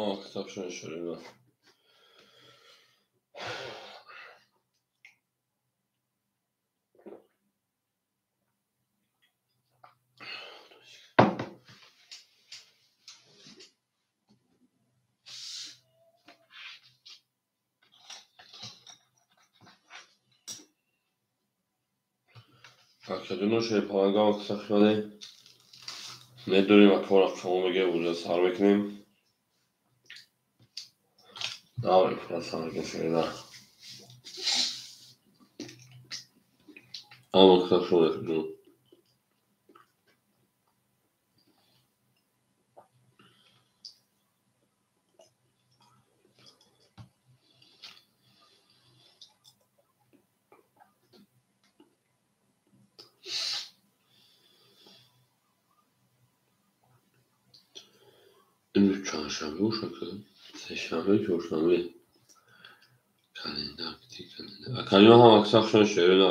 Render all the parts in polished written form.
Китобшон шурина. Акаҷоно, шерпалангам сахшоне медорем, акор рақамо мегем, уже сар мекунем. Давай, красавчик, шерина. Ама сахшоне акаҷон. Имрӯз чандшанбе бошад, сешанбе, чоршанбе. Календар, календар. Акаҷон ҳам аксаршон шерина.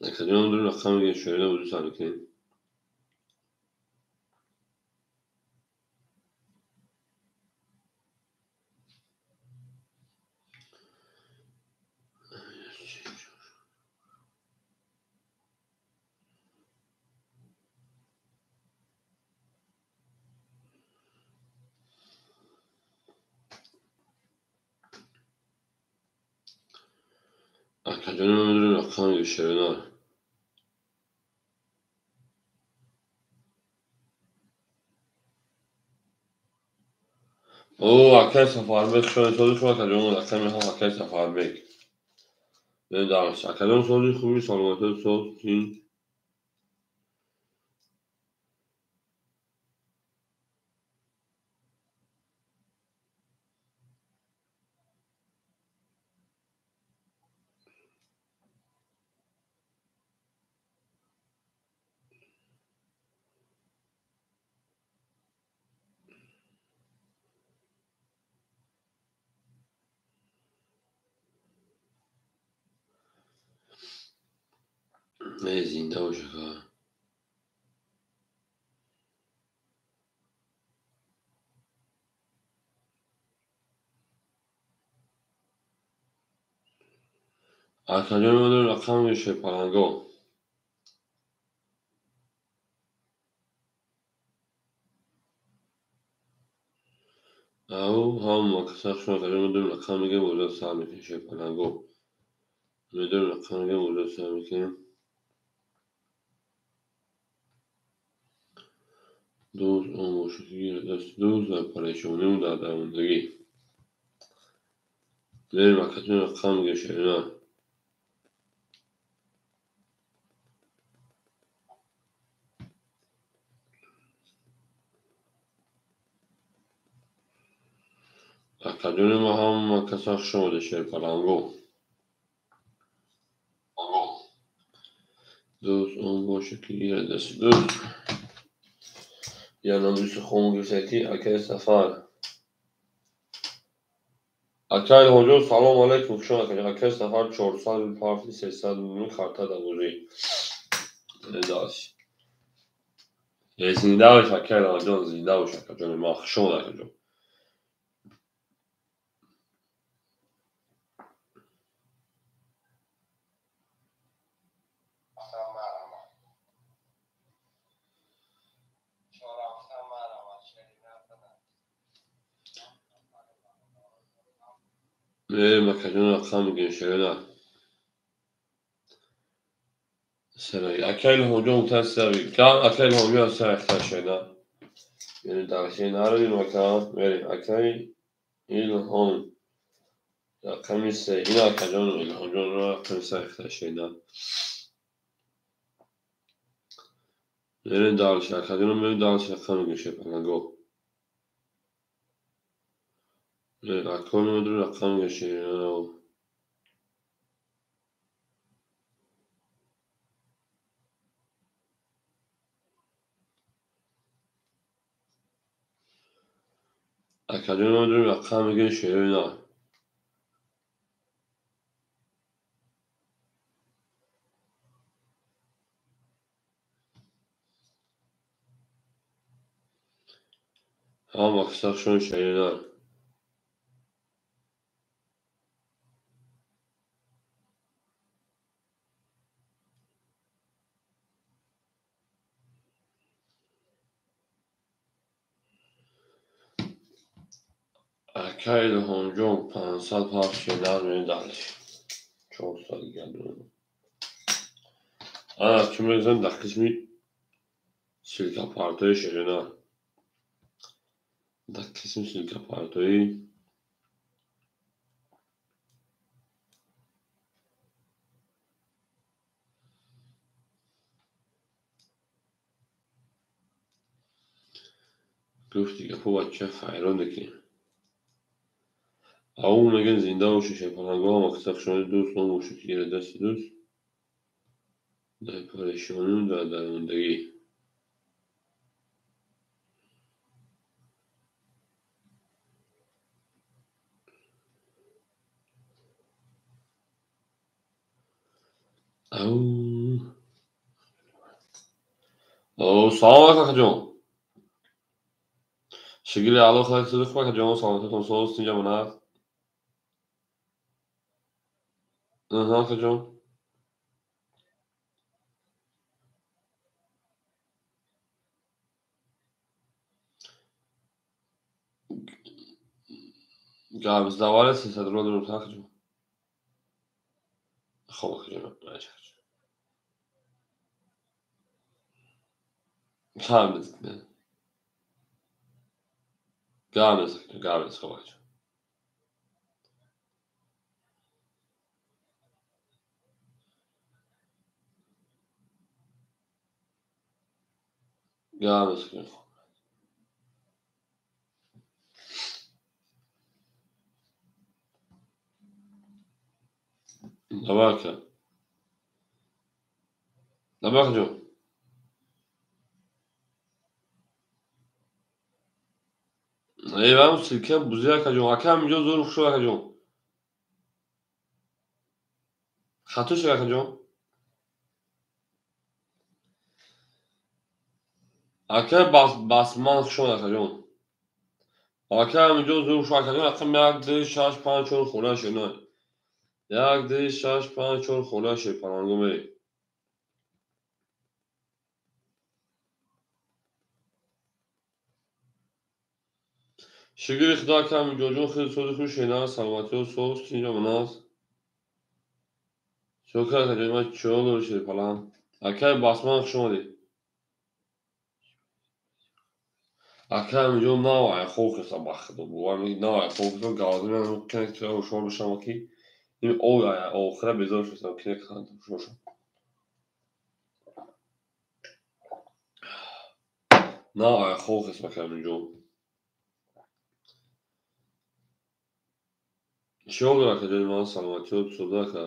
Акаҷон дуру рақам мегӯяд, шерина буду сар мекунем. Акаҷон дуру рақам мегӯяд, шерина. О, акай Сафарбек, шони сози хуб, акаҷон, рақами ҳафт, акай Сафарбек. Медарс. Акаҷон, сози хуби, саломатӣ, соз, тинҷ. Не, зинда бош, ака. Акаҷон, мадор рақам мегӯяд, шерпаланго. Ау, ҳама касахшон, акаҷон, мадор рақам мегӯяд, боза сар мекунем, шерпаланго. Медор рақам мегӯяд, боза сар мекунем. Дӯст он бошад, ки гирад дасти дӯст дар парешониву дар дармондагӣ. Мерем, акаҷон, рақам мегӯяд, шерина. Акаҷони ма ҳама каса хуш омадед, шерпаланго. Дӯст он бошад, ки гирад дасти дӯст. Я номиси хом гирифта, акай Сафар. Акай Илҳомҷон, салом алейкум, хуш омадед. Акай Сафар 400 рубл парти, 300 рубл карта дар бозӣ. Зинда бош, акай Илҳомҷон, зинда бош, акаҷони ман, хуш омадед, акаҷон. Мерем, акаҷон, рақам мегӯем, шерина. Акай Илҳомҷон мутаассиф. Акай Илҳомҷон аз сар шерина. Яъне дар шерина наравем, ака. Мерем, акай Илҳом. Рақами се. Ин акаҷон Илҳомҷон рақами се шерина. Мерем дальше. Акаҷон, мерем дальше, рақам мегӯем, шерпаланго. Акон медорем, рақам мегӯем, шерина. Акаҷон, медорем, рақам мегӯем, шерина. Ҳама қиссахшон шеринар. Ака Илҳомҷон 500 пахш шеринар медалиш. 400 гардон. Ана чӣ мезанем дар қисми силкапартои шеринар. Дар қисми силкапартоӣ гуфти гапо бача ҳайрон мекунем. Ау мегӯем зинда бошед шерпалангҳо, ҳама қисса хушомадӣ дӯст, ном бошед ки гирад дасти дӯст дар парешонию дар дармондагӣ. Ау. О, салом алейкум акаҷон. Шигили Алло хеле хуб акаҷон, саломатиатон соз, тинҷамон аст. Аҳа акаҷон. Гап 300 рубл дорем акаҷон. Хоб акаҷон, маша акаҷон. Гап гап гап хоб акаҷон. Гап Давай ака. Давай акаҷон. Эй, вам силка бузи акаҷон. Ака ҳаминҷо зур хушо акаҷон. Хато шуд акаҷон. Ака басман хушо акаҷон. Ака ҳаминҷо зур хушо акаҷон. Рақам 1 2 6 5 4 хона шуд. 1 2 6 5 4 хона шуд паланго мерем. Шукри Худо ака ҳаминҷоҷон хеле сози хуш шена, саломатиҳо соз, тинҷамон аст. Шукр акаҷон, ман чиҳо дори шерпаланг. Акай Басман хуш омадед. Ака ҳаминҷо нав айхоб хеста ба Худо бовар мекунед, нав айхоб хеста гавза кинек ҳушёр бошам ки ин ой охира безор шудам кинек ҳушёр шам. Нав айхоб хеста ака ҳаминҷо. Чиҳо дор акаҷони ман, саломатиҳо суда ака.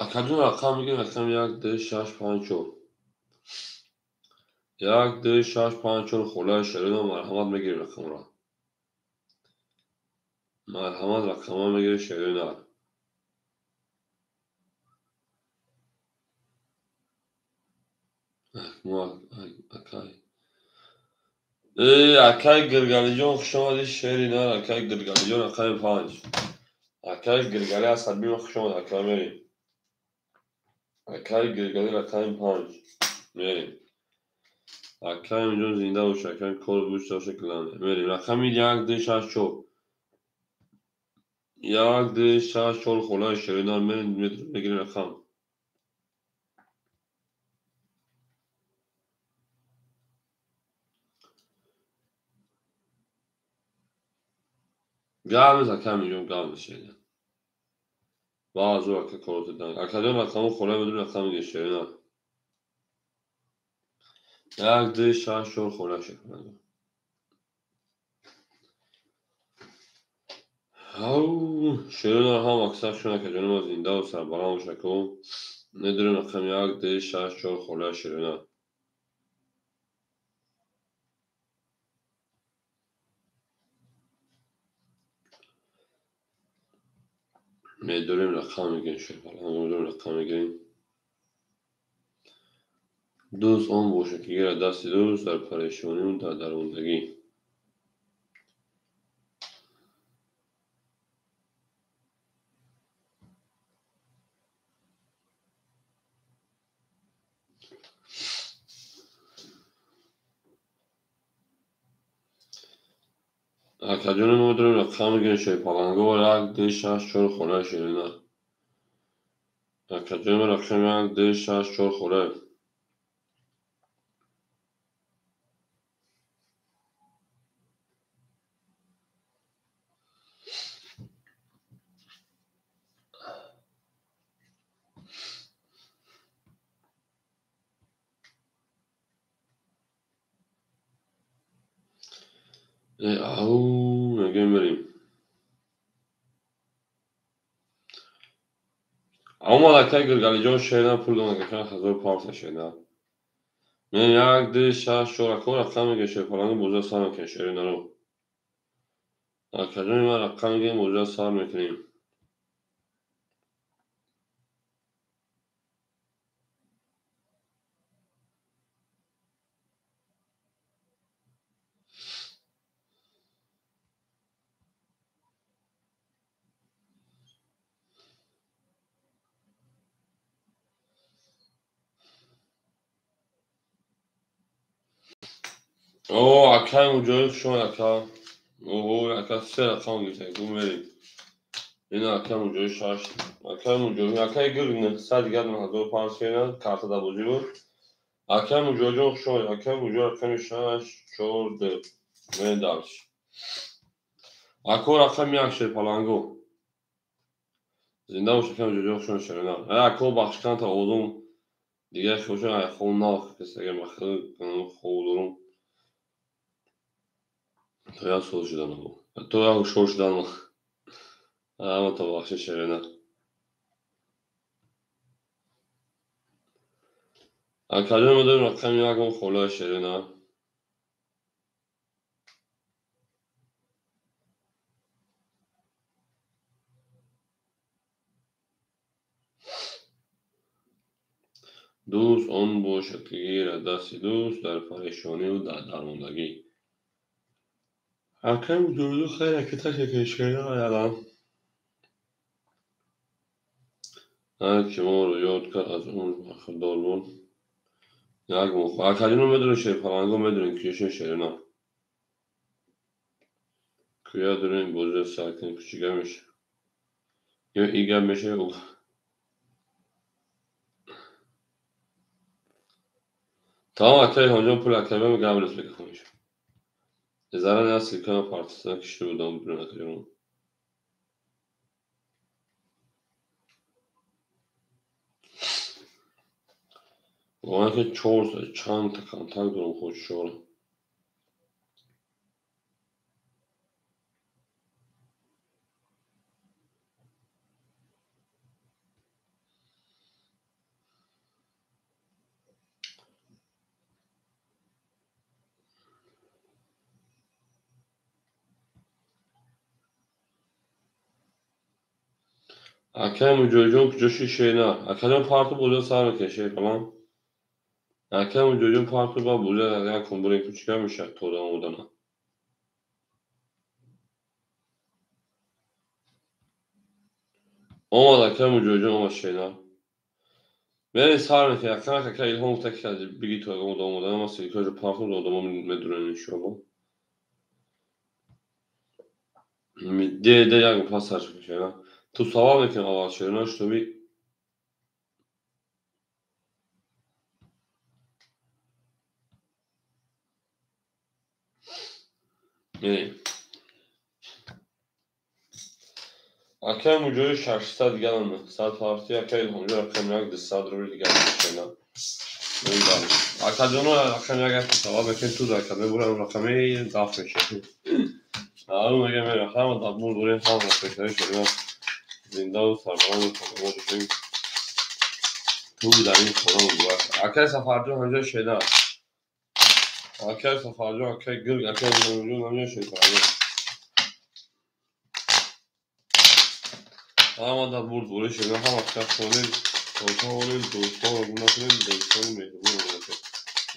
Акаҷон рақам мегирем, рақам 1 2 6 5 4. 1 2 6 5 4 холаи шерино марҳамат мегирем рақамро. Марҳамат рақамро мегирем шерина. Акай. Эй, акай Гиргалиҷон хуш омадӣ шери нар, акай Гиргалиҷон рақами 5. Акай Гиргали асабима хуш омад, ака мерем. Акай Гиргали рақами 5. Мерем. Акай инҷо зинда боша, акай кор бушта боша килане. Мерем. Рақами 1 2 6 4. 1 2 6 4 холаи шери нар мерем, мегирем рақам. Гап нест ака ҳаминҷо гап нест шерина. Баъзо ака коротидан. Акаҷон рақаму холаи медонем рақам мегирем шерина. 1 2 6 4 холаи шерина. Ау, шерина ҳам аксар шун акаҷони ма зинда ва сарбаланд боша ку. Медонем рақам 1 2 6 4 холаи шерина. Медорем рақам мегирем, шерпаланг медорем рақам мегирем. Дӯст он бошад, ки гирад дасти дӯст дар парешонию дар дармондагӣ. Акаҷони мо дорем рақам мегирем, шерпаланго 1, 2, 6, 4 хона шерина. Акаҷони мо рақам 1, 2, 6, 4 хона. Ау, мегӯем мерем. Омад акай Гиргалиҷон шерина, пул дон акай 1000 парса шерина. Мен 1, 2, 6, 4 ако рақам мегирем, шерпаланги боза сар мекунем шеринаро. Акаҷони ман рақам мегирем, боза сар мекунем. О, акай муҷоҳид шумо ака. Оҳо, ака се рақам гирифта, гу мерем. Ина акай муҷоҳид 6. Акай муҷоҳид, акай гир 900 дигар 1500 ина карта дар бозӣ буд. Акай муҷоҳидҷон хуш омадед. Акай муҷоҳид рақами 6, 4, 2. Мерем дальше. Ако рақами 1 шерпаланго. Зинда бош акай муҷоҳидҷон, хуш омадед шерина. Ако бахшкан та одум дигар хоша ай хом нав касага махил хоб дорум. То як сол шудан, то як ҳушёр шудан, ҳама то бахши шерина. Акаҷон мо дорем рақами ягон холаи шерина. Дӯст он бошад, ки гирад дасти дӯст дар парешонию дар дармондагӣ. Акай муҷоҳидо хайр акиташ яке шерина аялам. Ҳар ки моро ёд кард, аз умр бархӯрдор буд. Як моҳ. Акаҷоно медонем шерпаланго медонем киёшон шерина. Куя дорем бозиро сар кунем, кучига меша. Ё и гап меша, ё ӯ. Тамом акай Илҳомҷон пул акай гап нест мекунем. Зарар аст ки партиса кишида будам бидун акаҷон. Воқеан ки чор чанд та контакт дорам худ шора. Акай муҷоҳидҷон куҷоши шерина? Акаҷон парту бозиро сар мекунем шерпалан. Акай муҷоҳидҷон парту ба бозиро як кун бурем, кучика мешавад то омодана. Омад акай муҷоҳидҷон, омад шерина. Мерем сар мекунем. Акай акай Илҳом гуфта ки биги то омодана, ман силикаҷо парту одамо медурем иншоалло. Де де як пас сар шерина. Ту савол мекунем аввал шерина, чтобы мерем. Акай муҷоҳид 600 дигар 900 партия, акай Илҳомҷон рақами 1 200 рубл дигар шерина. Акаҷоно рақами 1 як савол мекунем, ту дар кадом бурам рақами даф мешавад. Маълум мегӯям мерем ҳама дабмур дорем, ҳама пешаи шерина. Зиндаву сарбаланду саломат бошем. Ту дар ин хона муборак. Акай Сафарҷон ҳамҷо шерина. Акай Сафарҷон, акай Гирг, акай Илҳомҷон ҳамҷо шерина. Ҳама дар бурдборӣ шуда, ҳама шахсони тавонем дӯстонро гум накунем, дӯстони меҳрубонро бошем.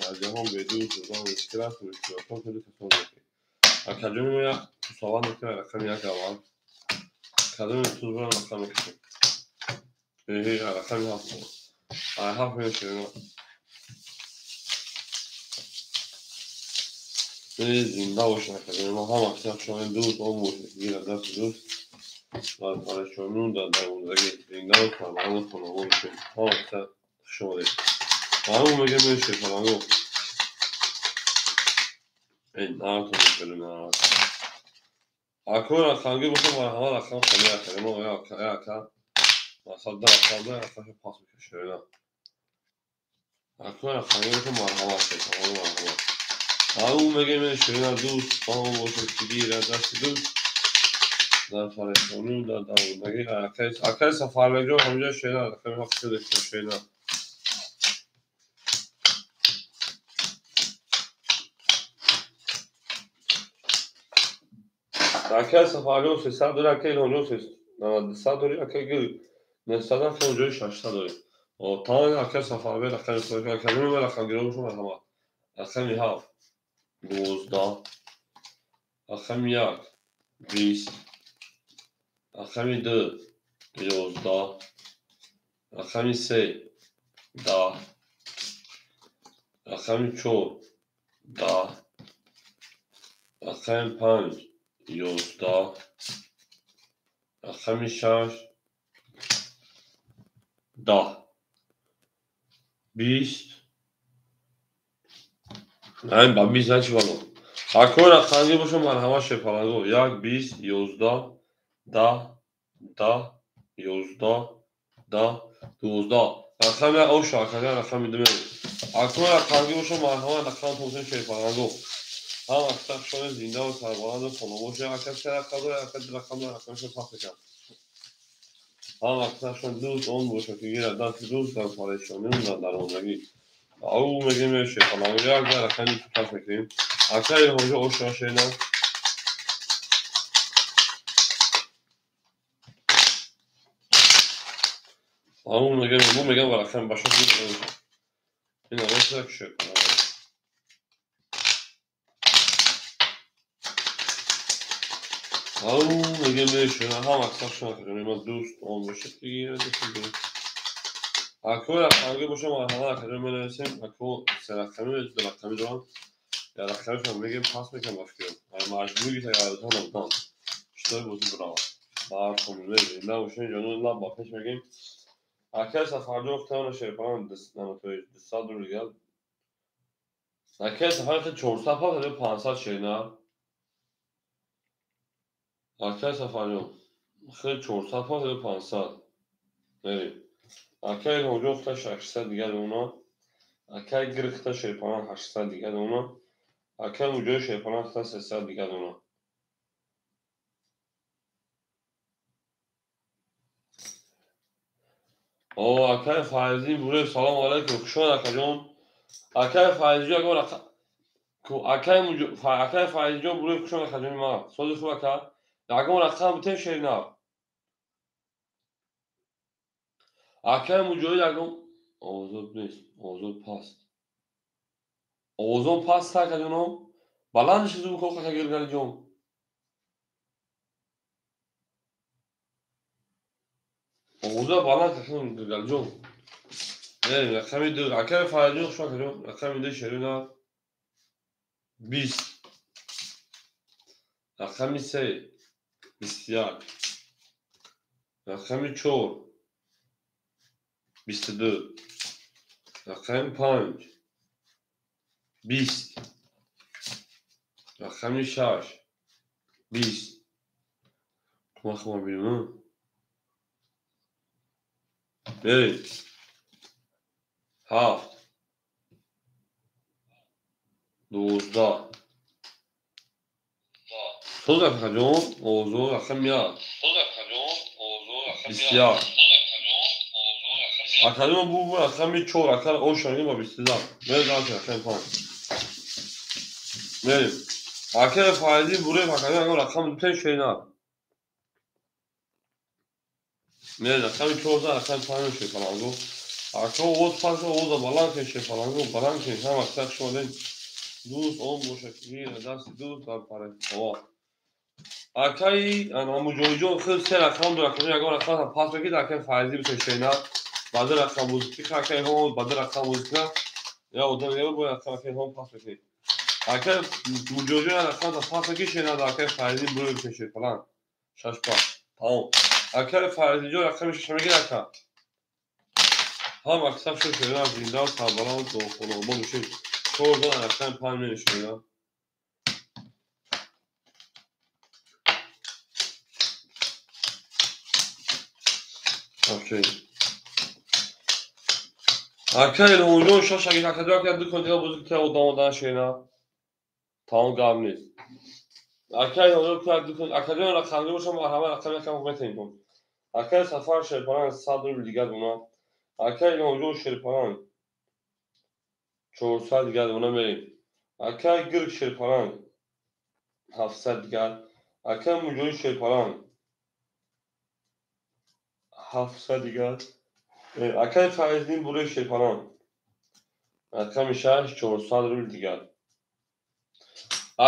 Дар ҷаҳон бедӯст будан мушкил аст, мушкилотҳо хеле касон бошед. Акаҷони мо як мусоват мекунад рақами як аввал. Кадоми тузбурам рақам мекашем? Рақами ҳафт. Ай ҳафт мешавем. Зинда бошед акаҷони мо, ҳама шахсони дӯст он бошед, гирад дасти дӯст. Дар парешонӣ дар дармондагӣ зинда ва сарбаланду хонавон бошед. Ҳама хуш омадед. Маълум мегӯем мешавед фаланго. Эй, наркун. Акои рақамгир бошад, марҳамат, рақам холи акаи мо ака. Масалан, ду рақам да рақамшо пас мекашед. Акои рақамгир бошад, марҳамат, марҳамат. Маълум мегӯем мешавед дӯст, он бошад ки гирад дасти дӯст. Дар парешонӣ дар дармондагӣ акаи Сафарбекҷон ҳамҷо шена рақами ҳафт шена. Акаи Сафарҷон 300 дори, акаи Илҳомҷон 200 дори, акаи Гул 900, акаи Муҷоҳид 600 дори. Тамоми акаи Сафарбек рақами акаи рақамгиро бошад, марҳамат. Рақами ҳафт 12, рақами як 20, рақами ду 11, рақами се 10, рақами чор 10, рақами панҷ 11, рақами шаш 10, 20. Ба 20 начи бало. Акои рақамгир бошад, марҳамат, шерпаланго. Як, 20, 11, 10, 10, 11, 10, 12. Рақами як оша, акаҷон рақами ду меояд. Акои рақамгир бошад, марҳамат, рақам тонсем шерпаланго. Ҳама шахсони зинда ва сарбаланду хонавон бошед. Ака се рақам дорад, ака ду рақам дорад, рақамашро пас мекунам. Ҳама шахсони дӯст он бошад ки гирад дасти дӯст дар парешонӣ дар дармондагӣ. Ау мегӯем шерпаланго як дар рақами пас мекунем. Ака Илҳомҷон оша шена. Ау мегӯем, бу мегӯям ба рақами башо. Ина роста шерпаланго. Ау мегӯем мешавад, ҳама шахсони акаҷони ма дӯст он бошад ки гирад дасти дӯст. Акои рақамгир бошад, марҳамат, акаҷон менависем. Ако се рақамӣ ду рақамӣ дорам. Я рақамишон мегӯем пас мекунам ба фикрам. Маҷбур гирифта ёдатон набудам. Шитоби бозӣ бирава. Бархомуле зинда бошед, ҷону лаб ба пеш мегӯем. Акаи Сафарҷон хутавона шерпалан 200 рубл дигар. Акаи Сафар 400 пас 500 шена. Акаи Сафарҷон хел 400 пас 500. Мерем. Акаи Илҳомҷон хута 600 дигар дона. Акаи Гир хута шерпалан 800 дигар дона. Акаи Муҷоҳид шерпалан хута 300 дигар дона. О, акаи Файзӣ Бурев, салому алайкум. Хуш омад, акаҷон. Акаи Файзиҷон, ягон рақам акаи Файзиҷон Бурев, хуш омад, акаҷони ман. Сози хуб, ака. Ягон рақам битем шеринав. Акаи Муҷоҳид ягон овозот нест, овозот паст. Овозон паст, акаҷоном. Баланд шуд звук ака Гиргалиҷон. Овоза баланд акаҷон Гиргалиҷон. Мерем рақами ду. Акаи Файзиҷон хуш омад, акаҷон. Рақами ду шерина 20. Рақами се 21. Рақами чор 22. Рақами панҷ 20. Рақами шаш 20. Кумак бинем. Мерем. Ҳафт 12. Соз акаҷон, овозо рақами як 21. Акаҷон бу рақами чор, ака оша мегӯем ба 22. Мерем дальше рақами панҷ. Мерем. Акаи Файзӣ Бурев, акаҷон ягон рақам дутем шена. Мерем рақами 14 рақами 5 шерпаланго. Ака овоз пас овоза баланд кунед шерпаланго, баланд кунед. Ҳама аксар шумо дӯст он бошад ки дасти дӯст дар параҳо. Акаи Муҷоҳидҷон худ се рақам дорад, акаҷон ягон рақам пас мекунед, акаи Файзӣ бисешена. Ба ду рақам бозӣ кунед, акаи Илҳом ба ду рақам бозӣ кунад. Я одам я бояд рақам акаи Илҳом пас мекунед. Акаи Муҷоҳидҷон рақам пас мекунед, шена акаи Файзӣ бурӯ бисеше фалан. Шаш па. Тамом. Акаи Файзиҷон рақами шаш мегирад ака. Ҳам аксар шуд шена зинда сарбаланд хонобод бошед. 14 рақами 5 менишонад. Окей. Ака Илҳомҷон шаш агар акаҷон ака ду кон дига бозӣ кунад одам одан шена. Тамом гап нест. Ака Илҳомҷон кунад ду кон акаҷон рақамгӣ бошам марҳамат рақам якам метавонем. Акаи Сафар Шерпаланг 100 рубл дигар дона. Акаи Илҳомҷон Шерпаланг 400 дигар дона мерем. Акаи Гирк Шерпаланг 700 дигар. Акаи Муҷоҳид Шерпаланг 700 дигар. Акаи Файздин Бурои Шерпаланг рақами 6 400 рубл дигар.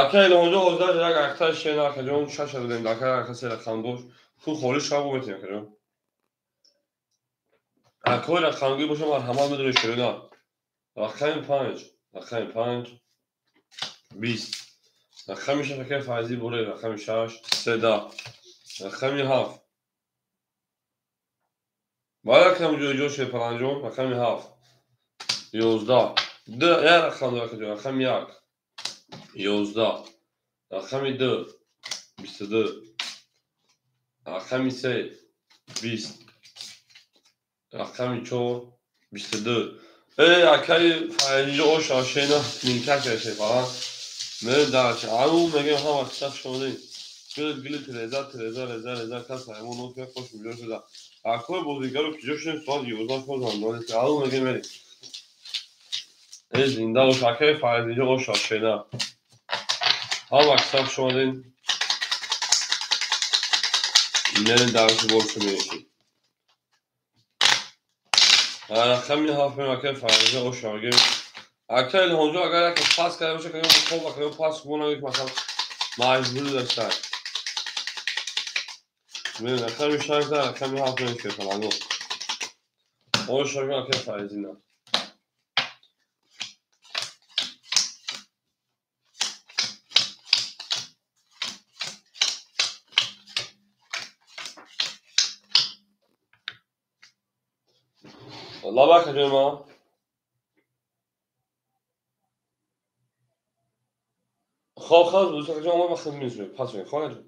Акаи Илҳомҷон ҳозир як актар шена акаҷон 6 додем. Акаи ака се рақам дошт. Пул холӣ шава метавонем акаҷон. Акаи рақамгӣ боша марҳамат медонед шерина. Рақами 5, рақами 5 20. Рақами 6 акаи Файзӣ Бурои рақами 6 13. Рақами 7. Бале акаи Муҷоҳидҷон Шерпаланҷон рақами 7 11. Ду як рақам дорад акаҷон рақами 1 11. Рақами 2 22. Рақами 3 20. Рақами 4 22. Акаи Файзиҷон оша шена минкак шерпаланг. Мерем дарча. Ау мегем ҳама қисса шудем. Гил гил тереза тереза реза реза кас ҳаймон нот кард хош миҷо шуда. Акои бозигару киҷо шудем соат 11 шуд зандон. Ау мегем мерем. Зинда бош акаи Файзиҷон оша шена. Ҳама қисса шудем. Мерем дарча боршу меши. Рақами 7 мем акаи Файзиҷон оша мегем. Акаи Илҳомҷон агар як пас карда боша, кадом хоб акаи пас кунад, масалан маҷбур доштан. Мерем рақами 6 рақами 7 мем шерпаланго. Оша мегем акаи Файзина. Лаба акаҷон ма. Хоб хоб акаҷон омад ма хел мезӯем. Пас мегем. Хоб акаҷон.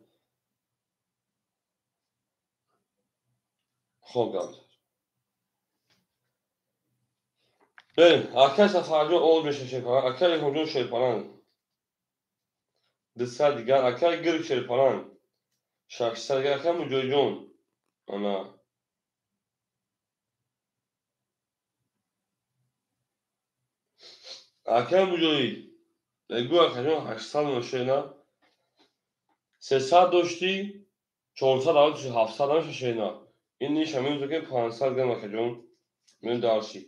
Хоб гап. Берем. Акаи Сафарҷон овоз меша Шерпаланг. Акаи Илҳомҷон Шерпаланг 200 дигар. Акаи Гирк Шерпаланг 600 дигар. Акаи Муҷоҳидҷон ана акаи Муҷоҳид гӯ акаҷон 800 мошена. 300 доштӣ 400 аввал 700 намеша шена. Ин ниша мемзо ки 500 грамм акаҷон. Мен дарши.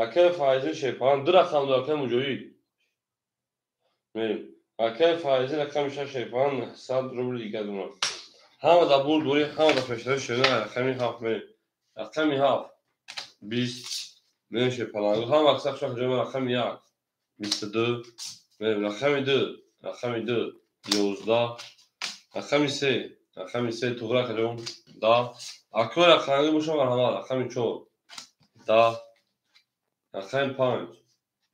Акаи Файзӣ Шерпаланг ду рақам дорад акаи Муҷоҳид. Мерем. Акаи Файзӣ рақами 6 Шерпаланг 900 рубл дигар дона. Ҳама дар бурд бурӣ, ҳама дар пешравӣ шена рақами 7 мерем. Рақами 7 20 мерем Шерпаланг. Ҳама аксар шох ҷои рақами 1 22 мерем рақами 2 рақами 2 11 рақами 3 рақами 3 туғра акаҷон 10. Акои рақамгӣ боша марҳамат рақами 4 10 рақами 5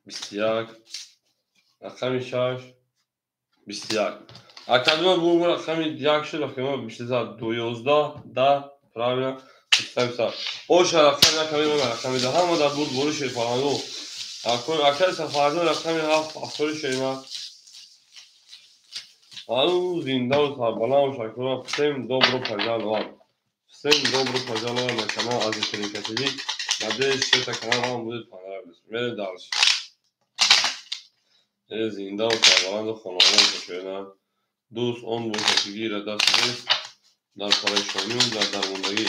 21 рақами 6 21. Акаҷон бурд рақами 1 шуд рақами 22 11 10 правильно 27. Оша рақами 1 рақами рақами 10 ҳама дар бурд бурӣ Шерпаланго. Акаи Сафарҷон рақами 7 афтори шена. Ау зинда сарбаланд шакура. Всем добро пожаловать. Всем добро пожаловать на канал Азия Тринка ТВ. Надеюсь, что этот канал вам будет понравиться. Мерем дальше. Зинда сарбаланд хонавода шена. Дӯст он бошад ки гирад даст дар парешонию дар дармондагӣ.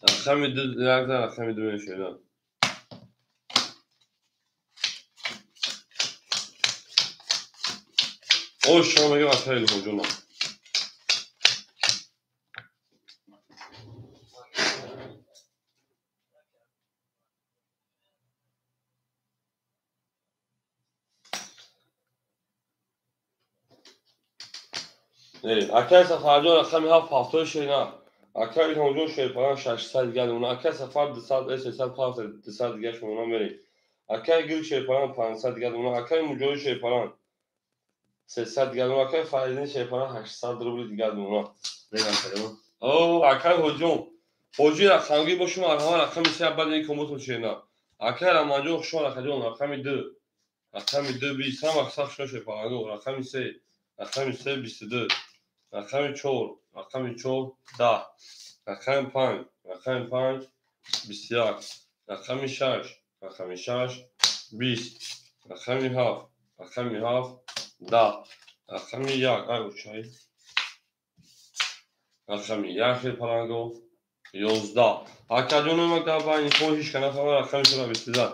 Рақами ду як зан, рақами ду мешавад. О, шумо мегӯям акай Илҳомҷонам. Акай Сафарҷон рақами ҳафт ҳафтои ширина. Акай Илҳомҷон шерпалан 600 дигар мемонад. Акай Сафар 200, 300, 200 дигарш мемонад мерем. Акай Гил шерпалан 500 дигар мемонад. Акай Муҷоҳид шерпалан 300 дигар мемонад. Акай Фаридин шерпалан 800 рубли дигар мемонад. О, акай Ҳоҷон. Ҳоҷи рақамгӣ бошум, марҳамат рақами се баъд ин комботон ширина. Акай Раманҷон хушон рақаҷон рақами ду. Рақами ду бист. Ҳама сахт шуна шерпаланго. Рақами се. Рақами се 22. Рақами чор, рақами чор, 10. Рақами панҷ, рақами панҷ, 21. Рақами шаш, рақами шаш, 20. Рақами ҳафт, рақами ҳафт, 10. Рақами як, ай учай. Рақами як шерпаланго, 11. Акаҷоном ма байни хо ҳеч ка нафаҳмад рақами сера 22.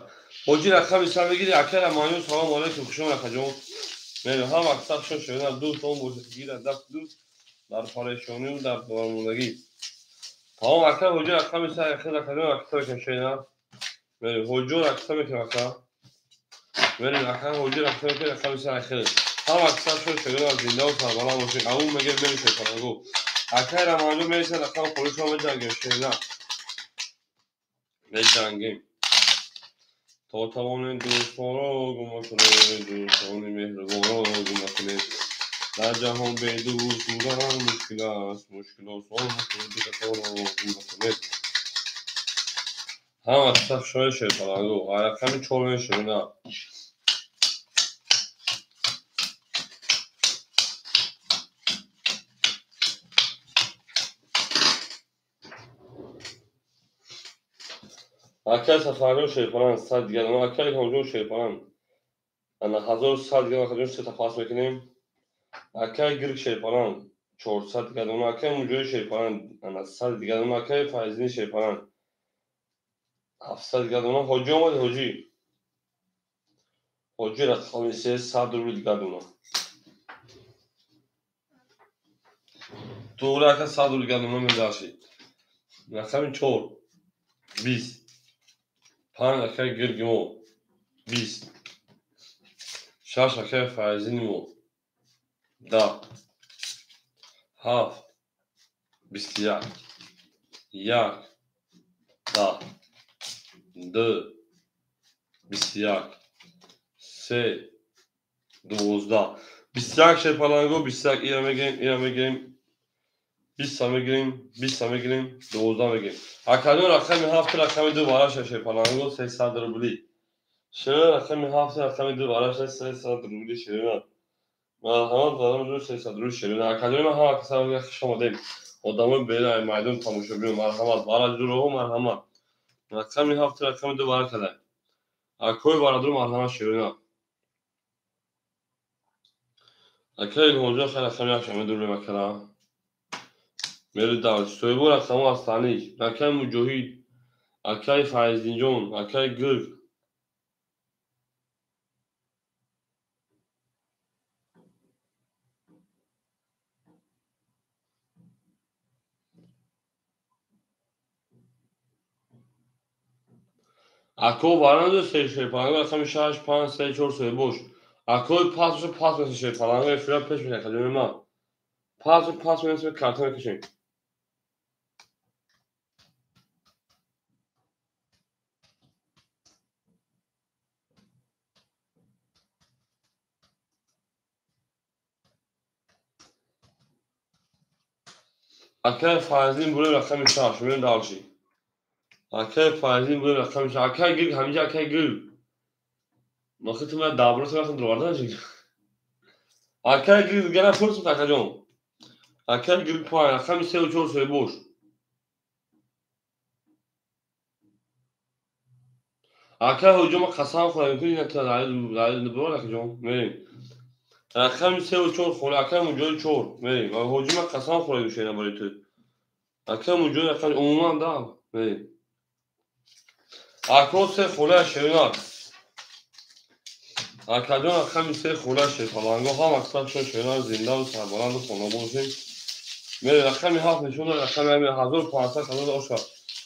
Ҳоҷи рақами са мегири, акай Раманҷон салом алейкум, хушом рақаҷон. Мерем, ҳама сахт шуд шуда, дӯст он бошад, гирад даст дӯст дар парешонию дар бармондагӣ. Тамом, ака ҳоҷа рақами са яхел рақаҷон рақса мекунем шена. Мерем, ҳоҷо рақса мекунем ака. Мерем, ака ҳоҷа рақса мекунем рақами са яхел. Ҳама сахт шуд шуда, зинда ва сарбаланд бошед. Аву мегем мерем шерпаланго. Акай Раманҷон мересад рақами холишро меҷангем шена. Меҷангем. То тавонем дӯстонро гум накунем, дӯстони меҳрубонро гум накунем. Дар ҷаҳон бе дӯст будан мушкил аст, мушкил осон дӯстонро гум накунем. Ҳама саф шоя шерпаланго, рақами чор мешавад. Акай Сафарҷон шерпалан 100 дигар, акай Илҳомҷон шерпалан ана 1100 дигар, акаҷон сета пас мекунем. Акай Гирк шерпалан 400 дигар, акай Муҷоҳид шерпалан ана 100 дигар, акай Файзиддин шерпалан 700 дигар. Ҳоҷи омад, ҳоҷи. Ҳоҷи рақами се 100 рубли дигар. Тоғри ака 100 рубли дигар медаршид. Рақами чор 20. Панҷ акай Гирги мо 20. Шаш акай Файзини мо 10. Ҳафт 21. Як 10. Ду 21. Се 12. 21 шерпаланго, 21 ира мегирем, ира мегирем. 20 мегирем, 20 мегирем, 12 мегирем. Акаҷон рақами ҳафт рақами ду бараша шерпаланго 300 рубли. Шир рақами ҳафт рақами ду бараша 300 рубли ширина. Марҳамат барам 300 рубли ширина. Акаҷон ма ҳама каса хуш омадем. Одамои бера майдон тамошобиён марҳамат. Бараҷуроҳо марҳамат. Рақами ҳафт рақами ду бара кадай. Акои барадру марҳамат ширина. Акаи Илҳомҷон хай рақами як шаме дурбе макара. Мери давлат. Соҳибо рақамҳо аз Таниш. Акай Муҷоҳид, акай Файздинҷон, акай Гирк. Ако варанду се шерпаланго рақами шаш, панҷ, се, чор соҳибош. Акои пас боша пас меса шерпаланго эфира пеш мекунад хаҷони ман. Пас пас меса карта мекашем. Акай Файзин бури рақами шаш, мерем дальше. Акай Файзин бури рақами шаш. Акай Гирк, ҳаминҷа акай Гирк. Махи ту ман даброто рафтам дровардан шид. Акай Гирк гана пурсид акаҷон. Акай Гирк панҷ, рақами севу чор соҳибош. Акай ҳоҷо ма қасам хӯрам, кунӣ на бирор акаҷон. Мерем. Рақами севу чор хӯра, акай Муҷоҳид чор. Мерем. Ҳоҷи ма қасам хӯрам шена барои ту. Акай Муҷоҳид рақами умуман да. Ако се хола шерина. Акаҷон рақами се хола шерпаланго ҳам аксар шерина зинда ва сарбаланду хона бошем. Мере рақами 7 нишон дод, рақами 1500 ҳазор оша.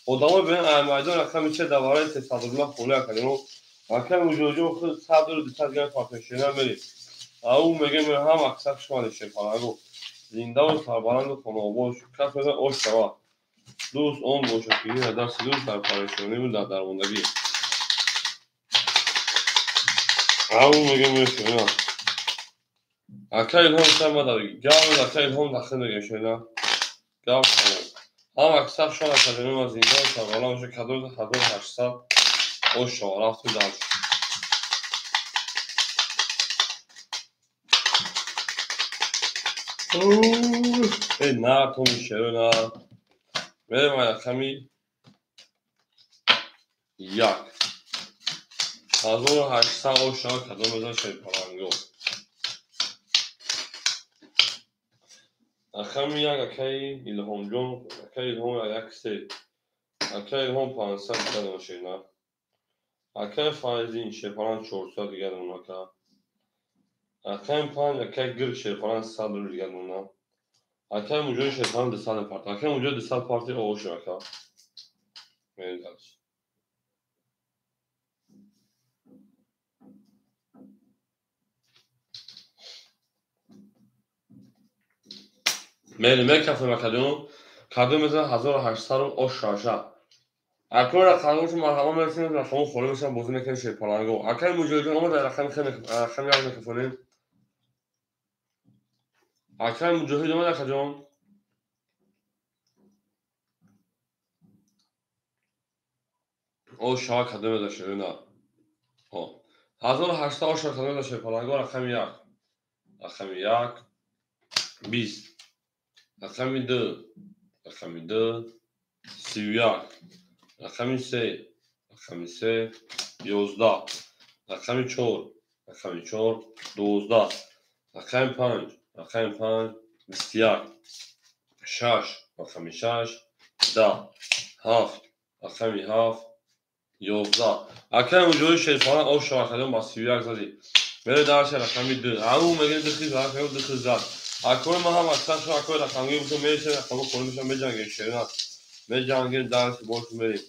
Одамои бин майдон рақами 3 дар барои 300 рубла хола акаҷон. Рақами уҷоҷо худ 100 ру 200 грамм фарқ шерина мере. Ау мегем ҳам аксар шумо шерпаланго. Зинда ва сарбаланду хона бош. Кас мезан ош шава. Дӯст он бошад ки дасти дӯст дар парешонӣ ва дар дармондагӣ. Ау мегем шена. Ака Илҳом сама дар гав, ака Илҳом дахил мегем шена. Гав тамом. Ҳам аксар шон академия ма зинда ва сарбаланд бошад. Кадом 1800 ош шава рафтем дальше. Э на то мишеро на. Мерем рақами 1. 1800 ош шава кадом мезан шерпаланго. Рақами 1 акаи Илҳомҷон, акаи Илҳом 1 3. Акаи Илҳом 500 дигар дона шерина. Акаи Файзин шерпаланг 400 дигар дона ака. Рақами 5 акаи Гирк шерпаланг 100 рубл дигар дона. Акаи Муҷоҳид шерпаланг 200 парти. Акаи Муҷоҳид 200 парти оғоз шуд ака. Мерем дальше. Мерем мекафем акаҷон. Кадом мезан 1800 ош шаша. Акои рақамҳошу марҳама мерасем, рақамҳо холӣ мешаванд, бозӣ мекунем шерпаланго. Акаи Муҷоҳидҷон омад дар рақами хеле рақами 1 мекафонем. Акаи Муҷоҳид омад акаҷон. Ош шава кадом мезан шерина. 1800 ош шава кадом мезан шерпаланго рақами 1. Рақами 1 20. Рақами 2. Рақами 2 31. Рақами 3. Рақами 3 11. Рақами 4. Рақами 4 12. Рақами 5. Рақами 5 21. 6. Рақами 6 10. 7. Рақами 7 11. Акаи Муҷоҳид шерпаланг ош шава кадом ба 31 задӣ. Мере дарша рақами 2. Ау мегем 2 хиз рақами 2 хиз зад. Акои ма ҳам аксар шумо акои рақамгир бошем, мересем рақамҳо холӣ мешаванд, меҷангем шерина. Меҷангем дарси бош мерем.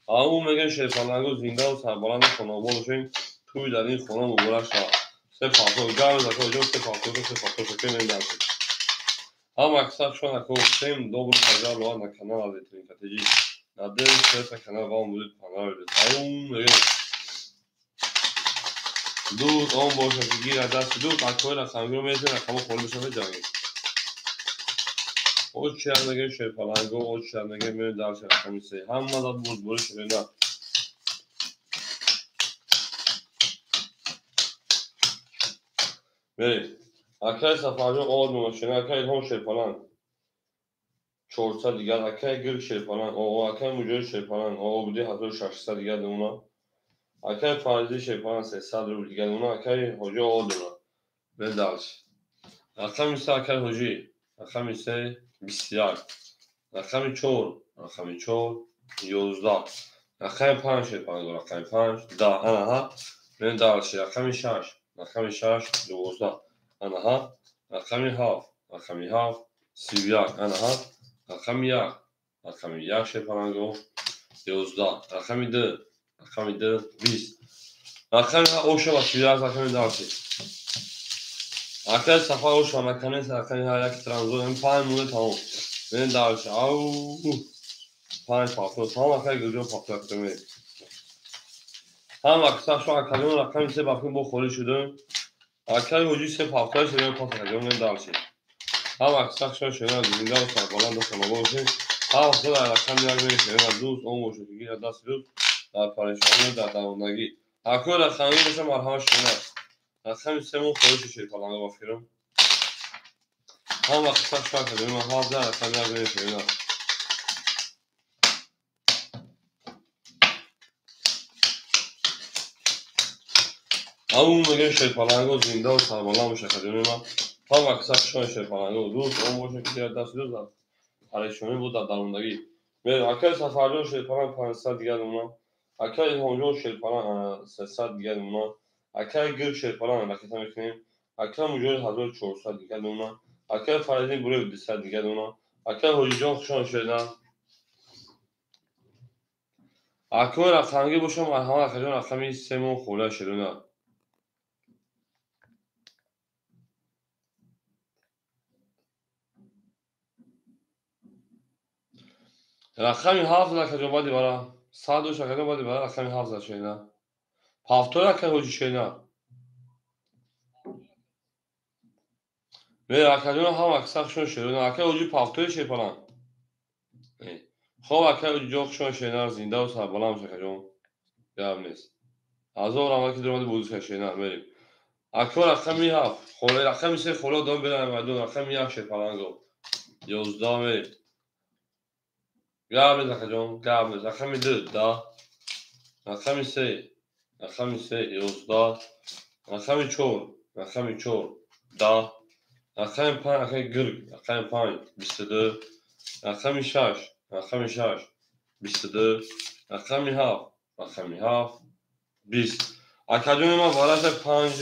Ау мегем шерпаланго зинда ва сарбаланду хонобод бошем. Тӯй дар ин хона муборак шавад. Се палто гав зако ҷо се палто се палто шоке мерем дарси. Ҳам аксар шумо ако всем добро пожаловать на канал Азитринка ТЖ. Надеюсь, что этот канал вам будет понравиться. Ау мегем дӯст он бошад ки гирад дасти дӯст, акои рақамгиро мересем, рақамҳо холӣ мешаванд, меҷангем. Оча мегем шерпаланго, оча мегем мерем дарси рақами 3. Ҳама дар бурдборӣ шерина. Мерем. Акаи Сафарҷон овоз мемошина, акаи Илҳом шерпаланг 400 дигар, акаи Гирк шерпаланг, акаи Муҷоҳид шерпаланг, буди 1600 дигар намуна. Акаи Фарзӣ шерпаланг 300 рубл дигар намуна, акаи Ҳоҷӣ овоз дорад. Мерем дальше. Рақами 3 акаи Ҳоҷӣ, рақами 3 21. Рақами 4, рақами 4 11. Рақами 5 шерпаланг, рақами 5 10. Анаҳа. Мерем дальше. Рақами 6, рақами 6 12. Анаҳа. Рақами 7, рақами 7 31. Анаҳа. Рақами 1, рақами 1 шерпаланго 11. Рақами 2, рақами 2 20. Рақами оша ба 31 рақами дальше. Акаи Сафар оша наконец рақами 1 транзон 5 монда тамом. Мерем дальше. Ау 5 палто тамом акаи Гулҷон палто мерем. Ҳам аксар шумо акаҷон рақами 3 бафкун бо холӣ шудем. Акаи Ҳоҷӣ 3 палто шудем пас акаҷон мерем дальше. Ҳам аксар шумо шерина зинда ва сарбаланду хонобод бошем. Ҳам аксар дар рақами 1 мерем шерина дӯст он бошад ки гирад дасти дӯст дар парешонӣ дар дармондагӣ. Акои рақамгир бошад марҳама шерина. Рақами 3 мон холӣ шуд шерпаланго ба фикрам. Ҳам аксар шумо акаҷон 7 дар рақами 1 мерем шерина. Ау мегем шерпаланго зинда ва сарбаланд бошад акаҷони ман. Ҳам аксар шумо шерпаланго дӯст он бошад ки гирад дасти дӯст дар парешонӣ буд дар дармондагӣ. Мерем акай Сафарҷон Шерпалан 500 дигар мона. Акай Илҳомҷон Шерпалан 300 дигар мона. Акай Гир Шерпалан ракета мекунем. Акай Муҷоҳид 1400 дигар мона. Акай Фаридин Буреев 200 дигар мона. Акай Ҳоҷиҷон хушон шедан. Акои рақамгӣ бошам марҳамат акаҷон рақами семон хола шерона. Рақами ҳафт акаҷон баъди бара. Садуш акаҷон баъди бара рақами ҳафт за шена. Ҳафтор акай ҳоҷи шена. Мерем акаҷон ҳам аксар хушон шерона. Акай ҳоҷи пафтори шерпалан. Хоб акай ҳоҷиҷон хушон шена зиндаву сарбаланд бош акаҷон. Гап нест. Ҳазор раҳмат ки дуромади бозӣ шена. Мерем. Ако рақами ҳафт. Холе рақами се хола одам берам майдон рақами як шерпаланго. 11 мерем. Гап нест акаҷон, гап нест. Рақами ду 10. Рақами се, рақами се 11. Рақами чор, рақами чор 10. Рақами панҷ акай Гирг, рақами панҷ 22. Рақами шаш, рақами шаш 22. Рақами ҳафт, рақами ҳафт 20. Акаҷони ман вараша панҷ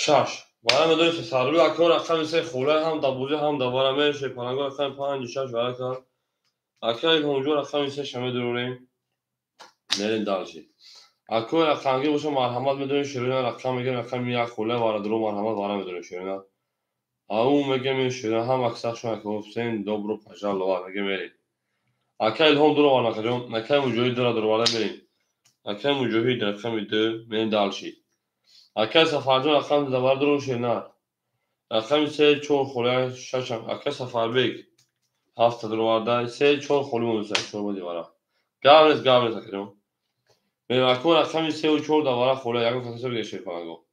шаш. Вара медонем 300 рубл. Ако рақами се холай ҳам дар бозӣ ҳам дар вара мерем шерпаланго рақами панҷ шаш вара кард. Акай Илҳомҷон рақами се ша медурорем. Мерем дальше. Акои рақамгӣ боша марҳамат медонем шерона рақам мегем рақами як холай вара дуро марҳамат вара медонем шерона. Ау мегем шерона ҳам аксаршон ака Ҳусейн добро пожаловать мегем мерем. Акай Илҳом дуро вара акаҷон, акай Муҷоҳид дура дуро вара мерем. Акай Муҷоҳид рақами ду мерем дальше. Акай Сафарҷон рақами ду вара дуро шерона. Рақами се чор холай шаш акай Сафарбек ҳафта дуро варда се чор холи монуса чор боди вара. Гап нест, гап нест акаҷон. Мерем ако рақами сеу чор давара хола ягон касо биге шерпаланго.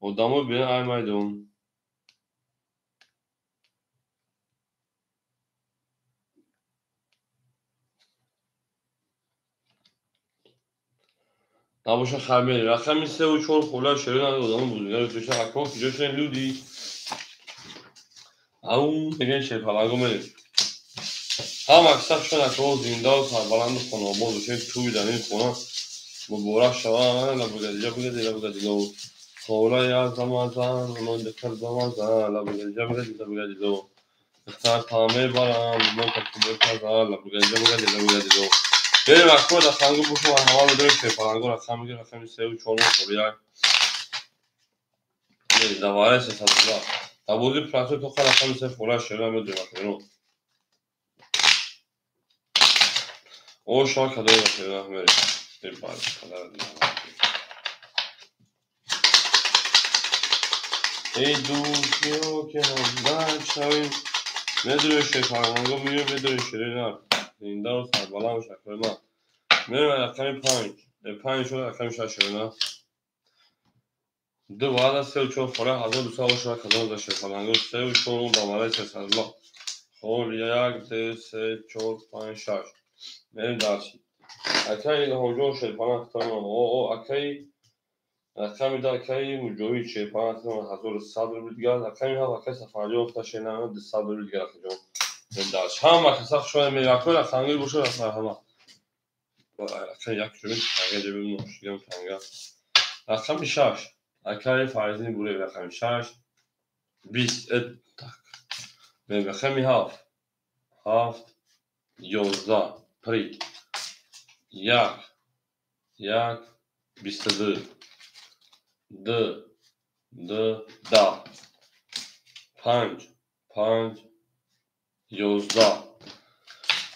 Одамои бирен ай майдон. Набоша хайр мерем. Рақами сеу чор хола шерона одамо бузургар туша ако киҷо шудем люди. Ау мегем шерпаланго мерем. Ҳам аксар шудан ако зиндаву сарбаланду хонаобод бошед тӯи дар ин хона муборак шаванд. Лабугадиҷа бугади лабугадило. Хола як замазан, мон дикар замазан, лабугадиҷа бугади лабугадило. Духтар таъме барам, мон такубе казан, лабугадиҷа бугади лабугадило. Берем ако рақамгӣ бошем марҳамат медонем шерпаланго рақам мегирем рақами сеу чор холи як. Давараи 300 рубла. Дар бозии процент тоқа рақами се хола шерона медонем акаҷон. О шоҳ кадои шерона мерем. Эй дӯстиё ки ҳамдард шавем. Медонем шерпаланго меоем медонем шерона. Зиндаву сарбаланд бош акои ман. Мерем рақами панҷ. Панҷ шуд рақами шаш шерона. Ду ваъда сеу чор хола 1200 ошава казон за шерпаланго сеу чор он давараи 300 рубла. Хол як ду се чор панҷ шаш. Мерем дальше. Акай Илҳомҷон шерпаланг хитамон. О акай рақами ду акай Муҷоҳид шерпаланг хитамон 1100 рубл дигар. Рақами ҳафт акай Сафарҷон хита шерона 200 рубл дигар акаҷон. Мерем дальше. Ҳама каса хушомадед мерем. Акои рақамгӣ бошад марҳамат. Рақами як ҷобин танга ҷобин ношигам танга. Рақами шаш. Акай Фаридин Буреев рақами шаш. 20 так. Мерем рақами ҳафт. Ҳафт 11 при як як 22 ду ду 10 панҷ панҷ 11.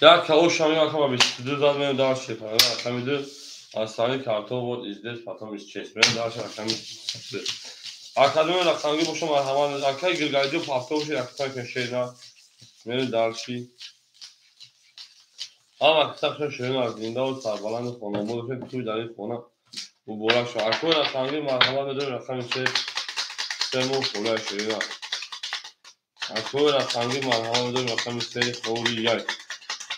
Як калошам як ҳама 22 зад мерем дальше. Рақами ду Остальные картон вот и здесь, потом исчез. Мерем дальше рақами ду. Академия рақамгӣ боша марҳамат. Акай Гиргалиҷо пафта бошед рақам шерна. Мерем дальше. Ҳама касахшон шерона зиндаву сарбаланду хонаобод бошед тӯи дар ин хона муборак шавад. Акои рақамгӣ марҳамат медонем рақами се семо холаи шерона. Акои рақамгӣ марҳамат медонем рақами се холи як.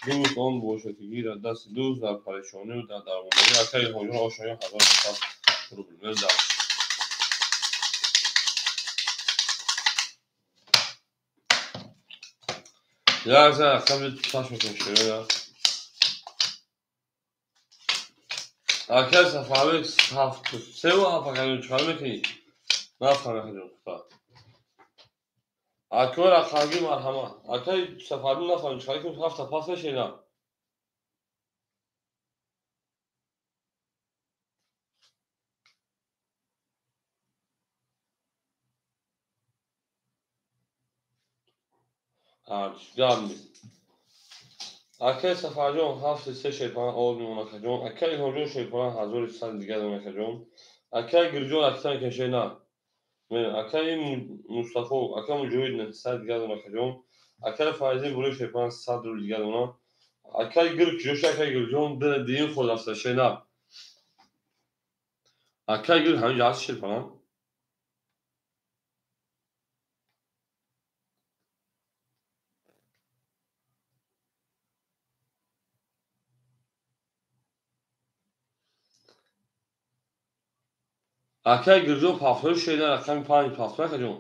Дӯст он бошад ки гирад дасти дӯст дар парешонию дар дармондагӣ. Акай Илҳомҷон ошоён 1500 рубл. Мерем дальше. Як зан рақами шаш мекунем шероя. Акай Сафарбек ҳафту севу ҳафт акаҷон чикор мекунӣ? Нафаҳмем акаҷон худо. Акои рақамгир марҳамат. Акай Сафарбек нафаҳмем чикор мекунӣ ҳафта пас мешена. Гап нест. Акай Сафарҷон ҳафти се шерпаланг овоз мемон акаҷон. Акай Илҳомҷон шерпаланг 1300 дига дон акаҷон. Акай Гирҷон аксан кашена. Акай Мустафо, акай Муҷоҳид 900 дига дон акаҷон. Акай Файзи бури шерпаланг 100 рубл дига дона. Акай Гир куҷоша акай Гирҷон диин ход рафта шена. Акай Гир ҳамин ҷо ҳаст шерпаланг? Акай Гирҷон пафтори шеда рақами панҷ пафтор акаҷон.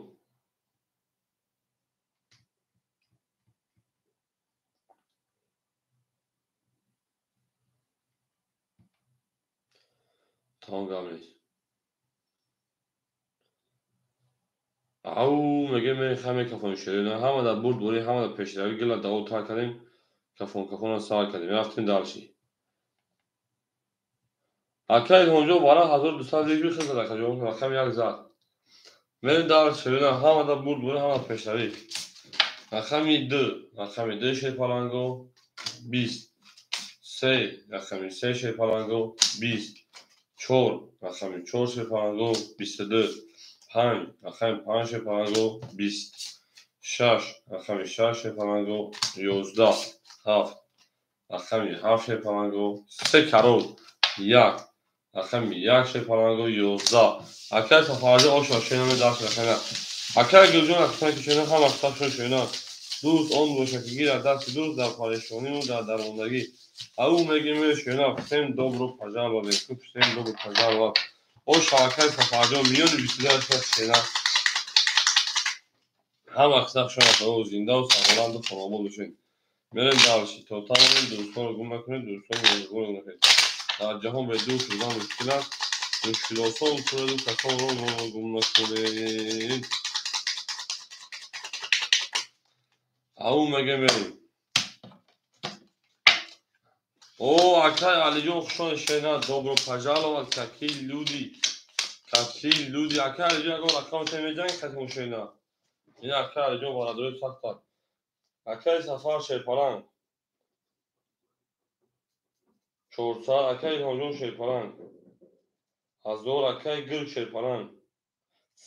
Тамом гап нест. Ау мегӯем мерем мекафонем шероина. Ҳама дар бурд бурӣ, ҳама дар пешравӣ гила даво тар кардем, кафон кафонро сар кардем. Рафтем дарши. Акай Илҳомҷон бара 1200 рибл хизад акаҷон, рақами як зад. Мерем дар шероина, ҳама дар бурд бурӣ, ҳама дар пешравӣ. Рақами ду, рақами ду шерпаланго 20, се, рақами се шерпаланго 20, чор, рақами чор шерпаланго 22, панҷ, рақами панҷ шерпаланго 20, шаш, рақами шаш шерпаланго 11, ҳафт, рақами ҳафт шерпаланго се карол, як, рақами як шерпаланго 11. Акай Сафарҷон ошо шенаме дарс рақами. Акай Гулҷон аксан ки шена ҳама китобшон шена. Дӯст он боша ки гирад дасти дӯст дар парешониву дар дармондагӣ. Ау мегӯем шена всем добро пожаловать, всем добро пожаловать. Оша акай Сафарҷон миёни 22 шена. Ҳама китобшон зиндаву сарбаланду хонобод бошед. Мерем дарши то тавонем дӯстонро гум накунед, дӯстонро гум накунед. Дар ҷаҳон бе дӯст шудан мушкил аст. Мушкилосон кунеду касонро гум накунед. Ау мегӯем мерем. О, акай Алиҷон хушон шена, добро пожаловать, какие люди, какие люди. Акай Алиҷон ягон рақам меҷанг катон шена. Ин акай Алиҷон бародари сахтак. Акай Сафар шерпаланг 400, акай Илҳомҷон шерпаланг 1000, акай Гир шерпаланг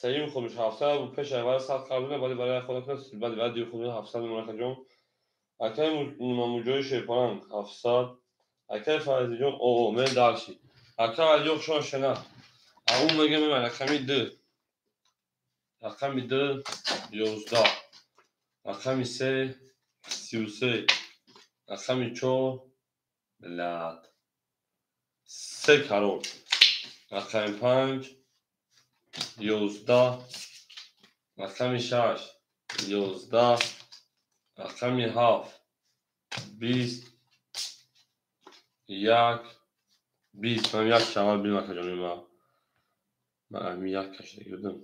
сеюм худш 700 пеш аввал 100 қарз баъди барои худо кунад, баъди баъди худ 700 мемонад акаҷон. Акай Мамуҷои шерпаланг 700, акай Файзиҷон о мен дарши. Акай Алиҷон хушон шена. Ау мегӯем рақами ду, рақами ду 11, рақами се 33, рақами чор блядь се карол, рақами панҷ 11, рақами шаш 11, рақами ҳафт 20, як 20. Ман як шавал бинам акаҷони ман. Ман ами як кашида будам.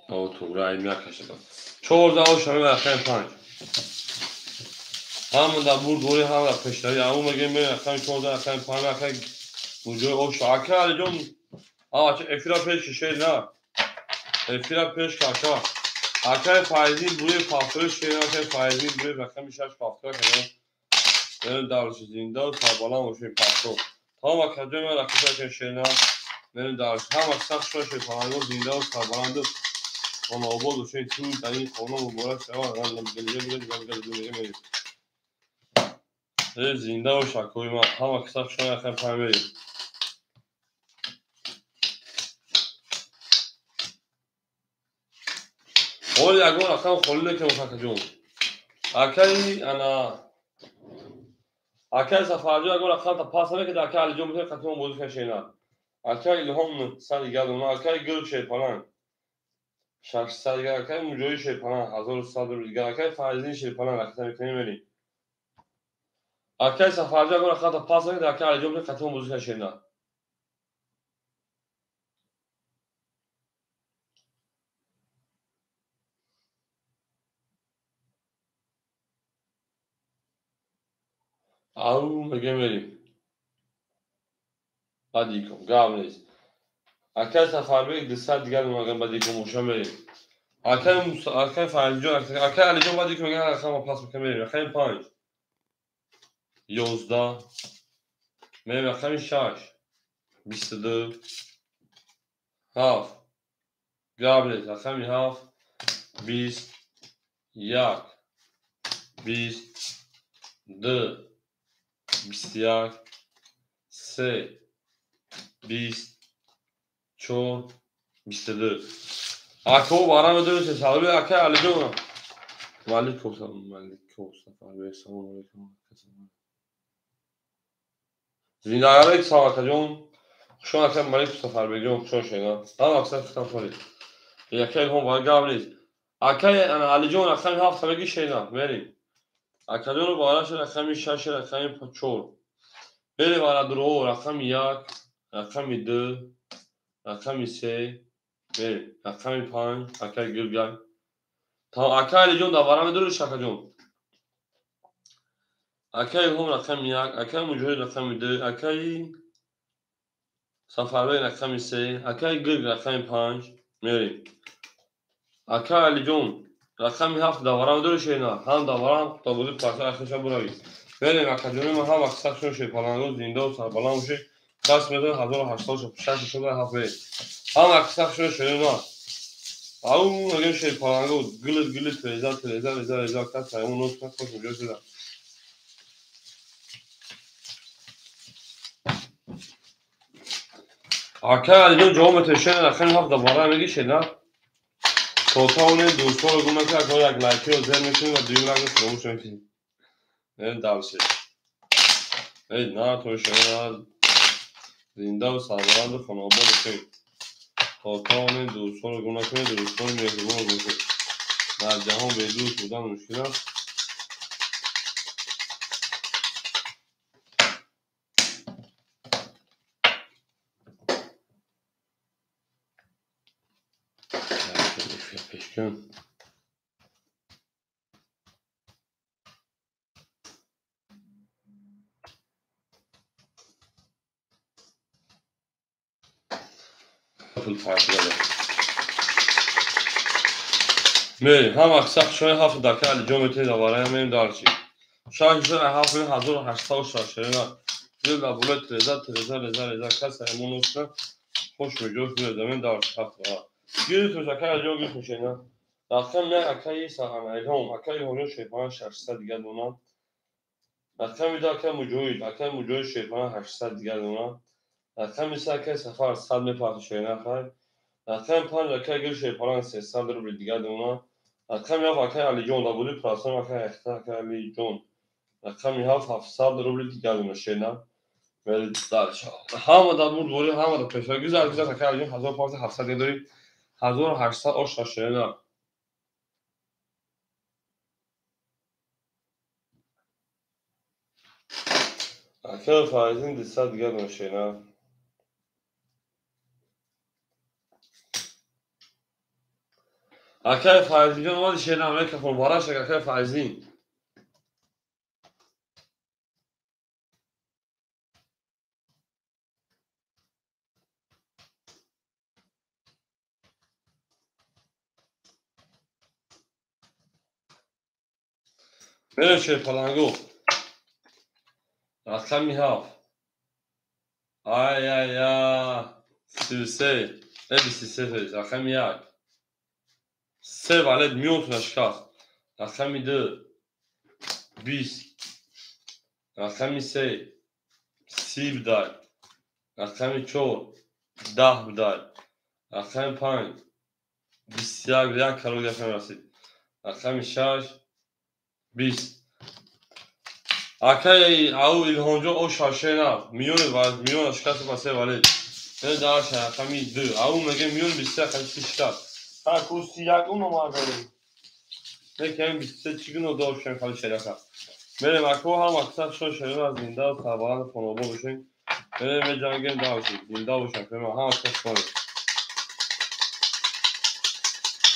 О, туғра ами як кашида. 14 ошами рақами панҷ. Ҳама дар бурд бурӣ, ҳама дар пешравӣ. Ау мегӯем мерем рақами 14, рақами панҷ, акай Муҷои ошо. Акай Алиҷон, эфира пеш шишед на. Эфира пеш ака. Акай Файзи бури пафтори шена, акай Файзи бури рақами шаш пафтор акаҷон. Мерем дарши зиндаву сарбаланд бошем пафтор. Тамом акаҷон ман рақами шена. Мерем дарши ҳама сахт шуд шерпаланго зиндаву сарбаланду хонобод бошед. Ту дар ин хона муборак шавад. Зинда бош акои ман. Ҳама сахт шуд рақами панҷ мерем. Ҳол ягон рақам холӣ накунем акаҷон. Акай ана акай Сафарҷон ягон рақамта пас намекард, акай Алиҷон бутун қатимон бозӣ кунад шена. Акай Илҳом 900 дигар дона. Акай Гул Шерпаланг 600 дигар. Акай Муҷоҳид Шерпаланг 1100 рубли дигар. Акай Файзин Шерпаланг ракета мекунем мерем. Акай Сафарҷон агар хата пас накунед, акай Алиҷон қатъан бозӣ кунад шерна. Ау мегем мерем. Бадиком, гап нест. Акай Сафарбек 200 дигар мегам бадиком оша мерем. Акай Муса, акай Файзҷон, акай Алиҷон бадиком мегам рақама пас мекунем мерем. Рақами 5 11 мерем рақами 6 22 7 гап нест. Рақами 7 20 1 20 2 21 3 20 4 22. Ако вара медонед саволи акай Алиҷон. Валейкум салом, валейкум салом, салом алейкум. Зиндагалек салом акаҷон. Хуш омад акай Малик Сафарбекҷон, хуш омад шудан. Ҳама аксар хитам холӣ. Акай Илҳом ва гап нест. Акай Алиҷон рақами 7 меги шена, мерем. Акаҷон вара шуд рақами 6 рақами 4. Мерем вара дуро рақами 1, рақами 2, рақами 3, мерем рақами 5, акай Гулгай. Та акай Алиҷон дар вара медориш акаҷон. Акай Илҳом рақами 1, акай Муҷоҳид рақами 2, акай Сафарбек рақами 3, акай Гулг рақами 5, мерем. Акай Алиҷон рақами 7 дар вара медориш шена, ҳам дар вара ҳам табози парса ахиша буравӣ. Мерем акаҷони ман ҳам вақт сахшон шепаланго зинда сарбаланд бошед. Кас медонад 1866 шуда 7 мерем. Ҳам вақт сахшон шена. Ау мегем шепаланго гилит гилит реза реза реза реза кас аймон нос кас хош меҷо шуда. Акай Алиҷон ҷавоб метавед шена рақами 7 дар вара меги шена. То тавонед дӯстонро гум накунед, акаҳо як лайкиро зер мекунед ва дуюм лайкро фаромӯш накунед. Э дальше. Эй на то шена зиндаву сарбаланду хонаобод бошед. То тавонед дӯстонро гум накунед, дӯстони меҳрубон бошед. Дар ҷаҳон бедӯст будан мушкил аст. Мерем, ҳам вақт сахт шои 7 дака Алиҷон метавонед дар вараям мерем дарчи. 6 7 1806 шерина. Зил дар болои треза треза реза реза кас аймон нос хош меҷош мерезамем дарчи 7 ва. Гирифтуш акай Алиҷон гирифтуш шена. Рақам 1 акай Саҳана Илҳом, акай Илҳомҷон шерпаланг 600 дигар дона. Рақами 2 акай Муҷоҳид, акай Муҷоҳид шерпаланг 800 дигар дона. Рақами 3 акай Сафар 100 мепартад шена хай. Рақами 5 акай Гул шерпаланг 300 рубли дигар дона. Рақами 7 акай Алиҷон дар болои прасом акай Ахта акай Алиҷон. Рақами 7 700 рубли дигар дона шена. Вели дальше. Ҳама дар бурдборӣ, ҳама дар пешра. Гузар гузар акай Алиҷон 1500 дигар дорӣ. 1800 оша шена. Акай Файзин 200 дигар дона шена. Акай Файзинҷон омади шена, микрофон барашак акай Файзин. Мерем шерпаланго. Рақами 7. Ай ай ай 33, 23 рақами 1. 3 валет миёнтона шикаст. Рақами 2 20. Рақами 3 30 будай. Рақами 4 10 будай. Рақами 5 21 як каро гирифтан расид. Рақами 6 20. Акай ау Илҳомҷон о шашена миёни ва миёна шикаст ба 3 валет. Дар рақами 2. Ау мегем миён 23 рақами 36. Ҳа курси якум номар дорем. Лекин 23 чӣ гуна доштем хали шерака. Мерем ако ҳам аксар шо шера зинда ва сарбаланд хонобод бошем. Мерем меҷангем даши зинда бошем. Ҳам аксар шо.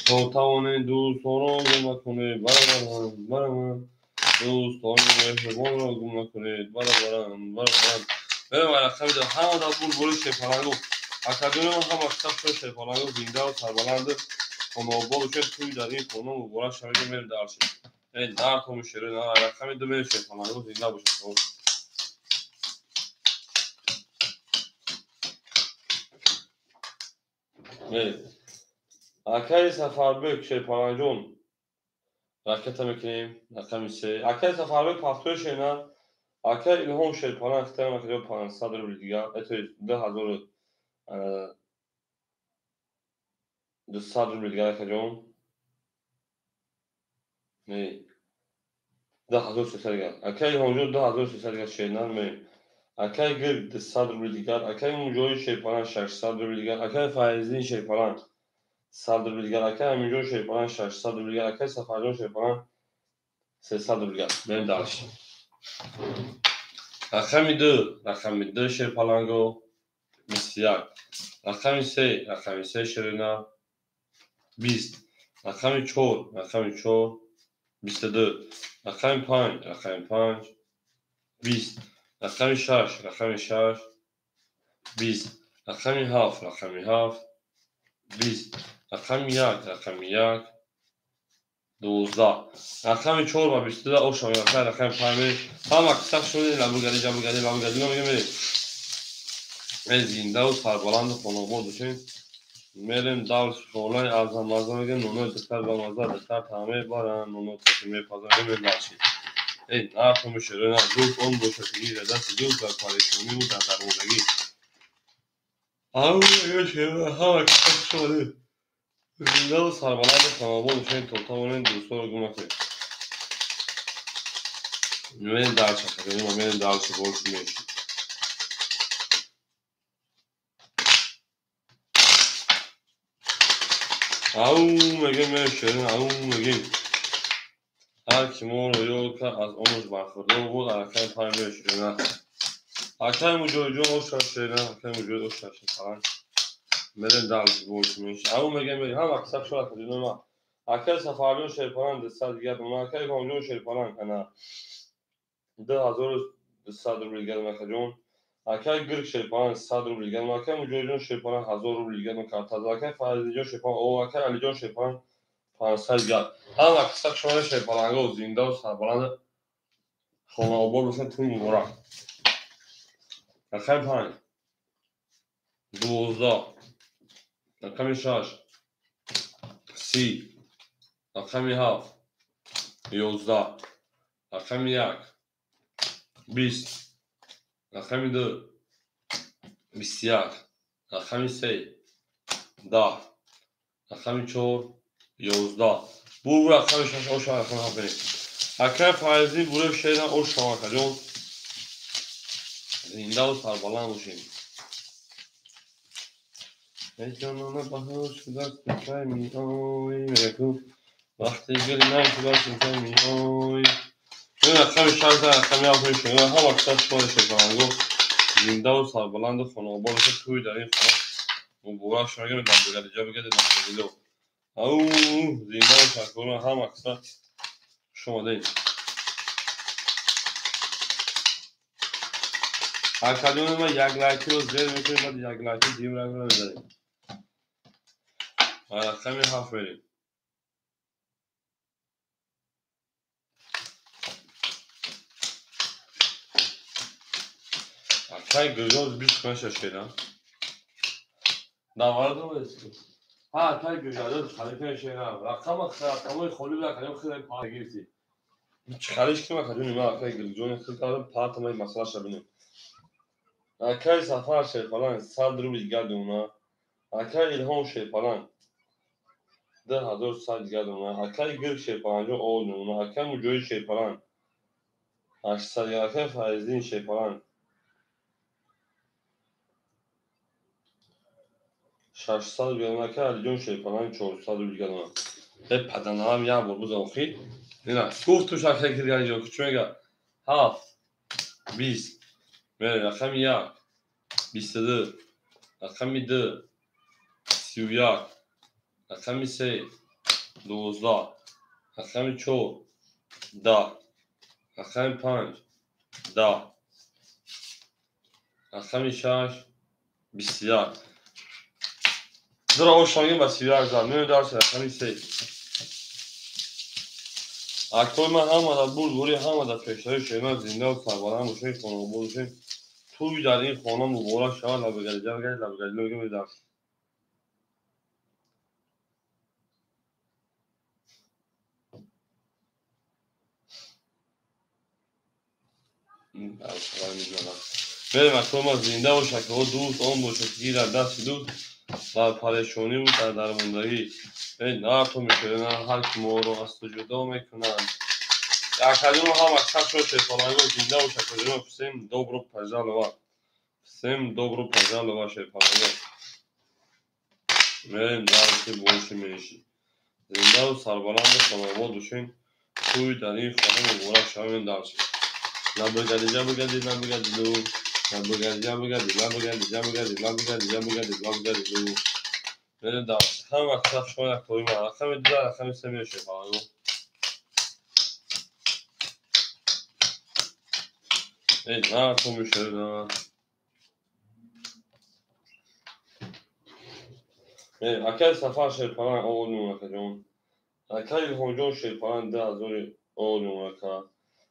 То тавонед дӯстонро гум накунед, баробарам, баробарам. Дӯстони меҳрубонро гум накунед, баробарам, баробарам. Мерем рақами 2. Ҳама дар булбули шерпалангу. Академия ҳам аксар шо шерпалангу зинда ва сарбаланд хонобод бошед. Тӯй дар ин хона муборак шавед. Мерем дарши. Дар тому шере на рақами 2 мерем шерпалангу зинда бошед. Мерем. Акаи Сафарбек шерпаланҷон ракета мекунем рақами 3. Акаи Сафарбек пахтои шена. Акаи Илҳом шерпаланг хитаем акаҷо 500 рубл дигар. То есть 2200 рубл дигар акаҷон. Не. 2300 дигар. Акаи Илҳомҷон 2300 дигар шена мерем. Акаи Гирг 200 рубл дигар. Акаи Муҷоҳид шерпаланг 600 рубл дигар. Акаи Файзиддин шерпаланг 100 рубл дигар. Акаи Аминҷон шерпаланг 600 рубл дигар. Акаи Сафарҷон шерпаланг 300 рубл дигар. Мерем дальше. Рақами 2, рақами 2 шерпаланго 21. Рақами 3, рақами 3 шерина 20. Рақами 4, рақами 4 22. Рақами 5, рақами 5 20. Рақами 6, рақами 6 20. Рақами 7, рақами 7 20. Рақами 1, рақами 1 12. Рақами 4 ва 22 оша меояд. Рақами 5 ҳама қисса шуди лабугари ҷабугари лабугари мегем. Зинда ва сарбаланд хонобод бошем. Мерем давр шолай азам маза мегем нонои духтар ба маза духтар таъме баран ноно таши мепазан мерем дарши. Эй нарху шерена дӯст он бошад ки дасти дӯст дар парешонӣ ва дар дармондагӣ. Ау шерена ҳама қисса шуди зинда ва сарбаланд хонобод бошем. То тавонем дӯстонро гум накунем. Мерем дарши мерем дарши бош меши. Ау мегем шерин ау мегем. Ҳар ки моро ёд кард аз омӯз бархӯрдор буд. Акаи пай мешерина. Акаи Муҷоҳидҷон оша шерина. Акаи Муҷоҳид оша шерина. Мерем дарси бош меши. Ау мегем ҳам аксар шуд акаҷонома. Акаи Сафарҷон шерпаланг 200 дигар. Акаи Илҳомҷон шерпаланг ана 2200 рубл дигар акаҷон. Акаи Гирг шерпаланг 100 рубл дигар. Акаи Муҷоҳидҷон шерпаланг 1000 рубл дигар. Акаи Файзиҷон шерпаланг о акаи Алиҷон шерпаланг 500 дигар. Ҳам аксар шуд шерпаланго зинда ва сарбаланд хонаобод бошанд. Тӯй муборак. Рақами 5 12. Рақами 6 30. Рақами 7 11. Рақами 1 20. Рақами 2 21. Рақами 3 10. Рақами 4 11. Бу рақами 6 оша рақами 7 берем. Акаи Файзӣ бурев шерина оша акаҷон. Зинда ва сарбаланд бошем. Эй ҷонона баҳор шудааст кай меои мегӯ вақти гули нав шудааст кай меои. Рақами 6 рақами 7 мешавад. Ҳама қисса шумо шерпаланго зинда ва сарбаланду хонобод бошед. Тӯй дар ин хона муборак шавад. Дар ҷабгади ҷабгади. Ау зинда ва сарбаланд ҳама қисса шумо дед. Академия ма як лайкиро зер мекунем, баъд як лайки дим рангро мезанем. Рақами 7 мерем. Акаи Гирҷон 20 шера. Навард ҳа акаи Гирҷон халифа шера. Рақама рақамои холи буд акаҷон хеле паҳ гирифтӣ. Чӣ халиш кунем акаҷони ман акаи Гирҷон хел кардам паҳтамаи масъалаша бинем. Акаи Сафар шерпаланг 100 рубл дигар дона. Акаи Илҳом шерпаланг 2100 дигар дона. Акаи Гирг шерпаланҷон о дона. Акаи Муҷоҳид шерпаланг 800 дигар. Акаи Файзиддин шерпаланг 600 дигар ака Алиҷон Шерпаланг 400 рубл дигар дона. Э паданалам як бор бузан охи. Ина гуфт ту шакли киргани ҷо чӣ мега? 7 20 мерем рақами 1 22 рақами 2 31 рақами 3 12 рақами 4 10 рақами 5 10 рақами 6 21. Дора ошангим ба 31 зад. Меоем дарси рақами 3. Акои ман ҳама дар бурдборӣ, ҳама дар пешравӣ шема, зинда ва сарбаланд бошед, хонаобод бошед. Тӯй дар ин хона муборак шавад. Лабигалиҷа бигардед, лабигалиҷа бигардед дарс. Мерем акои ман зинда бош, акоҳо дӯст он бошад, ки дар дасти дӯст дар парешониву дар дармондагӣ. Эй на то мешавад, ҳар ки моро аз ту ҷудо мекунанд. Академия ҳама сахшо шерпаланго зинда бош, академия. Всем добро пожаловать. Всем добро пожаловать, шерпаланго. Мерем дарси больше меньше. Зиндаву сарбаланду хонаобод бошед. Тӯй дар ин хона муборак шавад. Дарси. Лабигалиҷа бигардед, лабигалилу. Лабигалиҷа бигардед, лабигалиҷа бигардед, лабигалиҷа бигардед, лабигалилу. Мерем дарс. Ҳама сах шумо як тои ман. Рақами 2, рақами 3 меояд шерпаланго. Эй, на то мешавад, на. Эй, акай Сафар Шерпаланг овоз мемон, акаҷон. Акай Илҳомҷон Шерпаланг 2000 овоз мемон, ака.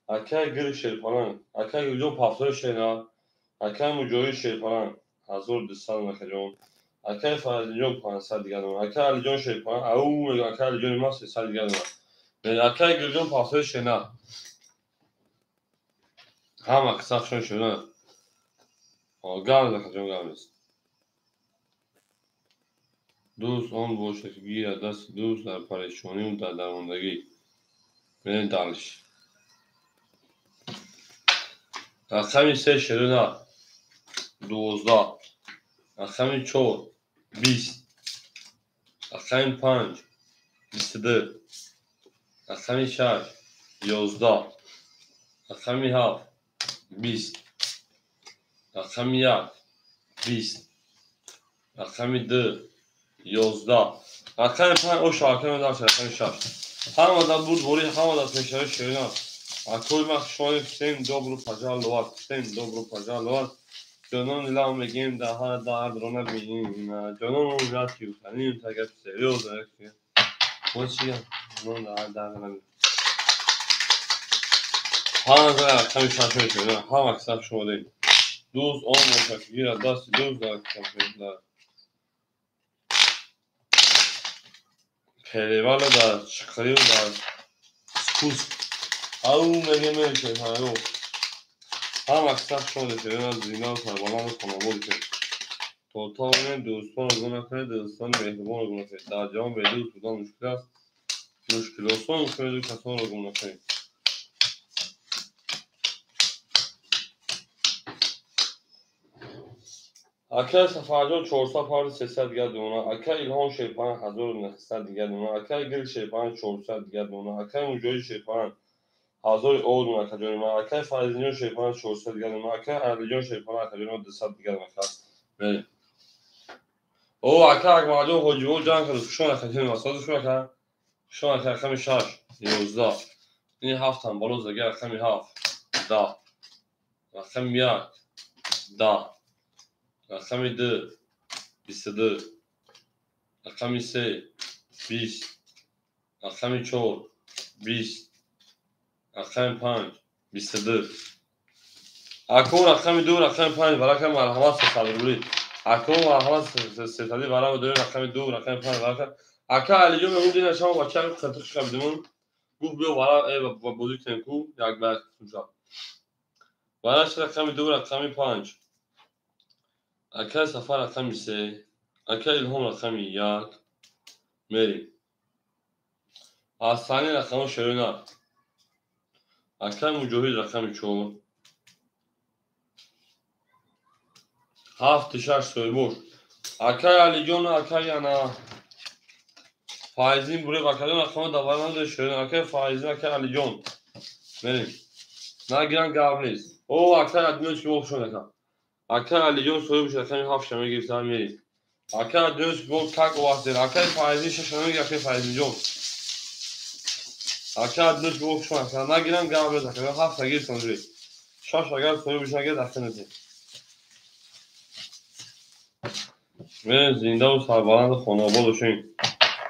Акай Гир Шерпаланг, акай Гирҷон Пафтои Шера, акай Муҷоҳид Шерпаланг 1200, акаҷон. Акай Фаридинҷон 500 дигар дона. Акай Алиҷон Шерпаланг, ау, акай Алиҷони ман 300 дигар дона. Акай Гирҷон Пафтои Шера. Ҳама қиссахшон шуда. Гап акаҷон, гап нест. Дӯст он бошад, ки гирад дасти дӯст дар парешониву дар дармондагӣ. Мерем дальше. Рақами 3 шерина 12, рақами 4 20, рақами 5 22, рақами 6 11, рақами 7 20, рақами 1 20, рақами 2 11, рақами 5 оша рақами дарс, рақами 6. Ҳама дар бурдборӣ, ҳама дар пешравӣ шерина. Акои ман шумо всем добро пожаловать, всем добро пожаловать. Ҷонон лам мегем, дар ҳар дардро набинем. Ҷонон яки уханим, тагар серьёзно. Вот чи ҷонон дар ҳар дардро набинем. Панҷ рақами 6 мешавад. Ҳама кисаб шумо дорем. Дӯст он бошад, ки гирад дасти дӯст дар перевалу, дар чиқирию, дар спуск. Ау мегем мешавад ҳаё. Ҳама кисаб шумо дорем. Зинда сарбаланду хонаобод бошед. То тавонем дӯстонро гум накунед, дӯстони меҳрубонро гум накунед. Дар ҷаҳон бедӯст будан мушкил аст. Мушкилосон кунеду касонро гум накунед. Акай Сафарҷон 400 парди 300 дигар дона. Акай Илҳом Шерпаланг 1900 дигар дона. Акай Гир Шерпаланг 400 дигар дона. Акай Муҷоҳид Шерпаланг 1000 овоз мемон, акаҷони ман. Акай Фаридинҷон Шерпаланг 400 дигар дона. Акай Алиҷон Шерпаланг акаҷони ман 200 дигар дона. Мерем. О, ака Акмалҷон Ҳоҷиво ҷанг кард. Хушон акаҷони ман. Сози шумо ака. Хушон ака рақами 6 11. Ин 7 ҳам боло заги рақами 7 10. Рақами 1 10. Рақами 2 22. Рақами 3 20. Рақами 4 20. Рақами 5 22. Ако рақами 2 рақами 5 варака марҳамат 300 рубли. Ако марҳамат 300 варака дорем рақами 2 рақами 5 варака. Ака Алиҷон мегӯ дина шама бача қатиқ шабдимон. Гуфт биё вара бозӣ кунем ку як ба як шаб. Вараш рақами 2 рақами 5. Акай Сафар рақами 3, акай Илҳом рақами 1. Мерем. Аз сани рақамҳо шерина. Акай Муҷоҳид рақами 4. 7 6 соҳибош. Акай Алиҷон, акай ана Файзин бурев, акаҷон рақама давара надои шерина. Акай Файзин, акай Алиҷон. Мерем. Нагиран гап нест. О, акай Адиноч ки вохшон ака. Акай Алиҷон соҳиб шуд, рақами 7 мегирифта мерем. Акай Адиноч ки вох как оваздер. Акай Файзин 6 мегирифта, акай Файзинҷон. Акай Адиноч ки вохшон ака. Нагиран гап нест, ака 7 гирифтан ҷӯй. 6 агар соҳиб шуд, агар дахта нетем. Мерем зиндаву сарбаланду хонаобод бошем.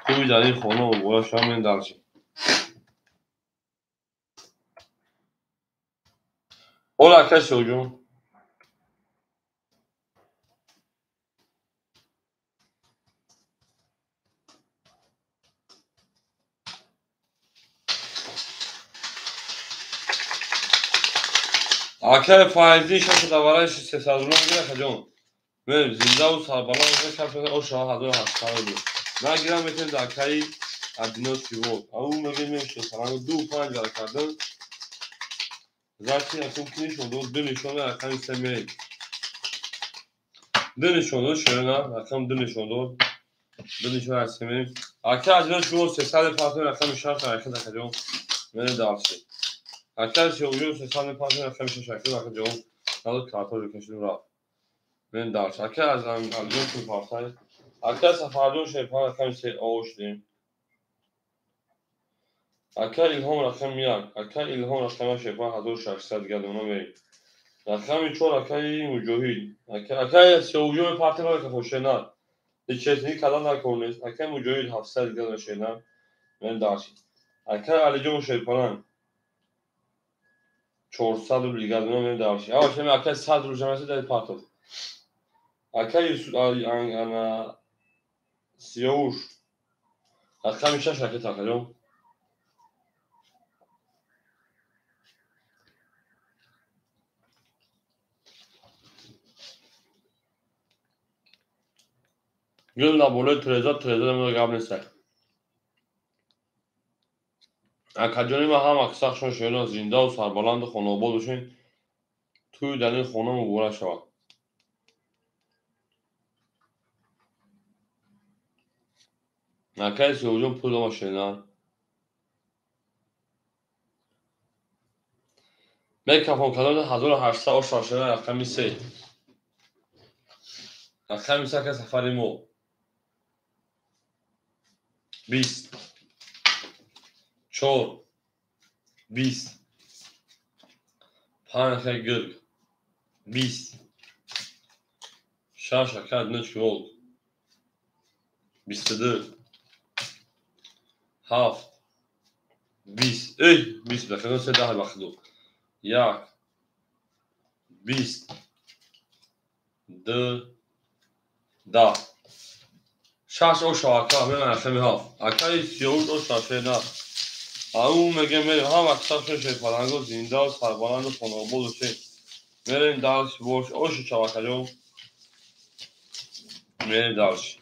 Туи дар ин хона муборак шава, мерем дарчи. Ола акай Сиёҷон. Акай Файзин 6 давараи 300 рубл мегирад, акаҷон. Мерем зиндаву сарбаланд бошем, кафе оша 1800 рубл. Нагирам метавонем дар акаи Адиноч кивод. Ау мегӯем мешиносам. 2 5 вара кардам. Зачи акун ки нишон дод, 2 нишон дод, рақами 3 мерем. 2 нишон дод, шерина, рақам 2 нишон дод. 2 нишон аз 3 мерем. Акаи Адиноч кивод 300 партон рақами 6 ҳаракат акаҷон. Мерем дарси. Акаи Сиёвҷон 300 партон рақами 6 ҳаракат акаҷон. Надод картоҷо кашидем рафт. Мерем дарси. Акаи Алиҷон пул партай. Акаи Сафарҷон Шерпан рақами 3 овоштем. Акаи Илҳом рақами 1. Акаи Илҳом рақами 1 Шерпан 1600 дигар дона мерем. Рақами 4 акаи Муҷоҳид. Акаи Сиёвҷон партия ка хошена. Честни кадан накор нест. Акаи Муҷоҳид 700 дигар дона шена. Мерем дарси. Акаи Алиҷон Шерпан 400 рубл дигар дона мерем дарси. Ава шема акаи 100 рубл жамаси дар партов. Акаи Юсуф ана Сиёвуш рақами 6 ракет акаҷон. Гул дар болои треза, треза гап нест. Акаҷони ман ҳама сахшон шерина зиндаву сарбаланду хонаобод бошем. Тӯи дар ин хона муборак шавад. Акаи Сиёвҷон пул дома шерина. Мекафон кардам 1800 оша шерина рақами 3. Рақами 3 ака сафари мо. 20 4 20 5 ака гирг 20 6 ака Адиноч кивод 22 7 20 эй 20 дақиқа 3 10 вақт 1 20 2 10 6 оша ака меман рақами 7. Акаи Сиёвуш оша шена. Ау мегем мерем ҳама сахшон шерпаланго зиндаву сарбаланду хонаобод бошем. Мерем дарси бош оши чав акаҷон. Мерем дарси.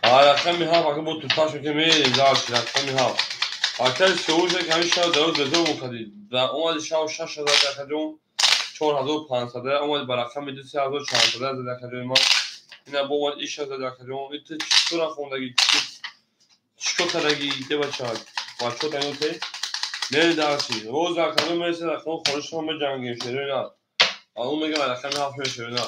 Рақами 7 ака бо туташ мекунем мерем дарси рақами 7. Акаи Сиёвуш ҳамин шав дароз безор мекардӣ. Омади шав 6000 акаҷон. 4500 омад ба рақами 3400 зада акаҷони ман. Ина бо омад иша зада акаҷон. Ит читура хондаги чико кардаги де бача. Бачо таноте. Мерем дарси. Роз акаҷон мересад рақами хонашон меҷангем шерина. Ау мегам рақами 7 шерина.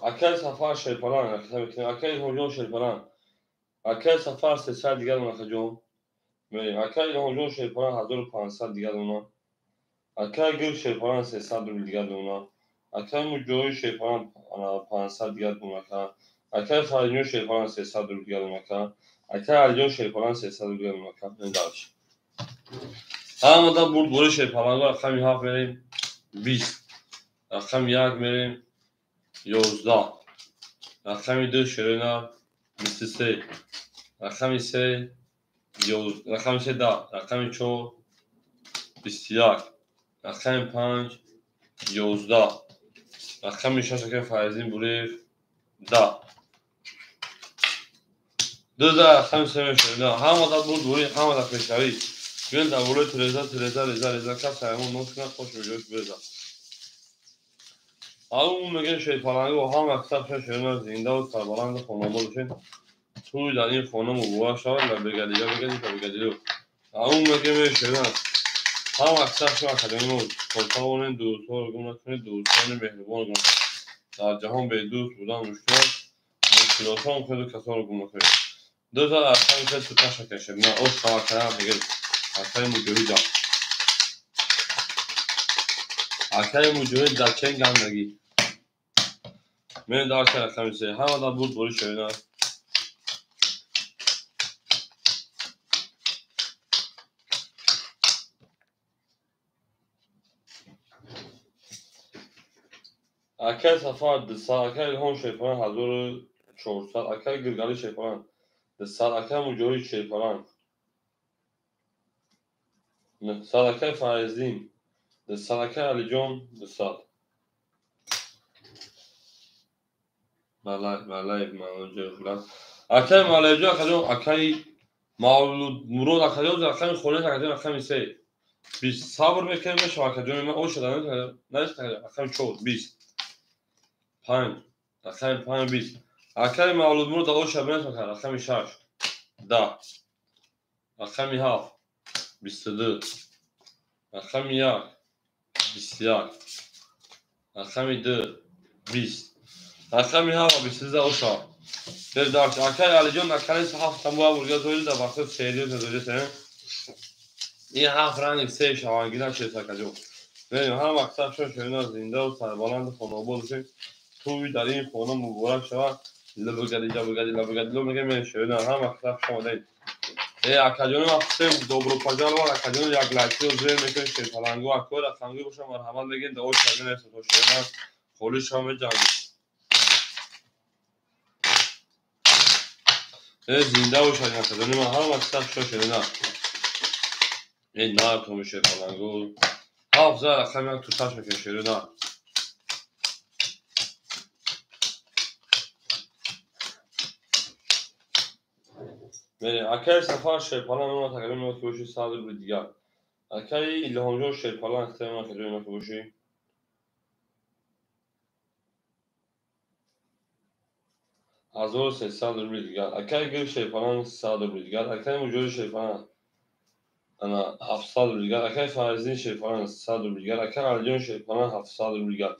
Акаи Сафар Шерпалан акаи Илҳомҷон Шерпалан. Акаи Сафар 300 дигар дона акаҷон. Мерем. Акаи Илҳомҷон Шерпалан 1500 дигар дона. Акаи Гул Шерпалан 300 рубл дигар дона. Акаи Муҷоҳид Шерпалан 500 дигар дона ака. Акаи Фаридҷон Шерпалан 300 рубл дигар дона ака. Акаи Алиҷон Шерпалан 300 рубл дигар дона ака. Мерем дарси. Ҳамада бурд бори Шерпаланго рақами 7 мерем 20. Рақами 1 мерем 11. Рақами 2 шерина 23. Рақами 3 рақами 3 10. Рақами 4 21. Рақами 5 11. Рақами 6 акай Файзин Буриев 10. 2 рақами 3 мешавад. Ҳамада бурд бурӣ, ҳамада пешравӣ. Биён дар болои тереза, тереза, реза, реза, кас ҳаймон нос кунад, хош ҷош беза. Ҳамун мегӯем шерпаланго, ҳама аксар шерона зиндаву сарбаланду хонобод бошед. Тӯй дар ин хона муборак шавад, лабегалига бегади лабегалилу. Ҳамун мегӯем шерона ҳама аксар шумо академиро тавонед, дӯстҳоро гум накунед, дӯстони меҳрубонро гум накунед. Дар ҷаҳон бедӯст будан мушкил аст, мушкилотҳо хеле касонро гум накунед. 2 рақами 3 туташа кашед. На, ош шавакая мегӯед. Акаи Муҷоҳида. Акаи Муҷоҳид дар чен гандагӣ. Мен дар рақами 3. Ҳама дар бурд борӣ шавед. Акаи Сафар 200, акаи Илҳом Шерпалан 1400, акаи Гиргали Шерпалан 200, акаи Муҷоҳид Шерпалан 900, акаи Файздин 200, акаи Алиҷон 200. Малаев Малаев. Акаи Малаевҷон, акаҷон, акаи Мавлудмурод акаҷон, рақами холис акаҷон, рақами 3. 20. Сабр мекунем, мешава акаҷони ман, оша навист рақами 4, 20. 5, рақами 5, 20. Акаи Мавлудмурод оша бинавис рақами 6, 10. Рақами 7, 22. Рақами 1, 21. Рақами 2, 20. Рақами 7, 22 оша. Акаи Алиҷон, акаи 7 тамбуа бурга зоиди дар вақти сериёз зоиди. Ин 7 ранги 3 шавангина чист акаҷон. Бинем ҳама мақсад шумо шумо зиндаву сарбаланду хонобод бошед. Тӯй дар ин хона муборак шавад. Лабгади лабгади лабгади ло мегӯем шумо ҳама мақсад шумо дед. Акаҷони ман всем добро пожаловать. Акаҷони як лайкиро зер мекунед, шерпалангу акои рақамгӣ бошад, марҳамат мегӯем, дар ош шавед, то шумо холӣ шава меҷангед. Зинда бошад акаҷони ман, ҳама мақсад шумо шумо. На то шерпалангу. 7 рақами 1 туташ мекунед шумо. Акаи Сафар Шерпалан омад, акаҷони ман ки бошӣ 100 рубли дигар. Акаи Илҳомҷон Шерпалан ихтиёр ман, акаҷони ман ки бошӣ 1300 рубли дигар. Акаи Гул Шерпалан 100 рубли дигар. Акаи Муҷоҳид Шерпалан ана 700 рубли дигар. Акаи Фарзин Шерпалан 100 рубли дигар. Акаи Алиҷон Шерпалан 700 рубли дигар.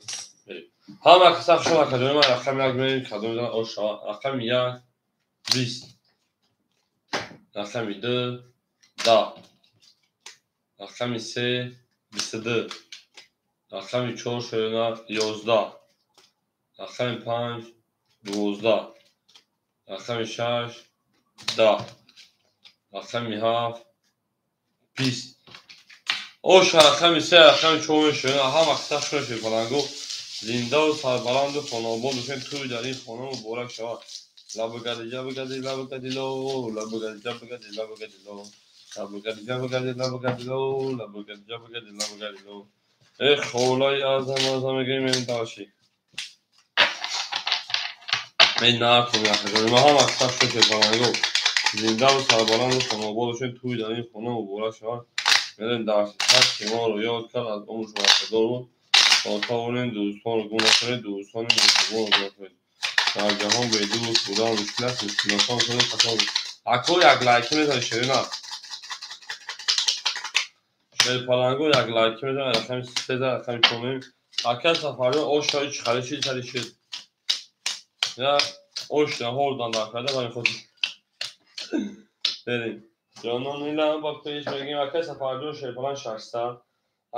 Ҳама каса шумо акаҷони ман рақами 1 меорем, кадом ош шавад. Рақами 1 20. Рақами 2 10. Рақами 3 22. Рақами 4 шуна 11. Рақами 5 12. Рақами 6 10. Рақами 7 20. Ош рақами 3 рақами 4 шуна ҳама қисса шуна шерпалангу зиндаву сарбаланду хонобод бошед. Тӯй дар ин хона муборак шавад. Лабгади лабгади лабгади ло, лабгади лабгади лабгади ло, лабгади лабгади лабгади ло, лабгади лабгади лабгади ло. Холаи азам азам мегӯем ин даши. Мен накун акаҷони ман, ҳама қисса шуна шерпалангу зиндаву сарбаланду хонобод бошед. Тӯй дар ин хона муборак шавад. Мерем дарси ҳар ки моро ёд кард аз умрш баракатдор буд. Тавонед дӯстонро гум накунед, дӯстони меҳрубонро гум накунед. Дар ҷаҳон бедӯст будан мушкил аст, мушкилотҳо хеле касон. Ако як лайки мезанед шерина. Шерпалангу як лайки мезанед, рақами 3 рақами 4. Ака Сафарҷон ош шои чӣ хари чӣ сари шид. Я ош наҳордан дар карда ба мехоҳ. Берем. Ҷонон илам ба пеш мегӯем акаи Сафарҷон Шерпалан 600,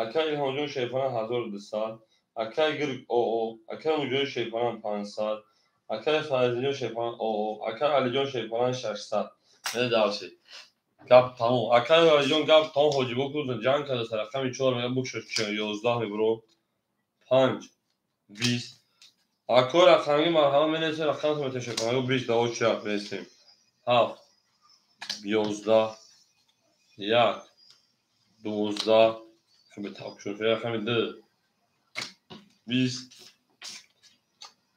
акаи Илҳомҷон Шерпалан 1200, акаи Гирг ОО, акаи Муҷоҳид Шерпалан 500, акаи Файзиҷон Шерпалан ОО, акаи Алиҷон Шерпалан 600. Медавши. Гап тамом. Акаи Алиҷон гап тамом, Ҳоҷибок ҷанг карда сар рақами 4 мега букшо 11 мебро. 5 20. Акои рақамги марҳамат менависем, рақамро метавонем Шерпалангу 20 да очи менависем. 7 11 1 12 рақами 2 20.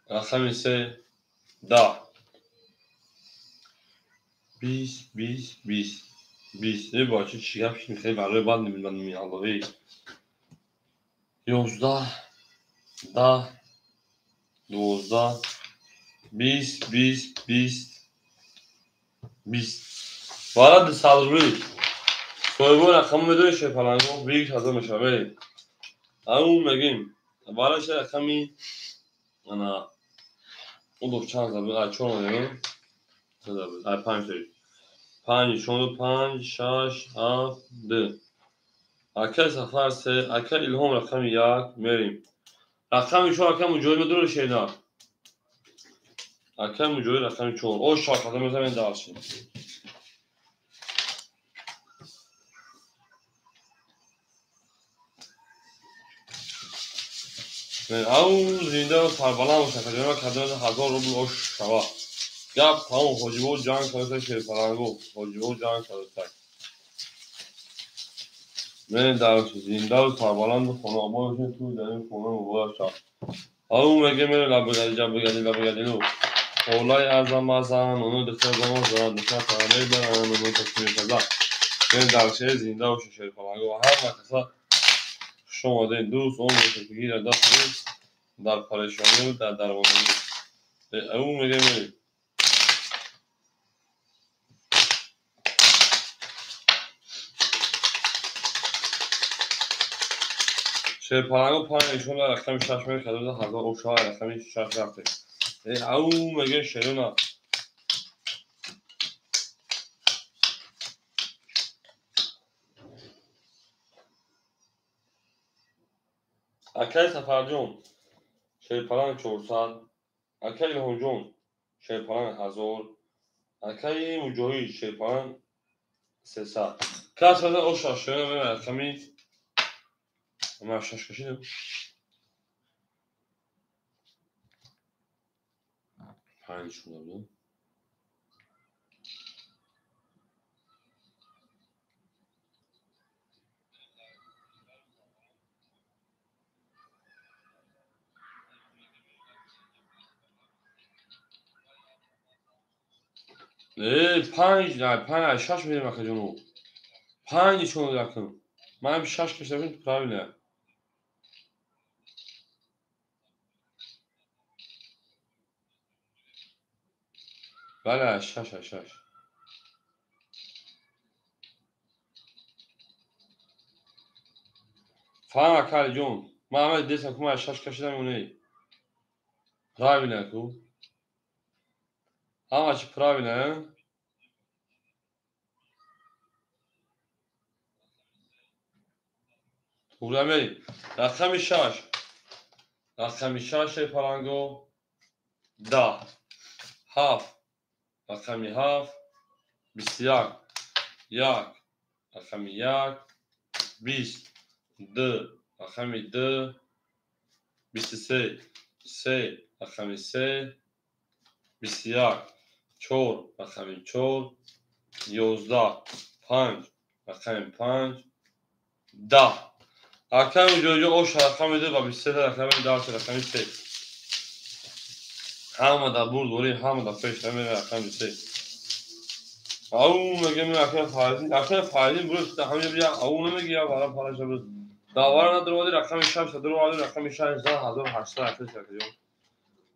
Рақами се 10. 20, 20, 20, 20. Не бача чӣ гап шуд? Хеле барои бад меаловӣ. 11, 10, 12, 20, 20, 20, 20. Бара 200 рубли. Соҳибои рақамро медонед, шерпаланго 20 000 мешавад. Ау мегим. Бара ша рақами ана удо чанд забуд? А чор мегим. Забуд. А панҷ тои. 5, 4, 5, 6, 7, 2. Акай Сафар 3, акай Илҳом рақами 1 мерим. Рақами 4 акай Муҷоҳид медонед шена? Акай Муҷоҳид рақами 4. О шакада мезанем дарши. Ау зинда сарбаланд бошад, акаҷон, кадом 1000 рубл ош шава. Гап тамом, ҳоҷибо ҷанг карда шерпаланго, ҳоҷибо ҷанг карда. Мен дар зиндаву сарбаланду хонаобод бошед, ту дар ин хона муборак шав. Ау меге мере лабгади ҷабгади лабгадилу. Холай азамазан, оно духтар замазан, духтар мебаран, оно тасмепазан. Мен дар шер зинда бошед шерпаланго. Ҳама каса хуш омадед, дӯст, он бошед, гира даст дар парешонию дар дарвозагӣ. Ау меге мере. Шерпаланго 5 нишон рақами 6 мер кадода 1000 ошава рақами 6 рафте. Ау меге шерона. Акай Сафарҷон шерпаланг 400, акай Илҳомҷон шерпаланг 1000, акай Муҷоҳид шерпаланг 300. Кас мезан оша шерона мера рақами ман шаш кашидам. 5 шуда буд. 5, 5, 6 мерем акаҷону. 5 нишон дакун. Ман 6 кашидам, правильно. Бале, 6, 6. Фаҳм акалиҷон, ман ҳама дидесам ку ман 6 кашидам ё не? Правильно ку? Ҳама чи правильно, туғри мерем. Рақами 6. Рақами 6 паланго 10. 7. Рақами 7 21. 1. Рақами 1 20. 2. Рақами 2 23. 3. Рақами 3 21. 4. Рақами 4 11. 5. Рақами 5 10. Акай Муҷоҳидҷон ош рақами 2 ва 23 рақами 10 рақами 3. Ҳама дар бурд дорӣ, ҳама дар пеш намера рақами 3. Ау мегем акай Фаридин, акай Фаридин бурд ҳамин бия ау намеги я бара параша буд. Давара надровади рақами 6 дровади рақами 6 1800 акай акаҷон.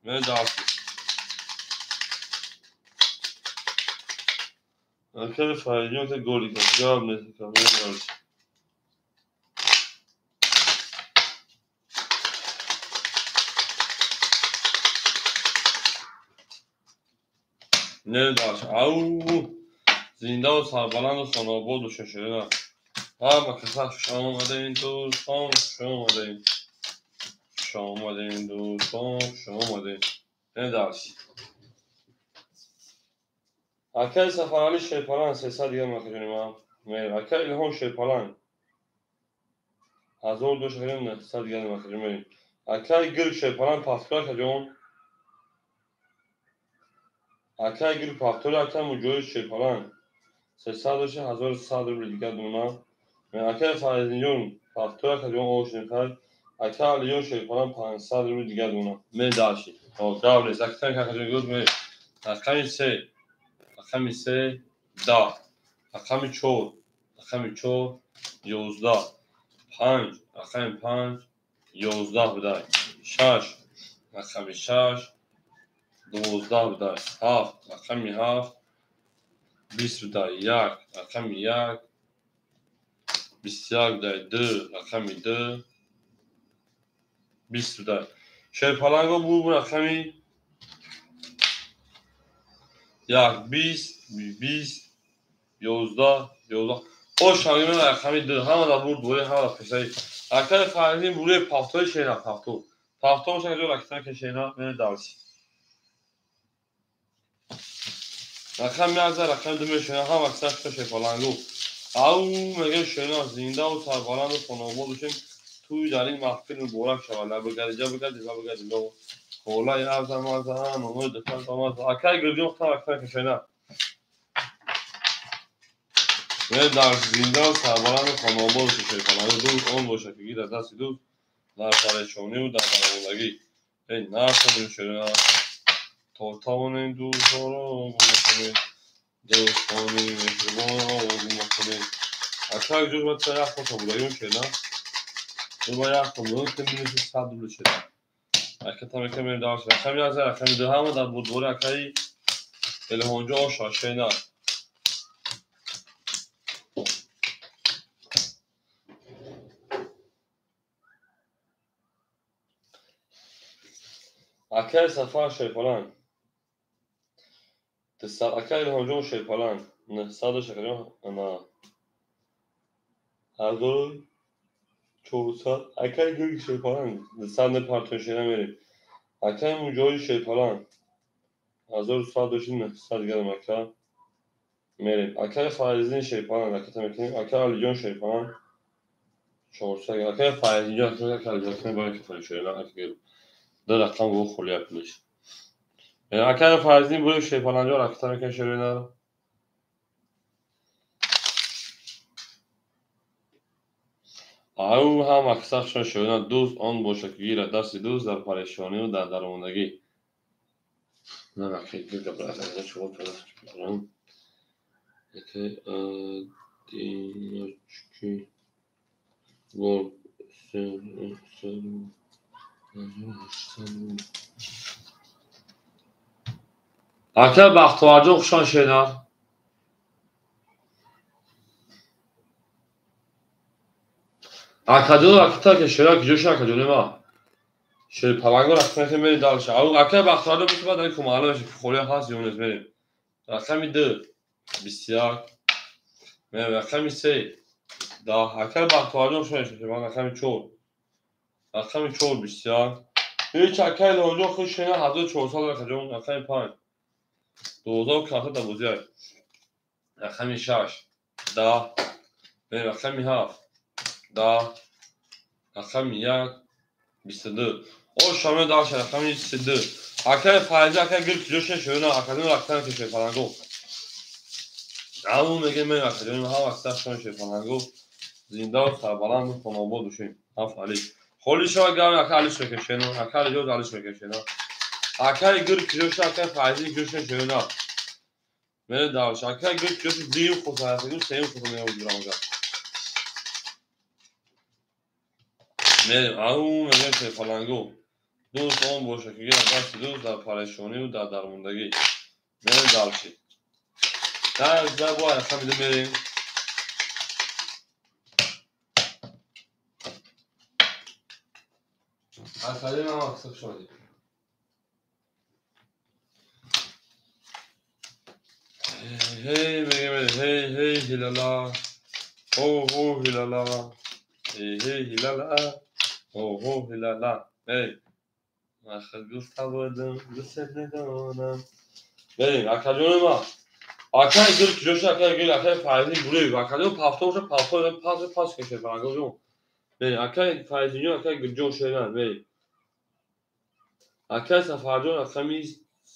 Мен дарс. Акай Фаридин те голи кард, ҷавоб нест, мен дарс. Не ау зиндаву сарбаланду хонаобод бошед шерина. Ҳама каса хуш омадед дӯстон, хуш омадед. Хуш омадед дӯстон, хуш омадед. Не дарс. Акай Сафаралӣ шерпаланг 300 дигар макаҷони ман. Мер. Акай Илҳом шерпаланг 1000 дош акаҷон 900 дигар макаҷон мерем. Акай Гирг шерпаланг пафтор акаҷон. Акай Гирг пафтор, акай Муҷоҳид шерпаланг 300 доши 1100 рубли дигар дона. Акай Фаридинҷон пафтор акаҷон ош нихай. Ака Алиҷон шерпаланг 500 рубли дигар дона. Ме дальше. Гап нест. Акитан какаҷон гуфт ме. Рақами 3. Рақами 3 10. Рақами 4. Рақами 4 11. 5. Рақами 5 11 будай. 6. Рақами 6 12 будай. 7. Рақами 7 20 будай. 1. Рақами 1 21 будай. 2. Рақами 2 20 будай. Шерпаланго буд рақами 1 20 20 11 11. Ош ҳамин рақами 2 ҳама дар бурд буре ҳама дар пешаи. Акаи Фаридин буре пафтои шена пафто. Пафто боша ҷо ракитан ки шена мене дарси. Рақами 1 рақами 2 мешена ҳама аксар шерпаланго. Ау мегӯям шена зиндаву сарбаланду хонобод бошем. Туй дар ин маҳфил муборак шавад. Лабагариҷа бигади лабагари ло. Холаи азам номои дукан тамаз. Акаи Гулҷон худам аксар ки шена. Дар зиндаву сарбаланду хонобод бошем шерпаланго. Дӯст он бошад ки гирад дасти дӯст дар парешониву дар баромадагӣ. Эй нархонем шена. То тавонем дӯстҳоро гум накунем. Дӯстони меҳрубонро гум накунем. Акаи ҷош ба ча як хоша будагим шена. Ду ба як хо мумкин минуси 100 рубли шена. Ака тамека мерем дарс. Рақами 1 рақами 2 ҳама дар бурдбори акаи Илҳомҷон оша шена. Акаи Сафар шерпаланг. Акаи Илҳомҷон шерпаланг. 900 шакаҷон ана 1400. Акаи Гурги шерпаланг 200 непартон шена мерем. Акаи Муҷоҳид шерпаланг 1100 дошти 900 дигар ака мерем. Акаи Фаридин шерпаланг ракета мекунем. Акаи Алиҷон шерпаланг 400. Акаи Фаридинҷон акаи Алиҷон бояд ки шена ака ду рақам гу холия пулиш. Акаи Фаридин бури шерпаланҷо ракета мекунем шерена. Ау ҳам аксаршон шерена дӯст он бошад ки гирад дасти дӯст дар парешониву дар дармондагӣ. Ака Бахтоварҷон хушон шена. Акаҷон ракита ки шера киҷо акаҷони ма. Шерпаланго ракита ки мерем дальше. Ау ака Бахтоварҷон бисба дар ку маълум ки холия ҳаст ё нест мерем. Рақами 2 21 мерем. Рақами 3 10. Ака Бахтоварҷон хушон шерпаланг рақами 4. Рақами 4 21. Ҳеч ака Илҳомҷон хуш шена 1400 акаҷон рақами 5 12 карта дар бозиай. Рақами 6 10. Мерем рақами 7 10. Рақами 1 22. Ош шамё дальше рақами 32. Акаи Фаридин акаи Гул киҷо шена шена акаҷон ракитан ки шерпаланго. Ау мегӯем мерем акаҷон ҳам аксаршон шерпаланго. Зиндаву сарбаланду хонобод бошем. Ҳафт алиф. Холи шава гап ака Алиш мекашена. Ака Алиҷон Алиш мекашена. Акаи Гул киҷо шена акаи Фаридин киҷо шена шена. Мерем дальше. Акаи Гул киҷо шена дуюм хусарафигу сеюм хуса меояд ага. Мерем. Ау мегӯем шерпаланго. Дӯст он бошад ки гирад дасти дӯст дар парешониву дар дармондагӣ. Мерем дальше. Дар бо рақами 2 мерем. Акаҷон ҳам акса хуш омадед. Ҳей мегӯем ҳей ҳей ҳилала. Ҳо ҳо ҳилала. Ҳей ҳей ҳилала. Ҳо ҳо ҳилала. Эй ман гуфта будам дӯстат надорам. Мерем акаҷони ма. Акаи Гул киҷо шуд акаи Гул акаи Фаридин Гулиев. Акаҷон пафто бошад пафто пас пас кашед фарангоҷон. Мерем акаи Фаридинҷон акаи Гулҷон шена мерем. Акаи Сафарҷон рақами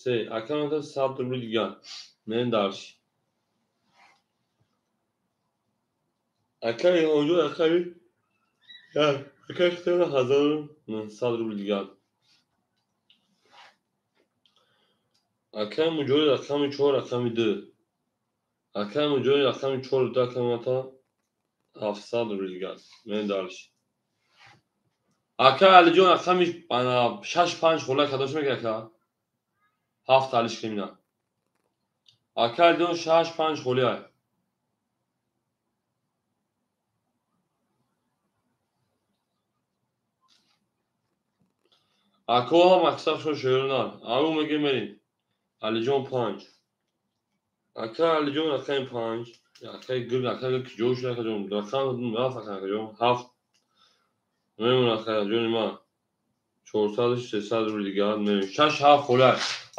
3. Акаи 100 рубли дигар. Мерем дальше. Акаи Илҳомҷон рақами 1 Акай Ихтиёр 1900 рубл дигар. Акай Муҷоҳид рақами 4, рақами 2. Акай Муҷоҳид рақами 4, 2 акай мата 700 рубл дигар. Мен дальше. Акай Алиҷон рақами 6, 5 хола кадош мега ака? 7 алиш кримина. Акай Алиҷон 6, 5 холия. Ако ҳам аксаршон шеърнар. Ау меге мерим. Алиҷон 5. Ака Алиҷон рақами 5. Акай гул, акай гул куҷо шуд акаҷон? Рақам рафт акаҷон 7. Мемон акаҷони ман. 400 300 рубл дигар мерим. 6 7 хола.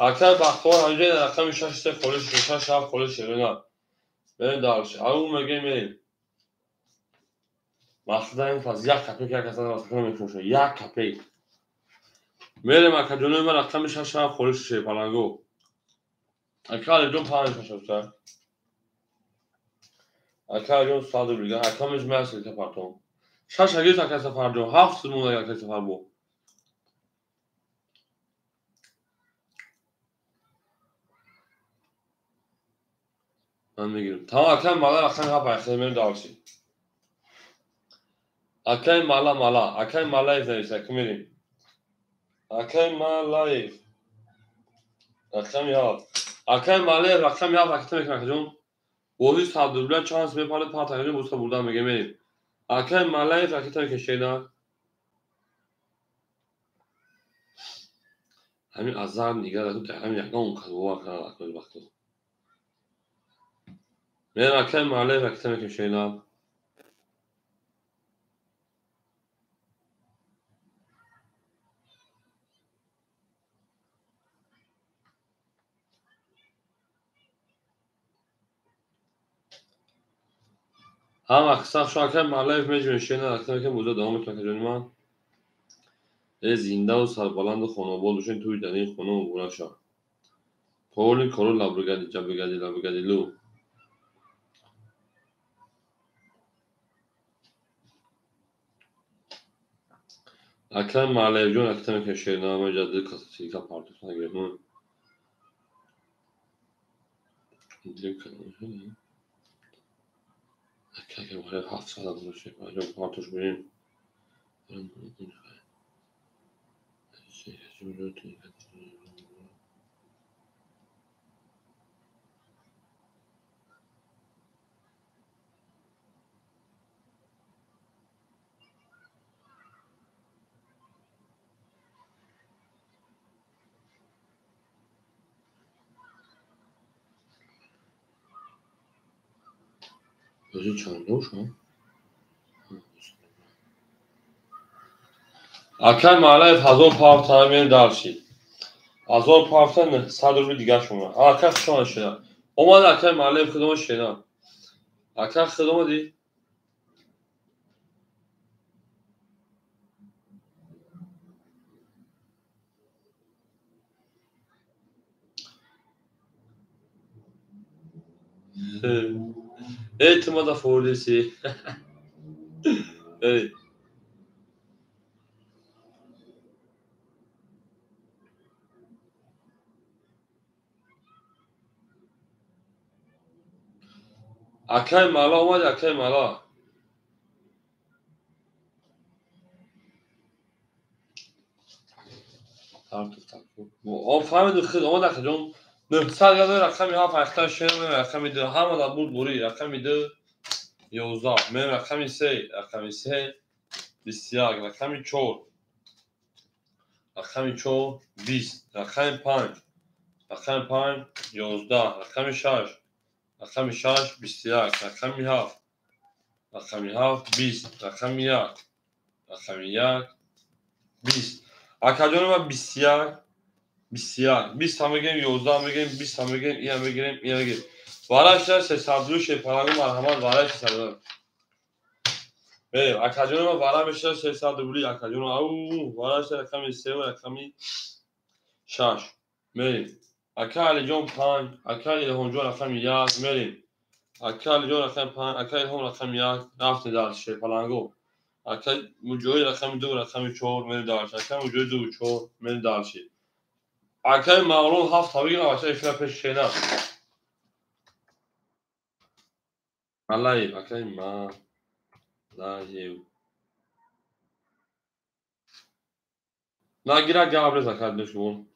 Акай Бахтовар ҳамҷои рақами 6 3 хола шуд. 6 7 хола шеърнар. Мерим дальше. Ау меге мерим. Мақсад ин фаз 1 копейк як каса расхона мефурӯшад. 1 копейк. Мерем акаҷонои ман рақами 6 7 холиш шепаланго. Ака Алиҷон 5 шашта. Ака Алиҷон 100 рубл дигар. Акамиш меасил капартон. 6 агис ака Сафарҷон, 7 сумон ака Сафар бо. Ман мегирам. Тамом акай мала рақами 7 айхел мерем дальше. Акай мала мала, акай Малаев нависа, ки мерем. Акай Малаев рақами 7. Акай Малаев рақами 7 ракета мекунад акаҷон. Бозӣ 100 рубля чанс мепарад, парт акаҷон боз бурдан меге мерем. Акай Малаев ракета мекашед. Ҳамин азар нигар ду ҳамин ягон кас бовар кард акаҷ вақто. Мерем акай Малаев ракета мекашед. Ҳам аксар шо акай Малаев меҷӯем шена ракета мекунад, боза давом мекунад акаҷони ман. Э зиндаву сарбаланду хонобод бошед, тӯи дар ин хона муборак шавад. Поли коро лабригади ҷабригади лабригади лу. Акай Малаевҷон ракета мекунад шена, меҷа ду каса силка партофт нагирем. Акай Малаев 700 рубл шепаланго партош берем. Бозӣ чандум шуд? Акай Малаев 1000 партана мерем дальше. 1000 партана 900 рубл дигар шумо. Акай хуш омадед шена. Омад акай Малаев худома шена. Акай худ омадӣ? Эй ту мада фордиси. Эй. Акай Мала омад, акай Мала. Фаҳмиду худ омад акаҷон. 900 гадои рақами 7 айхтар шена, рақами 2 ҳама дар бурд бурӣ, рақами 2 11, мен рақами 3, рақами 3 21, рақами 4, рақами 4 20, рақами 5, рақами 5 11, рақами 6, рақами 6 21, рақами 7, рақами 7 20, рақами 1, рақами 1 20. Акаҷони ман 21 21, 20 ҳам мегирем, 11 мегирем, 20 ҳам мегирем, ин ҳам мегирем, ин ҳам мегирем. Вараш 300 рубл шепаланго марҳамат, вараш 300 рубл. Мерем, акаҷони ман вара мешавад 300 рубли, акаҷон, ау, вараш рақами 3 ва рақами 6. Мерем. Ака Алиҷон 5, ака Илҳомҷон рақами 1, мерем. Ака Алиҷон рақами 5, ака Илҳом рақами 1, рафтем дальше шепаланго. Акай Муҷоҳид рақами 2 рақами 4 мерем дальше. Акай Муҷоҳид 2 4 мерем дальше. Акай Мавлон 7 бигирам, бача эфира пеш шена. Малаев, акай Малаев. Нагира габрез акай душмон.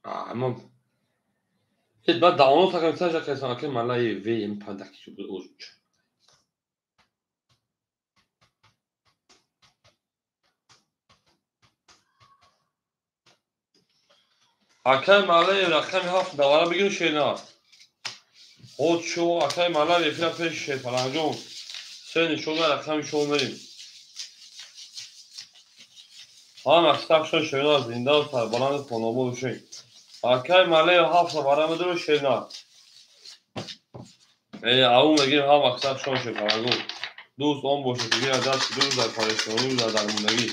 Ама баъд давно такам сажа касан акай Малаев ВМ падаки шуд оч. Акай Малаев рақами 7 давара бигир шена. Ҳод шо акай Малаев эфира пеш Шерпаланҷон. Се нишона рақами 4 мерим. Ҳам аксар шена зинда сарбаланд хонобод бошед. Акай Малаев 7 давара медору шена. Ау мегирем ҳам аксар шон Шерпаланҷон. Дӯст он бошед ки гирад даст дӯст дар парешонӣ дар дармондагӣ.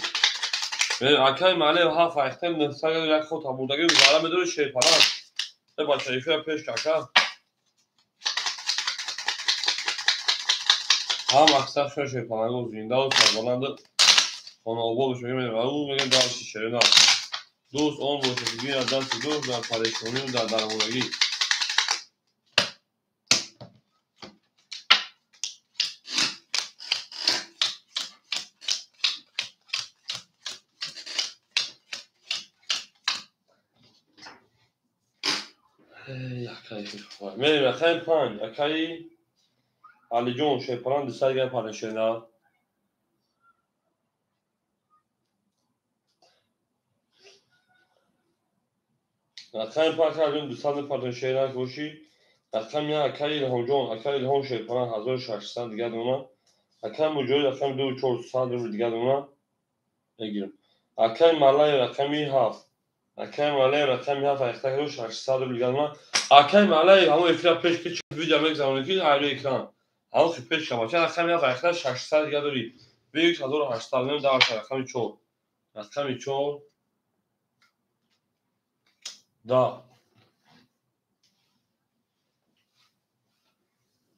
Акай Малаев 7 айхтем 901 ход табурдагӣ вара медору Шерпаланг. Бача эфира пеш кака. Ҳам аксар шон Шерпаланго зиндаву сарбаланд хонаобод бошед. Ау мегирем дальше шерина. Дӯст он бошед ки гирад дасти дӯст дар парешонӣ дар дармондагӣ. Мерем рақами 5 акаи Алиҷон Шерпаланг 200 гап парешена. Рақами 5 акаи Алиҷон 200 парешена бошӣ. Рақами 1 акаи Илҳомҷон, акаи Илҳом Шерпаланг 1600 дигар дона. Акаи Муҷоҳид рақами 2 400 рубл дигар дона мегирам. Акаи Малаев рақами 7. Акаи Малаев рақами 7 айхта 600 рубл дигар дона. Акаи Малаев ҳамон эфира пеш ки видео мегзаронем ки айрӯи экран. Ҳамон хи пеш кама. Чан рақами 7 айхта 600 дигар дорӣ. 1800 мем дар рақами 4. Рақами 4 да.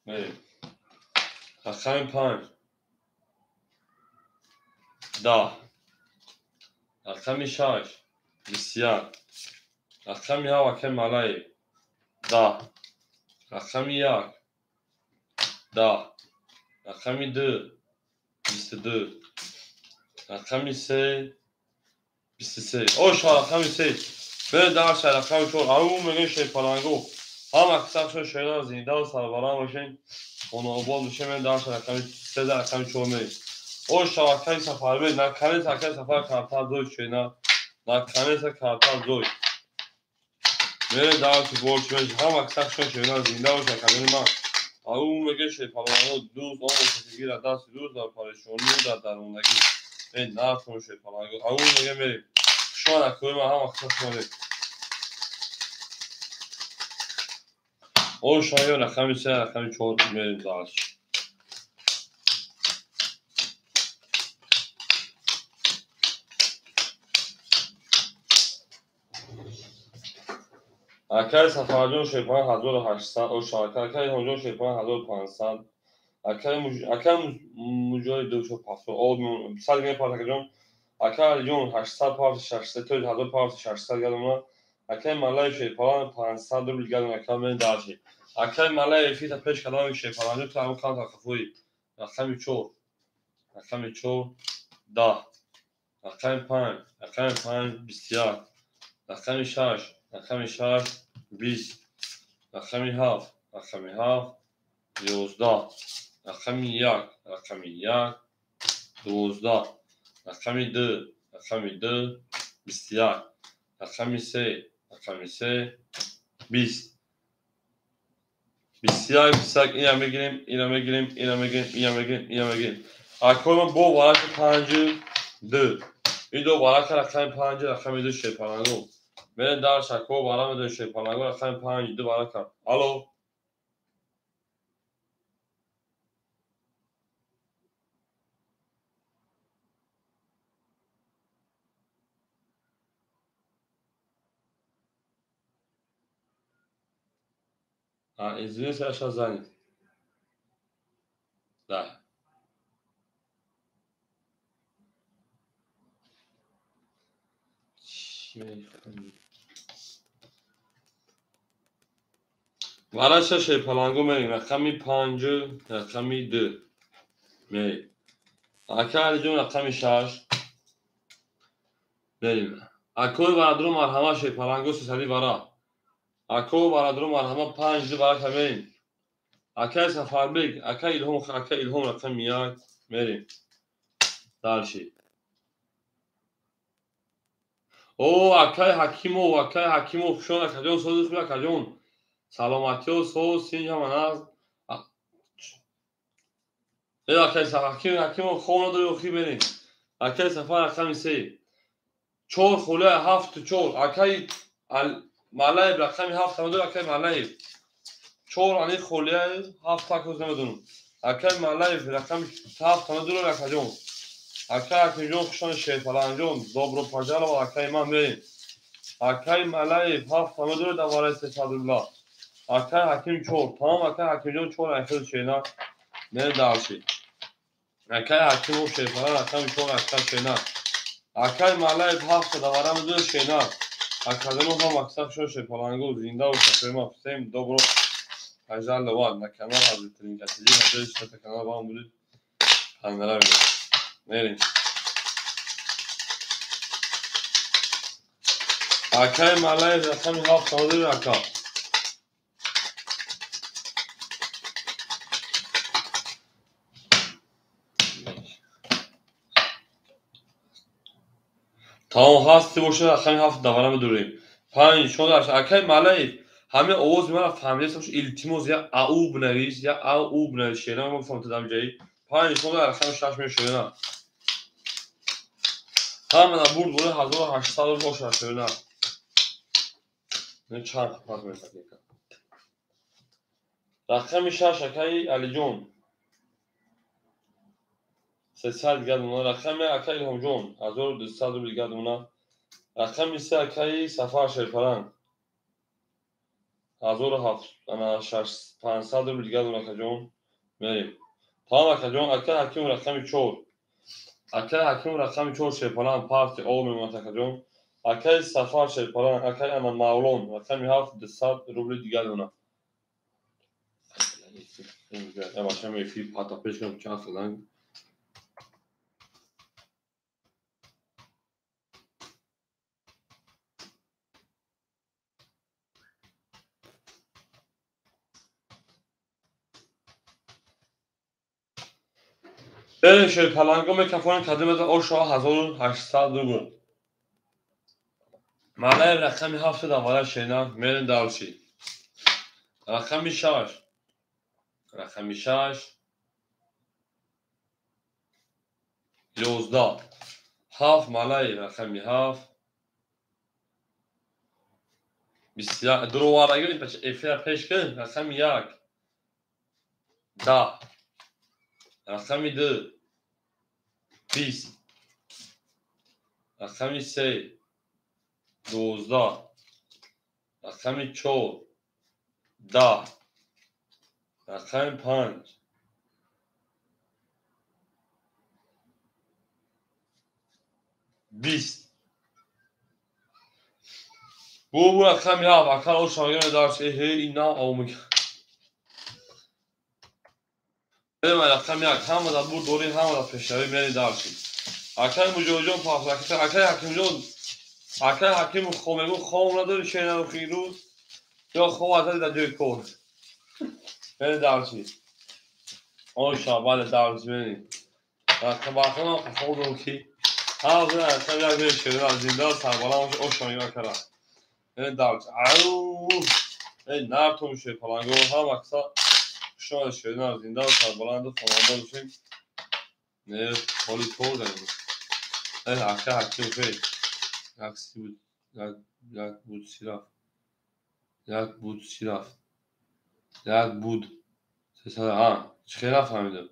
Мерем. Рақами 5 да. Рақами 6 21. Рақами 7 акаи Малаев да. Рақами 1 да. Рақами 2 22. Рақами 3 23. Оша рақами 3. Бе дарша рақами 4. Ау мегӯем Шерпаланго. Ҳам аксаршон шеран зиндаву сарбаланд бошед. Хонаобод бошед. Мен дарша рақами 3 рақами 4 мерем. Оша акаи Сафарбек. Наконец акаи Сафар картар зой шена. Наконец картар зой. Мерем дарси борч мешем. Ҳам аксаршон шеран зинда бошад. Академи ман. Ау мегӯем Шерпаланго дӯст он бошад ки гирад дасти дӯст дар парешонӣ дар дармондагӣ. Нархон Шерпаланго. Ау мегӯем мерем. Хушомад акои ман ҳам аксаршон мерем. Ошаё рақами 3 рақами 4 мерем дальше. Акаи Сафарҷон Шерпаланг 1800, оша акаи Илҳомҷон Шерпаланг 1500, акаи Муҷоҳид 250, об 100 грамм партакаҷон, акаи Алиҷон 800 парти 600, то 1000 парти 600 грамм, акаи Малаев Шерпаланг 500 рубл грамм, акаи мен дальше. Акаи Малаев эфита пеш кардам Шерпаланг то ҳамон кам тақафои. Рақами 4, рақами 4 10, рақами 5, рақами 5 21, рақами 6, рақами 6 20, рақами 7, рақами 7 11, рақами 1, рақами 1 12, рақами 2, рақами 2 21, рақами 3, рақами 3 20. 21, 21 ина мегирем, ина мегирем, ина мегирем, ина мегирем, ина мегирем. Акои ман бо вараки 5 2. Ин ду варака рақами 5 рақами 2 Шерпаланго. Мерем дарш ако вара медорем Шерпаланго рақами 5 2 варака. Алло. Извините, я сейчас занят. Да. Вара шаш шерпаланго мерем. Рақами 5, рақами 2. Мерем. Ака Алиҷон рақами 6. Мерем. Акои барадру марҳама шерпаланго сесади вара. Ако барадру марҳама 5 2 вара мерем. Акай Сафарбек, акай Илҳом рақами 1. Мерем. Дальше. О, акай Ҳакимов, хушон акаҷон, сози худ акаҷон. Саломатиё, соз, синҷ ҳама наст. Акай Ҳакимов хоб надори, охи мерем. Акай Сафар рақами 3. 4 холия 7 4. Акай Малаев рақами 7 надори, акай Малаев. 4 ани холия 7 такоз намедонам. Акай Малаев рақами 7 надори, акаҷон. Акай Ҳакимҷон хушон шерпаланҷон, добро пожаловать, акай ман мерем. Акай Малаев 7 надори, давараи 300 рубла. Акай Ҳаким 4, тамом акай Ҳакимҷон 4 айхел шена. Мерем дальше. Акай Ҳакимов шерпалан рақами 4 акай шена. Акай Малаев 7 давара медори шена. Акаҷонон ҳам аксар хушон шерпаланго, зинда бошад. Всем добро пожаловать на канал Азитринка ТВ. Надеюсь, что этот канал вам будет понравиться. Мерем. Акай Малаев рақами 7 надори ака. Тамом ҳасти бошад, рақами 7 давара медорем. 5 16 акай Малаев ҳамин овози маро фаҳмидаст бошад, илтимос я ау бинавис, я ау бинавис, шеъра ман фаҳмидам ҷаи. 5 16 рақами 6 мешавад. Ҳамана бурд бола 1800 рубл бошад шеъра. Не чанд пас мешавад. Рақами 6 акай Алиҷон. 300 дигар мона. Рақами акай Илҳомҷон 1200 рубл дигар мона. Рақами 3 акай Сафар Шерпаланг 1500 рубл дигар мона акаҷон. Мерем. Тамом акаҷон, акай Ҳаким рақами 4. Акай Ҳаким рақами 4 Шерпаланг парти о мемонад акаҷон. Акай Сафар Шерпаланг, акай ана Мавлон рақами 7 200 рубл дигар мона. Я бачам эфир пата пеш кунам чанд соланг. Берем шерпаланго мекафонем кадим ошо 1800 рубл. Малаев рақами 7 давара шена. Мерем дальше. Рақами 6. Рақами 6 11 7 Малаев рақами 7 21 дуровараги эфира пеш кун. Рақами 1 10 рақами 2 20 рақами 3 12 рақами 4 10 рақами 5 20 бу рақами 7 акал ошамаган дарс эҳе ина омиг. Рақами 1 ҳамада бур дорем, ҳамада пешравӣ мерем дарси. Акай Муҷоҳидҷон пафракита, акай Ҳакимҷон, акай Ҳаким хоб мегӯ, хоб надори шена рӯз ё хоб азади дар ҷои кор. Мерем дарси. Оша, бале дарси мерем. Рақам хоб дорам ки ҳамада рақами 1 мерем шена зинда сарбаланд оша мегӯ акара. Мерем дарси. Ау! Эй нартум шерпаланго ҳам акса шумо шена зинда сарбаланду хонанда бошем. Не, ҳоли кор дарем. Эй ака Ҳаким фей. Як си буд, як буд си рафт. Як буд си рафт. Як буд. 300 а, чӣ хел нафаҳмидам.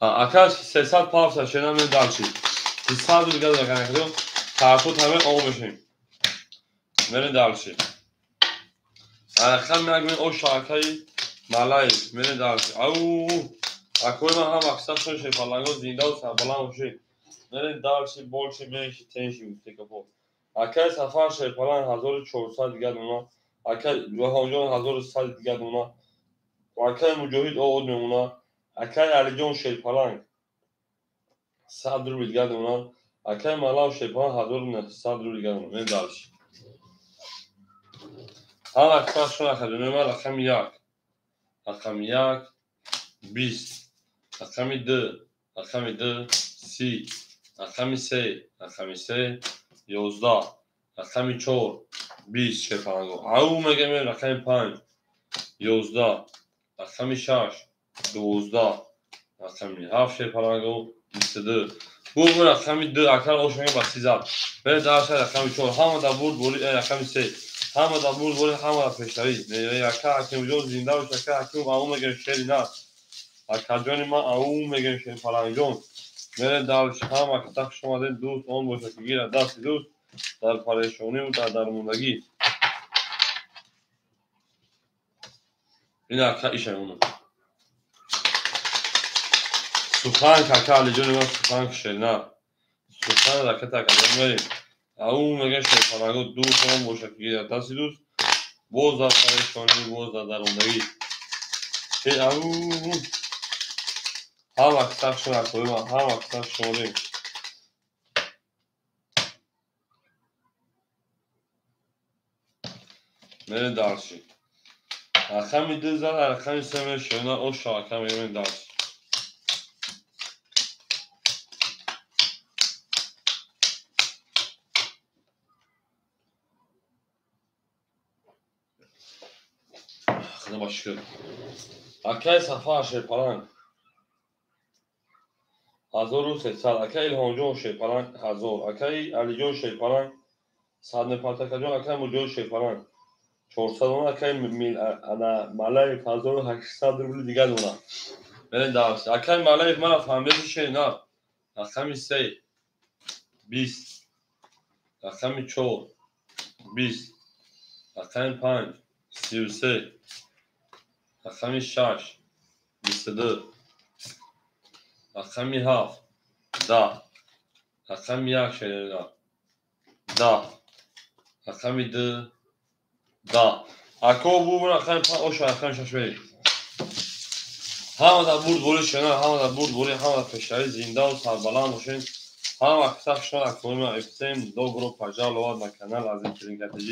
Ака 300 павса шена мен дальше. 300 рубл дигар акаҷон. Картот ҳаме об мешавем. Мерем дальше. Рақами як мен оша акаи Малаев мерем дальше. Ау, акои ман ҳам аксашон шерпаланго зиндаву сарбаланд бошед. Мерем дальше, больше, меньше, теньше гуфтекапо. Акаи Сафар шерпаланг 1400 дига дона. Акаи Ҷаҳонҷон 1100 дига дона. Акаи Муҷоҳид овод мемона. Акаи Алиҷон шерпаланг 100 рубл дига дона. Акаи Малав шерпаланг 1900 рубл дига дона. Мерем дальше. Ҳам аксашон акаҷонои ман рақами як. Рақами як 20, рақами ду, рақами ду 30, рақами се, рақами се 11, рақами чор 20 шерпаланго. Ау мегӯем рақами панҷ 11, рақами шаш 12, рақами ҳафт шерпаланго 22. Бурд рақами ду акар ош мегӯем ба 30. Мерем дальше рақами чор. Ҳама дар бурд бори рақами се. Ҳама дар бурд бори, ҳама дар пешравӣ. Ака Ҳакимҷон зинда бош, ака Ҳаким ау мегӯем шери нар. Акаҷони ман ау мегӯем шерпалангҷон. Мерем дальше. Ҳама ката хуш омадед. Дӯст он бошад ки гирад дасти дӯст дар парешониву дар дармондагӣ. Ин ака иша мемонад. Сухан ака Алиҷони ман сухан шернар. Сухан ракета акаҷон мерем. Ау мегӯем шерпаланго дӯст он бошад ки гирад дасти дӯст боз дар парешонӣ, боз дар дармондагӣ. Ау ҳама каса хуш акои ман, ҳама каса хуш омадед. Мерем дальше. Рақами ду зад, рақами се мерем шернар оша ака мегӯем дальше. Худо ба шукр. Акаи Сафар шерпаланг 1300, акаи Илҳомҷон шерпаланг 1000, акаи Алиҷон шерпаланг 100 мепартакаҷон, акаи Муҷоҳид шерпаланг 400 дона, акаи Малаев 1800 рубли дига дона. Мерем дальше. Акаи Малаев мана фаҳмидаси шернар. Рақами се 20, рақами чор 20, рақами панҷ 33, рақами шаш 22, рақами ҳафт 10, рақами як шернар 10, рақами ду 10. Ако бу рақами панҷ оша рақами шаш мерем. Ҳама дар бурд бори шернар, ҳама дар бурд бори, ҳама дар пешравӣ, зиндаву сарбаланд бошед. Ҳама каса хуш омад акои ман. Всем добро пожаловать на канал Азим Тринка ТЖ.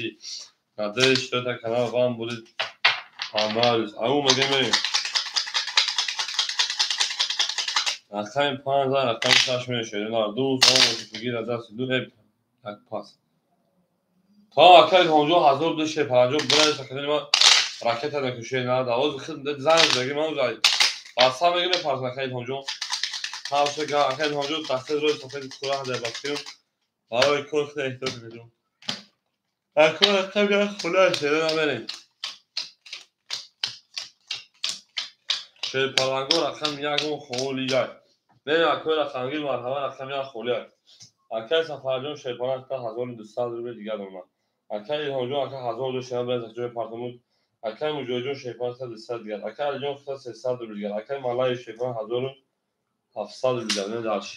Надеюсь, что этот канал вам будет понравиться. Ау мегӯем мерем. Рақами панҷ зад, рақами шаш мерем шернар. Дӯст он бошад ки гирад дасти ду эп як пас. То акаи Илҳомҷон 1002 шерпаланҷон биред академи ман ракета накушед на давоз худ занг заги ман узай. Баста мегӯем мепарсам акаи Илҳомҷон. Ҳамша акаи Илҳомҷон дастаи рӯи сафеди кура дар баскирм. Барои кор худ эҳтиёт кунед. Ако рақами як хона шернар мерем. Шерпаланго рақами якум холи як. Мерем акои рақамгир марҳама рақами як холи як. Акаи Сафарҷон шерпаланг та 1200 рубл дига дона. Акаи Илҳомҷон ака 1002 шернар биред аз ҷои партомуд. Акаи Муҷоҳидҷон шерпаланг та 200 дигар. Акаи Алиҷон та 300 рубл дигар. Акаи Малаев шерпаланг 1700 рубл дигар. Мерем дальше.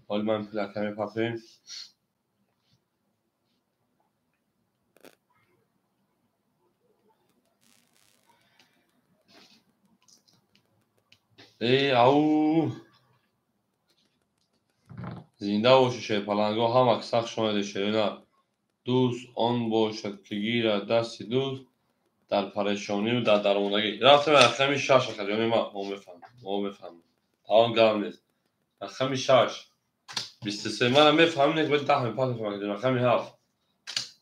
Ҳоли ман пул ака мепартоем. Ау зинда бошед шерпаланго, ҳама каса хуш омадед шернар. Дӯст он бошад ки гирад дасти дӯст дар парешониву дар дармондагӣ. Рафтем рақами шаш акаҷони ман. Мо мефаҳмем, мо мефаҳмем. Тамом гап нест. Рақами шаш 23. Мана мефаҳмем, нек бояд даҳ мепартофам акаҷон. Рақами ҳафт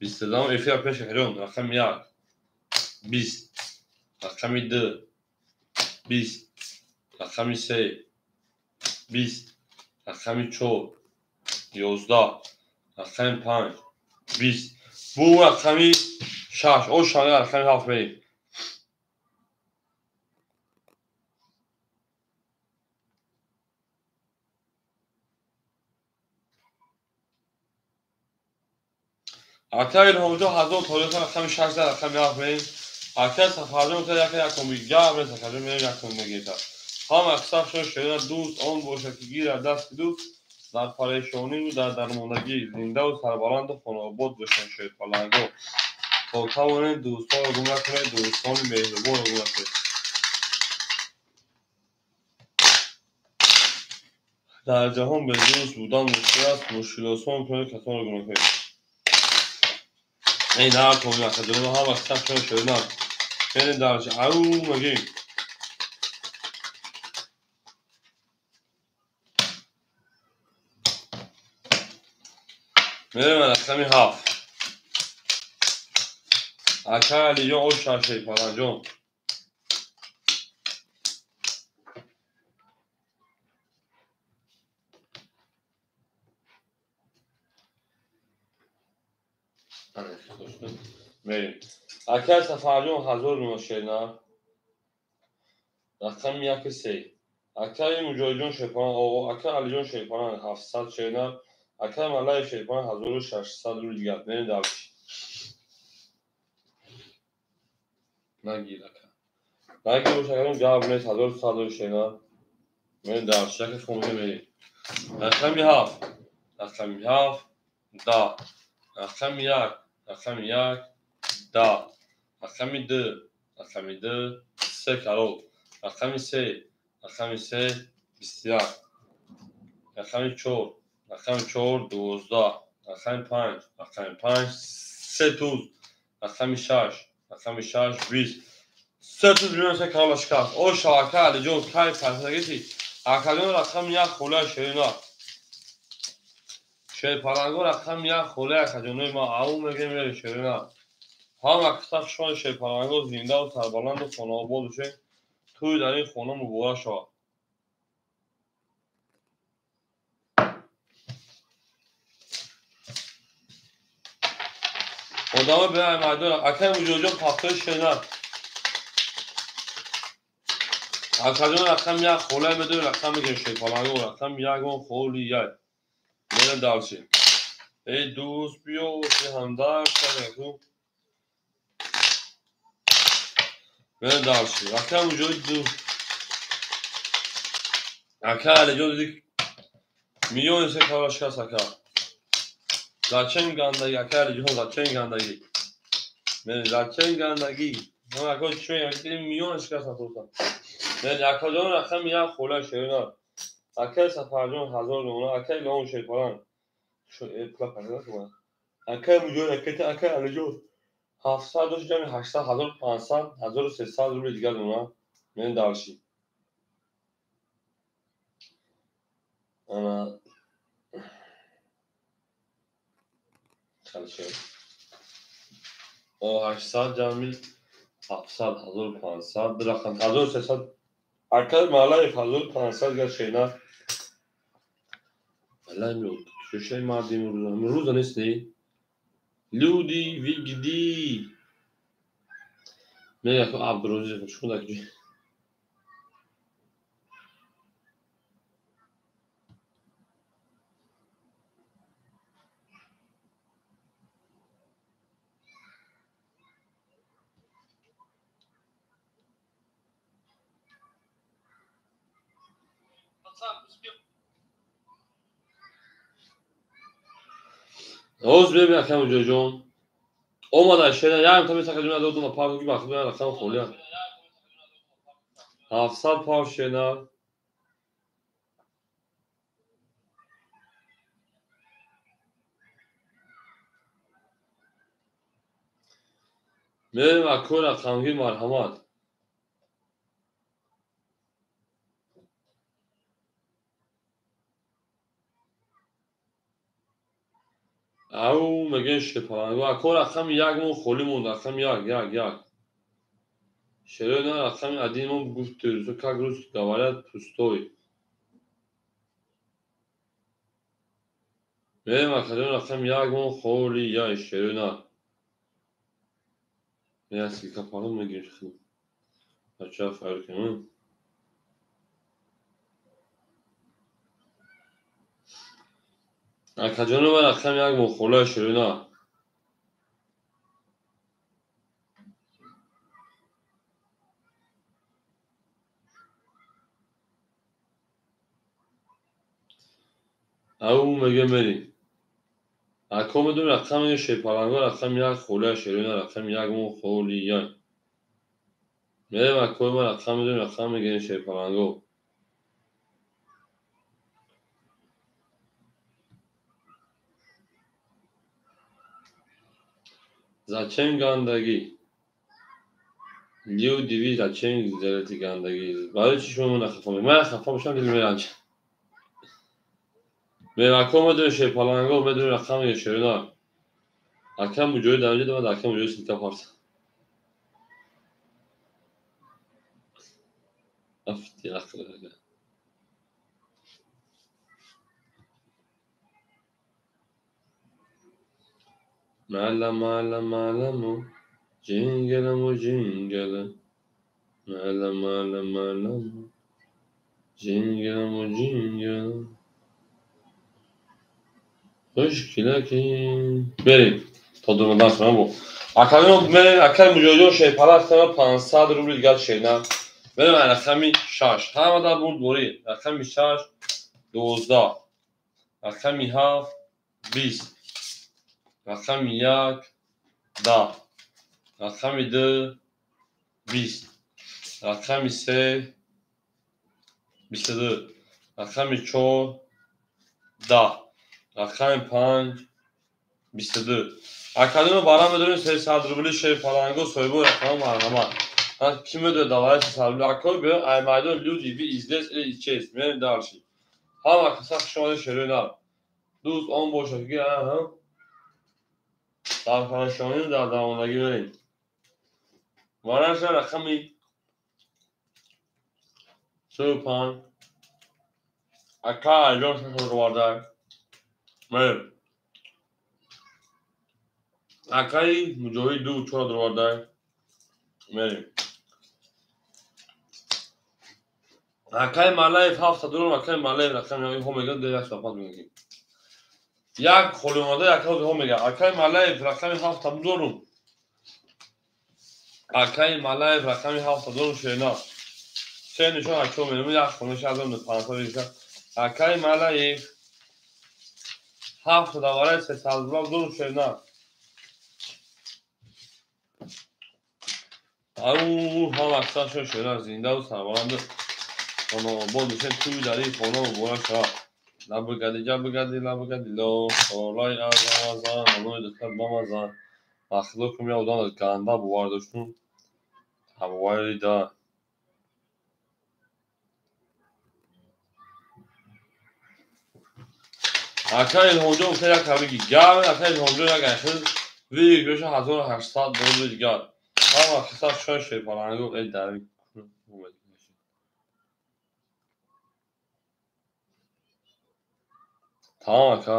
22. Эфира пеш акаҷон. Рақами як 20, рақами ду 20, рақами се 20, рақами чор 11, рақами панҷ 20. Бу рақами шаш оша рақами ҳафт мерем. Ака Илҳомҷон 1000 толиқа рақами 6 рақами 7 мерем. Ака Сафарҷон та яка якум гап нест, акаҷон мерем якум мегирта. Ҳама сафшон шуда дӯст он бошад ки гирад дасти дӯст дар парешониву дар дармондагӣ зиндаву сарбаланду хонаобод бошанд шерпаланго. То тавонед дӯстонро гум накунед, дӯстони меҳрубонро гум накунед. Дар ҷаҳон бедӯст будан мушкил аст, мушкилосон кунед, касонро гум накунед. Эй наркомин акаҷоно ҳама сафшон шуда мерем дар ау мегим. Мерем рақами 7. Ака Алиҷон ош шерпаланҷон. Мерем. Ака Сафарҷон 1000 рубл шерна. Рақами 1 3. Акаи Муҷоҳидҷон шерпалан оғо, ака Алиҷон шерпалан 700 шерна. Акаи Малаев шерпалан 1600 рубл дигар. Мерем дальше. Нагир ака. Нагир бош акаҷон гап нест 1100 рубл шерна. Мерем дальше. Яке хомӯша мерем. Рақами 7. Рақами 7 10. Рақами 1. Рақами 1 10. Рақами 2. Рақами 2 3 карол. Рақами 3. Рақами 3 21. Рақами 4. Рақами 4 12. Рақами 5. Рақами 5 3 туз. Рақами 6. Рақами 6 20. 3 туз миллион се карол шикаст. О шавака Алиҷон кай пасагиси. Акаҷон рақами 1 хола шерина. Шерпаланго рақами 1 хола акаҷонои ма ау мегем мерем шерина. Ҳама сафшон шерпаланго зиндаву сарбаланду хонаобод бошед. Тӯй дар ин хона муборак шавад. Одамо биёй майдон. Акаи Муҷоҳидҷон пафтои шерина. Акаҷон рақами 1 хола медорем, рақам мегирем шерпаланго рақами 1 он холи як. Мерем дальше. Эй дӯст биё, ҳамдард шавем. Мерем дальше. Акаи Муҷоҳид ака Алиҷон диди миллиони се карол шикаст ака. Зачем гандагӣ ака Алиҷон, зачем гандагӣ? Мерем зачем гандагӣ? Ака чӣ мегӯям? Миллиони шикаст натурсан. Мерем акаҷон рақами 1 хола шерина. Акаи Сафарҷон 1000 рубл, акаи Илҳом шерпалан. Акаи Муҷоҳид, акаи Алиҷон 700 дошт, ҷамъи 800, 1500, 1300 рубли дигар дона. Мерем дальше. Ана Хорошо. О 800 ҷамъи 700, 1500, ду рақам 1300. Акаи Малаев 1500 гар шена. Малаев шушаи марди имрӯза. Имрӯза нест не? Люди вигди. Мега ку Абдурозиқ шуда ки. Ҳоз бебин акам Муҷоҳидҷон. Омада шена як та месака ҷуна додум парку ки бахт бина рақам холия. 700 пав шена. Мерем акои рақамгир марҳамат. Ау мегӯем шерпаланго. Ако рақами 1 мо холӣ монд, рақами 1, 1, 1. Шерои на рақами 1 мо гуфт, как русский говорят, пустой. Мерем акаҷон рақами 1 мо холӣ яй шерои на. Я ссылка парол мегирем. Бача файр кунем. Акаҷоно ман рақами 1 мо холия шерои на. Ау мега мерим. Ако медонем рақами шерпаланго рақами як холия шерина рақами як мо холия. Мерем акои ма рақам медонем рақам мегирем шерпаланго. Зачем гандагӣ? Люди ви зачем делаете гандагӣ? Барои чӣ шумо мана хафа мекунед? Ман хафа бошам дил меранҷад. Мерако медонем шерпаланго медонем рақам мегирем шерина. Ака муҷоҳид дар инҷо дар ака муҷоҳид силка парта. Афти ақл ака. Мала мала маламу ҷингаламу ҷингала мала мала маламу ҷингаламу ҷингала хушкилаки берем то дунодан хӯрам бо акамино мерем акаи муҷоҳидон шерпалак тама 500 рубли дигар шерна мерем рақами 6 ҳама дар бурд борӣ рақами 6 12 рақами 7 20 рақами 1 10 рақами 2 20 рақами 3 22 рақами 4 10 рақами 5 22. Академия барам медонем 300 рубли шерпаланго соҳибои рақама марҳамат. Ки медонад давай 300 рубли акои биё ай майдон люди ви издес или исчез. Мерем дальше. Ҳама каса хуш омадед шерои нав. Дӯст он бошад ки аҳа дар парешонӣ дар давондагӣ берем. Вараша рақами 35 ака айҷон шашоварда. Мерем. Акаи муҷоҳид 2 4 дароварда. Мерем. Акаи Малаев 7 дорум, акаи Малаев рақами инҳо мегӯянд 105 мегӯянд. Як холи омада як ҳо мегӯяд. Акаи Малаев рақами 7 дорум. Акаи Малаев рақами 7 дорум шерна. Се нишон ако мерем як хонаша аз 500 гирифта. Акаи Малаев 7 давараи 300 рубл дорум шерна. Ау ҳама аксаршон шерна зиндаву сарбаланду хонаобод бошед тӯи дари хона муборак шавад. Лабгади ҷабгади лабгади ло холай аз Рамазан анои духтар бамазан махлуқум я одам ганда бовар доштум ҳамвайри да ака Илҳомҷон гуфта як ҳабиги гар ака Илҳомҷон як айхил вигӯша 1800 доллар дигар ҳама қисса шои шерпалангу э дари тамом ака.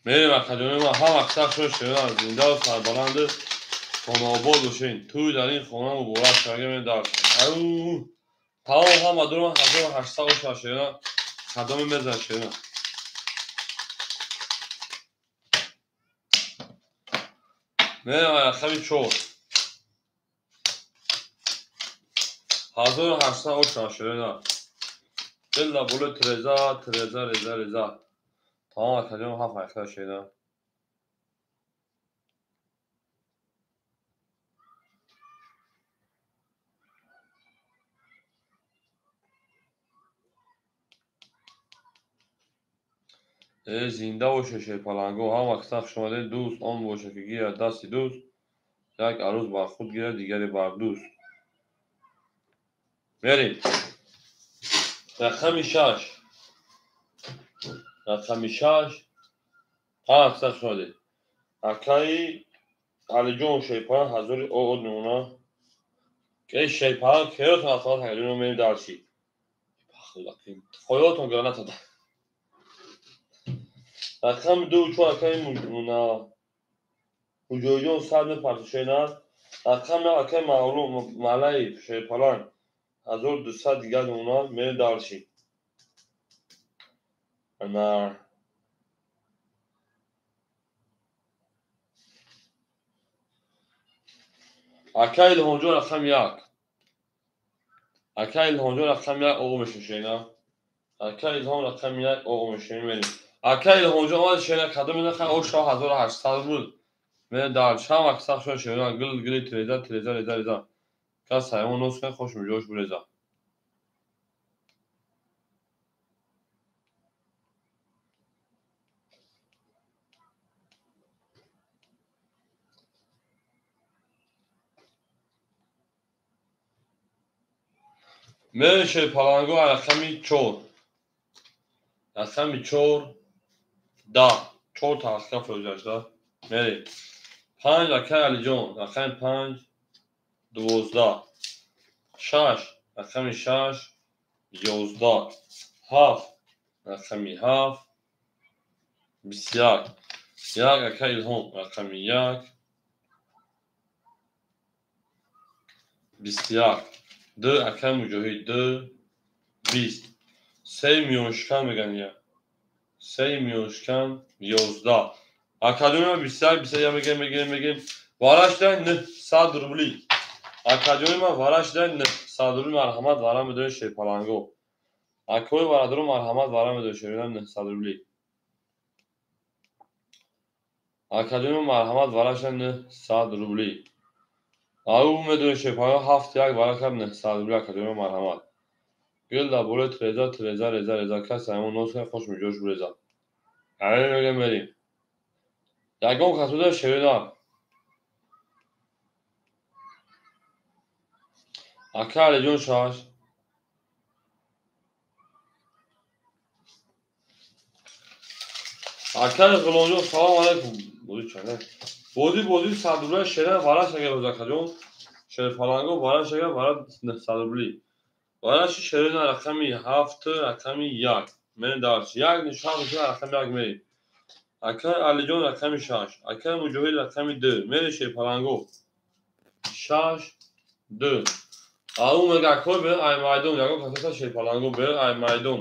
Мерем акаҷони ман ҳама қисса шои шерина зиндаву сарбаланду хонаобод бошед. Тӯй дар ин хона муборак шавад. Мерем дар тамом ҳама дорум 1800 бошад шерина кадоме мезанад шерина. Мерем рақами 4 1800 бошад шерина. Дилла болои тиреза тиреза реза реза. Тамом акаҷон ҳафт айхта шерина. Э зинда бошед шерпаланго ҳама қисса хуш омадед. Дӯст он бошад ки гирад дасти дӯст, як арӯз бар худ гирад, дигаре бар дӯст. Мерем. Рақами 6 рақами 6 ҳама қисса хуш омадед. Акаи Алиҷон шерпаланг ҳазори од мемонад. Ки шерпаланг керотон аз соат акаҷон мерем дарши. Хоётон граната да. Рақами 2 4 акаи муҷоҳидҷон сад мепартад шерна. Рақами акаи Малаев шерпаланг 1200 дигар мемонад. Мерем дарши. Ана ака Илҳомҷон рақами 1. Ака Илҳомҷон рақами 1 оғо мешавем шена. Ака Илҳом рақами 1 оғо мешавем мерем. Ака Илҳомҷон омад шена кадом наха о 6800 рубл. Мен дар чанд вақт сахт шуд шена гил гили треза треза реза реза. Кас ҳайвон нос кан хош миҷош буреза. Мерем шерпаланго рақами 4. Рақами 4 10. 4 та рақам фӯзашда. Мерем. 5 акай Алиҷон, рақами 5 12. 6 рақами 6 11. 7 рақами 7 21. 1 акай Илҳом, рақами 1 21. 2 акай Муҷоҳид 2 20. 3 миёншикан меган я. 3 миёншикан 11. Академия 21 21 мегем мегем мегем. Варашда 900 рубли. Академия варашда 900 рубли марҳамат вара медои шерпаланго. Акои варадро марҳамат вара медои шерпаланго 900 рубли. Академия марҳамат варашда 900 рубли. Ау медои шерпаланго 7 1 вара каб 900 рубли академия марҳамат. Гил дар болои треза треза реза реза кас ҳамон нос кан хош миҷош буреза. Ҳамин мегем мерем. Ягон кас буда шерина. Ака Алиҷон 6. Акаи Ғуломҷон салом алайкум. Бози чанд? Бози бози 100 рубля шерина вараш агар боз акаҷон. Шерпаланго вараш агар вара 900 рубли. Вараши шерина рақами 7 рақами 1. Мен дарч 1 нишон рақами 1 мерем. Акаи Алиҷон рақами 6. Акаи Муҷоҳид рақами 2. Мерем шерпаланго. 6 2. Ау мега акой бер ай майдон, ягон касата шерпаланго бер ай майдон.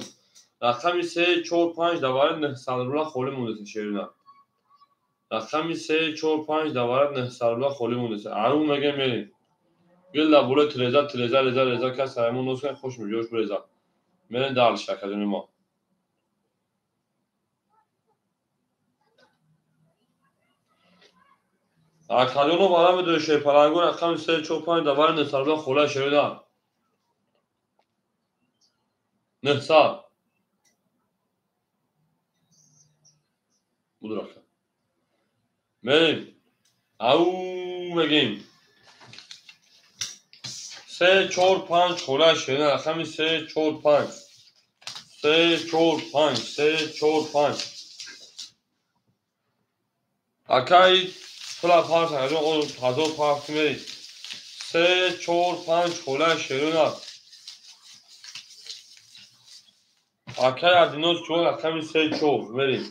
Рақами 3 4 5 давара 900 рубла холӣ мондаса шерина. Рақами 3 4 5 давара 900 рубла холӣ мондаса. Ау мега мерем. Гил дар болои треза треза реза реза кас ҳамон нос кан хош миҷош буреза. Мерем дарш академия мо. Академия вара медои шерпаланго рақами 3 4 5 давара 900 рубла хола шерина. 900. Буд рақам. Мерем. Ау мегем. 3 4 5 хола шерина рақами 3 4 5. 3 4 5 3 4 5. Акай пула парт акаҷон 1000 парт мерем. 3 4 5 хола шерина. Акай Адиноз чор рақами 3 4 мерем.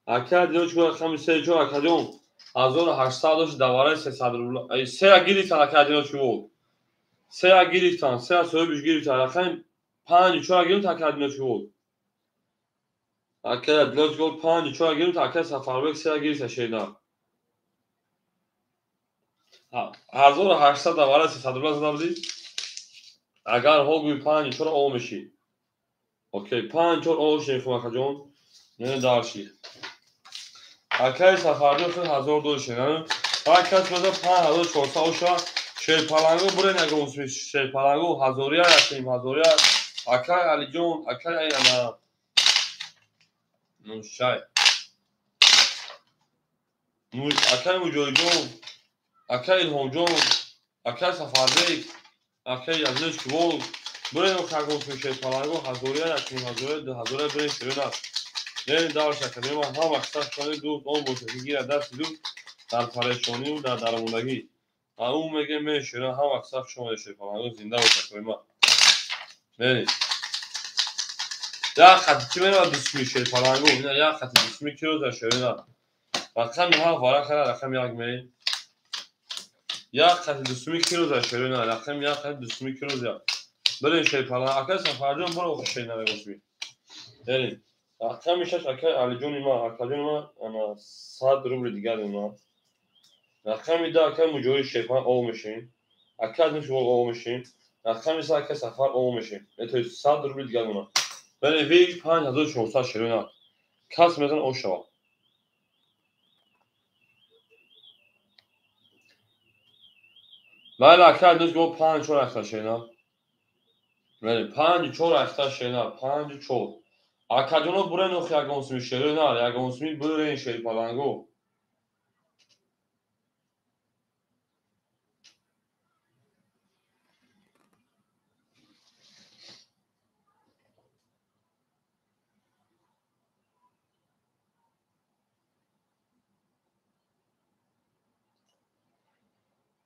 Акай Адиноз чор рақами 3 4 акаҷон 1800 дошт давараи 300 рубла. 3 гирифтан акай Адиноз чор. 3 гирифтан, 3 соҳибиш гирифтан. Рақами 5 4 гирифтан акай Адиноз чор. Акай Адиноз чор 5 4 гирифтан акай Сафарбек 3 гирифтан шерина. 1800 давара 300 рубла зада будӣ. Агар ҳо гӯи 5 4 о мешӣ. Окей, 5 4 о шем хуб акаҷон. Не дарши. Акай Сафарҷон худ 1000 доллар шена. Ҳар кас боза 5400 оша шерпаланго бурен ягон шерпаланго ҳазория яким ҳазория. Акай Алиҷон, акай ана Нушай. Акай Муҷоҳидҷон, акай Илҳомҷон, акай Сафарбек, акай Азиз Кувол бурен ягон шерпаланго ҳазория яким ҳазория ду ҳазория бурен шерина. Мерем дарш академия ҳам вақт сахт дӯст он бошад ки гирад дасти дӯст дар парешонию дар дармондагӣ. Ау мегем мерем шерина ҳам вақт сахт шумо шерпаланго зинда бошад акои Мерем. Як хати чӣ меравад дусми шерпаланго? Ина як хати дусми киро за шерина. Рақами 7 вара кара рақами 1 мерем. Як хати дусми киро за шерина рақами 1 хати дусми киро за. Берем шерпаланго. Акай Сафарҷон боро шерина мегосми. Мерем. Рақами 6 акай Алиҷони ма, акаҷони ма ана 100 рубли дигар омад. Рақами 2 акай Муҷоҳид Шерпан ов мешем. Акай Азим Шувол ов мешем. Рақами 3 акай Сафар ов мешем. То есть 100 рубли дигар омад. Бале, веҷ 5400 шерона. Кас мезан ов шава. Бале, акай Азим Шувол 5 4 ахта шерона. Бале, 5 4 ахта шерона, 5 4. Акаҷоно бурен охи ягон суми шерона, ягон суми бурен шерпаланго.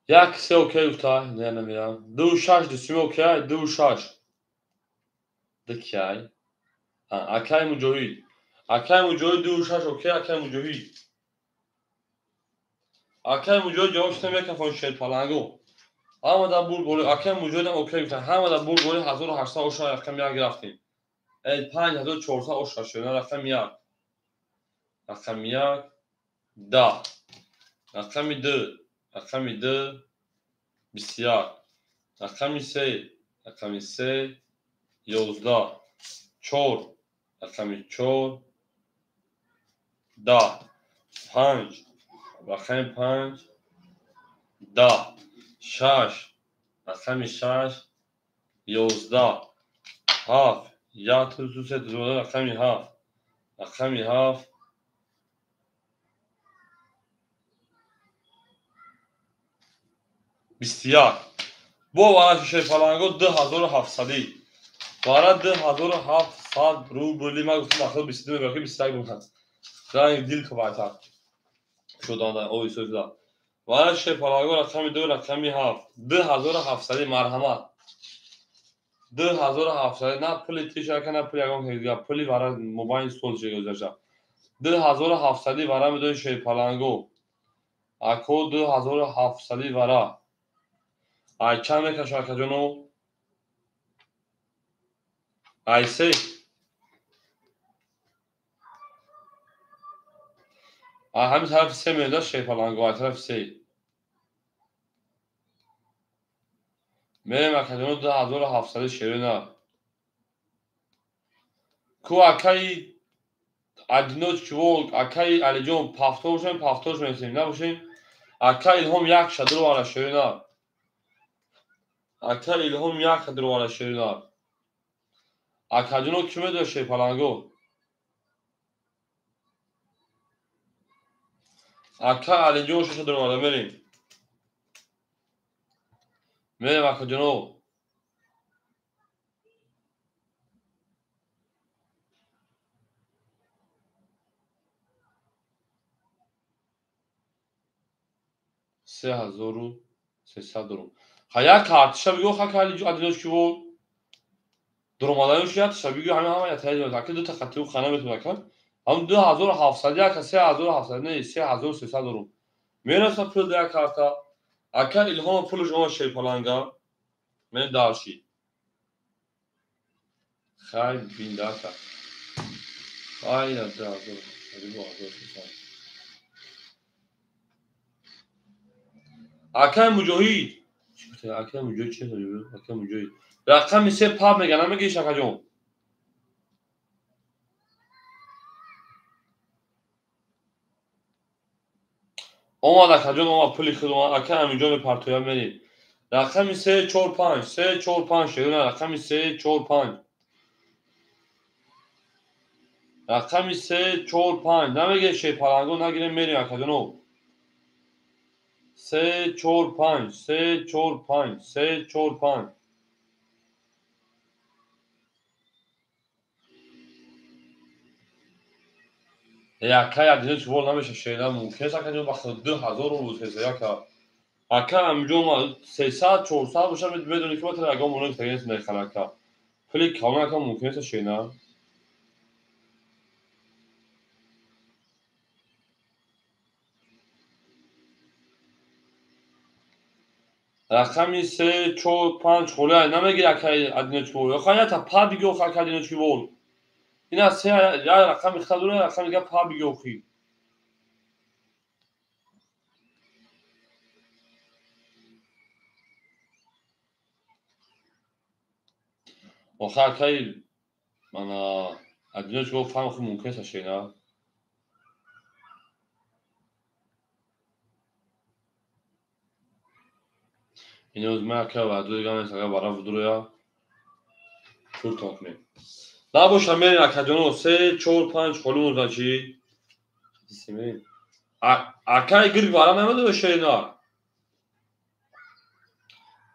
Як се окей гуфта, не намедонам. 2 6 дусими окей, 2 6. Дикай. Акай Муҷоҳид. Акай Муҷоҳид 2 6 окей, акай Муҷоҳид. Акай Муҷоҳид ҷавоб шуда мекафон шерпаланго. Ҳамада бур боли, акай Муҷоҳидам окей гуфта, ҳамада бур боли 1800 оша рақами 1 рафтем. 5400 оша шуда рақами 1. Рақами 1 10. Рақами 2, рақами 2 21. Рақами 3, рақами 3 11. 4, рақами 4 10. 5, рақами 5 10. 6, рақами 6 11. 7, 1 2 3 4 рақами 7, рақами 7 21. Бо вара шерпаланго 2700. Вара 2700 рубли. Ман гуфтам ахир 22 мебарам, 21 бумад. Ранг дил кабайта. Шуданда ой сӯзда. Вара шерпаланго рақами 2, рақами 7. 2700 марҳамат. 2700 на пули тишака, на пули ягон дигар, пули вара мобайн сол шегузашта. 2700 вара медони шерпаланго. Ако 2700 вара. Ай чанд мекаша акаҷоно? Ай се. Ай ҳамин тарафи се меояд шерпаланго, ай тарафи се. Мерем акаҷоно 2700 шерона. Ку акаи Адиноч Волк, акаи Алиҷон пафтор бошем, пафтор мешем, набошем. Ака Илҳом як шадро вара шерона. Ака Илҳом як шадро вара шерона. Акаҷоно кӣ медояд шерпаланго? Ака Алиҷон шашадро вара мерем. Мерем акаҷоно. Се ҳазору сесад рубл. Ха як картиша бигӯ, ха Адиноч ки вол. Дуромадаёш яктиша бигӯ, ҳамин ҳама ятаи ака дута хатиу хана метавонад ака. Ҳам 2700 ака 3700 не, 3300 рубл. Мераса пул як карта. Ака Илҳома пулаш омад шерпаланга. Мен дарши. Хай бинда ака. Ай 2700. Акай Муҷоҳид. Чӣ гуфта? Акай Муҷоҳид чӣ гуфта? Акай Муҷоҳид. Рақами 3 паб мега, намегириш акаҷон? Омад акаҷон, омад пули худ омад. Акай Аминҷон мепартоя мерем. Рақами 3 4 5, 3 4 5 шерона, рақами 3 4 5. Рақами 3 4 5. Намегириш шерпаланго, нагирем мерем акаҷоно. 3 4 5, 3 4 5, 3 4 5. Акай Адиноч вол намеша шеда мумкин аст акаҷон вақт 2000 рубл хеса яка. Ака Аминҷон 300 400 боша медонӣ ки ма тара ягон монет тагинес мехара ака. Пули калон ака мумкин аст шеда. Рақами 3 4 5 холӣ намегири акаи Адиноч вол. Охай ята па бигӯ охай акаи Адиноч вол. Ина се я рақами хадура рақами га па биги охи. Охи акай мана адиноч го фаҳм хи мумкин аст шена. Иноз ма акай ваъдо дигам нест ага бара вудроя пуртон кунем. Набоша мерин акаҷоно 3 4 5 холӣ монда чӣ? Акай гирг вара намедода шена.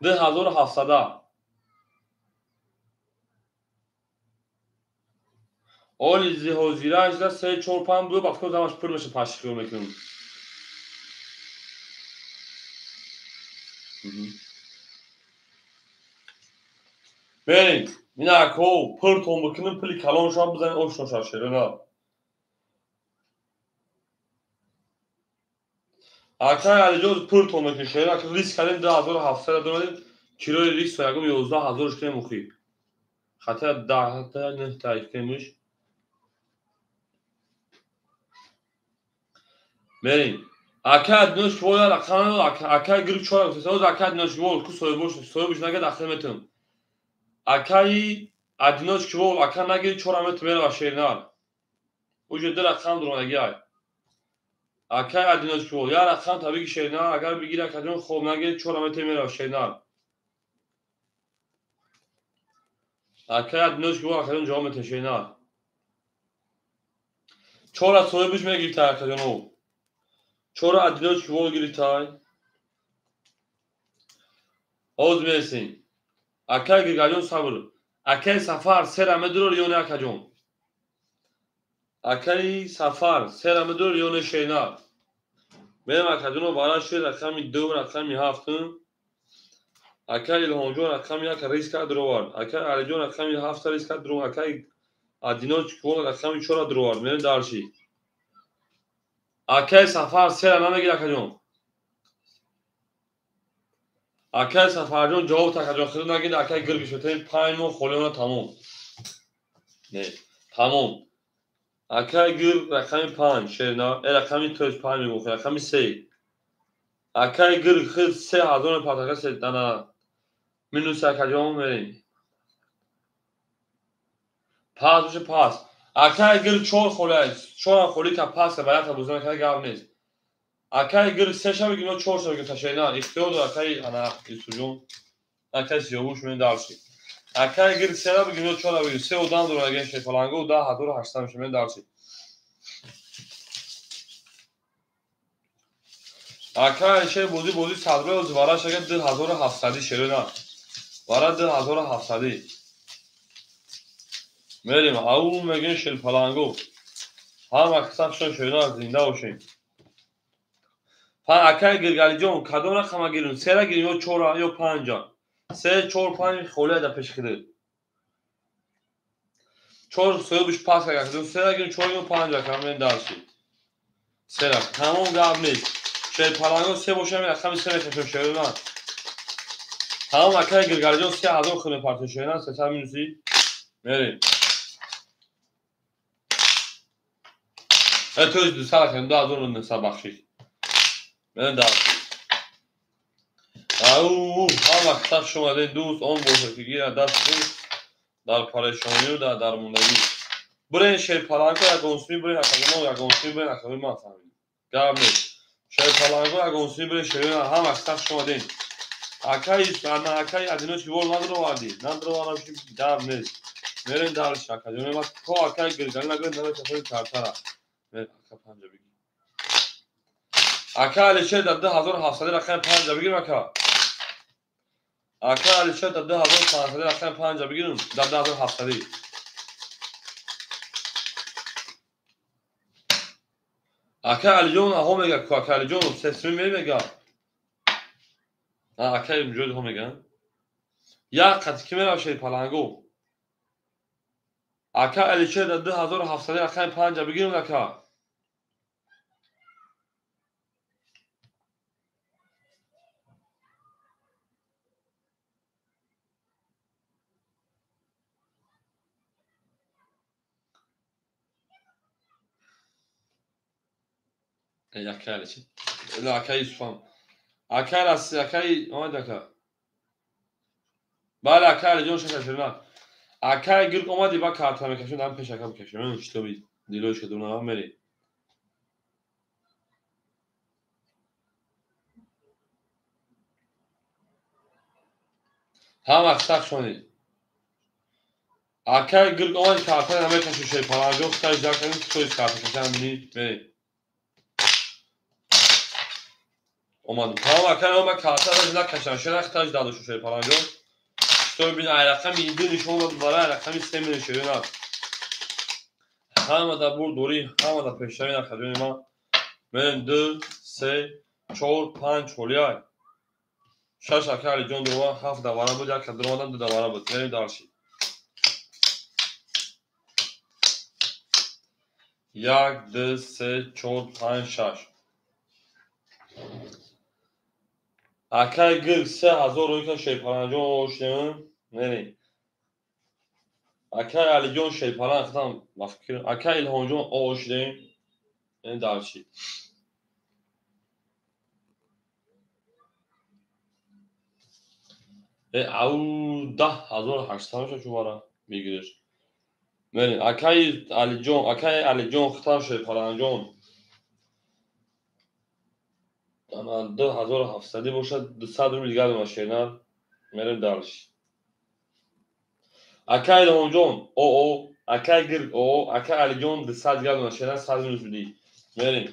2700. Оли зиҳозира 3 4 5 буд, ба фикр замаш пур меша пашхиёл мекунем. Мерин, ина ако пуртон бикунем, пули калон шуд бизанем ошно шад шерона. Акай Алиҷон пуртон мекунем шерона, ки риск кардем 2700 додем, килои риск ягом 11000 кунем охи. Хатар 10 та 9 та кунемш. Мерин. Акай адиноч воя рақам акай гирг чора гуфта, акай адиноч вол ку соҳибош, соҳибош нагад ахир метум. Акай адиноч квол ака нагири чора метум мерава шернар. Уже ду рақам дуронаги ай. Акай адиноч квол я рақам та биги шернар, агар бигири акаҷон хоб нагири чора метум мерава шернар. Акай адиноч квол акаҷон ҷавоб метум шернар. Чора соҳибиш мегирифта акаҷоно. Чора адиноч квол гирифтай. Оз мересем. Акай Гиргалҷон сабр. Акай Сафар сера медурор ё не акаҷон? Акай Сафар сера медурор ё не шернар? Мерем акаҷоно вара шуд рақами 2 рақами 7. Акай Илҳомҷон рақами 1 риск дуровард. Акай Алиҷон рақами 7 риск дуровард. Акай Адиноч квол рақами 4 дуровард. Мерем дарши. Акай Сафар сера намегир акаҷон. Акай Сафарҷон ҷавоб такаҷон хидо нагир акай гиргиш метавем 5 моҳ холиона тамом. Не, тамом. Акай гир рақами 5 шерна, рақами 5 мегуфт, рақами 3. Акай гир хид 3000 патака се дана минус акаҷон мерем. Пас боше пас. Акай гир 4 холӣ, 4 холӣ ка пас ба як бузан ка гап нест. Акай гир 3 ша бигим ё 4 ша бигим ташайна ихтиёр дор акай ана Исуҷон акай Сиёвуш мен дарши. Акай гир 3 ра бигим ё 4 ра бигим 3 одам дор аген шефаланго 10800 меша мен дарши. Акай ше бози бози садро вара шага 2700 шерона. Вара 2700. Мерим ау мегин шелфаланго. Ҳама касабшон шерона зинда бошем. Акай Гиргалиҷон кадом рақама гирем? 3 ра гирем ё 4 ё 5? 3 4 5 холӣ да пеши хидир. 4 соҳибиш пас кард. 3 ра гирем 4 ё 5 рақам дарши. 3 ра. Тамом гап нест. Шерпаланго 3 бошам рақами 3 мекашам шерона. Тамом акай Гиргалиҷон 3000 худме партош шерона 300 минуси. Мерем. То есть 200 рақам 2900 бахшид. Мен дарши. Ау, ҳама китоб шумода дӯст он бошад ки гирад даст дар парешонию дар дармондагӣ. Бирен шерпаланго ягонсуми бирен акаҷоно ягонсуми бирен акаҷоно ман фаҳмидам. Гап нест. Шерпаланго ягонсуми бирен шерона ҳама китоб шумода. Акай ана акай адиноч вол надроварди. Надроварам ши гап нест. Мерен дарши акаҷоно ма то акай гиргали нагирен намешафои тартара. Мер ака панҷа бигир. Ака Алишер дар 2700 рақами 5 бигирем ака. Ака Алишер дар 2500 рақами 5 бигирем дар 2700. Ака Алиҷон аҳо мега ку ака Алиҷон сесми мега. Ака Муҷоҳид ҳо мега. Як қати ки мерав шерпаланго. Ака Алишер дар 2700 рақами 5 бигирем ака. Акай Али чи? Акай Юсуфам. Акай Раси, акай омад ака. Бале, акай Алиҷон шаша шерна. Акай гирк омади ба карта мекашем, дам пеш ака бикашем. Шитоби дилош кадуна мери. Ҳама сахт шонид. Акай гирк омади карта намекашем шерпаланҷон, хиташ заканем, тоис карта кашам бини, мери. Омадам. Тамом акай омад карта накашам, шера хиташ даду шерпаланҷон. Шитоби бини ай рақами 2 нишон дод, барои рақами 3 мери шерина. Ҳама да бурд дорӣ, ҳама да пешравӣ накардем ма. Мерем 2, 3, 4, 5 холияй. 6 акай Алиҷон дурума, 7 давара буд, як дурума 2 давара буд. Мерем дарши. 1, 2, 3, 4, 5, 6. Акай гирк 3000 рӯйка шерпаланҷон ошдем. Мерем. Акай Алиҷон шерпалан хитам ба фикр. Акай Илҳомҷон ошдем. Мерем дарши. Ау 10800 меша чувара бигириш. Мерем. Акай Алиҷон, акай Алиҷон хитам шерпаланҷон. Ана 2700 бошад, 200 рубл дигар дона шерна. Мерем дарш. Акай Илҳомҷон, оо, акай гирк, оо, акай Алиҷон 200 дигар дона шерна, 100 минус бидӣ. Мерем.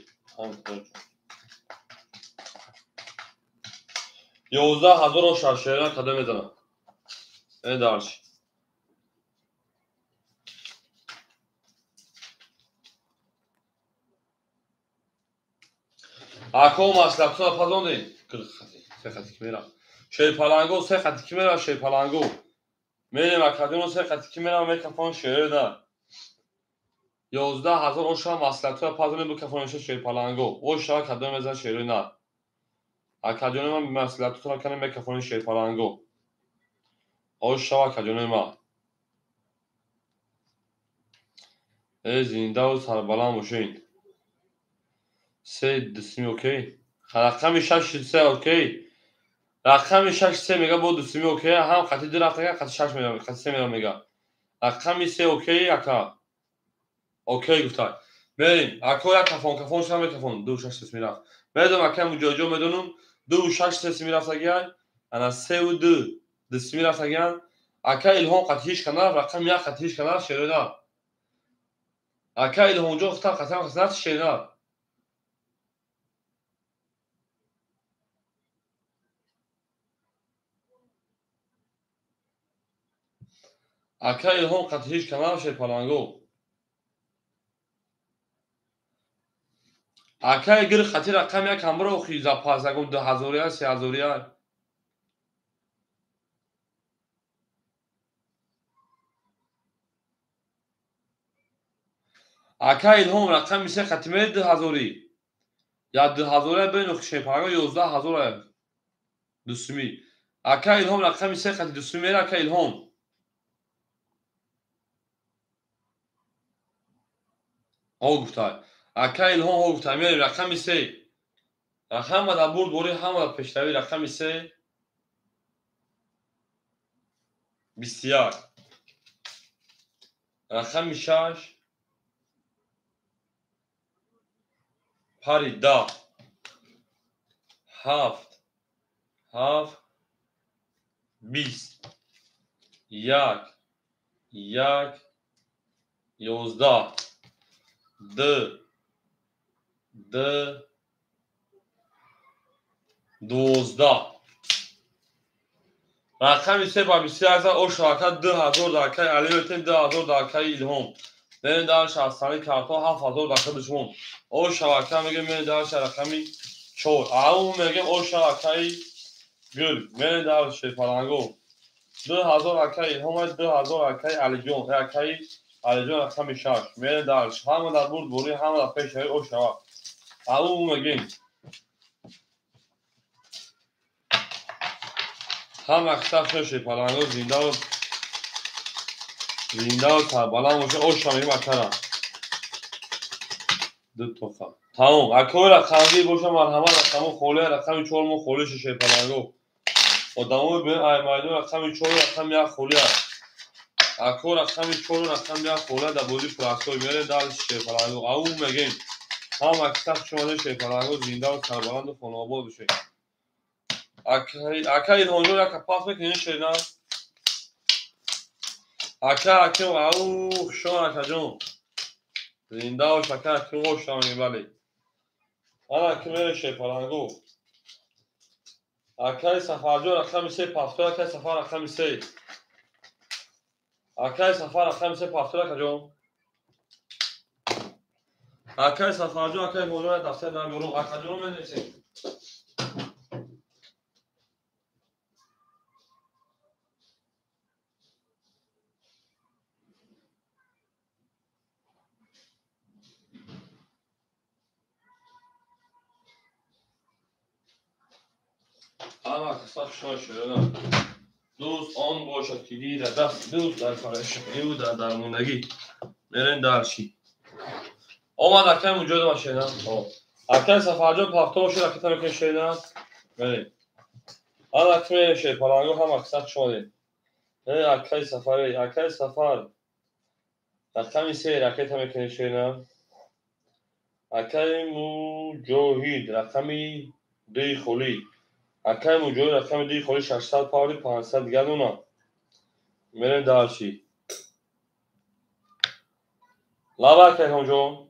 11000 шерна кадом мезанам. Мерем дарш. Ако маслиҳатҳоро пазондед? Се хати ки мерам. Шерпаланго се хати ки мерам, шерпаланго. Мерем академиро се хати ки мерам, мекафон шерна. 11000 оша маслиҳатҳоро пазонед, бикафонеша шерпаланго. Оша кадом мезан шерна. Академиро ман маслиҳатҳоро канем мекафони шерпаланго. Оша академиро ман. Зиндаву сарбаланд бошед. 3 дусими окей. Рақами 6 3 окей. Рақами 6 3 мега бо дусими окей. Ҳам қати 2 рафтага, қати 6 мега, қати 3 мега мега. Рақами 3 окей ака. Окей гуфта. Мерем. Ако як кафон, кафон шам мекафон. 2 6 3 мерафт. Медонам ака муҷоҷо медонам. 2 6 3 мерафтагия. Ана 3 ва 2 дусими рафтагиян. Ака Илҳом қати ҳеч кана, рақами 1 қати ҳеч кана шерина. Ака Илҳомҷон хитам қасам қасам шерина. Ака Илҳом қати ҳеч канал шерпаланго. Акай гир қати рақам як ҳамро охи запас ягон 2000 3000. Ака Илҳом рақами 3 қати мери 2000. Я 2000 бен охи шерпаланго 11000 дусуми. Ака Илҳом рақами 3 қати дусуми мери ака Илҳом. О гуфта. Ака Илҳом о гуфта. Мерем рақами 3. Ҳама дар бурд борӣ, ҳама дар пешравӣ рақами 3. 21. Рақами 6. Пари 10. 7. 7. 20. 1. 1. 11. 2. 2. 12. Рақами 3 ба 21 зад, ош ака 2000 дар акаи Али метем, 2000 дар акаи Илҳом. Мерем дар шастани картҳо 7000 дар акаи душмон. Ош ака мегем, мерем дар рақами 4. Ау мегем, ош акаи гул. Мерем дар шерпаланго. 2000 акаи Илҳом, 2000 акаи Алиҷон, акаи Алиҷон рақами 6. Мерем дар ҳама дар бурд борӣ, ҳама дар пешравӣ ош ава. Ау мегем. Ҳама хитаб шерпаланго зиндаву зиндаву сарбаланд боша. Оша мегем акара. Ду тоқа. Тамом. Акои рақамгир боша марҳамат, рақамо холия, рақами 4 мо холӣ шерпаланго. Одамои бе ай майдон рақами 4 рақами 1 холия. Ако рақами 4 рақами 1 холия дар бозии простой мерем дар шерпаланго. Ау мегем. Ҳама китоб шумо шерпаланго зиндаву сарбаланду хонаобод бошед. Ака Илҳомҷон яка пас мекунед шерна? Ака Аким ау хушон акаҷон. Зинда бош ака Аким бош бале. Ана ки мере шерпаланго. Акаи Сафарҷон рақами 3 пафтор, акаи Сафар рақами 3. Акаи Сафар рақами 3 пафтор акаҷон. Акаи Сафарҷон, акаи Ҳоҷон дафтар дар меорум. Акаҷон менависем. Ама касах шошона. Дӯст он бошад ки дида даст дӯст дар фарашиқию дар дармондагӣ. Мерем дарши. Омад акаи муҷоҳид машина. Акаи Сафарҷон пафто бошад, ракета мекунед шена. Мерем. Ана ки мерем шерпаланго ҳама касах шонед. Акаи Сафари, акаи Сафар. Рақами 3 ракета мекунед шена. Акаи Муҷоҳид рақами 2 холӣ. Акаи Муҷоҳид рақами 2 холӣ 600 павли 500 дигар дона. Мерем дарши. Лаба акаи Ҳоҷон.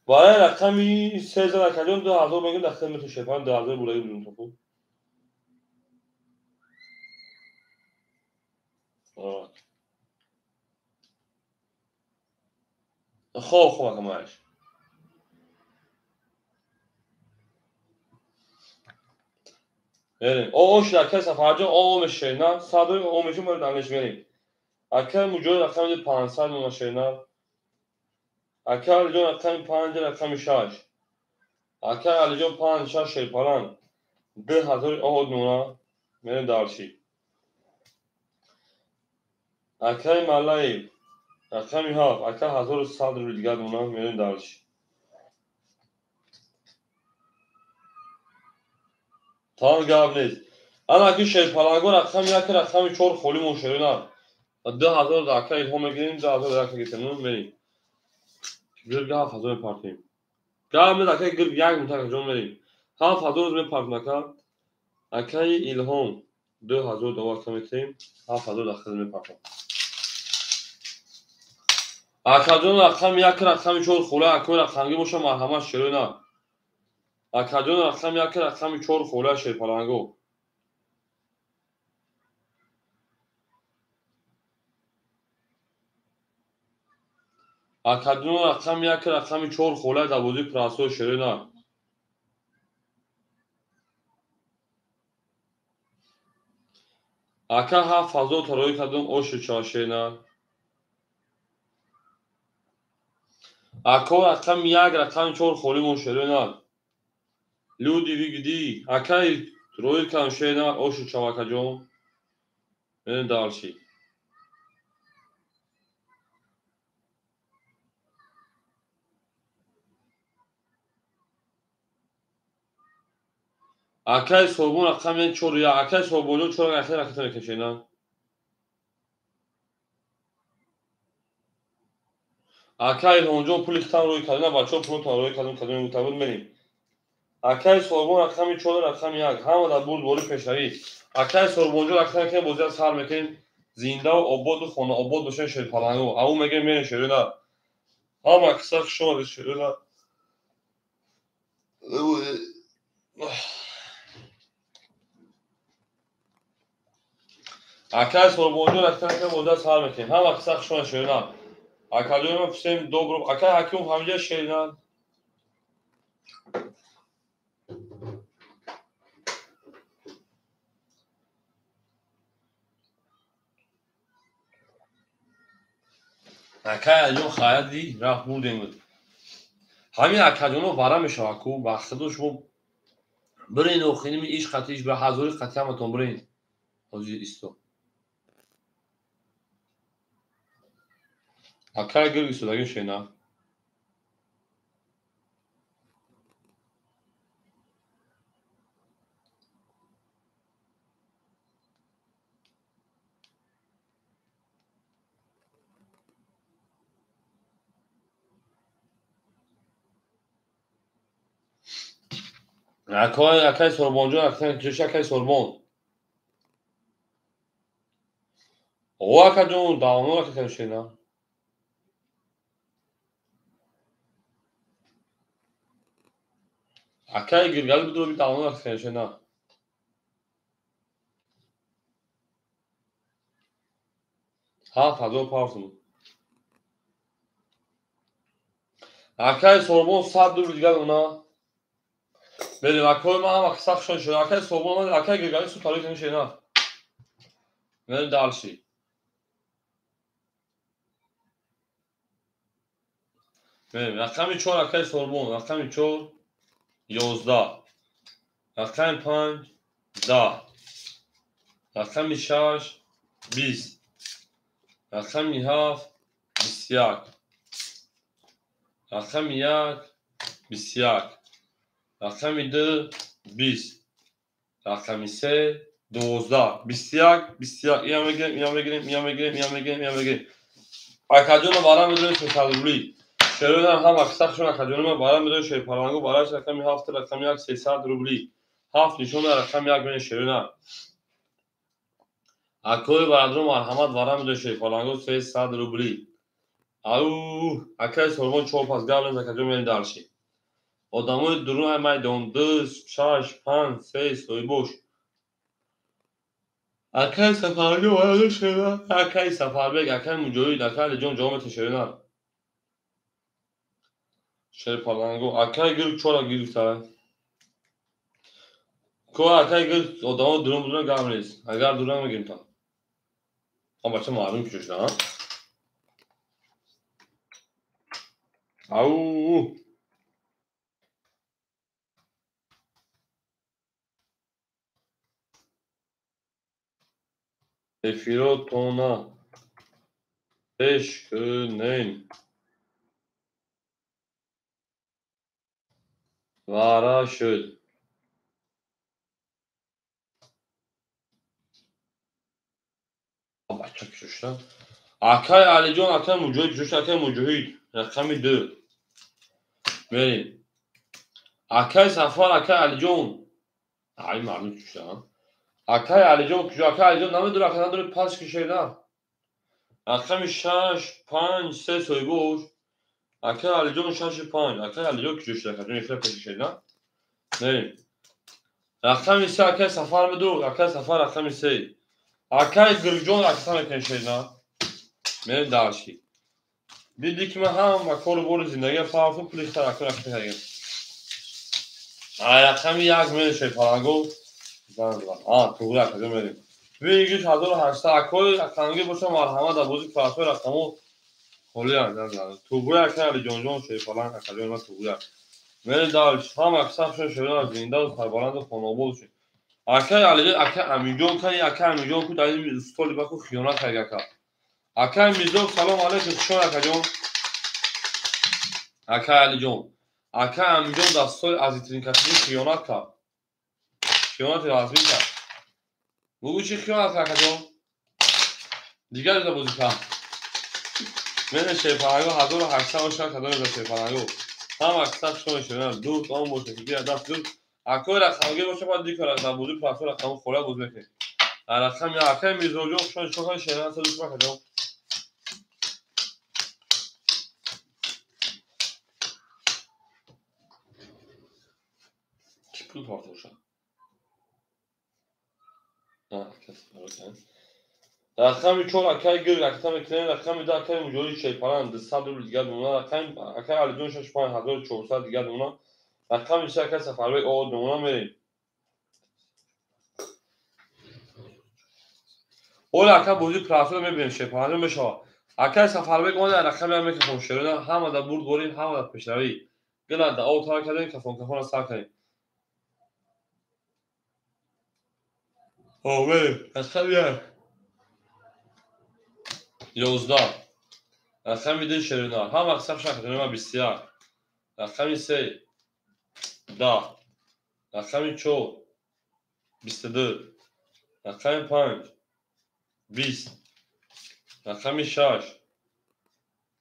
Барои рақами 3 зад акаҷон 2000 мегӯем дар хидмати шерпалан 2000 булагӣ будем то хуб. Хоб хоб ака мааш. Мерем. О шуд акаи Сафарҷон, о мешена. Садои о мешем, мо данеш мерем. Акаи Муҷоҳид рақами 500 мона шена. Акаи Алиҷон рақами 5 рақами 6. Акаи Алиҷон 5 6 шерпалан. 2000 оҳод мона. Мерем дарши. Акаи Маллаев рақами 7, ака 1100 рубл дигар мона. Мерем дарши. Тамом гап нест. Ана ки шерпаланго рақами 1 рақами 4 холӣ мон шерина. 2000 ака Илҳом мегирем, 2000 ака гирем, мерем. Гирг 7000 мепартем. Гап нест ака гирг як минут акаҷон мерем. 7000 мепартем ака. Акаи Илҳом 2000 дова ака метем, 7000 дахил мепартем. Акаҷон рақами 1 рақами 4 холӣ акои рақамгӣ боша марҳамат шерина. Акаҷон рақами 1 рақами 4 холӣ шерпаланго. Акаҷон рақами 1 рақами 4 холӣ дар бозии простой шерина. Ака 7000 тароӣ кардам оши ча шерина. Ако рақами 1 рақами 4 холӣ мон шерина. Люди вигди. Акаи роӣ кардам шерина оши ча акаҷон. Мерем дарши. Акаи Сорбон рақами 4 1. Акаи Сорбонҷон 4 ахир ракета мекашена. Акаи Илҳомҷон пули хитам рӯй кардем, бачаҳо пулотон рӯй кардем, кадом гуфта буд мерем. Акаи Сорбон рақами 4 рақами 1. Ҳама дар бурдборӣ пешравӣ. Акаи Сорбонҷон рақами 1 бозиро сар мекунем. Зиндаву ободу хонаобод бошед шерпаланго. Ау мегем мерем шерина. Ҳама киса хуш омадед шерина. Акаи Сорбонҷон рақами 1 бозиро сар мекунем. Ҳама киса хуш омадед шерина. Акаҷон ма всем добро. Акаи Ҳакимов ҳамиҷа шерина. Акаи Алиҷон хайр дид, рафт бурдем. Ҳамин акаҷоно вара мешавад ку, ба худо шумо бирен охирими иш қатъи иш ба ҳазори қатъи ҳаматон бирен. Ҳозир исто. Акаи гирг истодагӣ шена. Акай Сорбонҷон, акай Сорбон. О, акаҷон, давно ака шена. Акай Гиргали бидро би давно ака шена. 7000 павсум. Акай Сорбон 100 рубл дигар она. Берем, акой ман ҳама сахт шон шуда. Акай Сорбон, акай Гиргали су талош шена. Мерем дальше. Мерем, рақами 4 акай Сорбон, рақами 4 11, рақами 5 10, рақами 6 20, рақами 7 21, рақами 1 21, рақами 2 20, рақами 3 12, 21 21. Ия мегирем, ия мегирем, ия мегирем, ия мегирем, ия мегирем. Акаҷонро барам медорем 600 рубли. Шероинам ҳам аксахшон акаҷонама барам медорем шерпалангу бараш рақами 7 рақами 1 300 рубли. 7 нишона рақами 1 мене шероина. Акои барадро марҳамат барам медорем шерпалангу 300 рубли. Ау, акаи Сорбон 4 пас гап нест акаҷон мерем дарши. Одамои дурун ай майдон 2 6 5 3 соҳибош. Акаи Сафарбек барадро шероина. Акаи Сафарбек, акаи Муҷоҳид, акаи Алиҷон ҷавоб мете шероина. Шерпалангу акаи гир чора гирифта. Ко акаи гир одамо дурун будун гап нест. Агар дурун мегирим та. А бача маълум ки шуда, а? Ау! Эфиротона пеш кунен. Вара шуд. Бача кушта. Акай Алиҷон, акай Муҷоҳид, кушта, акай Муҷоҳид, рақами 2. Мерем. Акай Сафар, акай Алиҷон. Ай маълум кушта. Акай Алиҷон куҷо? Акай Алиҷон намедора, акай надора пас кишена. Рақами 6 5 3 соҳибош. Акай Алиҷон 6 5. Акай Алиҷон куҷо шуда? Акаҷон ихла пеш кишена. Мерем. Рақами 3 акай Сафар меду, акай Сафар рақами 3. Акай Гиргҷон акса мекунем шена. Мерем дарши. Диди ки ман ҳама кору бори зиндагиам фарқу пули хитар акун акса кардем. Ай рақами 1 мерем шерпалангу. А, туғри акаҷон мерем. Вигиш 1800 акои аканги боша марҳамат дар бози классҳои рақаму холиянд. Туғри акай Алиҷонҷон шерпаланг акаҷон ман туғри. Мерем дарш. Ҳама аксаршон шерона зиндаву сарбаланду хонобод шед. Акай Алиҷон, акай Аминҷон кай, акай Аминҷон ку дар ин столи баку хиёнат кард ака. Акай Мирзо салом алейкум, хушон акаҷон. Акай Алиҷон, акай Аминҷон дар столи азизтарин касби хиёнат кард. Хиёнати расмӣ кард. Бугӯ чӣ хиёнат кард акаҷон? Дигар ҷо бозӣ кард. Мене шерпалангу 1800 бошад, кадоме за шерпалангу. Ҳама аксар шумо шерона ду он бошад ки бия даст ду. Акои рақамгир бошад, бояд дикор дар бозӣ платформа рақаму хола боз мекунем. Рақами акаи Мирзоҷон хушон чӣ кор шерона саду чӣ акаҷон? Чӣ пул партоша? Рақами 4 акаи Гир акса мекунем, рақами 2 акаи Муҷоҳид шерпаланг 200 рубл дигар мемонад, рақами акаи Алиҷон 6 5400 дигар мемонад, рақами 3 акаи Сафарбек овод мемонад, мерем. Оля ака бозии платформа мебинем шерпаланг мешавад. Акаи Сафарбек омада рақами 1 мекафон шерона, ҳама дар бурдборӣ, ҳама дар пешравӣ. Гила дар об тар кардем, кафон кафонро сар кардем. О, мерем. Рақами 1 11, рақами 2 шерона, ҳама аксар шакл 21, рақами 3 10, рақами 4 22, рақами 5 20, рақами 6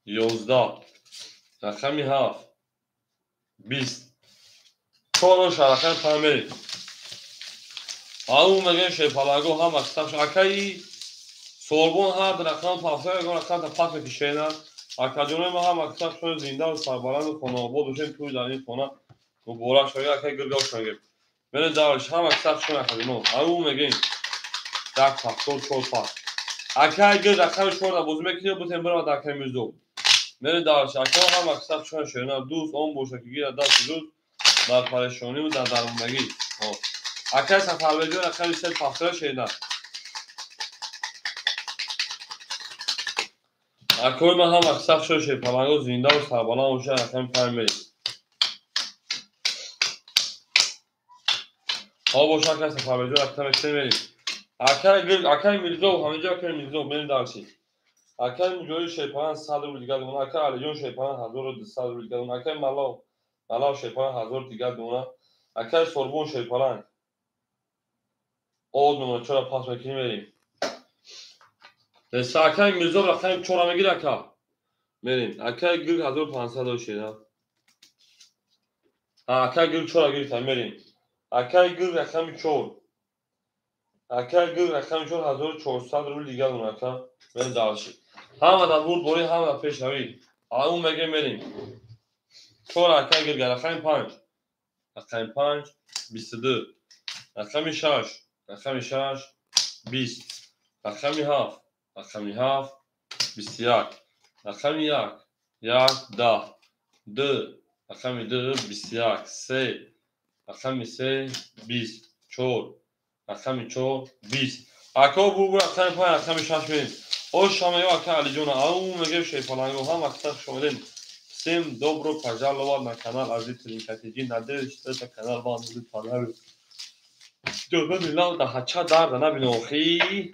11, рақами 7 20, Чор шарақаи панҷ мерем. Ау мегӯем шерпаланго ҳама қисам акаи Сорбон ҳар рақам пафта ягон рақам та пас мекишена. Акаҷонои ма ҳама қисам шумо зиндаву сарбаланду хонаобод бошем, тӯй дар ин хона муборак шавед. Акаи гиргав шавед. Мерем давриш ҳама қисам шумо акаҷоно. Ау мегӯем як пахтор чор пах. Акаи гир рақами чорда бозӣ мекунӣ, бутем бирава дар акаи Мирзо. Мерем давриш ака ҳама қисам шумо шерина дӯст он боша ки гирад дасти дӯст дар парешониву дар дармондагӣ. Акаи Сафарбеҷон рақами се пахтора шерина. Акои ман ҳама қисам шумо шерпаланго зиндаву сарбаланд бошад, рақами панҷ мерем. Ҳо боша акаи Сафарбеҷон рақами се мерем. Акаи гир акаи Мирзо ҳаминҷо акаи Мирзо мерем дарси. Акаи Муҷоҳид шерпаланг 100 рубл дигар дона, акаи Алиҷон шерпаланг 1200 рубл дигар дона, акаи Малав шерпаланг 1000 дигар дона, акаи Сорбон шерпаланг од мемона чора пас мекунем мерем. Неса акаи Мирзо рақами чора мегир ака. Мерем. Акаи гир 1500 шера. Акаи гир чора гирифта мерем. Акаи гир рақами чор. Акаи гир рақами чор 1400 рубл дигар дона ака. Мерем дарши. Ҳама дар бурд борӣ, ҳама дар пешравӣ. Ау мегем мерем. Чор акаи гир рақами панҷ. Рақами панҷ 22. Рақами шаш. Рақами шаш 20. Рақами ҳафт. Рақами ҳафт 21. Рақами як. Як 10. Ду. Рақами ду 21. Се. Рақами се 20. Чор. Рақами чор 20. Ако бугу рақами панҷ рақами шаш мерем. Ош шамаё ака Алиҷона. Ау мегем шерпаланго ҳама қисам хуш омадед. Всем добро пожаловать на канал Азиз Тринкатиджи. Надеюсь, что этот канал вам будет понравиться. Ҷонони лав даҳача дарда набино охи.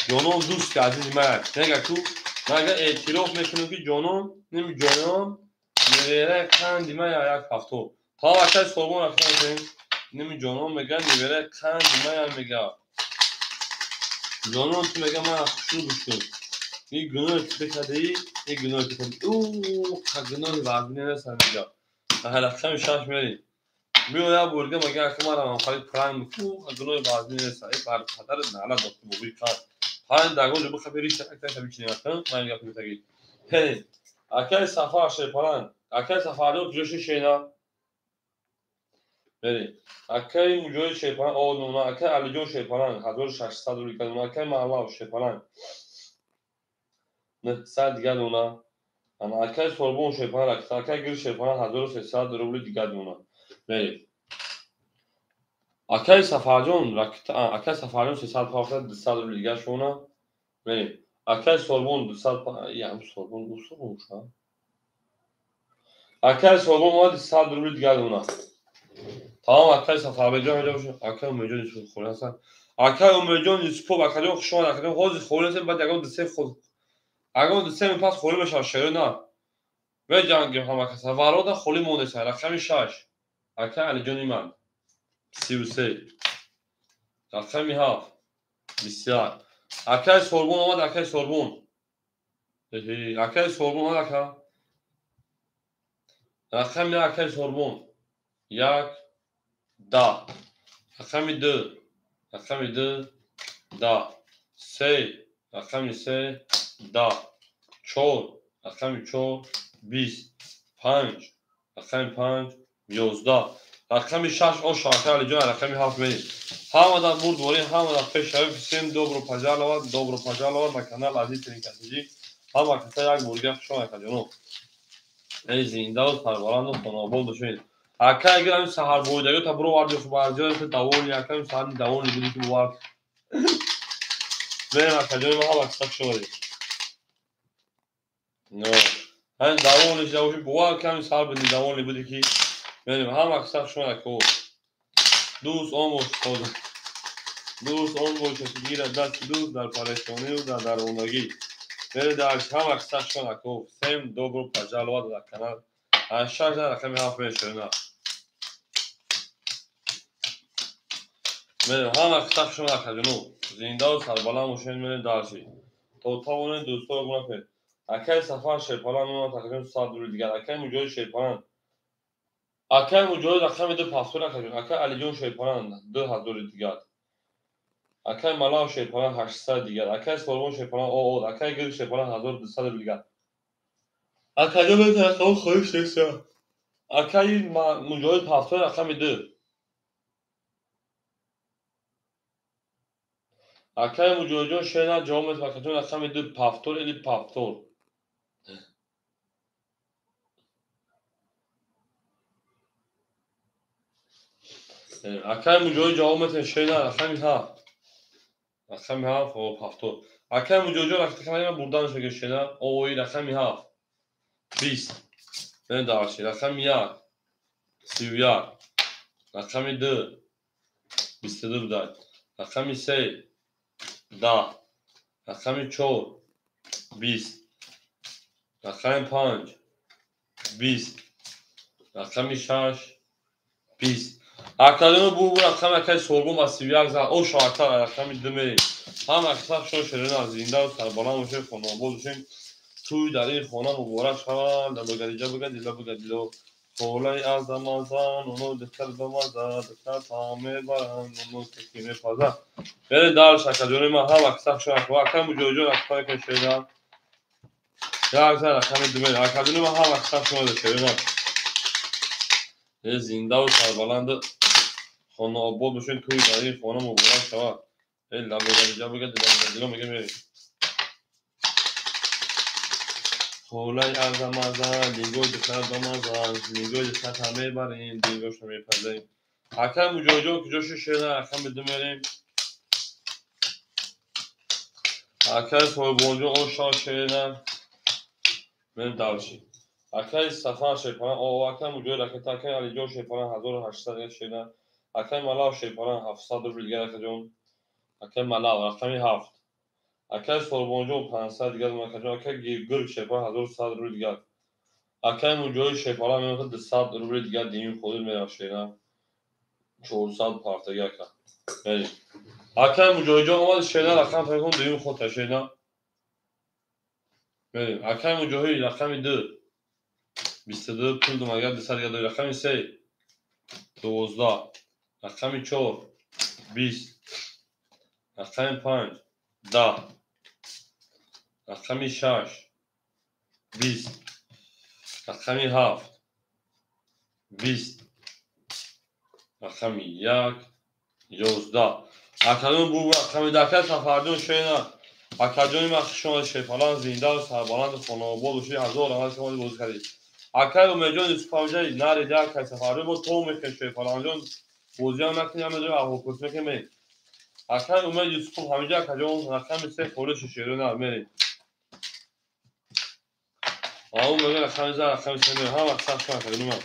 Ҷонон дӯсти азизи ман. Нега ку мага эътироф мекунам ки ҷонон ними ҷонон невераи қанди ман як ҳафто. Та акаи Сорбон рафтан мекунем. Ними ҷонон мега невераи қанди ман мега. Ҷонон ту мега ман хушрӯ гӯш кун. Ин гуноҳе ки бикардаӣ, ин гуноҳе ки кардӣ. Ӯ гуноҳи вазмин нест мега. Рақами шаш мерем. Биё як бор дига мега ака ман равам харид пранг мекунам. Ӯ гуноҳи вазмин нест. Эй бар падарат наълат дод бобои қанд. Панҷ дагон ҷо бихапи риша акаи бичинем ака. Ман ин гапи гуфтагӣ. Хеле. Акаи Сафар шерпаланг. Акаи Сафарҷон куҷо ши шена? Мерем. Акаи Муҷоҳид шерпаланг од мемона. Акаи Алиҷон шерпаланг 1600 рубл дигар дона. Акаи Малав шерпаланг 900 дигар дона. Акаи Сорбон шерпаланг, акаи Гир шерпаланг 1300 рубл дигар дона. Мерем. Акаи Сафарҷон, акаи Сафарҷон 300 пафта 200 рубл дигар шона. Мерем. Акаи Сорбон 200 ям Сорбон, ӯ Сорбон ша. Акаи Сорбон омад 100 рубл дигар дона. Тамом акаи Сафарбеҷон ҳаҷа бошад. Акаи Умедҷон Юсупов холӣ ҳастанд. Акаи Умедҷон Юсупов акаҷон хуш омад. Акаҷон ҳозир холӣ ҳастем, баъд ягон ду се худ ягон ду се мин пас холӣ мешавад шеро на. Меҷангем ҳама каса. Варода холӣ монеса. Рақами шаш. Акаи Алиҷони ман 33. Рақами ҳафт 21. Акаи Сорбон омад, акаи Сорбон. Акаи Сорбон омад ака. Рақами акаи Сорбон як 10. Рақами ду. Рақами ду 10. Се. Рақами се 10. Чор. Рақами чор 20. Панҷ. Рақами панҷ 11. Рақами шаш ош акаи Алиҷон рақами ҳафт мерем. Ҳама дар бурд борӣ, ҳама дар пешравӣ. Всем добро пожаловать, добро пожаловать на канал Азиз Тринкатиджи. Ҳама каса як бор дига хуш омад акаҷоно. Эй зиндаву сарбаланду хонаобод бошед. Акаи гир ҳамин саҳарбоидаги та бироварди барҷои давони акаи саҳар давони буди ки бовар. Мерем акаҷони ма ҳама каса хуш омадед. Ҳамин давони шуда боши бовар ки ҳамин саҳар буди давони буди ки мерем ҳама каса хуш омад ака. Дӯст он бош худо. Дӯст он бошад ки гирад дасти дӯст дар парешониву дар дармондагӣ. Мерем дар ҳама каса хуш омад ака. Всем добро пожаловать на канал. Аз шаш рақами ҳафт мешавем. Мерем ҳама каса хуш омад акаҷоно. Зиндаву сарбаланд бошед. Мерем дарси. То тавонед дӯстҳоро гуна кунед. Акаи Сафар шерпаланг мемонад акаҷон 100 рубл дигар. Акаи Муҷоҳид шерпаланг Акай Муҷоҳид рақами 2 пафтор акаҷон. Акай Алиҷон Шерпалан 2000 дигар. Акай Малав Шерпалан 800 дигар. Акай Солмон Шерпалан ОО. Акай Гир Шерпалан 1200 рубл дигар. Акаҷон рақами хоҳиш нест. Акай Муҷоҳид пафтор рақами 2. Акай Муҷоҳидҷон шена ҷавоб медиҳад акаҷон рақами 2 пафтор или пафтор. Акай Муҷоҳид ҷавоб медиҳад шена рақами 7. Рақами 7 о пафтор. Акай Муҷоҳидҷон рақами ман бурданаш мегӯяд шена ООИ рақами 7. 20. Мен дарши рақами 1. 31. Рақами 2. 22 будай. Рақами 3. 10. Рақами 4. 20. Рақами 5. 20. Рақами 6. 20. Академия бу рақами акай Солгон ба 31 зад. О шоҳакар рақами 2 мерем. Ҳам аксар шо шерина зинда ва сарбаланд бошед, хонобод бошед. Тӯй дар ин хона муборак шавад. Лабагадиҷа бигадила бигадило. Холаи азамазан, оно духтар бамаза, духтар таом мебаранд, оно таки мепазад. Бере дар шакаҷони ман ҳам аксар шо акай Муҷоҳидҷон аксар ка шерина. Як зад рақами 2 мерем. Акаҷони ман ҳам аксар шо шерина. Зинда ва сарбаланд хонаобод бошед, тӯй дар ин хона муборак шавад. Лабагадиҷа бигадила бигадило мегӯем мерем. Холаи азамаза, лингои духтар бамаза, лингои духтар та мебарем, лингоша мепазем. Акай Муҷоҳидҷон куҷо шуд шена рақами 2 мерем. Акай Соҳибонҷон оша шена мерем дарши. Акай Сафар Шерпалан о акай Муҷоҳид ракета, акай Алиҷон Шерпалан 1800 шена. Акай Малав Шерпалан 700 рубл дигар акаҷон. Акай Малав рақами 7. Акай Солбонҷон 500 дигар акаҷон. Акай Гирг Шерпалан 1100 рубл дигар. Акай Муҷоҳид Шерпалан меояд 200 рубл дигар дими ходир мерав шена. 400 партаги ака. Мерем. Акай Муҷоҳидҷон омад шена рақам телефон дуюми ход шена. Мерем. Акай Муҷоҳид рақами 2. 22 пул дум агар 200 дигар дорӣ. Рақами 3. 12. Рақами 4. 20. Рақами 5. 10. Рақами 6. 20. Рақами 7. 20. Рақами 1. 11. Акаҷон бу рақами 10 Сафарҷон шена. Акаҷони ман хуш омадед Шерпалан зинда ва сарбаланд хонаобод бошед. 1000 раҳмат ки омадед бозӣ кардед. Акай Умедҷон Юсуфовҷа нарида акай Сафарҷон бо то мехӯред Шерпаланҷон бозиам накунед ҳамаҷо аҳволпурсӣ мекунем. Акай Умед Юсупов ҳамиҷа акаҷон рақами 3 холиш шерона мерем. Ау мегӯяд рақами 3 рақами 3 мерем. Ҳама сахт шуд акаҷони ман.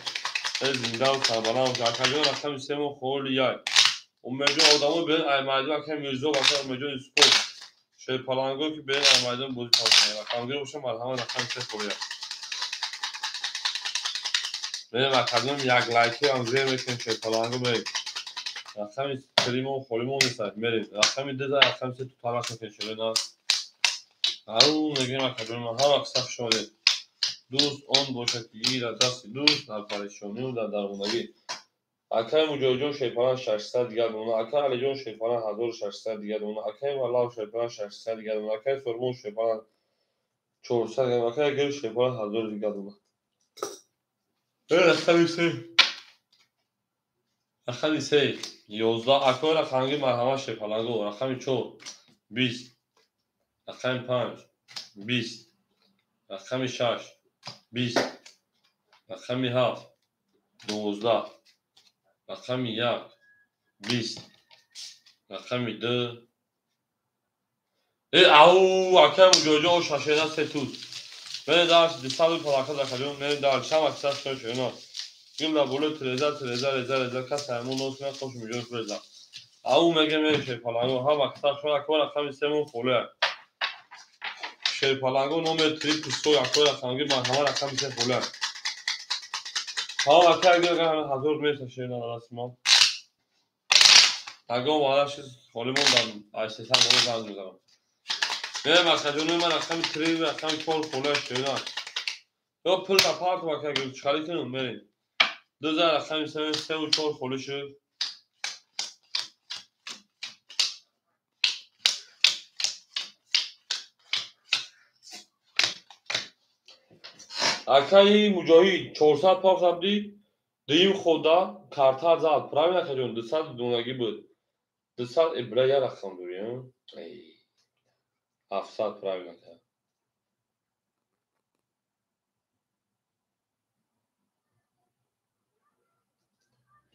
Зинда ва сарбаланд бошед. Акаҷон рақами 3 мо холи як. Умедҷон одамо берин ай майдон акай Мирзо акай Умедҷон Юсупов Шерпаланго ки берин ай майдон бозӣ тамошо. Рақамгир бошад марҳамат рақами 3 холи як. Мерем акаҷон як лайки ҳам зер мекунем Шерпаланго мерем. Рақами 3 мо холимон нест мерем. Рақами 2 рақами 3 ту талаш мекунем шерона. Ау мегӯем акаҷон ман ҳама сахт шудед. Дӯст он бошад ки гирад дасти дӯст дар парешонию дар дармондагӣ. Акай Муҷоҳидҷон Шерпалан 600 дигар дона. Акай Алиҷон Шерпалан 1600 дигар дона. Акай Малав Шерпалан 600 дигар дона. Акай Сорбон Шерпалан 400 дигар дона. Акай Гир Шерпалан 1000 дигар дона. Рақами 3. Рақами 3. 11. Акай рақамги марҳамат Шерпаланго. Рақами 4. 20. Рақами 5. 20. Рақами 6. 20. Рақами 7. 12. Рақами 1. 20. Рақами 2. Ау акай Муҷоҳидҷон шашена се тут. Мере дарш 200 палака закаҷон мере дарш шам аксар шо шена. Гимла боло треза треза реза реза кас ҳамон нос меяд хош Муҷоҳид реза. Ау меге мере Шерпаланго ҳам аксар шо акор рақами 3 мон холе. Шерпаланго номер 3 пустой акор рақамги марҳамат рақами 3 холе. Ҳа акай агар 1000 метр шена расма. Агар вараши холимон дар айсесан боло занг мезанам. Мерем акаҷони ман рақами 3 рақами 4 холе шена. Ё пул да парт акай чикарӣ кунем мерем. Дуза рақами 3 ва 4 холӣ шуд. Акаи Муҷоҳид 400 пафт абди, дуюм хода карта зад. Правильно, акаҷон, 200 донагӣ буд. 200 ибра я рақам дорӣ, 700 правильно, ака.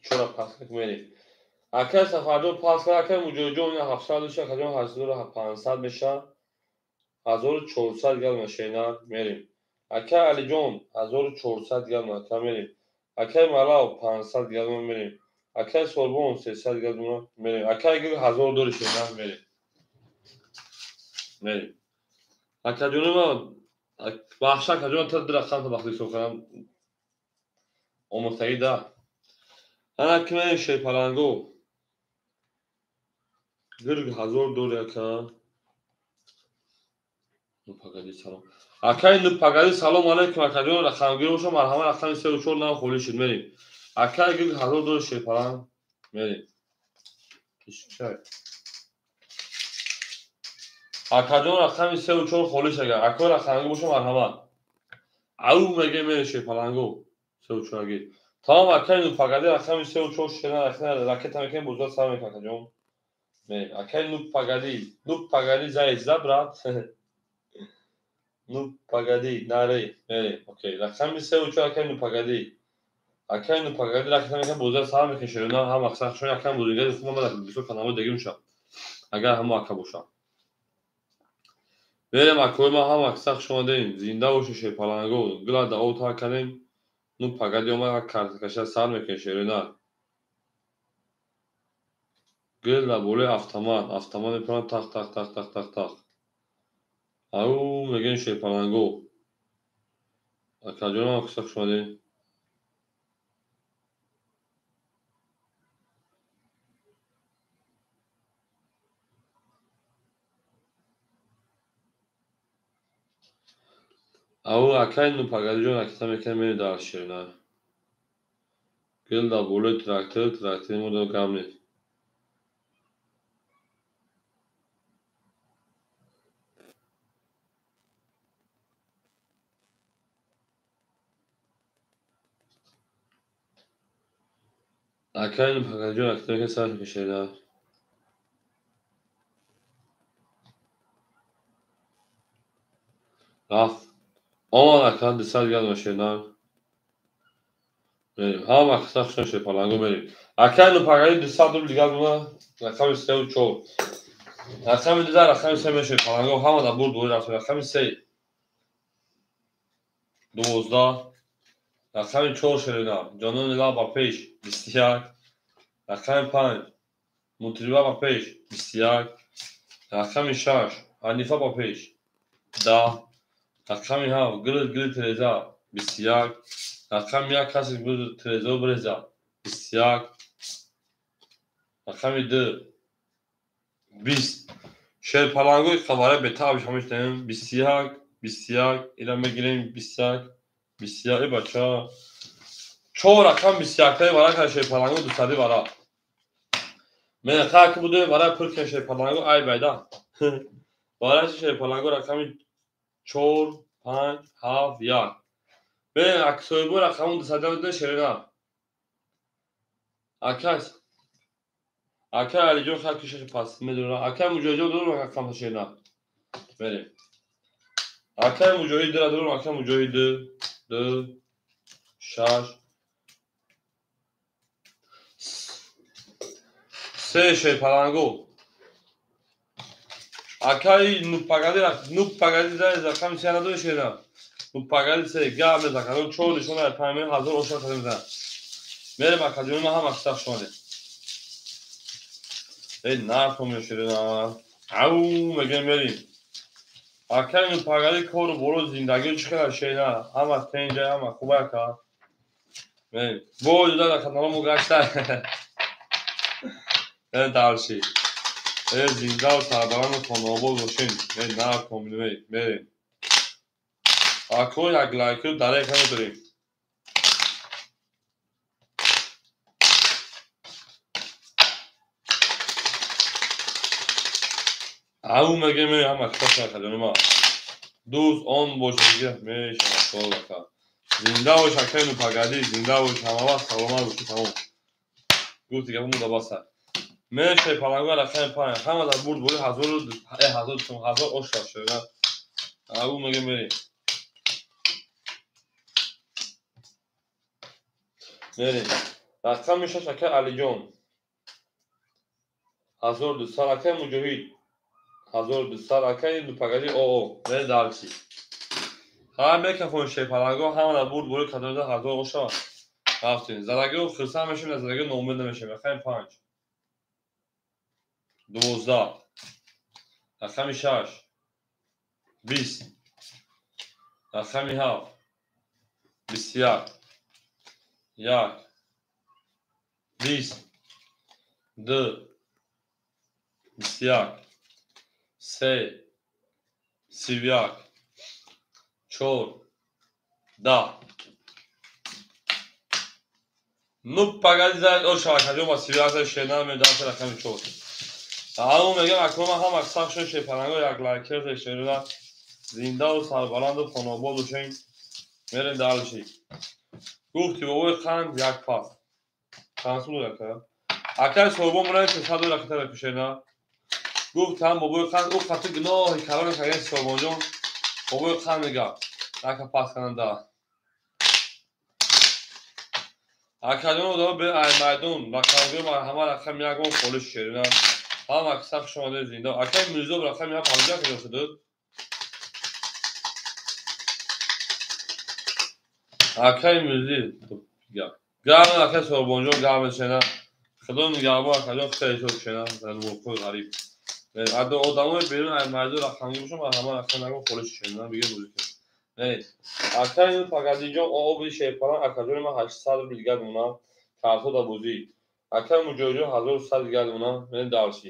Чора пас мерем. Акаи Сафарҷон пас кард, акаи Муҷоҳидҷон 700 меша, акаҷон 8500 меша, 1400 гал машина мерем. Акаи Алиҷон 1400 гал ака мерем. Акаи Малав 500 гал мерем. Акаи Сорбон 300 гал мерем. Акаи Гул 1000 дори шина мерем. Мерем. Акаҷонама бахша акаҷон та рақам та бахти сохам. Омӯхтагӣ да. Ана ки мерем Шерпаланго. Гирг 1000 дори ака. Ну погоди, салом. Акай ну погоди, салом алейкум, акаҷон, рақамгир бошам, марҳамат, рақами 3 ва 4 нам холӣ шуд, мерем. Акай Гирг 1000 дори Шерпаланг мерем. Акаҷон рақами 3 ва 4 холӣ шуд, акай рақамгир бошам, марҳамат. Ау меге мерем Шерпаланго 3 ва 4 агир. Тамом, акай ну погоди, рақами 3 ва 4 шена ракета мекунем, бозор сар мекунем, акаҷон. Мерем. Акай ну погоди, заяц, да, брат? Ну погоди, наре, мерем. Окей, рақами 3 ва 4 акай ну погоди. Акай ну погоди, ракета мекунем, бозор сар мекунем, шерона ҳам аксар шон акам бозигари хуб омада, бисёр каналҳои дига мешавад. Агар ҳамо ака бошад. Мерем, акои ма ҳам аксар хуш омадем. Зинда бошед Шерпаланго. Гула да об тар кардем. Ну погоди омад, картакаша сар мекунем шерона. Гул дар болои автомат, автомат мепарад тақ тақ тақ тақ тақ тақ. Ау мегӯем Шерпаланго. Акаҷонам аксар хуш омадем. Ау акай ну погодиҷон ракета мекунем, мерем дар шерина. Гул дар болои трактор, трактори мо гам нест. Акай ну погодиҷон ракета мекунем, сар мекунем шерина. Рафт. Омад ака 200 гал машина. Мерем. Ҳама акса хушон Шерпаланго мерем. Акай ну погоди 200 рубл дигар буна, рақами 3 ва 4. Рақами 2 рақами 3 мешавад Шерпаланго, ҳама дар бурд бурд рафтем. Рақами 3 12, рақами 4 шерина, ҷонони лаб ба пеш 21, рақами 5 мутриба ба пеш 21, рақами 6 Ҳанифа ба пеш 10, рақами 7 гул гул Тереза 21, рақами 1 касе гул Тереза бреза 21, рақами 2 20. Шерпалангои хабара бетаб ҳамештаем 21 21 ила мегирем 21 21 бача 4 рақам 21 таи вара кар Шерпаланго 200 вара. Мен хак буду вара пур кар Шерпаланго ай байда. Вара Шерпаланго рақами 4 5 7 1. Бе аксоибо рақаму 200 буда шерина. Акас. Ака Алиҷон хак киши пас медора. Ака Муҷоҳидҷон дорум рақам шерина. Мерем. Ака Муҷоҳид дора дорум ака Муҷоҳид 2 6 3 Шерпаланго. Акаи ну погоди, ну погоди зай рақами 3 надори шерина. Ну погоди 3 гап мезанад. 4 нишона 5 ҳазор ошар кардем мезанад. Мерем акаҷони ма ҳам аксар шумо. Эй нархо шерина. Ау мегем мерем. Акаи ну погоди кору боро зиндагӣ чӣ хела шерина. Ҳама тенҷа, ҳама хуб ака. Мерем. Бо ҷуда канало мо гашта. Э дарши. Э зинда ва сарбаланду хонаобод бошем. Э нархо мерем. Ако як лайку дар экран дорем. Ау мегем ҳама кита хаҷонима. Дӯст он бошад мешавад солака. Зинда бош акай Нупагади, зинда бош, ҳама вақт саломат бошӣ, тамом. Гуфти гапо муда баса. Мешавӣ паланга рақами 5, ҳама дар бурд бори 1000 ош шуда. Ау мегем мерем. Мерем. Рақами 6 акай Алиҷон. 1200 акай Муҷоҳид. 1200 акай Нупагади ОО. Мерем дарси. Ҳама мекафон шепаланго, ҳама дар бурд бори кадода 1000 ош шавад. Рафтем. Залагиро хирсанд мешавем, аз залагиро ноумед намешавем. Рақами 5. 12. Рақами 6. 20. Рақами 7. 21. 1. 20. 2. 21. 3. 31. 4. 10. Ну погоди, зад ош шавад, ба 31 шена медам рақами 4. Ау мегам акома ҳама сахт шуд шепаланго як лайкер шена зиндаву сарбаланду хонобод бошем. Мерем дальше. Гуфти бобои қанд як пас. Чанд сум дод ака? Акай Сорбон мурай 300 доллар хитара кушена. Гуфт ҳам бобои қанд ӯ қати гуноҳи калони каген Сорбонҷон. Бобои қанд мега. Ака пас кананда. Акаҷон одама бе ай майдон рақамгӯ ҳама рақам ягон холиш шерина. Ҳама сахт шумода зинда. Акай Мирзо рақами 50 киҷо шуд. Акай Мирзи гарм акай Сорбонҷон гарм шена. Худо нигаҳбон акаҷон хеле шуд шена дар мулкҳои ғариб. Одамои берун ай майдон рақамгӯ бошам ҳама рақам ягон холиш шерина биге музика. Не, акай Пагадиҷон оби шерпалан акаҷони ман 800 рубл дигар мемонам. Карто да бозӣ. Акай Муҷоҳидҷон 1100 дигар мемонам. Мен дарси.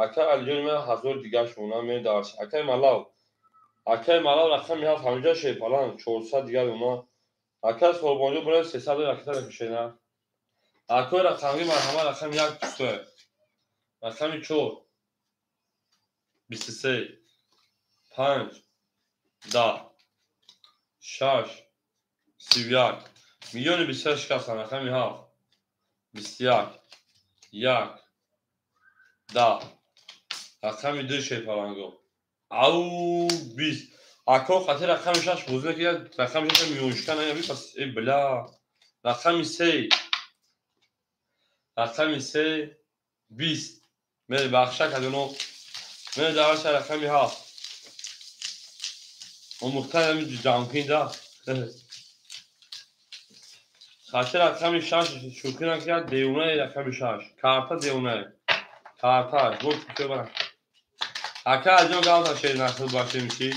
Акай Алиҷони ман 1000 дигар мемонам. Мен дарси. Акай Малав. Акай Малав рақами 7 ҳамҷа шерпалан 400 дигар мемонам. Акай Сорбонҷон бурай 300 ракета мепӯшена. Акои рақамги марҳама рақами 1 23. Рақами 4 23 5 10 6 31 миллиони 26 шикастан рақами 7 21 1 10 рақами 2 шерпаланго. Ау 20. Ако қати рақами 6 бозӣ накард, рақами 6 миллионшика наяби пас э бля. Рақами 3. Рақами 3 20. Мери бахша кадоно. Мери дарша рақами 7. Омӯхтан ами ҷамкин да. Хати рақами 6 шӯхӣ накард, девонаи рақами 6. Карта девонаи. Карта, гуфт ки бара. Ака аҷон гавта шер нахл башем чи.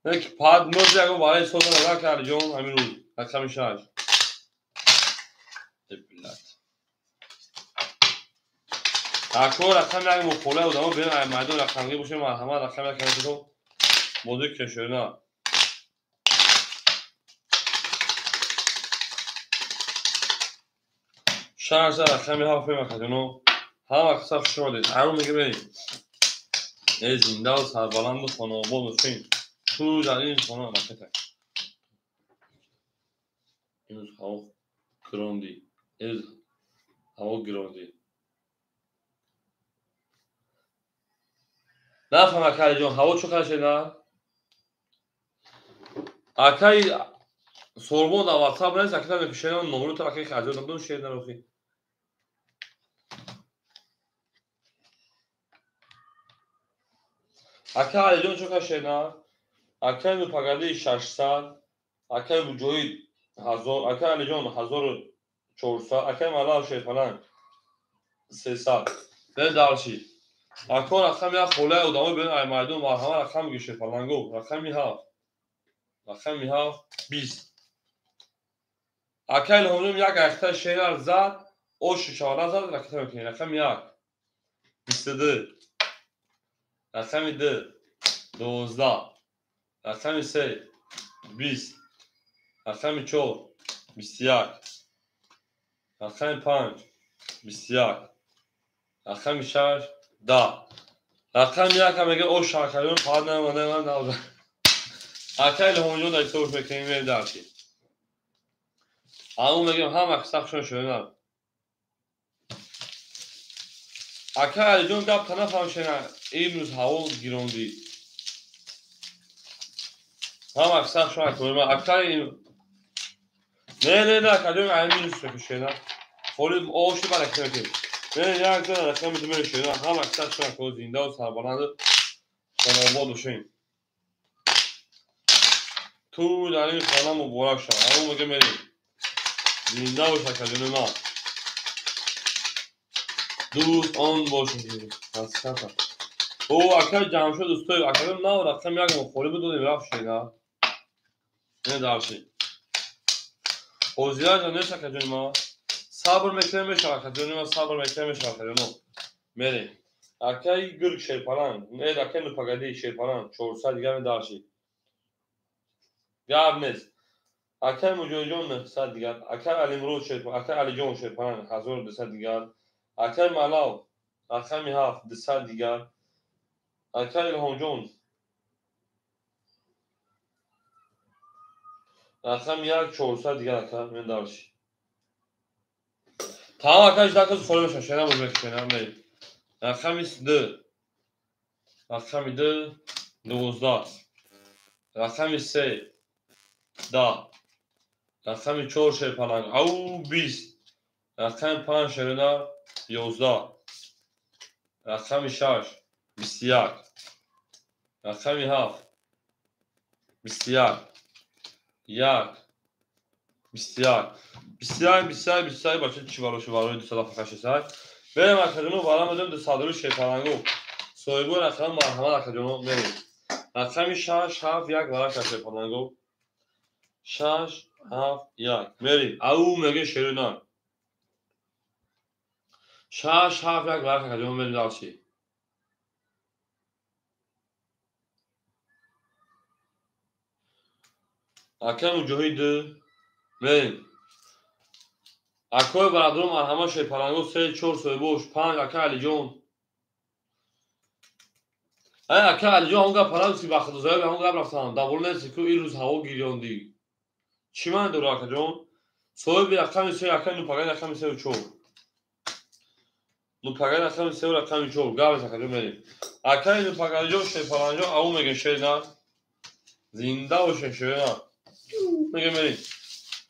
Нек пад мози ягон барои сода нага кард ҷон ҳамин рӯз рақами 6. Э блядь. Ако рақами як мухолаи одамо берун ай майдон рақамгӣ бошем, марҳамат рақами як каме бозӣ кешона. Шанса рақами 7 мекардино. Ҳама қисса хуш омадед. Ҳамон мегӯем э зиндаву сарбаланду хонобод бошем. Ту дар ин хона ракета. Имрӯз ҳаво гиронди. Имрӯз ҳаво гиронди. Нафаҳм акаҷон, ҳаво чӣ қадр шуда? Акай Сорбон дар WhatsApp нест, акай мепӯшена номро та акай хаҷон надон шер нарохи. Акай Алиҷон чӣ қадр шена? Акай Нупагади 600, акай Муҷоҳид 1000, акай Алиҷон 1400, акай Малав Шерпаланг 300. Бе дарши. Ако рақами 7 холаи одамои берун ай майдон марҳама рақам мегӯ шерпаланго. Рақами 7. Рақами 7 20. Акай Илҳомҷон як айхта шерар зад, оши шавара зад, ракета мекунӣ. Рақами 1 22. Рақами 2 12. Рақами 3 20. Рақами 4 21. Рақами 5 21. Рақами 6 Да. Рақами якам мега ош акаҷон фақат намонда ман. Ака Илҳомҷон дар ҳисобш мекунем мерем дарси. Аммо мегем ҳама сахшон шуна. Ака Алиҷон гап та нафаҳмшена имрӯз ҳаво гирондӣ. Ҳама сахшон акоима ака не не не акаҷон ай минус мекушена. Холи оши барак мекунем. Не як ҷо рақами ду мешена ҳама сахшон ако зинда ва сарбаланд хонобод бошем. Ту дар ин хона муборак шав. Аммо мегем мерем. Зинда бош акаҷони ман. Дӯст он бошад. Ҳасрата. О ака Ҷамшед устоев акаҷон нав рақам як мо холӣ бидодем рафт шена. Не дарши. Ҳозираҷа нест акаҷони ман. Сабр мекунем мешава акаҷони ман сабр мекунем мешава акаҷоно. Мерем. Акаи гург шерпаланг. Не акаи нупагади шерпаланг 400 дигар медарши. Гап нест. Акаи Муҷоҳидҷон 900 дигар. Акаи Алимрӯз шерпаланг, акаи Алиҷон шерпаланг 1200 дигар. Акаи Малав рақами 7 200 дигар. Акаи Илҳомҷон рақами 1 400 дигар ака мен дарши. Тамом ака 18 кас холӣ мешавад. Шена боз мекушена мерем. Рақами 2 рақами 2 12 рақами 3 10 рақами 4 шерпаланг ау 20 рақами 5 шерина 11 рақами 6 21 рақами 7 21 1 21 21 21 21 бача чӣ барои барои 200 фақат 6 берем акаҷоно вара медем 200 шерпалангу соҳибои рақам марҳамат акаҷоно мерем рақами 6 7 1 варака шерпалангу 6 7 1 мерем ау меге шерина 6 7 1 варака акаҷоно мерем дарси. Ака Муҷоҳид мерем. Акои бародарон марҳамат шерпалангу 3 4 соҳибош 5 ака Алиҷон. Ай ака Алиҷон ҳамон гап парадуси бахтзоя ҳамон гап рафтам. Давол нест ку ирӯз ҳаво гирёндӣ. Чӣ ман дора акаҷон? Соҳиби рақами 3 ака нупагай рақами 3 4. Нупагай рақами 3 рақами 4 гап акаҷон мерем. Акаи нупагаҷон шерпаланҷон ау меге шерна. Зинда бошен шерна. Меге мерем.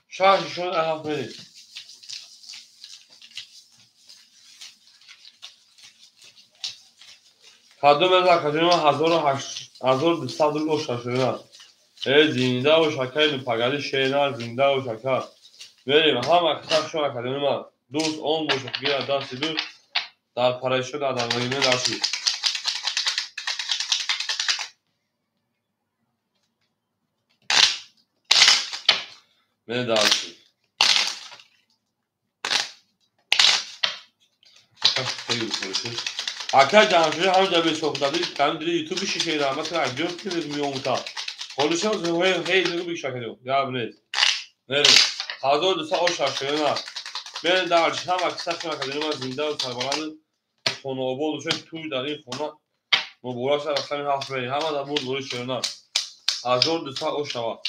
6 6 7 мерем. Кадом аз акаҷони ман 1200 рубл шашона. Э зинда бош акаи нупагади шерна зинда бош ака. Мерем ҳама сахшон акаҷони ман. Дӯст он бошад гира дасти дӯст дар парешо дар дармоиме дарси. Медарси. Ака Ҷамшед ҳамҷа бесохтади кам дири ютуби шишера масалан аҷо ки меомута. Холишам ҳей ҳей нигу бикшакадо. Гап нест. Мерем. 1200 ош шашона. Мерем дар ҳама сахт акаҷони ман зинда ва сарбаланд хонаобод бошед туй дар ин хона муборак шавад рақами 7 мерем. Ҳама дар бурд ворид шаванд. 1200 ош шавад.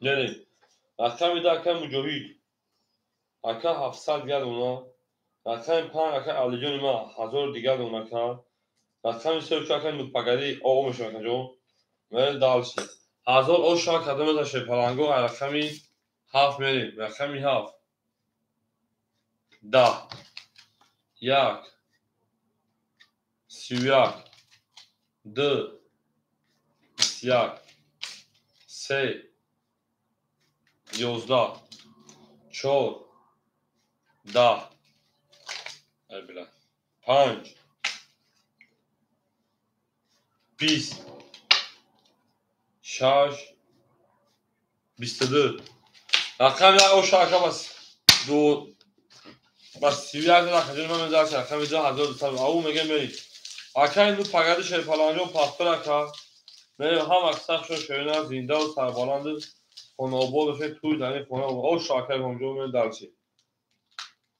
Мерем. Рақами 10 ака Муҷоҳид. Ака 700 дигар дона. Рақами 5 ака Алиҷони ман 1000 дигар дона ака. Рақами 3 ака Нупагади оғо мешавад акаҷон. Мерем дарси. 1000 ош шавад кадом аз шерпалангу рақами 7 мерем. Рақами 7 10 1 31 2 21 3 11 4 10 5 20 6 22 рақами 1 оша ака бас 2 бас 31 рақами ман медарс рақами 2200 ау мегем мерем. Акаи нупагади шерпаланҷон пахтор ака. Мерем ҳама сахшон шерина зинда ва сарбаланд хонаобод бошед туй дар ин хона ош акаи ҳомҷон мерем дарси.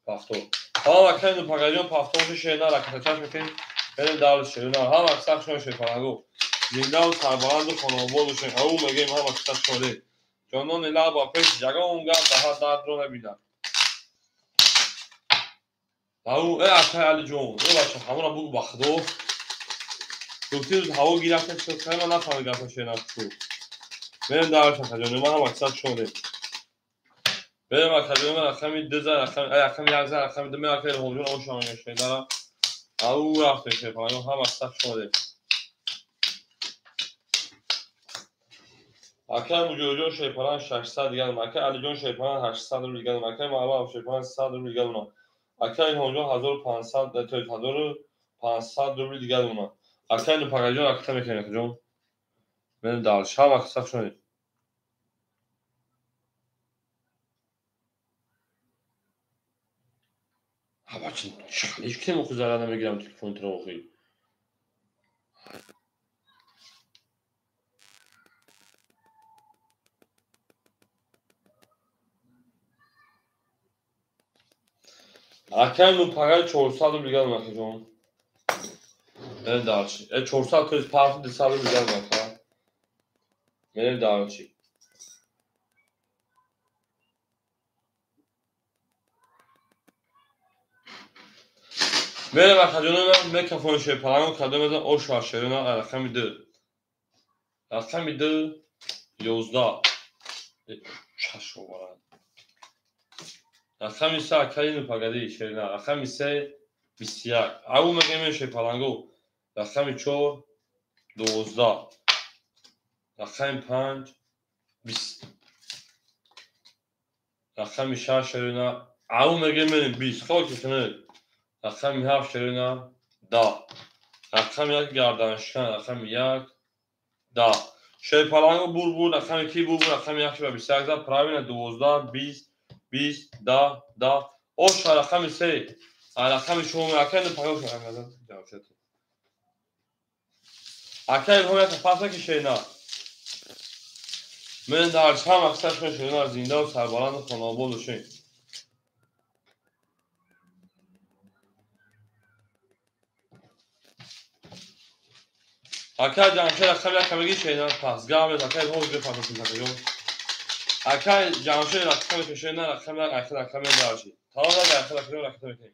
Пахтор. Ҳама кайну пагаҷон пафтонши шена ракатачаш мекунем. Берем давлат шена. Ҳама сах шон шефаланго. Зиндаву сарбаланду хонобод бошед. Ау мегем ҳама сах шоде. Ҷонони лаба пеш ягон гап даҳа дардро набинад. Ау акай Алиҷон, бача ҳамона бугу ба худо. Гуфти ҳаво гирифта шуд, хайма нафаҳмид гапа шена шу. Берем давлат шахаҷон, ма ҳама сах шоде. Берем акаҷон, ман рақами 2 за рақами 1 за рақами 2 меакай Илҳомҷон ошам шедара. Ау рафтем шефаланго ҳама сах шоде. Акай Муҷоҳидҷон шерпаланг 600 дигар дона. Акай Алиҷон шерпаланг 800 рубл дигар дона. Акай Маълам шерпаланг 100 рубл дигар дона. Акай Илҳомҷон 1500 рубл дигар дона. Акай Нупагаҷон акта мекунем акаҷон. Берем дальше. Ҳама сах шонед. Бача чалиш кунем охи зарар намегирам телефонтро охи. Акай Нупагай 400 рубл дигар дона акаҷон. Берем дальше. 400 то есть парти 200 рубл дигар дона ака. Берем дальше. Берем акаҷоно микрофони шерпаланго кадом мезан оша шерона рақами 2. Рақами 2 11. Чашоварад. Рақами 3 акаи Нупагади шерина. Рақами 3 21. Ау мегем шерпаланго. Рақами 4 12. Рақами 5 20. Рақами 6 шерина. Ау мегем 20. Хок кунед. Рақами 7 шерина 10. Рақами 1 гарданшикан. Рақами 1 10. Шерпаланго бур рақами ки бур рақами 1 ба 21 за правильно 12 20 20 10 10. Оша рақами 3. Рақами 4 акай Нупагаҷон ҷавоб. Акай Илҳом як паса ки шена. Мен дар чанд мақсад шена зиндаву сарбаланду хонобод бошед. Акай Ҷамшед рақами 1 меги шена пас. Гап нест акай Илҳом ҷо пас акаҷон. Акай Ҷамшед рақами шена рақами 1 ахир рақами дарши. Тамом ахир рақами рақами мекунем.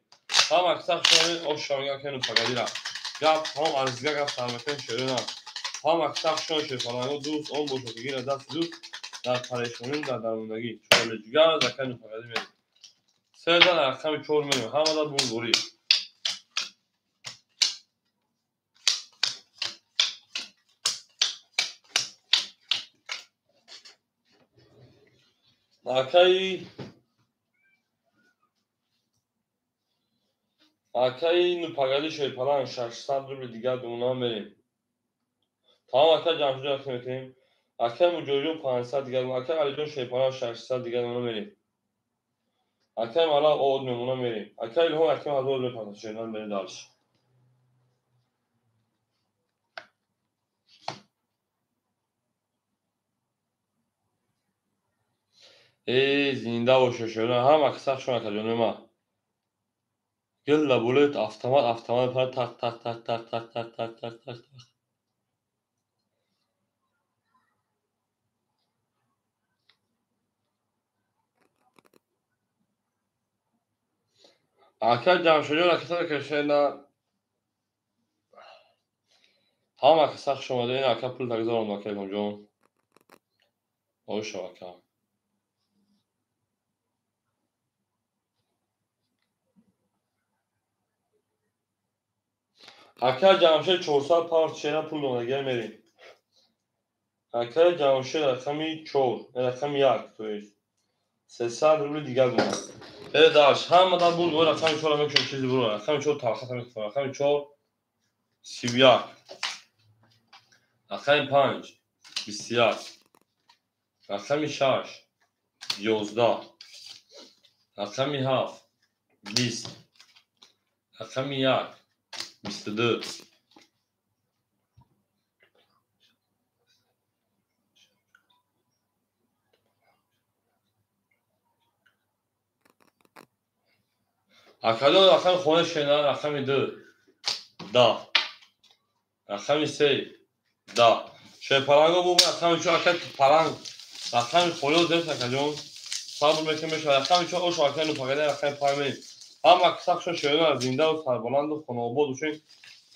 Тамом аксар шона оша меган ки Нупагадира. Гап тамом арзига гап сар мекунем шерона. Тамом аксар шона шерпаланго дӯст он бошад ки гира даст дӯст дар парешонӣ дар дармондагӣ. Чорли ҷигар акай Нупагади мерем. Се зан рақами 4 мерем. Ҳамада бурбурӣ. Акаи Нупагади шерпаланг 600 рубл дигар дона мерем. Тамом акай Ҷамшидҷон акта мекунем. Акай Муҷоҳидҷон 500 дигар дона. Акай Алиҷон шерпаланг 600 дигар дона мерем. Акай Малав од мемона мерем. Акай Илҳом акай 1000 рубл пас шерпаланг мерем дальше. Зинда бошед шерона. Ҳама сах шон акаҷони ма. Гилла булет автомат автомат пар тақ тақ тақ тақ тақ тақ тақ тақ тақ тақ. Акай Ҷамшидҷон аката кашена. Ҳама сах шомада ин ака пул тагзорам акай Илҳомҷон. Оша ака. Акай Ҷамшед 400 парт шена пул донагия мерем. Акай Ҷамшед рақами 4, рақами 1, то есть 300 рубл дигар дона. Бере дальше. Ҳама дар бур рақами 4 мекушем чизи бур. Рақами 4 талхата мекушем. Рақами 4 31. Рақами 5 21. Рақами 6 11. Рақами 7 20. Рақами 1 22. Акаҷон рақами хона шена, рақами 2 10, рақами 3 10. Шерпаланго бу рақами 4 ака паланг рақами холио дес акаҷон. Сабр мекунем мешавад. Рақами 4 ош ака ну пагада рақами 5 мерем. Ҳама касахшо шерона зиндаву сарбаланду хонаобод бошед.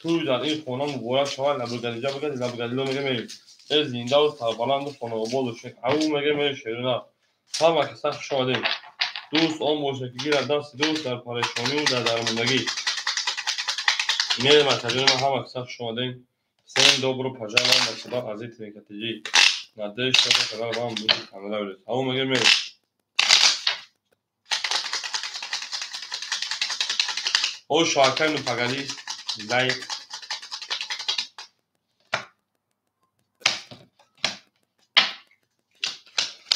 Туй дар ин хона муборак шавад. Лабргалиҷа бигад, лабргалило мега мерем. Э зиндаву сарбаланду хонаобод бошед. Ау мега мерем шерона. Ҳама касах хуш омадед. Дӯст он бошад ки гирад дасти дӯст дар парешониву дар дармондагӣ. Мерем акаҷони ман, ҳама касах хуш омадед. Всем добро пожаловать на канал Азиз ТВ. Надеюсь, что этот канал вам будет понравиться. Ау мега мерем. Ош акай ну погоди, лайк.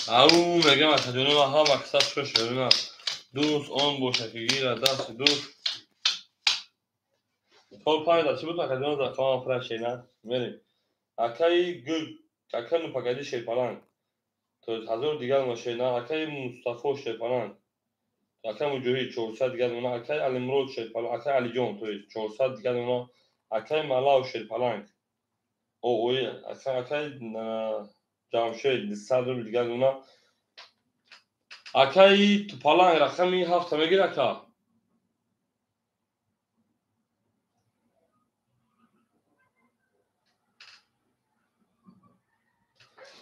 Ау мегам акаҷони ман, ҳама касах хуш шерона. Дӯст он бошад ки гирад дасти дӯст. 4 5 да чӣ буд акаҷон за қавам фра шена. Мерем. Акаи гул, акай ну погоди шерпаланг. То есть ҳазор дигар ма шена, акаи Мустафо шерпаланг. Акаи Муҷоҳид 400 дигар мона, акаи Алимрод шерпаланг, акаи Алиҷон, то есть 400 дигар мона, акаи Малав шерпаланг. О, ой, акаи Ҷамшед 200 рубл дигар мона. Акаи Тупаланг рақами 7 мегир ака.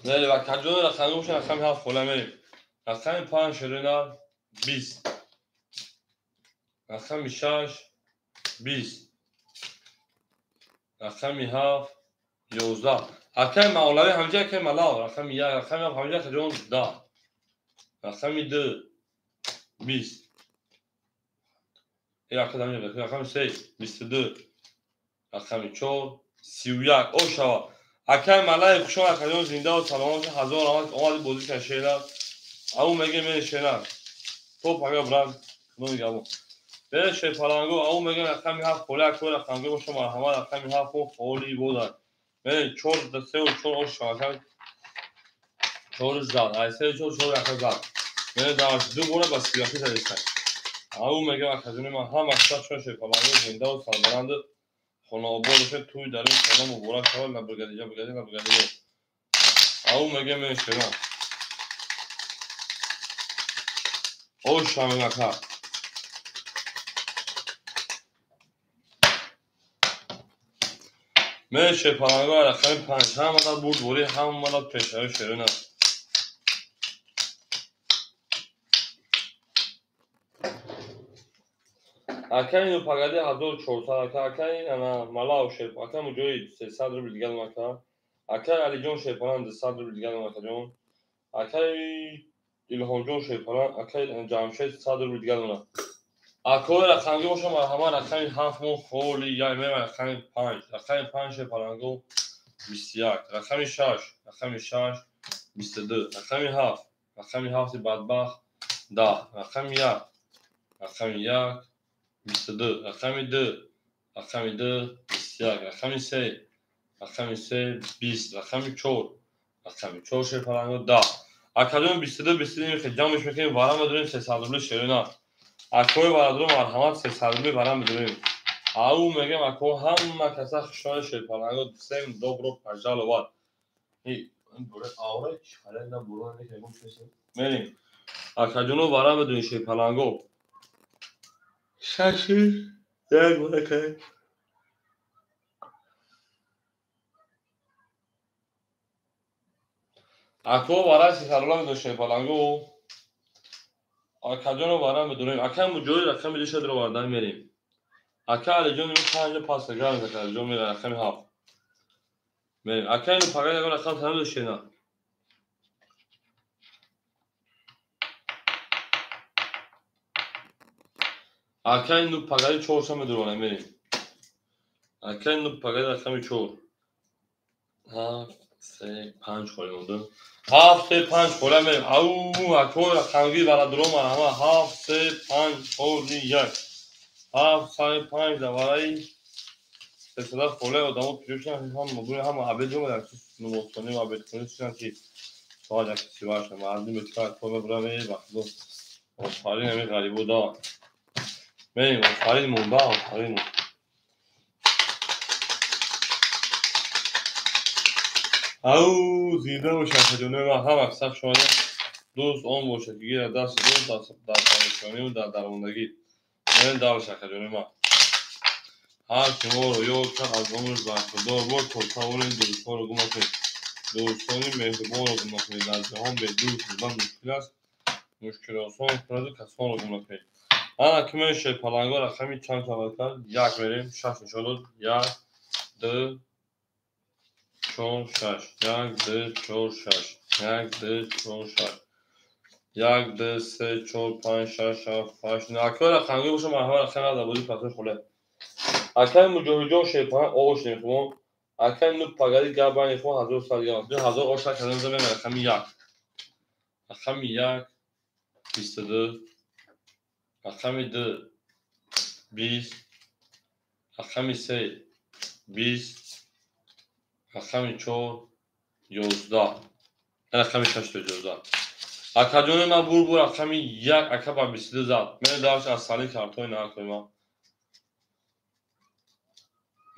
Мерем акаҷон рақами бошад, рақами 7 хола мерем. Рақами 5 шерона 20. Рақами 6 20. Рақами 7 11. Акаи Мавлавӣ ҳамҷа, акаи Малав рақами 1, рақами 7 ҳамҷа акаҷон 10. Рақами 2 20. Э ака ҳамҷа рақами 3 22. Рақами 4 31. О шава. Акаи Малаи хуш омад акаҷон, зиндаву саломат бошед. Ҳазор раҳмат омади бозӣ кар шена. Ау меге мере шена. То пага брат, худо нигаҳбон. Бере шерпаланго, ау меге рақами 7 холи акои рақамгӣ боша, марҳамат рақами 7 холи бодар. Мере 4 да 3 4 ош шавака 4 зад. Ай 3 4 4 ака зад. Мере дар ду бора ба 31 задиста. Ау меге акаҷони ман ҳама касахшон шерпаланго зиндаву сарбаланду хонаобод бошед. Туй дар ин хона муборак шавад. Лабргалиҷа бигад, лабргалиҷа. Ау меге мере шена. Ош ҳамин ака. Мере шерпаланго рақами 5 ҳамада бурдборӣ, ҳамада пешравӣ шерона. Акаи ну пагади 1400 ака, акаи ана Малав шерп, ака Муҷоҳид 300 рубл дигар ака, акаи Алиҷон шерпаланг 200 рубл дигар акаҷон, акаи Илҳомҷон шерпаланг, акаи Ҷамшед 100 рубл дигар ака. Акои рақамгӣ боша марҳамат рақами 7 мо холи як мерем рақами 5, рақами 5 шерпаланго 21, рақами 6, рақами 6 22, рақами 7, рақами 7 бадбахт 10, рақами 1, рақами 1 22, рақами 2, рақами 2 21, рақами 3, рақами 3 20, рақами 4, рақами 4 шерпаланго 10. Акаҷон 22 22 мехоҳед ҷамъш мекунем, варам медорем 300 рубл шерона. Акои бародаро марҳамат 300 рубл варам медорем. Ау мегем ако ҳама каса хушони шерпаланго, всем добро пожаловать. Мерем. Акаҷоно варам медорем шерпаланго. 6 як борака. Ако варам 300 рубл медорем шерпаланго. Акаҷоно варам медорем. Ака Муҷоҳид рақами 2 шадро вардан мерем. Ака Алиҷон 5 пас грам ака Алиҷон мерем рақами 7. Мерем. Ака ину пага ягон рақам танӯ шена. Акаи ну пагади 4 ша медурона мерем. Акаи ну пагади рақами 4. 7 3 5 холи монда. 7 3 5 холи мерем. Ау акои рақамгӣ бародаро марҳамат 7 3 5 4 1. 7 3 5 да барои сесада холи одамо пирӯшан ҳам мобил ҳам обед омадан нумозхонӣ ва обедхонӣ шудан ки соат 1:38 мардум метавонад кор мебарад вақтдо офарин ҳамин ғарибо да. Мерем, офарин монда, офарин. Ау, зинда бошад, акаҷонои ман, ҳама саф шумода. Дӯст он бошад, ки гирад дасти дӯст дар парешонию дар дармондагӣ. Мерем давш, акаҷонои ман. Ҳар ки моро ёд кард, аз умраш бархӯрдор бод, то тавонем дӯстҳоро гум накунем. Дӯстони меҳрубонро гум накунед. Дар ҷаҳон бе дӯст будан мушкил аст. Мушкилосон кунаду касонро гум накунед. Ана ки мешавед паланго рақами чанд шавад кард? Як мерем, шаш нишон дод. Як, ду, чор, шаш. Як, ду, чор, шаш. Як, ду, чор, шаш. Як, ду, се, чор, панҷ, шаш, ҳафт, ҳашт. Акои рақамгӯ бошам, ҳама рақам дар бозии пасои холе. Акаи Муҷоҳидҷон шерпаҳан ош мехӯрон. Акаи ну пагари гап байни хӯ 1100 грамм. 2000 ош накардам, замем рақами як. Рақами як, 22. Рақами ду, 20. Рақами се, 20. Рақами чор, 11. Рақами шаш, 11. Акаҷони ман бур рақами як ака ба 22 зад. Мене давш аз сали картои накои ман.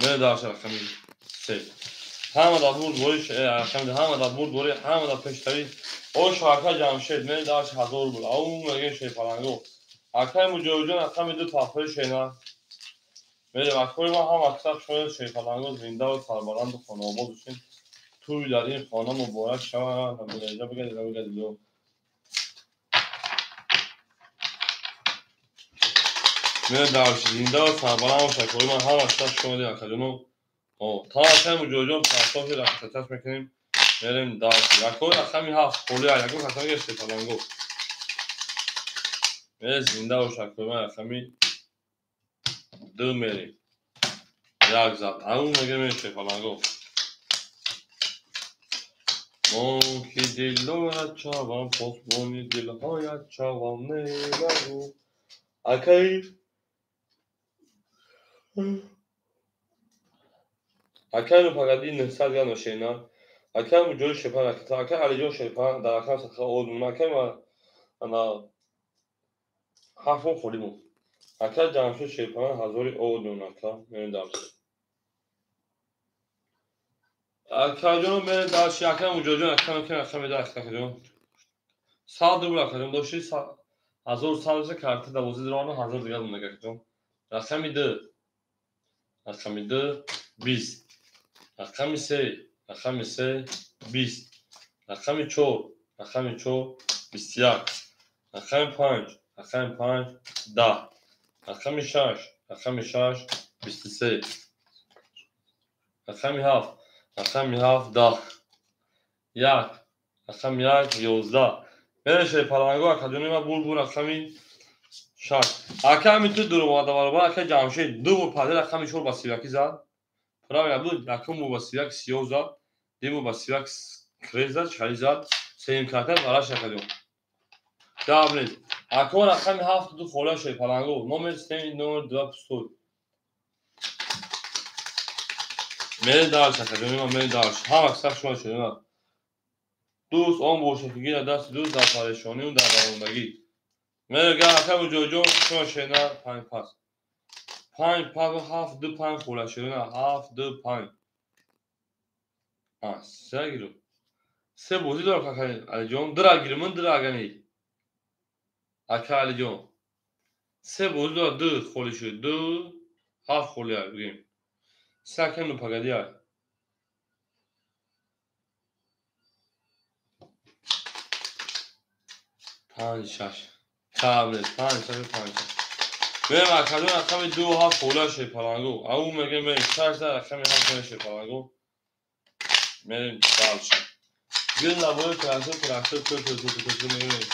Мене давш рақами се. Ҳама да бурд бори, рақами ҳама да бурд бори, ҳама да пештари. Ош ака Ҷамшед, мене давш 1000 рубл. Ау мегем шерпаланго. Акаи Муҷоҳидҷон рақами ду пахтои шена. Мерем акои ман ҳам аксар шояд шерпаланго зиндаву сарбаланду хонаобод бошед. Тӯй дар ин хона муборак шавад. Бигардед, бигардед. Мене давш зиндаву сарбаланд бошад. Акои ман ҳам аксар шояд акаҷоно. Та акаи Муҷоҳидҷон партофи рақсаташ мекунем. Мерем давш. Акои рақами ҳафт холия, ягон касаге шерпаланго. Мере зинда бош, акои ман рақами ду мерем. Як зад. Ау мегем шерпаланго. Мон ки дилдорат шавам, посбони дилҳоят шавам, небагӯ. Акаи ну пагади 900 грамм шена. Акаи Муҷоҳид шерпаҳан ракета. Акаи Алиҷон шерпаҳан дар рақам садқа овоз мемонад. Акаи ма ана ҳафтум холӣ монд. Акаи Ҷамшед шерпаҳан ҳазори овоз мемонад. Ака мерем давш. Акаҷон мерем давш. Акаи Муҷоҳидҷон ака мекунем рақами даҳ акаҷон. 100 рубл акаҷон дошти 1100 боша карта дар бозӣ дорам 1000 дигар монда акаҷон. Рақами ду. Рақами ду 20. Рақами се, рақами се 20. Рақами чор, рақами чор 21. Рақами панҷ, рақами панҷ 10. Рақами шаш, рақами шаш 23. Рақами ҳафт, рақами ҳафт 10. Як, рақами як 11. Мерем шерпаланго акаҷони ман бур рақами шаш. Ака ҳамин ту дуромада баробар ака Ҷамшед ду бор падар рақами чор ба сивакӣ зад. Правильно буд, якум бор ба сивак сиёҳ зад, дуюм бор ба сивак крест зад, чали зад, сеюм карта ғалат акаҷон. Гап нест. Ако рақами ҳафту ду холия шерпаланго. Номер семь, номер два пустой. Мере давш акаҷони ман, мере давш. Ҳама саф шумо шудем. Дӯст он бошад, ки гирад дасти дӯст дар парешонию дар дармондагӣ. Мере га ака Муҷоҳидҷон шумо шена панҷ пас. Панҷ пас ҳафт ду панҷ холия шудем. Ҳафт ду панҷ. Се гиру. Се бозӣ дорам ака Алиҷон. Дура гирмин, дура агани. Ака Алиҷон. Се бозӣ дорад, ду холӣ шуд. Ду ҳафт холия бигем. Се ака ну пагадия. Панҷ шаш. Кам нест. Панҷ шаш, панҷ шаш. Мерем акаҷон рақами ду ҳафт холия шерпаланго. Ау мегем мерем шаш дар рақами ҳафт мерем шерпаланго. Мерем дальше. Гил набои трактор, трактор, ту, ту, ту, ту, ту, мегем.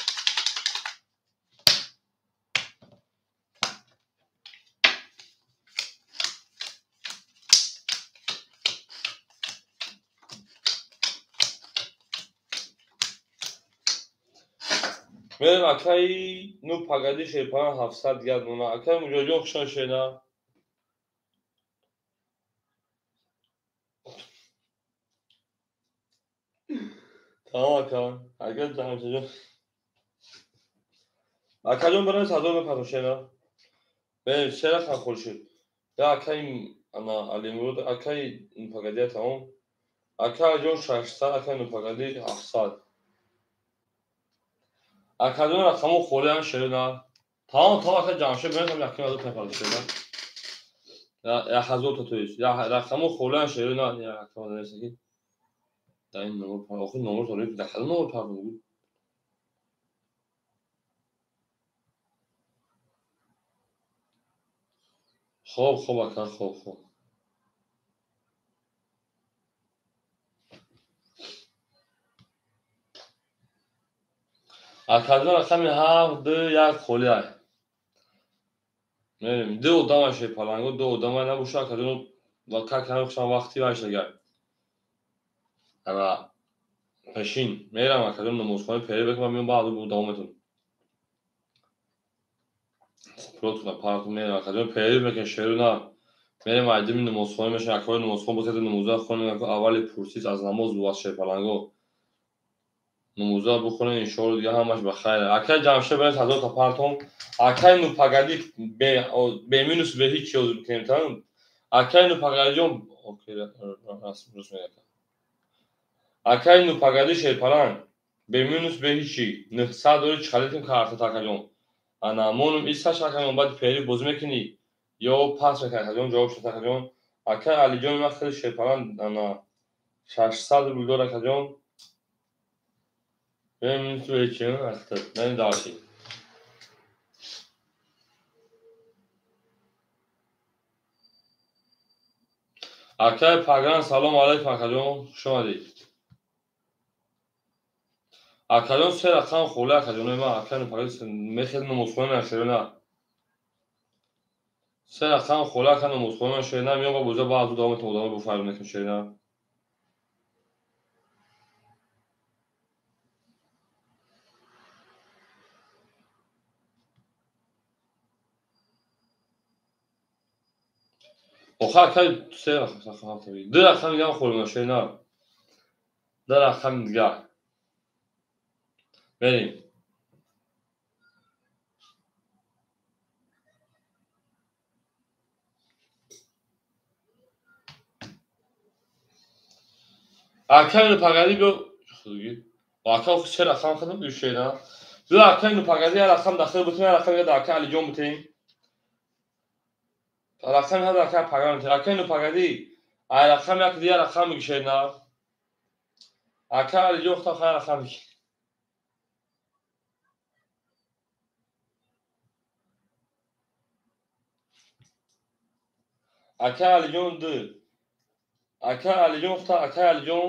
Мерем акаи ну пагади шерпаҳан 700 дигар мона. Акаи Муҷоҳидҷон хушон шена. Тамом ака. Ака Ҷамшедҷон. Акаҷон барем 1000 мепартом шена. Мерем, се рақам холӣ шуд. Я акаи ана Алимурод, акаи Нупагадия тамом. Ака Алиҷон 600, акаи Нупагади 700. Акаҷон рақамо холиам шерина. Тамом, тамом ака Ҷамшед мерам яким ҳазор та шерина. Як ҳазор та то есть. Рақамо холиам шерина. Як ҳазор дар ин номер охир номер дорем, дар кадом номер пардон буд? Хоб, хоб ака, хоб, хоб. Акаҷон рақами 7, 2, 1 холӣ ай. Мерем, ду одама шепаланго, ду одама набоша, акаҷон ва как хушам вақти вайш дагар. Ана пешин мерам акаҷон намозхона пере бекунам, меом баъд давом метонам. Пулотона парту мерам акаҷон пере бекун шеру на. Мерем айдими намозхона мешин, акои намозхон бокета намоза хонем, аввали пурсис аз намоз бувад шепаланго. Намоза бухонем, иншоалло дига ҳамаш ба хайр. Акай Ҷамшед биред ҳазор та партом. Акай Нупагади бе минус бе ҳеч чиз бикунем та. Акай Нупагадиҷон окей расм мегӯяд. Акай Нупагади шерпаланг бе минус бе ҳечи 900 дори чӣ карта акаҷон. Ана монум исаш акаҷон баъд пери бозӣ мекунӣ ё пас мекунӣ акаҷон ҷавоб шуд акаҷон. Акай Алиҷон ман хеле шерпаланг ана 600 рубл дор акаҷон. Бе минус бе ҳечи ахта. Ман дальше. Акай Пагран салом алейкум акаҷон, хуш омадед. Акаҷон се рақам холӣ акаҷонои ман, акай Нупагади мехел намозхона меам на. Се рақам холӣ ака намозхона меам шерина, меом ба боза баъд давом метонам одамои бофайр мекунам шерина. Охир акай се рақам ду рақам дигар холӣ меам шерина. Ду рақам дигар. Мерем. Акай Нупагади биё худги. Ака се рақам хадам ду шерина. Биё акай Нупагади як рақам дахил бутем, як рақам дигар акай Алиҷон бутем. Рақами ҳад акай Пагран бутем. Акай Нупагади ай рақам як дигар рақам меги шерина. Акай Алиҷон худам хай рақам меги. Акай Алиҷон ду. Акай Алиҷон худам акай Алиҷон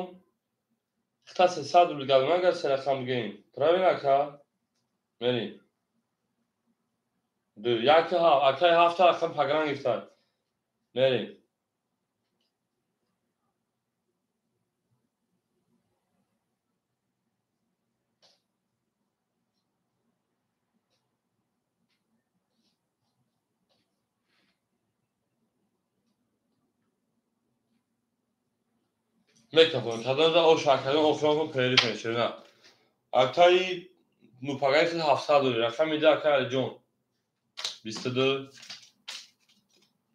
худам 300 рубл гап агар се рақам бигӯем. Правильно ака? Мерем. Ду, як ҳафт, акай ҳафта рақам Пагран гирифтад. Мерем. Мекафон, кадом за ош акаҷон охирон кун перери кунед шерина. Акаи Нупагади хел 700 дори, рақами 2 акаи Алиҷон 22,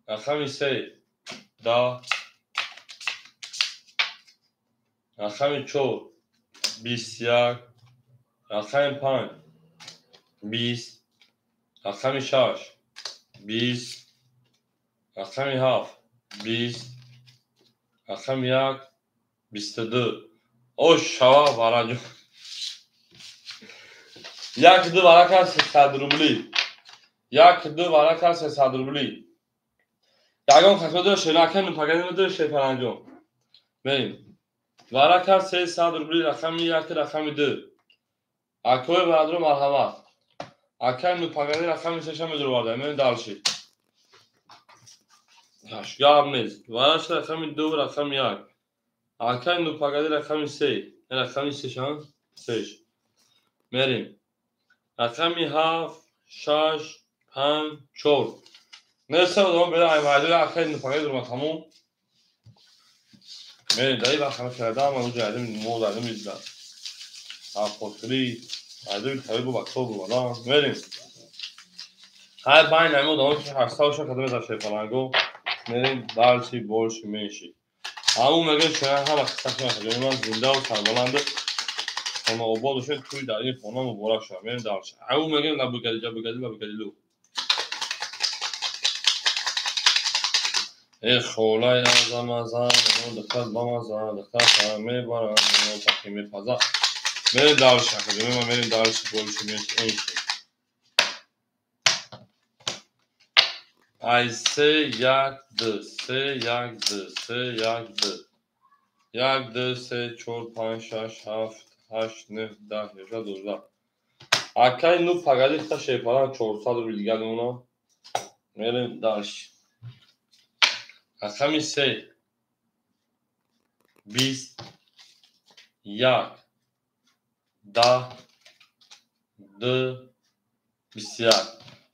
рақами 3 10, рақами 4 21, рақами 5 20, рақами 6 20, рақами 7 20, рақами 1 22. Ош шава бараҷон. Як ду варака 300 рубли. Як ду варака 300 рубли. Ягон касо дор шера акай Нупагади дор шерпаланҷон. Мерем. Варака 300 рубли рақами 1 рақами 2. Акои бародаро марҳамат. Акай Нупагади рақами 3 мезуроварда. Мерем дальше. Гап нест. Варака рақами 2 рақами 1. Акай Нупагади рақами 3. Рақами 3 шан? 3. Мерем. Рақами 7, 6, 5, 4. Неса одам бера ай майдон акай Нупагади дурума тамом. Мерем дай рақами кардам, ман уҷа айдам мо дадам изда. Апотри, айдам таби бу бакто бу бала. Мерем. Хай байн ҳамин одамо ки 800 ша кадом мезан шерпаланго. Мерем дальше больше меньше. Ҳамун мегӯем шояд ҳама қисса кунад. Ман зинда ва сарбаланд хона обод бошед, тӯй дар ин хона муборак шавад. Мерем дальше. Ҳамун мегӯем лабугади ҷабугади лабугади лу. Э холай азамазан, духтар бамазан, духтар сара мебарад, пахи мепазад. Мерем дальше, мерем дальше больше меньше. Ай се як д, се як д, се як д. Як д, се, чор, панҷ, шаш, ҳафт, ҳашт, нӯҳ, даҳ, 11, 12. Акай ну пагади хита шерпалан 400 рубл дигар мемонам. Мерем дальше. Рақами се 20 1 10 2 21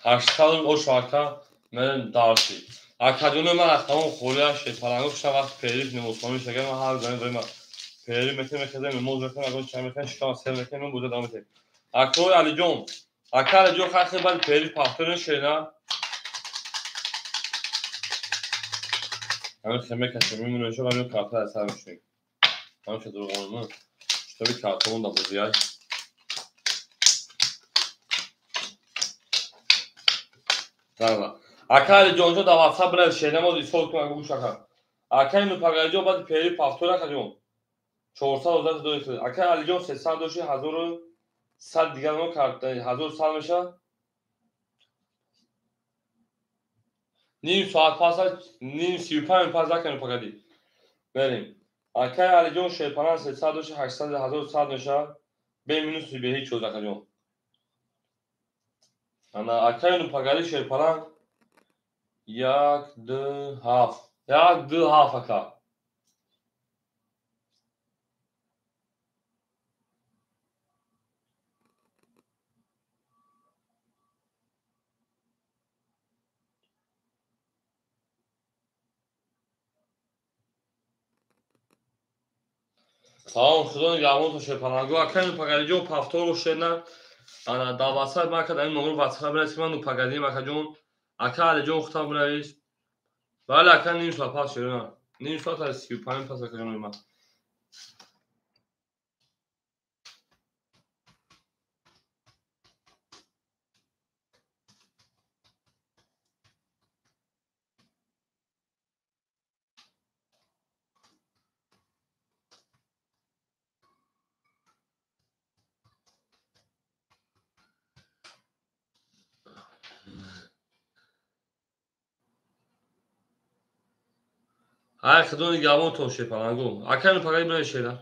800 рубл ошу ака. Мерем дальше. Акаҷоно ман аз тамом холия шерпаланго хушам вақт периф намозхонӣ шага ман ҳар замин дорем периф мекунем, мехезем, намоз мекунем, агон чай мекунем, шикам сер мекунем, ман боза давом метем. Акои Алиҷон, ака Алиҷон хай баъди периф пафтор шена. Ҳамин хел мекашем, мемонем, шо ҳамин карта аз сар мешунем. Ҳамин хел дурғонам. Шитоби картамон дар бозиай. Зала. Ака Алиҷонҷон дар WhatsApp бинавис шернамоз исол кун агу гӯш ака. Акаи Нупагалиҷон баъди пери пафтор акаҷон. 400 дошт. Акаи Алиҷон 300 дошт, 1100 дигар мо кард, 1100 мешавад. Ним соат пас, ним 35 пас ака Нупагалӣ. Мерем. Акаи Алиҷон шерпалан 300 дошт, 800 1100 мешавад. Бе минуси бе ҳеҷ чиз акаҷон. Ана акаи Нупагалӣ шерпалан 1 2 7 1 2 7 ака. Салом, худо нигаҳбонтон шерпаланго. Акаи Нупагалиҷон пафторро шена. Ана дар WhatsApp ман ака дар ин номер WhatsApp бинавис ки ман Нупагалием акаҷон. Ака Алиҷон худтан бинавис. Бале ака ним соат пас шерена. Ним соат аз 35 пас акаҷон ман. Ай худо нигаҳбонтон шерпаланго. Акаи Нупагалӣ бинавис шера.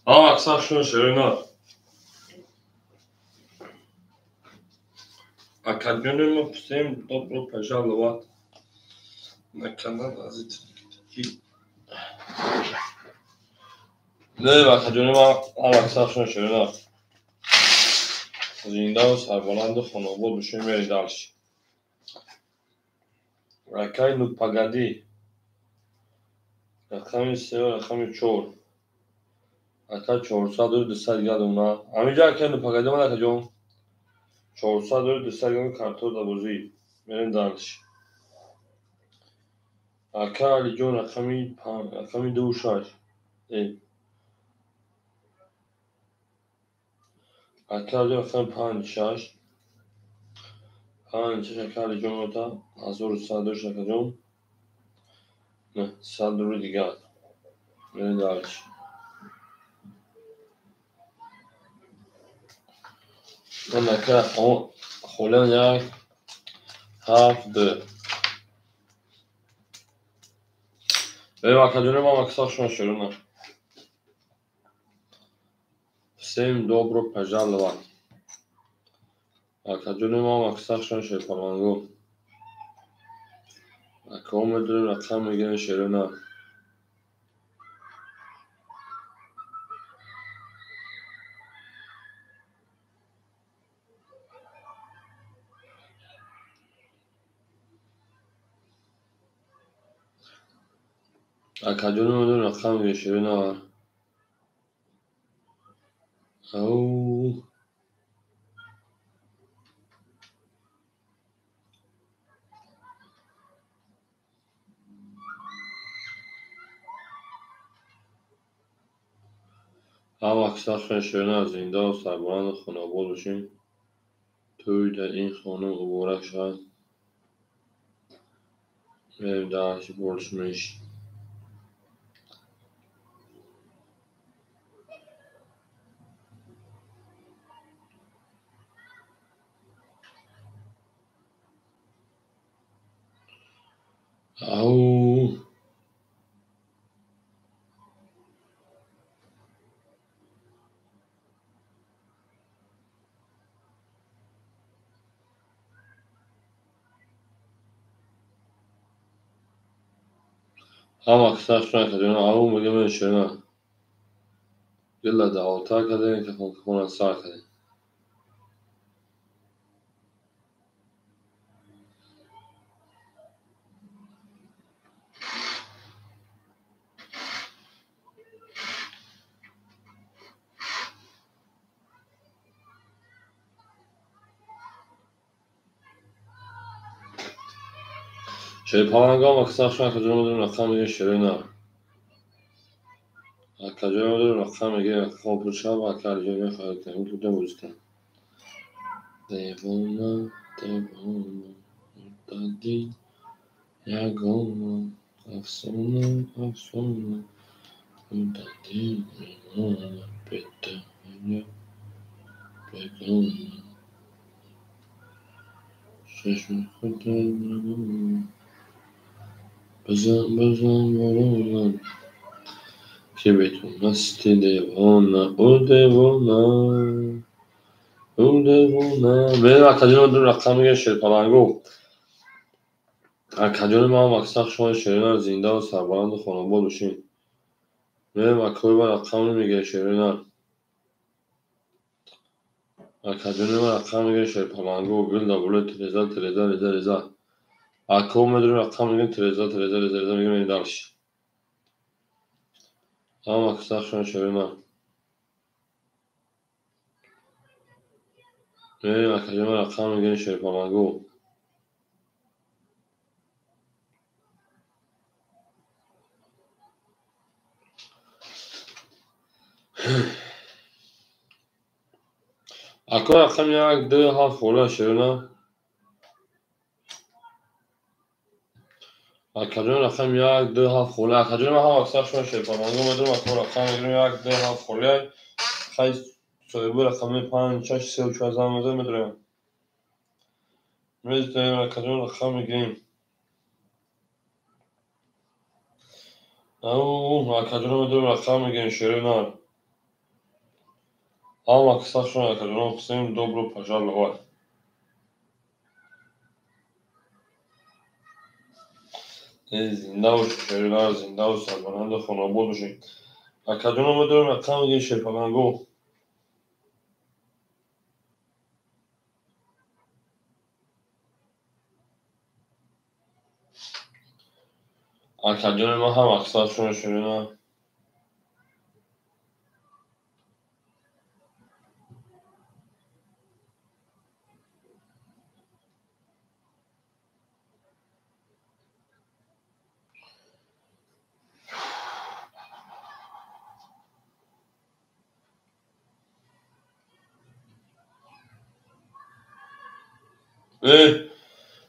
Ҳама шумо ширина. Академия мо всем добро пожаловать на канал Азиз. Не, академия мо ҳама шумо ширина. Зинда ва сарбаланду хонобод бошем, мерем дальше. Акай ну погоди. Рақами 3, рақами 4. Ака 400 200 гадона. Ҳаминҷа акай ну погоди ман акаҷон. 400 200 грамм картоф дар бозӣ. Мерем дальше. Ака Алиҷон рақами 5, рақами 2 6. Ака Алиҷон рақами 5 6. 5 6 ака Алиҷон ота 1100 дошт акаҷон. 900 рубли дигар. Мерем дальше. Ман ака холиан 1 7 2. Берем акаҷони ман аксар шумо ширина. Всем добро пожаловать. Акаҷони ман аксар шумо шерпалангу. Ака медонем рақам мегирем ширина. Акаҷони медонем рақам мегирем ширина. Ау. Ҳама аксар ширина, зинда ва сарбаланду хонобод бошем. Тӯй дар ин хона муборак шавад. Мерем дальше больше. Ау. Ҳама аксар шумо акаҷон ау мегӯям ширина. Дила даъваттар кардем, кафонкафона сар кардем. Шерпалангам аксар шумо акаҷон медонем рақам мегирем ширина. Акаҷон медонем рақам мегирем хоб шаб ака Алиҷон мехоҳад кунем будем бозӣ кунем. Девона, девона, дади ягона, афсона, афсона, дади ягона, бетаҳая, бегона. Чашми худро бизан, бизан борона, ки бе ту масти девона, ӯ девона, ӯ девона. Берем акаҷони медонем рақам мегирем шерпалангу. Акаҷони ман аксар шумо ширина, зинда ва сарбаланду хонобод бошем. Мерем акои ман рақам мегирем ширина. Акаҷони ман рақам мегирем шерпалангу. Гул дар болои тиреза, тиреза, реза, реза. Ако медонем рақам мегирем тиреза, тиреза, реза, реза мегирем мерем дальше. Ҳама аксар шумо ширина. Мерем акаҷони ман рақам мегирем шерпалангу. Ако рақами 1 2 7 хола ширина. Акаҷон рақами 1 2 7 хола. Акаҷони ман ҳама аксар шумо шерпалангу медонем ако рақам мегирем 1 2 7 хола. Хай соҳиби рақами 5 6 3 4 занг мезанем медонем. Мезанем акаҷон рақам мегирем. Акаҷонам медорем рақам мегирем шери нар. Ҳама касашон акаҷонам всем добро пожаловать. Зинда бошед шери нар, зинда бошед, сарбаланду хонобод бошед. Акаҷонам медорем рақам мегирем шерпаланго. Акаҷони ман ҳам аксаршон шерина.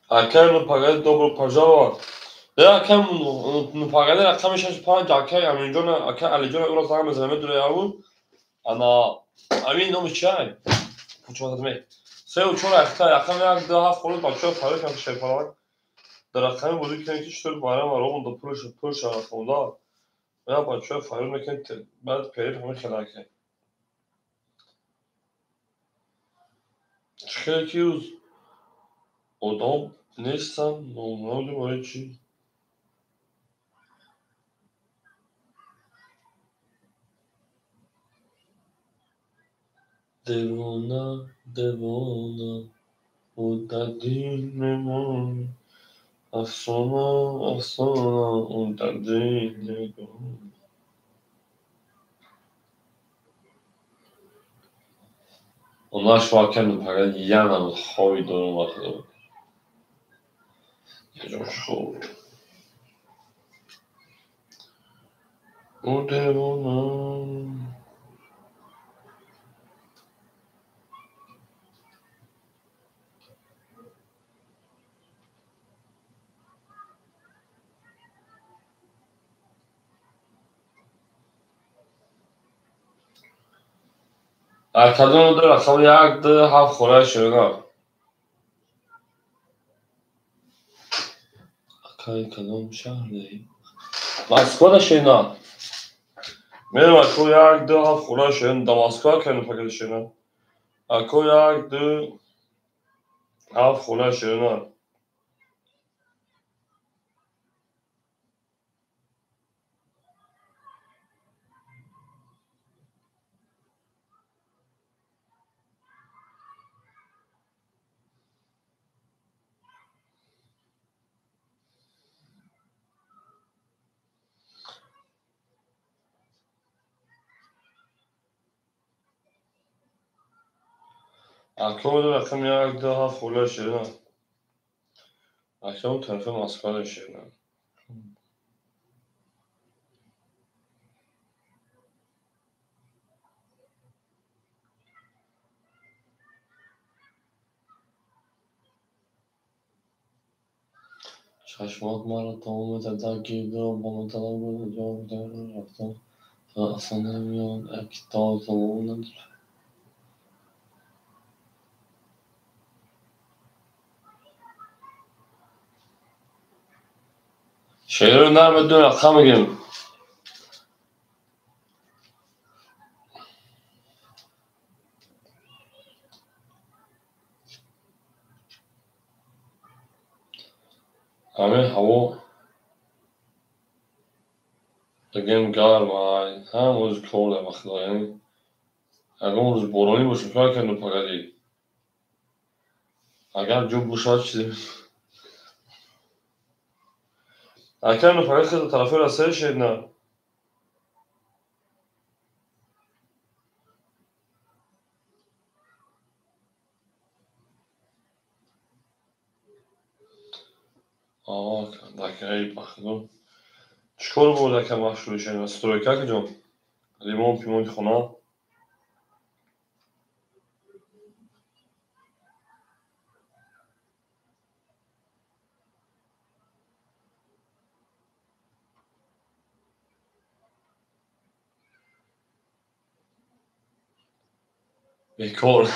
Акай ну погоди, добро пожаловать. Акай ну погоди, рақами 65 акай Аминҷон, акай Алиҷон ӯро занг мезанам, медонӣ ау? Ана амин номи чиай? Пучматадме. 3 4 ахта рақами 1 2 7 хӯрд бачаҳо фарёд карданд шерпаланг. Дар рақами бозӣ кунем ки читор байрам ва ромон да пулша хонда. Я бачаҳо фарёд мекунем, баъд переб ҳамин хел акай. Чӣ хеле ки рӯз одам нестанд, намедонам барои чӣ. Девона, девона, ӯ дар дил мемонад. Афсона, афсона, ӯ дар дил ягона. Онаш вакай фақат янам хоби дорум вақт. Хоб. Ӯ девона. Акадон ду рақами 1 2 7 хӯраи ширина. Акай кадом шаҳре? Москвада ширина. Мерам ако 1 2 7 хӯраи ширина да Москва кайну пакети ширина. Ако 1 2 7 хӯраи ширина. Ако рақами 1 2 7 хӯраи ширина. Акам тарафи Москвада ширина. Чашмот маро тамоми дар гирдо бо муталаб рафтам асло намеёд китоб тамом шеъро намедонам рақам мегирем. Ҳамин ҳаво бигем гарм ай, ҳам рӯз кор ба худо, яъне ягон рӯз боронӣ бошад, кор кардем пагадӣ. Агар ҷо бошад чизе. Акай ну фақат хеле тарафи Россия шед на. Акай ба худо. Чӣ кор бурд ака машғули шед? Стройка куҷо? Ремонт пимонти хона? Бекор.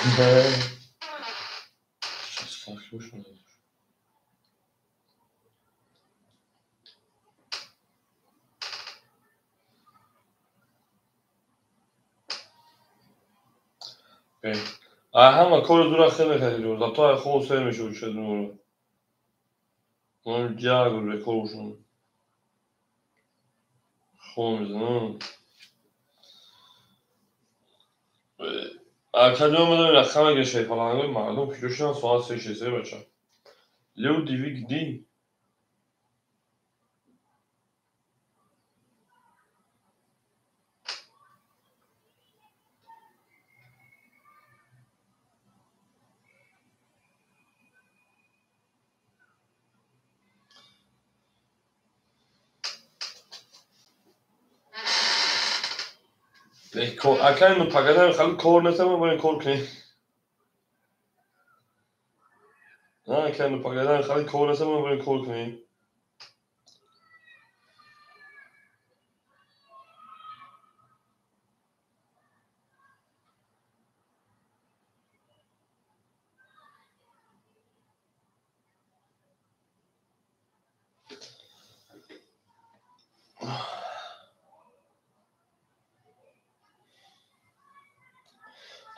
Ай ҳама кори дура хел мекард, зато ай хоб сер мешуд шедмуро. Ман як рекорд бошам. Хоб мезанам. Академия медонем рақаме ки шерпалангои мардум куҷо шуданд соат 3:63 бача. Люди вы где? Акай ну пагада хали кор нестам, бояд кор кунем. Акай ну пагада хали кор нестам, бояд кор кунем.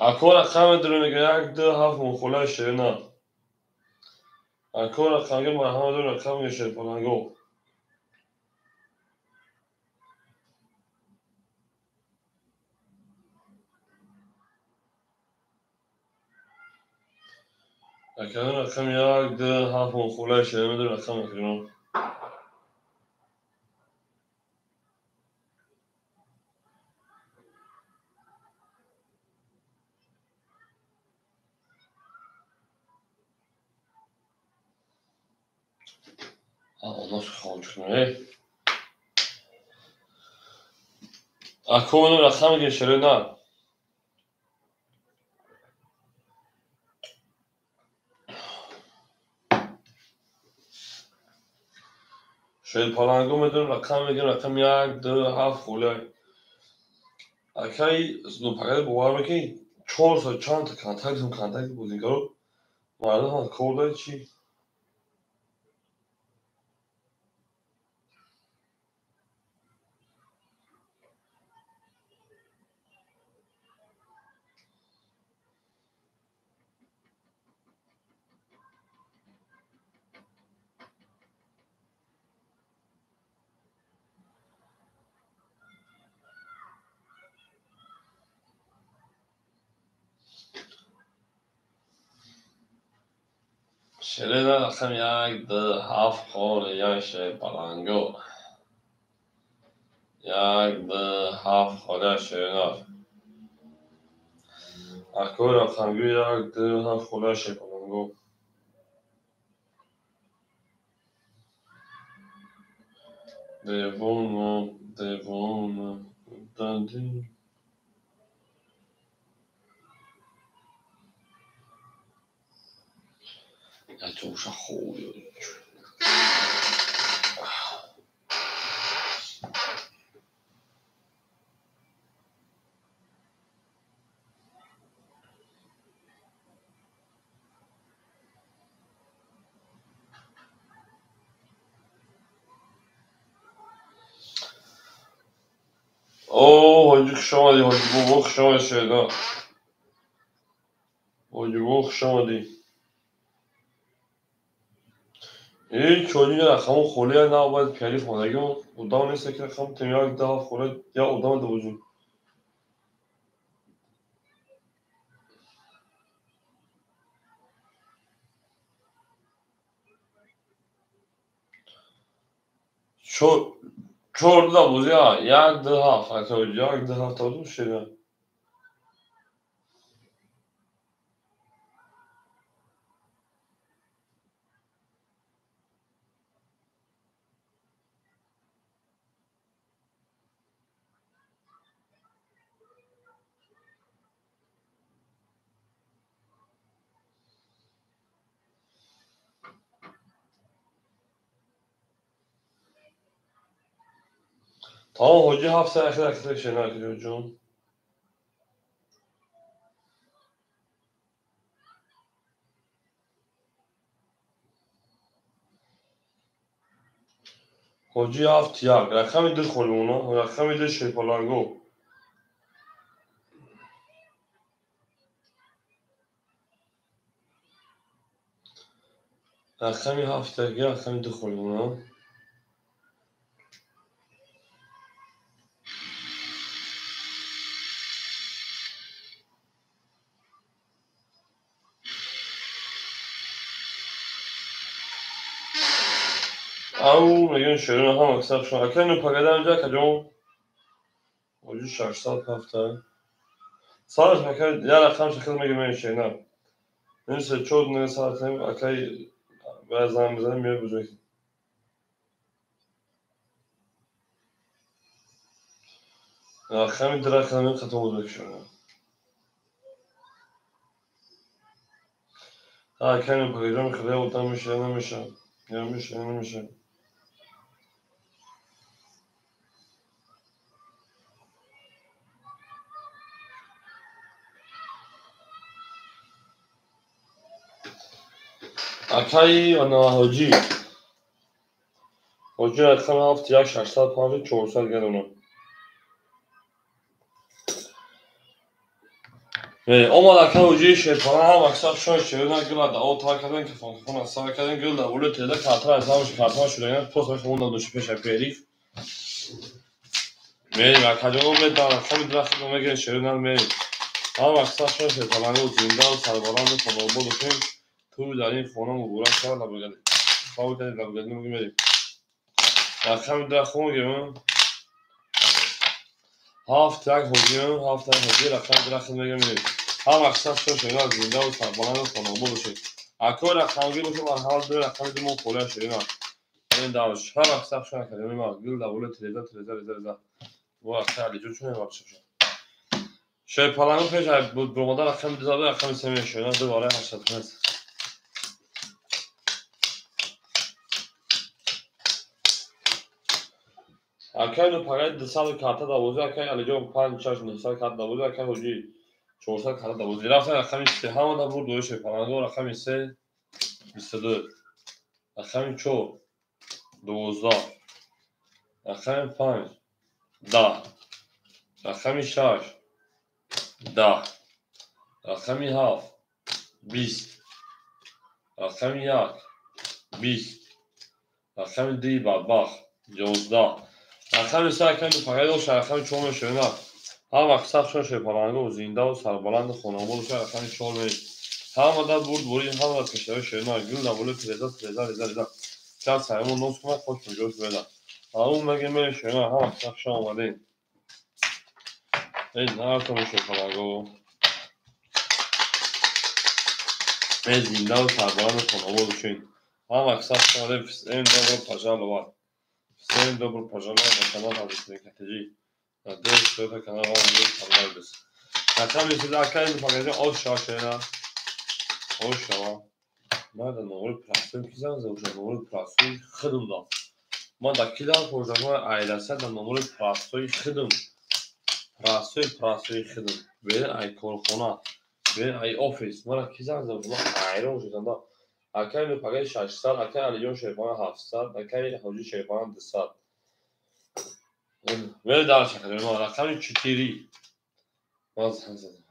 Ако рақаме дурем 1 2 7 мухолаи ширина. Ако рақамги марҳама дурем рақами шерпаланго. Акаи рақами 1 2 7 мухолаи ширина дурем рақам мекунем. Ако рақаме ки ширина. Шерпаланго медонем рақам мегирем рақами 1 2 7 хулай. Акай ну пагада бовар мекунӣ 400 чанд та контакт бозигаро мардум кор дорад чӣ? Ширина рақами 1 2 7 холи 1 шерпаланго. 1 2 7 холи ширина. Ако рақамги 1 2 7 холи шерпаланго. Девона, девона, данди. 走上后有哦，我就说的，我我说的是的，我就我说的。Чони рақаму холия на бояд пиали хонагион одам нест ки рақам тем 1 2 7 холия як одам дабозим. Чор дабози 1 2 7 1 2 7 табозим шеда. Тамом ҳоҷӣ 7 сар ахир ахир шена ҷон. Ҳоҷӣ 7 1 рақами 2 холимона, рақами 2 шерпаланго. Рақами ҳафтаги, рақами ду холимона. Ау, мегӯем шерона ҳам аксар шумо. Акай ну пагада инҷа каҷон? Оҷу 607. Сараш акай я рақам шахил мегӯем шерона. Ним се чор не саатем акай бояд занг бизанем меояд бузург. Рақами ду рақами қатор бузург шумо. Акай ну пагаҷон хеле одам меша намеша. Я меша намеша. Акай ана ҳоҷӣ. Ҳоҷӣ рақами 7 1 605 400 гардона. Омад акай ҳоҷӣ шерпана ҳам аксар шон шерона гила да о тар кардан кафон кафон аз сар кардан гил да уле теда картра аз ҳамаш картра шудаган пост хонда дошт пеша периф. Мерим акаҷон медан рақами ду рақам мегирем шерона мерим. Ҳам аксар шон шерпана зинда ва сарбаланд хонобод бошем. Ту дар ин хона муборак шавад лабгади. Хоб кардем лабгади мегирем. Рақами ду рақам мегирем. 7 1 ҳоҷӣ, 7 1 ҳоҷӣ рақами ду рақам мегирем. Ҳам аксар шон шерона зинда ва сарбаланд хонобод бошед. Акои рақамгир бошад марҳамат ду рақами ду мо холия шерона. Ин давш ҳам аксар шон академия ма гил давле тереза тереза реза реза. Во аксар алиҷон чун варча шон. Шерпалангу пеш буромада рақами ду зада рақами се мешавад ду барои 85. Акай ну пагай 200 карта давозӣ, акай Алиҷон 5 6 900 карта давозӣ, акай ҳоҷӣ 400 карта давозӣ. Рафтан рақами 3 ҳама да бурд дои шерпалангу рақами 3 22, рақами 4 12, рақами 5 10, рақами 6 10, рақами 7 20, рақами 1 20, рақами 2 бадбахт 11. Рақами се акай пагай дошт рақами 4 мешавад. Ҳам аксар шон шерпалангу зинда ва сарбаланд хонобод бошад рақами 4 мерем. Ҳама да бурд бурӣ, ҳама да пешравӣ шерона гул да болои тереза тереза реза реза. Чанд саймон нос кунад хош муҷоз беда. Ҳамун мегем мерем шерона ҳам аксар шон омадем. Эй нартон шерпалангу. Эй зинда ва сарбаланд хонобод бошед. Ҳам аксар шон омадем. Всем добро пожаловать. Всем добро пожаловать на канал Азизбек ТЖ. Надеюсь, что это канал вам будет понравиться. Рақами се акай пагаҷон ош шава шерона. Ош шава. Ман дар номери простой ки занг задам, номери простой худам дам. Ман дар ки дам пурсам, айласа дар номери простой худам. Простой простой худам. Берин ай корхона, берин ай офис. Ман ки занг задам, ман ҳайрон шудам. Акай ну пагай 600, акай Алиҷон шерпана 700, акай ҳоҷӣ шерпана 200. Вели дальше, рақами 4. Ман занг задам.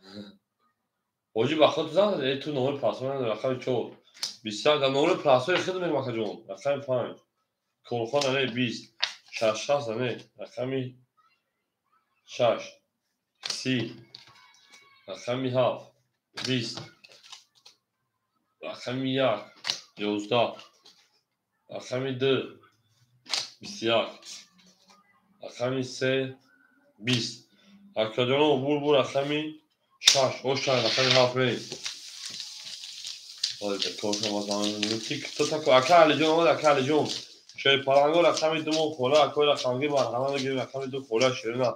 Ҳоҷӣ ба худ занг зад, ту номери простой надорӣ, рақами 4. 21 дар номери простой худ мерем акаҷон. Рақами 5. Корхона не 20. 6 не, рақами 6. 30. Рақами 7. 20. Рақами 1. 11. Рақами 2. 21. Рақами 3. 20. Акаҷоно бур бур рақами 6. О 6 рақами 7 мерем. Ака Алиҷон омад, ака Алиҷон. Шерпалангу рақами 2 мо хола, акои рақамгир марҳамат бигирем рақами 2 хола шерина.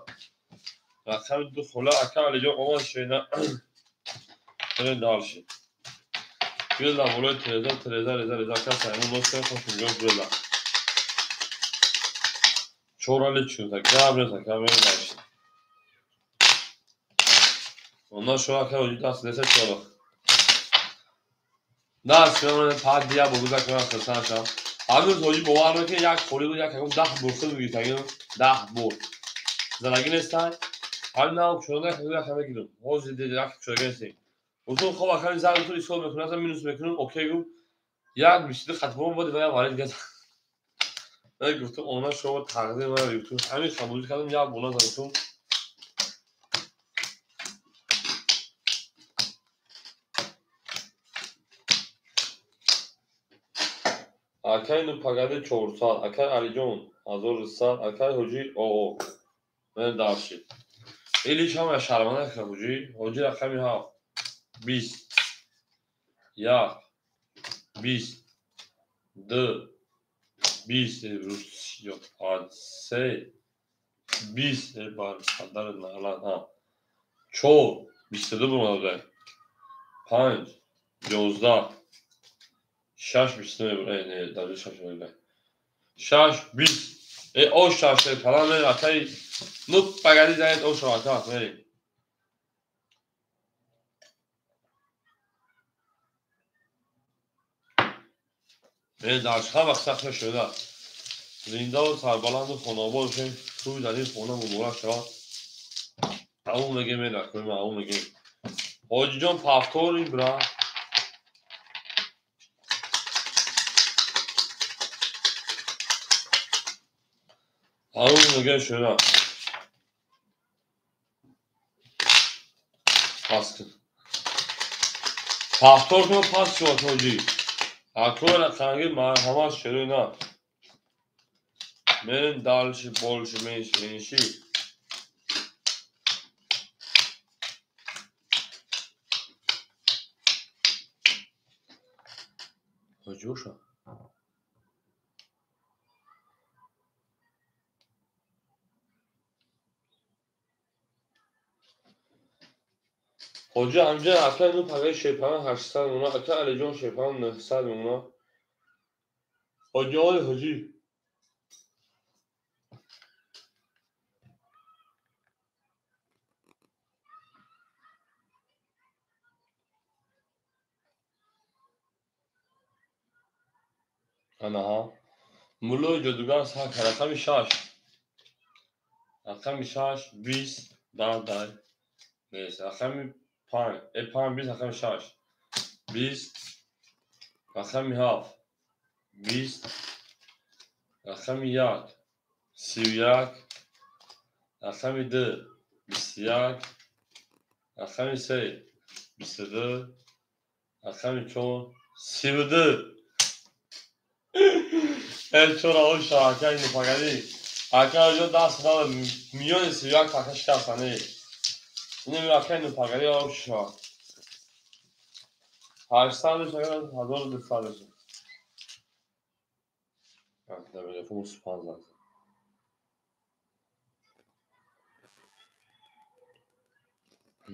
Рақами 2 хола ака Алиҷон омад шерина. Мерем дальше. Гил дар болои тереза тереза реза реза ака саймон нос кунад хош муҷоз бурда. Чорали чунта гап нест ака мерем дальше. Ондан шумо ака ҳоҷӣ даст неса чора. Даст мемонад пад дия бо гузак ман хурсанд шавам. Ҳамин ҳоҷӣ бовар мекунед як холӣ буд як ягон 10 бор худ мегирифтагӣ 10 бор. Залагӣ нестай? Ҳамин нав кушода як як мегирам. Ҳозир як кушода нестем. Усул хоб аками занг ту исол мекунам, минус мекунам, окей гу. Як 22 хатбон буд ва я варид газ. Ман гуфтам она шумо тақдим ман ютуб ҳамин қабул кардам як буна задам. Акай ну пагади 400, акай Алиҷон 1100, акай Ҳоҷи оо. Ман даршид. Илиш ҳама шарманда кард Ҳоҷи. Ҳоҷи рақами 7 20 1 20 2 20 3 20 бар қадар налат ҳа 4 22 бумада 5 11 6 20 не даже 6 не 6 20 о 6 палан мери акай ну пагади занед о шо ака мери дар ҳар вақт сахт шуда зиндаву сарбаланду хонобод бошем. Тӯй дар ин хона муборак шавад. Аву мегем меракӯем, аву мегем. Ҳоҷиҷон повтори бра. Аву мегем шуда. Пас кун. Повтор кун пас шуд ҳоҷӣ. Акои рақамги марҳамат шуруъ на. Мерем дальше, больше, меньше, меньше. Ҳоҷуша. Ҳоҷа ҳамҷа акай ну пагаи шепана 800 мона, акай Алиҷон шепана 900 мона. Ҳоҷи оли ҳоҷи. Анаҳа. Муллои ҷодугар сар кард. Рақами 6. Рақами 6 20 дар дар. Нест. Рақами 5, 5 20 рақами 6. 20 рақами 7 20 рақами 1 31 рақами 2 21 рақами 3 22 рақами 4 32. Чора оша акай ну пагади. Акай ҷо даст дад миёни 31 така шикастане. Инем акай ну пагади оша. 800 шагар 1200. Так, да телефон спанза.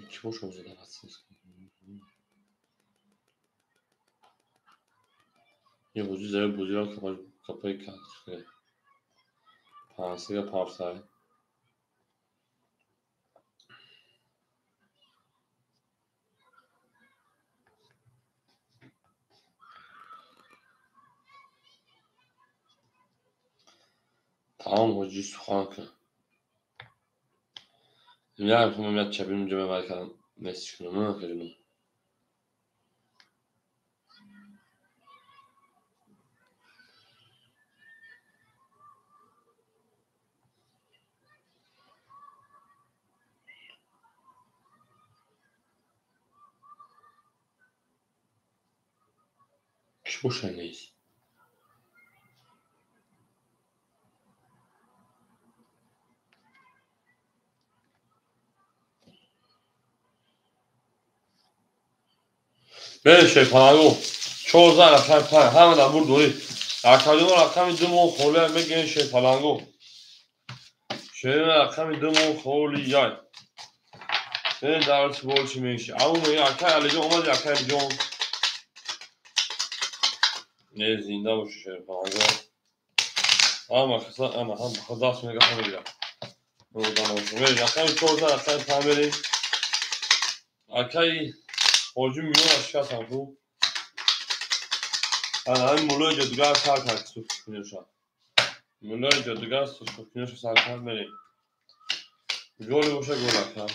Чего ж задаваться? Я ҳоҷи зара бозиро капаи кашкре. Пансига парсай. Тамом ҳоҷи сухан кун. Як хумам як чабим ҷамъ вай кардам. Нест кунам, кардам. Чӣ боша нест? Берем шерпанаго. 14 рақами 5 ҳама дар бурд дорӣ. Рақамиҳо рақами 2 мо холия мегирем шерпаланго. Шерина рақами 2 мо холия. Берем дарси больше меньше. Аву мега акай Алиҷон омади акай Алиҷон. Не зинда боши шерпаланго. Ҳама хаса ама ҳам даст мега ҳама мега. Рақами 14 рақами 5 берем. Акай ҳоҷи миёна шикастам ку. Ана ҳамин муллои ҷодугар сар кард сухкуниша. Муллои ҷодугар сухкуниша сар кард мерем. Голи боша гол ака.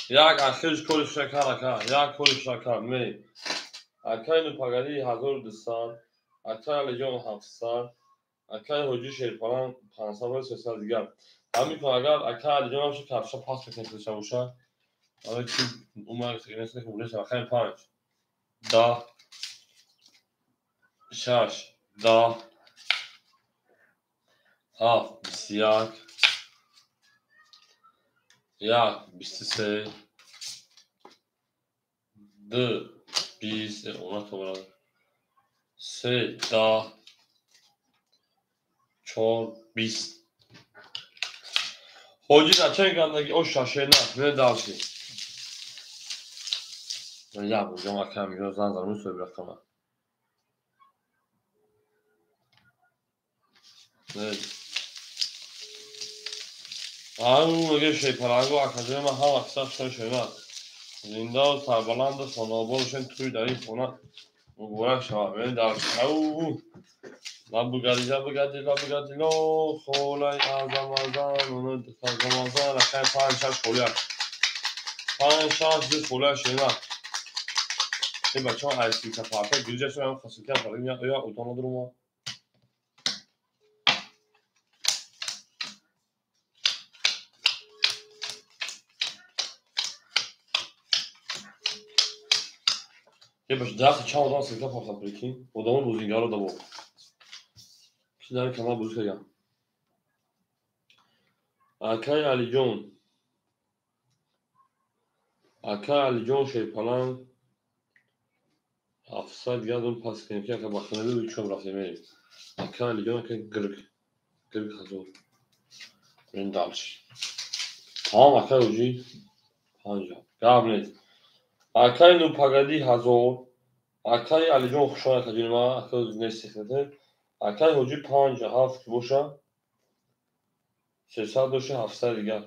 Як ахирш кори шакар ака, як кори шакар мерем. Акай Нупагади 1200, акай Алиҷон 700, акай Ҳоҷи Шерпалан 500, 300 дигар. Ҳамин кун агар акай Алиҷон ҳамша кафша пас мекунем худша боша. Ҳама ки умар нест ки булеша акай 5 10 6 10 7 21 1 23 2 20 ona to'g'ri 3 10 4 20. Ҳоҷи нача гандаги о шашена мен далши. Я буҷам акам ё зан зан мусо бирақама. Ау меге шейпаланго академия ҳама аксар шои шена. Зинда ва сарбаланду хонаобод бошем, тӯй дар ин хона муборак шавад. Мен далши. Ау лабугади лабугади лабугади ло холай азам азам азам азам рақами 5 6 холия 5 6 2 холия шена. Эй бачаҳо айсилка парта гирҷа шуда хасилка парта я одам надорум. Е бач даҳ чанд одам силка парта прикинь. Одамо бозингаро дамо. Ки дар канал бозӣ кардам. Акай Алиҷон. Акай Алиҷон Шерпаланг 700 дигар дон пас кунем ки ака бахтанаби чом рафтем мерем. Акай Алиҷон ака гирг. Гирг ҳазор. Мен далш. Тамом акай Ҳоҷи 5. Гап нест. Акай Нупагади 1000. Акай Алиҷон хушон ака ҷони ман ака нест хидмате. Акай Ҳоҷи 5 7 ки боша 300 доша 700 дигар.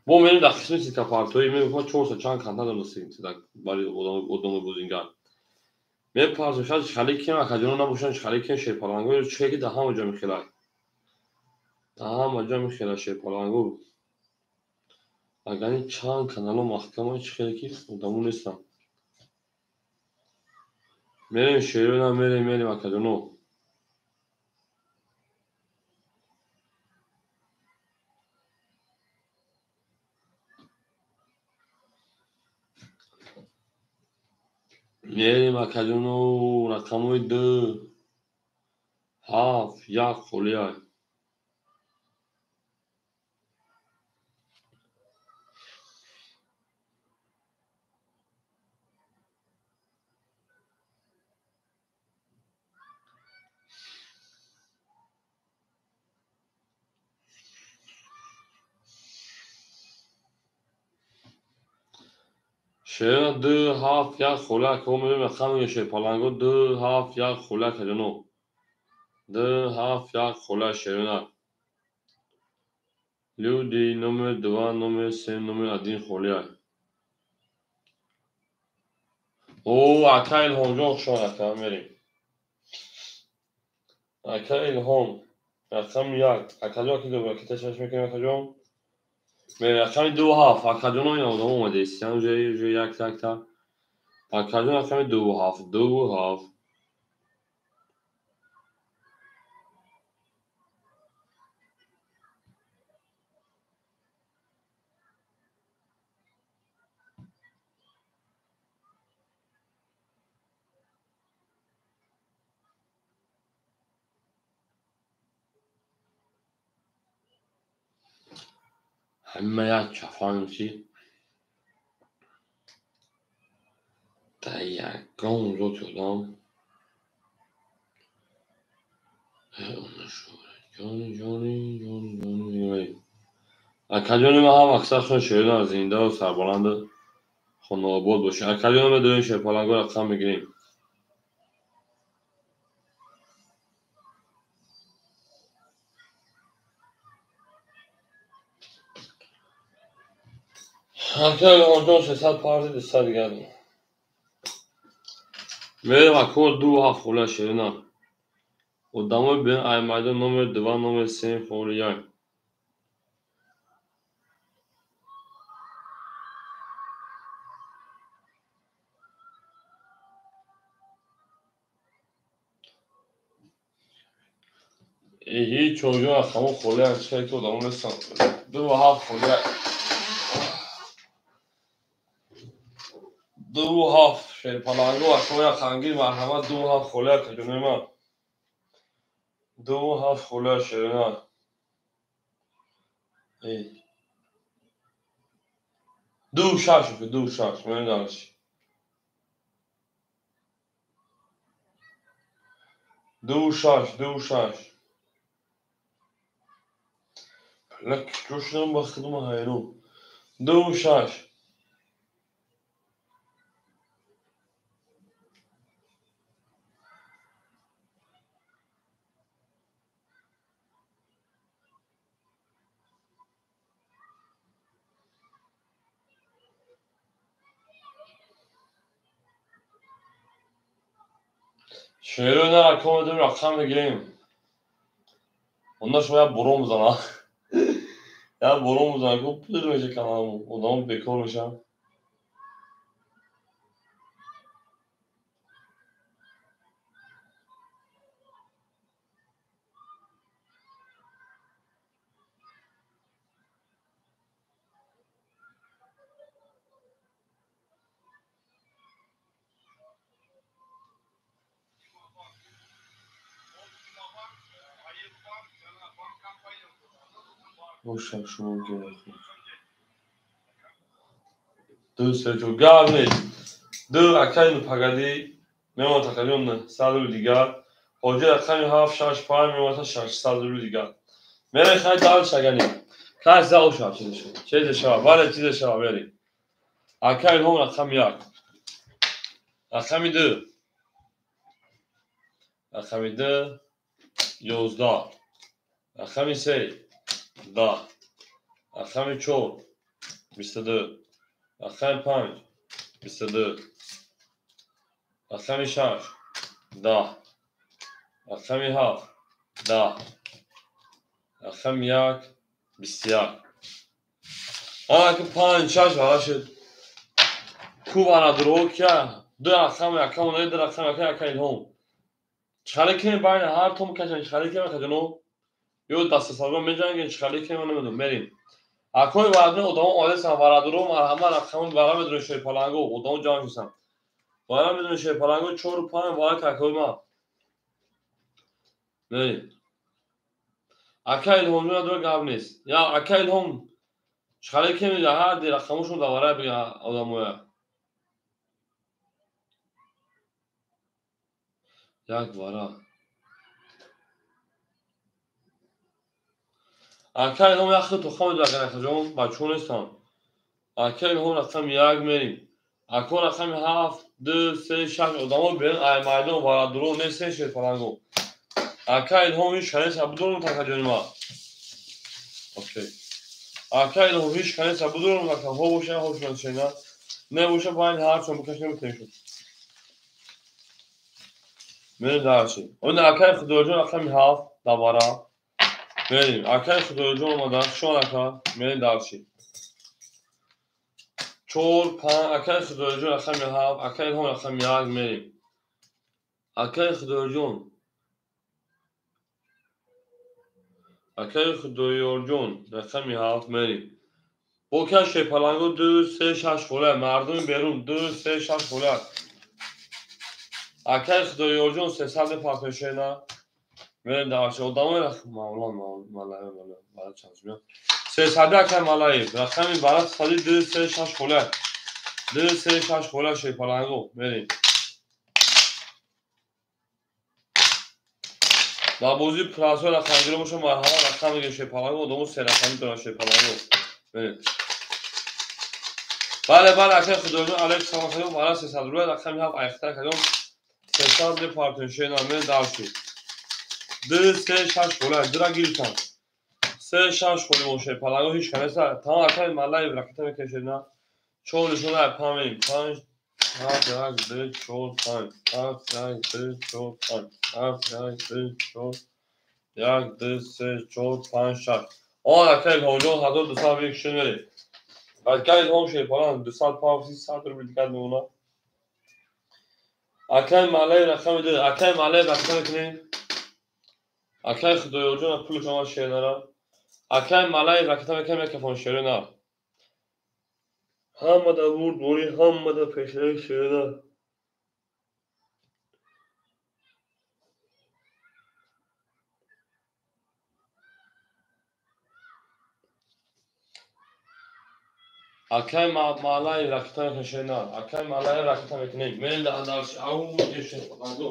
Бо мерем дар қисми силкапартоӣ мегуфтам 400 чанд канта донастем барои одамои бозингар. Мепарзем шояд хали кем акаҷоно набошанд, хали кем шерпаланго чӣ ки дар ҳама ҷо мехелад. Дар ҳама ҷо мехелад шерпаланго. Агар ин чанд канало маҳкама чӣ хеле ки одамо нестанд. Мерем шерона мерем мерем акаҷоно. Мерем акаҷоно рақамҳои 2 7 1 холия. Шера 2 7 1 холия ко мерем рақами шерпаланго 2 7 1 холия акаҷоно. 2 7 1 холия шерона. Люди номер 2 номер 3 номер 1 холия. О ака Илҳомҷон хушомад ака мерем. Ака Илҳом рақами 1 акаҷон ки добра ки ташаш мекунем акаҷон. Мерем рақами 2 7 акаҷоно ин одамо омадааст. Уже як якта. Акаҷон рақами 2 7 2 7. Ҳама як чафон ки дар ягон зоти одам ҷони ҷони ҷони ҷони акаҷони ман ҳам аксаршон шерона зиндаву сарбаланду хонаобод бошед. Акаҷони ма дорем шерпаланго рақам мегирем. Ака Илҳомҷон 300 парти 200 дигар. Мерем акор 2 7 холия шерона. Одамои бе ай майдон номер 2 номер 3 холия. Ҳеҷ ҷо рақамҳо холианд, чӣ ки одамо нестанд. 2 ва 7 холия. 2 ва 7 шерпаланго акоя хангир марҳамат 2 ва 7 холия каҷонои ман. 2 ва 7 холия шерина. 2 6 2 6 мерем дальше. 2 6 2 6. Лак ҷошунам ба худма ҳайрон. 2 6. Шеро ина рақам медорем, рақам мегирем. Онда шумо як борон бизана. Як борон бизана, ку пур меша каналмо. Одамо бекор мешаванд. Бошад шумо ки ду се чор гап нест. Ду акай нупагадӣ мемонад тақрибан 900 рубли дигар. Ҳоҷи рақами 7 6 5 мемонад 600 рубли дигар. Мерем хай дальше агани. Кай зал шав чизе шава. Чизе шава. Бале чизе шава мерем. Акай Илҳом рақами 1. Рақами 2. Рақами 2 11. Рақами 3 10. Рақами 4 22. Рақами 5 22. Рақами 6 10. Рақами 7 10. Рақами 1 21. Ана ки 5 6 вара шуд. Ку варадуро кия? Ду рақам якам ду рақам яка яка Илҳом. Чӣ кунем байни ҳар том кашем, чӣ кунем акаҷоно? Ё дастасаргон меҷангем, чӣ кунем намедонам. Мерем. Акои варадуро одамо омадастанд варадуро марҳамат рақамон вара медонем шерпаланго одамо ҷамъ шуданд. Вара медонем шерпаланго 4 5 вара какои ман. Мерем. Ака Илҳомҷон надора гап нест. Я ака Илҳом чӣ кунем ҳар ди рақамошон дар вара бигӯ одамоя. Як вара. Ака Илҳом як хел тоха медорад акаҷон, бачаҳо нестанд. Ака Илҳом рақами 1 мерем. Ако рақами 7 2 3 6 одамо берин ай майдон варадуро нестен шерпаланго. Ака Илҳом ҳеҷ канеса будорум такаҷони ман. Окей. Ака Илҳом ҳеҷ канеса будорум ака ҳо боша ҳо шуна не боша байни ҳар чон бикашем битем шуд. Мерем дальше. Он акаи Худоёрҷон рақами 7 давара. Мерем. Акаи Худоёрҷон омадан. Шон ака. Мерем дальше. 4 5 акаи Худоёрҷон рақами 7, акаи Илҳом рақами 1 мерем. Акаи Худоёрҷон. Акаи Худоёрҷон рақами 7 мерем. Бо ка шерпаланго 2 3 6 хола мардуми берун 2 3 6 хола. Акаи Худоёрҷон 300 папешена. Мерем дальше. Одамои Мавлон Малаев бара чанд миёд. 300 акаи Малаев рақами бара 2 3 6 хола. 2 3 6 хола шерпаланго мерем. Дар бозии прасои рақамгиро боша марҳамат рақам мегирем шерпаланго одамо се рақамӣ доранд шерпаланго. Мерем. Бале бале акаи Худоёрҷон алайкум салом акаҷон бара 300 рубл рақами 7 айхта акаҷон 300 мепартем шена мерем дальше. 2 3 6 хола дура гирифтам. 3 6 холи мо шерпаланго ҳеҷ канеса. Тамом акаи Малаев ракета мекашед на. 4 нишона 5 мерем. 5 7 1 2 4 5 7 1 2 4 5 7 1 2 4 1 2 3 4 5 6. Он акаи Илҳомҷон 1200 мекушед мерем. Акаи Илҳом шерпаланг 200 пав 300 рубл дигар мемонад. Акаи Малаев рақами 2. Акаи Малаев ракета мекунем. Акай Худоёрҷон пулаш омад шернара. Акай Малаев ракета мекунем микрофон шерна. Ҳамада бурд бори, ҳамада пешрави шерна. Акай Малаев ракета мекунем шерна. Акай Малаев ракета мекунем. Мерем дар ау шерпаланго.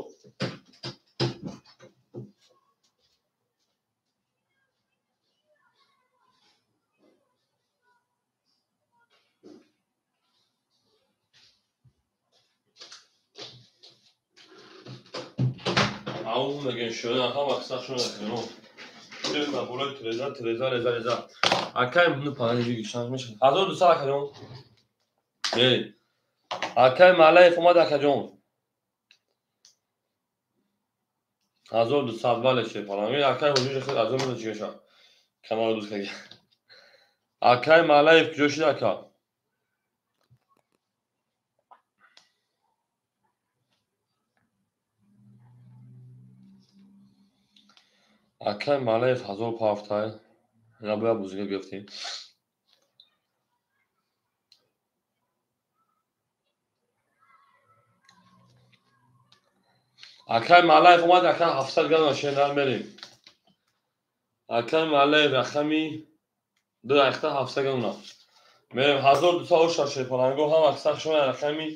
Ау мегем шуна ҳама қисса шуна кунем. Шуна бурой треза треза реза реза. Акай ну панҷ бигишан мешад. 1200 акаҷон. Эй. Акай Малаев омад акаҷон. 1200 бале шепалам. Акай ҳуҷури хел аз он чӣ мешад. Канал дӯст кага. Акай Малаев куҷо шид ака? Акай Малаев 1000 пафтай. Ина бояд бузига гирифтем. Акай Малаев омад, акай 700 грамм шернар мерем. Акай Малаев рақами 2 ахта 700 грамм. Мерем 1200 шерпаланго ҳам аксар шумо рақами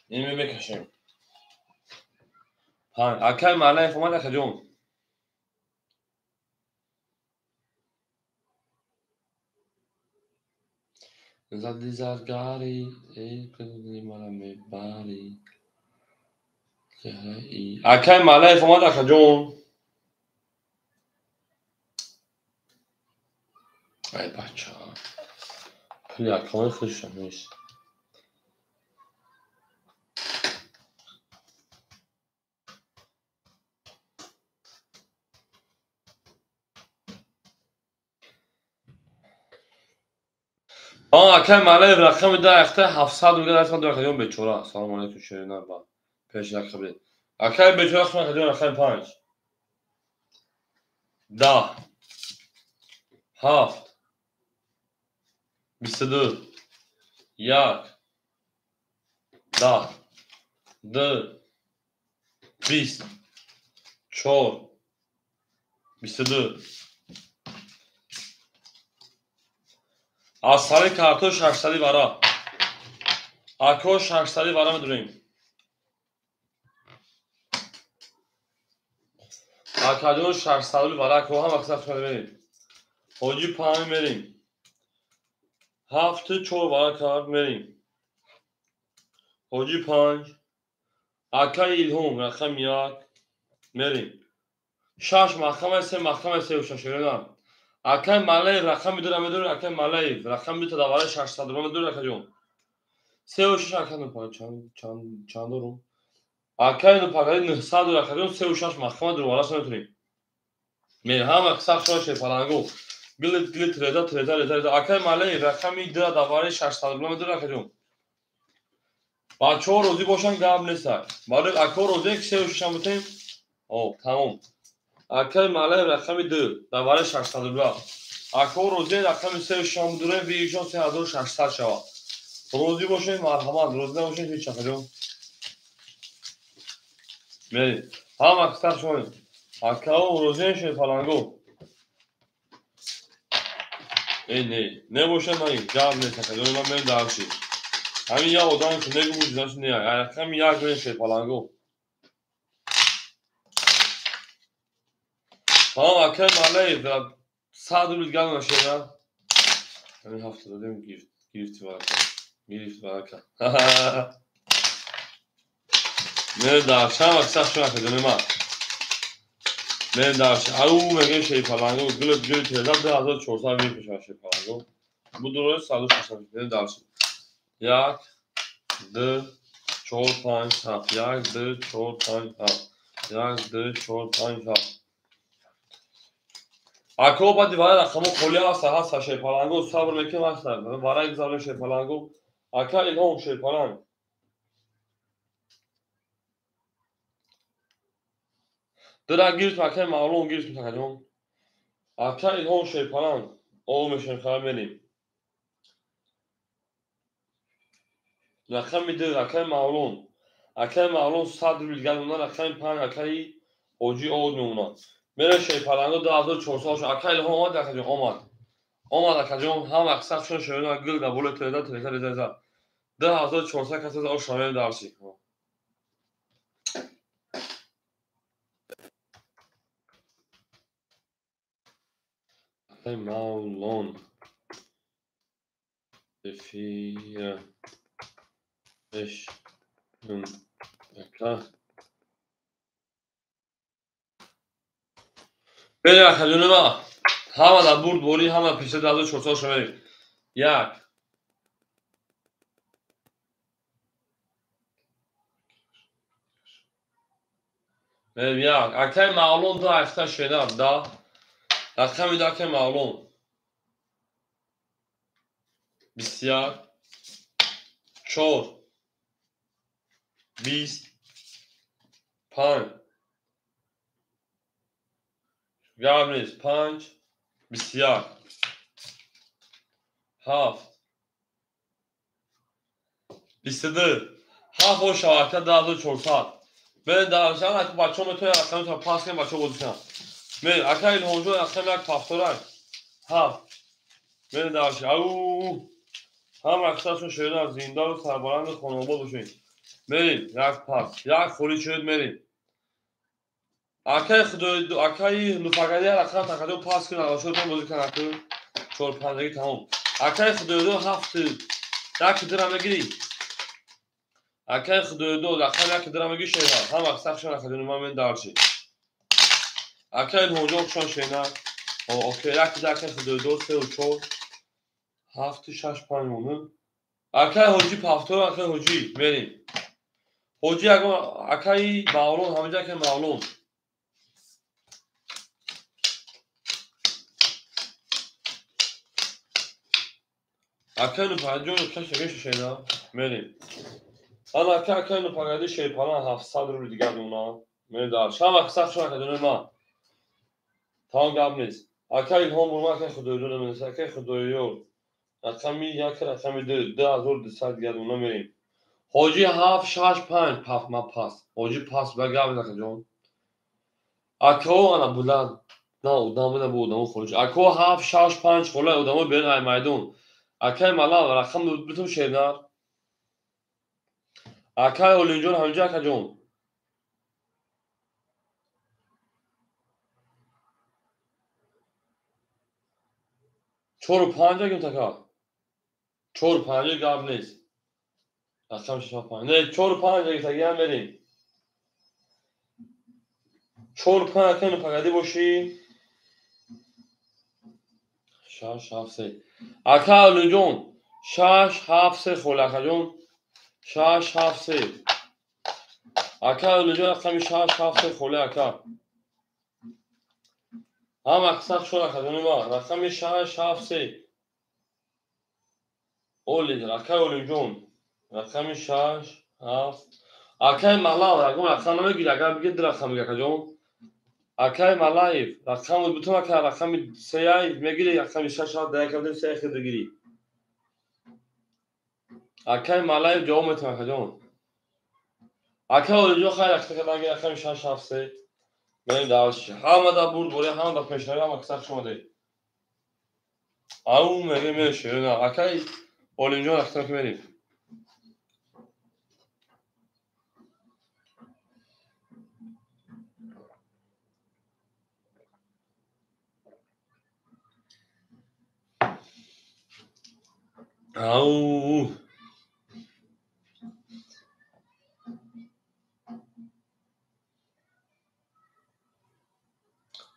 ин мекашем. 5 акай Малаев омад акаҷон. Зади заргари, эй қизли мара мебари. Акай Малаев омад акаҷон. Ай бача. Пули акаои худшон нест. Акай Малаев рақами 10 ахта 700 мегӯяд 800 акаҷон бечора. Салому алайкум шерина ба пеш рақаби. Акай бечора хушман акаҷон рақами 5. 10 7 22 1 10 2 20 4 22. Аз сари карто 600 вара. Ако 600 вара медурем. Акаҷон 600 вара ако ҳам аксар шумо мерем. Ҳоҷи паҳми мерем. 7 4 вара карт мерем. Ҳоҷи 5. Акаи Илҳом рақами 1 мерем. 6 маҳкама 3 маҳкама 3 6 шерена. Акай Малаев рақами 2 медурем, акай Малаев рақами 2 та давара 600 рубла медурем акаҷон. 3 6 ака ну чанд дорум? Акай ну пагади 900 дор акаҷон, 3 6 маҳкама дур варас метурем. Мер ҳама қисса шумо шерпаланго. Гилит гилит реза треза реза реза. Акай Малаев рақами 2 давари 600 рубла медурем акаҷон. Бачаҳо розӣ бошанд гап нест. Барои акаҳо розӣ ки 3 6 бутем? О, тамом. Акай Малаев рақами 2 давари 600 рубла. Акаҳо розӣ рақами 3 6 бидурем, виишон 3600 шавад. Розӣ бошед марҳамат, розӣ набошед ҳеҷ акаҷон. Мерем. Ҳама қисса шумо. Акаҳо розӣ шерпаланго. Эй не, небошад на гап нест акаҷон, ман мерем дарши. Ҳамин як одам ки негӯ значит не, рақами 1 мерем шерпаланго. Тамом акай Малаев 100 рубл гап нашера. Ҳамин ҳафта додем гирифти варака. Гирифт варака. Мерем дарши, ҳама қисса шумо акаҷон ма. Мерем дарши. Ау мегӯем шерпаланго, гилит гилит реза 2400 мепешад шерпаланго. Будуро 160 мерем дарши. 1 2 4 5 7 1 2 4 5 7 1 2 4 5 7. Ако баъди вара рақамо холи ҳаст, ҳаст шерпаланго, сабр мекунем ҳаст. Вара гузарем шерпаланго. Ака Илҳом шерпаланг. Дира гирифтем акай Мавлон гирифтем такаҷон. Акай Илҳом Шерпаланг. О мешем хабар мерем. Рақами 2 акай Мавлон. Акай Мавлон 100 рубл дигар мемонад. Рақами 5 акай Ҳоҷӣ Овод мемонад. Мерем Шерпаланго 2400. Акай Илҳом омад акаҷон омад. Омад акаҷон ҳам аксар шон шоёна гул да боло теледа теледа реза. 2400 каса за ошамем дарси. Акай Мавлон. Эфир. Беш. Ака. Берем акаҷони ма. Ҳама дар бурд борӣ, ҳама пеша 2400 шавем. Як. Берем як. Акай Мавлон 2 ҳафта шенар да. Рақами 2 акай Мавлон. 21 4 20 5 гап нест 5 21 7 22 7 о шавака 2400. Мен даршан ака бачаҳо метавонанд рақамитон пас кунанд, бачаҳо бозӣ кунанд. Мен ака Илҳомҷон рақами 1 ҳафторак 7. Мен даршан ау ҳама аксаршон шоирон зиндаву сарбаланду хонаобод бошед. Мерем як пас як холӣ шуд мерем. Акай Худой акай Нуфагалия рақам такаҷо пас кунад, ашотон бозӣ кунад аку 4-5 тамом. Акай Худойдо 7 як дира мегирӣ. Акай Худойдо рақам 1 дира мегирӣ шена. Ҳама аксаршон акаҷони ман мен дарши. Акай Илҳомҷон хушон шена. Окей, як да акай Худойдо 3 4 7 6 5 монад. Акай Ҳоҷӣ пафтор акай Ҳоҷӣ мерем. Ҳоҷӣ акай Мавлон ҳаминҷа акай Мавлон. Акай Нупагаҷон кашагеш шена мерем. Ана акай Нупагади Шерпалан 700 рубл дигар мемонад. Мерем дар. Шам аксар шон акаҷони ман. Тамом гап нест. Акай Илҳом бурма акай Худойдо намедонад. Акай Худойёр. Рақами 1 рақами 2 2200 дигар мемонад мерем. Ҳоҷӣ 7 6 5 паф ма пас. Ҳоҷӣ пас ба гап нест акаҷон. Акао ана буланд. На одам буда бо одамо хориҷ. Акао 7 6 5 хола одамо берин ай майдон. Акай Малав рақам битум шернар. Акай Олимҷон ҳаминҷа акаҷон. 4 5 гим така. 4 5 гап нест. Рақам 6 5. Не 4 5 гим така ям мерем. 4 5 акай Нупагади бошӣ. 6 7 3. Ака Олимҷон 6 7 3 хола акаҷон. 6 7 3. Ака Олимҷон рақами 6 7 3 хола ака. Ҳама аксар шуд акаҷони ма. Рақами 6 7 3. Оли акай Олимҷон рақами 6 7. Акай Малав ягон рақам намегирӣ, агар бигир ду рақам мегирӣ акаҷон. Акай Малаев рақам бутум ака рақами 3 мегирӣ, рақами 6 7 як ҳафта 3 хел бигирӣ. Акай Малаев ҷавоб метавон акаҷон. Акай Олимҷон хайр рақами 6 7 3. Мерем дарши. Ҳама дар бурд борӣ, ҳама дар пешравӣ, ҳама аксар хуш омадед. Ау мегем мерем. Акай Олимҷон рақам ки мерем. Ау.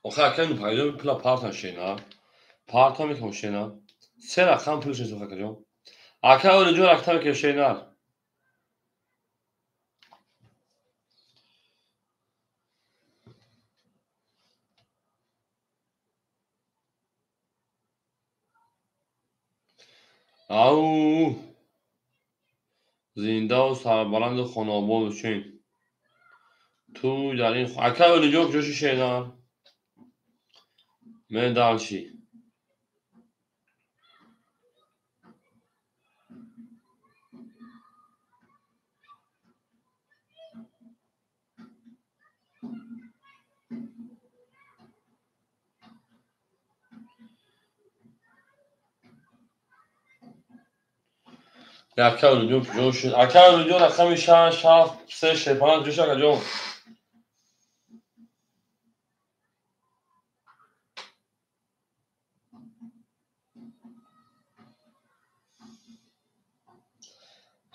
Охе акай Нупагаҷон пула партан шена. Парта мекунам шена. Се рақам пул шена акаҷон. Акай Олимҷон рақам мекунам шена. Ау. Зиндаву сарбаланду хонаобод бошед. Ту дар ин акай Олиҷон куҷо шишедам? Мен дальше. Акай Олиҷон куҷо шуд? Акай Олиҷон рақами 6, 7, 3, 5 куҷо шуд, акаҷон?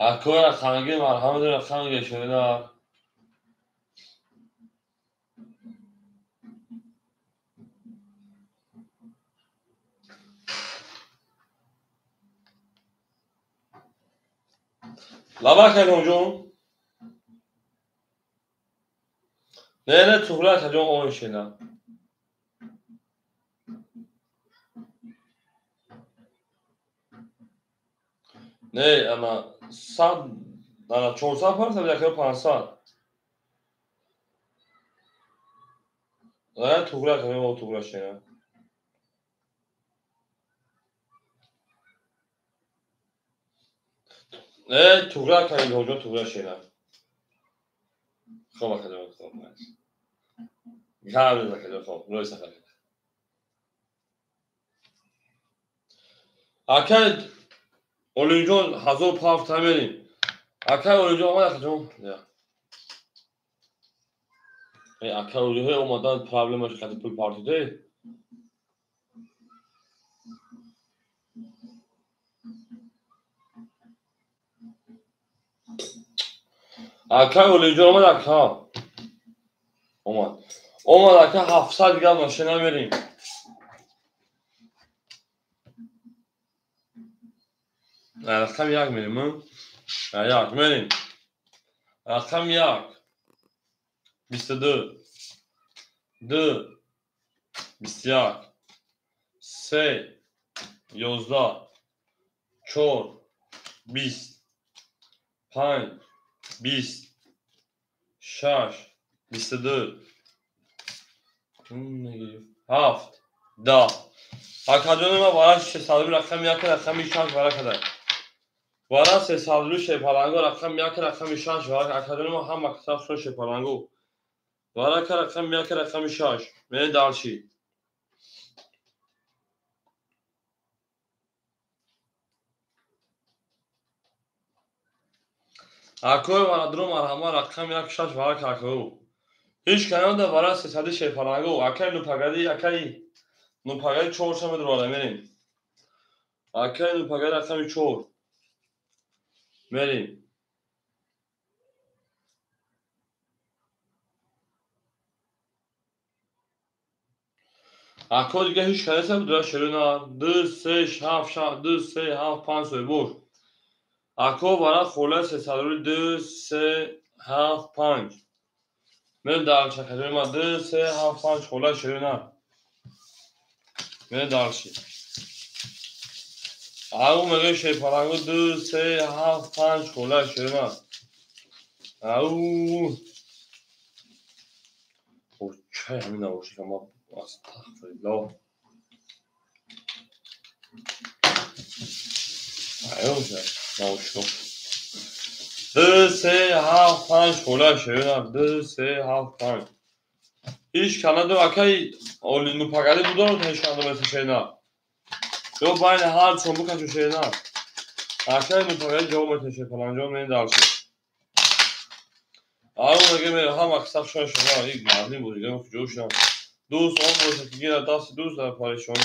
Акои рақамги марҳамат, рақамги шуда. Лаба акаҷон. Не, не, туғра акаҷон он шуда. Не, ана 100, ана 400 парса, яке 500. Не, туғра акаҷон, туғра шуда. Не, туғра акаҷон, туғра шуда. Хоб акаҷон, хоб. Гап акаҷон, хоб, рӯй сафар. Акай Олимҷон 1000 пафта мерим. Акай Олимҷон омад, акаҷон. Акай Олимҷон омадан проблема шуд, қати пул партиде. Акай Олимҷон омад, ака. Омад. Омад, ака, 700 дигар машина мерим. Рақам 1 мерим, 1 мерим. Рақам 1 22 2 21 3 11 4 20 5 20 6 22 7 10. Акаҷони ма вара 600 рақами 1 рақами 6 вара кадай. Вара 300 шепаланго рақами 1 рақами 6 вара акаҷони ма ҳама касаб шепаланго. Вара рақами 1 рақами 6. Мен дальше. Акои варадро марҳама рақами 1 6 вара какао. Ҳеҷ канада вара 300 шепаланго. Акай нупагади, акай нупагади 4 метр вара мерим. Акай нупагади рақами 4. Мерим. Ако дига ҳеҷ канеса буд шерина 2 3 7 6 2 3 7 5 соҳибош. Ако вара хола 300 2 3 7 5. Мен дар чакаҷои ма 2 3 7 5 хола шерина. Мен дарши. Ау мега шепаланго 2 3 7 5 хола шерина. Ау. О чай ҳамин набоши ка ма астағфируллоҳ. Аю набоши. 2 3 7 5 хола шерина 2 3 7 5. Ҳеҷ канадо акай оли нупагади будоро ҳеҷ канадо меса шерина. Ё байни ҳар чон букачу шерина. Акай нупагади ҷавоб меташе паланҷон мен дарши. Ау мега ме ҳама кисаб шон шума ик мардим буд дига куҷо шудам. Дӯст он боша ки гира дасти дӯст дар парешон.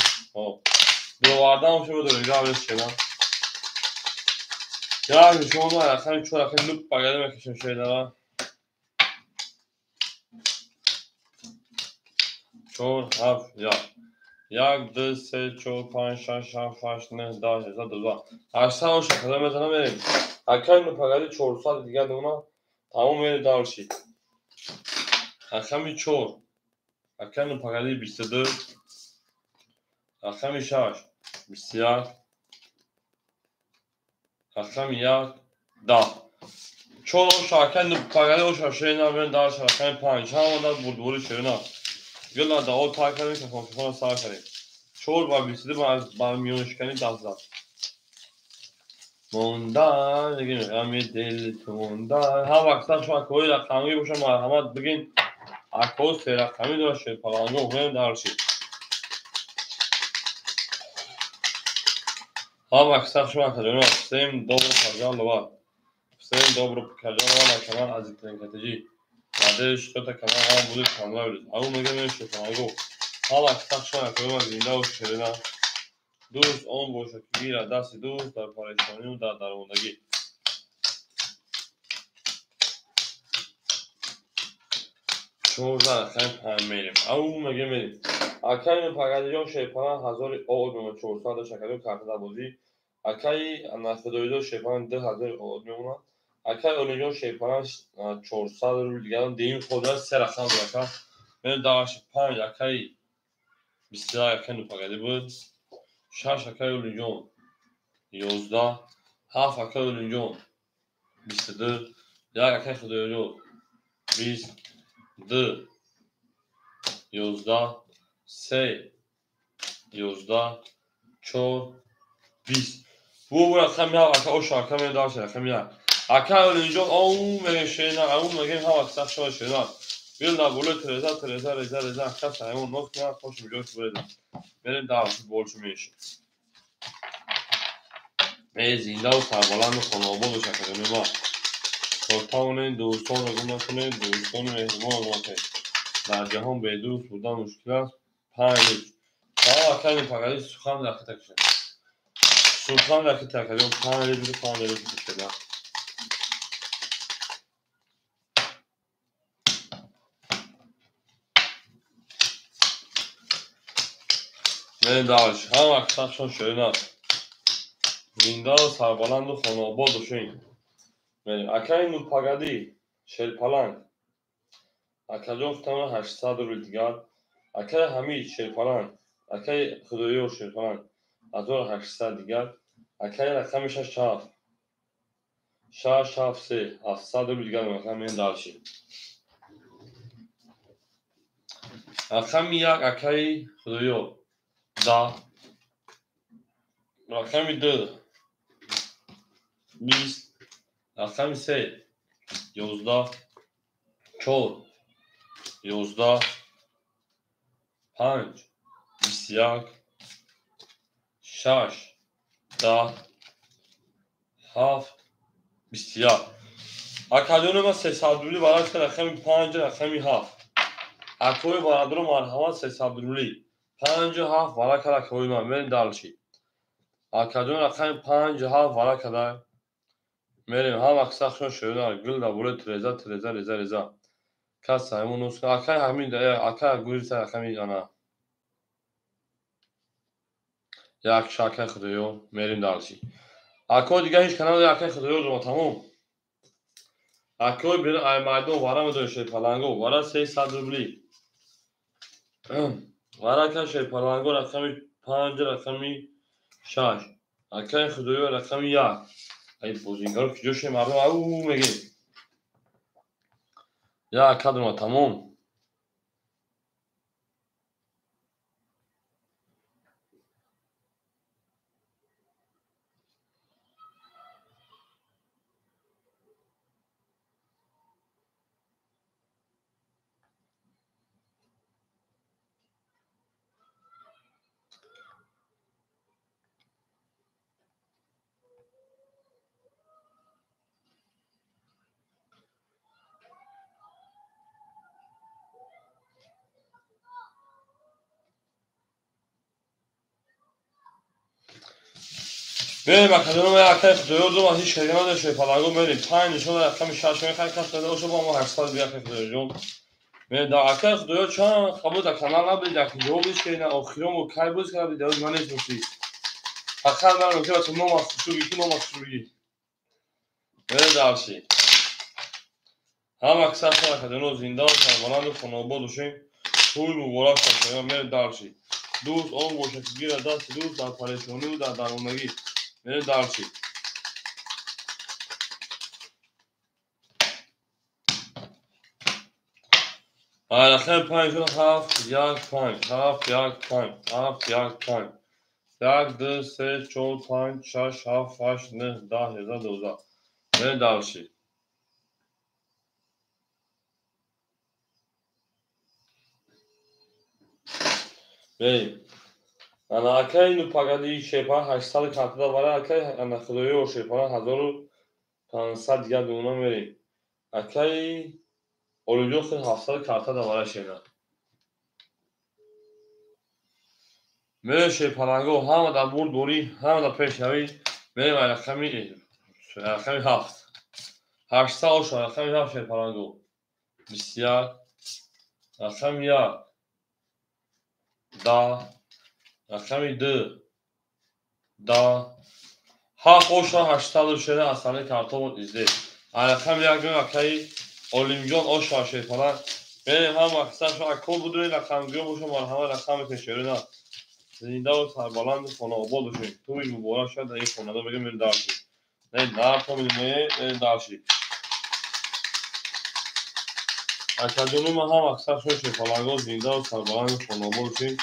Бировардан шумо дорем гап шена. Як нишон рақами 4 рақами нупагади мекашем шеринара. 4 7 1 1 2 3 4 5 6 7 8 9 10 11 12 800 оша када мезанам мерем. Акай нупагади 400 дигар дона тамом мерем дарши. Рақами 4 рақами нупагади 22 рақами 6 21 рақами 1 10. 4 оша акай пагари оша шерина мен дар рақами 5. Ҳама бурдбори шерина. Гила дао тар кардем, кафон сар кардем. 4 ба 22 ба миёншикани даст зад. Монда, дигин ғами дил тунда. Ҳар вақт шумо акои рақамӣ боша, марҳамат бигин. Ако се рақамӣ дора шерпаланго, мем дарши. Ҳар вақт шумо акаҷоно, всем добро пожаловать. Всем добро пожаловать на канал Азиз ТЖ. Надеюсь, что это канал вам будет понравиться. Ау мегем шерпаланго. Ҳар вақт шумо акои ма зинда ва шерина. Дӯст он бошад, ки гирад дасти дӯст дар парешонию дар дармондагӣ. Чорда рақами панҷ мерем. Ау меге мерем. Акаи пагадиҷон шерпалан 1000 од мемонад, 400 дошт акаҷон карта бозӣ. Акаи Худоидод шерпалан 2000 од мемонад. Акаи Олимҷон шерпалан 400 рубл дигарон дуюм хода се рақам дорад ака. Мерем даваши 5 акаи 21 акаи Нупагадӣ буд. 6 акаи Олимҷон 11, 7 акаи Олимҷон 22, 1 акаи Худоёрҷон 20, 2 11, 3 11, 4 20. Бу рақами 7 ака оша ака мен дарси рақами 1. Акаи Олимҷон оу мегем шерина, ау мегем ҳама сах шова шерина. Бил на болои тереза, тереза, реза, реза, ака саймон нос кунад, хошум ҷош буреза. Мерем дарси болшу меши. Зиндаву сарбаланду хонаобод бош акаҷони ма. То тавонед дӯстонро гум накунед, дӯстони меҳрубонро гум накунед. Дар ҷаҳон бедӯст будан мушкил аст. 5 рӯз. Ҳа, акаи пагади сухан рақита кушед. Сухан рақита акаҷон 5 рӯз, 5 рӯз кушед. Мерем дарш. Ҳама вақт шерина. Зиндаву сарбаланду хонаобод бошед. Мерем. Акаи Нурпагадӣ шерпаланг. Акаҷон хутамон 800 рубл дигар. Акаи Ҳамид шерпаланг. Акаи Худоёр шерпаланг 1800 дигар. Акаи рақами 6 7 6 7 3 700 рубл дигар. Рақами дарши. Рақами 1 акаи Худоёр 10. Рақами 2 20. Рақами 3 11, 4 11, 5 21, 6 10, 7 21. Акаҷони ма 300 рубли барои рақами 5 рақами 7. Акои бародаро марҳамат 300 рубли 5 7 варака акои ма мерем дарши. Акаҷон рақами 5 7 варака дар. Мерем ҳама сахшон шерина гул дар болои тереза, тереза, реза, реза. Кас саймон нус акаи Ҳамид акаи гуриса рақами ана. Як шакаи Худоёр мерем дарши. Акои дигар ҳеч канал акаи Худоёр дума тамом. Акои бир ай майдон вара медорем шерпаланго вара 300 рубли. Варака шерпаланго рақами 5 рақами 6. Акаи Худоёр рақами 1. Ай бозингаро куҷо шем мардум ау мегем. Я ака дума тамом. Мерем акаҷоно ма акаи Худоёр дума ҳеч касе надошт шерпаланго мерем 5 нишон рақами 6 мехай кас дода бошад бо мо 800 бия акаи Худоёрҷон. Мерем дар акаи Худоёр чанд қабул дар канал набуд, дар куҷо буд ки охирон бо кай буд ки набуд, дар ман нест. Фақат ман мумкин аст нома хушу бигӣ, нома хушу бигӣ. Мерем дарши. Ҳама каса акаҷоно зинда ва сарбаланду хонаобод бошем. Тӯй муборак бошад. Мерем дарши. Дӯст он бошад, ки гирад дасти дӯст дар парешонию дар дармондагӣ. Мерем дарши. Рақами панҷ 7 1 5 7 1 5 7 1 5 1 2 3 4 5 6 7 8 9 10 11 12. Мерем дальше. Мерем. Ана акай нупагади шерпалан 800 картада вара акай ана худоё шерпалан 1500 дигар дуна мерем. Акай Олиҷон худ 700 картада вара шена. Мерем шерпаланго ҳама дар бурдборӣ, ҳама дар пешравӣ. Мерем рақами 7. 800 оша рақами 7 шерпаланго. 21 рақами 1 10 рақами 2 10 7 оша 800 шена асали картон изде. Рақами 1 акаи Олимҷон оша шерпалан. Мерем ҳама аксаршо акор будуре рақамгӯ боша марҳама рақами тешерина. Зиндаву сарбаланду хонаобод бошед. Тӯй муборак шавад дар ин хонадон мегӯем мерем дальше. Не нархо мерем дальше. Акаҷони ман ҳам аксаршо шерпаланго зиндаву сарбаланду хонаобод бошед.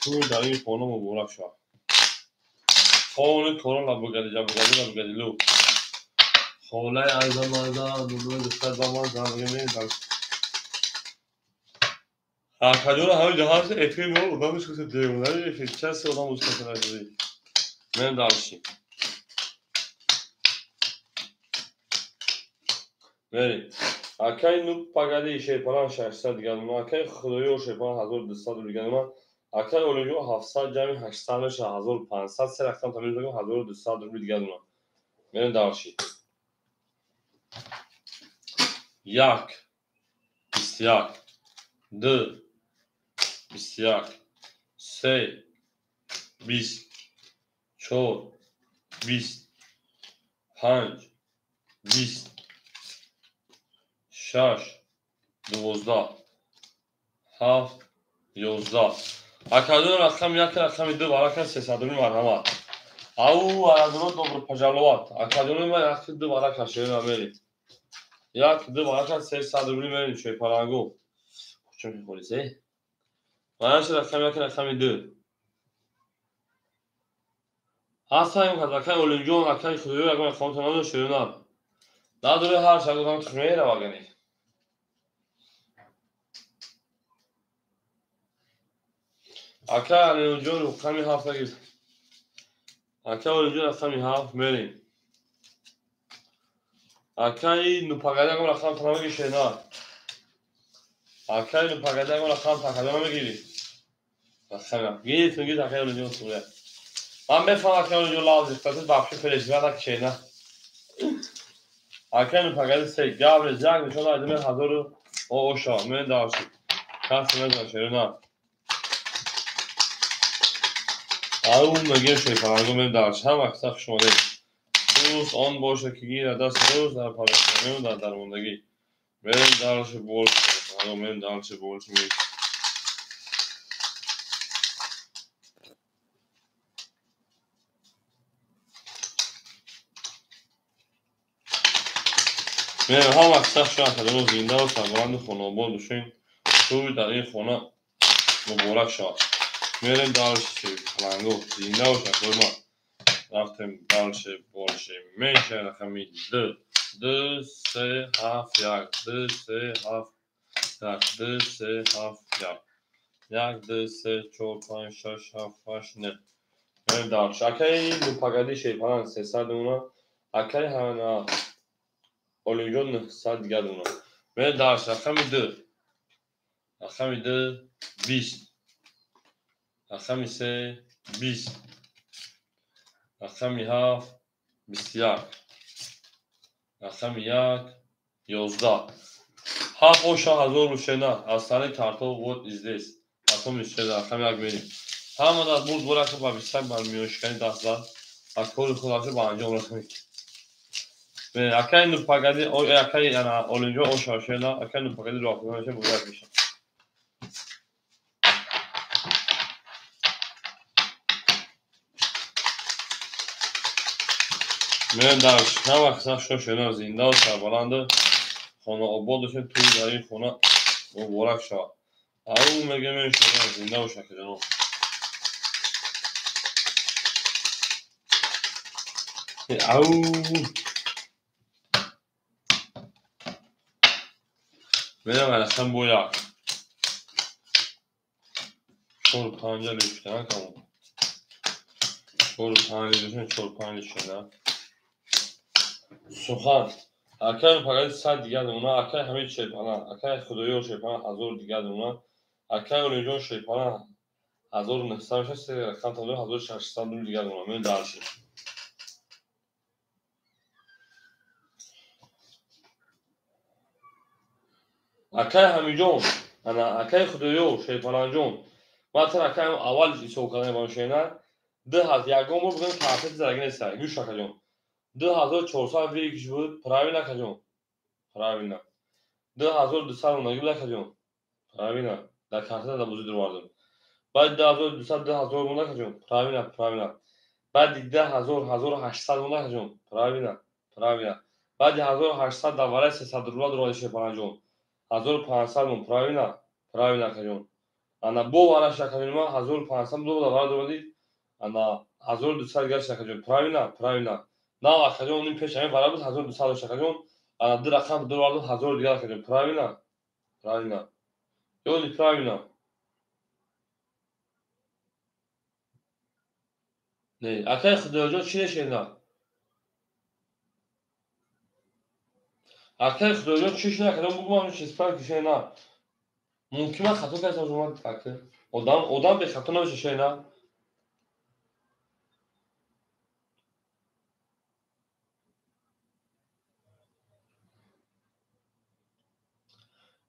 Тӯй дар ин хона муборак шавад. Хони корон лабугади ҷабугади лабугадилу. Холаи азамаза нунои духтар ба ман зан мегӯем мерем дальше. Акаҷон ҳамин ҷо ҳаст эфир мо одам мешкоса девона эфир часи одам мушкоса нашуди. Мерем дальше. Мерем. Акай ну пагади шерпалан 600 дигар дуна, акай худоё шерпалан 1200 рубл дигар дуна, акай Олимҷон 700 ҷамъи 800 мешавад 1500, се рақам тамиз мекунем 1200 рубл дигар дуна. Мерем дальше. 1 21 2 21 3 20 4 20 5 20 6 12 7 11. Акаҷон рақами 1 рақами 2 варака 300 рубл марҳамат. Ау арадро добро пожаловать. Акаҷони ман 1 2 варака шерина мерем. 1 2 варака 300 рубл мерем шерпаланго. Чун мехӯрӣ се? Манаш рақами 1 рақами 2. Ҳастан акай Олимҷон, акай Худоё ягон рақамото надошт шерина. Надори ҳар шаг одам тухм мерава гани. Акай Олимҷон рақами 7 гирифт. Акай Олимҷон рақами 7 мерем. Акай нупагади ягон рақам намегирӣ шерина. Акай нупагади ягон рақам такада намегирӣ. Рақами гирифт, гирифт акай Олимҷон суя. Ман мефаҳмам акай Олимҷон лавз ихтасид вообще переживать накун шерина. Акай нупагади се габрез як нишон айдиме 1000 оша мен дальше. Кас мезан шерина. Ау мегӯем шерпаланго мерем дальше. Ҳама аксар хуш омадед. Дӯст он бошад ки гирад даст рӯз дар парешонию дар дармондагӣ. Мерем дальше больше. Мерем дальше больше. Мерем ҳама аксар хуш омадед. Зиндаву сарбаланду хонаобод бошед. Тӯй дар ин хона муборак шавад. Мерем дальше шерпаланго. Зинда бошад акои ман. Рафтем дальше больше меньше рақами 2 2 3 7 1 2 3 7 1 2 3 7 1 1 2 3 4 5 6 7 8 9. Мерем дальше. Акай нупагади шерпалан 300 дуна, акай ҳана Олимҷон 900 дигар дуна. Мерем дальше. Рақами 2 рақами 2 20 рақами 3 20 рақами 7 21 рақами 1 11 7 оша 1000 рушена аз сари картов вот здесь. Потом исчез рақами 1 мерем. Ҳама дар бурд бурака ба 21 бар миёшикани даст зад. Аз кори худашо ба анҷом расонид. Акай нупагади акай ана Олимҷон оша шена, акай нупагади роҳ муборак мешавад. Мерем дальше. Ҳама аксар шо шена зиндаву сарбаланду хонаобод бошед. Тӯй дар ин хона Муборак шавад. Ау мегӯям шумо зинда бош акаҷоно. Ау мерам рақам бо як. Чор панҷа лифтан камон. Чор панҷ лифтан, чор панҷ шуда. Сухан. Акай фақат 100 дигар мона, акай ҳамин шерпана, акай Худоёр шерпана 1000 дигар мона, акай Олимҷон шерпана 1900 мешавад, се рақам та 1600 рубл дигар мона. Мен дальше. Акай Ҳамиҷон, ана акай Худоёр шерпанаҷон, ман тар акай аввал ҳисоб кардам ба шена, 2000 ягон бор бигӯям таъсир задаги нест. Гӯш акаҷон. 2400 выигрыш буд, правильно акаҷон? Правильно. 2200 мондагӣ буд акаҷон? Правильно. Дар картина дар бозӣ дурвардем. Баъд 2200 2000 монда акаҷон? Правильно, правильно. Баъди 2000 1800 монда акаҷон? Правильно, правильно. Баъди 1800 дар вараи 300 рубла дурварди шерпанаҷон. 1500 мон, правильно? Правильно акаҷон. Ана бо вараш акаҷон ман 1500 бо вара дурварди, ана 1200 гашт акаҷон. Правильно, правильно. На акаҷон ин пеш ҳамин вара буд 1200 дошт акаҷон. Ана ду рақам дурвардум 1000 дигар акаҷон. Правильно? Правильно. Ё неправильно? Не, акай Худоёрҷон чӣ нешена? Акай Худоёрҷон чӣ шуна акаҷон бугу ман чиз пар кишена. Мумкин ман хато кардам шумо ака. Одам бехато намеша шена.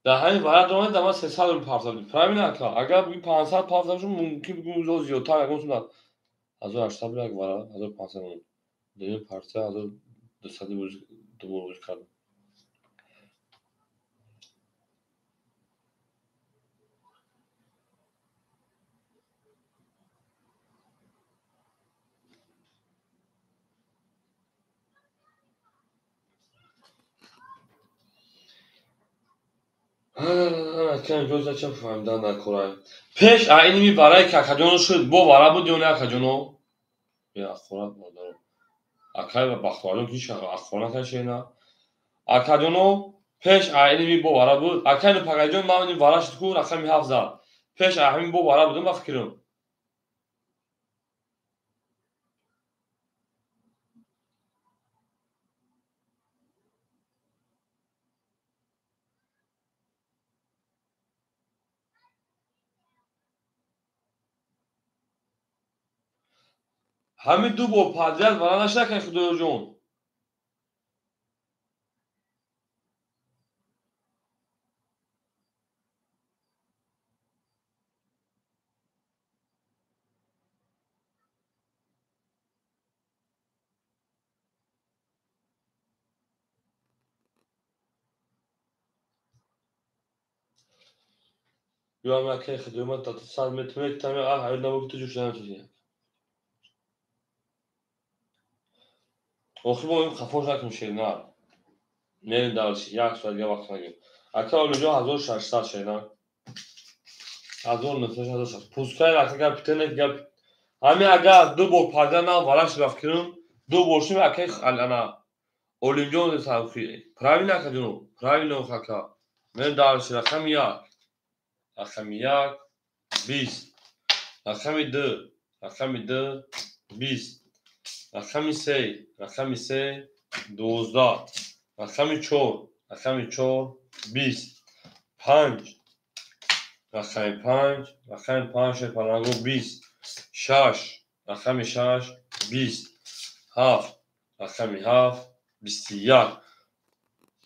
Дар ҳамин вара дорад дар ман 300 рубл партав буд. Правильно ака? Агар буги 500 партав шуд, мумкин буги узо зиёдтар ягон сумма 1800 буд як вара, 1500 монд. Дуюм партия 1200 буд, ду бор бозӣ кардам. Пеш айними вараи ки акаҷоно шуд, бо вара буд ё не акаҷоно? Бе ахорат модаро. Акай ва Бахтоварҷон ки ахор накашена. Акаҷоно пеш айними бо вара буд. Акай Нупагаҷон ман ин вара шуд ку рақами 7 зад. Пеш ҳамин бо вара будам ба фикрам. Ҳамин ду бор подряд вара нашуда акай Худоёрҷон. Ё ҳам акай Худоёр ман та 100 метр метавонам, а ҳаёт набуд ки ту ҷӯш намешавӣ. Охир мо ин хафош накунем шернар. Мерем дальше, як соат дигар вақт нагирем. Ака Олимҷон 1600 шернар. 1900 1600. Пускай ака гап питене гап. Ҳамин агар ду бор парда на вараш рафт кунем, ду бор шуд ака ана Олимҷон сархи. Правильно акаҷон? Правильно ака. Мерем дальше рақами 1. Рақами 1 20. Рақами 2, рақами 2 20. Рақами 3, рақами 3 12. Рақами 4, рақами 4 20. 5, рақами 5, рақами 5 шерпанаго 20. 6, рақами 6 20. 7, рақами 7 21.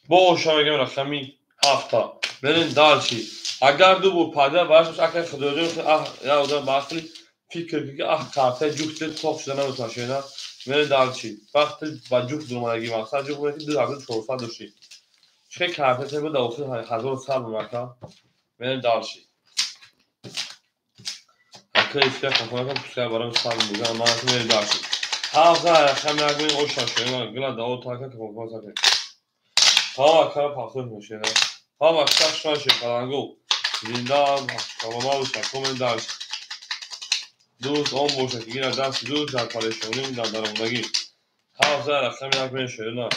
Бо оша мегӯем рақами 7. Мерем дальше. Агар ду бор парда бараш акай Худоёрҷон аҳ я одам ба ақли фикр ки аҳ картаи ҷуфт тоқ шуда наметавонад шена. Мерем дальше. Вақти ба ҷуфт дуромадагӣ мақсад ҷуфт буд ки 2400 дошти. Чӣ карта буд дар охир 1100 буд ака. Мерем дальше. Ака ифтиёр хафа пускай барам сад бугам ман мерем дальше. Ҳафта рақами як меем оша шена. Гила дао така ки хафа сака. Ҳа ака пахтор мешена. Ҳама шаш шерпалангу. Зинда саломат бошад, комент дарш. Дӯст он бошад, ки гирад дасти дӯст дар парешонӣ, дар даромадагӣ. Ҳафт зай рақами як мешавад.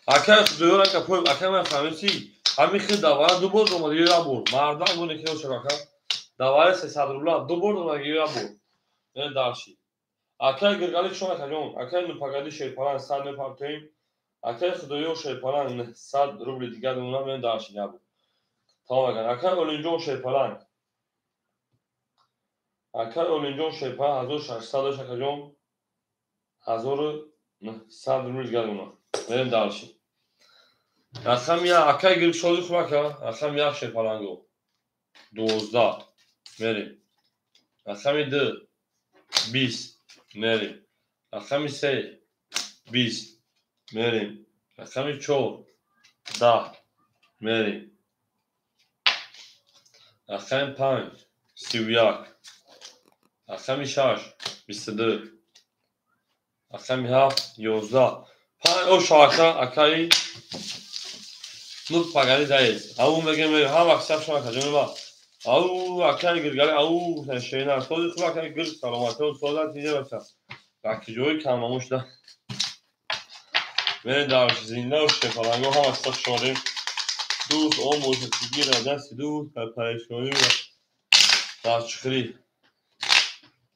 Акай худоёр ака пой акай ман фаҳмидӣ, ҳамин хел давара ду бор омад ё як бор. Мардак буне ки шав ака. Давара 300 рубла ду бор омад ё як бор. Не дарши. Акай гиргали шон акаҷон, акай нупагади шерпалан 100 мепартоем. Акай худоёр шерпалан 100 рубли дигар мемонад, мен дарши набуд. Тамом акай. Акай Олинҷон шерпалан. Акай Олинҷон шерпалан 1600 дошт акаҷон. 1900 рубли дигар мемонад. Мерем дарши. Рақами як акай гиргшози хуб ака, рақами як шерпаланго. 12 мерем. Рақами 2 20 мерем. Рақами 3 20 мерем. Рақами 4 10 мерем. Рақами 5 31. Рақами 6 22. Рақами 7 11. 5 о шака акаи ну пагари заез. Ау мегем ҳар вақт саб шава каҷо меба. Ау акаи гиргари ау шена сози хуб акаи гир саломатӣ созат тиҷа бача. Раки ҷои камнамон шуда. Мерем дар зинда шепаланго ҳама саб шавем. Дӯст он бошад ки гирад дасти дӯст дар парешонӣ ва дар чухрӣ.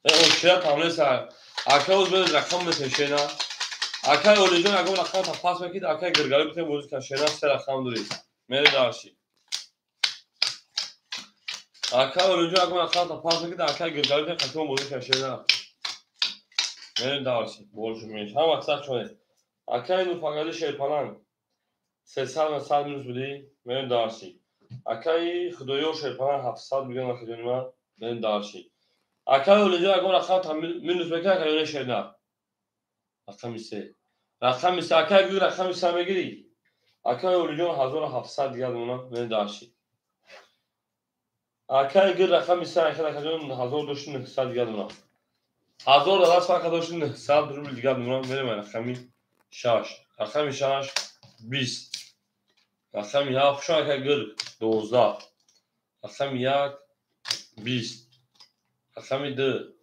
Ошият ҳамлеса ака оз бе рақам бетен шена. Акай Олиҷон ягон рақам та пас мекид, акай Гиргали битен бозӣ кан шена се рақам дорӣ. Мере дарши. Акай Олиҷон ягон рақам та пас мекид, акай Гиргали битен қатион бозӣ кан шена. Мере дарши. Болшу меш. Ҳама сақ шоне. Акай Нуфангади шерпаланг. 300 на 100 минус будӣ. Мере дарши. Акай Худоёр шерпаланг 700 миллион акаҷони ман. Мере дарши. Акай Олиҷон ягон рақам та минус мекид, акай Олиҷон шена. Рақами 3. Рақами 3 акай гир рақами 3 мегирӣ. Акай Олиҷон 1700 дигар мемонад, мере дарши. Акай гир рақами 3 акай акаҷон 1900 дигар мемонад. 1000 даст фарқ дошти 900 рубл дигар мемонад, мерем рақами 6. Рақами 6 20. Рақами 7 шон акай гир 12. Рақами 1 20. Рақами 2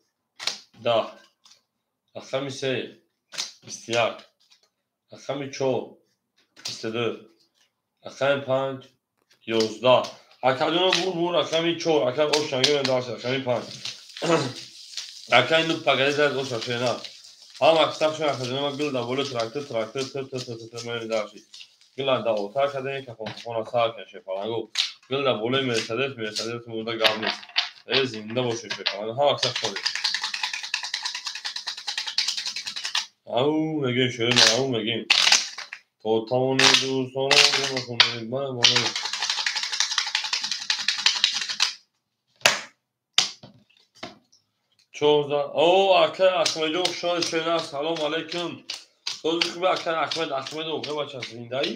10. Рақами 3 21. Рақами 4 22. Рақами 5 11. Акаҷоно бур бур рақами 4. Акай ошанги мен дарс рақами 5. Акай ну пагари зад оша шена. Ҳама китоб шон акаҷоно ма гил да боло трактор трактор т т т т мен дарси. Гил да отар кадем кафон кафона сар кан шефалангу. Гил да боло Мерседес Мерседес мурда гап нест. Э зинда бошед шефалангу. Ҳама китоб шон. Ау мегем шерин, ау мегем. То тамони дӯстона гумахунед, мана мана. Чорда. О, акай Ахмедҷон шоди шена, салом алейкум. Сози хуби акай Ахмед Ахмедов, э бача зиндаӣ?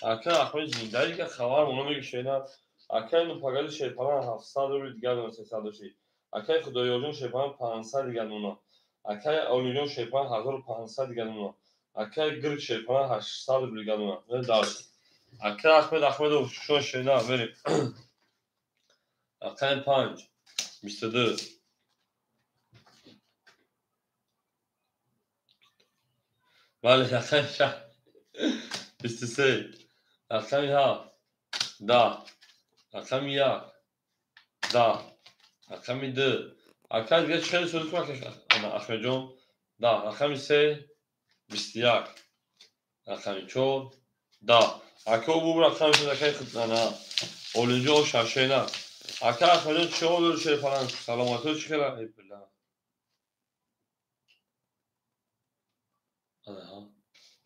Акай Ахмед зиндаӣ ка хабар моно меги шена. Акай Нупагади шерпалан 700 рубли дигар мемонад, 300 дошти. Акай Худоёрҷон шерпалан 500 дигар мемонад. Акай Олиҷон шерпалан 1500 дигар мемонад. Акай Гирг шерпалан 800 рубли дигар мемонад. Мерем дарс. Акай Ахмед Ахмедов шон шена, мерем. Рақами 5 22. Бале, рақами 6 23. Рақами 7 10. Рақами 1 10. Рақами 2. Акай дигар чӣ хеле суди кун Ахмедҷон? 10. Рақами 3 21. Рақами 4 10. Ака бу рақами шуд акай ана Олинҷон шашена. Ака Ахмедҷон чӣ ҳол дори шерпаланг? Саломатӣ чӣ хела? Эй била. Ана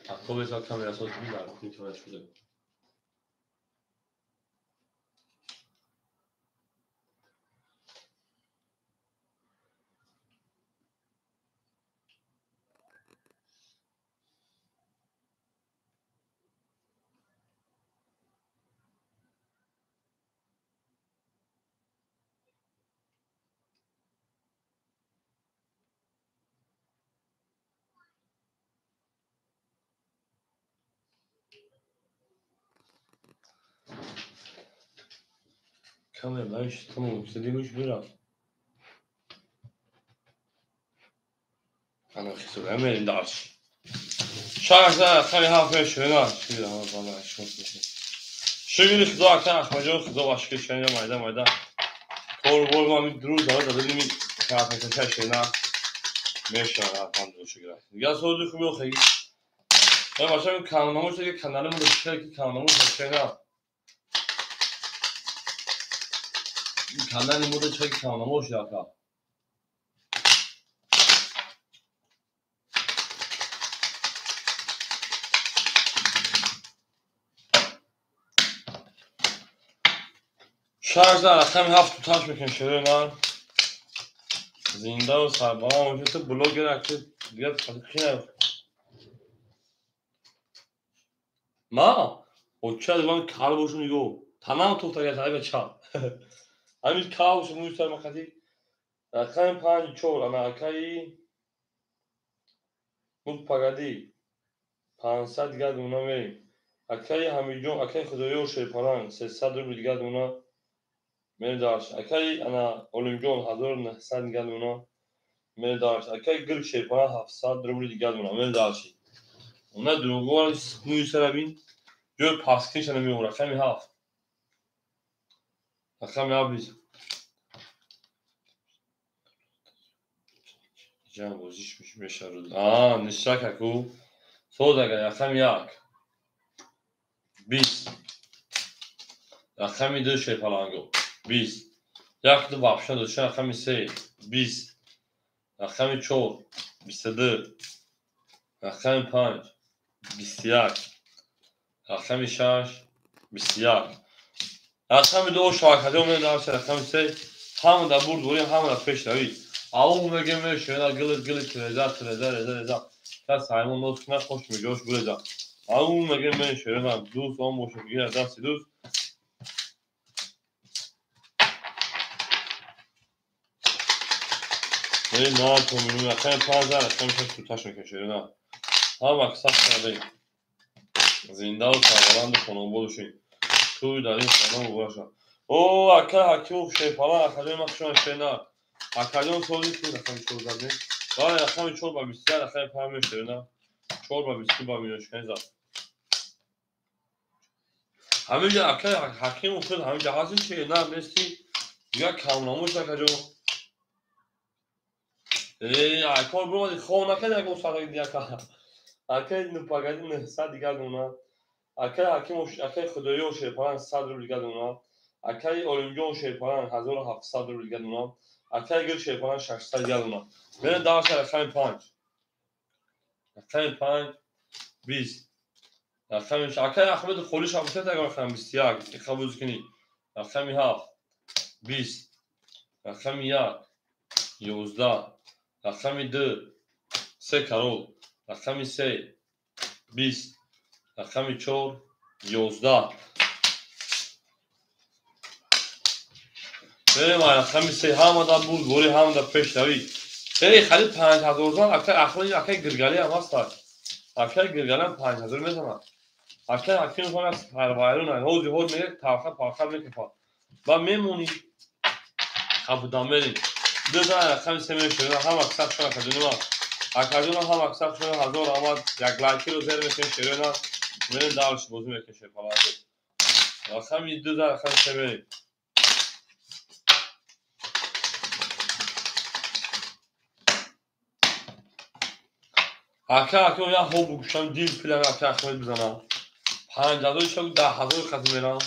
ака беса камера соз дар камера шуда. Каме бариш тамом сидимиш бирафт. Ана хисура мерим дарш. 6 рақами 7 мешавад. Шукри Худо ака Аҳмадҷон, Худо ба шукр шанҷа майда майда. Кор бор ма рӯз дара дадими картакаша шена мешавад, алҳамдулилла шукр. Дигар сози хуби охеги. Ва бача каналнамош ки канали мо ки каналнамош шена. Канали мо чӣ каналнамош ака. 6 рақами 7 туташ мекунем шерои ман. Зинда ва сарбаланд бошед. Ту блогер акти дигар хина. Ма оча ман кал бошум нигоҳ. Танам тухтага тариба чап. Ҳамин кал бошум мӯи сар мақати. Рақами 5 4 ана акаи мук пагади 500 дигар дуна мерим. Акаи Ҳамидҷон, акаи Худоёр Шерпаланг 300 рубл дигар дуна мерим. Акаи ана Олимҷон 1900 дигар дуна мерим. Акаи Гирг Шерпаланг 700 рубл дигар дуна мерим. Она дурӯғҳоро мӯи сара бин. Ҷои пасткиша намеёб. Рақами 7. Рақами 7 биз. Ҷам бозиш мешавад. Аа, нишак аку. Соз ага рақами 1. 20. Рақами 2 Шерпаланго. 20. 1 2 вообще дошт рақами 3. 20. Рақами 4. 22. Рақами 5. 21. Рақами 6. 21. Рақами 2 шавакаҷон медарс рақами 3 ҳама дар бурд борӣ, ҳама дар пешравӣ. Аву мегем мешавад гилит гилит реза реза реза реза. Кас ҳаймон нос кунад хош меҷош буреза. Аву мегем мешавад дӯст он бошад гира дасти дӯст. На то мину рақами 5 рақами 6 туташ мекашед на. Ҳама сахт кардаем. Зинда ва сарбаланду хонобод бошед. Тӯй дар ин хона муборак шавад. О, ака Ҳакимов Шерпаланг, акаҷон ман хушам шена. Акаҷон сози ки рақами 4 задем. Бале, рақами 4 ба 21 рақами 5 мешавад на. 4 ба 22 ба миёшкани зад. Ҳаминҷа ака Ҳакимов худ ҳаминҷа ҳасти шена нести. Дигар камнамош акаҷон. Акор биромади хов накарди ягон садаки дигар. Акаи Нупагади 900 дигар дуна. Акаи Ҳакимов, акаи Худоёр Шерпаланг 100 рубл дигар дуна. Акаи Олимҷон Шерпаланг 1700 рубл дигар дуна. Акаи Гир Шерпаланг 600 дигар дуна. Мерем дарса рақами 5. Рақами 5 20. Рақами акаи Аҳмед Холиш ҳам агар рақами 21 қабул кунӣ. Рақами 7 20. Рақами 1 11. Рақами 2 3 карол. Рақами 3 20. Рақами 4 11. Мерем рақами 3 ҳама дар бурд борӣ, ҳама дар пешравӣ. Эй хали 5000 зан акаи Ахмед, акаи Гиргалӣ ҳам ҳастад. Акаи Гиргалӣ ҳам 5000 мезанад. Акаи Ҳакимов ҳам сарвайрон ҳози ҳоз мегӯяд талха палха мекафад. Ба мемонӣ хабудам мерем. Ду зан рақами 3 мешавад. Ҳама сахт шуд акаҷонima. Акаҷонам ҳама сахт шуд 1000 омад. Як лайкиро зер мекунем шерона. Мерем дарш бозӣ мекунем Шерпаланг. Рақами 2 зан рақами 3 мерем. Ака Ҳакимов як ҳоб гӯштам дил пилам ака Аҳмед бизанам. 5000 шав 10000 қати мерам.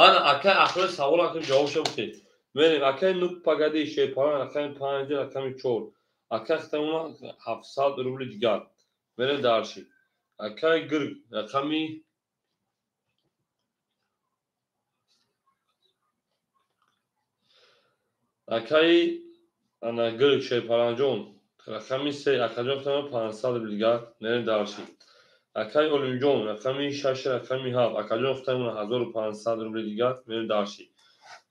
Ана ака Аҳмед савол акам ҷавоб шав гуфтед. Мерем акаи Нук Пагади Шерпаланг рақами 5 рақами 4. Ака хитамона 700 рубли дигар. Мерем дарши. Акаи Гирг рақами акаи ана Гирг Шерпалангҷон рақами 3 акаҷон хитамона 500 рубли дигар. Мерем дарши. Акаи Олимҷон рақами 6 рақами 7 акаҷон хитамона 1500 рубли дигар. Мерем дарши.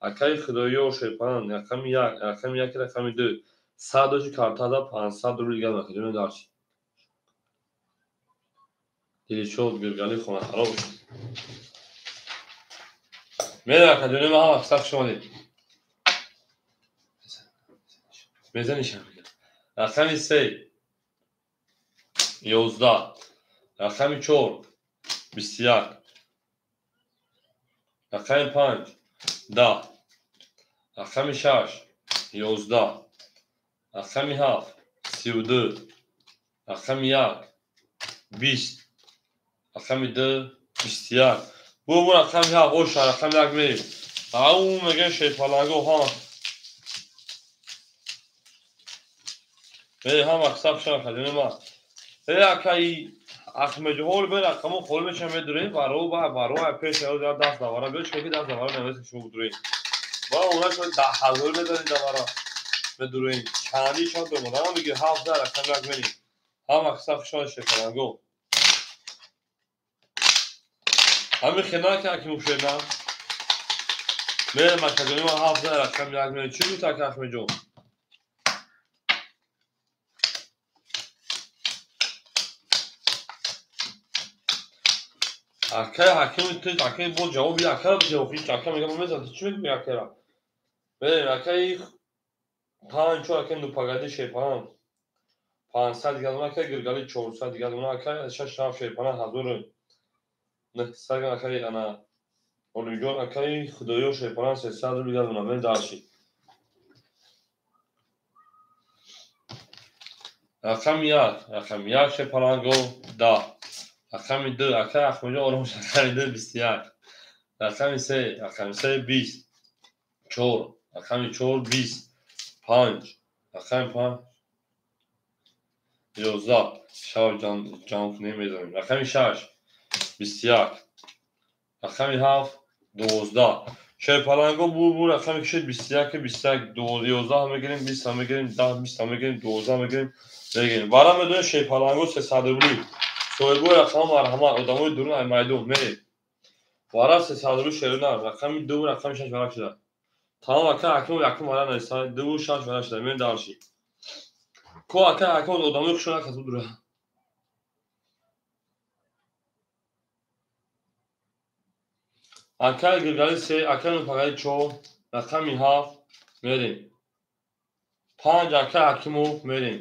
Акаи Худоёр Шерпаланг рақами 1 рақами 1 рақами 2 100 доши картада 500 рубли дигар акаҷон дарши. Дилшод Гиргали хонахароб. Мерем акаҷони ман ҳама сахт шумодед. Мезанишам. Рақами 3 11, рақами 4 21, рақами 5 10, рақами 6 11, рақами 7 32, рақами 1 20, рақами 2 21. Бу рақами 7 оша рақами 1 мерем. Ау мегӯям шерпаланго ҳама. Мерем ҳама қисаб шава кадима ма. Акаи Ахмеҷҳол бе рақамо хол меша медурем баро ба баро пеш даст давара биё чӣ даст давара намеса шумо будурем. Ба она шо 10,000 медарем давара медурем. Чанди шо домадам меги 7 рақам як мерем. Ҳама қисаб шава шерпаланго. Ҳамин хина ки акиму шена. Мерем акаҷони ма 7 рақам як мерем. Чӣ гуфт ака Ахмеҷон? Акай ҳаким ту акай бо ҷавоби акара бите охи ака мегам мезан ту чӣ мегӯӣ акара? Мерем акаи 5 4 акаи нупагади шерпалан 500 дигар акаи Гиргали 400 дигар акаи 6 7 шерпалан 1900 акаи ана Олимҷон акаи Худоё шерпалан 300 рубл дигар мерем дарши. Рақами 1 рақами 1 шерпаланго 10, рақами 2 акаи Ахмеҷон оромш рақами 2 21, рақами 3 рақами 3 20, 4 рақами 4 20, 5 рақами 5 11. Шав ҷамъ кунем мезанем. Рақами 6 21, рақами 7 12. Шерпаланго бу рақами кишид 21 21 11 мегирем, 20 мегирем, 10 20 мегирем, 12 мегирем, мегирем. Бара медонем шерпаланго 300 рубли. Соҳибои рақама марҳамат, одамои дурун ай майдон мерем. Вара 300 рубли шерона, рақами 2 рақами 6 варақ шуда. Тамом ака ҳакимов якум вара нависа, 2 6 варақ шуда. Мерем дарши. Ко ака ҳакимов одамои хушона касб дура. Акаи Гиргали 3, акаи Нупагаи 4, рақами 7 мерем. 5 акаи Ҳакимов мерем.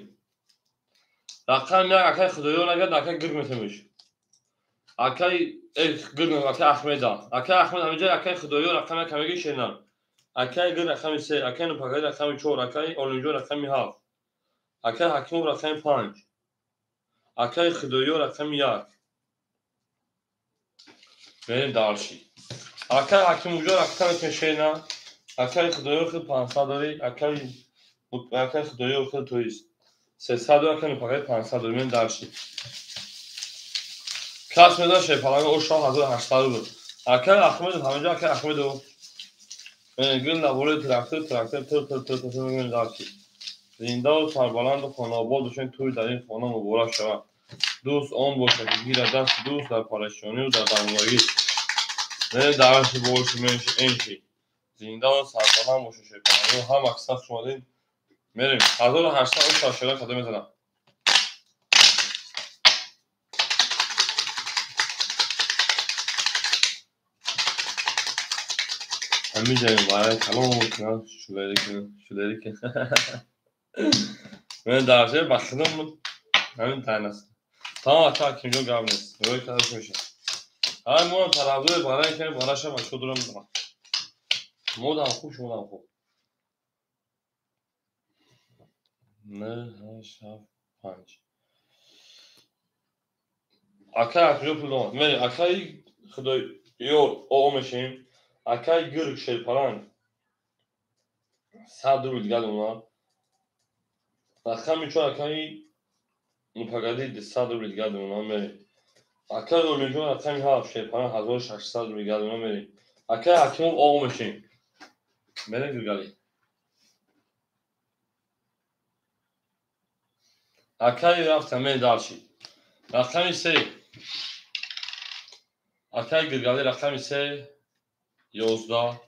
Рақами 1 акаи Худоёр нагад, акаи Гирг метемиш. Акаи Гирг, акаи Ахмеда. Акаи Ахмед ҳаминҷа акаи Худоёр рақами 1 меги шенам. Акаи Гирг рақами 3, акаи Нупагаи рақами 4, акаи Олимҷон рақами 7, акаи Ҳакимов рақами 5, акаи Худоёр рақами 1. Мерем дарши. Акаи Ҳакимовҷон рақами шена, акаи Худоёр хел 500 дори, акаи Худоёр хел тоист 300 дори, акаи Нупагаи 500 дори. Мерем дарши. Кас медонад шерпаланго оша 1800 рубл. Акаи Ахмедов ҳаминҷа акаи Ахмедов гул наболаи трактор трактор тр тр тр тр мерем дарши. Зиндаву сарбаланду хонаобод бошед, тӯй дар ин хона муборак шавад. Дӯст он бошад ки гирад дасти дӯст дар парешонию дар дармондагӣ. Мерем дарши боши энши. Зиндаву сарбаланд бошед шерпаланго ҳама қисса хуш омадед. Мерем 1800 оша шера қадам мезанам. Ҳамин ҷаем барои калом кунам шулери кунам шулери кунам. Мен дарше ба худам ҳамин тайнас. Тамом ака Ҳакимҷон гап нест. Рӯи кадаш мешавад. Ҳай мо тарафдори барои ки бараша бачаҳо дурам. Модам хуб, шумодам хуб. 9 8 7 5. Акаи Ҳакимҷон пул дорад. Мерем акаи Худоёр о мешавем. Акаи Гирг шерпаланг 100 рубл дигар донад. Рақами 4 акаи Нупагади 200 рубл дигар донад. Мерем. Акаи Олимҷон рақами 7 шерпаланг 1600 рубл дигар донад. Мерем. Акаи Ҳакимов о мешавем. Мерем Гиргали. Акаи рафтам мерем дарши. Рақами 3 акаи Гиргали рақами 3 11,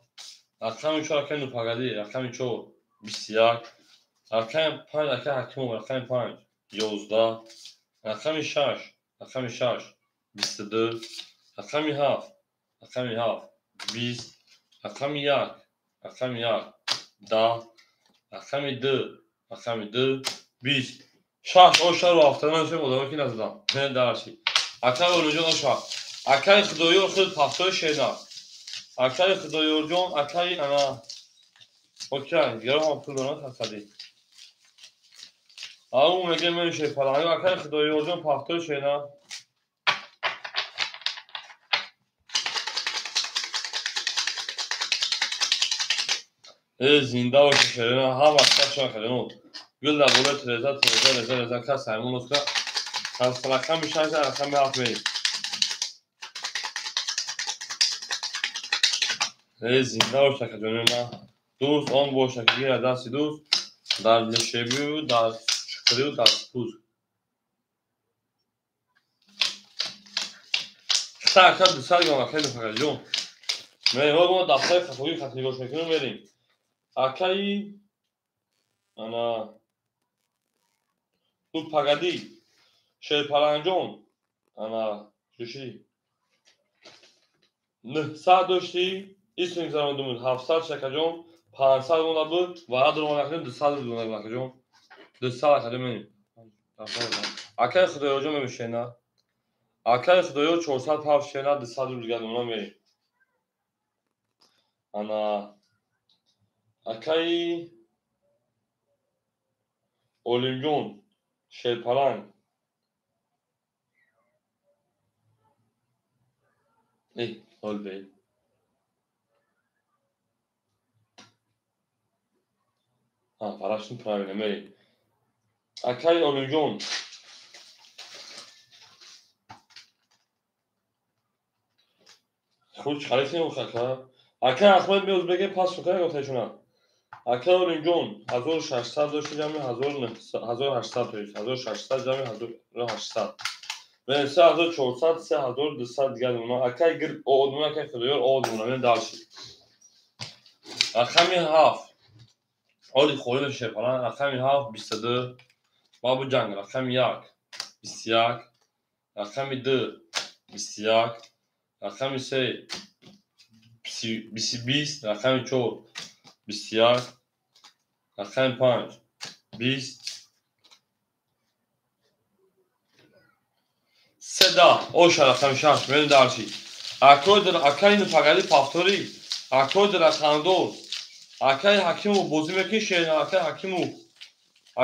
рақами 4 акаи Нупагади рақами 4 21, рақами 5 акаи Ҳакимов рақами 5 11, рақами 6 рақами 6 22, рақами 7, рақами 7, 20, рақами 1, рақами 1, 10, рақами 2, рақами 2, 20. Шаш ошару ҳафтана шем одамо ки назадам. Дарши. Акай Олимҷон оша. Акай Худоёр худ пафтои шена. Акай Худоёрҷон, акай ана. Окей, гиро ҳам пул дорам хасади. Ау меге мен шефаланг, акай Худоёрҷон пафтои шена. Зинда боша шерина, ҳама шашон хелено. Гул дар болои треза, треза, реза, реза, кас ҳаймон оска. Аз рақами 6 рақами 7 мерем. Зинда боша каҷони ман. Дӯст он боша ки гирад дасти дӯст, дар нишебию, дар чуқурию, дар спуск. Хита ака 200 грам акай нуфақаҷон. Мерем, ҳол мо дафтари хатогӣ хат нигоҳ мекунем, мерем. Акаи ана ну пагадӣ Шерпаланҷон ана чуши 900 доштӣ, исм гузарондум 700 шакаҷон, 500 монда буд, вара дур монда 200 рубл монда акаҷон. 200 акаҷон мерем. Акаи Худоёрҷон мебошена. Акаи Худоёр 400 пафт шена, 200 рубл дигар монда мерем. Ана акаи Олимҷон Шерпаланг ҳол бе. Фарашни правильно мерем. Акаи Олимҷон худ чӣ ака? Акаи Аҳмад меӯзбеке пас шукара гуфташуна. Акаи Олимҷон 1600 дошти ҷамъи 1800 то есть 1600 ҷамъи 1800. Мерем 3400, 3200 дигар мона. Акаи гир одмона, акаи Худоёр одмона. Мерем дальше. Рақами 7. Оли холӣ мешепалан. Рақами 7 22. Бабу ҷанг. Рақами 1 21. Рақами 2 21. Рақами 3 20. Рақами 4 21. Рақами 5 20. 3 оша рақами 6 мерем дарши. Акаи нуфақади пафторӣ, акои дарахтандоз, акаи Ҳакимов бозӣ мекунӣ шерина, акаи Ҳакимов,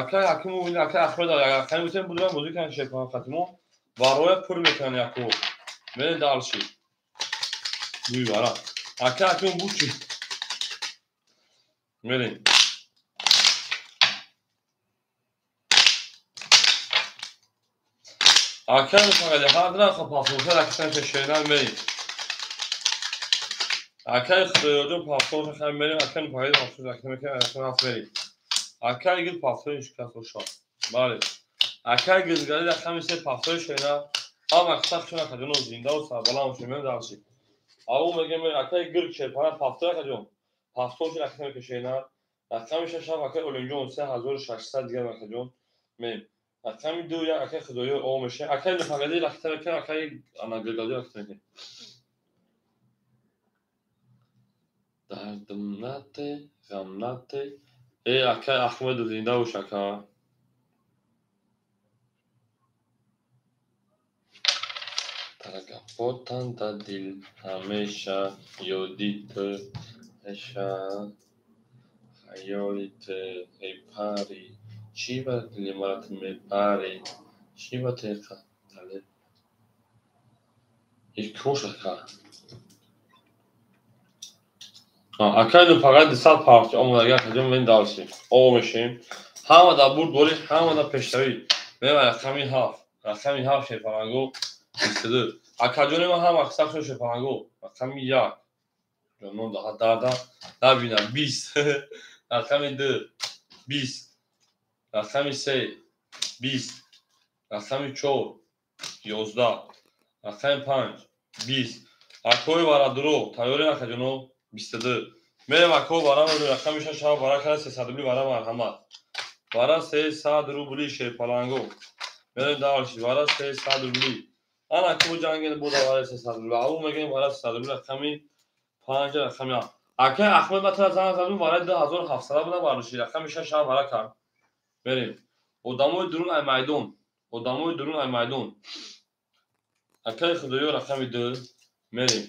акаи Ҳакимов, ин акаи Аҳмед рақами гуфтем будам бозӣ кунанд шерпаланг хатимо, вароя пур мекунанд яко. Мерем дарши. Бӯи вара. Акаи Ҳакимов буд чӣ? Мерем. Акаи нуфақади ҳар наха пафторша ракитан шерина мерем. Акаи Худоёрҷон пафторша хай мерем, акаи нуфақади пафторша ракитан мекунем, рақами 7 мерем. Акаи гил пафтори шикаст оша. Бале. Акаи гизгари рақами 3 пафтори шерина. Ҳама хитах чун акаҷоно зиндаву сарбаланд бошем, мерем дарши. Аву мегем акаи гирг шерпара пафтори акаҷон. Пафторша ракитан мекунем шерина. Рақами 6 акаи Олимҷон 3600 дигар акаҷон. Мерем. Рақами 2 як акаи Худоёр о мешем. Акаи нуфақади ракита мекунем, акаи ана гилгади ракита мекунем. Дардам нате, ғам нате. Акаи Аҳмеду зинда бош ака. Таргапотанда дил ҳамеша ёди ту ҳамеша хаёли ту эй пари чӣ ба дили мара ту мебарӣ чӣ ба теқа дале икош ака. Акаи нуфақат 200 парча омадагӣ акаҷон мерем дарши. О мешем. Ҳама дар бурд борӣ, ҳама дар пешравӣ. Мерем рақами 7. Рақами 7 шерпаланго 22. Акаҷони ман ҳама сахшо шерпаланго. Рақами 1. Ҷонон дарда набинам 20. Рақами 2 20. Рақами 3 20. Рақами 4 11. Рақами 5 20. Акои варадуро тайёрӣ акаҷоно 22. Мерем ако вара рақами 6 шава вара кара 300 рубли вара марҳамат. Вара 300 рубли шерпаланго. Мерем дарши вара 300 рубли. Ана ку ҷанги буда вараи 300 рубл. Ау мегӯем вараи 300 рубл рақами 5 рақами 7. Акай Ахмед матра зан задум вараи 2700 буда бардошти. Рақами 6 ҳам вара кард. Мерем. Одамои дурун ай майдон. Одамои дурун ай майдон. Акай Худоё рақами 2. Мерем.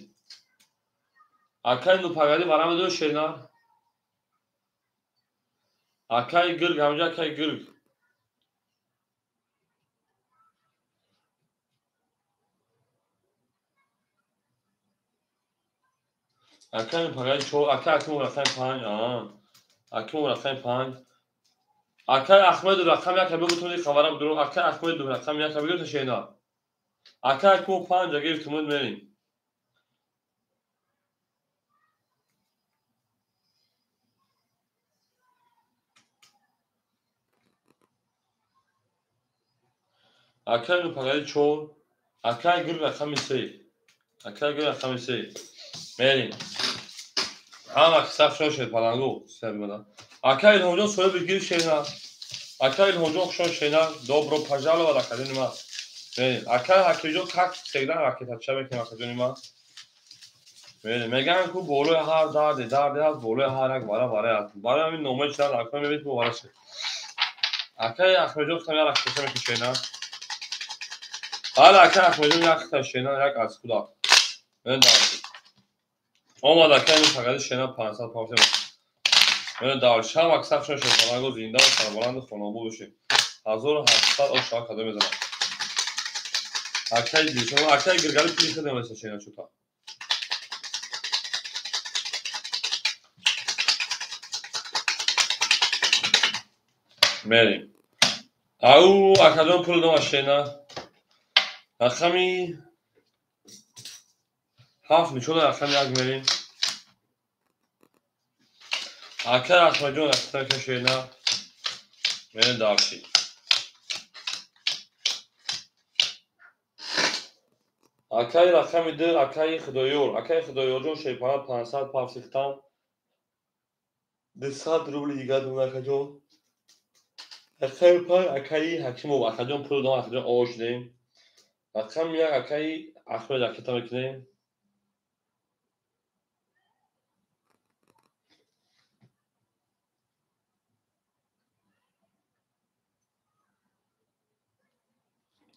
Акай Нупагади вара медои шернар. Акай Гирг ҳамҷа акай Гирг. Акай Нупагади 4, акай Акимов рақами 5. Акимов рақами 5. Акай Ахмеду рақами 1 бигӯ хабарам дурӯғ. Акай Ахмеду рақами 1 бигӯ шернар. Акай Акимов 5 гирифтумуд мерем. Акай Нупагади 4, акай Гирг рақами 3. Акай Гирг рақами 3. Мерем. Ҳама саф шошед палангу. Акай Илҳомҷон соҳиби гир шена. Акай Илҳомҷон хушон шена. Добро пожаловать акаҷони ман. Мерем. Акай Ҳакимҷон как всегда ракетача мекунем акаҷони ман. Мерем. Мегӯянд ку болои ҳар дарде дарде ҳаст, болои ҳар як вара вара ҳаст. Барои ҳамин номаи чидан акай мебинед ку вара шед. Акай Ахмедҷон худам як ракетача мекунем шена. Бале, акай Ахмедҷон як хита шена, як аз худа. Омад акай Нупагади шена 500 пафтем. Мен дар шам аксар шон шефанаго зинда ва сарбаланди хонобод бошед. 1700 ош шава кадо мезанам. Акай Дилшон, акай Гиргали пили хидем еса шена чута. Мерем. Ау, акаҷон пул дома шена. Рақами 7 нишона рақами 1 мерем. Акай Ахмедҷон рақами шена. Мерем дарши. Акай рақами 2, акай Худоёр. Акай Худоёрҷон шерпана 500 пафсихтан. 200 рубли дигар дон акаҷон. Рақами 5 акаи Ҳакимов. Акаҷон пул дон, акаҷон ош дем. Рақами 1 акаи Ахмед ракета мекунем.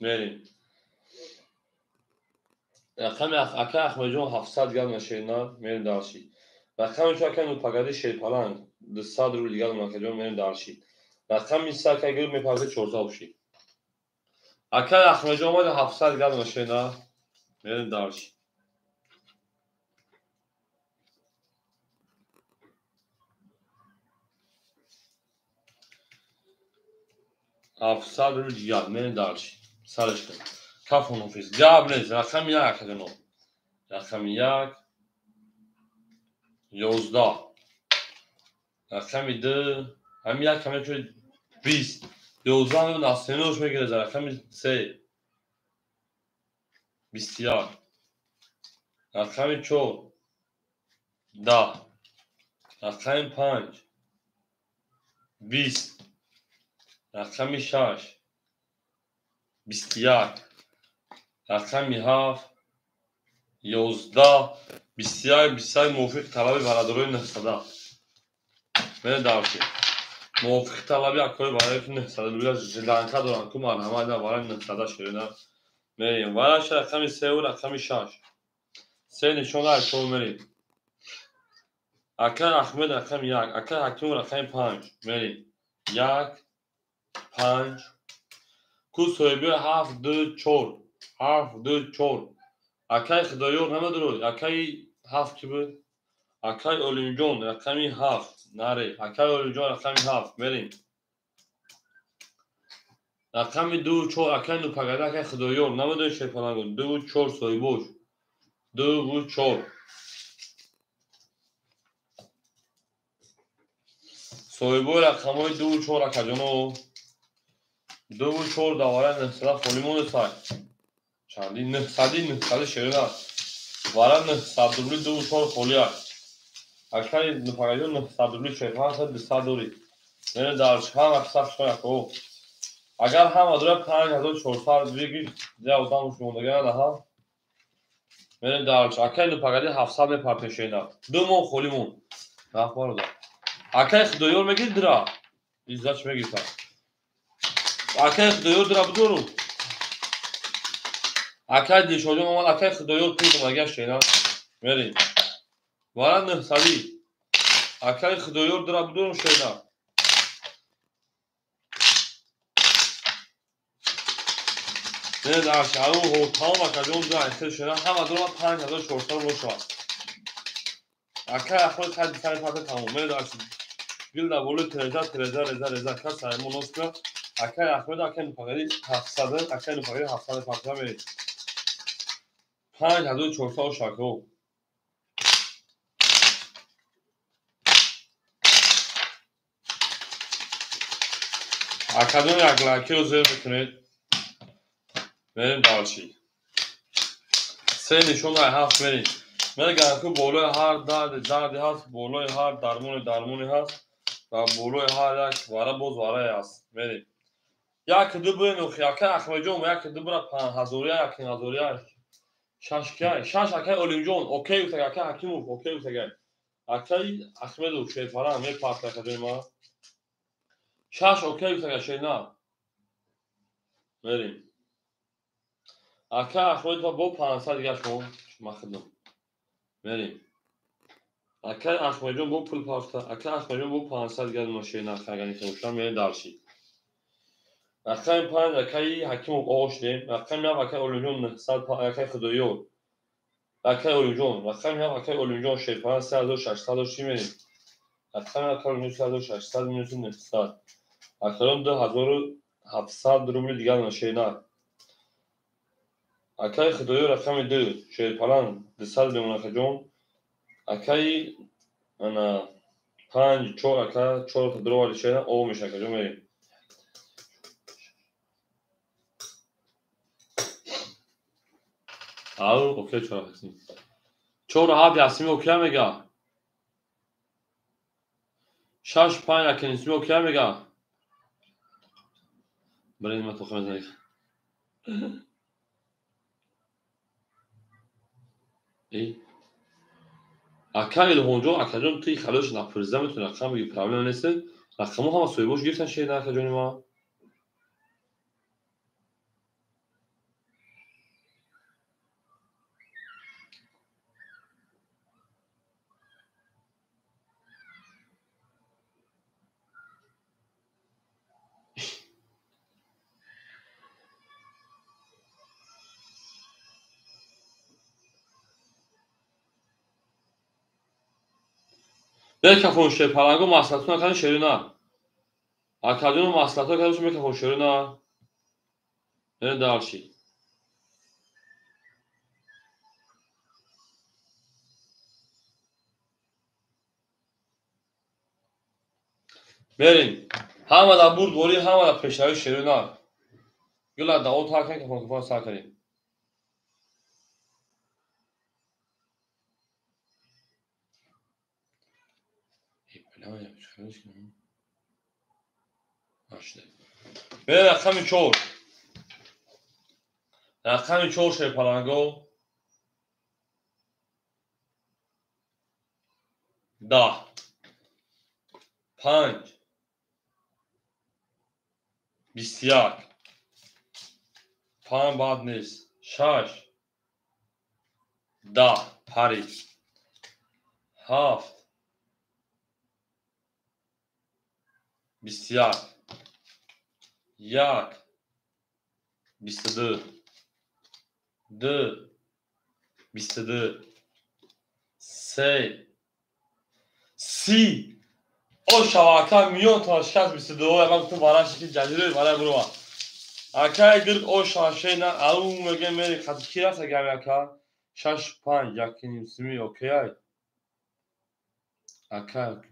Мерем. Рақами акай Ахмедҷон 700 грамм шерна, мерем дарши. Рақами 4 акай Нупагади шерпаланг 200 рубл дигар акаҷон, мерем дарши. Рақами 3 акай Гирг мепарзе 400 боши. Акай Ахмедҷон омада 700 грамм шерна, мерем дарши. 700 рубл дигар, мерем дарши. Сараш кун. Кафон офис. Гап нест. Рақами 1 акаҷоно. Рақами 1 11. Рақами 2 ҳамин як каме чуд 20. 11 мебинад аз сенош мегирад. Рақами 3 21. Рақами 4 10. Рақами 5 20. Рақами 6 21. Рақами 7 11. 21 21 мувофиқи талаби бародарои 900. Мене дарши. Мувофиқи талаби акои бародарои 900 рубля жиланка доранд ку марҳамат на барои 900 ширина. Мерем. Вараш рақами 3 ва рақами 6. 3 нишона 4 мерем. Акай Ахмед рақами 1, акай Ҳакимов рақами 5. Мерем. 1 5 ку соҳиби 7 2 4. 7 2 4. Акай Худоёр намедурӯй. Акай 7 ки буд? Акай Олимҷон рақами 7. Наре. Акай Олимҷон рақами 7. Мерем. Рақами 2 4 акай Нупагади, акай Худоёр. Намедонӣ шерпалангу. 2 4 соҳибош. 2 4. Соҳибои рақамҳои 2 4 акаҷоно. 2 4 давараи 900 холӣ монесай. Чанди 900 шерин аст. Вара 900 рубли 2 4 холӣ аст. Акаи Нупагаҷон 900 рубли шерпан 200 дорӣ. Мене дар ҳама саф шояко. Агар ҳама дора 5400 бигир, я одам шумондага надаҳа. Мерем дарч. Акай нупагади 700 мепартем шена. 2 моҳ холӣ мон. Рафт бародар. Акай Худоёр мегир дира. Иззат мегирта. Акай Худоёр дира бидору. Акай Дилшодҷон омад, акай Худоёр пул домага шена. Мерем. Вара 900. Акай Худоёр дира бидору шена. Не дарч, ау тамом акаҷон дира айхел шена. Ҳама дора 5400 бошад. Акай Ахмед хай дисари пата тамом. Мерем дарч. Гил да болои тереза, тереза, реза, реза. Кас саймон носка. Акай Ахмед, акай Нупагади 700, акай Нупагади 700 пата мерем. 5400 шако. Академия як лайкиро зер мекунед. Мерем дарчи. Се нишон ай ҳафт мерем. Мегӯям ки болои ҳар дарди дарди ҳаст, болои ҳар дармони дармони ҳаст ва болои ҳар як вара боз варае ҳаст. Мерем. Як ду бирен охи акай Ахмедҷон, як ду бира 5000 1000 шаш кай, шаш акай Олимҷон, окей гуфтаг, акай Ҳакимов, окей гуфтаг. Акай Ахмедов шерфаран мепарта акаҷони ма. Шаш окей гуфтаг шерна. Мерем. Акай Ахмедов бо 500 дигар шумо махидам. Мерем. Акай Ахмедҷон бо пул пафта, акай Ахмедҷон бо 500 дигар машина хагани хӯшам мерем дарши. Рақами 5 акай Ҳакимов оғоз шудем. Рақами 7 акай Олимҷон 900, акай Худоёр. Акай Олимҷон, рақами 7 акай Олимҷон шерпаран 3600 ши мерем. Рақами 7 акай Олимҷон 3600 минус 900. Акаён 2700 рубли дигар машина. Акай Худоёр рақами 2 шерпаран 200 бемон акаҷон. Акай ана 5 4 ака 4 та дровали шена о меша акаҷон мерем. Ау, окей, 4 ҳастим. 4 7 ясми окей мега. 6 5 акинисми окей мега. Блин, ма тоха мезанем. Эй. Акай Илҳомҷон, акаҷон, ти халош напурзида метавонӣ рақам бигӣ, проблема нест. Рақамҳо ҳама соҳибош гирифтан шеър акаҷони ма. Мекафон шерпаланго маслиҳатҳо накардем шерина. Акаҷоно маслиҳатҳо кардем мекафон шерина. Мерем дарши. Мерем. Ҳама дар бурдборӣ, ҳама дар пешравӣ шерина. Гула дао тар кардем, кафон кафон сар кардем. Мерем рақами 4. Рақами 4 шерпаланго. 10 5 21 5 бад нест. 6 10 пари 7 21 1 22 2 22 3 30 о шава ака миён то шаст 22 ягон ту вараши ки ҷазираи варай бурова. Акай гирд о шава шена ау меге мери қати ки раста гами ака 6 5 1 ним сими окей ай. Ака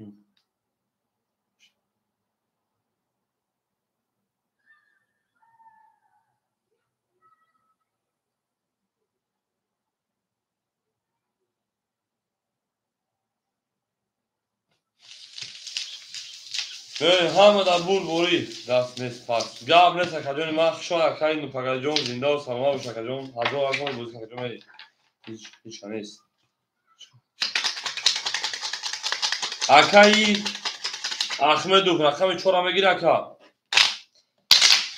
Ҳама дар бурдборӣ даст нест пас. Гап нест акаҷони ман, хушон акаи Нупагаҷон, зиндаву саломат бош акаҷон. Ҳазор акон бозӣ акаҷон, ҳеч нест. Акаи Ахмедов рақами 4 мегир ака.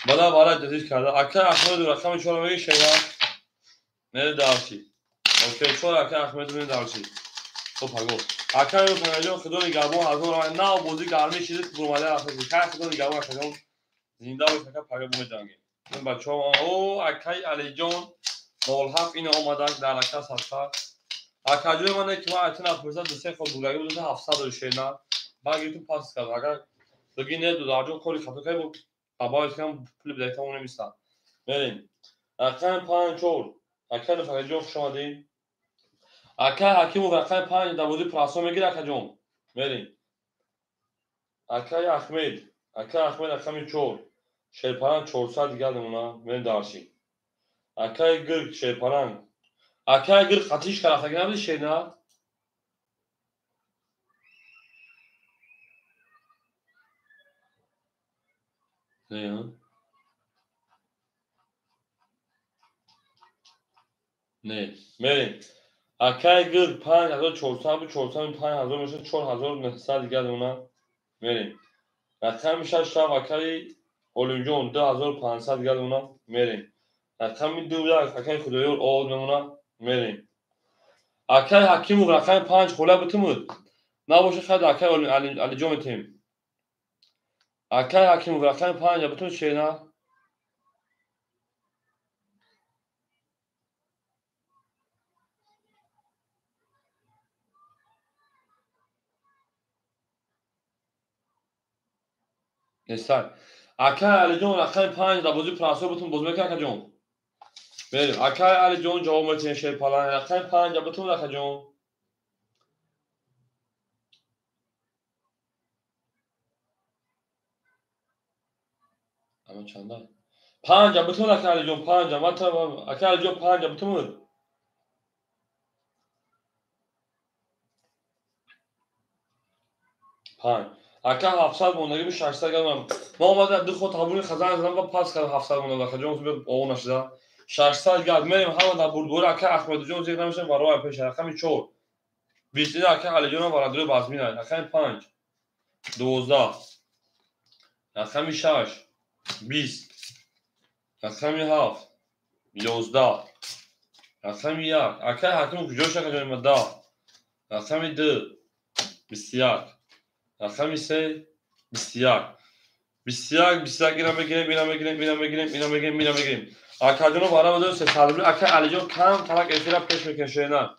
Бада бара ҷазиз карда. Акаи Ахмедов рақами 4 мегир шева. Мере дарси. Окей, 4 акаи Ахмедов мере дарси. Хоб паго. Акаи Нупагаҷон, худо нигаҳбон, ҳазор нав бозӣ гармӣ шидид бурмада рафтаси. Кай худо нигаҳбон акаҷон. Зинда бош ака, пага меҷангем. Ин бачаҳо, о акаи Алиҷон 07 ина омадан дар ака садқа. Акаҷои ман ки ман айтина пурсад ду се ход будаги буд 700 шена. Баъд гирифтум пас кард. Агар дуги не дударҷон кори хато кард, хабариш кам пули бидаги тамом намистад. Мерем. Рақами 5 4. Акаи Нупагаҷон хуш омадӣ. Акаи Ҳакимов рақами 5 дар бозии прасо мегир акаҷон. Мерем. Акаи Ахмед, акаи Ахмед рақами 4. Шерпаранг 400 дигар намуна. Мерем дарши. Акаи Гирг шерпаранг. Акаи Гирг қатиш карафтаги набуди шена? Не, не. Мерем. Акаи Гирг 5400 буд, 400 5000 мешад, 4900 дигар намуна. Мерем. Рақами 6 шав акаи Олимҷон 2500 дигар намуна. Мерем. Рақами 2 акаи Худоёр овоз мемона. Мерем. Акаи Ҳакимов рақами 5 хола битумуд. Набошад хайд акаи Алиҷон метем. Акаи Ҳакимов рақами 5 битумуд шена. Нестак. Акаи Алиҷон рақами 5 дар бозии прасо битумуд боз мекунад акаҷон. Мерем. Акаи Алиҷон ҷавоб метиҳем шерпалан. Рақами 5 битумуд акаҷон. Ама чанда? 5 битумуд акаи Алиҷон, 5. Ман акаи Алиҷон 5 битумуд. 5. Ака 700 мондаги бу 600 грамм. Ма омада ду ход табуни хазан задам ва пас кардам 700 монда акаҷон овон нашуда. 600 гап мерем ҳама дар бурдборӣ ака Ахмедҷон зиқ намешавад барои пеш рақами 4. 20 ака Алиҷон бародари Базмина. Рақами 5 12. Рақами 6 20. Рақами 7 11. Рақами 1 ака Ҳаким куҷо шака ҷони ма 10. Рақами 2 21. Рақами 3 21. 21 21 ина мегирем, ина мегирем, ина мегирем, ина мегирем, ина мегирем. Акаҷоно бара медорем 300 рубли. Ака Алиҷон кам талак эфира пеш мекунад шена.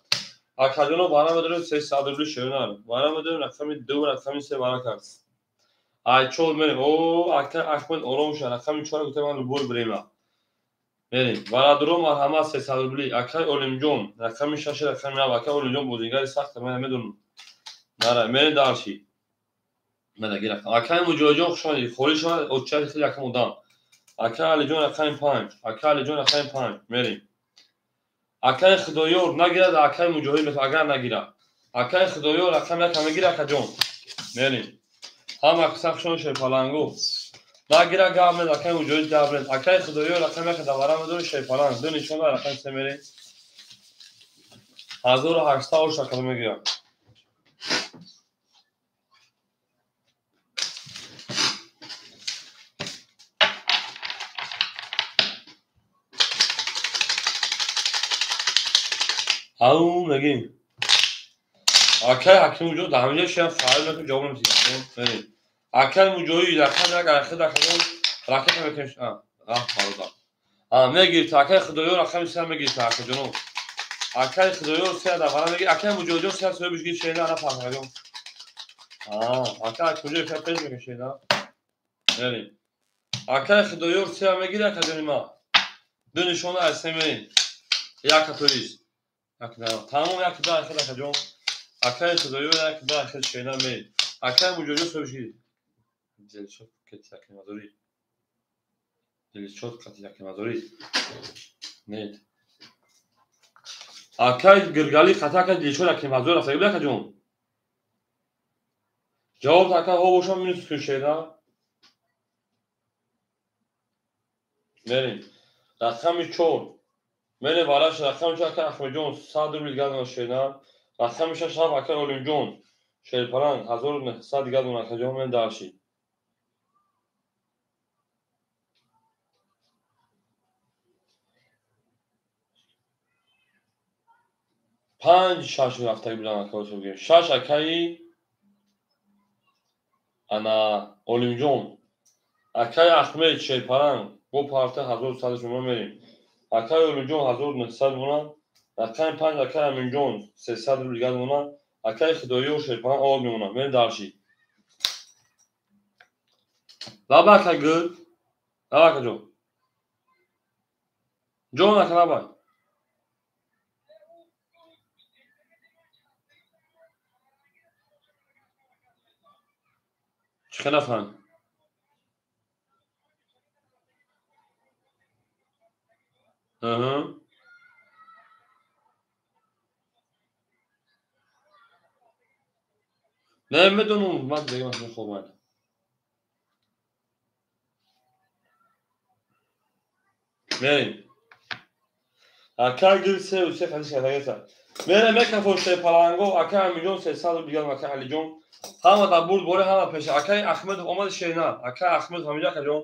Акаҷоно бара медорем 300 рубли шена. Бара медорем рақами 2 рақами 3 бара кард. Ай 4 мерем. О ака Ахмед ором шуд. Рақами 4 гуфта ман любой время. Мерем. Бародаро марҳамат 300 рубли. Акаи Олимҷон рақами 6 рақами 7. Ака Олимҷон бозигари сахт ман намедонам. Нара мерем дарши. Мана гирифтам. Акаи Муҷоҳидҷон хуш омадед. Холӣ шуд очари хеле якам одам. Акаи Алиҷон рақами 5. Акаи Алиҷон рақами 5. Мерем. Акаи Худоёр нагирад, акаи Муҷоҳид меф агар нагирад. Акаи Худоёр рақами 1 мегирад акаҷон. Мерем. Ҳама сахшон шерпалангу. Нагира гап нед, акаи Муҷоҳид гап нед. Акаи Худоёр рақами 1 давара медорӣ шерпаланг. Ду нишон рақами 3 мерем. 1800 ош акаҷон мегирад. Ау мегим. Акаи Ҳакимҷон дар ҳаминҷо шиям фаъол мекунем ҷавоб намедиҳем. Мерем. Акаи Муҷоҳид рақами 1 ахир акаҷон ракета мекунем. А, бародар. А, мегирифт акаи Худоёр рақами 3 мегирифт акаҷоно. Акаи Худоёр 3 дафъа мегирифт. Акаи Муҷоҳидҷон 3 соҳибиш гирифт шена на фарқаҷон. А, акаи Ҳакимҷон пеш мекунем шена. Мерем. Акаи Худоёр 3 мегирад акаҷони ма. Ду нишона аз 3 мерем. Як катоист. Тамом як да ахир акаҷон. Акаи Худоёр як да ахир шена мерем. Акаи Муҷоҳидҷон соҳибиш гирифт. Дилшод кети якимазорӣ. Дилшод қати якимазорӣ. Нет. Акаи Гиргали қати акаи Дилшод якимазорӣ рафтагӣ буд акаҷон. Ҷавоб ака ҳо бошам минус кун шена. Мерем. Рақами 4. Мерем вараш рақами 4 ака Аҳмедҷон 100 рубл дигар шена. Рақами 6 ҳафт ака Олимҷон Шерпаланг 1900 дигар акаҷон мен дарши. Панҷ шаш рафтаги будан акаҳо бигем. 6 акаи ана Олимҷон. Акаи Аҳмед Шерпаланг бо парта 1100 шумо мерем. Акаи Олимҷон 1900 мона. Рақами 5 акаи Аминҷон 300 рубл дигар мона. Акаи Худоёр Шерпаланг об мемона. Мерем дарши. Лаба ака гул. Лаба ака ҷон. Ҷон ака лаба. Чӣ хел нафаҳм? Аҳа. Не медонам, ман дига мехобам. Мерем. Ака гул 3 3 хадис кардагеса. Мерем мекафо Шерпаланго, ака Аминҷон 300 рубл дигар ака Алиҷон. Ҳама дар бурд боре ҳама пеша. Акаи Аҳмедов омад шерина. Акаи Аҳмедов ҳамиҷа акаҷон.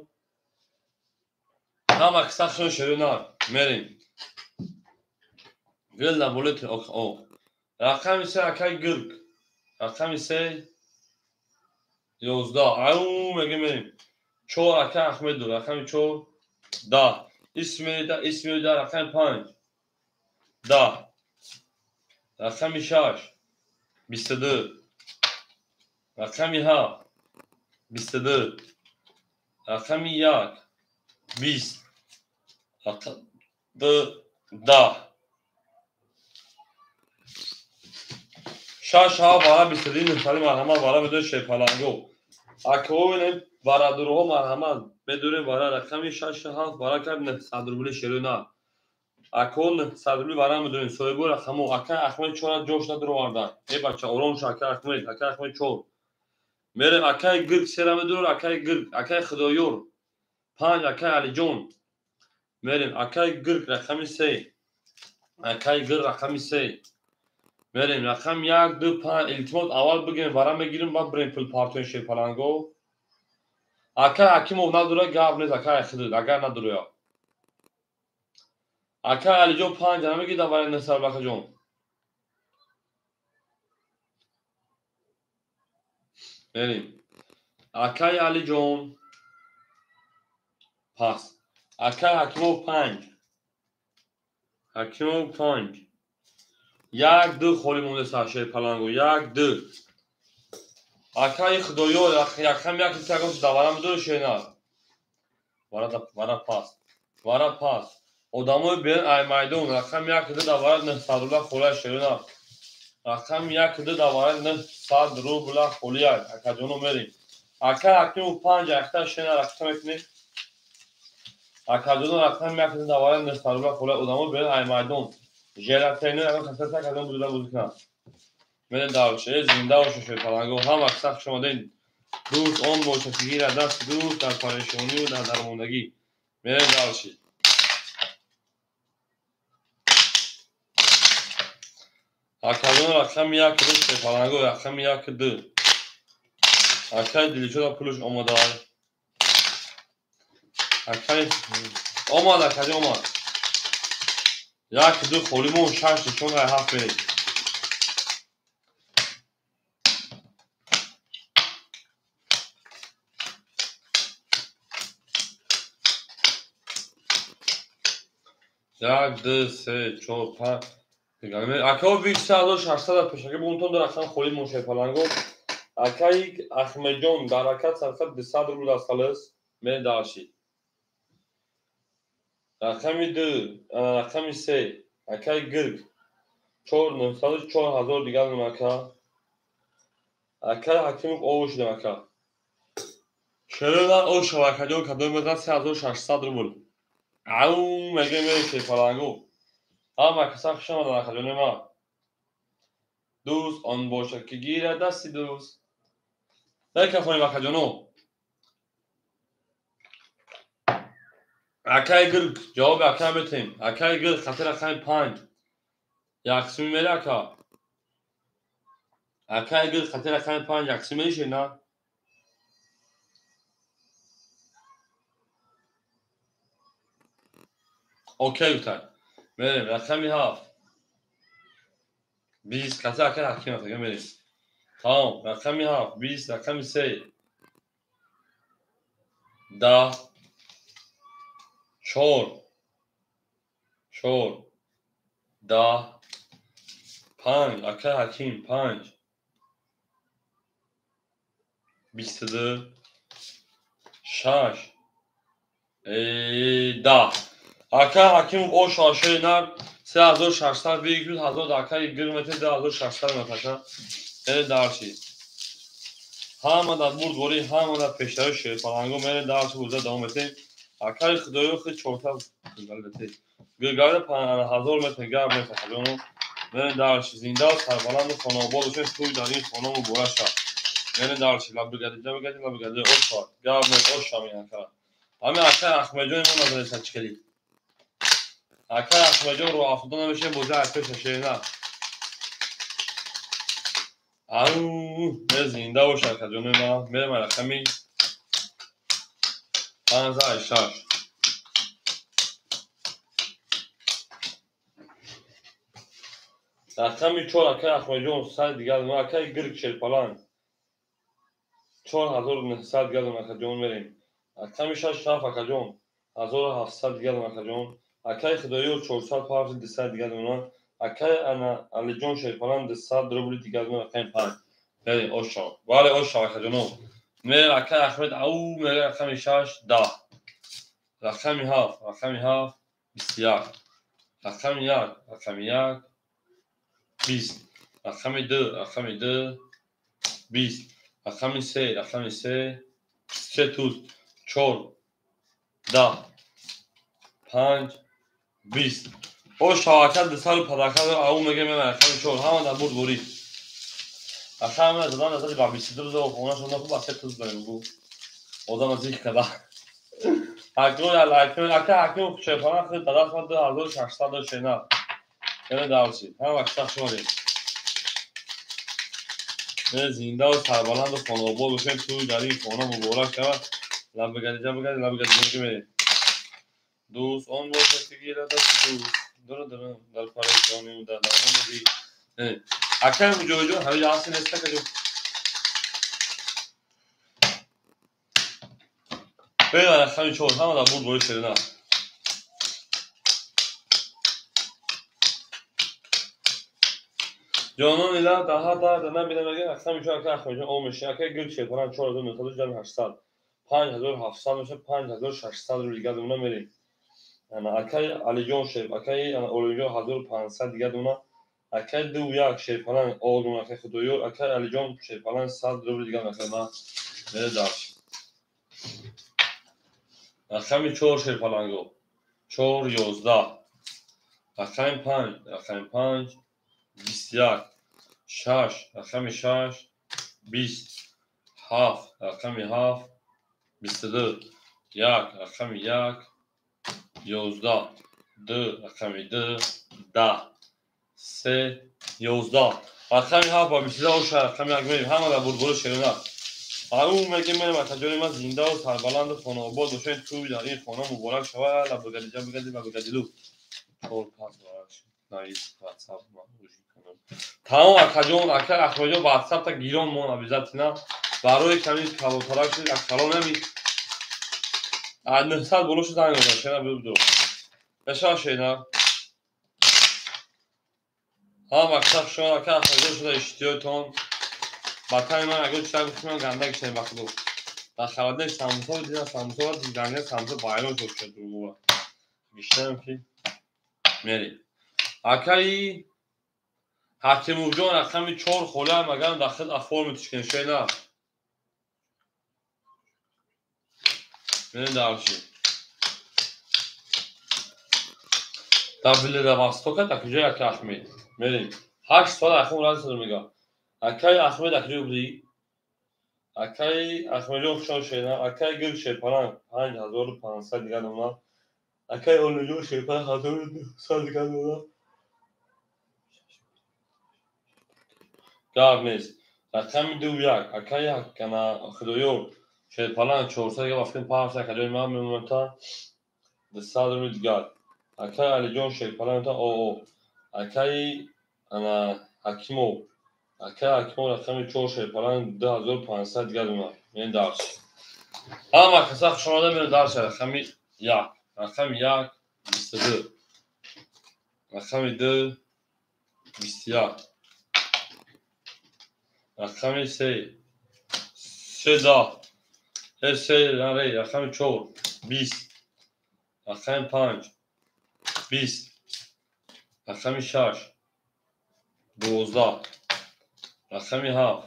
Ҳама киса шерина. Мерем. Гул дар болои о. Рақами 3 акаи Гирк. Рақами 3 11. Ау мегем мерем. 4 акаи Аҳмедов, рақами 4 10. Исмеда, Исмеда рақами 5 10. Рақами 6 22. Рақами 7 22. Рақами 1 20. 2 10. 6 7 вара 22 нуқтаи марҳамат вара медорем Шерпаланго. Акаҳо варадурҳо марҳамат медорем вара рақами 6 7 вара кард 900 рубли шерона. Акаҳо 900 рубли вара медорем. Соҳибо рақамо ака Аҳмед 4 ҷош надуровардан. Э бача ором шо ака Аҳмед, ака Аҳмед 4. Мерем акаи Гирк сера медорем, акаи Гирк, акаи Худоёр 5, акаи Алиҷон. Мерем акаи Гирк рақами 3. Акаи Гирк рақами 3. Мерем рақам 1 2 5. Илтимос аввал бигем вара мегирем, баъд бирем пул партои Шерпаланго. Акаи Ҳакимов надора гап нест, акаи Хидр агар надороя. Акаи Алиҷон 5 намегирам вараи 900 акаҷон. Мерем. Акаи Алиҷон пас. Акаи Ҳакимов 5. Ҳакимов 5. 1 2 холӣ монда Шерпаланго. 1 2. Акаи Худоёр рақам 1 3 давара медори шена. Вара пас. Вара пас. Одамои берун ай майдон рақам 1 2 давара 900 рубла холия шерона. Рақам 1 2 давара 900 рубла холия. Акаҷоно мерем. Акаи Ҳакимов 5 якта шена рақам мекунем. Акаҷоно рақам 1 2 давара 900 рубла холия. Одамои берун ай майдон. Желатино ягон касата кадом буда бозӣ кунад. Мерем дарше, зинда боша Шерпаланго. Ҳама киса хуш омадед. Дӯст он бошад ки гирад дасти дӯст дар парешонию дар дармондагӣ. Мерем дарши. Акаҷон рақами 1 2 Шерпаланго, рақами 1 2. Акаи Дилшода пулаш омада. Акаи омад, акаҷон омад. 1 2 холӣ мон 6 нишон 7 мерем. 1 2 3 4 5. Акаҳо 2600 пешакӣ бунтон дар рақам холӣ мон Шерпаланго. Акаи Аҳмедҷон дар ҳаракат сарқат 200 рубл аст халос. Мерем дарши. Рақами 2, рақами 3, акаи Гирк 4 900 4000 дигар ака. Акаи Ҳакимов ову шудам ака. Шерона о шава акаҷон кадом мезанад 3600 рубл. Ау мегем мерем Шерпаланго. Ҳама каса хуш омаданд акаҷони ман. Дӯст он бошад ки гирад дасти дӯст. Мекафонем акаҷоно. Акай гирг ҷавоби ака метем. Акай гирг хати рақами 5. Яксуми мери ака. Акай гирг хати рақами 5 яксуми мериши на? Окей гуфтан. Мерем рақами 7. 20 хати акай ҳаким ака мерем. Тамом, рақами 7, 20, рақами 3. 10 4 4 10 5 акай ҳаким 5 22 6 10 акай ҳаким о шошаи нар 3600 бигирд 1000 акай гирмете 2600 меташа мере дарчи ҳама дар бурдборӣ ҳама дар пештари шерпаланго мере дарчи буза давом метем акай худоё хи 400 гиргарда 1000 метр гап метахаҷоно мере дарчи зинда сарбаланду хонаобод бошем туй дар ин хона муборак шавад мере дарчи лабигади лабигади лабигади оша гап мет оша меака ҳамин акай Аҳмедҷони мо назареса чикели акай Аҳмедҷон роҳ афтода намешем боза аз пеша шерина ау зинда бош акаҷони ман мерем рақами 5 6 рақами 4 акай Аҳмедҷон 100 дигар акай гирг шерпаланг 4900 дигар акаҷон мерем рақами 6 7 акаҷон 1700 дигар акаҷон акай Худоёр 400 пафт 200 дигар акай ана Алиҷон шерпаланг 200 рубли дигар рақами 5 мерем оша вале оша акаҷоно мерем акай Аҳмед ау мерем рақами 6 10 рақами 7 рақами 7 21 рақами 1 рақами 1 20 рақами 2 рақами 2 20 рақами 3 рақами 3 3 туз 4 10 5 20 о шавака 200 падака ау мегем рақами 4 ҳама дар бурд бурид рақами задан назари ба 22 бизо хонашон нахуб ба 3 туз бигу одам аз их када акрон алакрон ака ҳаким шефана худ дадаст ма 2600 шена яъне дарси ҳама вақт шуморем зинда ва сарбаланду хонаобод бошем туй дар ин хона муборак шавад лабгади лабгади лабгади мерем дӯст он бошад ки гирад аз дӯст дура дар парешонию дар давони акай муҷоҳидҷон ҳамиҷа ҳасти нест акаҷон бева рақами 4 ҳама дар бурд бори шерина ҷонон ила даҳа дарда набинам агар рақами 4 акай Аҳмедҷон о мешин акай гирд шерпаланг 4900 5700 меша 5600 рубли дигар дуна мерем акай Алиҷон шерп акай Олимҷон 1500 дигар дуна акай 21 шерпаланг олдун акай Худоёр акай Алиҷон шерпаланг 100 рубли дигар акай ма мере дарш рақами 4 шерпаланго 4 11 рақами 5 рақами 5 21 6 рақами 6 20 7 рақами 7 22 1 рақами 1 11 2 рақами 2 10 3 11 рақами 7 ба 22 оша рақами 1 мерем ҳама дар бурдбори шерина ау мегем мерем акаҷони ман зинда ва сарбаланду хонаобод бошем туй дар ин хона муборак шавад лабгади ҷабгади лабгадилу 4 5 наис WhatsApp тамом акаҷон акай Аҳмедҷон WhatsApp-та гирон мон обязательно барои ками калонтарак шуд калон ами 900 боло шуд занг мезанам шена бибдо мешава шена ҳама мақсад шумо акай Аҳмедҷон шуда иштиётон ба тани ман агар чита гуфтам ганда гиштем ба худо дар холодильник самбуса дидам самбуса ганга самбуса байрон шуд шуд дуругова гиштам ки мерем акаи ҳакимовҷон рақами 4 холиам агар дар худ оформить кунем шена мерем дарши дар Владивостока дар куҷои акай Аҳмед мерем 8 соат ахун разисо мега акай Аҳмед акҷо будӣ Акаи Ахмадҷон хушон шена. Акаи Гул Шерпаланг 5500 дигар дона. Акаи Олиҷон Шерпаланг 1200 дигар дона. Гап нест. Рақами 2 1. Акаи ана Худоёр Шерпаланг 400 дигар вақти 5 акаҷони ман мемонад 200 рубли дигар. Акаи Алиҷон Шерпаланг оо. Акаи ана Ҳакимов. Акаи Ҳакимов рақами 4 Шерпаланг 2500 дигар дона. Мен дарс. Ҳама каса хушомада мерем дарс рақами 1. Рақами 1 22. Рақами 2 21. Рақами 3 3 10. 3 рақами 4 20. Рақами 5 20. Рақами 6 12. Рақами 7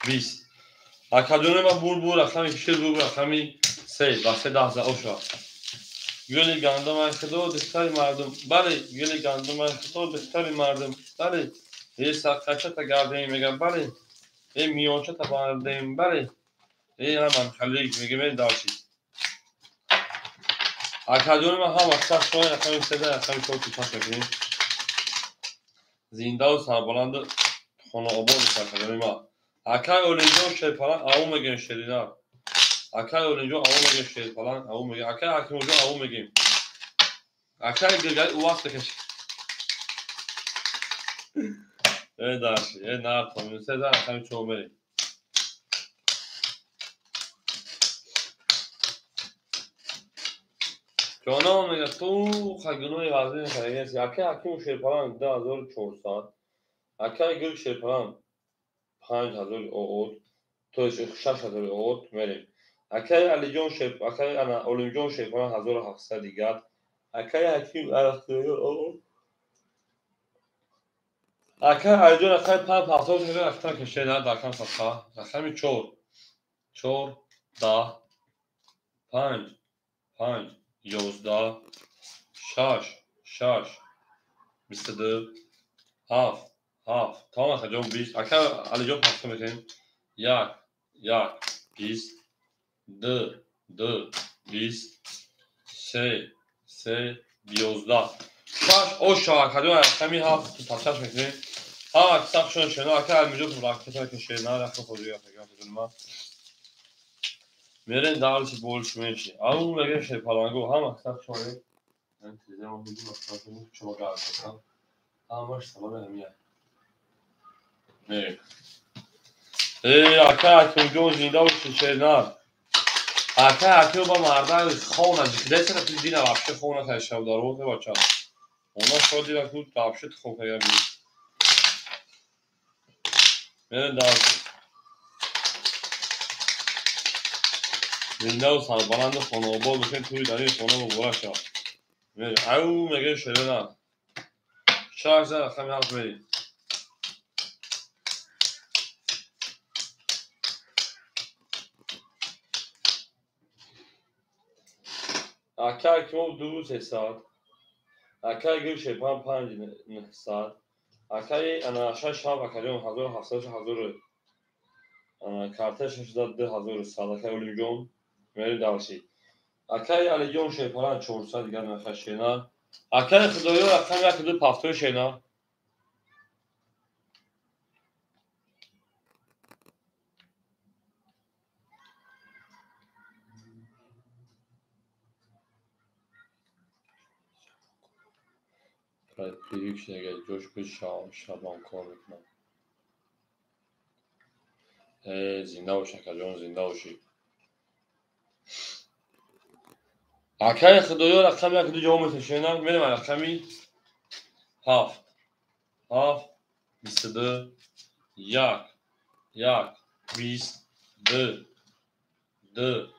20. Акаҷони ма бур рақами 6 бур рақами 3 ба 3 10 оша. Гули гандум ай худо духтари мардум. Бале, гули гандум ай худо духтари мардум. Бале, е саққачата гардем мегам бале. Е миёнчата бардем бале. Е ҳаман халик мегем е дарчи. Акаҷони ма ҳама сах шои рақами 3 рақами 4 пас мекунем. Зиндаву сарбаланду хонаобод акаҷони ма. Акаи Олимҷон Шерпаланг ау мегем шерина. Акаи Олимҷон ау мегем Шерпаланг ау мегем. Акаи Ҳакимовҷон ау мегем. Акаи Гилгари ӯ вақте каш. Э дарши, э нар то се за рақами 4 мерем. Ҷонон мега ту гуноҳи вазин кардагиаси. Акаи Ҳакимов Шерпаланг 2400. Акаи Гул Шерпаланг 5000 оот, то есть 6000 оот мерем. Акаи Алиҷон Шер, акаи ана Олимҷон Шерпаланг 1700 дигар. Акаи Ҳаким оот. Акаи Алиҷон рақами 5 70 рақам кашена рақам садқа. Рақами 4 4 10 5 5 11 6 6 22 7 7. Тамом акаҷон 20. Ака Алиҷон пахта мекунем. 1 1 20 2 2 20 3 3 11 6 оша акаҷон рақами 7 пахташ мекунем. Ҳама киса хушон шена. Ака Алиҷон рақами кашена рақами хоҷи акаҷон ма. Мерем дарси больше меньше. Ау мегем Шерпалангу ҳама киса хушон. Ман телевизор мегӯм шумо гап. Ҳамаш сабаби ҳамия. Мерем. Э ака Ҳакимҷон зинда боши шернар. Ака Ҳаким ба марда хона ҷикидесара ту дина вообще хона кашав дарозе бача. Она шоди ра ку вообще хо кая би. Мерем дарси. Зиндаву сарбаланду хонаобод бошед тӯи дари хона муборак шавад. Мерем. Ау мегем шернар. 6 за рақами 7 мерем. Акаи Ҳакимов 2300. Акаи Гул Шерпаланг 5900. Акаи ана 6 7 акаҷон 1700 1000 ана карта 6 2100 акаи Олимҷон мерем дарси. Акаи Алиҷон Шерпаланг 400 дигар нафар шена. Акаи Худоёр рақами 1 2 пафтои шена. Привык шудага ҷош буд шабон кор мекунам. Э зинда бош акаҷон, зинда бошӣ. Акаи Худоёр рақами 1 2 ҷавоб меташена. Мерем рақами 7 7 22 1 1 20 2 2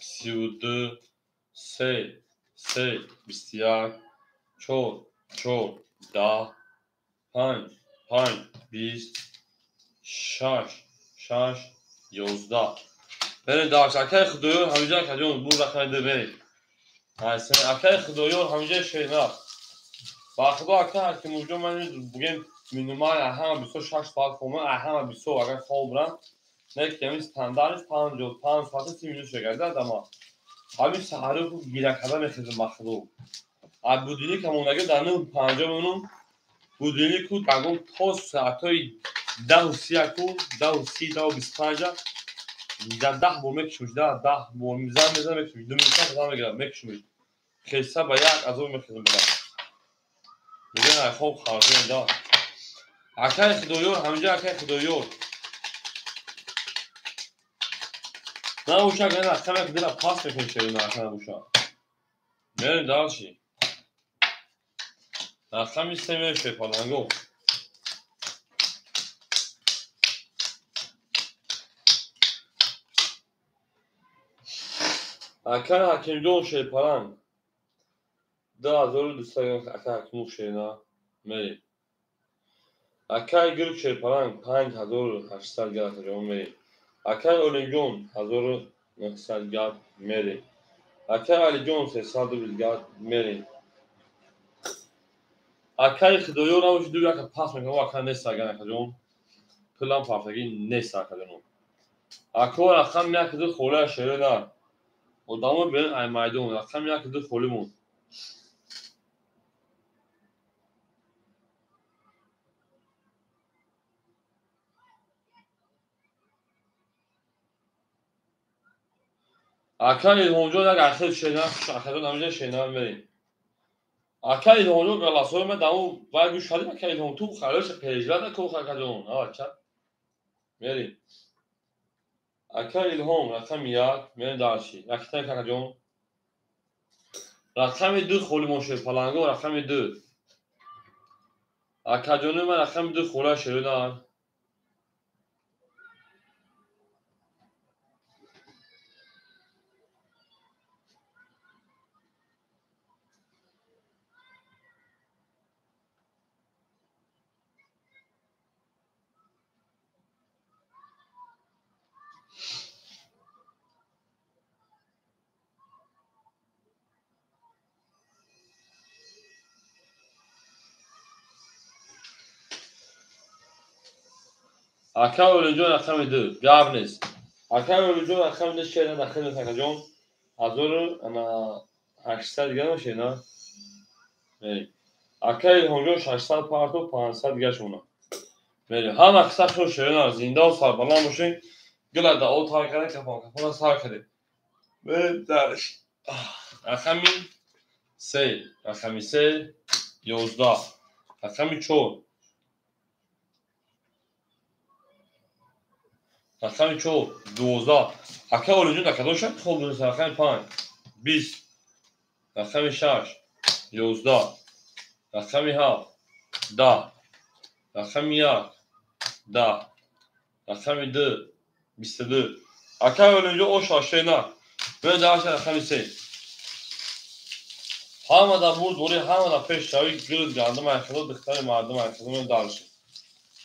32 3 3 21 4 4 10 5 5 20 6 6 11. Мерем дарс. Акаи Худоёр ҳамиҷа акаҷон бур рақами 2 мерем. Акаи Худоёр ҳамиҷа шернар. Ба худо ака Ҳакимовҷон ман бугем Минимал ҳама 26 соат хоб ҳама 20 агар хоб бурам, не ки ҳамин стандарт 55 соат 30 минут шуда дама. Ҳамин саҳару гира карда мехезам махлуқ. А будильник ҳамонаги дар 9:50 минут будильнику дагон то соатҳои 10:30 10:30 10:25 дар 10 бор мекушмиш, 10 бор зан мезанам мекушмиш, 2 минута зан мегирам мекушмиш. Хеса ба як азоб мехезам бира. Мегӯянд ай хоб харҷон да. Акай Худоёр, ҳаминҷа акай Худоёр. Набошад, агар рақам як дила пас мекунем шерина ака набошад. Мерем дальше. Рақами се мерем шерпаланго. Акай Ҳакимҷон шерпаланг. 2200 ака Ҳакимов шерина мерем. Акай Гург шерпаланг 5800 гап акаҷон мерем. Акай Олимҷон 1900 гап мерем. Акай Алиҷон 300 рубл гап мерем. Акай Худоёр набоши ду яка пас мекунам, ака нест агар акаҷон. Пулам пафтагӣ нест акаҷон. Ако рақам як ду холия шерина. Одамо берин ай майдон, рақам як ду холӣ монд. Ака Илҳомҷон як ахир шена, акаҷон ҳаминҷа шена мерем. Ака Илҳомҷон галасои ма даму вай гӯш кардим, ака Илҳом ту хароша переживать накун акаҷон. Ава ча. Мерем. Ака Илҳом рақами 1 мерем дальше. Якитан акаҷон. Рақами 2 холӣ мон шуд паланго рақами 2. Акаҷони ман рақами 2 хола шерина. Ака Олимҷон рақами 2 гап нест. Ака Олимҷон рақами 2 шерина дахил нест акаҷон. 1800 дига нашена. Мерем. Ака Илҳомҷон 600 парту 500 дига шуна. Мерем. Ҳама қисса шуд шерина зинда ва сарбаланд бошед. Гила да о тар кардем, кафон кафона сар кардем. Мерем дарш. Рақами 3, рақами 3 11, рақами 4. Рақами 4 12. Ака Олимҷон дар кадом шаҳр хоб буд? Рақами 5 20, рақами 6 11, рақами 7 10, рақами 1 10, рақами 2 22. Ака Олимҷон о шашена. Мерем дальше рақами 3. Ҳама дар бурд борӣ, ҳама дар пешравӣ, гирд гандум айхило, духтари мардум айхило, мерем дальше.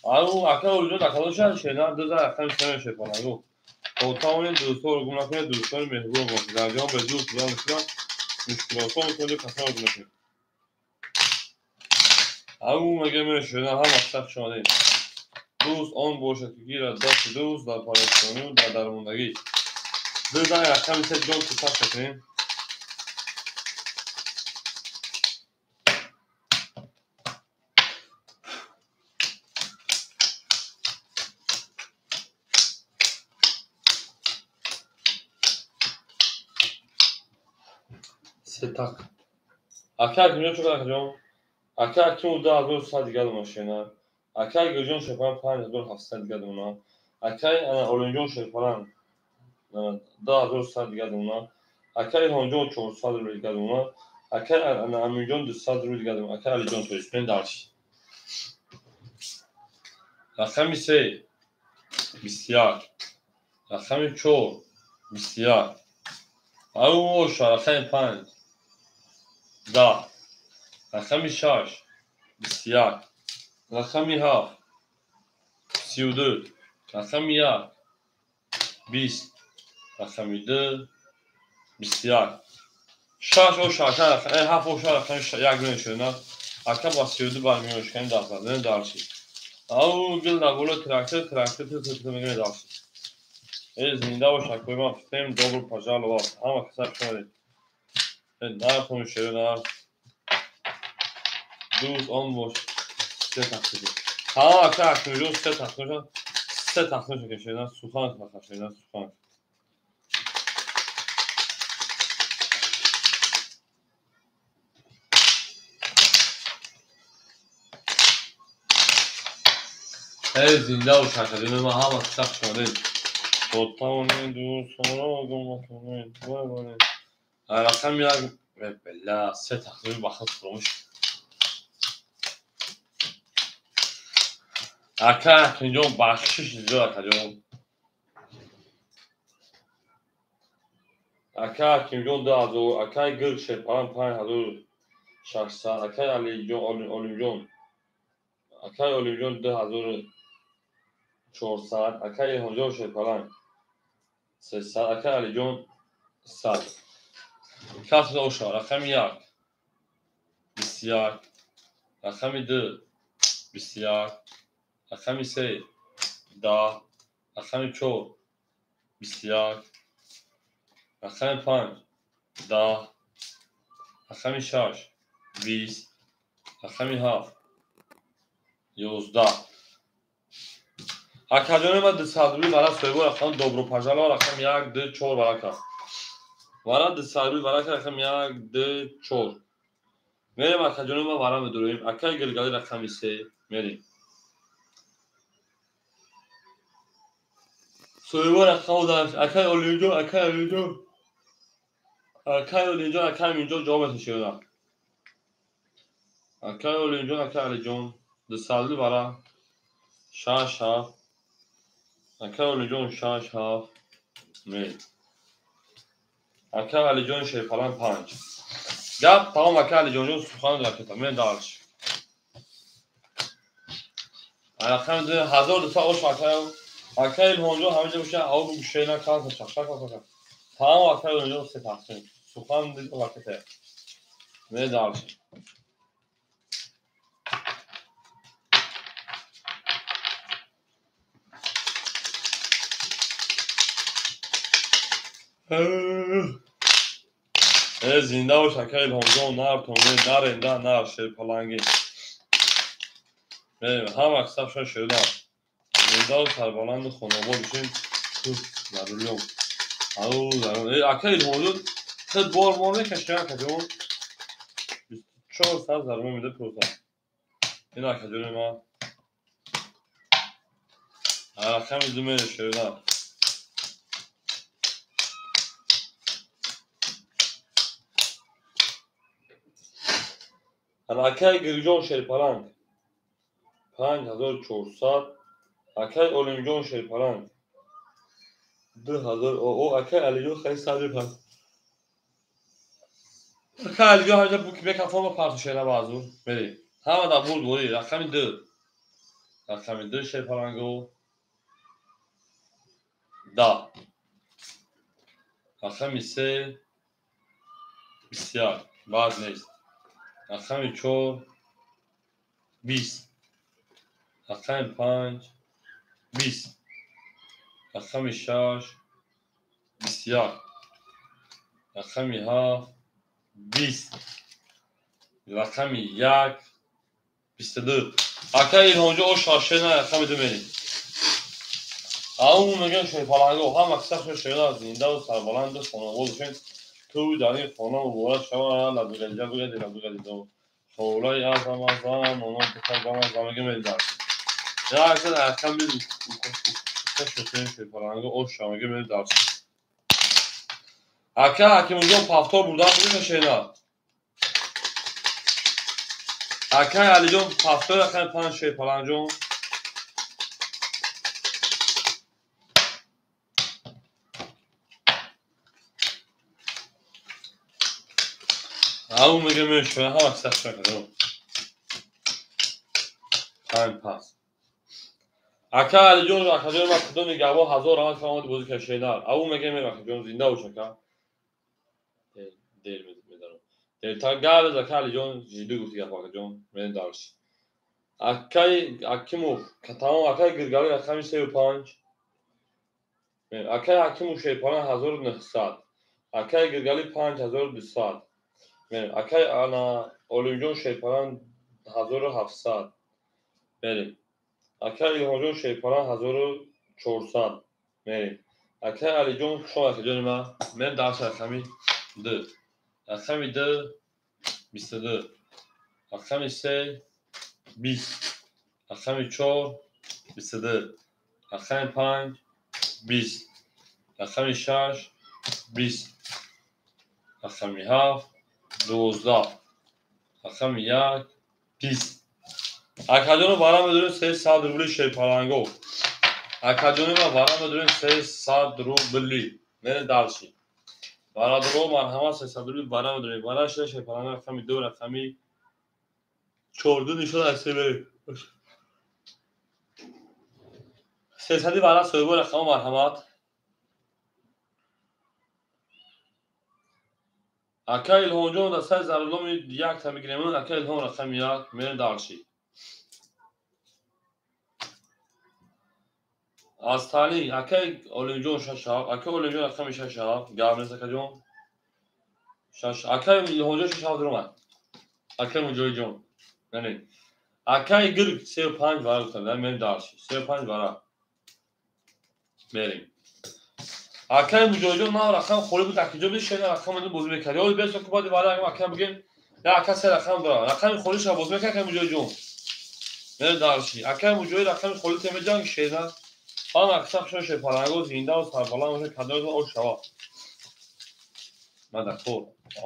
Ару ака Олимҷон дар кадом шаҳр шена? 2 рақами 3 мешепаланго. То тавонед дӯстҳоро гум накунед, дӯстони меҳрубон бошед. Дар ҷаҳон бе дӯст будан мушкил, мушкилотҳо метавонед касонро гум накунед. Ару мегӯям мешена ҳама қисса хуш омадед. Дӯст он бошад, ки гирад дасти дӯст дар парешонию дар дармондагӣ. 2 рақами 3 ҷон кӯтаҳ мекунем. Сетак. Ака Ҳакимҷон чӣ қадар акаҷон? Ака Ҳакимов 2100 дига дона шена. Акай Гулҷон Шерпаланг 5700 дига дона. Акай Олимҷон Шерпаланг 2100 дига дона. Акай Илҳомҷон 400 рубл дига дона. Акай Аминҷон 200 рубл дига дона. Акай Алиҷон то есть. Мерем дальше. Рақами 3 21, рақами 4 21. Ару рақами 5 10, рақами 6 21, рақами 7 32, рақами 1 20, рақами 2 21. 6 о 6, 7 о 6, рақами 1 мешавад. Ака ба 32 бар миёшкани дафтар. Не дарши. Ау гил да боло трактор, трактор ту мегӯяд дарши. Эй зинда бош акои ман всем добро пожаловать. Ҳама каса шумоед. Нар тон шеро нар. Дӯст он бош. Се тақсим. Ҳама ака акнун се тақсим. Се тақсим шуда сухан хаша сухан. Эй зинда бош акаҷони ман ҳама каса шумоед. Боттавонед дӯстонро гуматонед. Вай вай. Рақам як бела се тақсим ба худ фуромӯш. Ака Акинҷон бахшиш зиёд акаҷон. Ака Акимҷон 2000, акаи Гирк Шерпалан 5600, акаи Алиҷон Олимҷон, акаи Олимҷон 2400, акаи Илҳомҷон Шерпалан 300, акаи Алиҷон 100. Каср оша рақами 1 21, рақами 2 21, рақами 3 10, рақами 4 21, рақами 5 10, рақами 6 20, рақами 7 11. Акаҷони ман 200 рубли вара соҳибо рақам добро пожаловать рақами 1 2 4 варака. Вара 200 рубли варака рақами 1 2 4. Мерем акаҷони ман вара медуроем. Акаи Гилгали рақами 3 мерем. Соҳибо рақам дашт. Акаи Олимҷон, акаи Алиҷон. Акаи Олимҷон, акаи Аминҷон ҷавоб меташиёдам. Акаи Олимҷон, акаи Алиҷон 200 рубли вара 6 7. Акаи Олимҷон 6 7 мерем. Акаи Алиҷон Шерпалан 5. Гап тамом акаи Алиҷонҷон сухан ракета. Мен дарш. Рақами 1200 ош акаи акаи Илҳомҷон ҳаминҷо боша ав гӯшена кан чақчақ кан. Тамом акаи Илҳомҷон се тақсим. Сухан ракета. Мен дарш. Э зинда бош акаи Илҳомҷон нар тонге наренда нар Шерпаланги. Мерем ҳама касабшон шеруна. Зинда ва сарбаланду хонобод бошем. Ту зарурём. Ау зарур. Э акаи Илҳомҷон хел бор мор мекаши акаҷон. 24 соат зарурӣ меда просто. Ин акаҷони ман. Рақами 2 мерем шеруна. Акаи Гирҷон Шерпаланг 5400, акаи Олимҷон Шерпаланг 2000, о акаи Алиҷон хеле садри пас. Акаи Алиҷон ҳамҷа буки бекафома парту шера баъзу. Мерем. Ҳама да бурд бори рақами 2. Рақами 2 Шерпаланго 10. Рақами 3 21. Баъд нест. Рақами 4 20. Рақами 5 20. Рақами 6 21. Рақами 7 20. Рақами 1 22. Акаи Илҳомҷон ош шашена рақами 2 мерем. Ау мегӯям Шерпаланго ҳама касашон шерона зинда ва сарбаланду хонобод бошед. Ту дар ин хона муборак шава лабиғадида бигади лабиғадида. Холаи азам азам оно писар бамазам мегӯям мерем дарс. Як сад рақам Шерпаланго ош шава мегӯям мерем дарс. Ака Ҳакимҷон пафтор бурдан буди шена. Акаи Алиҷон пафтор рақами 5 Шерпаланҷон. Ау мегӯям мешава ҳама касашон кардам. 5 пас. Ака Алиҷон акаҷон ман худо нигаҳбон 1000 раҳмат омад бозӣ кард шенар. Ау мегӯям акаҷон зинда бош ака. Дер медарам. Дертар гап ака Алиҷон жиду гуфти гап акаҷон. Мерем дальше. Акаи Акимов, тамом акаи Гиргали рақами 3 5. Акаи Ҳакимов Шерпалан 1900. Акаи Гиргали 5200. Акаи ана Олимҷон Шерпалан 1700. Мерем. Акаи Илҳомҷон Шерпалан 1400. Мерем. Акаи Алиҷон хуш акаҷони ман. Мерем дальше рақами 2. Рақами 2 22. Рақами 3 20. Рақами 4 22. Рақами 5 20. Рақами 6 20. Рақами 7 12. Рақами 1 20. Акаҷоно вара медорем 300 рубли шерпаланго. Акаҷони ма вара медорем 300 рубли. Мерем дальше. Бародаро марҳамат 300 рубли вара медорем. Вара шуда шерпаланго рақами 2 рақами 4 ду нишон аз се мерем. 300 вара соҳибои рақама марҳамат. Ака Илҳомҷон дастаи заруломи якта мегирем. Ака Илҳом рақами 1 мерем дальше. Аз таълим акаи Олимҷон 6 7. Акаи Олимҷон рақами 6 7. Гап нест акаҷон. 6. Акаи Илҳомҷон 6 7 дуромад. Акаи Муҷоҳидҷон. Яъне акаи Гирг 3 5 вара гуфтам. Мерем дальше. 3 5 вара. Мерем. Акаи Муҷоҳидҷон нав рақам холӣ буд, акиҷо бид шена рақам бозӣ мекард. Ё бес ки баъди вара ака бигем, я ака се рақам дорад. Рақами холиша бозӣ мекард акаи Муҷоҳидҷон. Мерем дальше. Акаи Муҷоҳид рақами холӣ темеҷанг шена. Ҳам аксар шо шерпаланго зиндаву сарбаланд бошад, кадомтон ош шавад. Мада хор. О.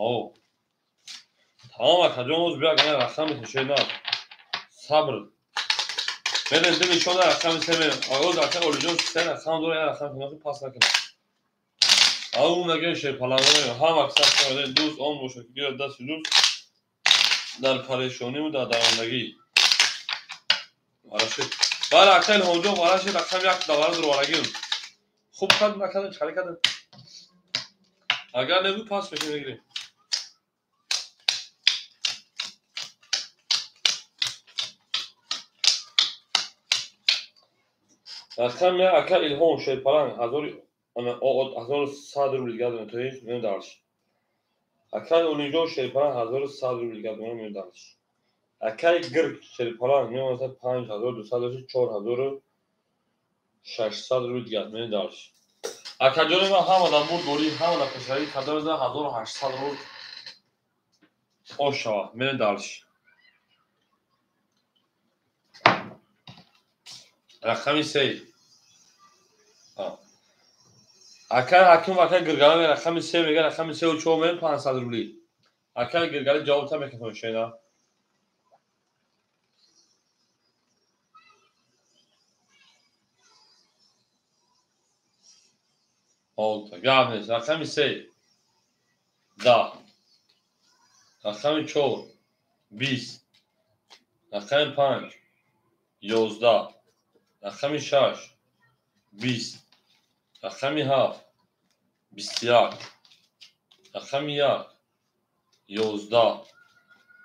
Тамом акаҷон оз бия гана рақам шена. Сабр. Мерем ду нишон рақами се мерем. Оз ака Олиҷон се рақам дорад, я рақам кинохи пас накунад. Ау мегӯем шерпаланго мерем. Ҳам аксар шо дӯст он бошад, ки гирад дасти дӯст дар парешониву дар дарондагӣ. Барашид. Бале ака Илҳомҷон вараши рақами 1 давара дуроварагим. Хуб кардем накардем чӣ кардем? Агар небуд пас мешем мегирем. Рақами 1 ака Илҳом Шерпаланг 1100 рубл дигар то ҳеҷ мерем дальше. Акаи Олимҷон Шерпаланг 1100 рубл дигар мерем дальше. Акаи Гирг Шерпаланг мемонад 5200 дошт 4600 рубл дигар мерем дальше. Акаҷони ман ҳама дар бурдборӣ, ҳама дар пешравӣ кадом 1800 рубл ош шавад. Мерем дальше. Рақами 3. Акаи Ҳакимов акаи Гиргали рақами 3 мега рақами 3 ва 4 мерем 500 рубли. Акаи Гиргали ҷавоб та мекунад шена. Олта. Гап нест. Рақами 3 10. Рақами 4 20. Рақами 5 11. Рақами 6 20. Рақами 7 21. Рақами 1 11.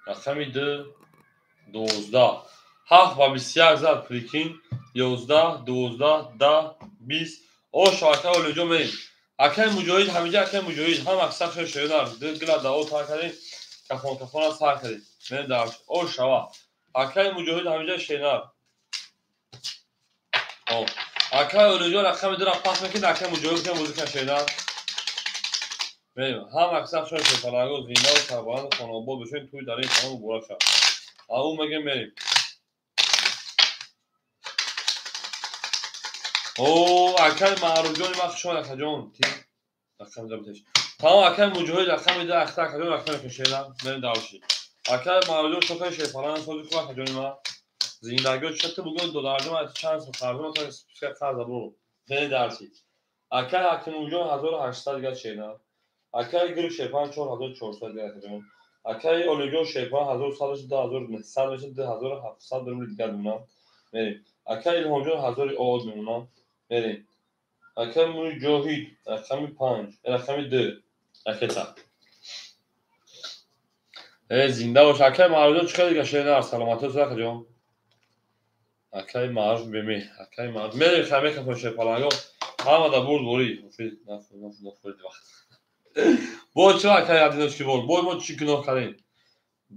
Рақами 2 12. 7 ба 21 зад прикинь. 11 12 10 20. Ош акаи Олиҷон мерем. Акаи Муҷоҳид ҳамиҷа акаи Муҷоҳид ҳам аксар шо шоянар. Гила дао тар кардем. Кафон кафона сар кардем. Мерем дальше. Ош шава. Акаи Муҷоҳид ҳамиҷа шенар. О. Акаи Олиҷон рақами 2 ра пас мекунад, акаи Муҷоҳид ки музыка шенар. Мерем. Ҳам аксар шо шоянар. Зиндаву сарбаланд хонаобод бошед, тӯй дар ин хона муборак шавад. Ау мегем мерем. О, акаи Маъруфҷони ман хуш омад акаҷон. Рақами 2 битеш. Тамом акаи Муҷоҳид рақами 2 ахта акаҷон рақами кушена. Мерем дальше. Акаи Маъруфҷон шокаи шерпаланг сози хуб акаҷони ман. Зиндагиё чӣ ту бугӯ додарҷон аз чанд сол қарзон то списка қарз абру. Мерем дальше. Акаи Ҳакимовҷон 1800 дигар шена. Акаи Гирг Шерпаланг 4400 дигар акаҷон. Акаи Олиҷон Шерпаланг 1100 2900 мешад 2700 рубл дигар мемонам. Мерем. Акаи Илҳомҷон 1000 од мемонам. Мерем. Акаи Муҷоҳид рақами 5, рақами 2 ракета. Зинда бош. Акай Маъруфҷон чӣ хел дига шеринар? Саломатӣ ака ҷон. Акай Маъруф бемеҳр. Акай Маъруф. Мерем хай мекафон шерпаланго. Ҳама да бурд борӣ. Нафурид вақт. Бо чӣ акай одиночки бор? Бо мо чӣ гуноҳ кардем?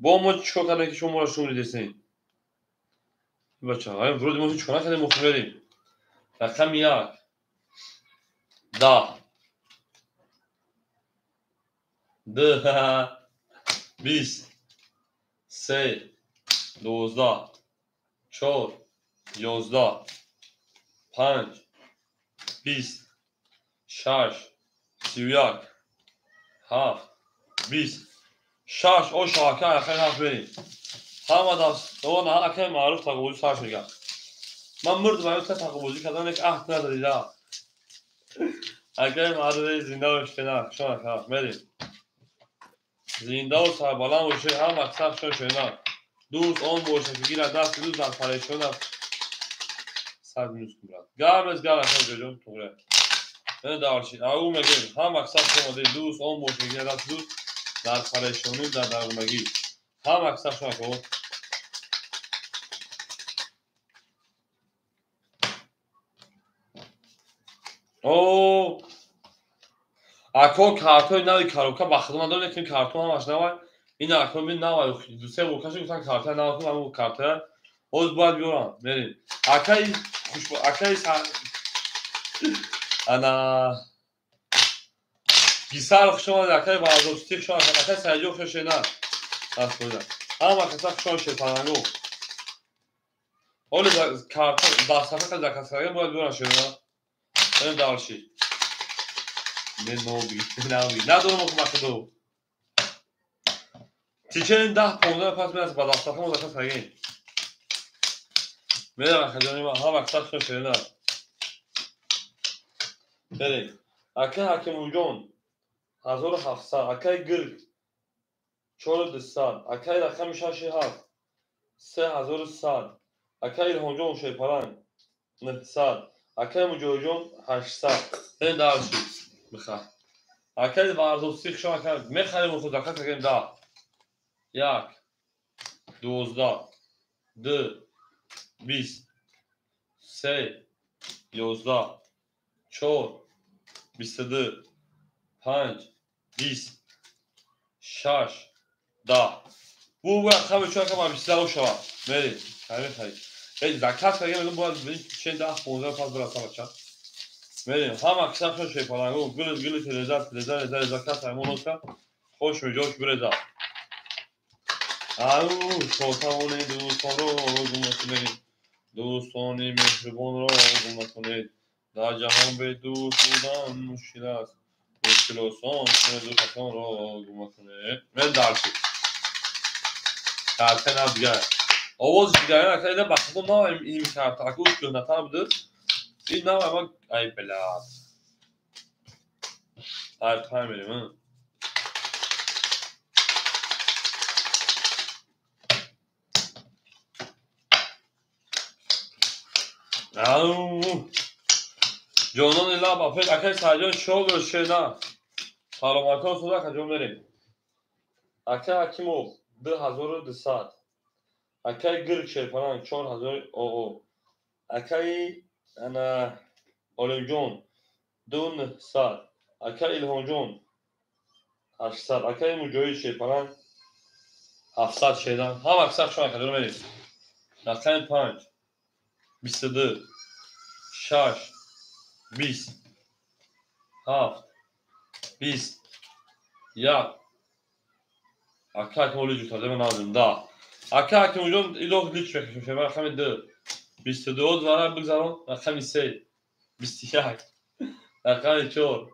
Бо мо чӣ кор кардем ки шумо моро шум дидесен? Бача, ай вроде мо ҳеҷ кор накардем, мо мерем. Рақами 1 10 2 20 3 12 4 11 5 20 6 31 7 20 6 ош ака акай ҳафт берем. Ҳама даст он акай маъруф тақобозӣ сар шуд. Ман мурдам аю та тақобозӣ кардан як аҳд надорида. Акай маъруф зинда бош кена, шон ака мерем. Зинда ва сарбаланд бошед, ҳама мақсад шон шена. Дӯст он бошад ки гирад даст дӯст дар парешон аст. Сад минус кун брат. Гап нест, гап ака ҷоҷон туғре. Не дарши. Ау мегем, ҳама мақсад шон дӯст он бошад ки гирад даст дӯст дар парешонӣ, дар даргунагӣ. Ҳама мақсад шон ака. О, ако картои нави коробка ба худо надорем, лекин картон ҳамаш навай. Ин ако бин навай, ду-се бор каши гуфтан картаи нав кун, ҳамон картая ҳоз бояд биёрам. Мерем. Акаи хуш, акаи ана гисар хуш омадед, акаи Варзобсити хуш омадед, акаи Саидҷон хуш шена. Даст бода. Ҳама каса хуш омадед шерпаланго. Ҳоли карта дастафа заказ кардем, бояд биёрам шена. Мерем дарши. Не ноби, наби. Надорам охо мақдо. Течение 10-15 пас мераса ба дастафа мо заказ кардем. Мерам акаҷони ман, ҳама каса хуш шена. Мерем. Акай Ҳакимуҷон 1700, акай Гирг 4200, акай рақами 6 7 3100, акай Илҳомҷон Шерпаланг 900, акай Муҷоҳидҷон 800. Мерем дарши. Бихар. Акай Варзобсити хуш омад, мехарем худ заказ кардем 10 1 12 2 20 3 11 4 22 5 20 6 10. Бу рақами чор ака ба 22 шавад. Мерем. Мехарем. Эй заказ кардем, мегӯям бояд чен 10-15 пас бираса бача. Мерем. Ҳама киса хуш шерпаланго, гул гул телеза телеза реза реза кас аймон оска. Хош меҷош биреза. Ау, шотавони дӯстонро гум накунед. Дӯстони меҳрубонро гум накунед. Дар ҷаҳон бе дӯст будан мушкил аст. Мушкил осон кунед, дӯстатонро гум накунед. Мерем дарши. Карта нав дигар. Овози дигар ака ина ба худо нав ин карта ака уш кӯҳнатар буд. Ин нав ама ай блядь. Ай пай мерем. Ау. Ҷонони лаб афед акай Саидҷон шогир шена. Саломатон суд ака ҷон мерем. Акай Ҳакимов 2200. Акай Гирг Шерпаланг 4000 оо. Акай ана Олимҷон 2900. Акай Илҳомҷон 800. Акай Муҷоҳид Шерпаланг 700 шена. Ҳама каса хуш омад, ака мерем. Рақами 5 22 6 20 7 20 1. Ака Ҳакимов лиҷ ҷутар, надорем 10. Ака Ҳакимовҷон илоҳ лич мекашем, рақами 2 22 оз вара бигзарон, рақами 3 21, рақами 4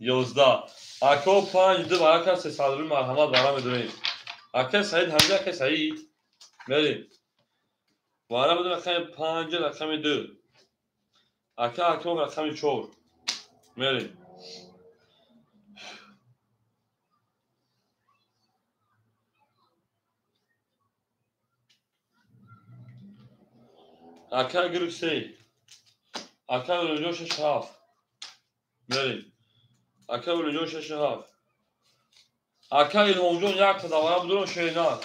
11. Ако 5 2 вара кас 300 рубл марҳамат вара медонем. Ака Саид ҳамҷа, ака Саид мерем. Вара будем рақами 5, рақами 2. Ака Ҳакимов рақами 4. Мерем. Ака Гирг 3. Ака Улуҷон 6 7. Мерем. Ака Улуҷон 6 7. Ака Илҳомҷон якта давара будурам шена.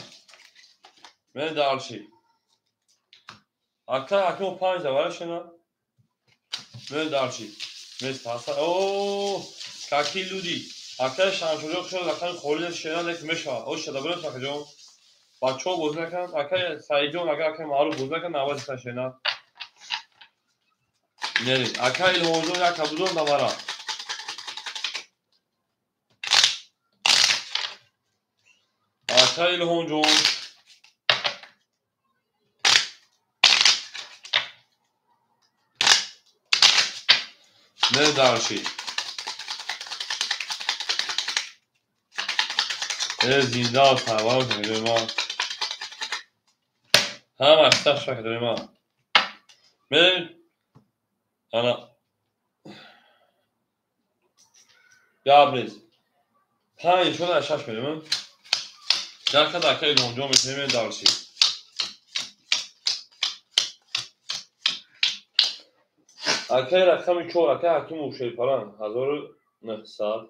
Мен дарши. Ака Ҳакимов 5 давара шена. Мен дарши. Мест ҳаста. О, какие люди. Ака Шамшоҷон хушо рақами холӣ шена нек мешавад. О шада бурам Шахиҷон. Бачаҳо бозӣ накунанд. Ака Саидҷон агар ака Маъруф бозӣ накунанд, навбати са шена. Нери. Ака Илҳомҷон якта будурам давара. Ака Илҳомҷон не дарши. Зинда сарвар ма. Ҳама сах шакдори ма. Мерем ана гап нест. 5 шуда 6 мерем. Якад ака Илҳомҷон метавонем дарши. Акаи рақами 4 акаи Ҳакимов Шерпаланг 1900.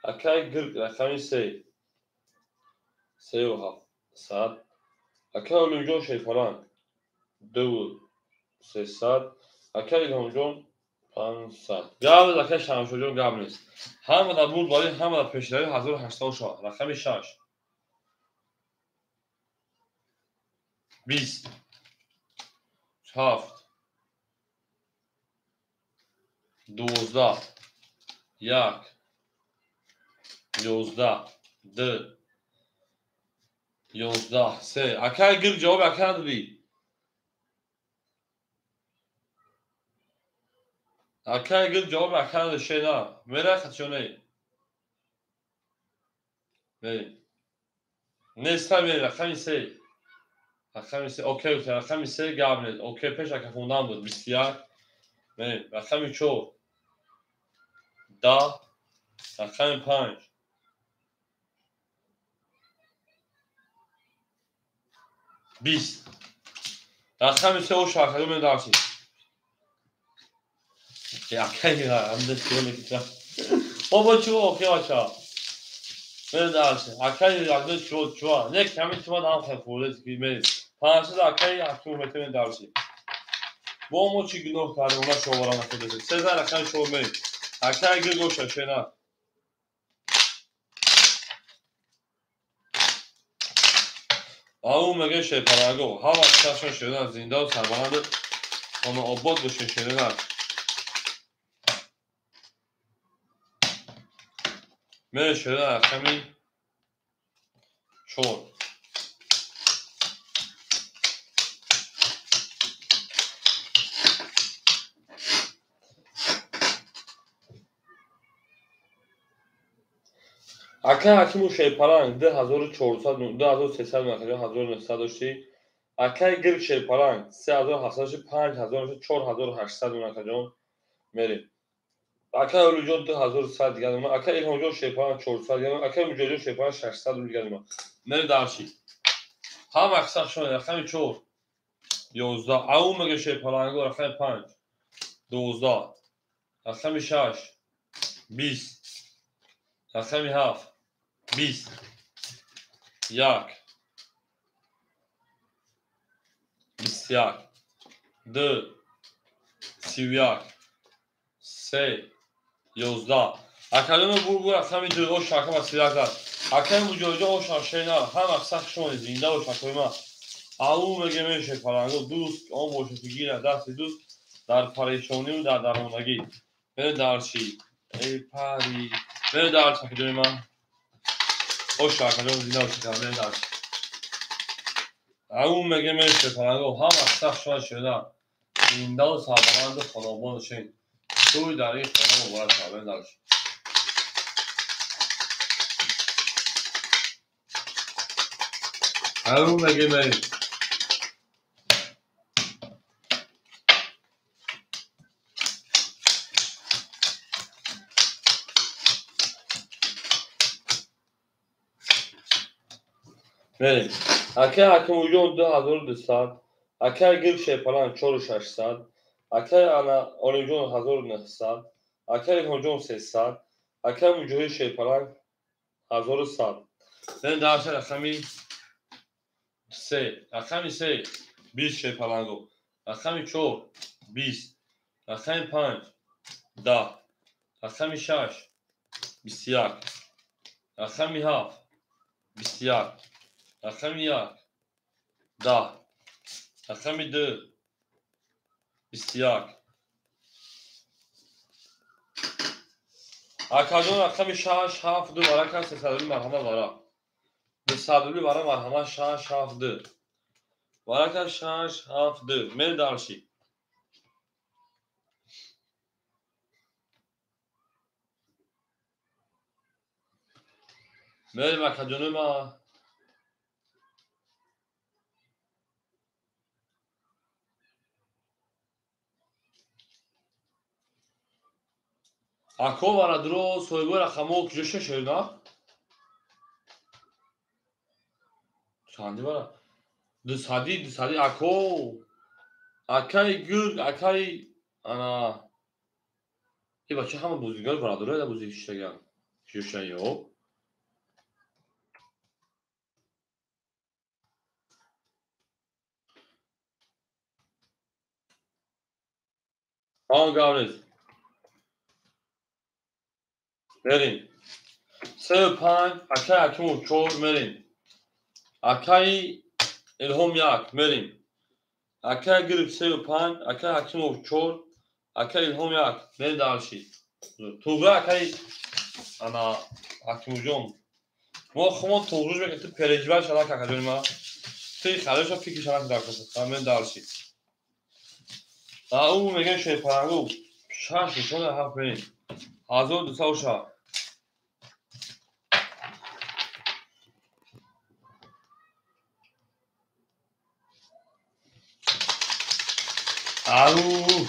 Акаи Гирк рақами 3 3700. Акаи Олимҷон Шерпаланг 2300. Акаи Илҳомҷон 500. Гап нест акаи Шамшоҷон гап нест. Ҳама дар бурдбарӣ, ҳама дар пешравӣ 1800 шавад. Рақами 6. 20 7 12 1 11 2 11 3. Акаи Гирк ҷавоби ака надодӣ. Акаи Гирк ҷавоби ака надодӣ шена. Мерай хатшо не? Не. Неста мери рақами 3. Рақами 3. Окей, рақами 3 гап нест. Окей, пеш ака хондан буд 21. Не, рақами 4. 10. Рақами 5. 20. Рақами 3 ош акаҷон мен дарси. Акаи ҳамда чиро мекиша. Бобо чиро окей бача. Мен дарси. Акаи ҳамда чиро чиро. Не ками чима дам хел хӯрдед ки мен. 500 акаи Ҳакимов метавонем дарси. Бо мо чӣ гуноҳ кардем, она шовара нахӯрдед. 13 рақами 4 мерем. Акаи Гирк оша шена. Ау меге Шерпаланго. Ҳама чашма шена зинда сарбаланд хонаобод бошед шена. Мере шена рақами 4. Акаи Ҳакимов Шерпаланг 2400 2300 1900 доштӣ. Акаи Гирк Шерпаланг 3700 дошти, 5000 4800 акаҷон. Мерем. Акаи Олиҷон 2100 дигар. Акаи Илҳомҷон Шерпаланг 400 дигар. Акаи Муҷоҳидҷон Шерпаланг 600 дигар. Мерем дарши. Ҳама қисса шуд рақами 4 11. Ау меге Шерпаланго рақами 5 12. Рақами 6 20. Рақами 7 20 1 21 2 31 3 11. Акаҷон бурбур рақами 2 ош ака ба 31 зад. Акаи Муҷоҳидҷон ош шена. Ҳама қисса шуд зинда бош акои ман. Ау меге мен Шерпаланго дӯст он бошад ки гирад дасти дӯст дар парешонию дар дармондагӣ. Мере дарши. Эй пари. Мере дарши акаҷони ман. Ош акаҷон зинда бош ака мере дарши. Ау меге мен Шерпаланго ҳама қисса шуд шена. Зиндаву сарбаланду хонаобод бошед. Тӯй дар ин хона муборак шавад. Мере дарши. Ау меге мен. Мерем. Акаи Ҳакимовҷон 2200, акаи Гирк Шерпаланг 4600, акаи ана Олимҷон 1900, акаи Илҳомҷон 300, акаи Муҷоҳид Шерпаланг 1100. Мен дарша рақами 3, рақами 3 20 шерпаланго, рақами 4 20, рақами 5 10, рақами 6 21, рақами 7 21, рақами 1 10, рақами 2 21. Акаҷон рақами 6 7 2 варака 300 рубли марҳамат варақ. 200 рубли варақ марҳамат 6 7 2. Варака 6 7 2. Мер дарши. Мерим акаҷони ма. Ако варадро соҳибои рақамҳо куҷо шашена? Чанди вара? Дусади, дусади ако. Акаи гург, акаи ана. Э бача ҳама бозигар барадорая да бозӣ шиштаган. Куҷо шан ё? Он гап нест. Мерим. 3 5, акаи Ҳакимов 4 мерим. Акаи Илҳом 1 мерим. Акаи Гириф 3 5, акаи Ҳакимов 4, акаи Илҳом 1 мерим дарши. Туғра акаи ана Ҳакимовҷон. Мо хумон туғруш мекунем, ту переживай шалак акаҷони ма. Ту хароша фикр шалак дар каса. Мерим дарши. А ӯ мегӯяд шерпалангу 6 нишона 7 мерим. 1206. Ау!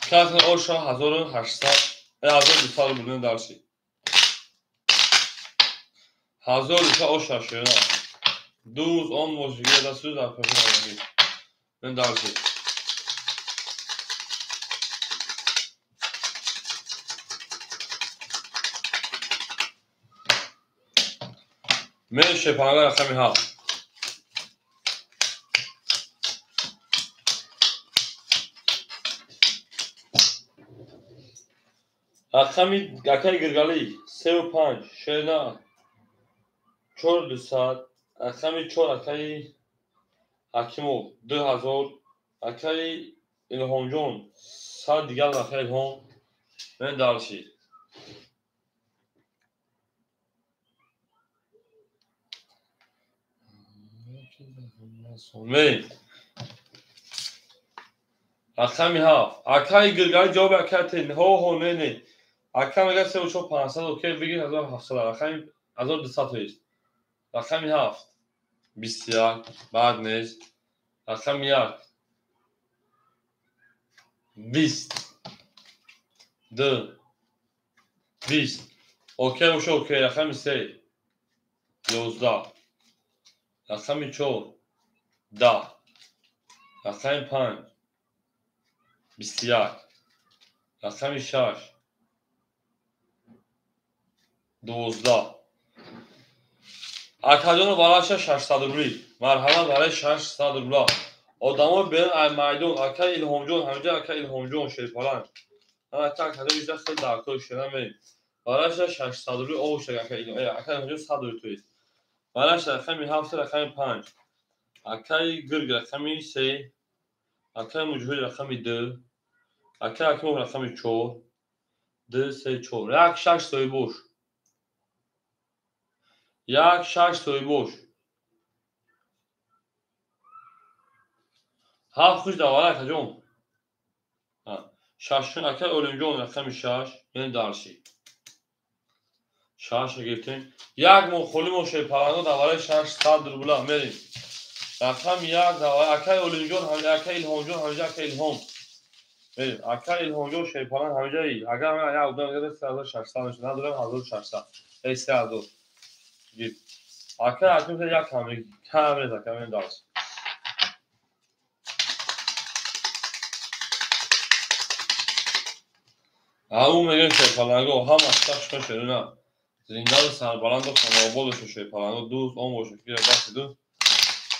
Касни оша 1800, 1200 рублин дарси. 1200 оша шена. Дуз он бошига да суз апашна. Мен дарси. Мен шепанга рақами 7. Рақами акаи Гиргалӣ 3 5, шена 4 200, рақами 4 акаи Ҳакимов 2000, акаи Илҳомҷон 100 дигар акаи Илҳом. Мен дарши. Мерим. Рақами 7. Акаи Гиргалӣ ҷавоби акаи тен. Ҳо ҳо не не. Ака мегӯяд 3 4 500, окей бигир 1700, рақами 1200 то есть. Рақами 7 21, баъд нест. Рақами 1 20 2 20. Окей боша окей. Рақами 3 11, рақами 4 10, рақами 5 21, рақами 6 12. Акаҷону бараша 600 рубли. Марҳамат барои 600 рубла. Одамо берун ай майдон, акаи Илҳомҷон, ҳаминҷа акаи Илҳомҷон шерпаланг. Ака акаҷон иҷа хеле даркор шуда мерим. Бараша 600 рубли овшак акаи Илҳом. Акаи Илҳомҷон 100 рубли то есть. Бараша рақами 7 рақами 5. Акаи Гирг рақами 3. Акаи Муҷоҳид рақами 2. Акаи Ҳакимов рақами 4. 2 3 4. 1 6 соҳибош. 1 6 соҳибош. 7 хуш давара акаҷон. 6 акаи Олимҷон рақами 6. Мен дарши. 6 гирифтем. Як моҳ холӣ мо шерпаланго давараи 600 рубла мерим. Рақами 1 давара акаи Олимҷон, акаи Илҳомҷон, ҳаминҷа акаи Илҳом. Мерим. Акаи Илҳомҷон шерпаланг ҳаминҷаи. Агар ман як одам гирад 3600 мешавад. Надорам 1600. 3000. Гирифт. Акаи Ҳакимов як кам кам нест ака мен дарс. Ау мегем шерпаланго ҳама сахшон шерона. Зиндаду сарбаланду хонаободу шерпаланго дӯст он бошед ки дасти дӯст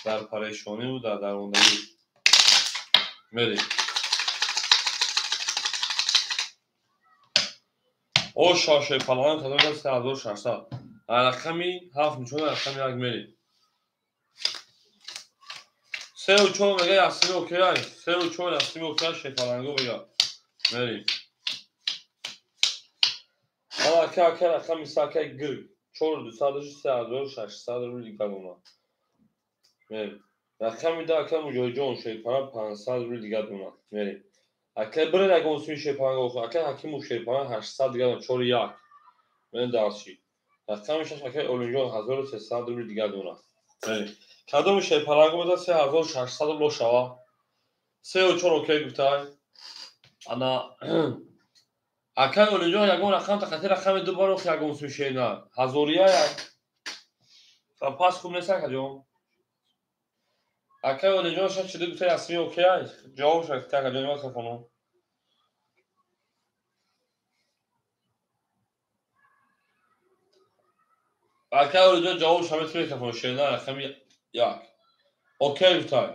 дар парешониву дар дармондагӣ. Мерем. Оша шерпаланго кадом 3600. Рақами 7 нишон рақами 1 мерем. 3 ва 4 мега ясими окей. 3 ва 4 ясими окей шерпаланго мега. Мерем. Ака ака рақами 3 ака гирг. 4 200 3600 рубл дигар дона. Мерем. Рақами 2 ака Муҷоҳидҷон шерпаланг 500 рубл дигар дона. Мерем. Ака биред ягон суми шерпаланг ака Ҳакимов шерпаланг 800 дигар дона. 4 1. Мерем дарчи. Рақами 6 ака Олимҷон 1300 рубл дигар дона. Мерем. Кадоми шерпаланг буда 3600 рубл шава. 3 ва 4 окей гуфтай. Ана акай Олимҷон ягон рақам тақати рақами 2 барох ягон суми шерна. Ҳазория як. Пас хуб нест акаҷон. Акай Олимҷон 6 42 гуфта ясми окей. Ҷавоб шад акаҷон ма хафоно. Акай Олимҷон ҷавоб шамет мекафоно шерна рақами 1. Окей гуфтай.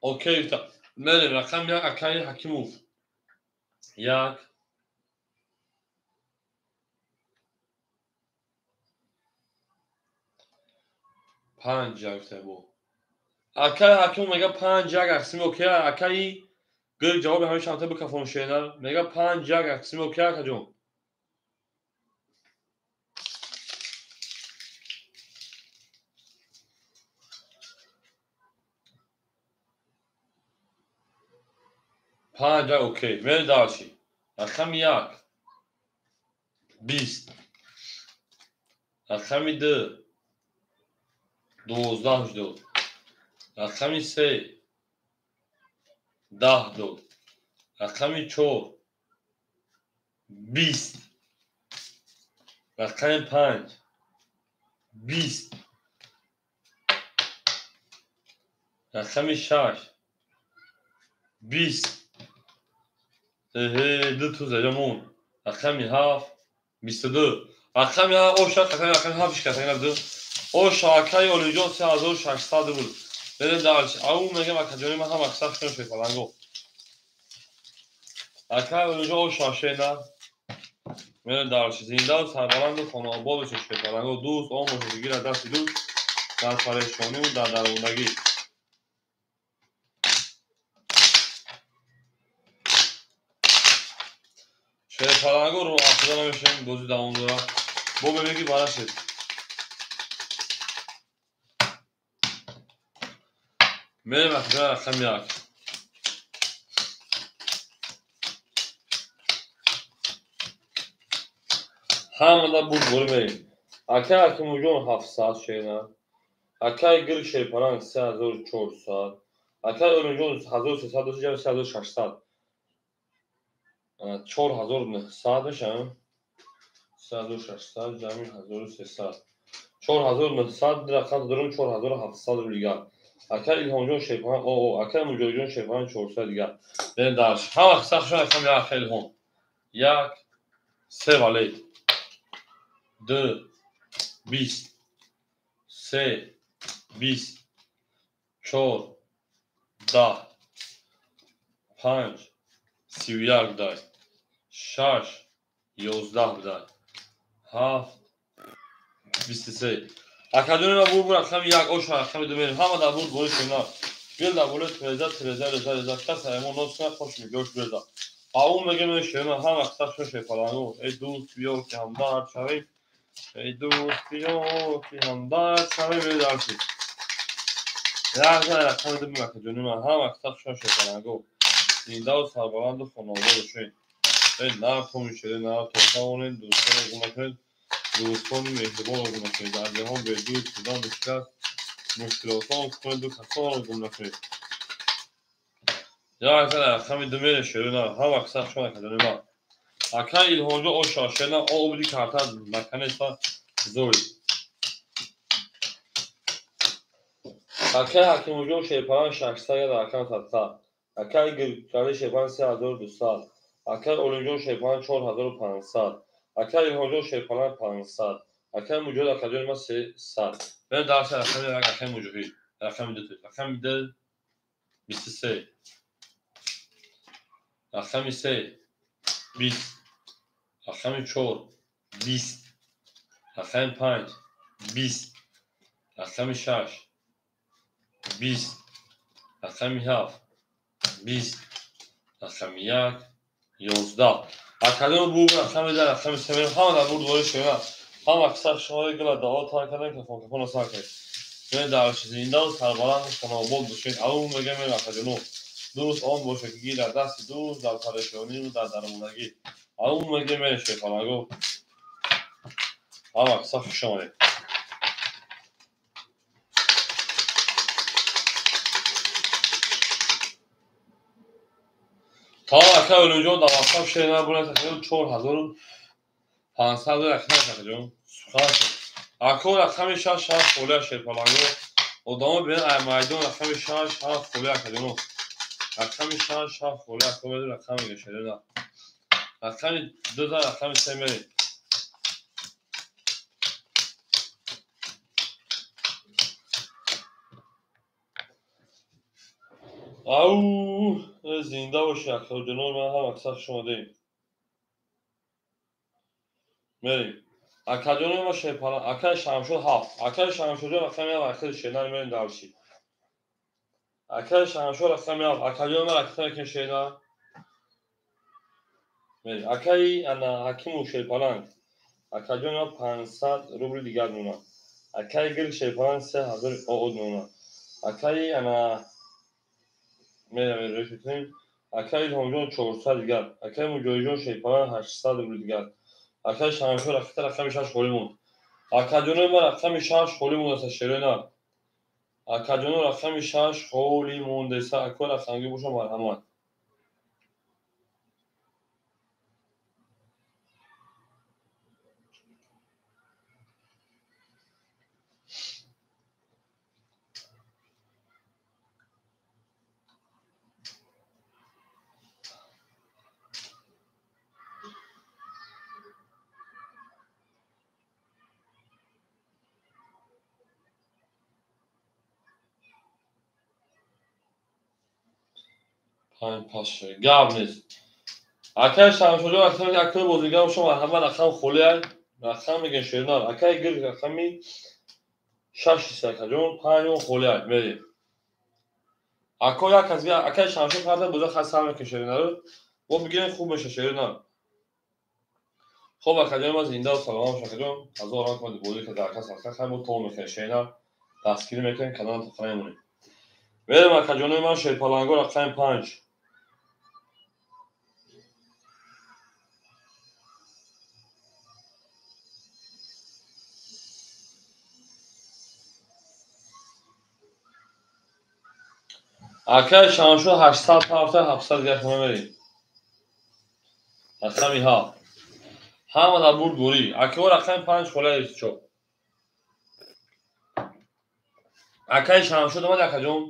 Окей гуфта. Мерем рақами 1 акай Ҳакимов. 1 5 1 гуфта бо. Акай Ҳакимов мега 5 1 ақсими окей. Акай гир ҷавоби ҳамин шамта бикафон шена. Мега 5 1 ақсими окей акаҷон. 5 1 окей. Мерем дарчи. Рақами 1 20. Рақами 2 12 дод. Рақами 3 10 дод. Рақами 4 20. Рақами 5 20. Рақами 6 20. Эҳе, ду ту заҷамон. Рақами 7 22. Рақами 7 оша рақами 7 шикастагина ду. Оша акаи Олимҷон 3600 рубл. Берем дарч. Ау мегам акаҷони ман ҳама сахт шуд шерпаланго. Акаи Олимҷон оша шена. Мерем дарч. Зиндаву сарбаланду хонаобод бошед шерпаланго. Дӯст он бошед гира дасти дӯст дар парешониву дар дармондагӣ. Шерпаланго рӯ афтода намешавем, бозӣ давом дорад. Бо бебеги барашед. Мерем акаҷон рақами 1. Ҳамада бурдборӣ мерем. Акай Ҳакимовҷон 700 шена. Акай Гирг шерпаланг 3400. Акай Олимҷон 1300 дошт, ҷамъ 3600. 4900 мешавам. 3600 ҷамъи 1300. 4900 рақам дорем 4700 рубл дигар. Акай Илҳомҷон шерпаланг акай Муҷоҳидҷон шерпаланг 400 дигар. Берем дарш. Ҳама сахшон рақами 1 акай Илҳом. 1 3 валет. 2 20 3 20 4 10 5 31 дай. 6 11 дай. 7 23. Акаҷони ма бур рақами 1 оша рақами 2 мерем. Ҳама дар бур борӣ шена. Гил дар болои треза треза реза реза кас аймон нос кунад хош мегӯш реза. Ау мегем шена ҳама сахшон шерпаланго. Эй дӯст биё ки ҳамдард шавем. Эй дӯст биё ки ҳамдард шавем. Эй дарси. Як рақами 2 акаҷони ма ҳама сахшон шерпаланго. Зиндаву сарбаланду хонаобод бошед. Эй нартоми шере нарто тавонед дӯстонро гум накунед. Дӯстони меҳрибонро гум накунед. Дар ҷаҳон бедӯст будан мушкил аст. Мушкилотон кунеду касонро гум накунед. Як рақами 2 мере шерена ҳама сахшон акаҷони ман. Акай Илҳомҷон оша шена обди карта наканеста зой. Акай Ҳакимовҷон шерпаланг 600 рақам садқа. Акай Гиргали шерпаланг 3200. Акай Олимҷон Шерпаланг 4500. Акай Илҳомҷон Шерпаланг 500. Акай Муҷоҳид акаҷони ман 300. Бен дарси рақами як акай Муҷоҳид. Рақами ду, рақами ду 23. Рақами се 20. Рақами чор 20. Рақами панҷ 20. Рақами шаш 20. Рақами ҳафт 20. Рақами як 11. Академ буг рақами ду, рақами се мерем. Ҳама дар бурд ворид шуда. Ҳама кисар шумои гила даъво тан кардан, кафон кафон сар кард. Мен дар зинда ва сарбаланд хонаобод бошед. Аввал мегӯям мен акаҷоно дӯст он бошад ки дар дасти дӯст, дар парешонӣ ва дар дармондагӣ. Аввал мегӯям мен шерпаланго. Ҳама кисар хуш омадед. То акай Олимҷон дар ватсап шер набурад, 4500 рақам акаҷон. Сухан шуд. Ако рақами шаш ҳафт холия шерпаланго. Одамо бинед ай майдон рақами шаш ҳафт холия акаҷоно. Рақами шаш ҳафт холия ако медон рақам мегӯяд шерина. Рақами ду за рақами се мерем. Ау, зинда бошед акаҷоно, ман ҳам аксар хуш омадем. Мерем. Акаҷоно ма шерпаланг, акай Шамшод ҳафт. Акай Шамшодҷон рақами ҳафт, акаи шерна мерем дарси. Акай Шамшод рақами ҳафт, акаҷоно ма рақами мекунем шерна. Мерем. Акаи ана Ҳакимов шерпаланг. Акаҷоно 500 рубли дигар мемонад. Акаи Гир шерпаланг 3000 оод мемонад. Акаи ана мерем рӯй мекунем. Акаи Илҳомҷон 400 дигар. Акаи Муҷоҳидҷон шерпаланг 800 рубли дигар. Акаи Шамшод рақами шаш холӣ монд. Акаҷонои ман рақами шаш холӣ мондааст шерона. Акаҷоно рақами шаш холӣ мондааст. Ако рақамгӣ боша марҳамат. Панҷ пас шуд. Гап нест. Акаи Шамшодҷон рақами акаи бозигар боша марҳамат рақам холия. Рақам мегӯем шернар. Акаи Гир рақами шаш акаҷон панҷ холия. Мерем. Ако як аз акаи Шамшод парда боза хас сар мекунем шернаро. Мо бигирем хуб меша шернар. Хоб акаҷон ман зинда ва саломат бош акаҷон. Ҳазор раҳмат бозӣ карда ака сарха хай мо то мекунем шернар. Дастгирӣ мекунем канал то мемонем. Мерем акаҷонои ман шерпаланго рақами панҷ. Акаи Шамшод 800 ҳафта 700 дигар хона мерем. Рақами ҳафт. Ҳама дар бурд бурӣ. Акао рақами панҷ холия чоп. Акаи Шамшод омад акаҷон.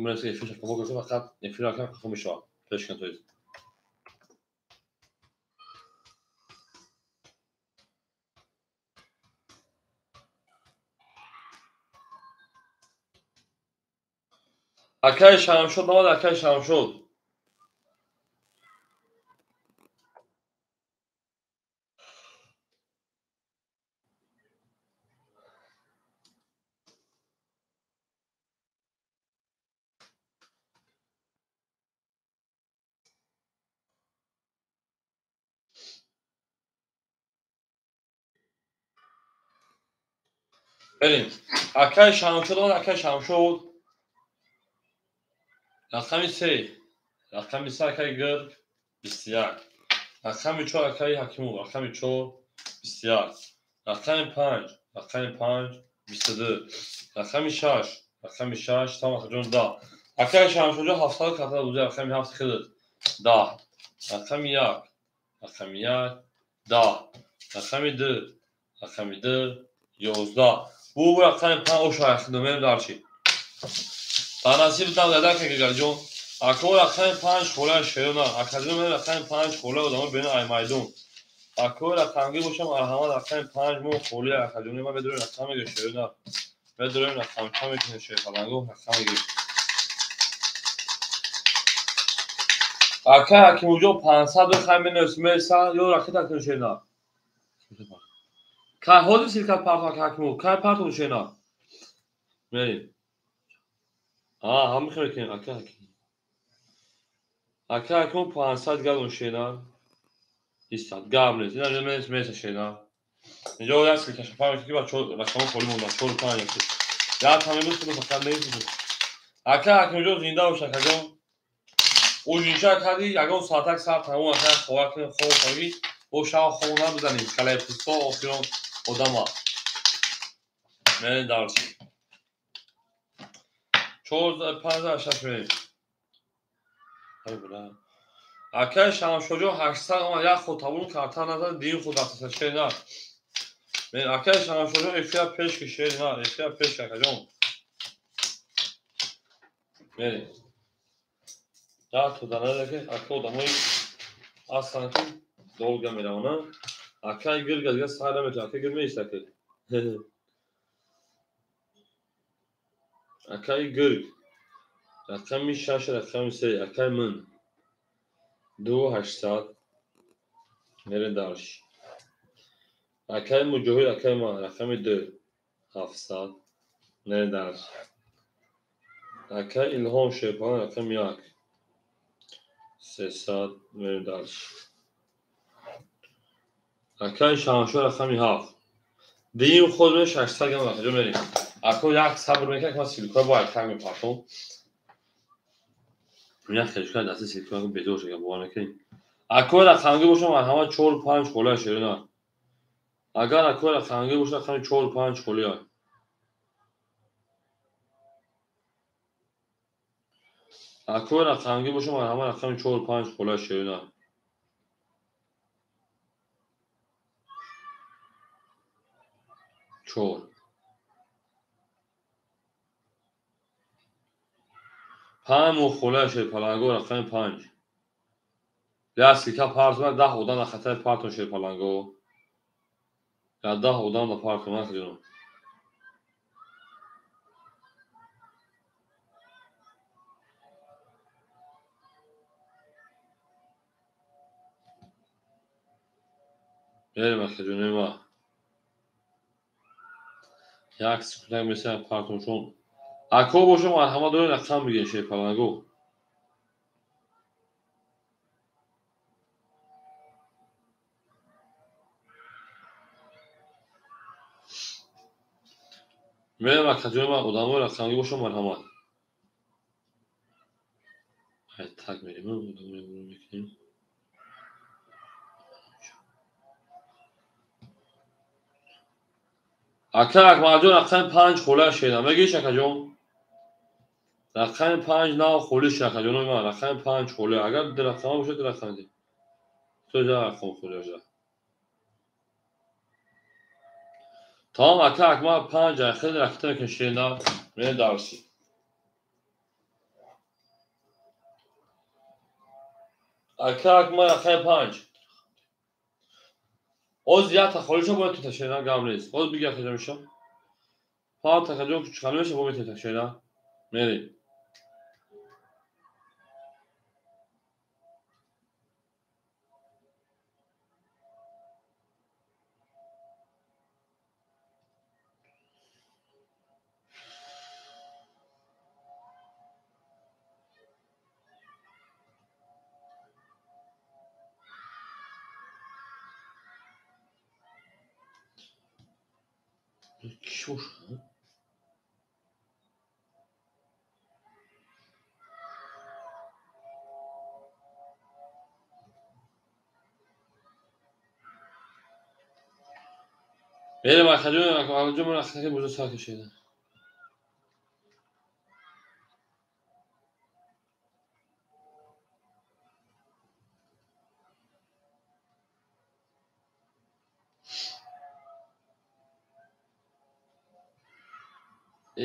Мераси эфир шаффоф гашт фақат эфир ака хафа мешавад. Пеш кун тоиз. Акаи Шамшод омад, акаи Шамшод. Берем. Акаи Шамшод омад, акаи Шамшод. Рақами се. Рақами се акаи Гирг 21. Рақами чор акаи Ҳакимов, рақами чор 21. Рақами панҷ, рақами панҷ 22. Рақами шаш, рақами шаш там акаҷон 10. Акаи Шамшодҷон 700 карта буда, рақами ҳафт хидат 10. Рақами як, рақами як 10. Рақами ду, рақами ду 11. Бу рақами панҷ оша хидо мерем дарчи. Дар насиб там дадака гигарҷон. Ако рақами 5 хола шерона, академия мен рақами 5 хола одамо бена ай майдон. Ако рақамги бошам, марҳамат рақами 5 мо холи академия ман медорем рақам мегирем шерона. Медорем рақам ча мекунем шерпаланго рақам мегирем. Ака Ҳакимуҷон 500 хай менавис меса ё ракета кун шерона. Кай ҳозир силка парту ака Ҳакиму, кай парту шерона. Мерим. Ҳама хел мекунем ака Ҳаким. Ака Ҳакиму 500 галон шена. Истад, гап нест. Ина менавис меса шена. Инҷо як силка шафар мекунем ки бачаҳо рақамҳо холӣ монданд. 4 5 як. Як ҳамин буд фақат нест. Ака Ҳакимуҷон зинда бош акаҷон. Ужинча кади ягон соатак сар тамом ака хова кунем хоб кунем бо шав хоб набизанем калаи пусто охирон одама. Мерем дарси. 4 5 6 мерем. Ай бла. Акай Шамшоҷон 800 омад як худ табун карта назад дин худ рафта шена. Мен акай Шамшоҷон эфира пеш ки шена, эфира пеш акаҷон. Мерем. Да туда ки ака одамои ҳастанд ки долга мераванд. Акай гирга дига сар наметавонад, ака гир меиста ки. Акаи гирг. Рақами 6, рақами 3, акаи мин. 2800. Мерем дарш. Акаи Муҷоҳид, акаи ман, рақами 2, 700. Мерем дарш. Акаи Илҳом Шерпалан, рақами 1. 300. Мерем дарш. Акаи Шаҳаншоҳ рақами 7. Дуюм худ ме 600 грамм акаҷон мерем. Ако як сабр мекунам, ки ман силикоя бо айкак мепартом. Як хелшкаи дасти силикоя безор шуда бовар мекунем. Акои рақамгӣ бошам, марҳамат 4 5 холия шерина. Агар акои рақамгӣ бошад, рақами 4 5 холия. Акои рақамгӣ бошам, марҳамат рақами 4 5 холия шерина. 4 5 моҳ холия шерпаланго рақами 5. Як силка парту 10 одам дар хатари парту шерпаланго. Я 10 одам дар парту нахҷон. Мерем акаҷонои ма. Як секундак месаям партумшон. Ако бошам, марҳамат дорем рақам бигирем шерпаланго. Мерем акаҷонои ма, одамои рақамгӣ бошам, марҳамат. Ай так мерем, одамои мекунем. Ака Акмалҷон рақами 5 холия шена. Мегириш акаҷон? Рақами 5 нав холиш акаҷонои ман, рақами 5 холия. Агар ду рақама бошад, ду рақам ди. То ҷа рақам холия ша. Тамом ака Акмал 5 ай хеле ракета мекунем шена. Мерем дарси. Ака Акмал рақами 5. Оз якта холиша бояд тута шена гап нест. Оз биги акаҷон меша. Панҷ акаҷон чиқани меша бо метета шена. Мерем. Кӣ бошад? Мерем акаҷон, акаҷон ман ахтаки бузург сар кашида.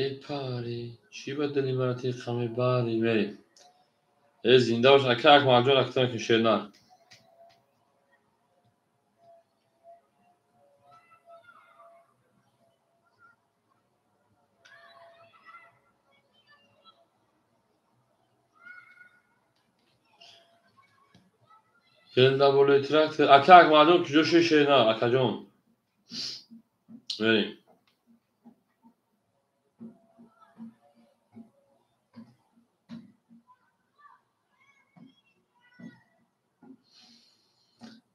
Эй пари, чӣ ба дили мара тиқа мебарӣ? Мерем. Зинда бош, ака Акмалҷон, ракетана ки шернар. Зинда болои трактор. Ака Акмалҷон, куҷо шуд шернар, акаҷон? Мерем.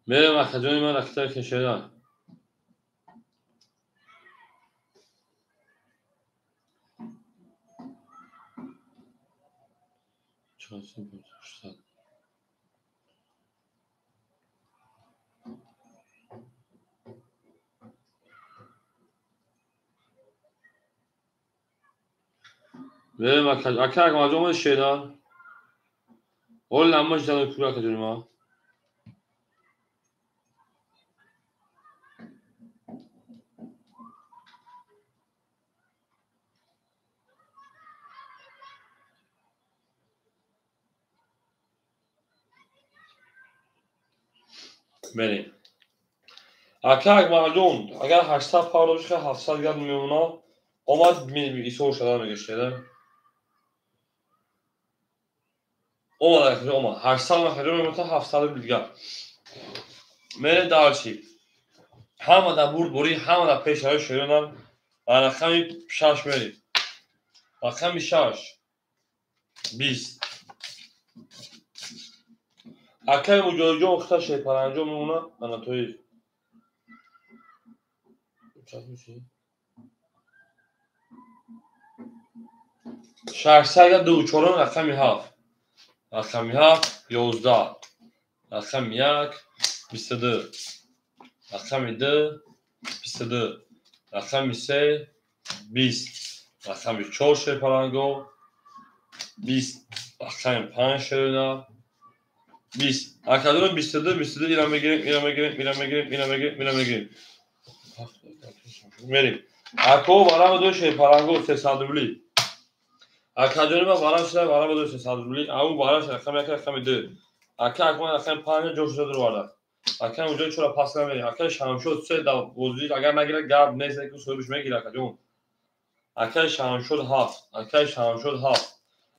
Мерем, акаҷони ман, ракетана ки шернар. Мерем, ака Акмалҷон, омади шернар? Оли намош ҷаноби пур, акаҷони ман. Мерем. Ака Акмалҷон, агар 800 павро бошад, 700 гап мемонад. Омад исор шуда мегашт, омад, акаҷон, омад. 800 акаҷон мемонад, 700 рубл дигар. Мерем дальше. Ҳама дар бурдборӣ, ҳама дар пешравӣ шеронам. Рақами 6 мерем. Рақами 6. 20. Акаи Муҷоҳидҷон хита шерпаранҷон мемонад. Анатои. Шашсад ду чорум, рақами 7. Рақами 7, 11. Рақами 1, 22. Рақами 2, 22. Рақами 3, 20. Рақами 4 шерпаранго, 20. Рақами 5 шерона, 20. Акаҷон, 22, 22 ира мегирем, ира мегирем, ира мегирем, ира мегирем, ира мегирем. Мерем. Ако варама ду шерпаранго 300 рубли. Акаҷони ман варам шуда, варама ду 300 рубли. Ау варам шуда, рақами 1, рақами 2. Ака Акмал рақами 5 ҷо шуда дурварда. Ака унҷо чора пас намерем. Ака Шамшод 3 да бозӣ агар нагирад гап нест, ки соҳибаш мегирад, акаҷон. Акаи Шамшод 7, акаи Шамшод 7.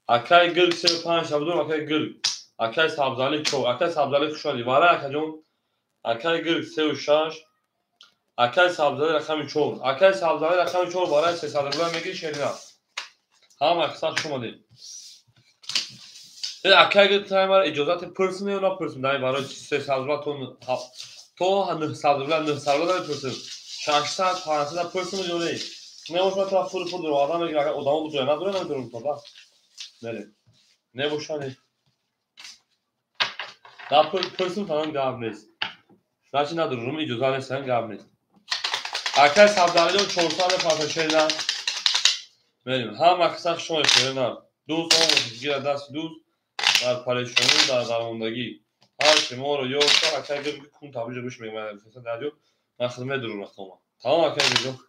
Акаи Гирг 3 5 шабудум, акаи Гирг. Акаи Сабзали 4, акаи Сабзали хуш омадӣ. Вара акаҷон. Акаи Гирг 3 6. Акаи Сабзали рақами 4. Акаи Сабзали рақами 4 барои 300 рубл мегири шерина. Ҳама қисса хуш омадед. Акаи Гирг таймар иҷозати пурсим ё напурсим? Дай барои 300 рубл то 900 рубл, 900 рубл намепурсим. 600, 500 пурсим ё не? Не бошад то фур фур дур одам мегирад, агар одамо будура надура намедурам то ба. Мерем. Не бошад не. На пурсим тамом гап нест. Значит надурум иҷоза нест, гап нест. Акаи Сабзалиҷон 400 паса шерина. Мерем. Ҳама қисса хуш омадед шерина. Дӯст он бошед, гирад дасти дӯст дар парешонӣ, дар дармондагӣ. Ҳар ки моро ёд кард, акаи Гирг кун табиҷа гӯш мегӯяд. Дар ҷо ман худ медурам рақама. Тамом акаи Гирг.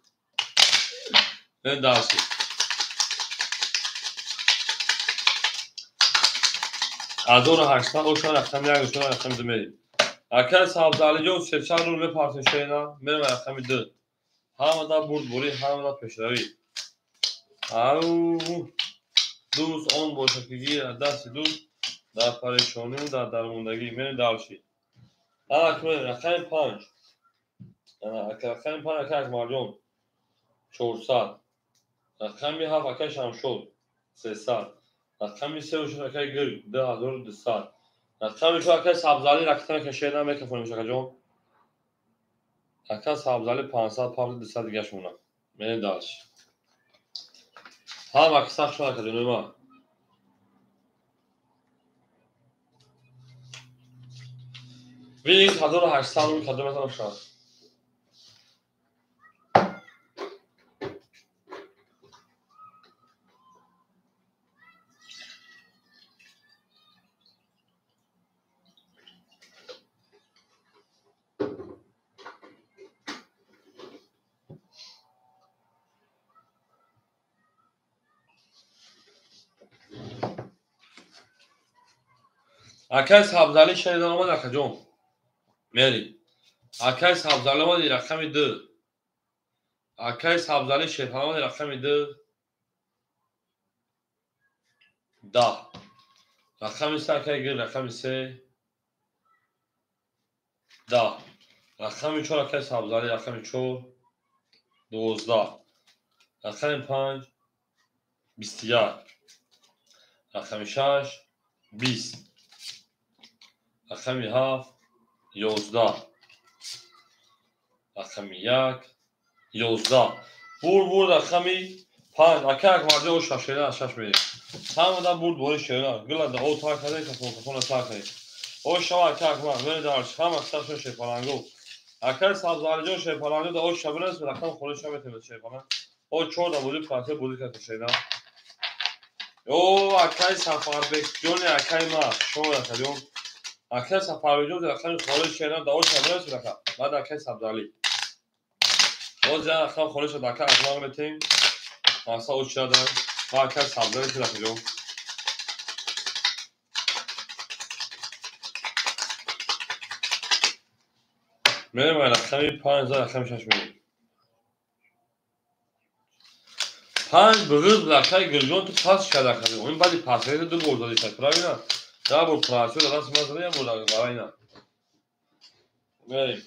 Мерем дарси. 1800 ошон рақами 1, ошон рақами 2 мерем. Акаи Сабзалиҷон 300 рубл мепартем шерина. Мерем рақами 2. Ҳама дар бурдборӣ, ҳама дар пешравӣ. Ау дӯст он бошад ки гирад дасти дӯст дар парешонӣ, дар дармондагӣ. Мерем дальше. Ана рақами 5. Рақами 5 акаи Акмалҷон 400. Рақами 7 акаи Шамшод 300. Рақами 3 акаи Гирг 2200. Рақами 4 акаи Сабзали ракетана кашида микрофон акаҷон. Ака Сабзали 500 павл 200 дигаш монад. Мерем дальше. Ҳама қисса хуш омадед, акаҷони ман. Бинед 1800 рубл кадом метавонад шавад. Акай Сабзалӣ шеридан омад, акаҷон. Мери. Акай Сабзалӣ омади рақами 2. Акай Сабзалӣ шерпаланг омади рақами 2. 10. Рақами 3 акай гир, рақами 3. 10. Рақами 4 акай Сабзалӣ, рақами 4. 12. Рақами 5 21. Рақами 6 20. Рақами 7 11. Рақами 1 11. Бур рақами 5. Акай Акмарҷон о шашера 6 мерем. Ҳамада бурд бори шера. Гила да о тар карда, кафон кафона тар карда. О шава акай Акмар, мери дарш, ҳама сашон шерпаланго. Акай Сабзалиҷон шерпаланго да о шабирас, рақам холиш шаметем шерпаланг. О 4 да бозӣ пансе бозӣ карда шера. О акай Сафарбекҷони акай ма, шумо акаҷон. Акай Сафарбекҷон рақами холиш шера да о шабирас рақам. Баъд акай Сабзалӣ. Боз я рақам холиш да акай Акмар метем. Маса о чида. Ва акай Сабзалӣ ки рақаҷон. Мерем рақами 5 за рақами 6 мерем. 5 бғыз акай Гирҷон ту пас шуд акаҷон. Ин баъди пасери ду бор зади шуд, правильно? Да бор прасё да даст ман зада, бор барайна. Мерем.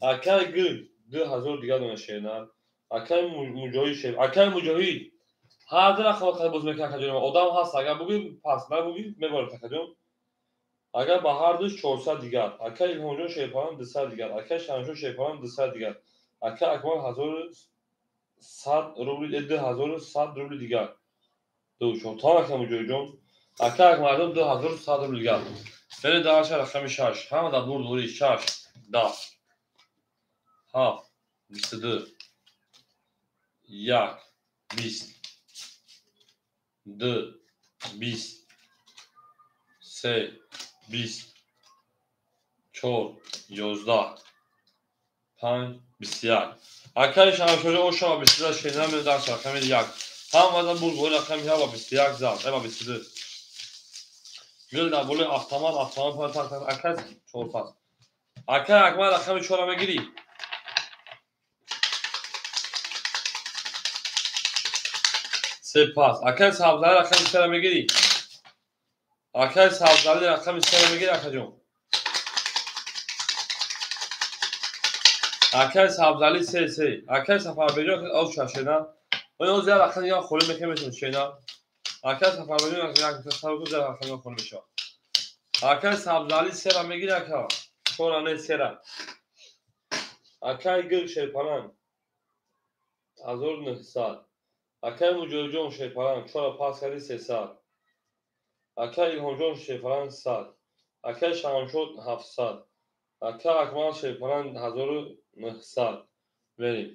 Акай Гир 2000 дигар дона шерна. Акай Муҷоҳид шер. Акай Муҷоҳид ҳазир рақам боз мекунад акаҷон. Одам ҳаст, агар бугӣ пас набугӣ мебарад акаҷон. Агар ба ҳар душ 400 дигар. Акай Илҳомҷон шерпалан 200 дигар. Акай Шамшон шерпалан 200 дигар. Акай Акмал 1100 рубли, 2100 рубли дигар. Ду чор. Та акай Муҷоҳидҷон. Акай Акмалҷон 2100 рубли дигар. Бери дарша рақами 6. Ҳама да бурд бури 6 10 7 22 1 20 2 20 3 20 4 11 5 21. Акай Шамшоҷон ошава 22 шена мери дарша рақами 1. Ҳамада бурд бури рақами 1 21 зад. Эва 22. Гил дар болои автомат, автомат так так акай 4 пас. Акай Акмал рақами 4 мегирӣ. Се пас. Акай Сабзалӣ рақами 3 мегирӣ. Акай Сабзалӣ рақами 3 мегирӣ акаҷон. Акай Сабзалӣ 3 3. Акай Сафарбекҷон оз шашена. Оз я рақами я холӣ мекунем шена. Акай Сафарбекҷон як сабзу я рақами холӣ мешавад. Акай Сабзалӣ 3 мегирӣ ака. 4 не 3. Акай Гир шерпаланг 1900. Акай Муҷоҳидҷон шерпаланг 4 пас карди 300. Акай Илҳомҷон шерпаланг 100. Акай Шамшод 700. Акай Акмал шерпаланг 1900. Мерем.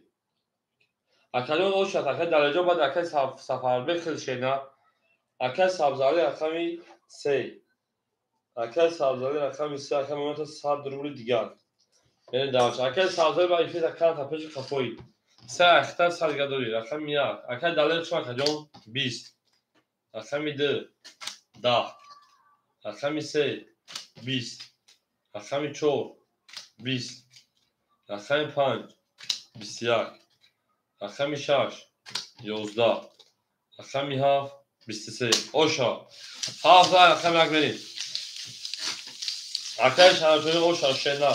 Акаҷон ошад, акай Далерҷон баъд акай Сафарбек хел шена. Акай Сабзалӣ рақами 3. Акай Сабзалӣ рақами 3, акай момента 100 рубли дигар. Яъне давш. Акай Сабзалӣ ба ифита канта пеши қафои. 3 ахта 100 дигар дорӣ. Рақами 1. Акай Далер чӣ акаҷон? 20. Рақами 2 10. Рақами 3 20. Рақами 4 20. Рақами 5 21. Рақами 6 11. Рақами 7 23. Оша. 7 рақами 1 мерем. Акай Шамшоҷон оша шена.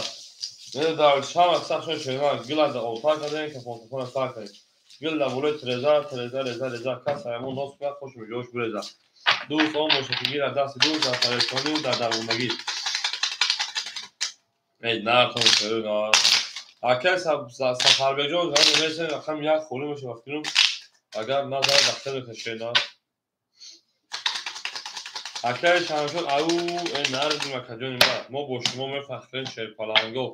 Мери дар шама сахшон шена. Гила да отар кардем, кафон кафона сар кардем. Гил да болои треза, треза, реза, реза. Кас ҳамон нос кунад, хош муҷош буреза. Дӯст он бошад, ки гирад дасти дӯст дар парешонӣ дар дармондагӣ. Эй, нартон шеро, на. Акай Сафарбекҷон месен рақами 1 холӣ мешавад фикрум. Агар назар дахта мекашена. Акай Шамшод ау нарзим акаҷони ма. Мо бо шумо мефахрем шерпаланго.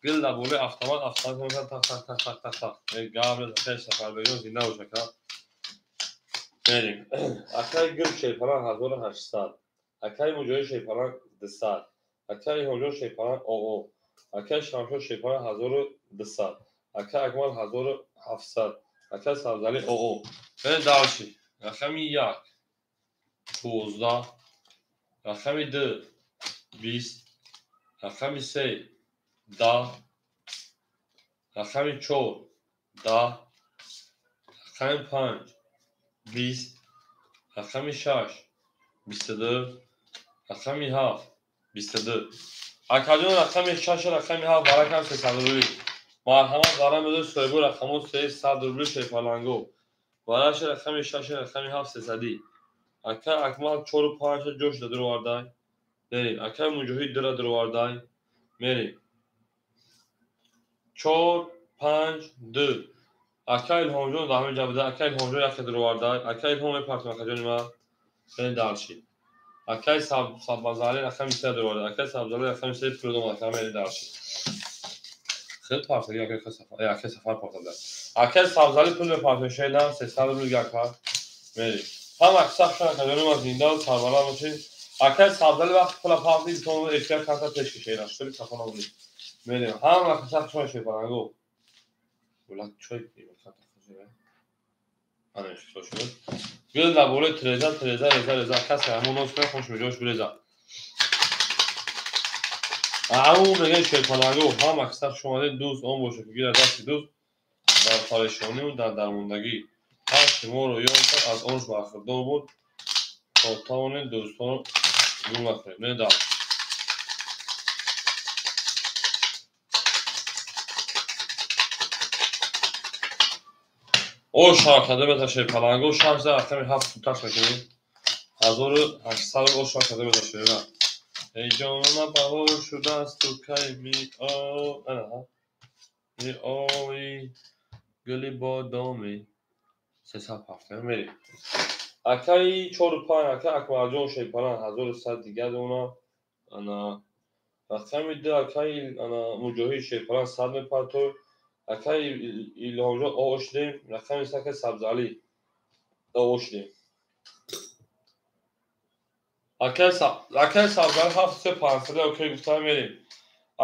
Гил дар болои автомат, автомат так так так так так так. Эй гавр акай Сафарбекҷон зинда бош ака. Мерем. Акай Гир шерпаланг 1800. Акай Муҷоҳид шерпаланг 200. Акай Илҳомҷон шерпаланг ОО. Акай Шамшод шерпаланг 1200. Акай Акмал 1700. Акай Сабзалӣ ОО. Берем дальше. Рақами 1 12. Рақами 2 20, рақами 3 10, рақами 4 10, рақами 5 20, рақами 6 22, рақами 7 22. Акаҷон рақами 6 рақами 7 баракам 300 рубли. Марҳамат барам медод соҳибо рақамо 300 рубли шерпаланго. Бараши рақами 6 рақами 7 300. Ака Акмал 4 5 ҷош дадуровардай. Мерим. Ака Муҷоҳид 2 дадуровардай. Мерим. 4 5 2. Ака Илҳомҷон дар ҳамин ҷа буда. Ака Илҳомҷон як дадуровардай. Ака Илҳом мепартем акаҷони ман. Мерим дарши. Акай Сабзали рақами 3 дадуровардай. Акай Сабзали рақами 3 пул дом ака мерим дарши. Хел партаги акай Сафар, акай Сафар партада. Акай Сабзали пул мепартем шедан 300 рубл ака. Мерим. Ҳама аксар акаҷони ман зинда ва сарбаланд бошед. Акай Сабзали вақти пула партид итон эфир карта пеш кашед. Шури сафона буд. Мерим. Ҳама аксар шумо шепаранго. Булак чой карта хӯшед. Ана шуд. Гул лаборе треза треза реза реза кас ҳамон нос кунад хуш меҷош биреза. Ау мегӯяд шерпаланго ҳама аксар шумо дӯст он бошад ки гирад дасти дӯст дар парешонӣ ва дар дармондагӣ. Ҳар шуморо ёд кард аз он бархӯрдор буд то тавонед дӯстонро гум накунед. Медам. О шаркада мета шерпаланго 6 рақами 7 таш мекунем. 1800 о шаркада мета шерна. Эй ҷонона баҳор шудааст ту кай мео ана меои гули бодоми 307 мерем. Акаи 4 5 ака Акмалҷон шерпалан 1100 дига дона. Ана рақами 2 акаи ана Муҷоҳид шерпалан 100 мепартой. Акаи Илҳомҷон ош дем. Рақами 3 акаи Сабзали ош дем. Акаи Сабзали 7 3 500 окей гуфта мерем.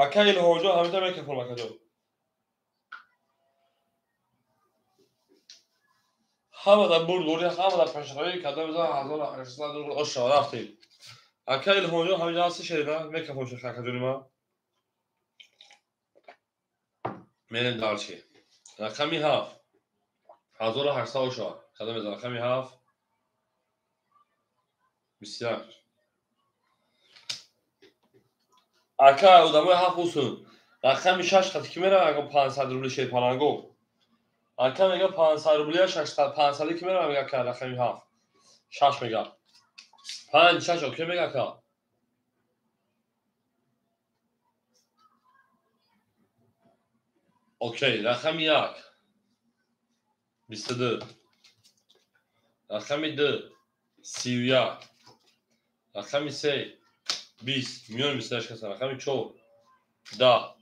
Акаи Илҳомҷон ҳамита мекафон акаҷон. Ҳама дар бурдборӣ, ҳама дар пешравӣ карда мезанад 1800 рубл ош шава рафтем. Ака Илҳомҷон ҳаминҷа ҳасти шерина мекафон шех акаҷони ман. Мерем дарчи. Рақами 7 1800 ош шава. Карда мезанад рақами 7 21. Ака одамои 7 усун. Рақами 6 қати ки меравад ака 500 рубли шерпаланго. Ака мега 500 рублия 600 500 ки меравад мега ака рақами 7 6 мега 5 6 окей мега ака. Окей рақами 1 22, рақами 2 31, рақами 3 20 миёни 28 каса, рақами 4 10,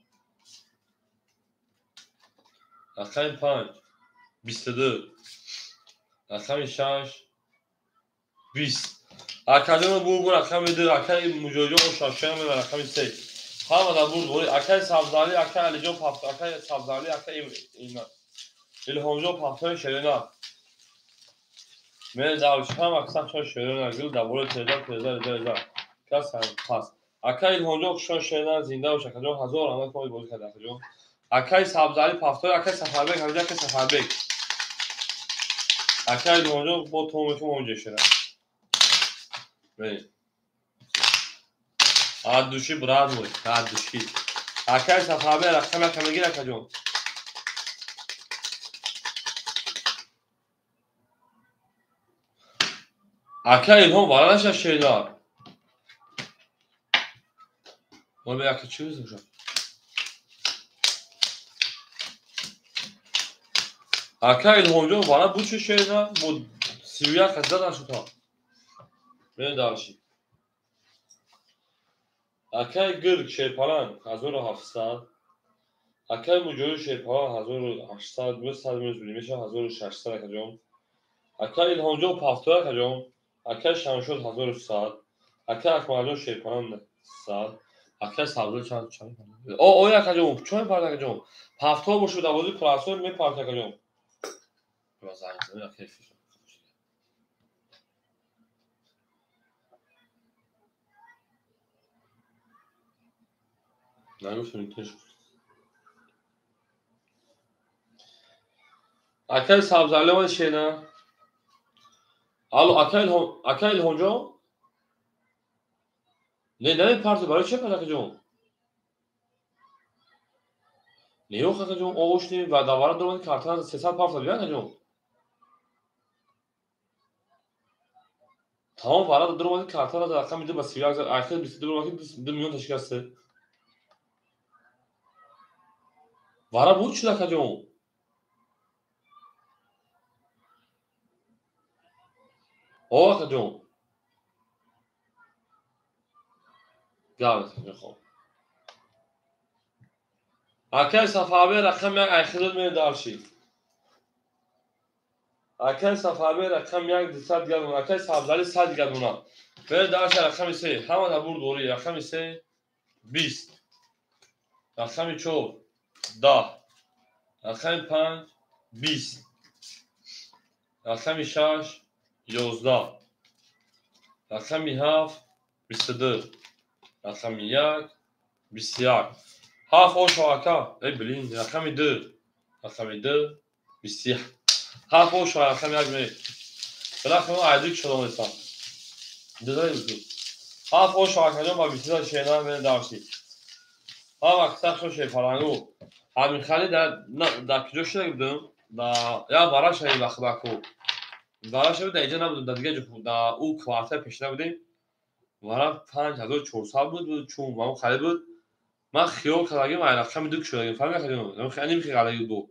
рақами 5 22, рақами 6 20. Акаҷоно бурбур рақами 2, акаи Муҷоҳидҷон шашаям ва рақами 3. Ҳама дар бурдборӣ. Акаи Сабзали, акаи Алиҷон пафт, акаи Сабзали, акаи Илҳомҷон пафтои шерина. Мен давчи ҳама аксар шон шерина гул дар бораи треза треза реза реза. Кас пас. Акаи Илҳомҷон хушон шерина зинда бош акаҷон 1000 раҳмат ки бозӣ кард акаҷон. Акаи Сабзали пафтои, акаи Сафарбек ҳамҷа акаи Сафарбек. Акаи Илҳомҷон бо то мекунем онҷа шера. Мерем. От души брат мой, от души. Акаи Сафарбек рақами ака мегир акаҷон. Ака Илҳом бара наша шерина. Мо бе ака чӣ бизем шо? Ака Илҳомҷон бара буд чӣ шерина? Бо 31 қад задан шуд та. Мерем дарши. Акаи Гирг шерпалан 1700, акаи Муҷоҳид шерпалан 1800, 200 минус мешавад 1600 акаҷон. Акаи Илҳомҷон пафтой акаҷон, акаи Шамшод 1100, акаи Акмалҷон шерпалан 100, акаи Сабзали чанд чанд? О, ой акаҷон, чӣ мепард акаҷон? Пафто бошад дар бозии пурасор мепард акаҷон. Нагуфтам теш. Акай Сабзали омад шена. Алло, акай Илҳом, акай Илҳомҷон? Не, намепарти, барои чи акаҷон? Не, ёх, акаҷон, оғӯшни ва давара дуромади картана 300 парта бия, акаҷон. Тамом вара дуромади картана рақами 2 ба 31 зад, ахир 22 дуромади 2 миллион ташкиласт. Вара буд шуд, акаҷон. О, акаҷон. Гап хоб. Акай Сафарбек рақам 1 айхирот медаршид. Акай Сафарбек рақам 1 200 гардона, акай Сабзали 100 гардона. Бер дарши рақами 3, ҳама дар бурд дорӣ, рақами 3 20. Рақами 4 10. Рақами 5 20. Рақами 6 11. Рақами 7 22. Рақами 1 21. 7 ошо ака. Эй блин, рақами 2. Рақами 2 21. 7 ошо рақами 1 ме. Рақами айдик шудам эсам. Дизай бу. 7 ошо акаҷон ба 22 шена ме дарси. Ҳа вақт сахт шо фарангу. Ҳамин хали дар куҷо шуда будам? Да я вара шави вақт Вара шави дар иҷа набудам, дар дигар ҷо, дар ӯ квартал пеш набудем. Вара 5400 буд, чун ман хали буд. Ман хиёл кардагим, ай рақами 2 шудагим, фаҳмидӣ акаҷон? Хеле михи ғалаги буд.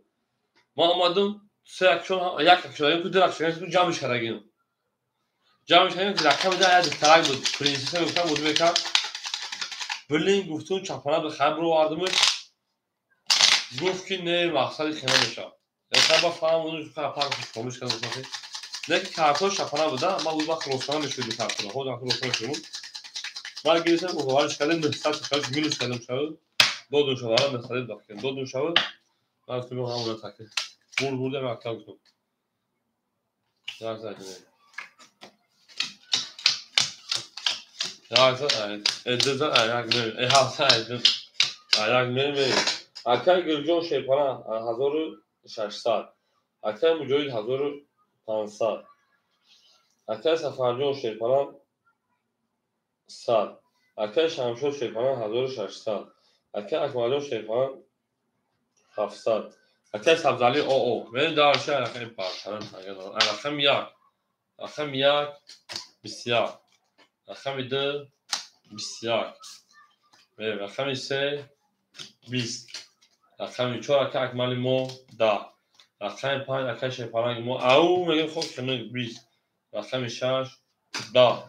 Ман омадам, се акшон, як акшон, ду акшон, ҷамъш кардагим. Ҷамъш кардагим, ки рақами 2 як духтарак буд. Принсесса гуфтам, бозӣ мекард. Блин, гуфтум, чапана ба хайр бировардимш. Гуфт ки не, мақсади хема мешавад. Ба фаҳм, пак хомӯш кардам. Не ки картҳо чапана буда, ман ӯ вақт ростона мешуд картҳо. Ҳозир ростона мешуд. Ман гирифтам, уговариш кардем, 900 шавад, минус кардем шавад. Додум шавад, 900 бахшем. Додум шавад. Ман гуфтам, ҳамона таки. Бурд бурдам, якта гуфтам. Як зад. Як зад, ду зад, як ме, ҳафт зад, як ме, ме. Акай Гулҷон Шерпара 1600. Акай Муҷоҳид 1500. Акай Сафарҷон Шерпара 100. Акай Шамшод Шерпара 1600. Акай Акмалҷон Шерпара 700. Акай Сабзали ОО. Мен дарша рақами парчарам рақами 1. Рақами 1 21. Рақами 2 21. Рақами 3 20. Рақами 4 акай Акмали мо 10. Рақами 5 акай Шерпаранги мо ау мегем хоб кунем 20. Рақами 6 10.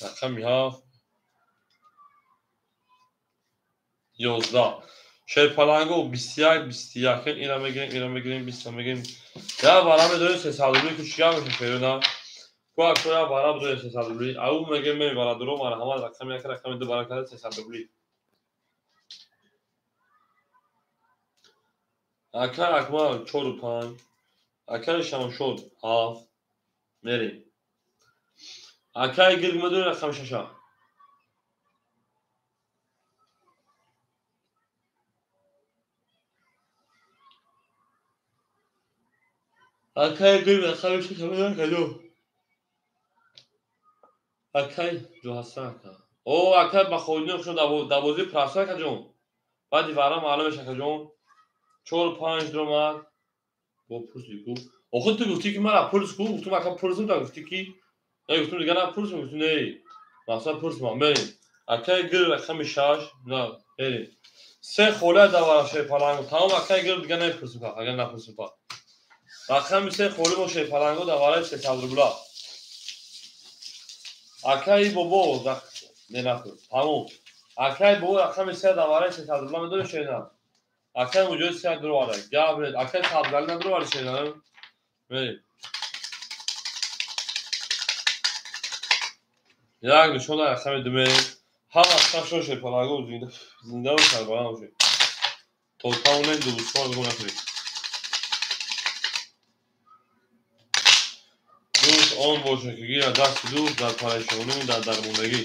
Рақами 7 11. Шерпаланго 21 21. Ина мегирем, ина мегирем, 20 мегирем. Я вара медорем 300 рубли ки чига меша ферона. Ку аку я вара медорем 300 рубли. Ау мегирем ме вара дуро марҳамат рақами 1 рақами 2 вара карда 300 рубли. Акай Акмал 4 5. Акай Шамшод 7. Мерем. Акай Гирг медорем рақами 6. Акай Гирг рақами 6 медорем. Акай Ҷоҳасан ака. О, акай Бахоиддин хушо дар бозии праса акаҷон. Баъди вара маълум меша акаҷон. 4 5 дуромад. Бо пурси ку. Охир ту гуфтӣ ки мара пурс ку, гуфтум ака пурсим, та гуфтӣ ки не, гуфтум дигар на пурсим, гуфтум не. Мақсад пурсим, мерем. Акай Гирг рақами 6, на, мерем. Се холия дар вара Шерпаланго. Тамом акай Гирг дигар намепурсим, агар напурсим па. Рақами 3 холи бо Шерпаланго дар вараи 300 рубла. Акай бобо не напурс. Тамом. Акай бобо рақами 3 дар вараи 300 рубла медонӣ шена? Акай Муҷоҳид 3 дуроварда. Гап нет. Акай Сабзали надуроварда шена? Мерем. Як нишон рақами 2 мерем. Ҳама сафшон Шерпаланго зинда ва сарбаланд бошед. То тавонем дӯстон гум накунед. Дӯст он бошад ки гирад дасти дӯст дар парешонӣ дар дармондагӣ.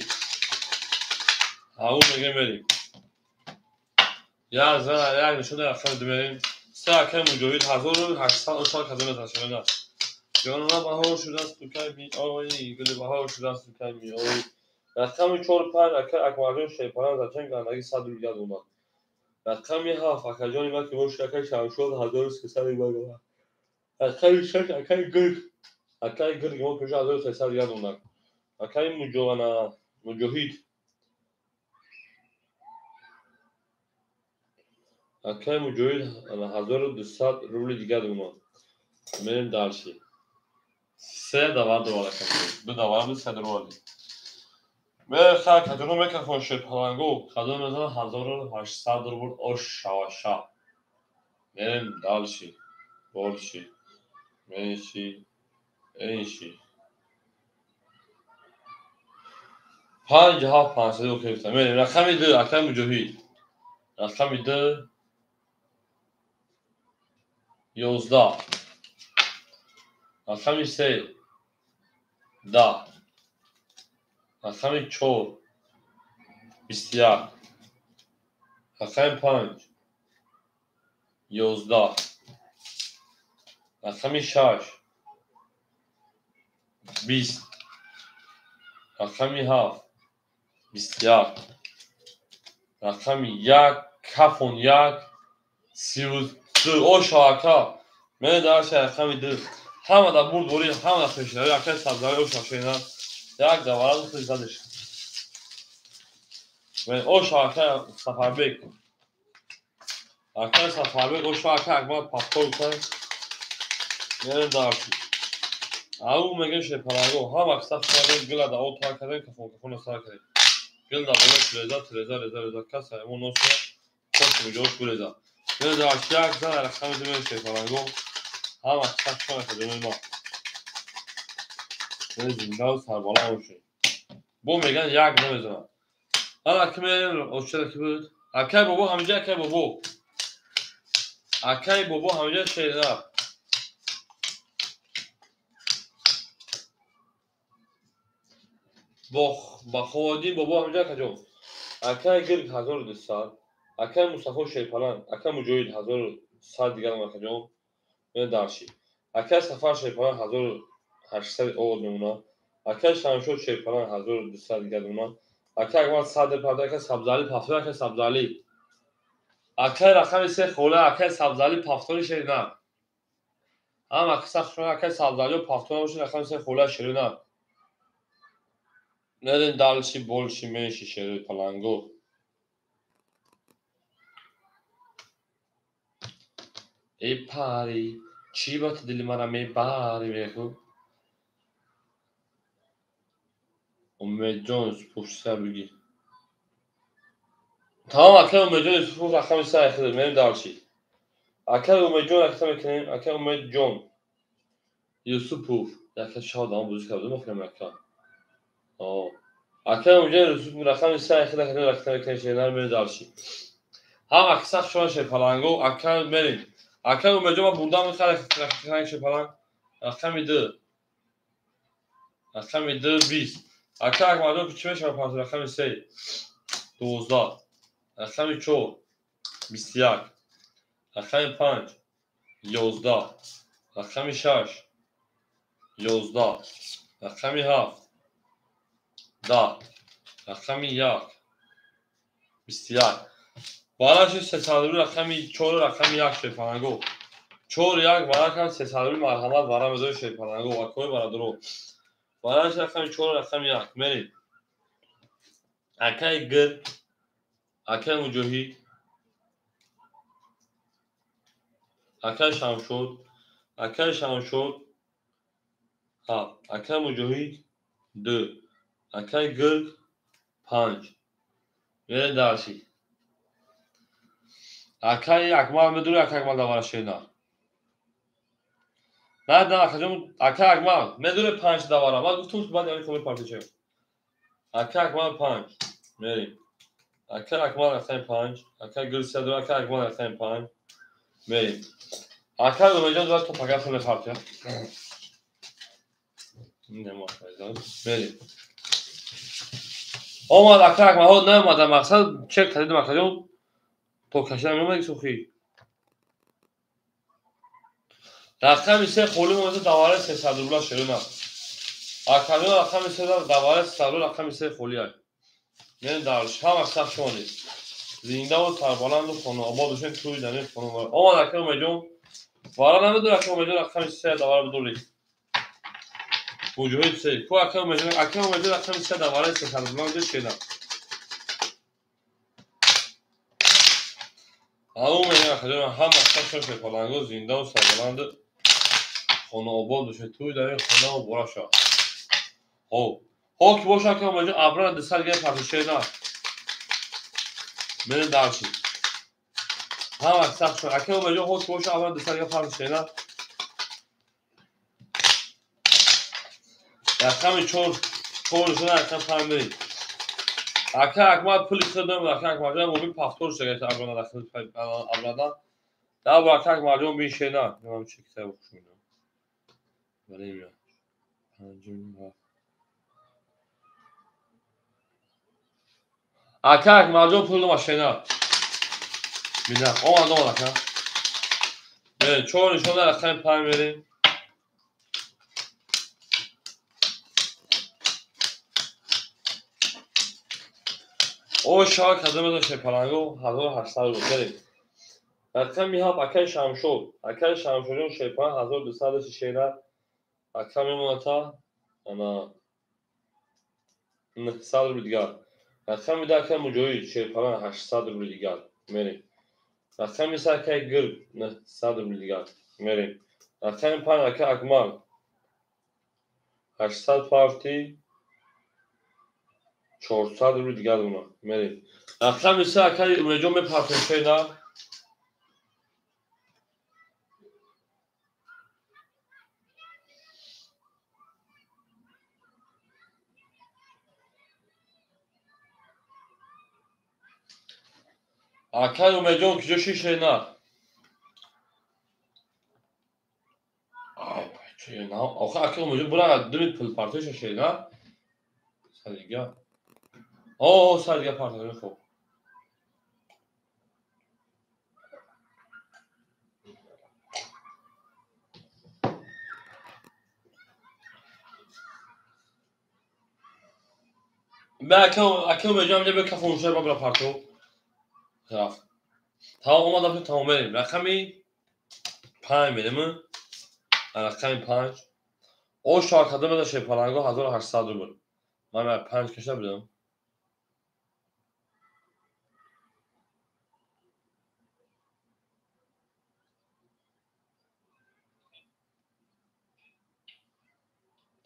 Ҳаву мегем мерем. Як зан як нишон рақами ду мерем. Се акай Муҷоҳид 1800 ошал каза меташона. Ҷонона баҳор шудааст ту кай меоӣ, гули баҳор шудааст ту кай меоӣ. Рақами 4 5 акай Акмарҷон Шерпаланг зачем гандаги 100 рубл дигар донад. Рақами 7 акаҷони ман ки бошад акай Шамшод 1300 рубл донад. Рақами 6 акай Гирг, акай Гирг мо ки 1300 дигар донад. Акай Муҷоҳид, акай Муҷоҳид 1200 рубли дигар донад. Мерем дальше. Се давар дорад акай. Ду давар буд, се дорад. Мерем каҷоно микрофон Шерпаланго кадом мезанад 1800 рубл ош шаваша. Мерем дальше. Больше. Меньше. Меньше. 5 7 500 окей. Мерем рақами 2 акай Муҷоҳид. Рақами 2 11. Рақами 3 10. Рақами 4 21. Рақами 5 11. Рақами 6 20. Рақами 7 21. Рақами 1 кафон 1 32. Оша ака. Мен дарси рақами 2. Ҳама да бурд бори, ҳама да хешнави, акай сабзави оша шена. Як даварад худ задеш. Мен оша акай Сафарбек. Акай Сафарбек оша акай Акмал паптор кан. Мен дарси. Ау мегем Шерпаланго, ҳама киса худо гила да от кардем, кафон кафон сар кардем. Гил да боло реза реза реза реза каса мо носо кош миҷош гулеза. Мен дарси як зан рақами 2 мен Шерпаланго. Ҳама киса худо мо. Зинда сарбаланд бошед. Бо меган як намезанам. Ҳала ки мерем очера ки буд? Акай бобо ҳамиҷа, акай бобо. Акай бобо ҳамиҷа шернаб. Баховоддин бобо ҳамиҷа акаҷон. Акай Гирг 1200, акай Мустафо Шерпаланг, акай Муҷоҳид 1100 дигар акаҷон. Мен дарши. Акай Сафар Шерпаланг 1800 овод мемонад. Акай Шамшод Шерпаланг 1200 дигар мемонад. Акай Акмал 100 парда, акай Сабзали пафтор, акай Сабзали. Акай рақами 3 хола, акай Сабзали пафтори шерина. Ҳама киса хушона акай Сабзали пафтор бошад, рақами 3 хола шерина. Мерем дальше, больше, меньше Шерпаланго. Эй пари, чӣ ба ту дили мара мебари мехӯ? Умедҷон Юсупов чиса бигӣ? Тамом, акай Умедҷон Юсупов рақами 3 хидр, мерем дальше. Акай Умедҷон рақам мекунем, акай Умедҷон Юсупов, яка шав дам бузӣ кардем, охирам ака. Акай Умедҷон Юсупов рақами 3 хидр, рақам мекунем, шернар мерем дальше. Ҳама киса хушона Шерпаланго, акай мерем. Акай Умедҷон ма бурдам мехарам рақами Шерпаланг. Рақами 2. Рақами 2 20. Акай Акмарҷон чӣ мешавад пас рақами 3 12. Рақами 4 21. Рақами 5 11. Рақами 6 11. Рақами 7 10. Рақами 1 21. Бараши 300 рубл рақами 4 рақами 1 Шерпаланго. 4 1 баракан 300 рубл марҳамат бара мезори Шерпаланго акои бародаро. Бараши рақами 4 рақами 1 мерем. Акай Гир, акай Муҷоҳид, акай Шамшод, акай Шамшод 7, акай Муҷоҳид 2, акай Гирг 5. Мерем дальше. Акай Акмал медури, акай Акмал давара шена. На, на, акаҷон, акай Акмал медури 5 давара. Ман гуфтум баъд яъне комил партичем. Акай Акмал 5. Мерем. Акай Акмал рақами 5, акай Гулсия дура, акай Акмал рақами 5. Мерем. Акай Умедҷон дура то пага хеле партия. Нема файзан. Мерем. Омад акай Акмал, наомада мақсад чек кардем акаҷон. То кашида меомади сухӣ. Рақами 3 холӣ монда давараи 300 рубла шерона. Акаҷон рақами 3 давараи 300 рубла рақами 3 холӣ ай. Мен дарш ҳама сахт шонед. Зиндаву сарбаланду хонаобод бошед тӯи дар ин хона. Омад ака Умедҷон. Вара намедори ака Умедҷон рақами 3 давара бидори. Муҷоҳид 3. Ку ака Умедҷон, ака Умедҷон рақами 3 давараи 300 рубла бидори шена. Умедҷон акаҷон ҳама сахт шонед паланго зиндаву сарбаланду хонаобод бошед тӯи дар ин хона муборак шавад. Хоб. Хоб ки боша ака Умедҷон абрана 200 грамм партошена. Мене дарчи. Ҳама сахт шуд. Ака Умедҷон хоб ки боша абрана 200 грамм партошена. Рақами 4 4 шуда рақам 5 мерем. Ака Акмал пули худам, ака Акмалҷон мобил пафтор шуда абрана рақами 5 абрана. Да бо ака Акмалҷон бишена. Намам чӣ китоб хушминам. Вале 5 Ака Акмалҷон пул машина. Бина, омад омад ака. 4 нишона рақами 5 мерем. О шава кадом доште паланго 1800 рубл мерем. Рақами 7 акаи Шамшод. Акаи Шамшодҷон шерпаланг 1200 шера. Ака мемоната ана 900 рубл дигар. Рақами 10 акаи Муҷоҳид шерпаланг 800 рубл дигар мерем. Рақами 3 акаи Гирд 900 рубл дигар мерем. Рақами 5 акаи Акмал 800 парти 400 рубл дигар мона мерем. Рақами 3 акаи Умедҷон мепартем шена. Акаи Умедҷон куҷо шишена? Ай, чена? Охи акаи Умедҷон бура думи пул партоша шена. Садига. О, садига партоша хуб. Бе акаи Умедҷон ҳамҷа бе кафонша бабра парто. Рафт. Тамом омадам тамом мерем. Рақами 5 мерем. Рақами 5. О шава кадом доште паланго 1800 рубл. Ман 5 кашта будам.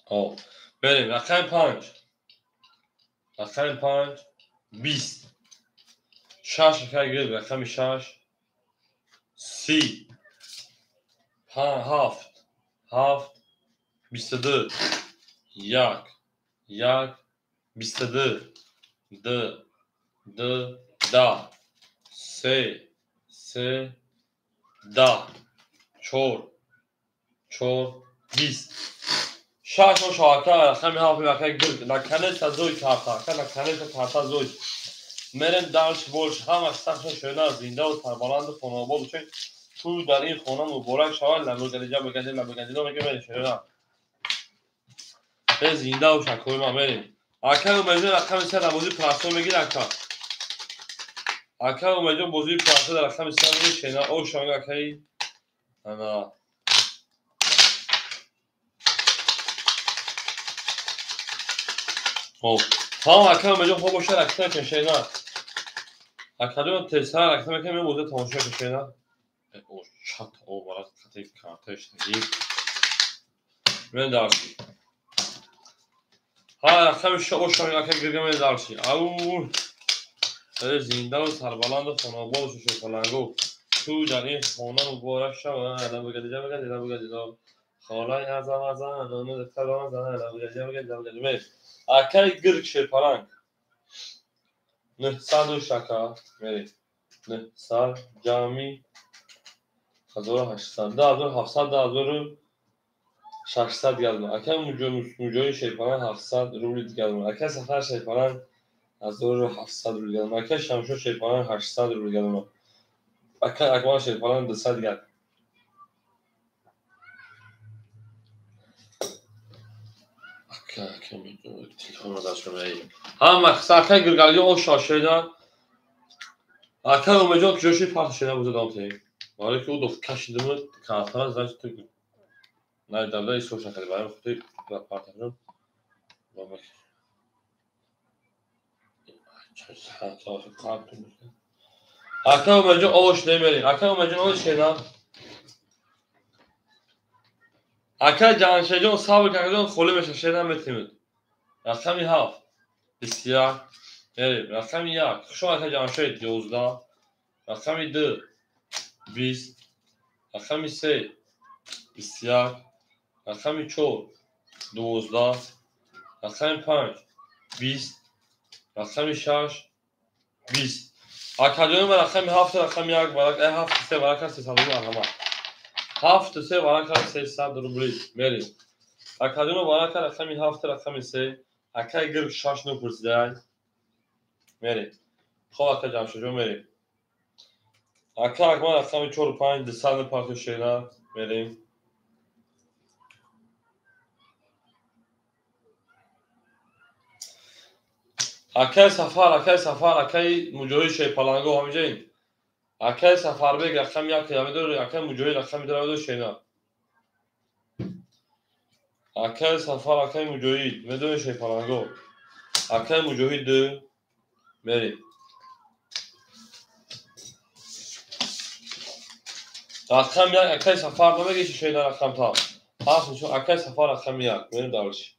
О, мерем. Рақами 5. Рақами 5 20. 6 акаи гирд рақами 6 30 5 7 7 22 1 1 22 2 2 10 3 3 10 4 4 20 6 шоака рақами 7 акаи гирд наконец-то зой карта ака наконец-то карта зой. Мерем дарш больш ҳама сахт шона зиндаву сарбаланду хонаобод бошед. Тӯй дар ин хона муборак шавад. Ламбургадиҷа багади ламбургадино мега мерем шона. Бе зиндаву шакои ма мерем. Ака Умедҷон рақами 3 дар бозии прасо мегирад ака. Ака Умедҷон бозии прасо дар рақами 3 мегирад шена. О шонга акаи ана хоб. Тамом ака Умедҷон хоб бошад ракта кашена. Акаҷон тезтар ракта мекунем мебоза тамошо кашена. О чат о барат қати карташ таги. Мен дарси. Ҳа рақами 6 шонга ака гирга мен дарси. Ау. Зиндаву сарбаланду хонаобод бошед паланго. Тӯй дар ин хона муборак шавад. Ламбургадиҷа багади ламбургадино. Холаи азам азам нону духтарон зан ламбургадиҷа багади ламбургадино. Мерем. Акаи Гирд шерпаланг 900 шака мерем. 900 ҷамъи 1800 2700 2600 дигар. Акаи Муҷоҳид шерпаланг 700 рубли дигар. Акаи Сафар шерпаланг 1700 рубли дигар. Акаи Шамшод шерпаланг 800 рубли дигар. Акай Акмал Шерпалан 200 дигар. Ҳама акай Гиргалиҷон ош шошидан. Акай Умедҷон куҷо шуд парта шуда буза дом теҳем. Барои ки ӯ дофт кашидиму канатана значит ту найдавда исош накарди. Барои хотири партаҷон. Акай Умедҷон ош намерем. Акай Умедҷон ош шедан. Акай Ҷамшедҷон сабр кардҷон холӣ мешавад шедан метимед. Рақами 7 21 мерем. Рақами 1 хуш омад акай Ҷамшед 11. Рақами 2 20. Рақами 3 21. Рақами 4 12. Рақами 5 20. Рақами 6 20. Акаҷони ман рақами 7 рақами 1 варақа 7 3 варақа 300 рубл марҳамат. 7 3 варақа 300 рубли мерем. Акаҷони варақа рақами 7 рақами 3 акай гирг 6 9 пурсидай. Мерем. Хоб ака Ҷамшедҷон мерем. Ака Акмал рақами 4 5 200 партия шена мерем. Акай Сафар, акай Сафар, акай Муҷоҳид Шерпаланго ҳамиҷаин. Акай Сафарбек рақами 1 намедори, акай Муҷоҳид рақами 2 намедори шена. Акай Сафар, акай Муҷоҳид, медони Шерпаланго. Акай Муҷоҳид 2 мерем. Рақами 1 акай Сафар намегиши шена рақам та. 7 нишон акай Сафар рақами 1 мерем дарш.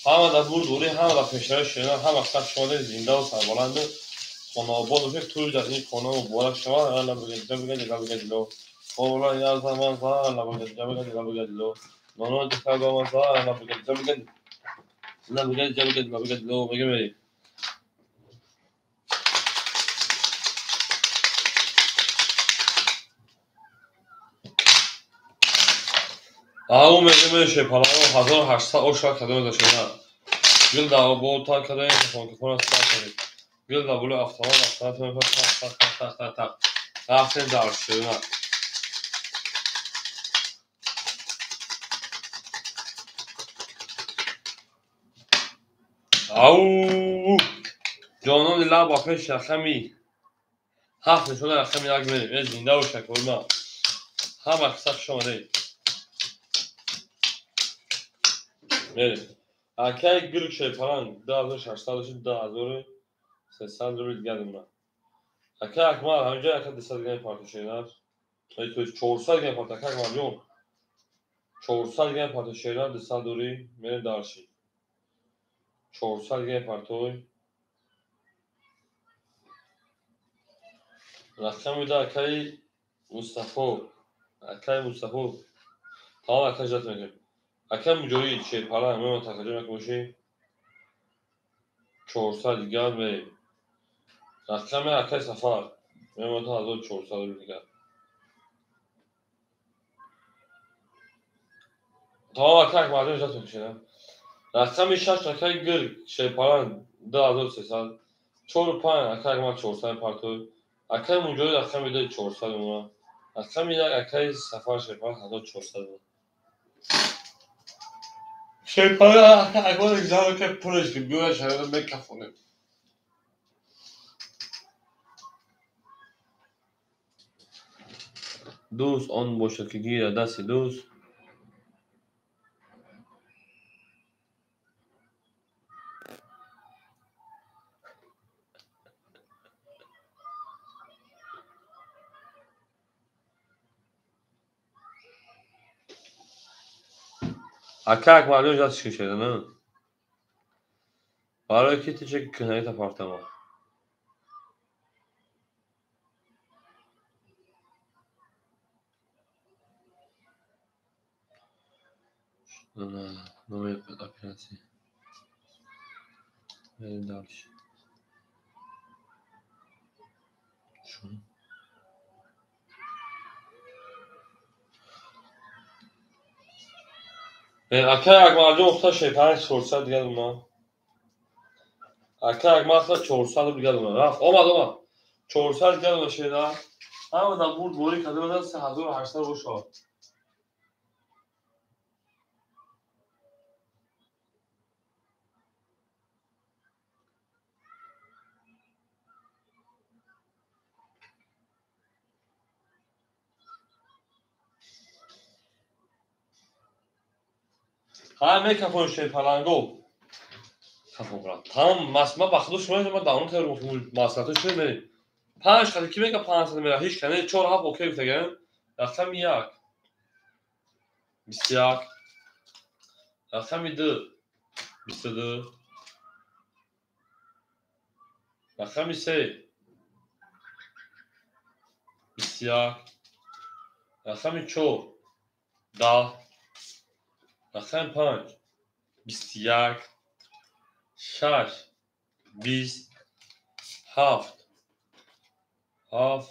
Ҳама дар бурдборӣ, ҳама дар пешравӣ шена, ҳама сах шода зиндаву сарбаланду хонаобод бошед. Тӯй дар ин хона муборак шавад. Алла бигӯяд, бигӯяд, бигӯяд, ло. Хола я заман за, алла бигӯяд, бигӯяд, бигӯяд, ло. Ноно дихагама за, алла бигӯяд, бигӯяд, бигӯяд, бигӯяд, бигӯяд, ло. Мегӯем. Ау мегӯем Шерпаланго 1800 оша кадом шена. Гил да бо та кадом хон сар кардем. Гил да було автомат автомат тақ тақ тақ тақ тақ. Рафтем дар шена. Ау ҷонони лаб ба пеш рақами 7 нишона рақами 1 мерем. Э зинда боша корма. Ҳама қисса хуш омадед. Мерем. Акай Гирг Шерпаланг 2600 шуд 2300 рубл дигар мемонад. Акай Акмал ҳаминҷо ака 200 дигар партия шена. То есть 400 дигар партия акай Акмалҷон. 400 дигар партия шена 200 дори мерем дарши. 400 дигар партой. Рақами 2 акай Мустафо. Акай Мустафо. Тамом акай жат мекунем. Акай Муҷоҳид Шерпаланг мемонад такаҷон як бошӣ. 400 дигар мерем. Рақами акай Сафар мемонад 1400 рубл дигар. Тамом акай Акмалҷон жат мекушем. Рақами 6 акай Гирг Шерпаланг 2300. 4 5 акай Акмал 400 партой. Акай Муҷоҳид рақами 2 400 мемонад. Рақами 1 акай Сафар Шерпаланг 1400 мемонад. Шерпаланг акмал экзамен ки пулаш ки биёяд шароит мекафонем. Дӯст он бошад ки гирад дасти дӯст. Ака Акмалҷон жат шишеда на? Барои ки ту чӣ кӯҳнаита партама? Новые операции. Мерем дальше. Шо? Акай Акмалҷон ухта Шерпаланг 400 дигар мемонад. Акай Акмал 400 рубл дигар мемонад. Рафт омад омад. 400 дигар дошена. Ҳама дар бурд борӣ карда бошад 3800 бошад. Ҳа мекафон шерпаланго. Кафон брат. Тамом масма ба худо шумо ма давон кар маслиҳато шумо мерем. Панҷ хати ки мега 500 мера ҳеч кане 4 7 окей гуфтаган. Рақами 1 21, рақами 2 22, рақами 3 21, рақами 4 10, рақами 5 21, 6 20, 7 7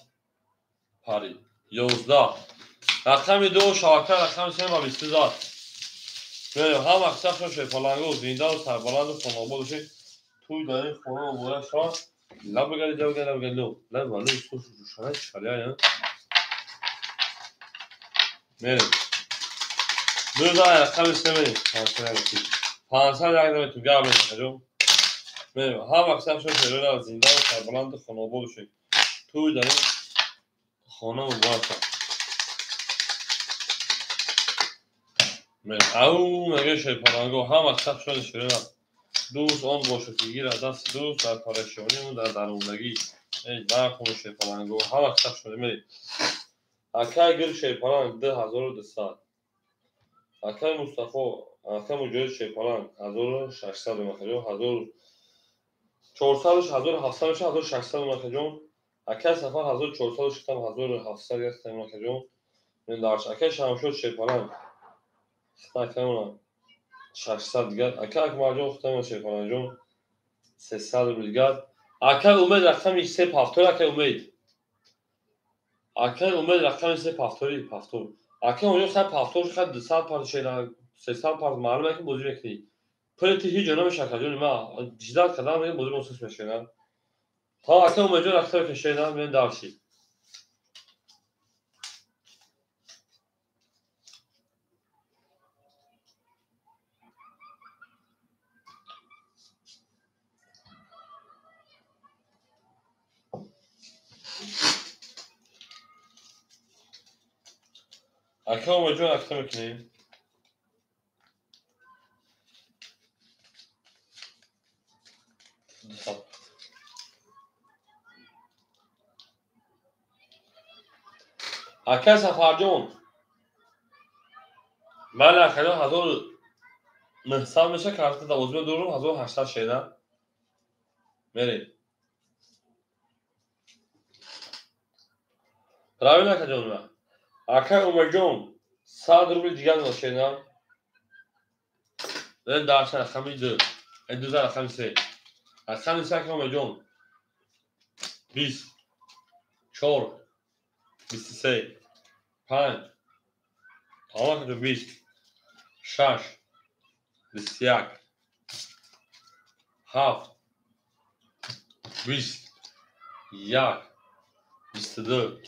пари 11. Рақами 2 шабака, рақами 3 ба 22 зад. Мерем ҳама қисса шерпаланго зиндаву сарбаланду хонобод бошед. Туй дар ин хона муборак шавад. Лаб бигардед, лаб бигардед, лаб бигардед, лаб лаб лаб хуш шушана шалия. Мерем. Ду за рақами 3 мерем. 500 як наметун гап мезанем. Мерем ҳама қисса шерпаланго зиндаву сарбаланду хонобод бошед. Туй дар ин хона муборак шавад. Ау мега шерпаланго ҳама қисса шуд шерина. Дӯст он бошад ки гирад дасти дӯст дар парешониву дар дармондагӣ. Эй нахун шерпаланго ҳама қисса шуд мерем. Акай гир шерпаланг 2200. Акай Мустафо, акай Муҷоҳид шерпаланг 1600 махаҷон, 1400 1700 1600 махаҷон. Акай Сафар 1400 шитам 1700 гирифтам махаҷон. Мен дарш акай Шамшод шерпаланг хитакамона 600 дигар. Ака Акмарҷон хитама шерпалангҷон 300 рубл дигар. Акай Умед рақами 3 пафтор, акай Умед. Акай Умед рақами 3 пафтори пафтор. Акай онҷо хай пафтор хай 200 пар шера 300 пар маълум е ки бозӣ мекунӣ. Пули ти ҳеҷ ҷо намеша акаҷони ма. Ҷидал кардам мегӯям бозӣ мосус мешена. Та акай Умедҷон рақами кашена мен дарши. Ака Умедҷон акта мекунем. Ака Сафарҷон ман акаҷон 1900 меша карта 12 дорум 1800 шеда. Мерем. Правильно акаҷон ма? Акай Умедҷон 100 рубл дигар дошена. Ин дарша рақами 2, ин 2 рақами 3. Рақами 3 акай Умедҷон 20, 4, 23, 5, тамом акаҷон 20, 6, 21, 7, 20, 1, 22,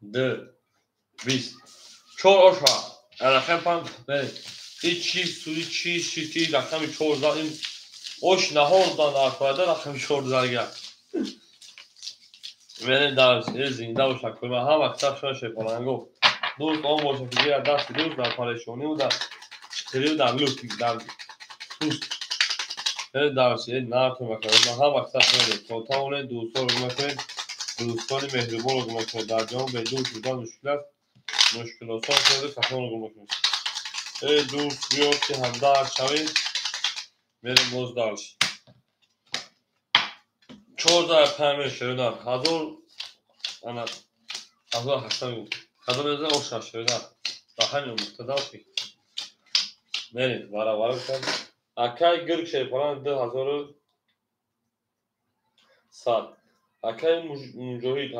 2, 20, 4 оша. Рақами 5 мерем. Ин чи суди чи шити рақами 4 зад. Ин ош наҳор дан дар рақами 4 задга. Мерем дар зинда боша кӯма ҳама қисса шуд шерпаланго. Дӯст он бошад ки гирад дасти дӯст дар парешониву дар чиқириву дар лӯт дар пӯст. Мерем дар нарту макарон ҳама қисса шуд. То тавонед дӯстонро гум накунед. Дӯстони меҳрубонро гум накунед. Дар ҷаҳон бе дӯст будан мушкил аст. Мушкилосон шуд хафонро гум накунед. Эй дӯст биё ки ҳамдард шавем. Мерем боз дарш. 4 5 шерина 1000 ана 1800 гуфт. Кадом еза оша шерина. Даҳани муқтада ки. Мерем барабар кун. Акай гирк шерпаланг 2100. Акай Муҷоҳид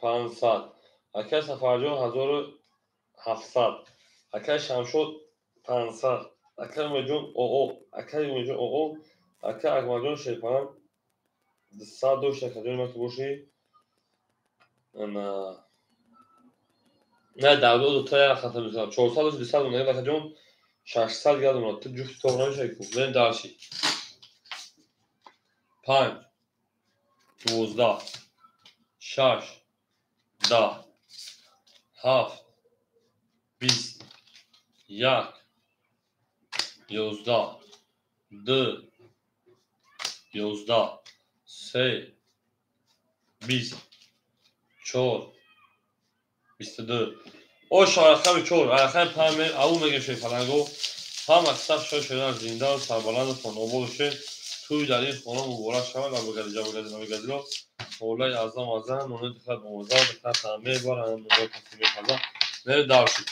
1500. Акай Сафарҷон 1700. Акай Шамшод 500. Акай Умедҷон ОО, акай Умедҷон ОО, акай Акмалҷон Шерпаланг 200 дошт, акаҷони ман ки бошӣ. На дар ду та як хата мезанам. 400 дошт, 200 дона, акаҷон 600 дигар дона. Ту ҷуфти тор намешавӣ ку. Бирем дальше. 5 12 6 10 7 20 1 11 2 11 3 20 4 22. Оша рақами 4, рақами 5 ау мегем Шерпаланго. Ҳама саф шоҳ шудан зинда ва сарбаланду хонобод бошед. Тӯй дар ин хона муборак шавад. Набагади ҷабагади набагадило. Ҳолаи азам азам, нони дихат бомаза, дихат таъме бар, нуро кафи мепаза. Мере дарши.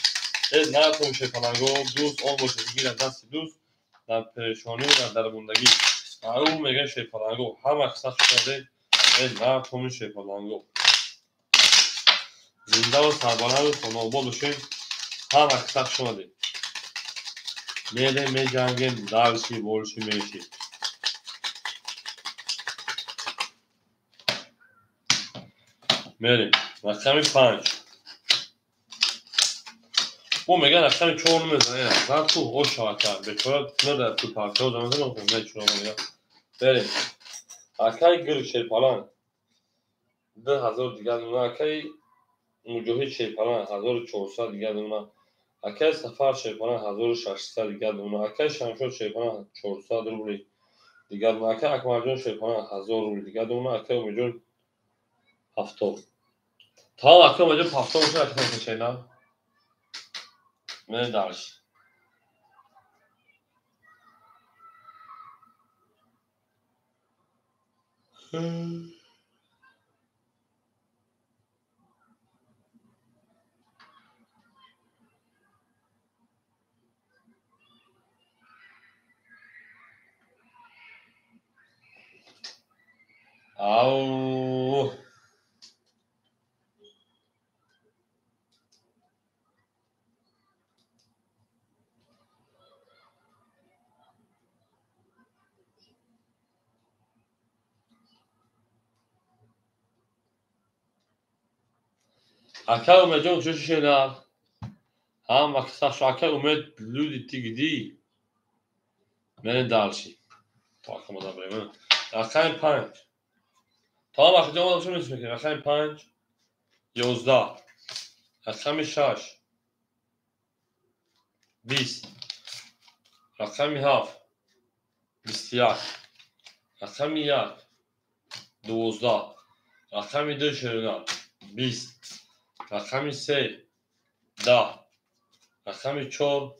Э натон Шерпаланго, дӯст он бошад, гирад дасти дӯст дар перешонӣ ва дар дармондагӣ. Ау мегем Шерпаланго. Ҳама саф шудед. Э натон Шерпаланго. Зинда ва сарбаланду хонобод бошед. Ҳама саф шудед. Мерем меҷангем, дальше больше меньше. Мерем. Рақами 5. Бо меган рақами 4 мезанем. Зад ту оша ака. Бечора дар ту парчао замезанам, мечуна мега. Берем. Акай Гир Шерпаланг 2000 дигар дона. Акай Муҷоҳид Шерпаланг 1400 дигар дона. Акай Сафар Шерпаланг 1600 дигар дона. Акай Шамшод Шерпаланг 400 рубли дигар дона. Акай Акмалҷон Шерпаланг 1000 рубли дигар дона. Акай Умедҷон 70. Тамом, акай Умедҷон 70 бошад, акай Шерпаланг. Мерем дальше. Ау. Акай Умедҷон чӣ шунав? Ҳама саф акай Умед люди ты где? Мерем дальше. То акамада брем. Рақами 5. Тамом, акаҷон омадам, чӣ мекунем? Рақами 5 11 рақами 6 20 рақами 7 21 рақами 1 12 рақами 2 шерина 20 рақами 3 10 рақами 4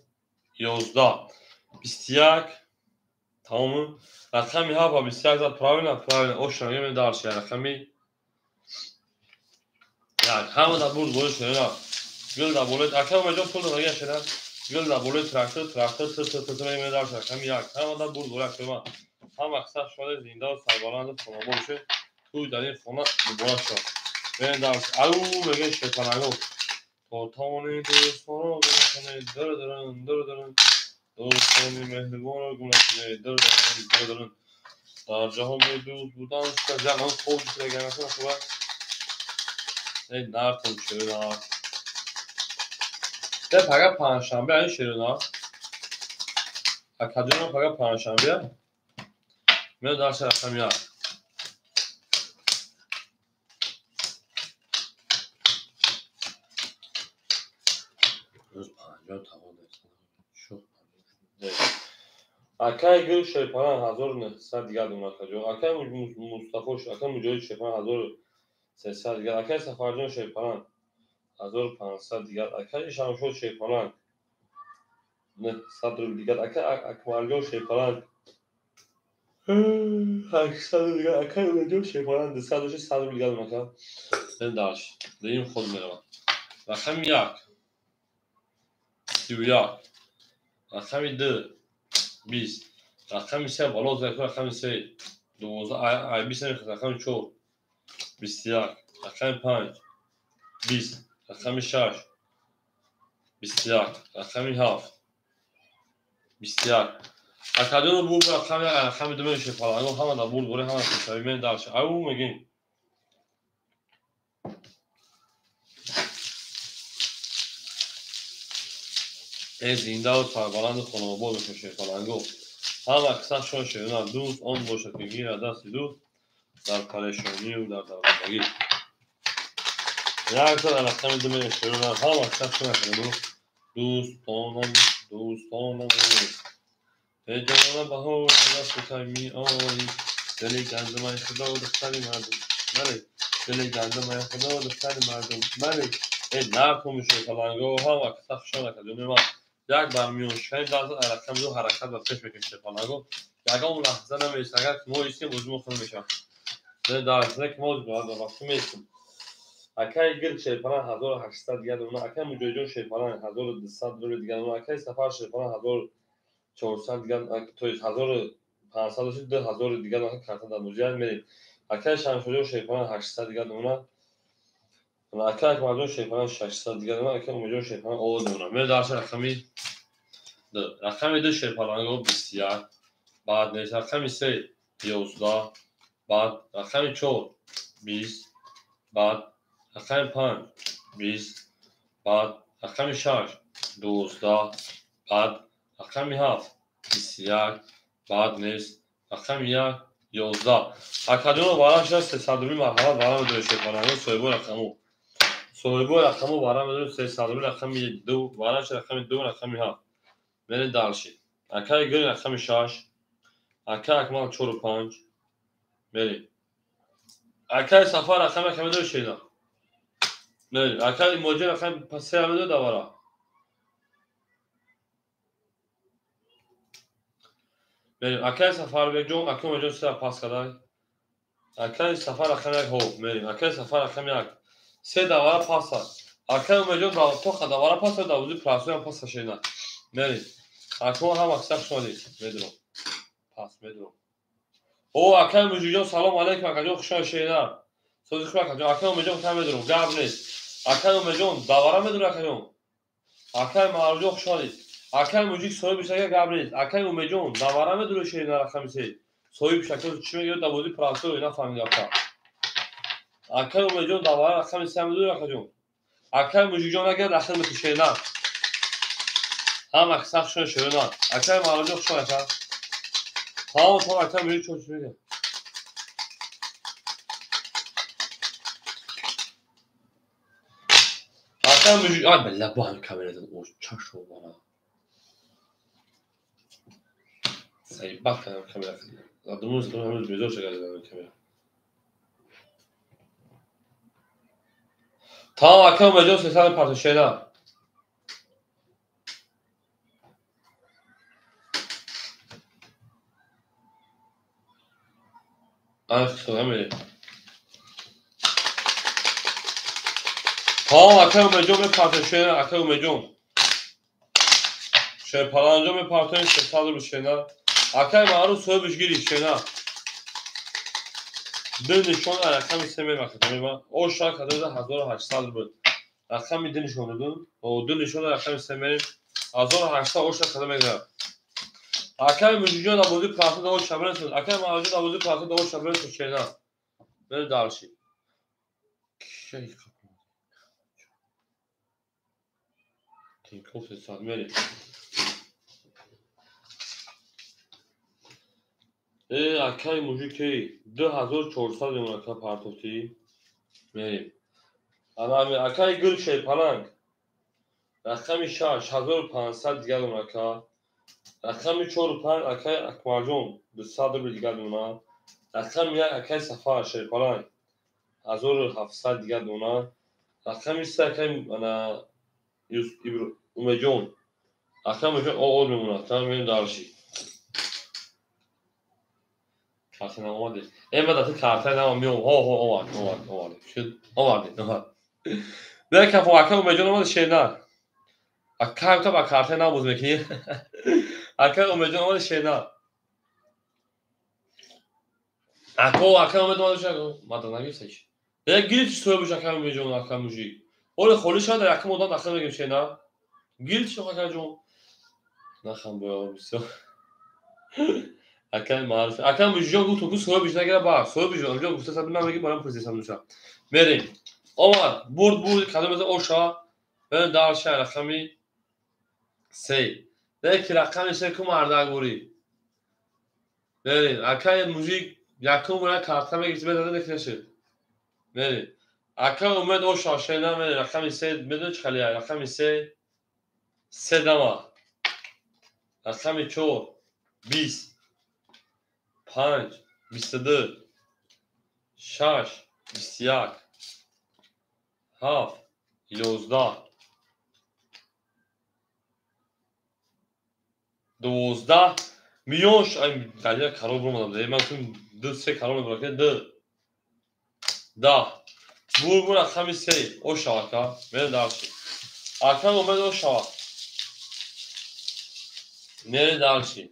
11 21. Тамом, рақами 7 ва 21 зад. Правильно, правильно. Оша мегем дальше. Рақами 1. Ҳама дар бурд болои шерина. Гул дар болои акай Умедҷон пул дод шерина. Гул дар болои трактор, трактор т т т мегем дальше. Рақами 1. Ҳама дар бурд болои акай. Ҳама саф шуда зинда ва сарбаланду хонобод бошед. Тӯй дар ин хона муборак шавад. Мерем дальше. Ау мегем Шерпаланго. То тавонед дӯстонро гум накунед, дар даран дар даран. Дӯстони меҳрибонро гум накунед, дар даран дар даран. Дар ҷаҳон бедӯст будан ҷаҳон хоб ҷитраган хуб. Эй нартон шерина. Де пага панҷшанбе ай шерина. Акаҷонам пага панҷшанбе. Мерем дальше рақами 1. Акай Гул Шерпаланг 1900 дигар дона акаҷон. Акай Мустафо, акай Муҷоҳид Шерпаланг 1300 дигар. Акай Сафарҷон Шерпаланг 1500 дигар. Акай Шамшод Шерпаланг 900 рубл дигар. Акай Акмалҷон Шерпаланг 800 дигар. Акай Умедҷон Шерпаланг 200 дошт, 100 рубл дигар дона ака. Мерем дальше. Дуюм ход меравад. Рақами 1 31 рақами 2 20 рақами 3 боло зад, рақами 3 12 ай 20 рақами 4 21 рақами 5 20 рақами 6 21 рақами 7 21. Академия бурд рақами рақами 2 мешавад шерпаланго ҳама дар бурд боре ҳама пешравӣ мен дальше. Ау мегем. Э зиндаву сарбаланду хонобод бошад шерпаланго. Ҳама қиссашон шерона дӯст он бошад ки гирад дасти дӯст дар парешонию дар дармондагӣ. Як зад рақами 2 мешавад шерона ҳама қиссашон шерона дӯстонам дӯстонам эй ҷонона баҳор даст кай меоӣ дили гандумаи худо духтари мардум бале дили гандумаи худо духтари мардум бале э нарху шерпаланго ҳама қисса хушон академия ман як бар миёншикани даст рақами 2 ҳаракат ба пеш мекунем шерпаланго ягон лаҳза намеистад агар мо истем бозимо хун мешавад дар ки мо вақти меистем акаи гир шерпаланг 1800 дигар дона акаи муҷоҳидҷон шерпаланг 1200 рубли дигар дона акаи сафар шерпаланг 1400 дигар то есть 1500 2000 дигар дона карта дар муҷоҳид мерем акаи шамшоҷон шерпаланг 800 дигар дона акаи акмалҷон шерпаланг 600 дигар дона акаи умедҷон шерпаланг овоз дона мерем дарси рақами 2 рақами 2 шерпаланго 21 баъд нест рақами 3 11 баъд рақами 4 20 баъд рақами 5 20 баъд рақами 6 12 баъд рақами 7 21 баъд нест рақами 1 11 академия варам шуда 300 рубли марҳамат варам медоред шерпаланго соҳибои рақаму соҳибои рақаму варам медоред 300 рубли рақами 2 варам шуда рақами 2 рақами 7 мерем дальше акаи гир рақами 6 акаи акмал 4 5 мерем акаи сафар рақами як медоред шерина мерем акаи моҷир рақами 3 медоред давара мерем акаи сафарбекҷон акаи умедҷон 3 пас кардай акаи сафар рақами 1 ҳо мерем акаи сафар рақами 1 3 давара пас аст акаи умедҷон тоқа давара пас аст давузи прасоям пас шерина мерем акмо ҳама қисса хуш омадед медурам пас медурам о акаи муҷиҷон салом алейкум акаҷон хуш омадед шерина сози хуш акаҷон акаи умедҷон та медурам гап нест акаи умедҷон давара медури акаҷон акаи маъруфҷон хуш омадед акаи муҷик соҳиби шака гап нест акаи умедҷон давара медури шерина рақами 3 соҳиби шака чӣ мегӯяд давози прасой нафаҳмид гапа акаи умедҷон давара рақами 3 медури акаҷон акаи муҷикҷон агар дахил мекунӣ шерина ҳама қисса хуш омадед шерина акаи маъруфҷон хуш омадед ака тамом тамом акаи муҷик чӣ мегӯяд акаи муҷик ай бilla бо ҳамин камера чашо бара заебал кардам камера задумал задумал ҳамин безор шуда камера тамом акаи умедҷон 300 парто шерина мерем тамом акаи умедҷон мепартоем шерина акаи умедҷон шерпаланҷон мепартоем 300 рубл шерина акаи маъруф соҳибаш гирифт шерина 2 нишон рақами 3 мемакадам оша кадода 1800 рубл рақами 2 нишон додум 2 нишон рақами 3 мерем 1800 оша када мегирад акаи муҷиҷон дар бозии прасо даво шабресуд акаи маъруфҷон дар бозии прасо даво шабресуд шерина мерем дальше Тинькофф 300 мерем э акаи мужик эй 2400 мемон ака партофтӣ мерем акаи гул шерпаланг рақами 6 1500 дигар дона ака рақами 4 5 акаи акмалҷон 200 рубли дигар дона рақами 1 акаи сафар шерпаланг 1700 дигар дона рақами 3 акаи умедҷон акаи умедҷон овоз мемонад мерем дальше карта наомадед э ма дати карта наом меом ҳо ҳо овард овард овард шуд овардед овард бекафо акаи умедҷон омад шерина акаи ба карта набоз мекунӣ акаи умедҷон омад шерина ако акаи умед омад мада нагирифташ э гирифти соҳибаш акаи умедҷон акаи мужик оле холӣ шавад дар якум одам дахил мекунем шерина гирифти акаҷон Нахан бояд бисёр. Акай маъруф. Акай мужиҷон гуфт ку соҳибиш нагира ба. Соҳибиш онҷо гуфта саб ман мегӣ барам пурсисам нуша. Мерем. Омад бурд бурд кадом аз оша. Бен дарша рақами 3. Яки рақами 3 ку мардагурӣ. Мерем. Акай мужик якум бора карта мегирифт медада некнешид. Мерем. Акай умед оша шена мерем рақами 3 медонӣ чӣ хеле рақами 3 3 дама. Рақами 4 20 5 22 6 21 7 11 12 миёш ай карол бурмадам. Ман 2 3 карол мебурам. 2 10 бур бур рақами 3 оша ака мере дарши. Ака омед оша. Мере дарши.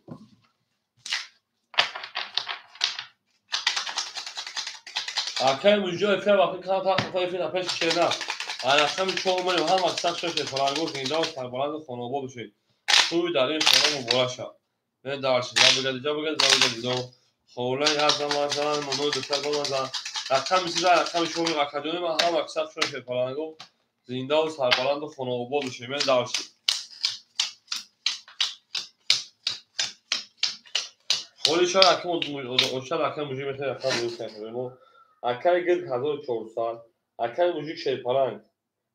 Акай мужиҷо эфир вақти кам тахта эфир напеш шена. Рақами 4 мерем ҳама сахт шош фарангоз зинда ва сарбаланд хонобод бошед. Туй дар ин хона муборак шав. Мере дарши. Забигади ҷабигади забигади зо. Холай азамазан моно дусад бомазан. Рақами 3 рақами 4 акаҷони ман ҳама сахт шош фарангоз зинда ва сарбаланд хонобод бошед. Мере дарши. Холи шояд акам ошад акам мужик мехоҳад рақам дуруст кунад. Акай гирд 1400, акай мужик шерпаланг,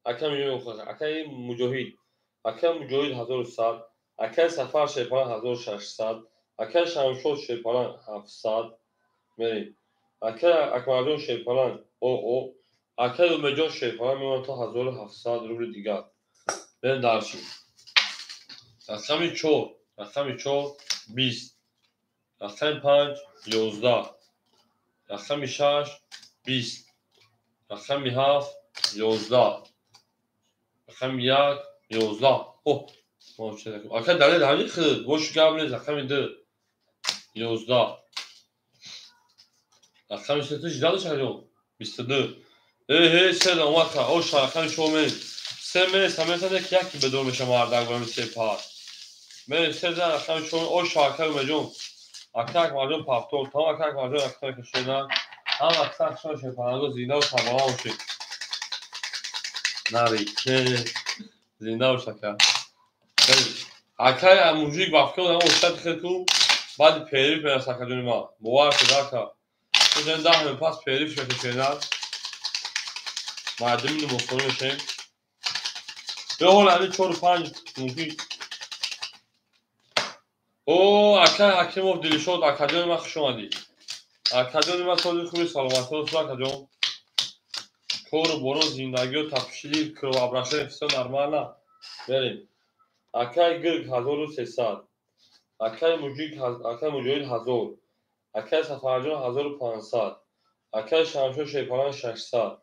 акай мужик, акай муҷоҳид, акай муҷоҳид 1100, акай сафар шерпаланг 1600, акай шамшод шерпаланг 700, мерем. Акай акмарҷон шерпаланг оо, акай умедҷон шерпаланг мемонад то 1700 рубли дигар. Мерем дарши. Рақами 4, рақами 4 20, рақами 5 11, рақами 6 20, рақами 7 11, рақами 1 11. О, ака далел ҳамин хид, бош гап нест. Рақами 2 11, рақами 3 жида дошт аҷон 22. Э, се омад ка, оша рақами 4 мерем. 3 мерем, мерем, ки яки бедор меша мардак барами 3 пар. Мерем 3 зан рақами 4 оша ака умеҷон. Ака акмарҷон пафтор, тамом ака акмарҷон рақами кашидан. Ҳама сахт шош фарангоз зинда ва сарбаланд бошед. Нари. Зинда бош ака. Акай мужик бафкон ҳам ошад хел ку баъди периф мерас акаҷони ман. Бовар шуд ака. Ҷон 10 мин пас периф шуд шена. Мардуми намозхона мешем. Ё ҳол ҳамин 4 5 мумкин. О, акай Ҳакимов Дилшод акаҷони ман хуш омадӣ. Акаҷони ман соли хуби саломатӣ бошед акаҷон. Кору боро зиндагиё тапшили кровообращение всё нормально. Мерем. Акай гирг 1300, акай мужик акай муҷоҳид 1000, акай Сафарҷон 1500, акай Шамшод шерпаланг 600,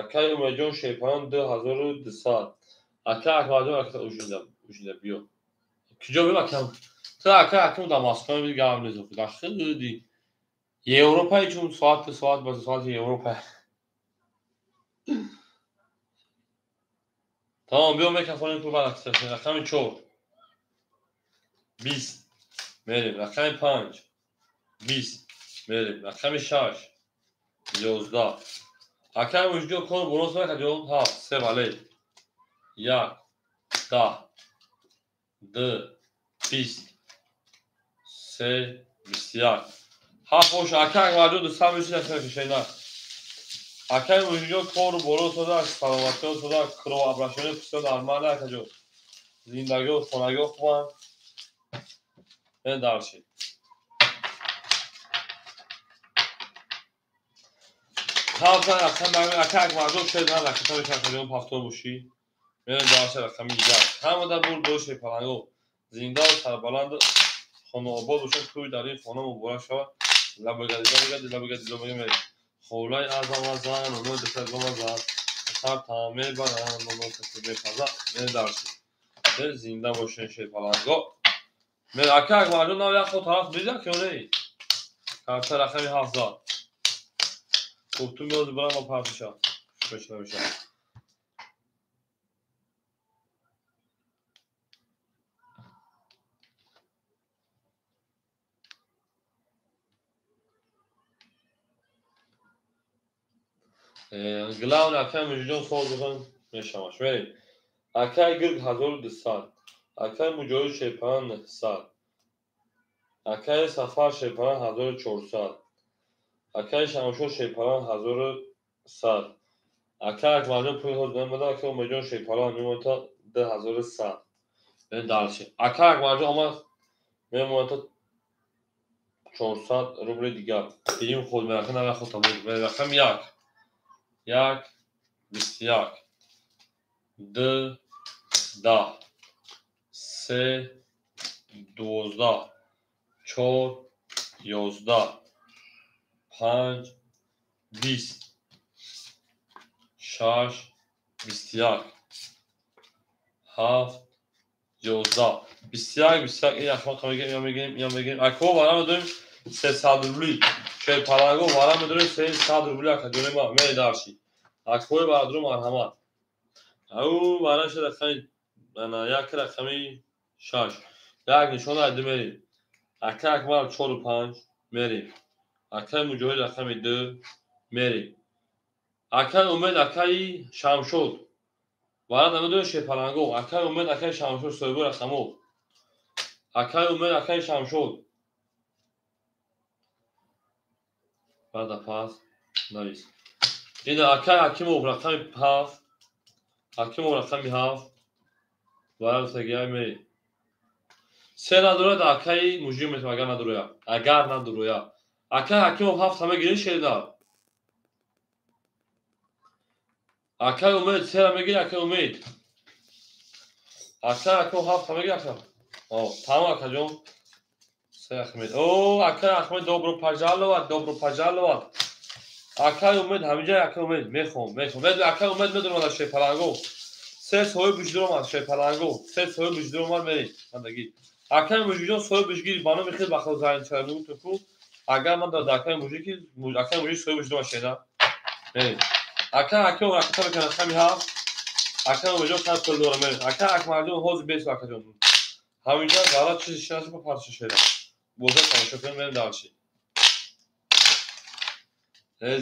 акай Умедҷон шерпаланг 2200, акай Акмарҷон ака ужинда ужинда биё. Киҷо биё акам? Ту акай Аким дар Москва мебинӣ гап нест. Дар хеле Европа чун соат соат ба соати Европа. Тамом биё микрофони ту баъд рақами 4 20 мерем, рақами 5 20 мерем, рақами 6 11. Акай мужиҷо кор борос накаҷон 7 3 вале 1 10 2 20 3 21 7 бош. Акай акмарҷон 200 мешид кашена. Акай мужиҷо кору боро сода, саломатиё сода, кровообращение всё нормально акаҷон. Зиндагиё хонагиё хубанд. Мен дарши. Ҳафта рақам акай акмарҷон шед на рақам акаҷон пафтор бошӣ. Мен дарши рақами 1. Ҳамада бур боше паланго. Зинда ва сарбаланд хонаобод бошад, туй дар ин хона муборак шавад. Лабагади лабагади лабагади лабагади. Холай азамазан, оно дусад бомазан. Сар та мебаранд, оно касе мепаза. Мен дарши. Мен зинда бошен шерпаланго. Мен ака акмарҷон нав як ход тараф биза ки не? Карта рақами 7 зад. Хуб ту меози барам ба партиша. Шӯш намеша. Главное, акай Муҷоҳидҷон соз бошанд, мешаваш. Мерем. Акай Гирг 1200. Акай Муҷоҳид Шерпалан 900. Акай Сафар Шерпалан 1400. Акай Шамшод Шерпалан 1100. Акай Акмалҷон пули ҳозир намеда, акай Умедҷон Шерпалан мемонад то 2100. Мерем дальше. Акай Акмалҷон омад, мемонад то 400 рубли дигар. Дидим худ мерахи нара худ тамом. Рақам 1. 1 21 2 10 3 12 4 11 5 20 6 21 7 11 21 21. Ин ахмақ мегирем, я мегирем, я мегирем. Ако вара медорем 300 рубли. Шерпаланго вара медорем 300 рубли, ака ҷони ма. Мери дарши. Акои бародару марҳамат. Ау вара ши рақами ана як рақами 6. Як нишона айди мерим. Ака Акмал 4 5 мерим. Акаи Муҷоҳид рақами 2 мерим. Акаи Умед, акаи Шамшод. Вара намедонем Шерпаланго. Акаи Умед, акаи Шамшод соҳиби рақамо. Акаи Умед, акаи Шамшод. Баъда пас навис. Ина акаи Ҳакимов рақами 7. Ҳакимов рақами 7. Вара гуфтагиай мерим. Се надорад акаи Мужим метавон, агар надороя. Агар надороя. Акаи Ҳакимов 7 мегирӣ шерина. Акаи Умед сера мегирӣ, акаи Умед. Акаи Ҳакимов 7 мегирӣ, ака. О, тамом акаҷон. Се Ахмед. О, акаи Ахмед, добро пожаловать, добро пожаловать. Акаи Умед ҳаминҷа, акаи Умед мехом, мехом. Акаи Умед медонам аз Шерпаланго. Се соҳиб биждур омад Шерпаланго. Се соҳиб биждур омад, мерем. Мандагӣ. Акаи Мужикҷон соҳиб бижгир, ба номи хел бахтор зарин чармегу туку. Агар ман дар акаи Мужики, акаи Мужик соҳиб биждур омад шена. Мерем. Акаи Ҳакимов рақата мекунад рақами 7. Акаи Умедҷон қад пул дорам, мерем. Акаи Акмалҷон ҳозир бес акаҷон. Ҳаминҷа ғалат чизи шинаси ба парча шера. Боза тамошо кунем, мерем дарши.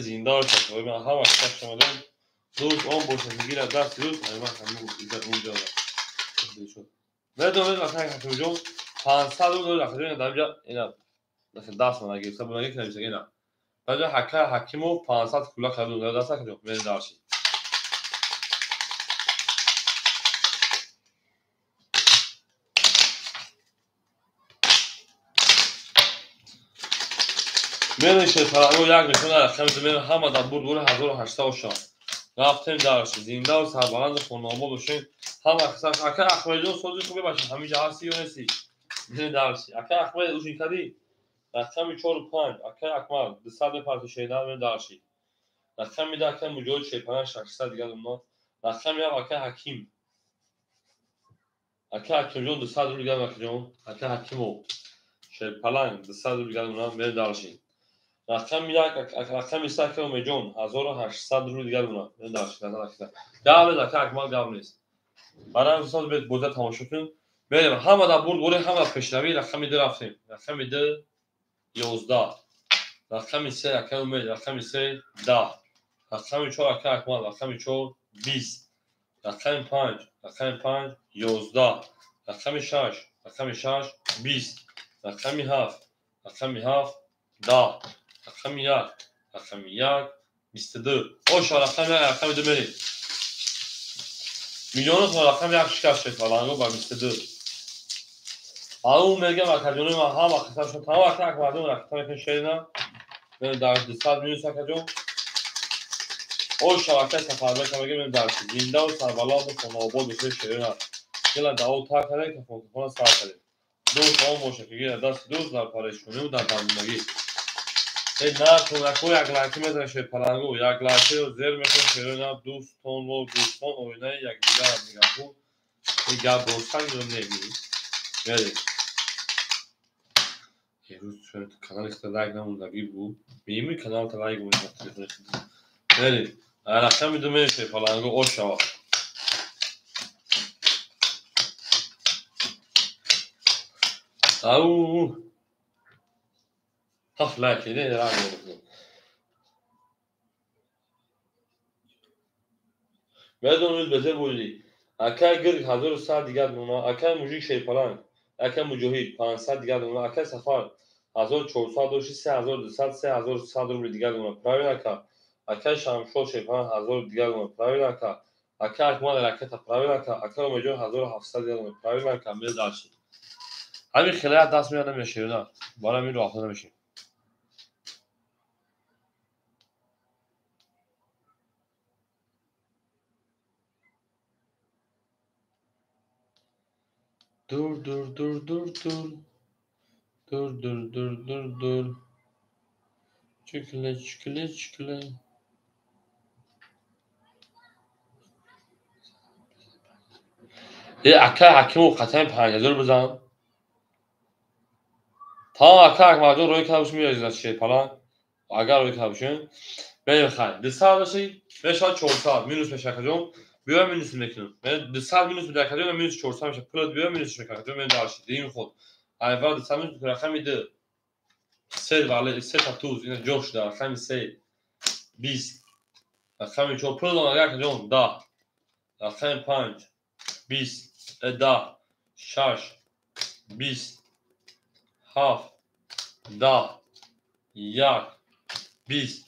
Зинда бошад. Ман ҳама китоб шумодам. Дӯст он бошад, мегирад даст рӯз, ай ман ҳамун унҷо. Медонед акаи Ҳакимҷон 500 рубл дорад акаҷон, дар инҷа ина даст ман гирифта буд, ки нависа ина. Баъд акаи Ҳакимов 500 кула кард, даст акаҷон, мерем дарши. Мерем Шерпаланго як нишона рақами ду мерем, ҳама дар бурд бури 1800 бошад. Рафтем дарши. Зиндаву сарбаланду хонаобод бошем. Ҳама ака Ахмедҷон сози хубе бошад. Ҳаминҷа ҳасти ё нести? Мерем дарши. Ака Ахмед ушин кардӣ? Рақами 4 5. Акаи Акмал 200 мепарти шерина, мерем дарши. Рақами 2 акаи Муҷоҳид Шерпалан 600 дигар думна. Рақами 7 акаи Ҳаким. Акаи Ҳакимҷон 200 рубл дигар акаҷон. Акаи Ҳакимов Шерпалан 200 рубл дигар думна, мерем дарши. Рақами 1, рақами 3 акаи Умедҷон 1800 рубл дигар думна. Мерем дарши. Гап нест акаи Акмал, гап нест. Барои устод бед боза тамошо кун. Мерем ҳама дар бурд бурӣ, ҳама пешравӣ. Рақами 2 рафтем. Рақами 2 11. Рақами 3 акаи Умед, рақами 3 10. Рақами 4 акаи Акмал, рақами 4 20. Рақами 5, рақами 5 11. Рақами 6, рақами 6 20. Рақами 7, рақами 7 10. Рақами 1, рақами 1 22. Оша рақами 1, рақами 2 мерем. Миллионот рақами 1 шикаст Шерпаланго ба 22. Ау мегам акаҷони ман ҳама қисмашон тамом, ака Акмалҷон рақата мекунад шерина. Мерем дар 200 минус акаҷон. Оша акаи Сафарбек мегем, мерем дарши. Зиндаву сарбаланду хонаобод бошед шерина. Дила даво тар кардем, кафонкафона сар кардем. Дӯст он бошад, ки гирад дасти дӯст дар парешониву дар дармондагӣ. Э накун, ако як лайки мезанед Шерпаланго, як лайкиро зер мекунед шерина, дӯстонро, дӯстон оинаи якдигарро нигаҳ кун. Э гап ростан ё не? Мерем. Рӯз канали хита лайк намондагӣ буд. Меими каналта лайк монед телефони хита. Мерем. Рақами 2 мерем Шерпаланго ош шавад. Ау. Ҳафт лайк, не, лайк. Медонед безер буди. Акай гирг 1100 дигар мемона. Акай мужик шерпаланг, акай муҷоҳид 500 дигар мемона. Акай сафар 1400 дошти 3200 3100 рубли дигар мемона. Правильно ака? Акай Шамшод шерпаланг 1000 дигар мемона. Правильно ака? Акай Акмал ракета. Правильно ака? Акай Умедҷон 1700 дигар мемона. Правильно ака? Мел дальше. Ҳамин хелаят даст меяд намешавад. Барои ҳамин роҳ намешавад. Дур дур дур дур дур дур дур дур дур дур чикле чикле чикле. Э акай Ҳакимов қатъан 5000 бизан. Тамом акай Акмалҷон рӯй карда бошем меояд шерпаланг. Агар рӯй карда бошем берем хай. 200 боши мешавад 400 минус мешавад акаҷон. Биё минус мекунем. 200 минус медиҳад акаҷон, минус 400 мешавад. Пулат биё минус мекунад акаҷон, мен дальше. Дим худ. Айвар 200 минус мекунад, рақами 2. Се вале се та туз, ина ҷо шуда, рақами 3. 20. Рақами 4 пул дон агар акаҷон 10. Рақами 5 20, 10, 6 20, 7 10 1 20.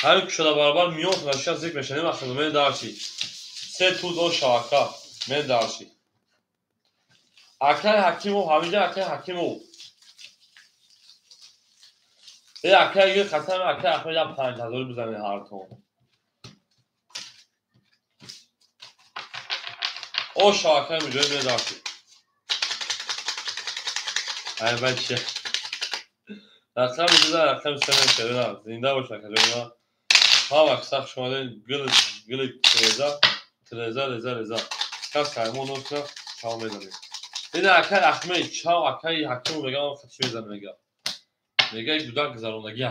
Ҳамин кушода баробар миён нашиша зикр мешавад. Нема мен дарши. Се туз о шавака. Мен дарши. Акай Ҳакимов, ҳаминҷа акай Ҳакимов. Э акай гир қасам акай Аҳмед 5000 бизанед ҳартон. О шавака муҷоҳид мен дарши. Ай бача. Рақами 2 рақами 3 мешавад. Зинда бош акаҷон. Ҳама сахт шумода гул гул треза треза реза реза. Кас каймон носна чав мезанем. Ина акай Аҳмед чав акай Ҳакимов мегам хатиш мезанем мега. Мега гудак гузарондагӣ.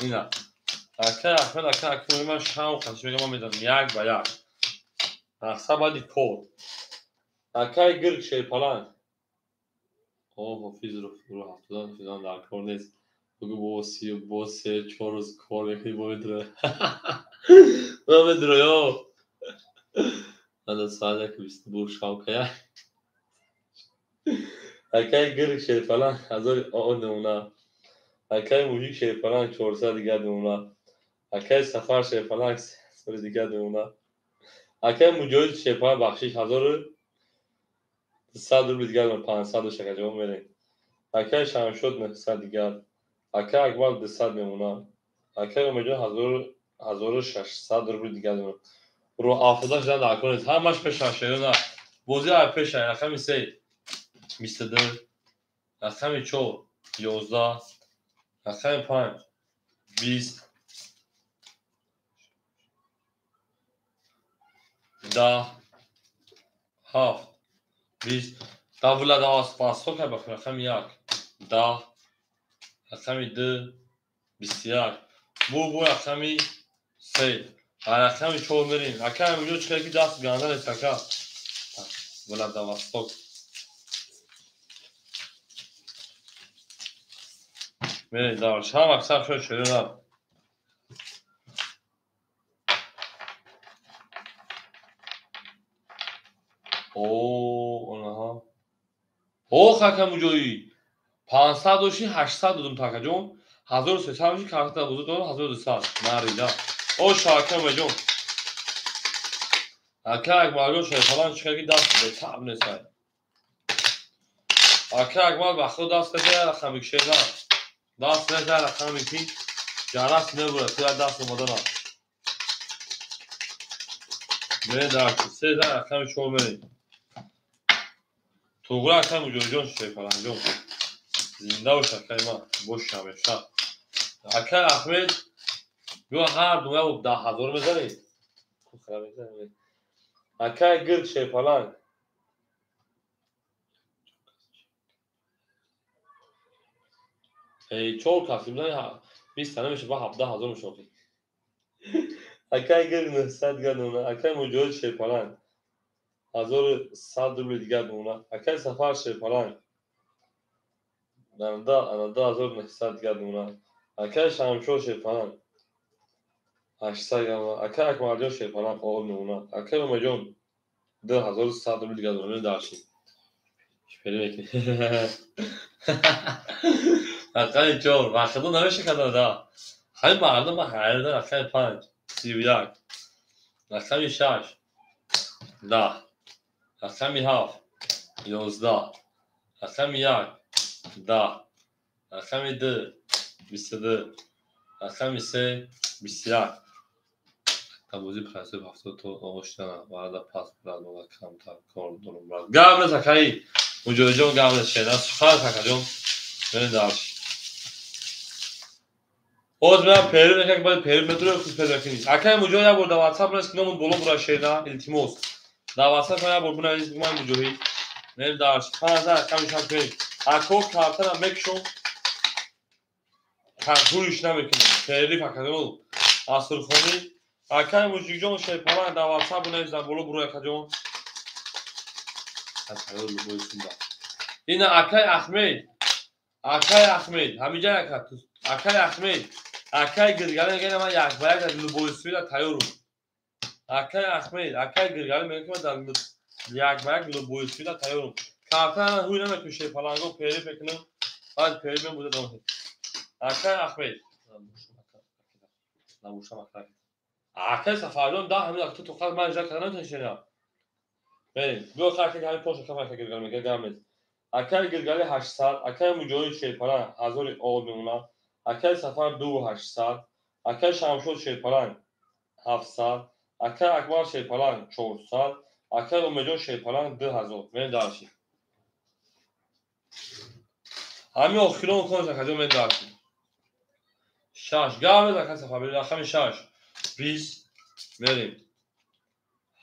Ина акай Аҳмед акай Ҳакимов ман шав хатиш мегам ман мезанам як ба як. Мақсад баъди кор. Акай гирг шерпаланг. О ҳофиз рӯ ҳафтодан шудан дар кор нест. Бугу бо си бо се чор рӯз кор мекунӣ бо медро. Бо медро ё. Ана соат яку бисту бур шавкая. Акай гирг шерпаланг ҳазори о намуна. Акай мужик шерпаланг 400 дигар намуна. Акай Сафар шерпаланг 300 дигар намуна. Акай Муҷоҳид шерпаланг бахшиш 1200 рубли дигар 500 дошт акаҷон мерем. Акай Шамшод 900 дигар. Акай Акмал 200 мемона. Акай Умедҷон 1600 рубли дигар мемона. Рӯ афтода шудан дар кор нест. Ҳамаш пеша шерона. Бозӣ ай пеша рақами 3 22, рақами 4 11, рақами 5 20, 10 7 20. Давла давас пасо кай бахр рақами 1 10, рақами 2 21, бу рақами 3, рақами 4 мерем. Акай ҳаминҷо чӣ ки даст ганда нест ака. Владивосток. Мерем дальше. Ҳама сар шуд шерона. О, онаҳа. Ох, ака муҷоҳид. 500 дошти 800 додум такаҷон. 1300 дошти карта бузург додум 1200. Нарида. О шака меҷон. Ака Акмалҷон шерпаланг чӣ ки даст бетаб несай. Ака Акмал ба худ даст незай рақами шерна. Даст незай рақами ки ҷарас мебурад, ту даст омадана. Мерем дар се рақами 4 мерем. Туғра акай Муҷоҳидҷон шерпалангҷон. Зинда бош акай ман, боши ҳамеша. Акай Аҳмед ё ҳар ду як 10000 мезанед. Акай гирг шерпаланг. Эй чор кас мезанед 20 та намешавад, ба 17000 мешавад. Акай гирг 900 дигар мемона. Акай Муҷоҳид шерпаланг 1100 рубли дигар мемона. Акай Сафар шерпаланг 1900 дигар мемона. Акай Шамшод шерпаланг 800 грамм. Акай Акмалҷон Шерпаланг оғоз мемонад. Акай Умедҷон 2100 рубл дигар дорам. Дарши. Шпери мекунӣ. Рақами 4. Вақто намеша када да. Ҳамин мардум ман ҳайрон. Рақами 5. 31. Рақами 6. 10. Рақами 7. 11. Рақами 1. 10. Рақами 2. 22. Рақами 3. 21. Табози 570 то оғоз шудана. Баъда пас брат бола камтар кор дорум брат. Гап нест акаи Муҷоҳидҷон, гап нест шена. Сухан акаҷон. Мерем дарш. Боз меам перу мекунам, баъд перу метурем, худ перу мекунӣ. Акаи Муҷоҳид як бор дар WhatsApp нест, ки номун боло бура шена, илтимос. Дар WhatsApp як бор бинавис, ман Муҷоҳид. Мерем дарш. 5000 рақами шаш мерем. Ако картара мекушом. Ҳуриш намекунам. Перли акаҷон. Асрхонӣ. Акаи Мужикҷон Шерпаланг дар WhatsApp бинавис, дар боло буро акаҷон. Ина акаи Ахмед. Акаи Ахмед. Ҳамиҷа ака. Акаи Ахмед. Акаи Гиргалӣ мегӯяд, ман як ба як дар Лубойсуида тайёрум. Акаи Ахмед, акаи Гиргалӣ мегӯяд, ки ман дар як ба як Лубойсуида тайёрум. Картана ҳуй намекунем, Шерпаланго пери мекунем. Баъд пери мебуда дом. Акаи Ахмед. Набушам акаи. Акаи Сафарҷон да ҳамин акта тоқат ман иҷра карда наметавонӣ шена. Мерем. Биё акаи ҳамин поша каф акаи Гиргалӣ мегӯяд, гап нест. Акаи Гиргалӣ 800, акаи Муҷоҳид Шерпаланг 1000 оғоз мемонад. Акаи Сафар 2800, акаи Шамшод Шерпаланг 700, акаи Акмал Шерпаланг 400, акаи Умедҷон Шерпаланг 2000. Мерем дарши. Ҳамин охирон конш акаҷон, мерем дарши. 6. Гап нест акаи Сафар, мерем рақами 6. 20 мерем.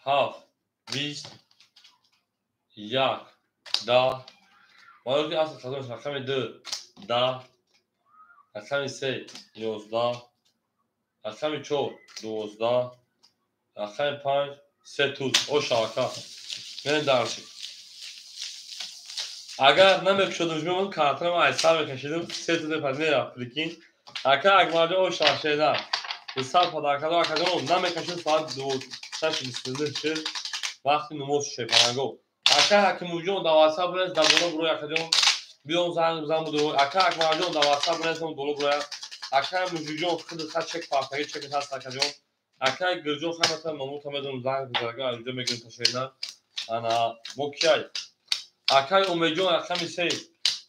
7 20 1 10. Маълум ки асл хазон рақами 2 10, рақами 3 11, рақами 4 12, рақами 5 3 туз. О шабака. Мерем дарши. Агар намекушодам, мемон картара ман аз сар мекашидам, 3 туз мепаз мерафт, прикинь. Ака Акмалҷон о шабашеда. Сар падаркадо акаҷон намекашид, соат 6:29 шуд. Вақти намоз Шерпаланго. Ака Ҳакимуҷон дар WhatsApp бинавис, дар боло буро акаҷон. Биём занг бизан буду. Ака Акмалҷон дар WhatsApp бинавис, боло буро. Ака Мужикҷон худ хат чек партаги чек ҳаст акаҷон. Ака Гирҷон хамата номута медонам, занг бизага, инҷо мегирем ташена. Ана бо кияй? Акаи Умедҷон рақами 3.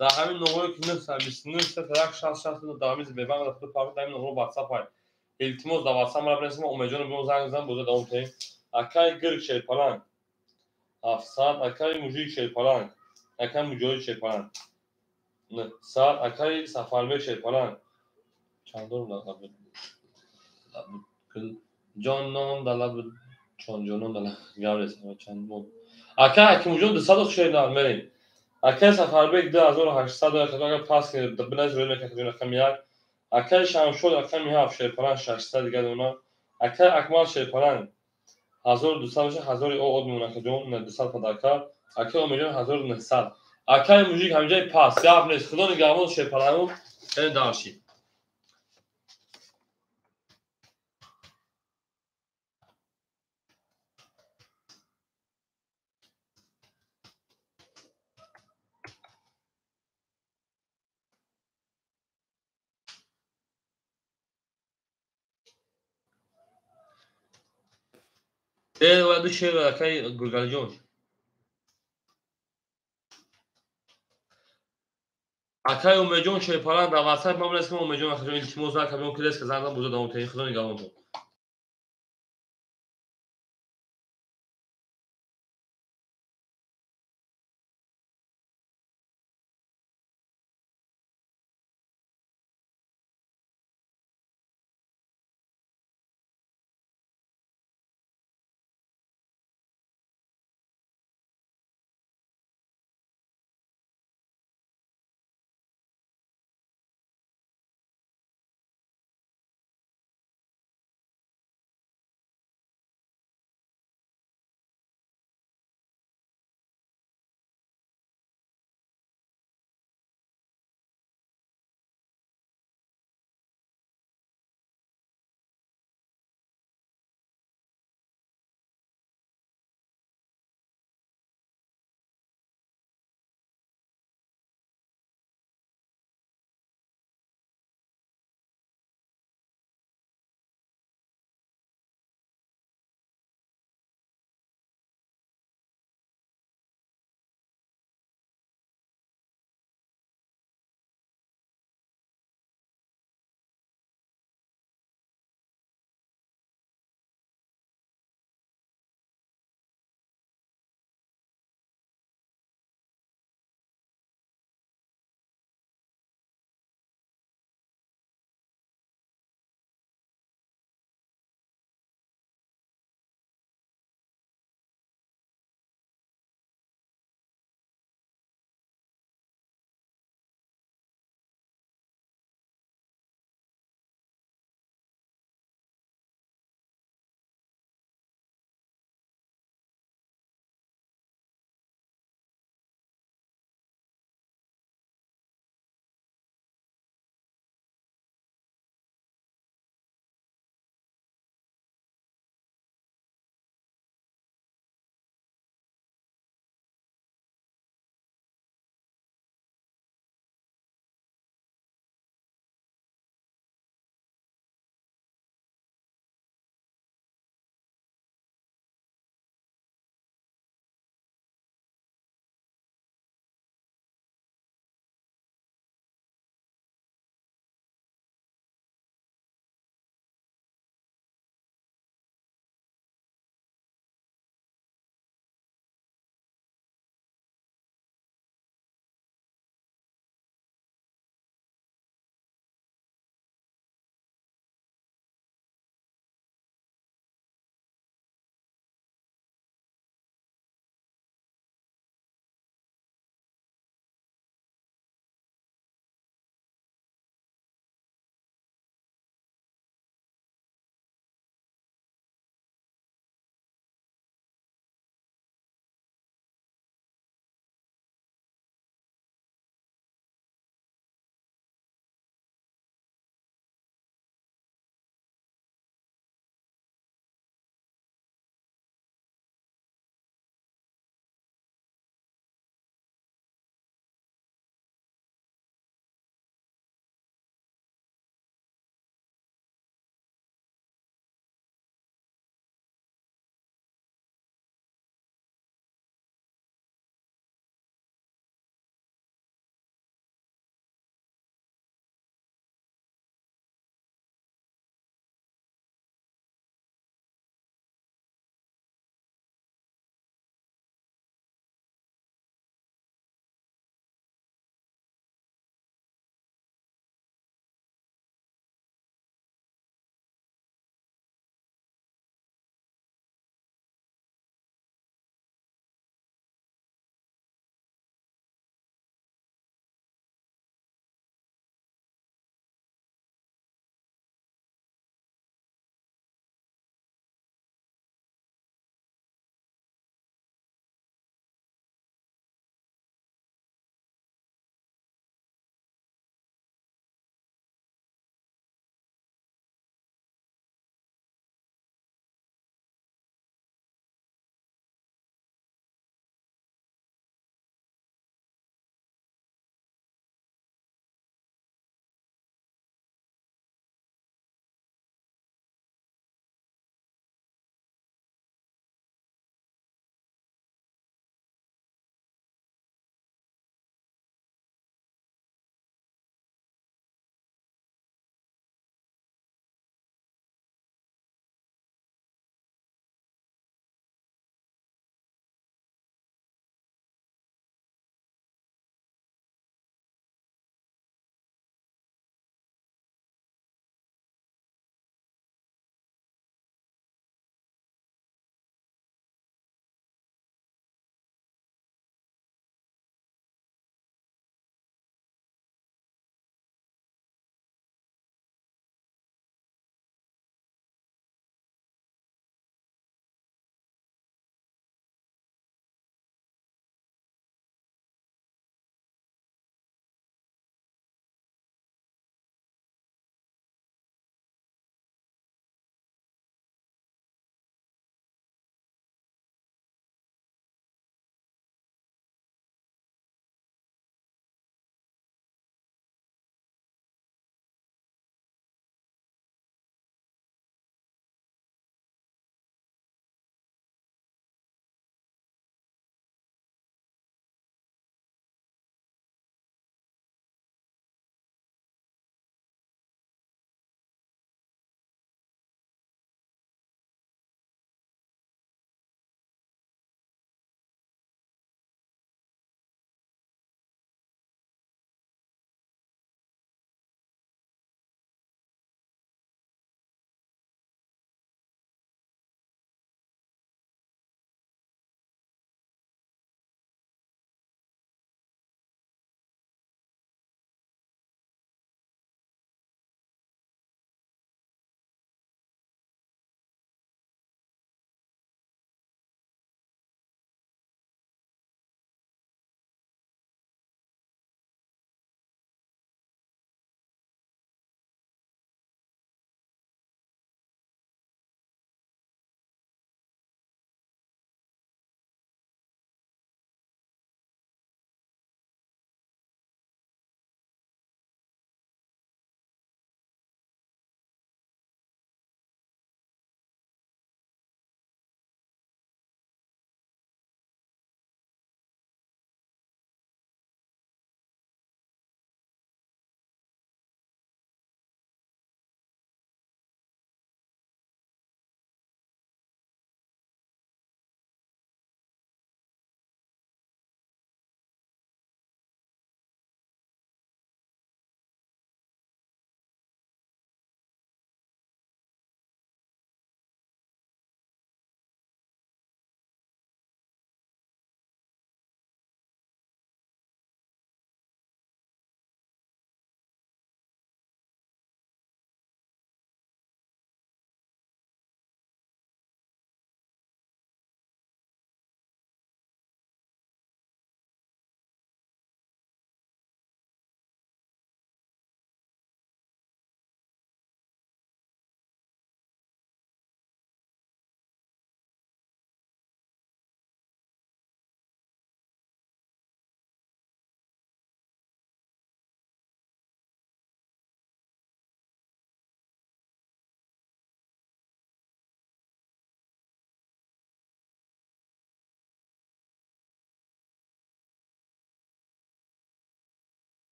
Дар ҳамин номеро ки 929 3 1 60 дар ҳамин бебанг дар худ парт, дар ҳамин номеро WhatsApp ай. Илтимос дар WhatsApp мара бинависем, Умедҷон биём занг бизан, боза давом кунем. Акаи Гирг Шерпаланг 700, акаи Мужик Шерпаланг, акаи Муҷоҳид Шерпаланг 900, акаи Сафарбек Шерпаланг чандор ҷонон далаб чонҷонон далаб гап нест чанд мо. Акаи Ҳакимуҷон 200 шернар мерем. Акаи Сафарбек 2800, агар пас бинавис рӯй мекунад рақами 1. Акаи Шамшод рақами 7 Шерпаланг 600 дигар дона. Акаи Акмал Шерпаланг 1200 меша, 1000 оғоз мемонад акаҷон, 200 падарка. Акаи Умедҷон 1900. Акаи Мужик ҳамиҷаи пас, гап нест. Худо нигаҳбон Шерпалангу, мерем дарши. Ду шер акаи Гургалиҷон. Акаи Умедҷон Шерпаланг дар WhatsApp ман бинавис, ки ман Умедҷон акаҷон илтимос акаҷон ки резка занг зан, боза давом кунем. Худо нигаҳбонтон.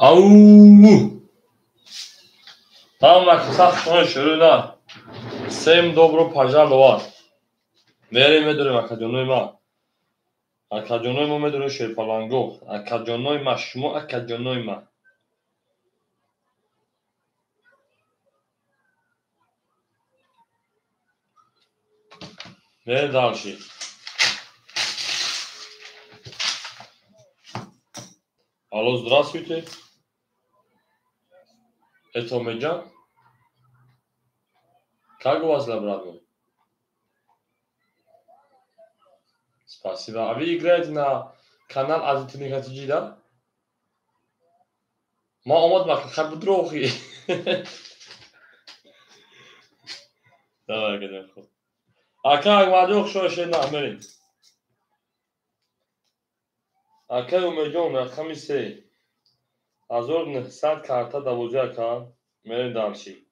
Ау! Ҳама сахт шумо шурӯъ на. Всем добро пожаловать. Мерем медорем акаҷонои ма. Акаҷонои мо медорем шерпаланго. Акаҷонои ма, шумо акаҷонои ма. Мерем дальше. Алло, здравствуйте. Это Омеджан? Как у вас дела, брат мой? Спасибо. А вы играете на канал Азитини Хатиджи, да? Ма омад ма хабудрохи. Давай, акаҷон, хуб. Ака Акмарҷон, хуш омадед, на, мерем. Акаи Умедҷон, рақами се. 1900 карта давозӣ, ака. Мерем дальше.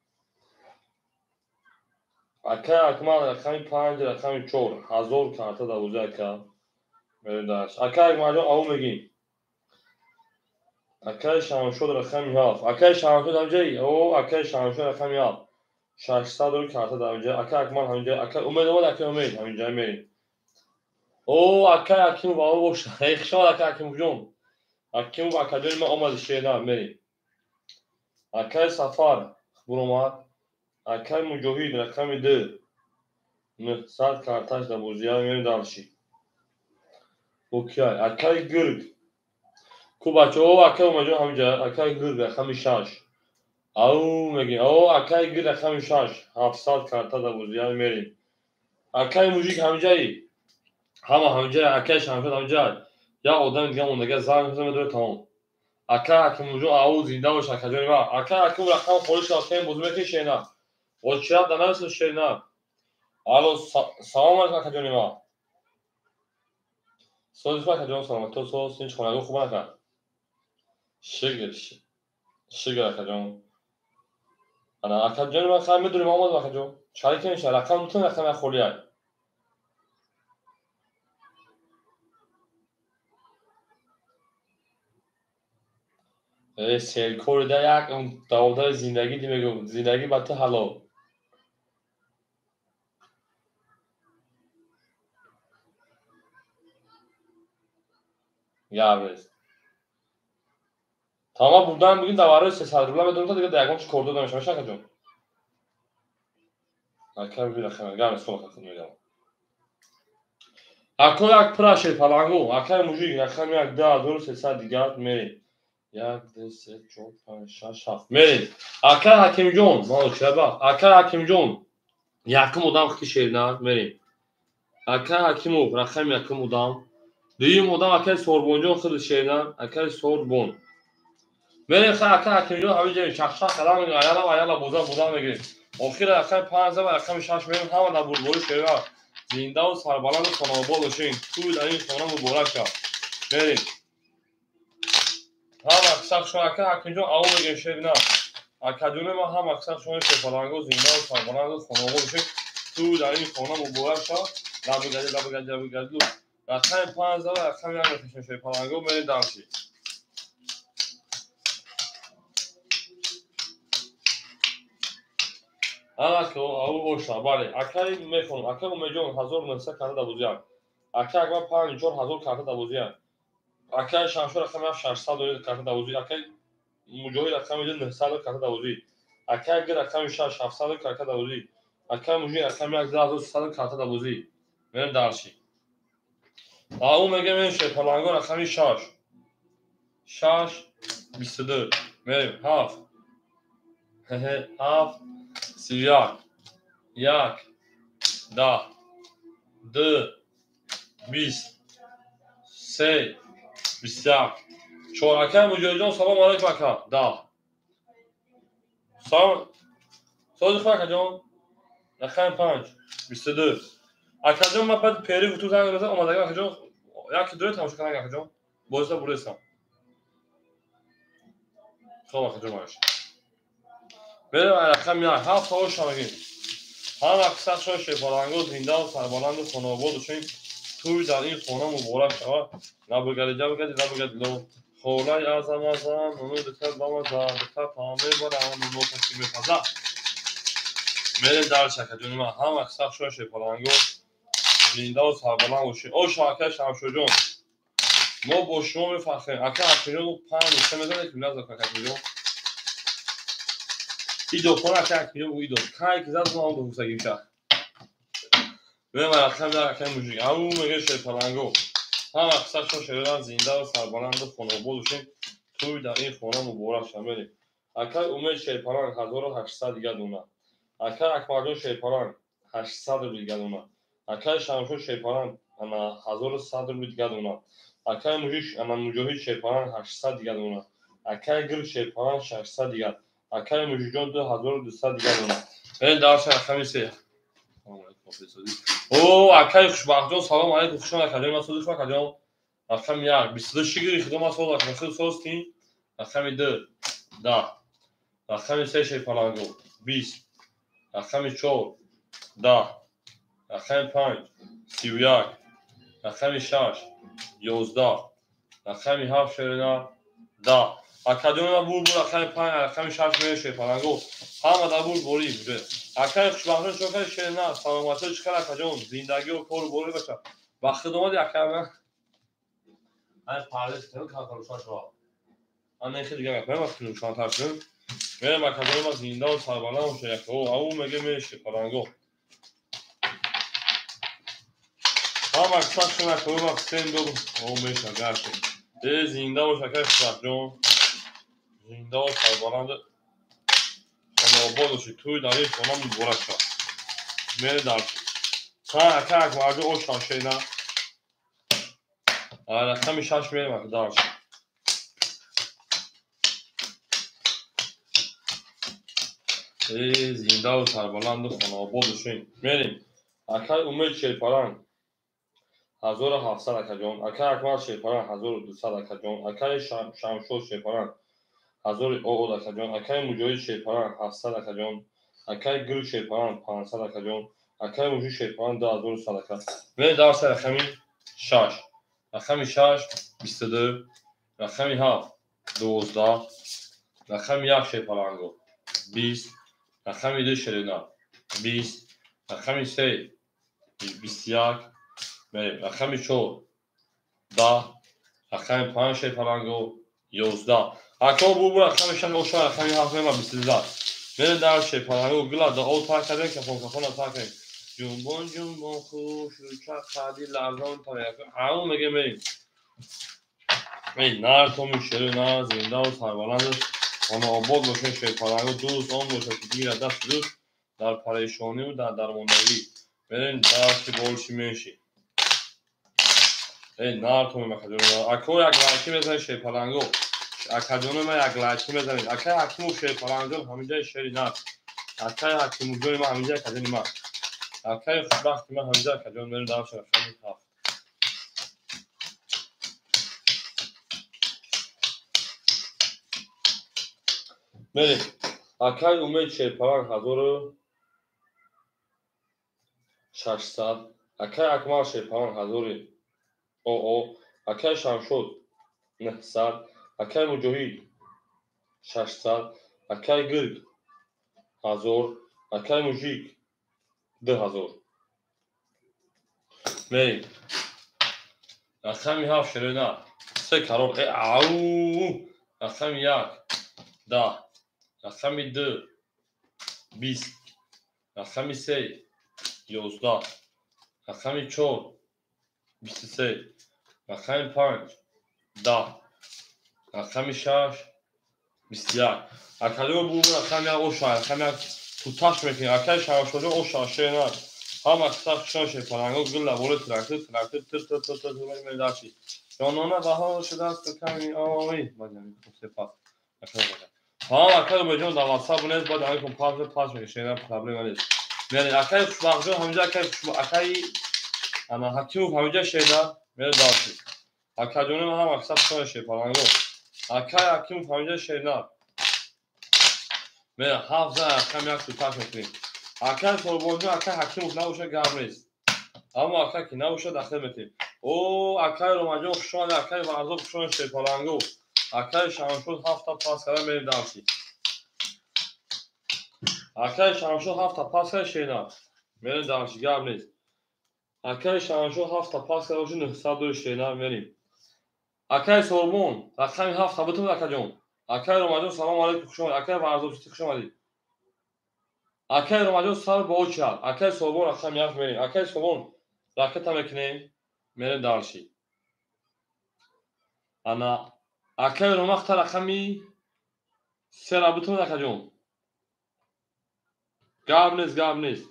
Акаи Акмал, рақами панҷ, рақами чор. 1000 карта давозӣ, ака. Мерем дальше. Акаи Акмалҷон, ау мегим. Акаи Шамшод, рақами ҳафт. Акаи Шамшод ҳамҷаи? О, акаи Шамшод рақами ҳафт. 600 карта дар ҳаминҷа. Акаи Акмал ҳаминҷа. Акаи Умед омад, акаи Умед ҳаминҷа мерем. О, акаи Акимов, ау боша. Эй, хуш омад, акаи Акимовҷон. Акимов акаҷони ма омади шерна, мерем. Акаи Сафар буромад. Акаи Муҷоҳид рақами ду. 900 карташ дар бозия, мерем дальше. Окей, акаи Гург. Ку бача, о, акаи Умедҷон ҳаминҷа, акаи Гург рақами шаш. Ау мегим, о, акаи Гург рақами шаш. 700 карта дар бозия, мерем. Акаи Мужик ҳаминҷаи? Ҳама ҳаминҷа, акаи Шамшод ҳаминҷа. Як одами дига мондага занг мезанад, медорад, тамом. Акаи Ҳакимовҷон, ау, зинда бош, акаҷони ма. Акаи Ҳакимов рақам холӣ шуд, кем бозӣ мекунӣ, шерна? Очират данависед, шерна. Алло, салом алейкум, акаҷони ма. Сози хуб, акаҷон, саломат. То соз, ҳеҷ хонагӣ хуб, ака? Шукр, шукр, акаҷон. Ана, акаҷони ма, хайр медонем, омадам, акаҷон. Чари ки мешавад? Рақам дутон, рақами як холӣ ай. Э, серкори да як давомдари зиндагӣ ди мегӯм. Зиндагӣ ба ту ҳалол. Гап нест. Тамом бурдан бигин дар барои 300 рубла медонам, та дига дар ягон чи кордор намешавам, меша, акаҷон? Ака биби рақам, гап нест, хуб, ака, худ мегам. Ако як пурашед палангу, акаи мужик, рақами як, 2300 дигар мерем. Як, ду, се, чор, панҷ, шаш, ҳафт. Мерем. Акаи Ҳакимҷон, молчаба. Акаи Ҳакимҷон, якум одам хити шерна, мерем. Акаи Ҳакимов, рақами якум одам. Дуюм одам акаи Сорбонҷон худи шерна, акаи Сорбон. Мерем, хай, акаи Ҳакимҷон ҳамин ҷо шахшах қадам мегирем, аяла аяла боза боза мегирем. Охир рақами панҷ ва рақами шаш мерем, ҳама дар бурдборӣ шерна. Зиндаву сарбаланду хонаобод бошед. Тӯй дар ин хона муборак шавад. Мерем. Ҳама сахт шумо, ака Ҳакимҷон, ау мегирем, шерна. Акаҷони ма, ҳама сахт шумо шерпаланго, зиндаву сарбаланду хонаобод бошед. Тӯй дар ин хона муборак шавад. Лабигади, лабигади, лабигади. Рақами панҷ ва рақами як мекашем шерпаланго, мерем дальше. Анако, ау боша, бале. Акаи мехонам, акаи Умедҷон 1900 карта дар бозия. Акаи Акбар панҷ 4000 карта дар бозия. Акаи Шамшод рақами ҳафт 600 карта дар бозӣ. Акаи Муҷоҳид рақами ду 900 карта дар бозӣ. Акаи Гир рақами шаш 700 карта дар бозӣ. Акаи Мужик рақами як 2300 карта дар бозӣ. Мерем дальше. Ау мегем, мерем шерпаланго рақами шаш. Шаш, 22. Мерем, ҳафт. Ҳафт, 31. Як, 10, ду, 20, се, 21. Чор. Акаи Муҷоҳидҷон, салом алейкум, ака. 10. Салом. Сози хуб, акаҷон? Рақами панҷ, 22. Акаҷон, ман баъд пери гуфту занг мезанам, омадагам, акаҷон, яке дуре тамошо кардам, акаҷон. Бозита бурдестам. Хоб, акаҷон, маш. Мерем рақами як, ҳафт оша мегим. Ҳама қисса шо шерпаланго, зиндаву сарбаланду хонаобод бошед. Тӯй дар ин хона муборак шавад. Набигади, ҷабигади, набигади, ло. Холай азам азам, нуну дитар бамаза, дитар таоме барам, нуну таки мепаза. Мерем дар шакаҷони ман, ҳама қисса хушон шерпаланго, зиндаву сарбаланд бошед. Оша акай Шамшоҷон, мо бо шумо мефахрем. Акай Ҳакимҷон 5 нуқта мезанед, ки назар кун Ҳакимҷон. Идо кон акай Ҳакимҷон бу идо. Кай ки зад ман гуфтагим ша. Мерем рақам як акай мужик. Ау меге шерпаланго. Ҳама қисса хушон шераланд, зиндаву сарбаланду хонаобод бошед. Тӯй дар ин хона муборак шавад. Мерем. Акай Умед шерпаланг 1800 дига дона. Акай Акбарҷон шерпаланг 800 рубл дига дона. Акай Шамшод шерпаланг ана 1100 рубл дига дона. Акай Мужик ана Муҷоҳид шерпаланг 800 дига дона. Акай Гир шерпаланг 600 дига. Акай Мужикҷон 2200 дига дона. Мерем дарси рақами се. О, акай Хушбахтҷон, салом алейкум, хушон акаҷон, ман сози хуб акаҷон. Рақами як, 22 шигири худо ман соз акаҷон, худ созтин. Рақами ду, 10. Рақами се шерпаланго, 20. Рақами чор, 10. Рақами панҷ, 31. Рақами шаш, 11. Рақами ҳафт шерина, 10. Акаҷон ма бур бур рақами панҷ, рақами шаш мере шерпаланго. Ҳама дар бур борӣ. Акай Хушбахтҷон чӣ кардӣ шерина? Саломатӣ чӣ кар акаҷон? Зиндагиу кору борӣ баша. Ба худ омадӣ акай? Ай парвез кунем камтар рӯшан шавад. Ан нехи дига гап вақти рӯшантар кунем. Мерем акаҷон ма зиндаву сарбаланд бошад. Як о ау меге мере шерпаланго. Ҳама қисса шун акаҷон ма сем дод. О меша гарчи. Э зинда бош акай Хушбахтҷон. Зиндаву сарбаланд хонаобод бошед. Тӯй дар ин хона муборак шавад. Мере дарси. Ҳа акай Акбарҷон оша шена. Рақами шаш мерем ака дарси. Э зиндаву сарбаланду хонаобод бошед. Мерем. Акай Умед шерпаланг 1700 акаҷон. Акай Акмал шерпаланг 1200 акаҷон. Акай Шамшод шерпаланг 1000 оод акаҷон. Акай Муҷоҳид шерпаланг 700 акаҷон. Акай Гул шерпаланг 500 акаҷон. Акай Мужик шерпаланг 2100 ака. Мерем дарси рақами шаш. Рақами шаш 22. Рақами ҳафт 12. Рақами як шерпаланго 20. Рақами ду шерина 20. Рақами се 21. Мерем. Рақами чор 10. Рақами панҷ шерпаланго 11. Ако бу рақами шаш оша рақами ҳафт мема 22. Мерем дар шерпаланго гила да о тар кардем кафон кафона тар кардем. Ҷунбон ҷунбон хуш рӯча қади ларзон тавяк. Ау меге мерем. Эй нар томи шеру нар зиндаву сарбаланд хонаобод бошед шерпаланго дӯст он бошад ки гирад дасти дӯст дар парешониву дар дармондагӣ. Мерем дарси болши менши. Эй нар томи макаҷон. Ако як лайки мезанед шерпаланго. Акаҷони ман як лайки мезанед. Акай Ҳакимов шерпалангҷон ҳаминҷаи шери нар. Акай Ҳакимовҷони ман ҳаминҷаи акаҷони ман. Акай Хушбахти ман ҳаминҷа акаҷон. Мерем дарси рақами ҳафт. Мерем. Акай Умед шерпаланг 1600. Акай Акмал шерпаланг 1000 оо. Акай Шамшод 900. Акай Муҷоҳид 600. Акай Гирг 1000. Акай Мужик 2000. Мерем. Рақами ҳафт шерина се карор. Э ау. Рақами як 10. Рақами ду 20. Рақами се 11. Рақами чор 23. Рақами панҷ 10. Рақами шаш 21. Акаҷон бу рақами як оша рақами як туташ мекунем. Акай Шамшоҷон оша шерина. Ҳама қисса хушон шерпаланго гулла боло трактор трактор тир тир тир тир тир дарси. Ҷонона баҳор шудааст ками ой. Сепас. Ҳам акай Умедҷон дар WhatsApp нест, баъд ҳамин кун пас пас мекашем, проблема нест. Мерем акай Хушбахтҷон ҳаминҷа акай акай ана Ҳакимов ҳаминҷа шерина мере дарси. Акаҷони ман ҳама қисса хушон шерпаланго. Акай Ҳакимов ҳаминҷа шерина. Мере ҳафт зан рақами як туташ мекунем. Акай Қурбонҷон акай Ҳакимов набошад гап нест. Аммо акай ки набошад дахил метем. О акай Ромаҷон хушомадед, акай Варзоб хушомадед шерпаланго. Акай Шамшод 7-та пас карда мерем дарси. Акай Шамшод 7-та пас карда шена. Мерем дарси, гап нест. Акай Шамшод 7-та пас карда боши 900 дори шена мерем. Акай Сорбон, рақами 7-та битун акаҷон. Акай Ромаҷон салом алейкум, хуш омадед. Акай Варзобсити хуш омадед. Акай Ромаҷон сар ба очад. Акай Сорбон рақами 7 мерем. Акай Сорбон ракета мекунем, мерем дарси. Ана акай Ромахта рақами 3 битун акаҷон. Гап нест, гап нест.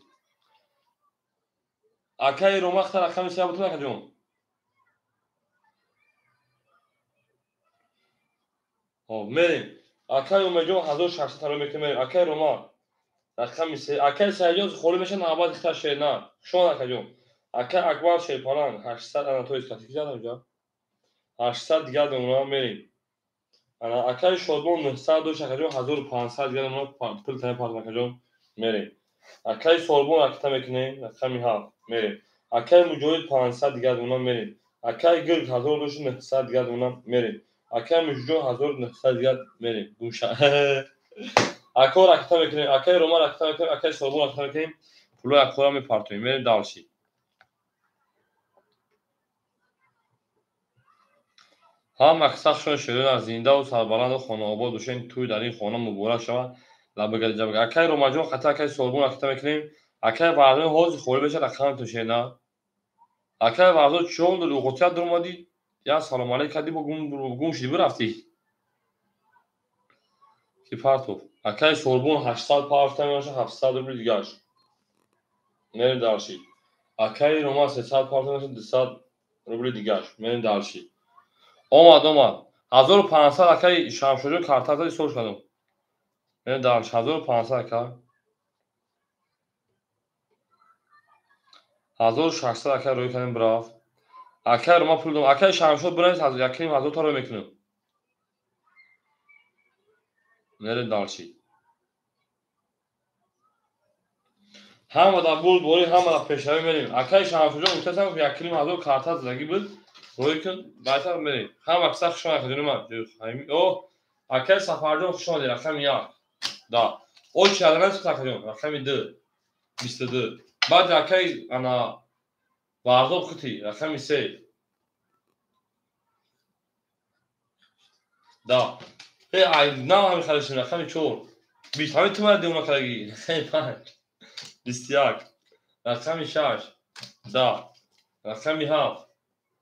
Акай Ромахта рақами 3 битун акаҷон. Хоб, мерем. Акай Умедҷон 1600 таро мекунем, мерем. Акай Рома рақами 3. Акай Саидҷон холӣ мешавад навбат ихта шена. Шон акаҷон. Акай Акбар Шерпаланг 800 ана то истатики задам ҷа. 800 дигар домона мерем. Ана акай Шодмон 900 дошт акаҷон 1500 дигар домона пул тана партам акаҷон мерем. Акай Сорбон ракета мекунем, рақами 7 мерем. Акай Муҷоҳид 500 дигар домона мерем. Акай Гирг 1000 дошт 900 дигар домона мерем. Акай Муҷоҳид 1900 дигар мерем. Гумша. Ако ракета мекунем, акай Рома ракета мекунем, акай Сорбон ракета мекунем, пулои акора мепартоем, мерем дарси. Ҳама сахшон шерона зиндаву сарбаланду хонаобод бошен, тӯй дар ин хона муборак шавад. Лабагади ҷабага. Акай Ромаҷон хата акай Сорбон ракета мекунем. Акай Варзон ҳозир холӣ мешавад рақами тошена. Акай Варзон чон дори уғотият дуромадӣ? Я салом алейк кардӣ бо гум шудӣ бирафтӣ. Ки партов. Акай Сорбон 800 партофта мешавад 700 рубли дигарш. Мерем дарши. Акай Рома 300 партофта мешавад 200 рубли дигарш. Мерем дарши. Омад, омад. 1500 акай Шамшоҷон карта зади сош кардам. Мерем дарш 1500 ака. 1600 акай рӯй кардем бирафт. Акай Рома пул додам. Акай Шамшод бирав 1500 та рӯй мекунем. Мерем дарши. Ҳама дар бурдборӣ, ҳама дар пешравӣ мерем. Акай Шамшоҷон гуфтасам 1500 карта задагӣ буд. Рӯй кун, байтар мерем. Ҳама киса хуш омадед, ҷони ман. О, акай Сафарҷон хуш омадед, рақами 1. Да. Очи аданас акаҷон, рақами 2. 22. Баъд акай ана Варзоб хути, рақами 3. Да. Ай, на ҳами харишем, рақами 4. 20 ҳами ту мара девона кардагӣ, рақами 5. 21. Рақами 6. Да. Рақами 7.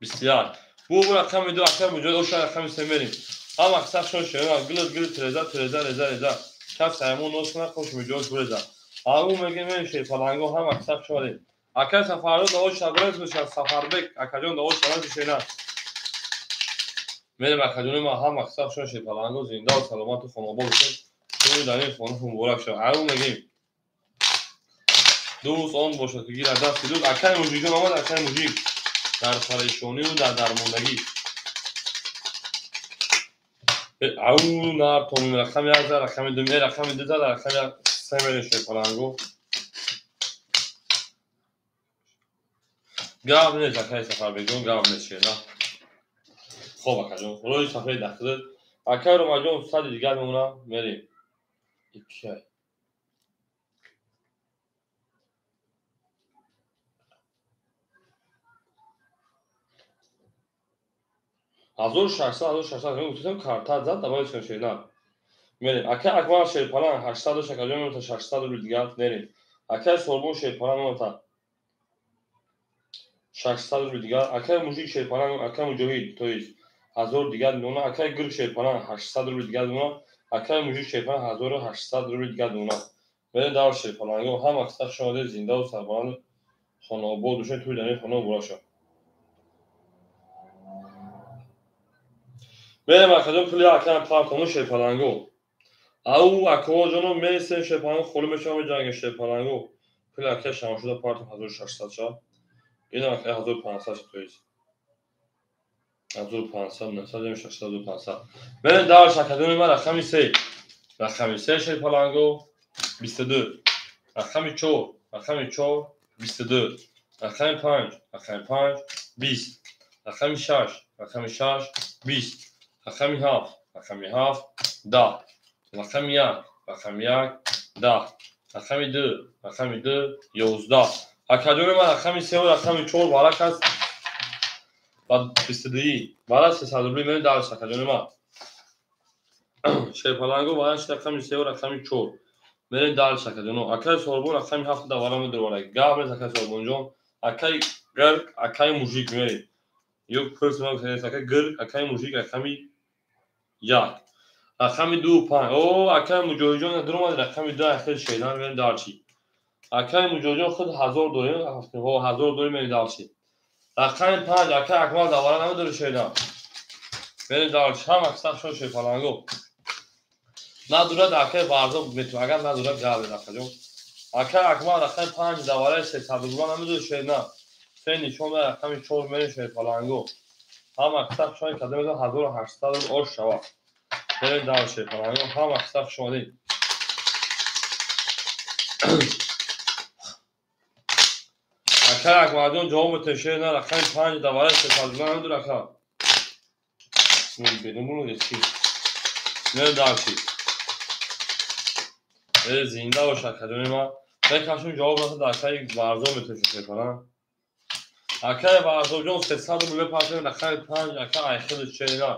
21. Бу рақами 2 акай Муҷоҳид оша рақами 3 мерем. Ҳама сахшон шерона гилд гилд треза треза реза реза. Каф саймон нос кунад хош Муҷоҳид буреза. Ау мегем мерем шерпаланго ҳама сахшон шонед. Акай Сафарҷон да ош шабрез мешавад Сафарбек акаҷон да ош шабрез шена. Мерем акаҷони ма ҳама сахшон шерпаланго зинда ва саломату хонобод бошед. Тӯй дар ин хона муборак шавад. Ау мегем. Дӯст он бошад ки гирад дасти дӯст. Акай Мужикҷон омад, акай Мужик. Дар парешонию дар дармондагӣ. Ау нар томин рақами 1 зад, рақами 2 мер, рақами 2 зад, рақами 3 мерем шерпаланго. Гап нест акай Сафарбекҷон, гап нест шена. Хоб акаҷон, рӯи сафари дахтир. Акай Ромаҷон 100 дигар мемонад, мерем. Иккай. 1600, 1600 гуфтам карта зад, давай шена. Мерем. Акай Акбар Шерпаланг 800 дошт, акаҷон мемонад 600 рубли дигар мерем. Акай Сорбон Шерпаланг мемонад 600 рубли дигар. Акай Мужик Шерпаланг, акай Муҷоҳид, то есть 1000 дигар мемонад. Акай Гирг Шерпаланг 800 рубли дигар мемонад. Акай Мужик Шерпаланг 1800 рубли дигар мемонад. Мерем дар Шерпаланго ҳама сахт шомаде зиндаву сарбаланд хонаобод бошед, тӯй дар ин хона муборак шавад. Мерем акаҷон пули акаям партону Шерпаланго. Ау акоҷоно мересем Шерпаланго холӣ мешавам меҷангем Шерпаланго. Пули акая Шамшуда партом 1600 шавад. Ин акая 1500 шавад, то есть 1500, 900, 600, 1500. Мерем дар акаҷони ман рақами 3. Рақами 3 Шерпаланго 22. Рақами 4, рақами 4 22. Рақами 5, рақами 5 20. Рақами 6, рақами 6 20. Рақами 7, Рақами 7 10. Рақами 1, рақами 1 10. Рақами 2, рақами 2 11. Акаҷони ман рақами 3 ва рақами 4 варақ аст. Ба 22 варақ 300 рубли мерем дарс акаҷони ман. Шерпаланго варақ рақами 3 ва рақами 4. Мерем дарс акаҷоно. Акаи Сорбон рақами 7 да варақ медурварак. Гап нест акаи Сорбонҷон. Акаи Гирг, акаи Мужик мерем. Ё пурс ма акаи Гирг, акаи Мужик рақами 1. Рақами 2 5. О, акаи Муҷоҳидҷон дуромад рақами 2 ахир шедан мерем дарчи. Акаи Муҷоҳидҷон худ 1000 дорем, 1000 дорем мерем дарчи. Рақами 5 акаи Акмал давара намедори шедан. Мерем дарчи. Ҳам аксар шон шерпаланго. Надурад акаи Варзоб мету, агар надурад гап акаҷон. Акаи Акмал рақами 5 давараи 300 рубла намедори шедан. Се нишон рақами 4 мерем шерпаланго. Ҳам аксар шон кадом 1800 рубл ош шавад. Мерем дар шерпаланго. Ҳам аксар шонед. Акаи Акмалҷон ҷавоб метавон шер на рақами 5 давараи 300 рубла намедори ака. Берун бурун ки. Мерем дарчи. Зинда бош акаҷони ман. Мекашум ҷавоб надод акаи Варзоб метавон шерпаланг. Акаи Варзобҷон 300 рубл мепартоем рақами 5 акаи Айхили шерина.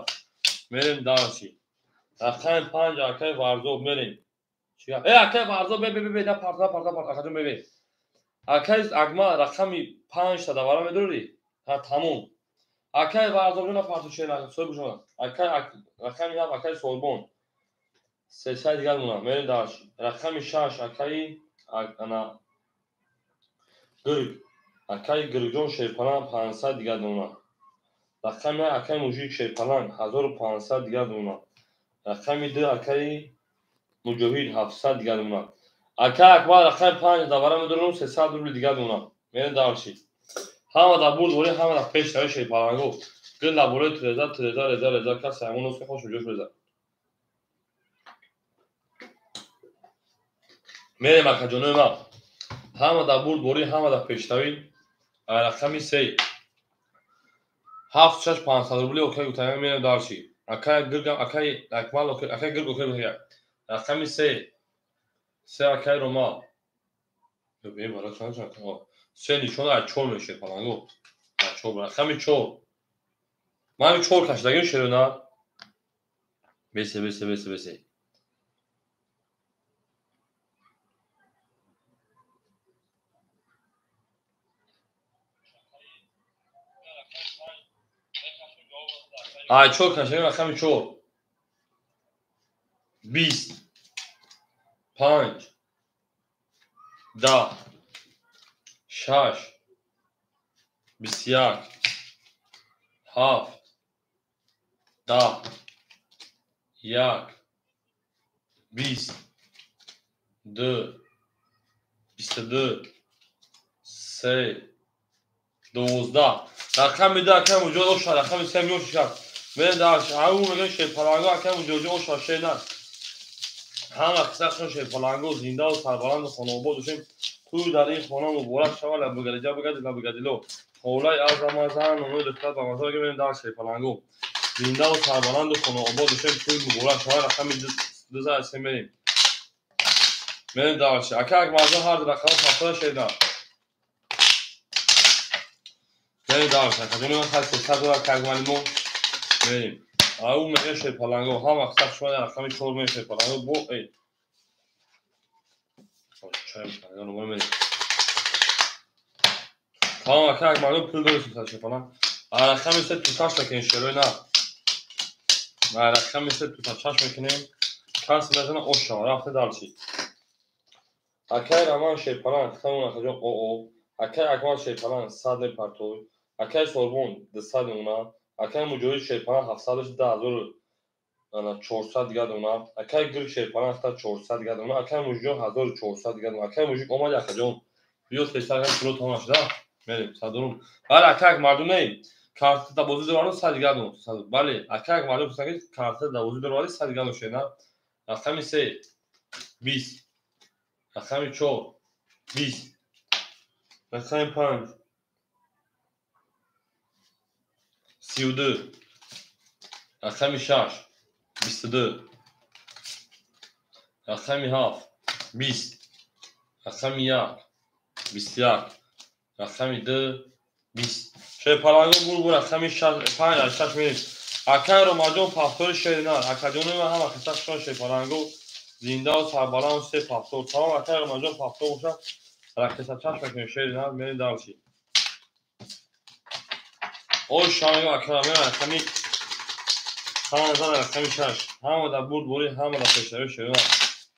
Мерем дарчи. Рақами 5 акаи Варзоб мерем. Акаи Варзоб бе бе бе да парта парта парта акаҷон бе бе. Акаи Акмал рақами 5 та давара медорӣ? Ҳа тамом. Акаи Варзобҷон парту шерина соҳиб шуд. Акаи рақами 7 акаи Сорбон. 300 дигар монам. Мерем дарчи. Рақами 6 акаи ана Гирг. Акаи Гиргҷон шерпаланг 500 дигар дона. Рақами акаи Мужик шерпаланг 1500 дигар дона. Рақами 2 акаи Муҷоҳид 700 дигар дона. Акаи Акмал рақами 5 давара медорам 300 рубли дигар дона. Мерем дарчи. Ҳама дар бурд ворӣ, ҳама дар пеш равӣ шерпаланго. Гил дар болои треза, треза, реза, реза, кас ҳамон нос хош ҷош реза. Мерем акаҷонои ман. Ҳама дар бурд ворӣ, ҳама дар пешравӣ. Рақами 3 7 6 500 рубли окей гуфтам мерем дарчи. Акаи Гирг, акаи Акмал, акаи Гирг окей гуфтам. Рақами 3 3 акаи Рома. Бе бара чанд чанд. 3 нишон аз 4 мешавад паланго. Аз 4 рақами 4. Ман 4 кашидагим шерона. Бесе бесе бесе бесе. Ай 4 кашидагим рақами 4. 20 5 10 6 21 7 10 1 20 2 22 3 12. Рақами 2 акаи Муҷоҳид оша, рақами 3 меошад. Мерем дарш. Ҳамун мегӯянд шерпаланго акаи Муҷоҳидҷон оша шер на. Ҳама қиссаашон шерпаланго зиндаву сарбаланду хонаобод бошем. Тӯй дар ин хона муборак шавад, лабигалиҷа бигади лабигалило. Холаи азамазан, онои духтар ба мазор мерем дар шерпаланго. Зиндаву сарбаланду хонаобод бошем, тӯй муборак шавад, рақами 2 3 мерем. Мерем дарш. Ака Акмалҷон ҳар ду рақамро партоя шерна. Мерем дарш. Акаҷони ман хай 300 доллар кагмали мо. Мерем. Ау мегӯяд шерпаланго. Ҳама қиссааш шумо рақами 4 мерем шерпаланго бо э. Чай паланго мерем. Тамом ака Акмалҷон пул доред шерпаланг. Рақами 3 туташ мекунем шерои на. Рақами 3 туташ мекунем. Кас мезана ош шава. Рафта дарчи. Акаи Роман шерпаланг тамом акаҷон о. Акаи Акмал шерпаланг 100 мепартой. Акаи Сорбон 200 мемонад. Акаи Муҷоҳид шерпаланг 700 400 дигар дона. Акаи Гирг шерпаланг 400 дигар дона. Акаи Мужикҷон 1400 дигар дона. Акаи Мужик омади акаҷон. Биё 300 грамм пуло тамом шуда. Мерем 100 рубл. Бале акаи мардуме карта да бозӣ доранд 100 дигар дона. Бале акаи мардум карта да бозӣ доранд 100 дигар дона шена. Рақами 3 20 рақами 4 20 рақами 5 32 рақами 6 22. Рақами 7, 20. Рақами 1, 21. Рақами 2, 20. Шерпаланго бурбур рақами 6, 5, 6 мерем. Акай Ромаҷон пафтори шеринар. Акаҷони ман ҳама қисса шон шерпаланго зинда ва сарбаланд се пафтор. Салом акай Ромаҷон пафтор бошад. Рақиса чашм мекунем шеринар мерем дарси. Ош шамего акай мерем рақами 5, рақами 6. Ҳама дар бурдборӣ, ҳама дар пешравӣ шеринар.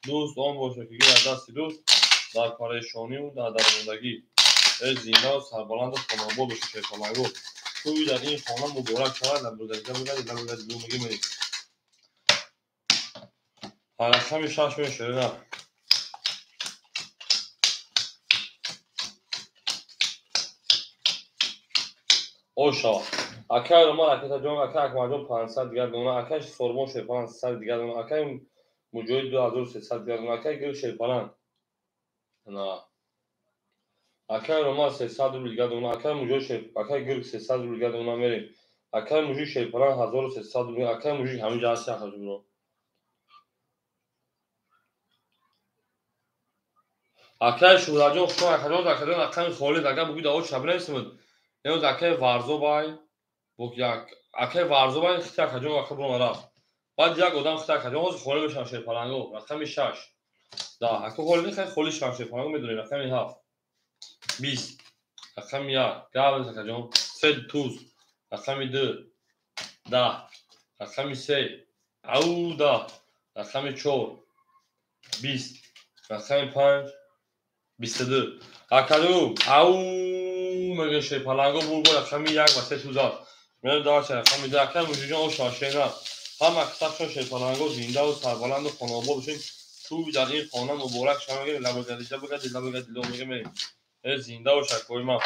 Дӯст он бошад ки гирад дасти дӯст дар парешониву дар дармондагӣ. Зинда ва сарбаланду хонобод бошед шерпаланго. Тӯй дар ин хона муборак шавад, лабурдагида бигардед, лабурдагида мегӣ мерем. Рақами 6 мерем шеринар. Ош шавад. Акай Роман, Акатаҷон, Акай Акмалҷон 500 дигар дона, Акай Сорбон Шерпаланг 300 дигар дона, Акай Муҷоҳид 2300 дигар дона, Акай Гир Шерпаланг. На. Акай Роман 300 рубл дигар дона, Акай Муҷоҳид, Акай Гир 300 рубл дигар дона мерем. Акай Мужик Шерпаланг 1300 рубл, Акай Мужик ҳамин ҷо ҳаст яхаш бро. Акай Шуҳратҷон хушон, Акаҷон, Акаҷон рақами холид, агар бугӯй дар оча бинависемуд. Имрӯз Акай Варзобай, Акай Варзобай хити Акаҷон ака бурона рафт. Баъд як одам хити Акаҷон ҳозир холӣ мешаванд шерпаланго, рақами 6. Да, ака холӣ не, холӣ шаванд шерпаланго медонем, рақами 7. 20. Рақами 1. Гап Акаҷон. 3 туз. Рақами 2. 10. Рақами 3. Ау 10. Рақами 4. 20. Рақами 5. 22. Акаҷон, ау мегӯяд шерпаланго бурбо рақами 1 ва 3 туз аст. Мерем дарча рақами 2. Акай Мужиҷон ош шеринар. Ҳама қиссашон шерпаланго зинда ва сарбаланду хонобод бошед. Тӯй дар ин хона муборак шавад, мегӯяд лабурдагида бигардед, лабурдагида мегӯяд мерем. Зинда бошад кори ман.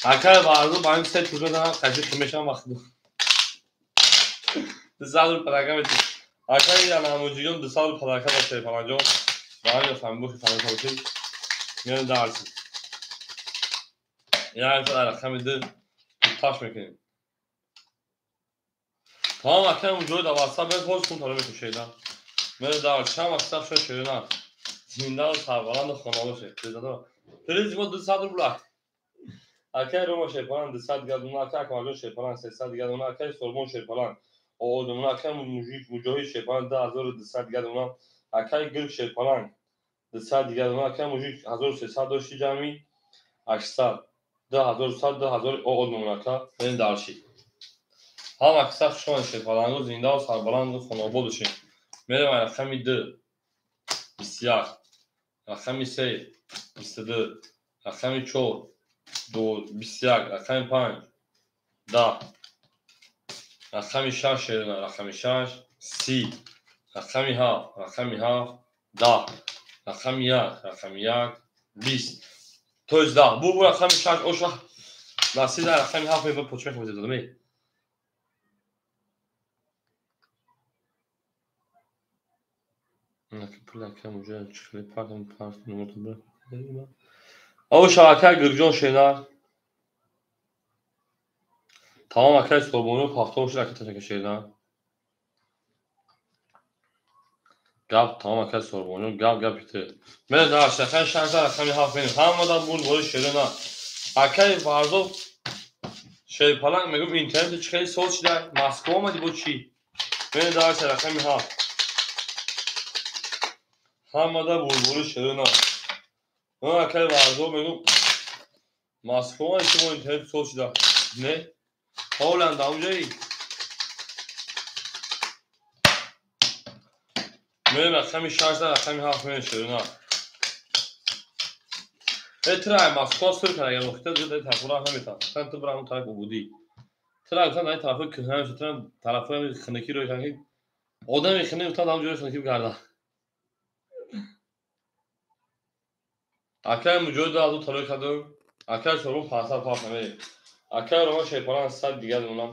Акай Варзо ба ҳамин се туз мезанам, қаши химешам вақт. 200 рубл падака метид. Акай Мужиҷон 200 рубл падака дошт шерпаланҷон. Ба ҳамин фаҳмбухи фаҳмида бошед. Мерем дарси. Як рақами 2 таш мекунем. Тамом акай Муҷоҳид дар WhatsApp бед ҳозир хун таро мекушед. Мерем дарси. Чанд вақт сабр шуд шеринар. Зинда ва сарбаланду хонобод бошед. Приз мо 200 рубл. Акай Рома Шерпаланг 200 дигар дона, Акай Акмалҷон Шерпаланг 300 дигар дона, Акай Сорбон Шерпаланг дона, Акай Муҷоҳид Шерпаланг 2200 дигар дона, Акай Гирк Шерпаланг 200 дигар дона, Акай Мужик 1300 дошти ҷамъи 800 2100 2000 од дона ака. Мерем дарши. Ҳама қисса хушомад шерпаланго зинда ва сарбаланду хонобод бошед. Мерем рақами 2 21, рақами 3 22, рақами 4 21, рақами 5 10, рақами 6 шерина, рақами 6 30, рақами 7, рақами 7 10, рақами 1, рақами 1 20. То есть 10. Бу рақами 6 оша насида рақами 7 мебо почмех мезадам. О шабакаи Гирҷон шеринар. Тамом акаи Сорбону пафтор шуд ака ташаккур шеринар. Гап тамом акаи Сорбону гап гап ите. Мерем дар рақами 6 рақами 7 мерем. Ҳама дар бурд бори шеринар. Акаи Варзоб Шерпаланг мегӯм интернет чӣ хеле соз шуда? Москва омадӣ бо чӣ? Мерем дар рақами 7. Ҳама дар бурдбори шеринар. Акаи Варзоб мегӯм Москва омадӣ чӣ бо интернет соз шуда? Не? Ҳоланд ҳамҷои? Мерем рақами 6 рақами 7 мерем шеринар. Тра Москва сир кард агар вохита дар тараф роҳ наметавон. Гуфтан ту бира ҳамон тараф обудӣ. Тра гуфтан дар тарафҳои кӯҳна мешавад, тра тарафҳои хунукӣ ро ки одами хунук гуфтан ҳамон ҷои хунукӣ бигардад. Акай Муҷоҳид 2000 талои кардам. Акай Сорбон 500 пафт намерем. Акай Роман Шерпаланг 100 дигар донам.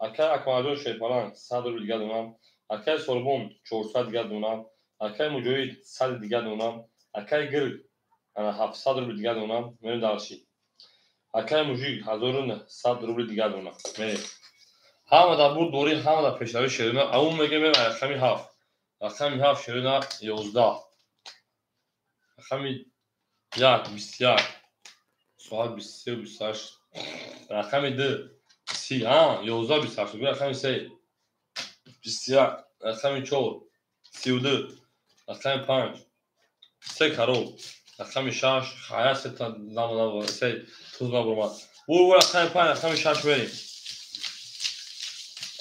Акай Акмалҷон Шерпаланг 100 рубл дигар донам. Акай Сорбон 400 дигар донам. Акай Муҷоҳид 100 дигар донам. Акай Гирк 700 рубл дигар донам. Мерем дарши. Акай Мужик 1100 рубл дигар донам. Мерем. Ҳама дар бурд дорӣ, ҳама дар пешравӣ шерина. Аву мегем рақами 7. Рақами 7 шерина 11. Рақами 1 21. Соат 23 28. Рақами 2 30. А, 11 28. Рақами 3 21. Рақами 4 32. Рақами 5 3 карол. Рақами 6 хая сета замона се туз набурмад. Бур рақами 5 рақами 6 мерим.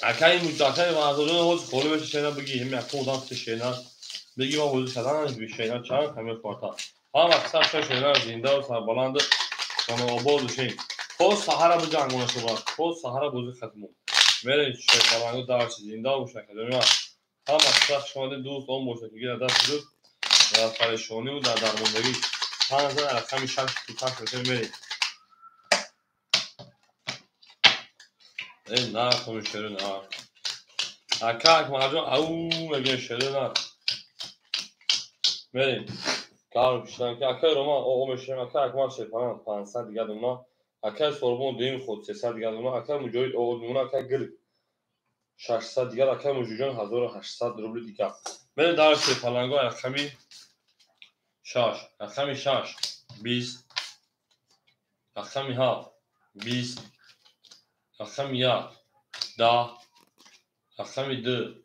Акаи мутакаи вазоҷон ҳоз холӣ меша шена бигӣ ҳами акун одам се шена бигӣ ма ҳозир шадан шена чанд ҳами форта. Ҳама қисар ша шена зинда ва сарбаланд хонаобод бошем. То саҳара биҷангона шуда, то саҳара бозӣ хатму. Мерем шерпалангу дарси зинда боша кадома. Ҳама қисар шумо дӯст он боша ки гира даст дӯст дар парешониву дар дармондагӣ. Панҷ рақами 6 тутак мешем мерем. Э, на, хом шере на. Ака Акмарҷон ау мегӯем шере на. Мерем. Кар пишнам ки акаи Роман оо мешавем, акаи Акмар шерпаланг 500 дигар дуна, акаи Сорбон дуюм худ 300 дигар дуна, акаи Муҷоҳид оо дуна, акаи Гирг 600 дигар, акаи Муҷиҷон 1800 рубли дигар. Мерем дар шерпаланго рақами 6, рақами 6 20, рақами 7 20, рақами 1 10, рақами 2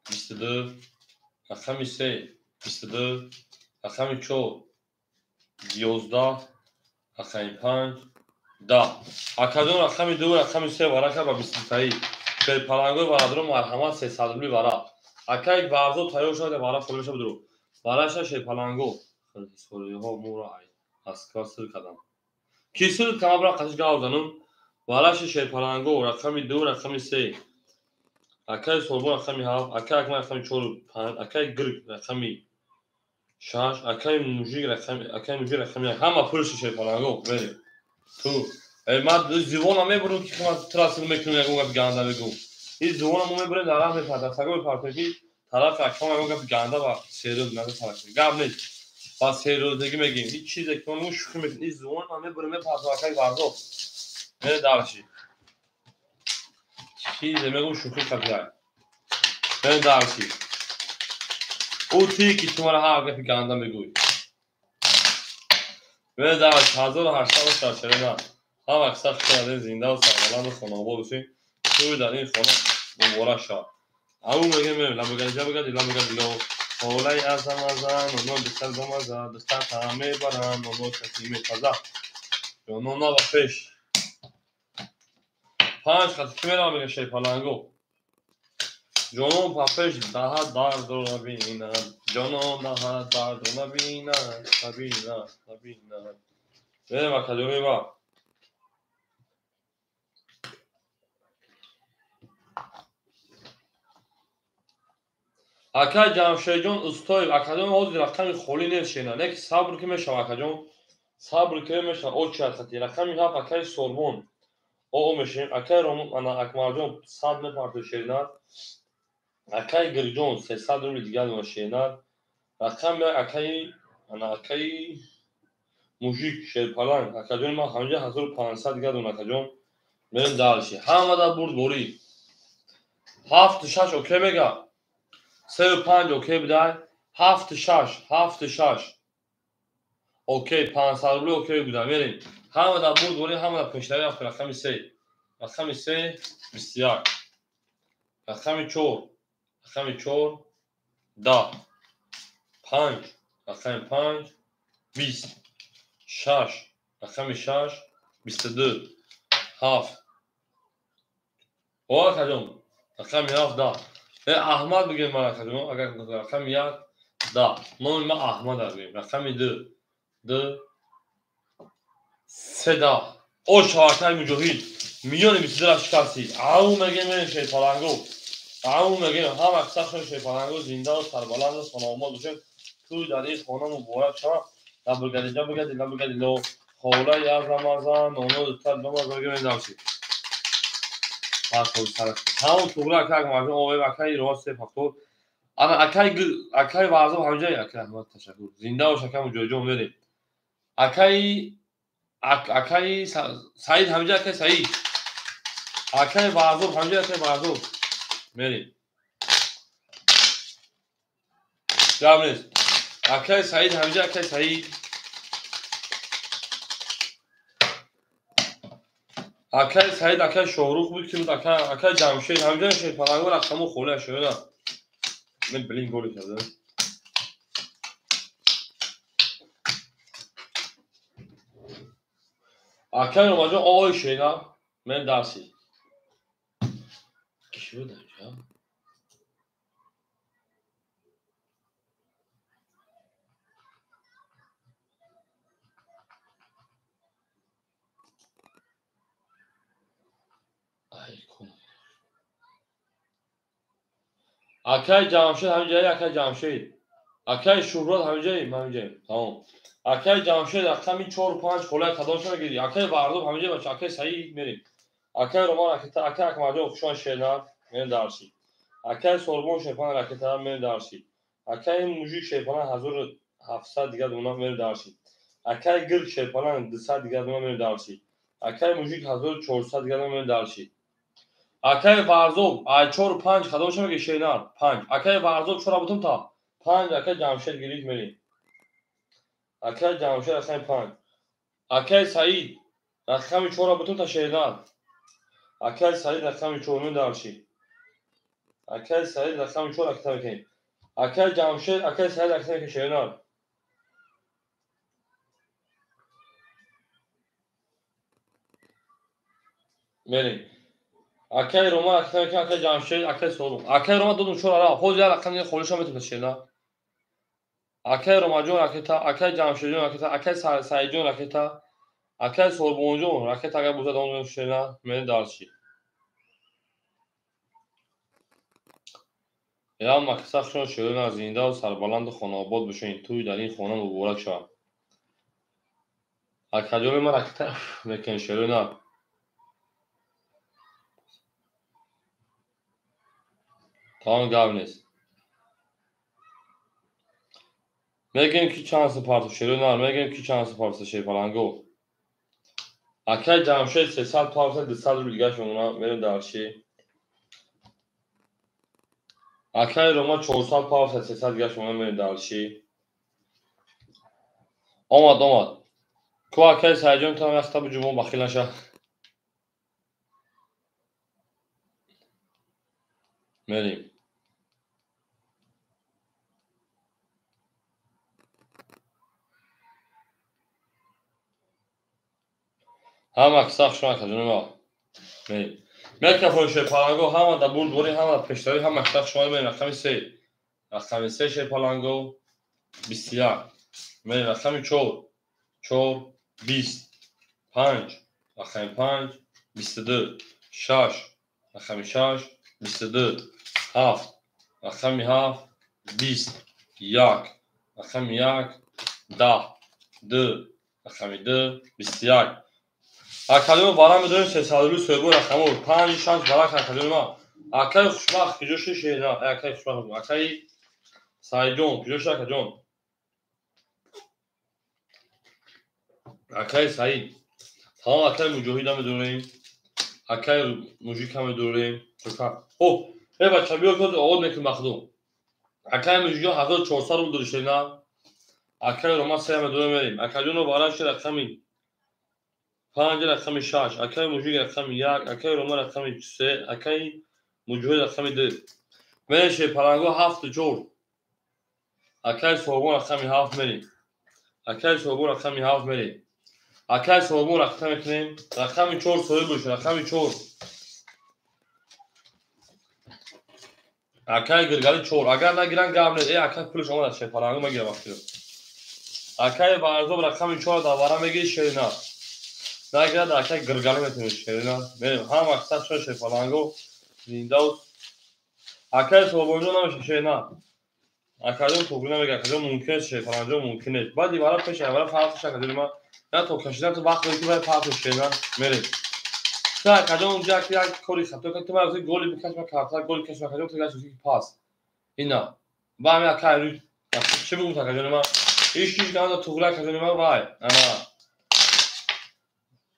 22, рақами 3 22, рақами 4 11, рақами 5 10. Акаҷон рақами 2 рақами 3 варака ба 20таи. Шерпалангои бародарон марҳамат 300 рубли вара. Акаи Варзо тайёр шуда вара холӣ мешавад дуру. Вараша шерпаланго. Ҳисориҳо моро Москва сир кардам. Ки сир кардам бра қатиш гав занум. Вараши шерпаланго рақами 2 рақами 3. Акаи Сорбон рақами 7, акаи Акмал рақами 4 5, акаи Гирг рақами 6, акаи Мужик рақами акаи Мужик рақами 1. Ҳама пулши шерпаланго мерем. Ту ман зивона мебурам ки ман тура сир мекунам ягон гапи ганда мегӯм. Ин зивона мо мебурем дар раҳ мепартем, саго мепартем ки тарафи акам ягон гапи ганда ва серёз назар гап нест. Ба серёзагӣ мегӯем. Ҳеҷ чизе ки мо мегӯем шӯхӣ мекунем. Ин зивона ман мебурем мепартем акаи Варзо. Мере дарши. Чизе мегӯм шӯхӣ қабилай. Мере дарши. Ӯ ти ки ту мара ҳар гапи ганда мегӯй. Мере дарши 1800 шашерена. Ҳама қисса хушкарда зинда ва сарбаланду хонаобод бошем. Тӯй дар ин хона муборак шавад. Аву мегӯем мерем ламбагади ҷабагади ламбагади ло. Холаи азамаза ноно духтар бамаза духтар таам мебарам ноно каси мепаза. Ҷонона ба пеш. Панҷ хати ки меравам мегӯям шерпаланго. Ҷонон па пеш даҳад дардро набинад. Ҷонон даҳад дардро набинад, набинад, набинад. Мерем акаҷони ма. Акай Ҷамшедҷон Устоев, акаҷон ҳозир рақами холӣ нест шена. Не ки сабр ки мешава акаҷон. Сабр ки мешава очият хати. Рақами 7 акаи Сорбон. Оо мешавем. Акаи Роман ана Акмарҷон 100 мепартои шеринар. Акаи Гирҷон 300 рубли дигар мева шеринар. Рақами акаи ана акаи Мужик шерпаланг. Акаҷони ман ҳамҷа 1500 дигар дон акаҷон. Мерем дарши. Ҳама дар бурд борӣ. 7 6 окей мега. 3 5 окей бидай. 7 6 7 6 окей 500 рубли окей бидай. Мерем. Ҳама дар бурд борӣ, ҳама дар пешравӣ рафт рақами 3. Рақами 3 21. Рақами 4 рақами 4 10. 5 рақами 5 20. 6 рақами 6 22. 7. О акаҷон рақами 7 10. Э Аҳмад бигӯем ман акаҷон, агар рақами 1 10. Номи ман Аҳмад аст бигӯем. Рақами 2 2 3 10. О шавакаи Муҷоҳид миёни 22 шикастӣ. Ау мегӯем мерем шерпаланго. Ау мегӯем ҳама қисса шерпаланго зинда ва сарбаланду хонаобод бошем. Тӯй дар ин хона муборак шавад. Лабагади ҷабагади ламбагади ло. Холаи азамаза ноно духтар бамаза мегӯем дарши. Тамом туғра ака Акмарҷон овои акаи Роҳат се фактор. Ана акаи Варзоб ҳамҷай акаи Аҳмад ташаккур. Зинда бош ака Муҷоҳидҷон мерем. Акаи Саид ҳамҷай акаи Саид. Акай Варзоб, ҳамҷа акай Варзоб. Мерим. Гап нест. Акай Саид, ҳамҷа акай Саид. Акай Саид, акай Шоҳрух буд ки буд, акай Ҷамшед, ҳамҷа Шерпаланго рақамо холӣ шуда. Мен блин голи кардам. Акай Ромаҷон ой шена, мен дарси. Кӣ буд ҳамҷа? Акай Ҷамшед ҳамҷаи, акай Ҷамшед. Акай Шуҳрат ҳамҷаи, ҳамҷаи. Тамом. Акай Ҷамшед рақами 4 5 холия кадомша мегири? Акай Варзоб ҳамҷаи бача, акай Саид мерим. Акай Роман ракета, акай Акмарҷон хушон шернар, мен дарси. Акай Сорбон Шерпан ракета, мен дарси. Акай Мужик Шерпан 1700 дигар дуна мен дарси. Акай Гирк Шерпан 200 дигар дуна мен дарси. Акай Мужик 1400 дигар дуна мен дарси. Акай Варзоб, ай 4 5 кадомша меги шернар? 5. Акай Варзоб 4 бутум та. 5 акай Ҷамшед гирифт мерим. Акай Ҷамшед рақами 5. Акай Саид рақами 4 бутум та шернар. Акай Саид рақами 4 мен дарши. Акай Саид рақами 4 ракета мекунем. Акай Ҷамшед, акай Саид ракета мекунем шернар. Мерим. Акай Рома ракета мекунем, акай Ҷамшед, акай Сорум. Акай Рома додум 4 ара. Ҳозир як рақами холиша метавонад шернар. Акай Ромаҷон ракета, акай Ҷамшедҷон ракета, акай Саидҷон ракета, акай Сорбонҷон ракета агар бузад он шернар, мен дарши. Ям мақсад шумо шернар зиндаву сарбаланду хонаобод бошед, тӯй дар ин хона муборак шавад. Акаҷони ман ракета мекунем шернар. Тамом гап нест. Мегӯем ки чанд супарту шернар, мегӯем ки чанд супарту шерпаланго. Акай Ҷамшед 300 парса 200 рубл дигар шумона мерем дарши. Акай Рома 400 парса 300 дигар шумона мерем дарши. Омад, омад. Ку акай Саидҷон там яхта буҷумон бахил наша. Мерем. Ҳама киса хушма акаҷони ма. Мерем. Микрофон шерпаланго ҳама да бурдборӣ, ҳама да пешравӣ, ҳама киса хушма мерем рақами 3. Рақами 3 шерпаланго 21. Мерем рақами 4. 4 20 5. Рақами 5 22 6. Рақами 6 22 7. Рақами 7 20 1. Рақами 1 10 2. Рақами 2 21. Акаҷон вара медорем 300 рубл соҳибои рақамо 5 6 вара акаҷони ма. Акаи хушбахт куҷо шуд шерна? Акаи хушбахт, акаи Саидҷон куҷо шуд акаҷон? Акаи Саид. Тамом акаи Муҷоҳида медорем. Акаи Мужика медорем. Хоб, э бача биё ки овод мекунем махдум. Акаи Мужикҷон 1400 рубл дори шерна. Акаи Рома 3 медорем мерем. Акаҷоно вара шуд рақами 5 рақами 6, акаи Мужик рақами 1, акаи Рома рақами 3, акаи Муҷоҳид рақами 2. Мерем шерпаланго 7 4. Акаи Сорбон рақами 7 мерем. Акаи Сорбон рақами 7 мерем. Акаи Сорбон ракета мекунем. Рақами 4 соҳиб бошед, рақами 4. Акаи Гиргали 4. Агар нагиран гап нест. Э акаи пулаш омад шерпаланго мегирам вақтиро. Акаи Варзоб рақами 4 дар вара мегири шерина. Нагирад акаи Гиргали метавонед шерина. Мерем. Ҳама киса шуд шерпаланго зиндаву. Акаи Сорбонҷон намеша шерина. Акаҷон туғри намега, акаҷон мумкин аст шерпаланҷон мумкин нест. Баъди вара пеш вара фарқш акаҷони ма. На то кашидан ту вақт дорӣ ки вай фарқш шерина. Мерем. Ту акаҷон унҷа як кори хато кард, ту ман голи бикаш, ман карта голи каш, акаҷон ту гашт ки пас. Ина. Ба ҳамин акаи рӯй чӣ бигӯм акаҷони ма? Иш иш ганда туғри акаҷони ма вай. Ана.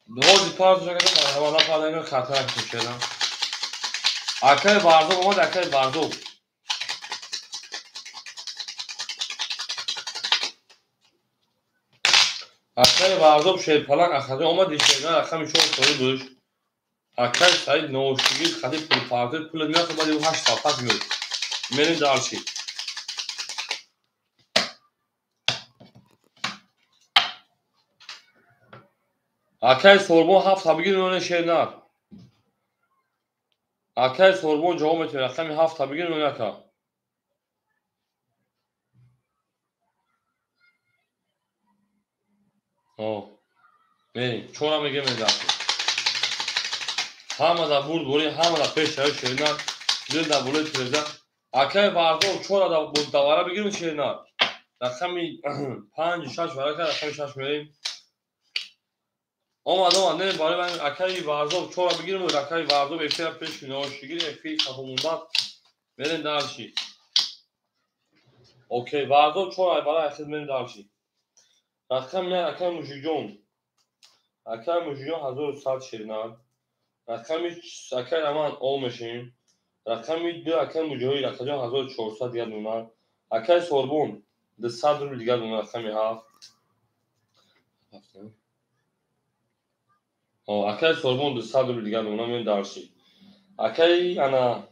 Ҳозир партоша кардам, марҳабо, напарда картара кушедам. Акаи Варзоб омад, акаи Варзоб. Акаи Варзоб шерпаланг ахаҷа омад, шерна рақами 4 соҳиб буш. Акаи Саид ношигир хати пулпартои пул меяд, баъди 8 соат пас меояд. Мерем дарчи. Акаи Сорбон 7 бигир меоне шернар. Акаи Сорбон ҷавоб метавонад, рақами 7 бигир меоне ака. Мерем, чора мегем дарчи. Ҳама да бурд борӣ, ҳама да пеш шавӣ шернар. Дил да болои тиреза. Акаи Варзоб чора да давара бигирем шернар. Рақами 5 6 варака, рақами 6 мерем. Омад, омад, не, барои ман акаи Варзоб чора бигирем, акаи Варзоб эфира пеш ношигир, эфир хафомондан. Мерем дарчи. Окей, Варзоб чора барои ахир мерем дарчи. Рақами 1 акаи Мужиҷон. Акаи Мужиҷон 1100 шернар. Рақами акаи Раман о мешем. Рақами 2 акаи Муҷоҳид акаҷон 1400 дигар дона. Акаи Сорбон 200 рубл дигар дона, рақами 7. Акаи Сорбон 200 рубл дигар дона, мен дарчи. Акаи ана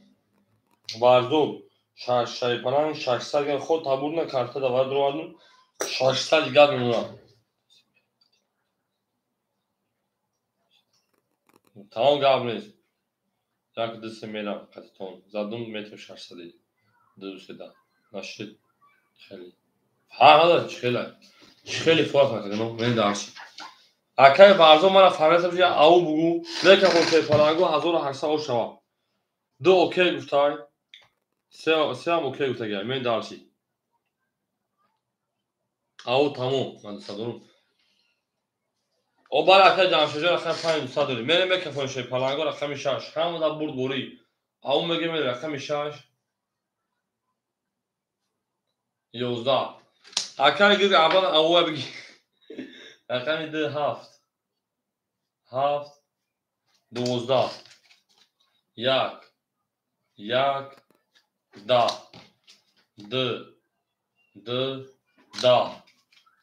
Варзоб шайпаланг 600 дигар худ табурна карта давар дуровардум 600 дигар дона. Тамом гап нест. Як ду се мерам қатитон. Задум метр 600 ду седа. Нашид хеле. Ҳа, хеле. Хеле фарқ накардам, мен дарчи. Акаи Варзоб мара фаҳмидам, ки ау бугу, лекин шерпалангу 1800 о шава. Ду окей гуфтай. Сеам окей гуфтагай, мен дарчи. Ау тамом, ман садорум. О бара акаи Ҷамшедҷон рақами 5 дорем. Мерем мекафон шерпалангу рақами 6. Ҳама да бурд борӣ. Ау мегем рақами 6. 11. Акаи гир аввал ауа биги. Рақами 2 7. 7 12. 1 1 10. 2 2 10.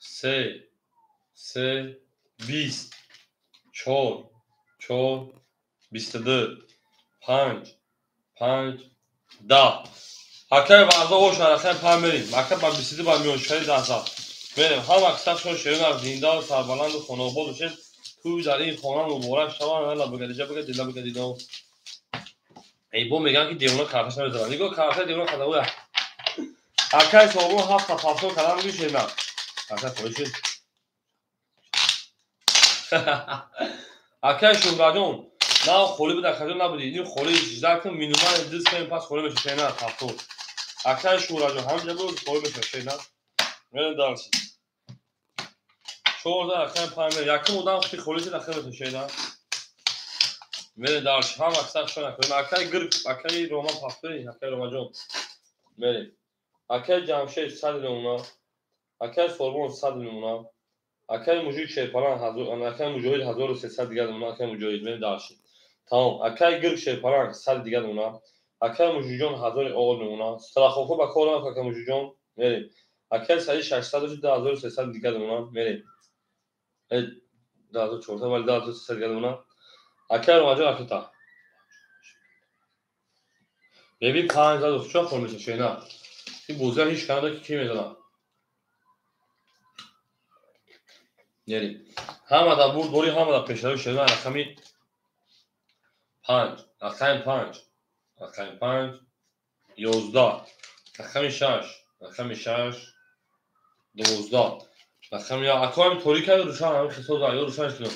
3 3 20. 4 4 22. 5 5 10. Акаи Варзоб оша рақами 5 мерем. Ака ба 22 ба миёншари 10. Мерем. Ҳама кисашон шеринар зинда сарбаланду хонаобод бошед. Тӯй дар ин хона муборак шаванд. Ала бигадиҷа бигадила бигадида. Эй бо меган ки девона карташ намезанад. Нигоҳ карта девона карда оя. Акаи Сорбон 7 та пафтор кардам мегӯ шеринар. Карта хоҳӣ шуд. Акаи Шӯҳратҷон, нав холӣ буд, акаҷон набудӣ. Ин холӣ жда кун, минимал 2 сем пас холӣ мешавад шеринар пафтор. Акаи Шӯҳратҷон, ҳаминҷа буд холӣ мешавад шеринар. Мерем дарчи. 14 рақами 5 мерем. Якум одам хути холӣ шуд, ахир мешавад шеринар. Мерем дарчи. Ҳама аксар шо накунем. Акаи Гирг, акаи Роман пафтори, акаи Ромаҷон. Мерем. Акаи Ҷамшед 100 ломона. Акаи Сорбон 100 ломона. Акаи Муҷоҳид шерпаланг акаи Муҷоҳид 1300 дигар дона, акаи Муҷоҳид мерем дарчи. Тамом. Акаи Гирг шерпаланг 100 дигар дона. Акаи Муҷоҳидҷон 1000 оғол мемона. Страховка ба кор нафт акаи Муҷоҳидҷон. Мерем. Акаи Саид 600 дошт 2300 дигар дона. Мерем. 2400 вале 2300 дигар дона. Акаи Ромаҷон акита. Беби 5 зад чо хол меша шена. Ин бозиа ҳеч канада ки ки мезанад. Мерем. Ҳама да бурд борӣ, ҳама да пешравӣ шена рақами 5, рақами 5, рақами 5 11, рақами 6, рақами 6 12, рақами акоам торика рӯшан ҳамин хисоза ё рӯшан шуд.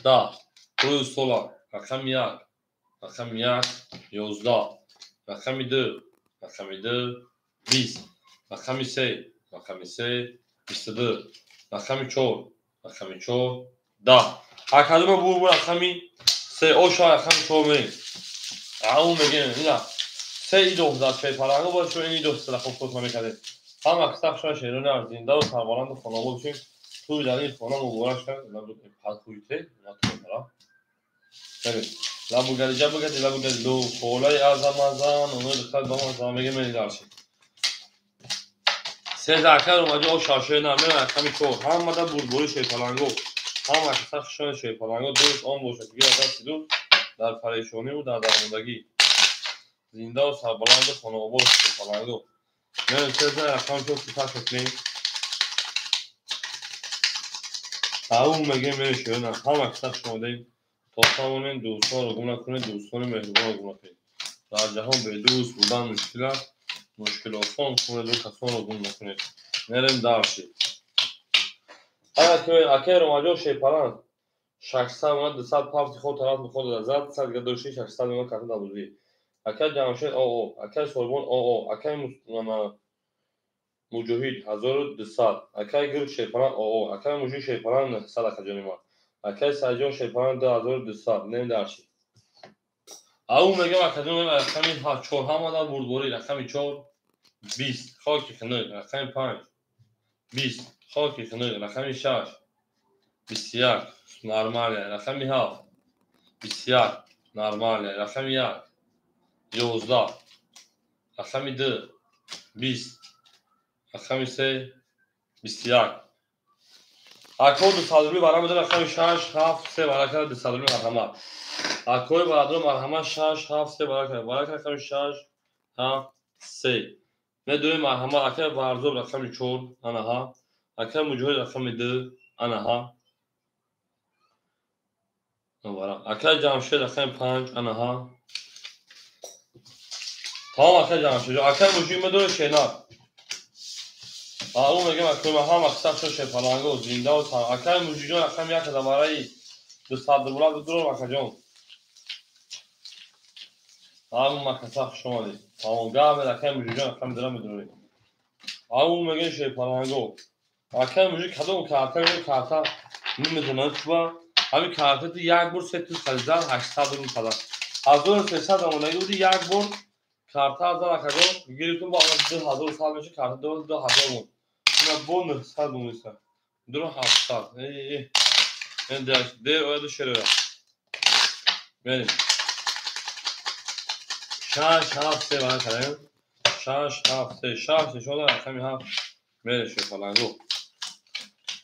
10 рӯи сола рақами 1, рақами 1 11, рақами 2, рақами 2 20, рақами 3, рақами 3 22, рақами 4, рақами 4 10. Академа бур бур рақами 3 оша рақами 4 мерем. Ау мегем ина 3 идо зад шерпаланго бош ин идо страховка мекардем. Ҳама кисах шоя шерони зинда ва сарбаланду хонобод бошем. Туй дар ин хона муборак шавад. Палхуйте, натура. Лабугари ҷабугари лабугари лу холаи азамазан, оно духтар ба мазан мега мери дарши. Сеза акай омади о шашои на мера рақами 4. Ҳамада бурдбори шерпаланго. Ҳама каса хушони шерпаланго дӯст он бошад ки дасти дӯст дар парешониву дар дармондагӣ. Зиндаву сарбаланду хонаобод шерпаланго. Мера сеза рақами 4 сифат мекунем. Ау мегем мери шерона. Ҳама каса хушомадед. То тавонем дӯстонро гум накунед, дӯстони меҳрубонро гум накунед. Дар ҷаҳон бедӯст будан мушкил аст, мушкил осон кунеду касонро гум накунед. Мерем дарши. Акай Ромаҷон шерпаланг 600 мона 200 пафти ход тараф меход зад, 100 гадоши 600 мона карта дабузӣ. Акай Ҷамшед ОО, акай Сорбон ОО, акай Муҷоҳид 1200, акай Гирд шерпаланг ОО, акай Мужик шерпаланг 900 акаҷони ман. Акай Сайҷон шерпаланг 2200, нем дарши. Ау мегам акаҷон рақами 4 ҳамада бурдборӣ рақами 4 20 хоки хунук рақами 5 20 хоки хунук рақами 6 21 нормалия рақами 7 21 нормалия рақами 1 11 рақами 2 20 рақами 3 21. Акои 200 рубли барам медорам рақами 6 7 3 барака 200 рубли марҳамат. Акои бародаро марҳамат 6 7 3 барака барака рақами 6 7 3. Медорем марҳамат акай Варзоб рақами 4 анаҳа, акай Муҷоҳид рақами 2 анаҳа. Акай Ҷамшед рақами 5 анаҳа. Тамом акай Ҷамшед. Акай Муҷоҳид медорем шенак. Ау мегем акай ҳама қисса шо шерпаланго зиндаву акай Муҷиҷон рақами 1 да барои 200 рубла дуром акаҷон. Ау макаса хуш омадед. Тамом гап акай Муҷиҷон рақами 2 медорем. Ау мегем шерпаланго. Акай Муҷи кадом карта карта намедонам чуба. Ҳамин карта як бор се туз харид 800 рубл пала. 1300 омодаги буди як бор карта зад акаҷон гирифтум бо 2100 меша карта 2000 мон. Бо 900 бумиса. 2700. Эй, эй. Дер ояду шероя. Мерим. 6 7 3 бара кардем. 6 7 3 6 нишон рақами 7 мерем шерпаланго.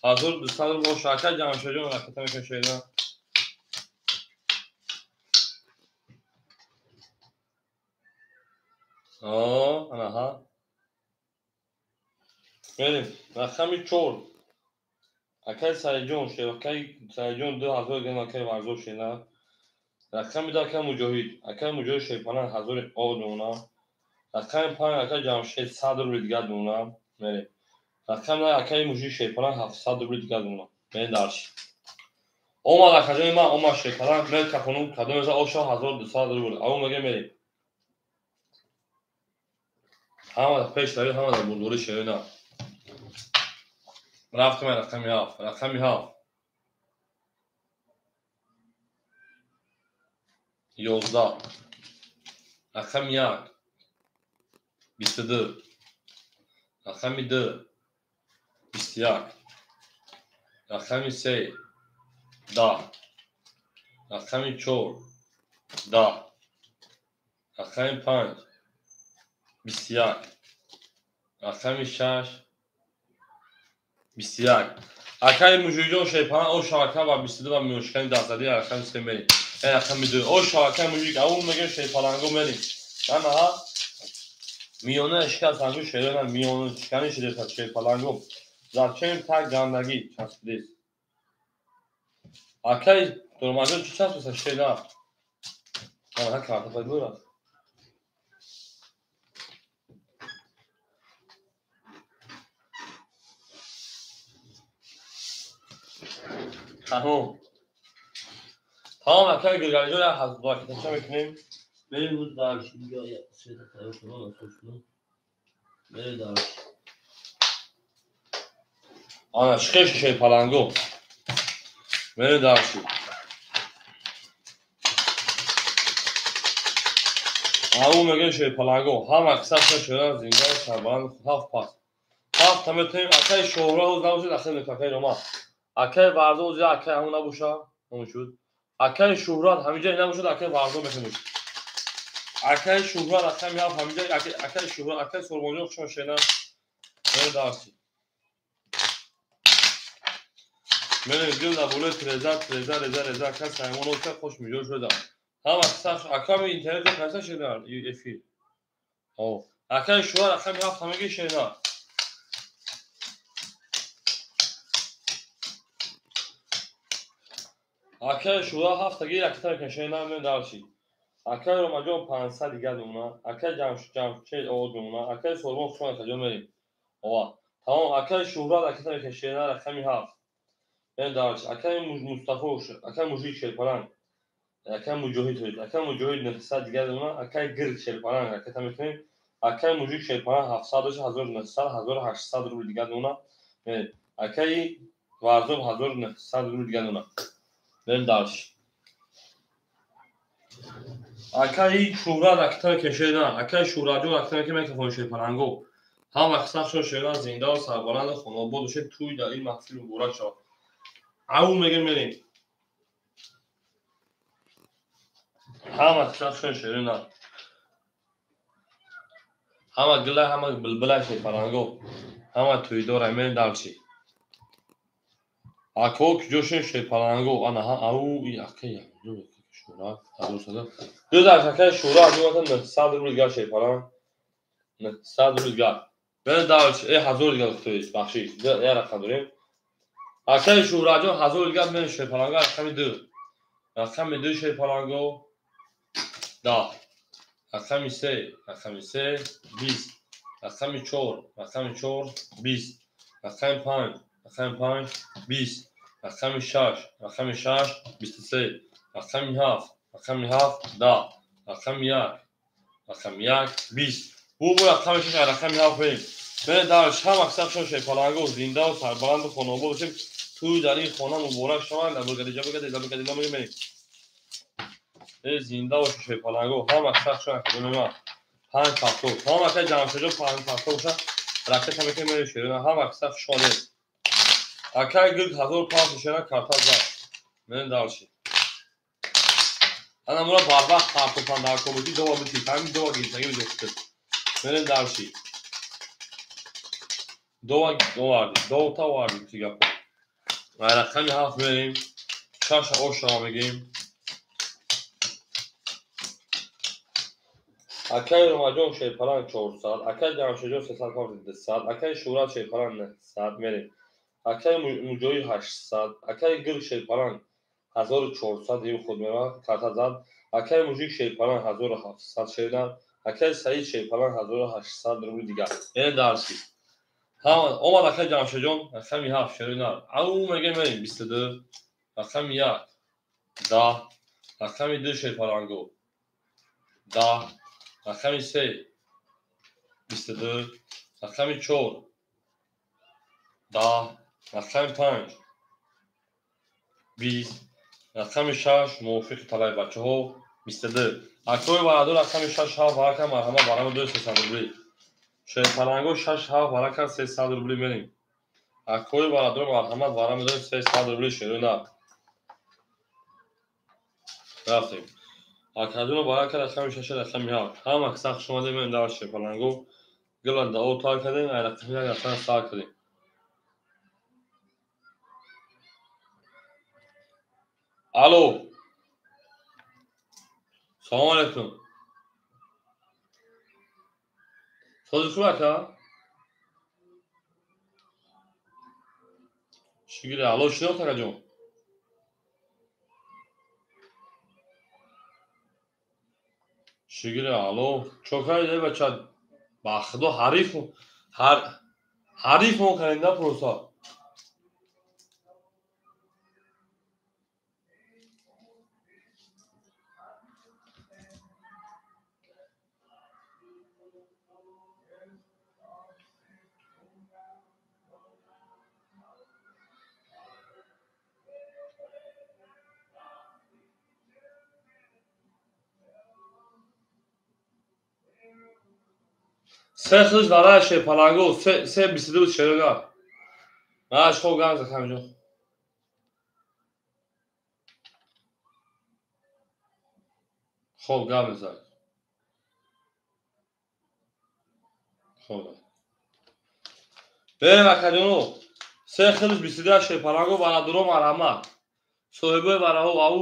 1200 рубл шака Ҷамшедҷон рақата мекунем шеъра. Анаҳа. Мерем рақами 4. Акай Сайҷон шер, акай Сайҷон 2000 грам акай Варзоб шера. Рақами 2 акай Муҷоҳид, акай Муҷоҳид шерпаланг 1000 о дона. Рақами 5 акай Ҷамшед 100 рубли дигар дона. Мерем. Рақами 9 акай Мужик шерпаланг 700 рубли дигар дона. Мерем дарши. Омад акаҷони ман, омад шерпаланг, мер капонум кадом еза оша 1200 рубл. Ау мега мерем. Ҳамада пеш рави, ҳамада бурдбори шерина. Рафтем рақами 7, рақами 7. 11. Рақами 1. 22. Рақами 2. 21. Рақами 3. 10. Рақами 4. 10. Рақами 5. 21. Рақами 6. 21. Акай Мужиҷон шерпаланг о шавака ва 22 ва миёншикани дастзадӣ рақами 3 мерем. Рақами 2. О шавака Мужик аввал мегем шерпаланго мерем. Анаҳа миёна шикаст ангу шерона миёна шикани шидеса шерпаланго. Зачем так гандагӣ часпидес? Акай Дормаҷон чӣ часписа шера? Анаҳа карта пайдо рафт. Тамом. Тамом акай Гулгалиҷон як ҳазбакетача мекунем. Мерем рӯз дарши дига света тайёр кунам асос кунам. Мерем дарши. Ана шиқеш шерпаланго. Мерем дарши. Ау мегем шерпаланго. Ҳама қисса шуда зинда сарбаланд 7 пас. 7 Ҳафта метавонем. Акаи Шоҳра ҳоз набошад, ахир мекунем акаи Рома. Акаи Варзо ҳоз я акаи ҳамон набоша, намешуд. Акаи Шӯҳрат ҳаминҷа набошад, акаи Варзо мекунем. Акаи Шӯҳрат рақами ҳафт ҳаминҷа, акаи Шӯҳрат, акаи Сурбонҷон хушон шена. Мерем дарси. Мерем гил дар болои треза, треза, реза, реза, акаи Саймон ока хош миҷо шуда. Ҳама сахт аками интернет кайса шуда эфир. О, акаи Шӯҳрат рақами ҳафт ҳамаги шена. Акаи Шӯҳрат ҳафтаги якта кашена мен дарси. Акаи Ромаҷон 500 дигар мемонад. Акаи Ҷамшед овоз мемонад. Акаи Сурбон хушон акаҷон мерем. Ова. Тамом, акаи Шӯҳрат аката кашена рақами ҳафт. Мен дарси. Акаи Мустафо, акаи Мужик Шерпаланг. Акаи Муҷоҳид ҳоид. Акаи Муҷоҳид 900 дигар мемонад. Акаи Гирд Шерпаланг аката мекунем. Акаи Мужик Шерпаланг 700 дошт, 1900, 1800 рубл дигар мемонад. Акаи Варзоб 1900 рубл дигар мемонад. Мерем дарси. Акаи Шӯҳрат аката кашена. Акаи Шӯҳратҷон аката мекунем микрофон Шерпаланго. Ҳама сахшон шеран зинда ва сарбаланд хонобод бошед, тӯй дар ин маҳфил муборак шавад. Ау мегем мерем. Ҳама сахшон шерина. Ҳама гила, ҳама билбила Шерпаланго. Ҳама тӯйдора мерем дарси. Ако куҷошен Шерпаланго? Ана ҳа ау акаи Шӯҳрат 1100. Дузар акаи Шӯҳрат 900 рубл дигар Шерпаланг. 900 рубл дигар. Бен дарс, 1000 дигар то бахшиш. Я рақам дорем. Акаи Шӯҳратҷон 1000 дигар мен Шерпаланго рақами 2. Рақами 2 Шерпаланго 10. Рақами 3, рақами 3 20. Рақами 4, рақами 4 20. Рақами 5, рақами 5 20. Рақами 6, рақами 6 23. Рақами 7, рақами 7 10. Рақами 1, рақами 1 20. Бу рақами 6, рақами 7 мерем. Бен дарс, ҳама сахшон Шерпаланго зинда ва сарбаланду хонобод бошед. Тӯй дар ин хона муборак шавад. Лабагади ҷабагади лабагади ламаги мерем. Зинда бошед Шерпаланго. Ҳама сахшон академия. 5 70. Ҳама акаи Ҷамшедҷон 5 70 бошад. Ракета мекунем мерем шерона. Ҳама сах шодед. Акаи Гирд 1500 шера карта зад. Мерем дарси. Ана мура барвақт партофан дар кобути дова бити. Ҳамин дова гирифтаги биҷофтид. Мерем дарси. Дова оварди. Довта оварди ти гапо. Рақами 7 мерем. 6 ошава мегем. Акаи Ромаҷон Шерпаланг 400, акаи Ҷамшедҷон 350 200, акаи Шӯҳрат Шерпаланг 900 мерем. Акаи Муҷоҳид 800, акаи Гирд Шерпаланг 1400 ив худ меравад, карта зад. Акаи Мужик Шерпаланг 1700 шердан. Акаи Саид Шерпаланг 1800 рубл дигар. Мерем дарси. Ҳама омад акаи Ҷамшедҷон рақами 7 шерина. Ау мегем мерем 22, рақами 1 10, рақами 2 Шерпаланго 10, рақами 3 22, рақами 4 10, рақами 5 20, рақами 6 мувофиқи талаби бачаҳо 22. Акои Варадо рақами 6 7 варака марҳамат барами 200 рубли. Шерпаланго 6 7 варака 300 рубли мерем. Акои Варадо марҳамат барами 300 рубли шерина. Рафтем. Акаҷоно барака рақами 6 рақами 7. Ҳама сахт шумода мерем дар Шерпаланго. Гила дао тар кардем, ай рақами 1 рақами сар кардем. Алло. Салом алейкум. Сози хуб ака? Чӣ гире? Алло, шинохт акаҷон? Чӣ гире? Алло, чо кардед бача? Ба худо ҳариф ҳариф мон кардем да просто. Се хилш варай шерпаланго, се 22 шерона. Маш хоб гап зад ҳаминҷо. Хоб гап мезад. Хоб. Берем акаҷоно. Се хилш 22 шерпаланго варадуро марҳамат. Соҳибои вараҳо ау.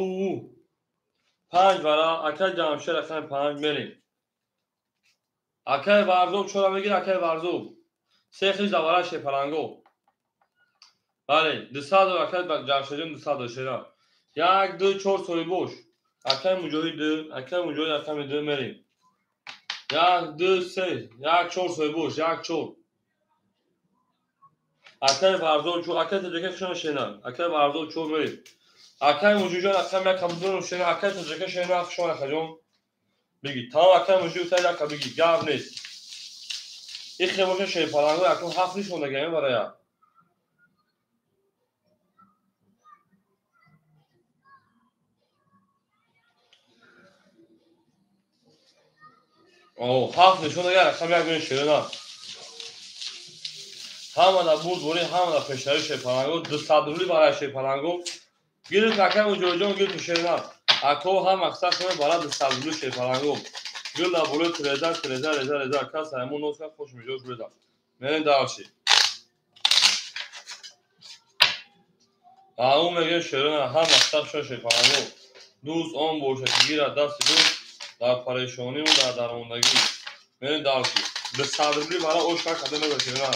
5 вара акай Ҷамшед рақами 5 мерем. Акай Варзоб чора мегир, акай Варзоб. Се хилш да вара шерпаланго. Бале, 200 акай Ҷамшедҷон 200 шера. 1 2 4 соҳибош. Акай Муҷоҳид 2, акай Муҷоҳид рақами 2 мерем. 1 2 3, 1 4 соҳибош, 1 4. Акай Варзоб 4, акай Таҷака хушона шена. Акай Варзоб 4 мерем. Акай Муҷоҳиджон рақами 1 кабудон шена, акай Таҷака шена хушона акаҷон. Биги, тамом акай Муҷоҳид сай яка биги, гап нест. Ихе боша шерпаланго акун 7 нишондаги ами барая. О, 7 нишондаги рақами 1 меои шерона. Ҳама да бурд бори, ҳама да пешравӣ шерпаланго, 200 рубли барай шерпаланго. Гирифт акай Муҷоҳиджон, гирифт шерона. Ако ҳам мақсад шумо бара 200 рубли шерпаланго. Гир да болои тиреза, тиреза, реза, реза. Кас ҳамон нос кард, хуш миҷош бурда. Мерем дарши. Ау мегӯ шерона, ҳам мақсад шумо шерпаланго. Дӯст он бошад, ки гирад дасти дӯст дар парешониву дар дармондагӣ. Мерем дарши. 200 рубли бара ош карда мегӯ шерона.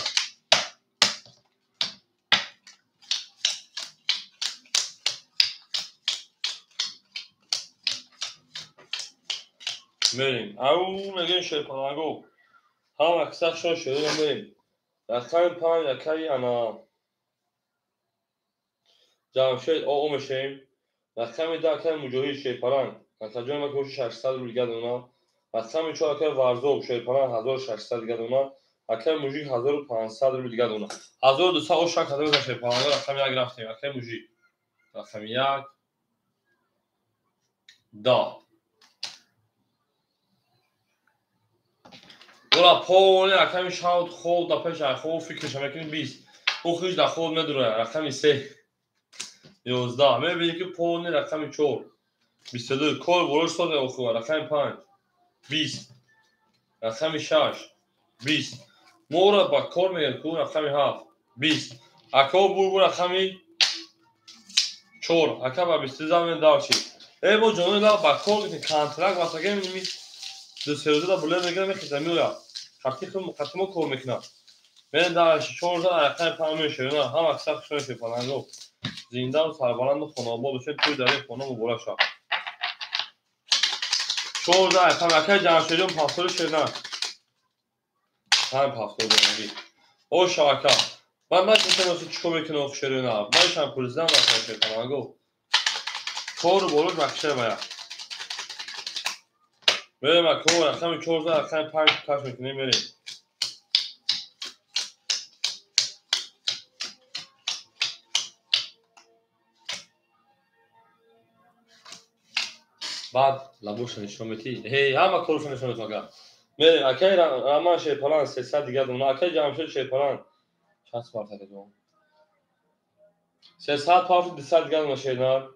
Мерем. Ау мегӯем шерпаланго. Ҳам аксар шон шерона мерем. Рақами 5 акаи ана Ҷамшед оо мешавем. Рақами 2 акаи Муҷоҳид шерпаланг. Акаҷон ма коши 600 рубл дига дона. Рақами 4 акаи Варзоб шерпаланг 1600 дига дона. Акаи Мужик 1500 рубл дига дона. 1200 ош шак ҳазор шерпаланго рақами 1 рафтем. Акаи Мужик. Рақами 1 10. Ола поле рақами шавд хоб да пеш хоб фикрша мекунӣ 20. Ӯ хиш да хоб медурояд. Рақами 3 11. Мебинӣ ки поле рақами 4 22. Кор болош соз охува. Рақами 5 20. Рақами 6 20. Мора ба кор мегирад ку рақами 7 20. Ако бурбу рақами 4. Ака ба 22 зан дарчи. Э бо ҷони ла ба кор контракт васаге мими ду се рӯза да буле мегирам мехезам меояд. Хати мо кор мекунад. Мерем дарши 14 рақами 5 мешавем. Ҳам аксар хушон шерпаланго. Зиндаву сарбаланду хонаобод бошед, тӯй дари хона муборак шавад. 14 рақами акаи Ҷамшедҷон 7 шерна. Ҳам 7 донагӣ. О шавака. Ман накунам чӣ кор мекунам шерона. Ман шам пулзам акаи шерпаланго. Кору болош бахша бая. Мерем ако рақами 14 рақами 5 таш мекунем мерем. Баъд лабоша нишон метӣ. Ҳей, ҳама корушо нишон метам ака. Мерем акаи Раман шерпаланг 300 дига дона, акаи Ҷамшед шерпаланг 60 партака ҷон. 300 парт 200 дига дона шернар.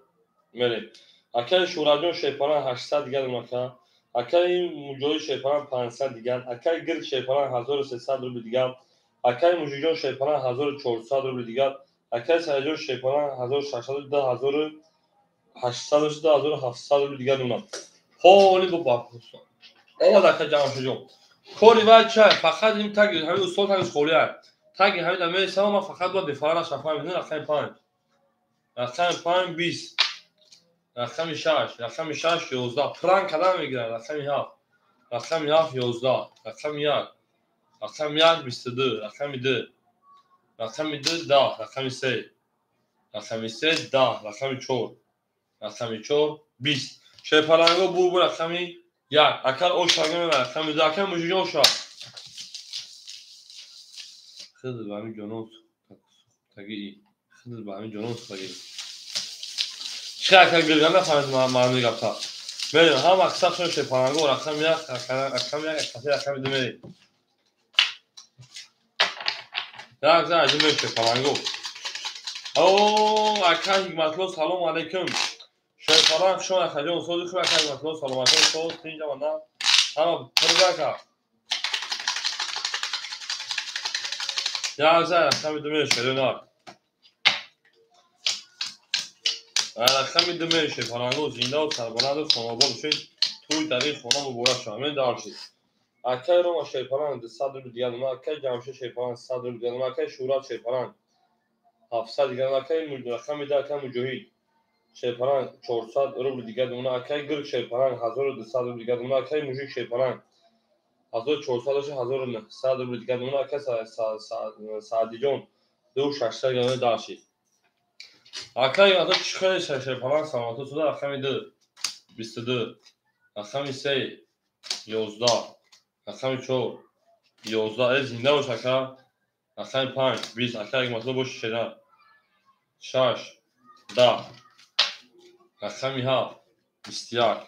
Мерем. Акаи Шӯраҷон шерпаланг 800 дига дона ака. Акаи Муҷоҳид шерпаланг 500 дигар, акаи Гирд шерпаланг 1300 рубли дигар, акаи Мужиҷон шерпаланг 1400 рубли дигар, акаи Саидҷон шерпаланг 1600 2800 2700 рубли дигар дона. Ҳоли бо бахусон. Омад ака Ҷамшедҷон. Кори вай чай, фақат ин таги ҳамин устод тагиш холӣ ай. Таги ҳамин да мересам, ман фақат бояд бефара нашавам. Рақами 5. Рақами 5 20. Рақами 6, рақами 6 11. Пранк кадам мегирад? Рақами 7. Рақами 7 11. Рақами 1. Рақами 1 22. Рақами 2. Рақами 2 10. Рақами 3. Рақами 3 10. Рақами 4. Рақами 4 20. Шерпаланго бурбу рақами 1. Акар ош шага мебарад. Рақами 2. Акар Мужиҷон оша. Хидр ба ҳамин ҷонон сухтагӣ. Хидр ба ҳамин ҷонон сухтагӣ. Чӣ ака гирган нафаҳмид маънои гапта. Мерем, ҳам аксар шон шерпаланго рақами 1, рақами 1, рақами 2 мерем. Як за аҷиб шерпаланго. О, ака Ҳикматло, салом алейкум. Шерпаланг шумо акаҷон, сози хуб ака Ҳикматло, саломатон, соз тинҷа мана. Ҳама пурга ака. Як за рақами ду мешавад. Рақами ду мешавад. Паланго зинда ва сарбаланду хонобод бошед. Тӯй дар ин хона муборак шавад. Мен даршид. Акай Рома шерпаланг 200 рубл дигар дона, акай Ҷамшед шерпаланг 100 рубл дигар дона, акай Шӯҳрат шерпаланг 700 дигар дона, акай рақами ду акай Муҷоҳид шерпаланг 400 рубл дигар дона, акай Гирг шерпаланг 1200 рубл дигар дона, акай Мужик шерпаланг 1400 1900 рубл дигар дона, акай Саъдиҷон 2600 дигар дона даршид. Акай ато чӣ хеле шерпаланг саломатӣ суда рақами 2 22, рақами 3 11, рақами 4 11. Э, зинда бош ака. Рақами 5 20, ака Ҳикматло боши шера. 6 10, рақами 7 21,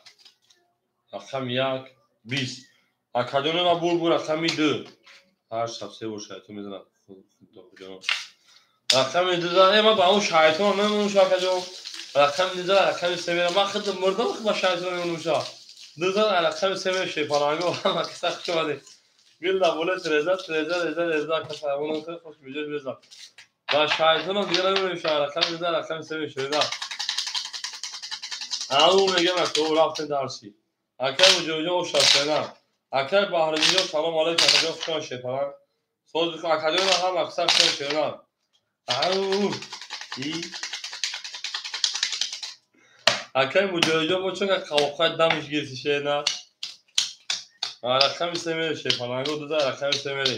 рақами 1 20. Акаҷони ма бур рақами 2. Ҳар шаб се бор шайтон мезанад. Худоҷон. Рақами 2 зан. Э, ма ба он шайтон намемонам ша акаҷон. Рақами 2 зан, рақами 3 мерам. Ман худ мурдам, худ ба шайтон мемонам ша. 2 зан, рақами 3 мерам шерпаланго. Ҳама киса хуш омадед. Гилда боле треза, треза, реза, реза, ака сарбонам хеле хуш меҷоз реза. Ба шайтонам дига намемонем ша. Рақами 2 зан, рақами 3 мешавад. Ау мегам ака, рафтем дарси. Акай Муҷоҳидҷон ош шастена. Акай Баҳриддинҷон салом алейкум, акаҷон хуш омадед шерпаланг. Соз акаҷон ҳам аксар хуш омадед шерпаланг. Ау и акай Муҷоҳидҷон бо чун қавоқай дамиш гирифти шена. Рақами се мере шерпаланго, ду за рақами се мере.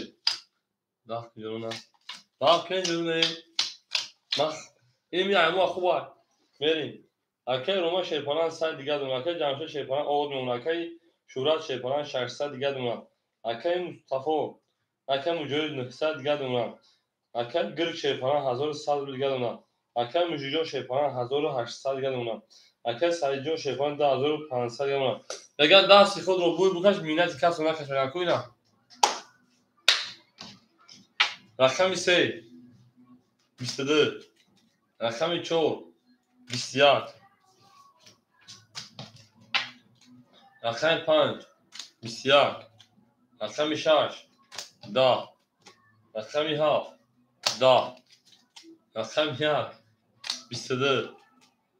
Даҳ ҷонуна. Даҳ кен ҷонуна. Мах ими айму хуба. Мерим. Акай Рома шерпаланг 100 дигар дона, акай Ҷамшед шерпаланг овод мемона, акай Шӯҳрат шерпаланг 600 дигар дона, акай Мустафо, акай Муҷоҳид 900 дигар дона, акай Гирг шерпаланг 1100 рубл дигар дона, акай Мужиҷон шерпаланг 1800 дигар дона, акай Саидҷон шерпаланг 2500 дигар дона. Мегӯянд дасти худро бӯй букаш, миннати касро накаш. Мегӯянд ку ина. Рақами 3 22, рақами 4 21, рақами 5 21, рақами 6 10, рақами 7 10, рақами 1 22,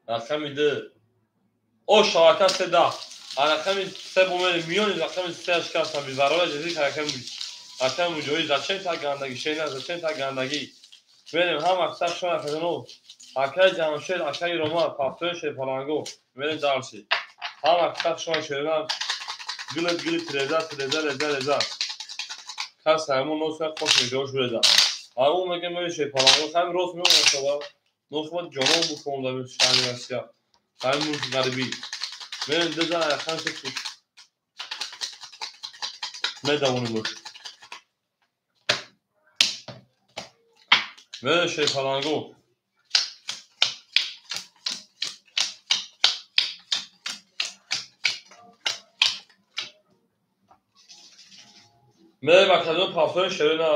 рақами 2 о шабака 3 10. Рақами 3 бо мерем миёни рақами 3 шикастам безарора ҷазир акай Муҷоҳид. Зачем так гандагӣ шена, зачем так гандагӣ? Мерем ҳам аксар шумо акаҷоно. Акай Ҷамшед, акай Рома, пафтои шерпаланго. Мерем дарси. Ҳам аксар шумо шерна гилит гилит треза треза реза реза. Кас ҳамон нос хош меҷош реза. Ау мегем мери шерпаланго, ҳам рост меомад шава. Нохбат ҷонон бухом дар шаҳри Россия. Ҳамин мулки ғарибӣ. Мерем ду зан рақами се медавонем бош. Мерем шерпаланго. Мерем акаҷон пафтои шерина.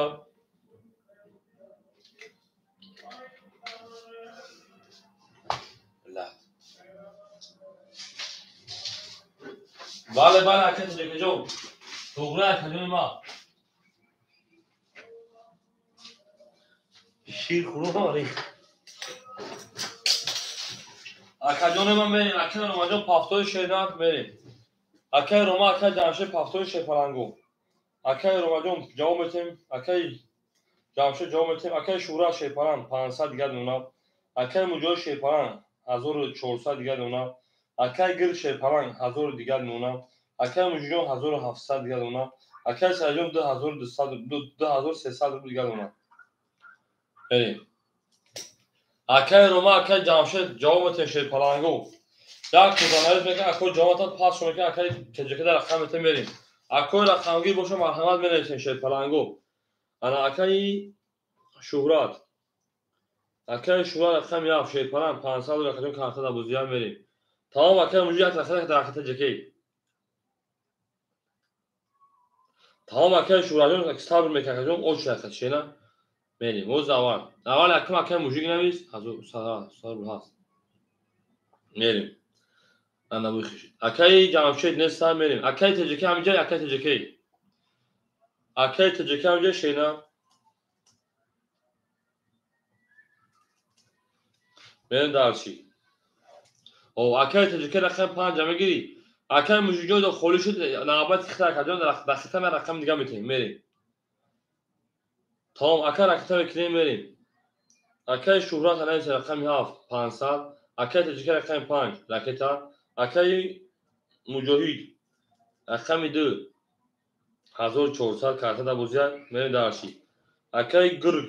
Бале, бале, ака Тоҷикаҷон. Туғри акаҷони ма. Шир хӯрӣ. Акаҷони ман мерем, акай Ромаҷон пафтои шерина мерем. Акай Рома, акай Ҷамшед пафтои шерпаланго. Акай Ромаҷон ҷавоб метем, акай Ҷамшед ҷавоб метем, акай Шӯҳрат шерпаланг 500 дигар дона, акай Муҷоҳид шерпаланг 1400 дигар дона, акай Гирг шерпаланг 1000 дигар дона, акай Мужиҷон 1700 дигар дона, акай Саидҷон 2200 2300 рубл дигар дона. Мерем. Акай Рома, акай Ҷамшед ҷавоб метем шерпаланго. Як кӯзанариз мекунад, акой ҷавоб метад, пас шумо мекунад, акай Тоҷикада рақам метем мерем. Акой рақамгир боша марҳамат менависем шерпаланго. Ана акаи Шӯҳрат. Акаи Шӯҳрат рақами 7 шерпаланг 500 рубл акаҷон карта дар бозиям мерем. Тамом акай Муҷоҳид як рақам дар рақами Тоҷикей. Тамом акай Шӯҳратҷон сабр мекунад акаҷон, оч рақат шена. Мерем. Оз аввал. Аввал якум акай мужик навис, 1100 рубл ҳаст. Мерем. Ана бухиш. Акай Ҷамшед неста, мерем. Акай Тоҷикӣ ҳамиҷа, акай Тоҷикӣ. Акай Тоҷикӣ ҳамиҷа шена. Мерем дарчи. О, акай Тоҷикӣ рақами 5 мегирӣ. Акай мужикҷон холӣ шуд, навбати хита акаҷон дар хита ман рақами дига метаҳем. Мерем. Тамом, ака ракета мекунем, мерем. Акай Шӯҳрат нависа рақами 7, 500. Акай Тоҷикӣ рақами 5, ракета. Акай Муҷоҳид рақами 2, 1400 карта дар бозия, мерем дарши. Акай Гург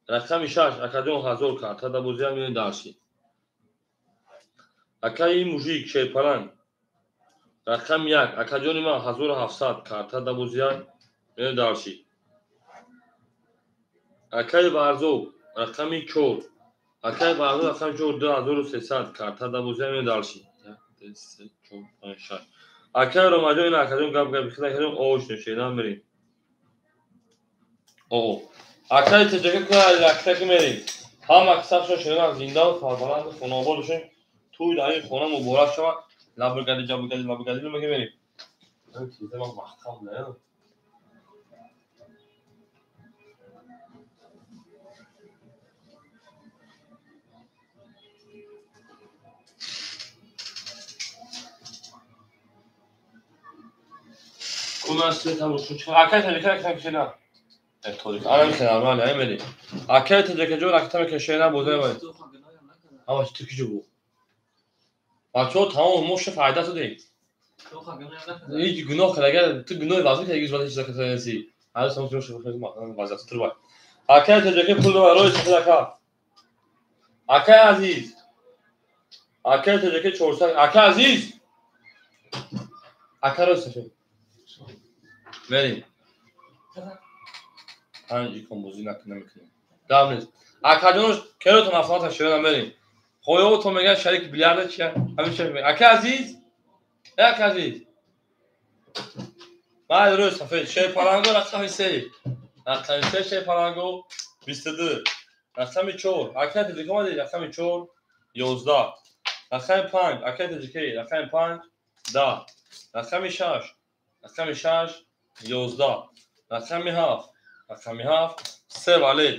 рақами 6, акаҷон 1000 карта дар бозия, мерем дарши. Акай Мужик Шерпаланг рақами 1, акаҷони ман 1700 карта дар бозия, мерем дарши. Акай Варзоб рақами 4, акай Варзоб рақами 4, 2300 карта дар бозия, мерем дарши. 1, 2, 3, 4, 5, 6. Акай Ромаҷон, ина акаҷон гап гап бихел, акаҷон ош нешена, мерем. О. Акай Тоҷикӣ куна ракета ки мерем. Ҳама касашон шена зинда ва сарбаланд хонаобод бошем. Тӯй дар ин хона муборак шавад. Лабгади ҷабгади лабгади мега мерем. Чиза ман маҳкам не. Кунаш сетам рӯшун чӣ? Акай Тоҷикӣ ракета кашена. Тоҷик. Ана михел нормально, ай мерем. Акай Тоҷикӣ ҷо ракета мекашена, боза мебарем. Ама чӣ киҷо бу? Бачаҳо тамом мо ша файда додем. Ҳеҷ гуноҳ карда, ту гуноҳи вазн карда, ҳеҷ вазн чиза карда неси. Ҳар сам шумо шумо вазъият турбай. Акай Тоҷикӣ пул дора, рӯи сафед ака. Акай азиз. Акай Тоҷикӣ 400. Акай азиз. Ака рӯи сафед. Мерем. 5 икон бозӣ намекунем. Гап нест. Акаҷонош керотон афсоната широна мерем. Хоётон мегӯяд шарики билярда чия? Ҳамин чия мегӯяд. Ака азиз? Ака азиз. Баъд рӯи сафед. Шерпаланго рақами 3. Рақами 3 Шерпаланго 22. Рақами 4. Акай Тоҷикӣ омадӣ? Рақами 4 11. Рақами 5. Акай Тоҷикӣ рақами 5 10. Рақами 6. Рақами 6 11. Рақами 7. Рақами 7 3 валет.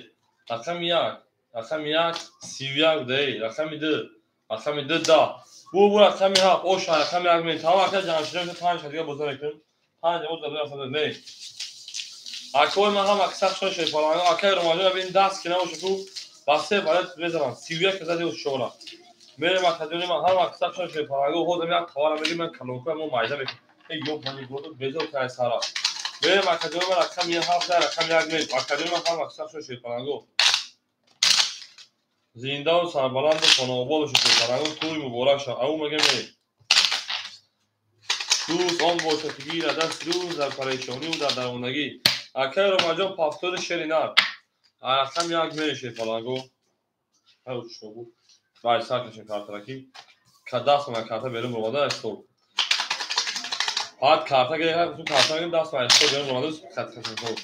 Рақами 1. Рақами 1 31 д. Рақами 2. Рақами 2 10. Бу рақами 7 оша рақами 1 мен. Тамом ака Ҷамшидҷон 5 дига боза мекунем. 5 боз дар мерем. Акои ман ҳам аксар шерпаланг. Акай Ромаҷон бин даст ки набоша ку ба 3 валет мезанам. 31 каза дига шора. Мерем акаҷони ман ҳам аксар шерпаланг. Ҳозир як товара мегирем, ман калонкои мо майда мекунем. Эй ёб мани гото безор кай сара. Мерем акаҷони ман рақами 7 рақами 1 мерем. Акаҷони ман ҳам аксар шерпаланг. Зинда ва сарбаланду хонаобод бошед шерпаланг. Тӯй муборак шавад. Ау мега мерем. Дӯст он бошад ки гирад даст рӯз дар парешонӣ ва дар дармондагӣ. Акай Ромаҷон пафтори шери нар. Рақами 1 мерем шерпаланго. Вай сар кашем картараки. Даст ман карта берун баромада аз стол. Баъд карта гирифт, карта мегирем, даст ман стол берун баромада хат кашем стол.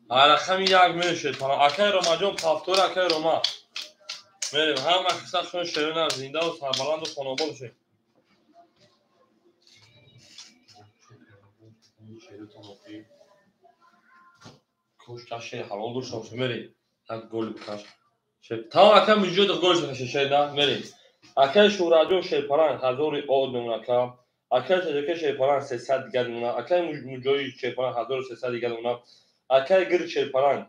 Рақами 1 мерем шерпаланг. Акай Ромаҷон пафтори акай Рома. Мерем. Ҳама касашон шерина зинда ва сарбаланду хонаобод бошед. Кош каше ҳалол дошта бошад. Мерем. Як голи бикаш. Тамом акай Муҷоҳид гол шуда шерина мерем. Акай Шӯҳратҷон шерпаланг 1000 од мемонад ака. Акай Тоҷикӣ шерпаланг 300 дигар мемонад. Акай Муҷоҳид шерпаланг 1300 дигар мемонад. Акай Гирд шерпаланг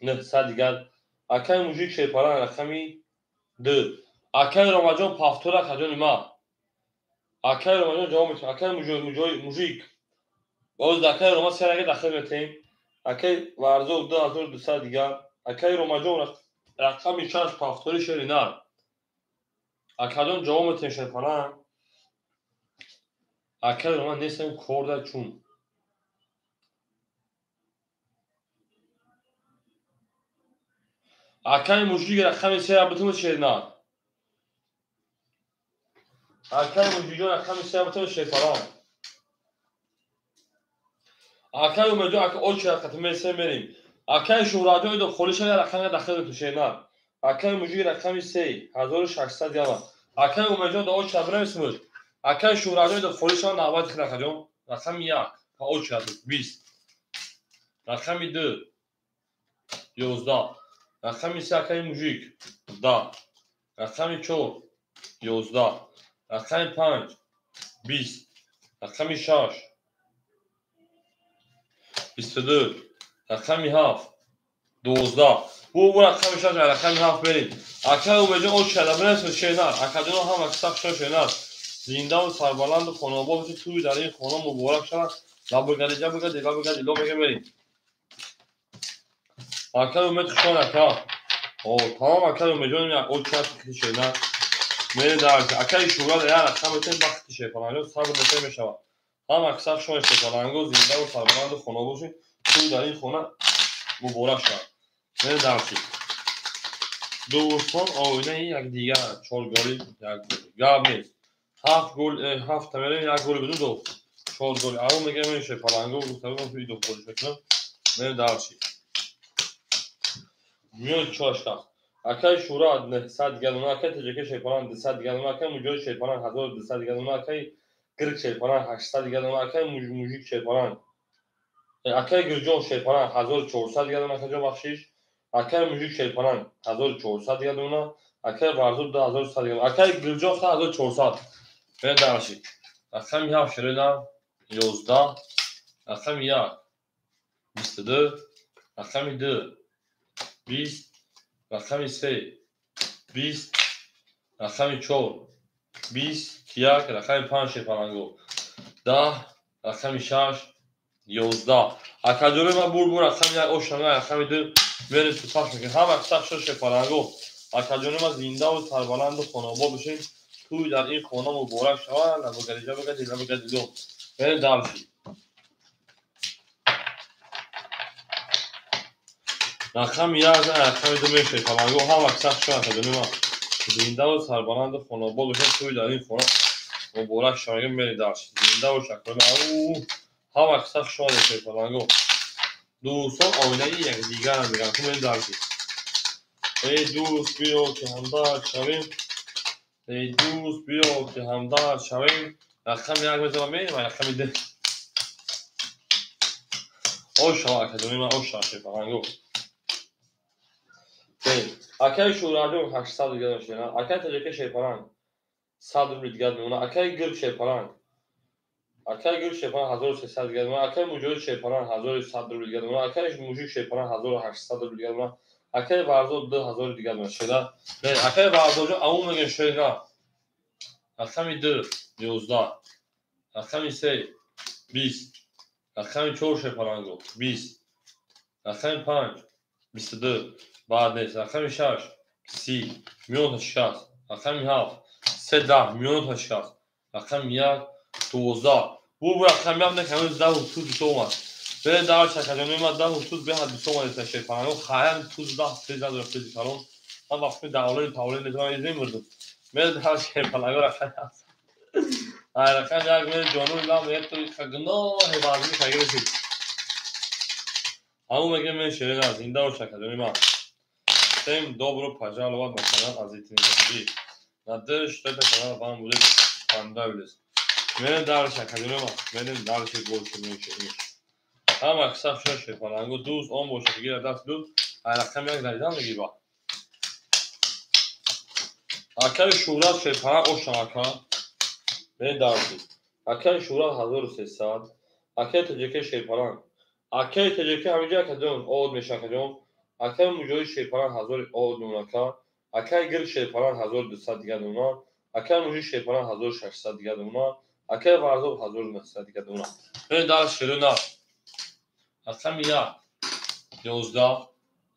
900 дигар. Акай Мужик шерпаланг рақами 2. Акай Ромаҷон пафтор акаҷони ман. Акай Ромаҷон ҷавоб метавад. Акай Мужик. Боз акай Рома се рака дахил метаҳем. Акай Варзоб 2200 дигар. Акай Ромаҷон рақами 6 пафтори шери нар. Акаҷон ҷавоб метаҳем шерпаланг. Акай Рома нестем корда чун. Акай Мужик рақами 3 бутун шери нар. Акай мужиҷон рақами се бутон шефаран. Акай умеҷон ака очи рақами се мерим. Акай шӯҳратҷон идо холӣ шава рақами дахил тушена. Акай мужик рақами се 1600 ява. Акай умеҷон да очи бинависмуд. Акай шӯҳратҷон идо холӣ шава навбати хел акаҷон. Рақами 1 па очи 20. Рақами 2 11. Рақами 3 акай мужик 10. Рақами 4 11. Рақами 5 20. Рақами 6 22. Рақами 7 12. Бу рақами 6 рақами 7 берим. Акай умеҷон очи бинависмуд шена. Акаҷон ҳама сахт шо шена. Зиндаву сарбаланду хонобод бошед, тӯй дар ин хона муборак шавад. Лабагади ҷабагади лабагади ло мега мерим. Акай умед хушон ака. О, тамом акай умеҷон очи хити шена. Мерем дар акай шӯра я рақам метем вақти шефаланго сабр метем мешавад. Ҳама аксар шумо шефаланго зиндаву сарбаланду хонобод бошед, тӯй дар ин хона муборак шавад. Мерем дарси. Дӯстон оинаи якдигар, чор голи як гол. Гап нест. 7 гол 7 та мерем як гол буду ду. 4 гол. Аво мегем меше паланго гуфтам ки иду гол шуд. Мерем дарси. Миён 4 шахс. Акай шӯра 900 галона, акай таҷака шайпалан 200 галона, акай муҷоҳид шайпалан 1200 галона, акай гирк шайпалан 800 галона, акай мужик шайпалан, акай гирҷон шайпалан 1400 галона, акаҷон бахшиш, акай мужик шайпалан 1400 галона, акай варзуд 2100 галона, акай гирҷон 1400. Мерем дарси. Рақами 7 шерена 11, рақами 1 22, рақами 2 20, рақами 3 20, рақами 4 21, рақами 5 шефаланго 10, рақами 6 11. Акаҷони ма бур рақами 1 ошнама рақами 2 мерем пахш мекунем. Ҳама сахт шуд шефаланго. Акаҷони ма зиндаву сарбаланду хонобод бошед. Тӯй дар ин хона муборак шавад. Лабагади ҷабагади лабагади ло. Мерем дарси. Рақами 1 рақами 2 мешавад шефаланго. Ҳама сахт шуд акаҷони ма. Зиндаву сарбаланду хонобод бошед. Тӯй дар ин хона муборак шавад. Мерем дарси. Зиндаву шакрона. Ҳама сахт шуд шефаланго. Дӯстон оинаи якдигарам мегӯянд. Мерем дарси. Эй дӯст биё ки ҳамдард шавем. Эй дӯст биё ки ҳамдард шавем. Рақами 1 мезанам мерем рақами 2. Ош шава акаҷони ман, ош шава шефаланго. Акай шӯраҷон 800 дигар мешавад. Акай таҷака шефаланг 100 рубли дигар мемонад. Акай гирк шефаланг, акай гирк шефаланг 1300 дигар мемонад. Акай муҷоҳид шефаланг 1100 рубли дигар мемонад. Акай мужик шефаланг 1800 рубли дигар мемонад. Акай варзод 2000 дигар мемонад. Акай варзодҷон аву мегӯем шена. Рақами 2 11, рақами 3 20, рақами 4 шефаланго 20, рақами 5 22, баъд нест. Рақами 6 30, миёната 60, рақами 7 3 10, миёната 60, рақами 1 12. Бу рақами 7 не ҳанӯз 10 туз бисо омад. Берем дар шакаҷони ма 10 туз беҳад бисо омад шефаланго. Хаям туз 10 3 надорад тузи калон. Ман вақти давлани тавлин незам измемурдум. Мерем дар шефаланго рақами 7. Ай рақами 1 мерем ҷону лам ето гуноҳи вазни шагиршид. Ҳамун мегӯем мен шерена зинда бош шакаҷони ман. Всем добро пожаловать на канал Азитин ТВ. Надеюсь, что этот канал вам будет понравился. Мерем дальше, академия, мерем дальше больше, меньше, меньше. Ҳама кисаб шуд шефаланго дӯст он бошад гира даст дӯст. Ай рақами 1 даридан мегиба. Акаи шӯҳрат шефаланг ошам ака. Мерем дальше. Акаи шӯҳрат 1300, акаи таҷака шефаланг, акаи таҷака ҳаминҷо акаҷон од мешавад акаҷон. Акай муҷоҳид шефаланг 1000 од мемонад ака. Акай гирк шефаланг 1200 дигар мемонад. Акай мужик шефаланг 1600 дигар мемонад. Акай варзоб 1900 дигар мемонад. Мерем дар шерона. Рақами 1 11,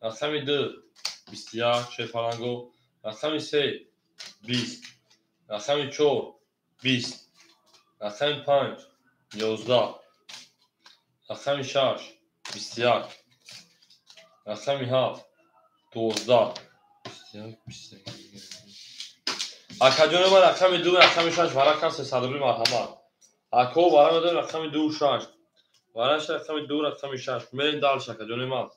рақами 2 21 шефаланго, рақами 3 20, рақами 4 20, рақами 5 11, рақами 6 21, рақами 7 12, 21, 21. Акаҷони ман рақами 2 рақами 6 варақа 300 рубли марҳамат. Ако варақа медорем рақами 2 6. Варақа рақами 2 рақами 6. Мерем дальше акаҷони ман.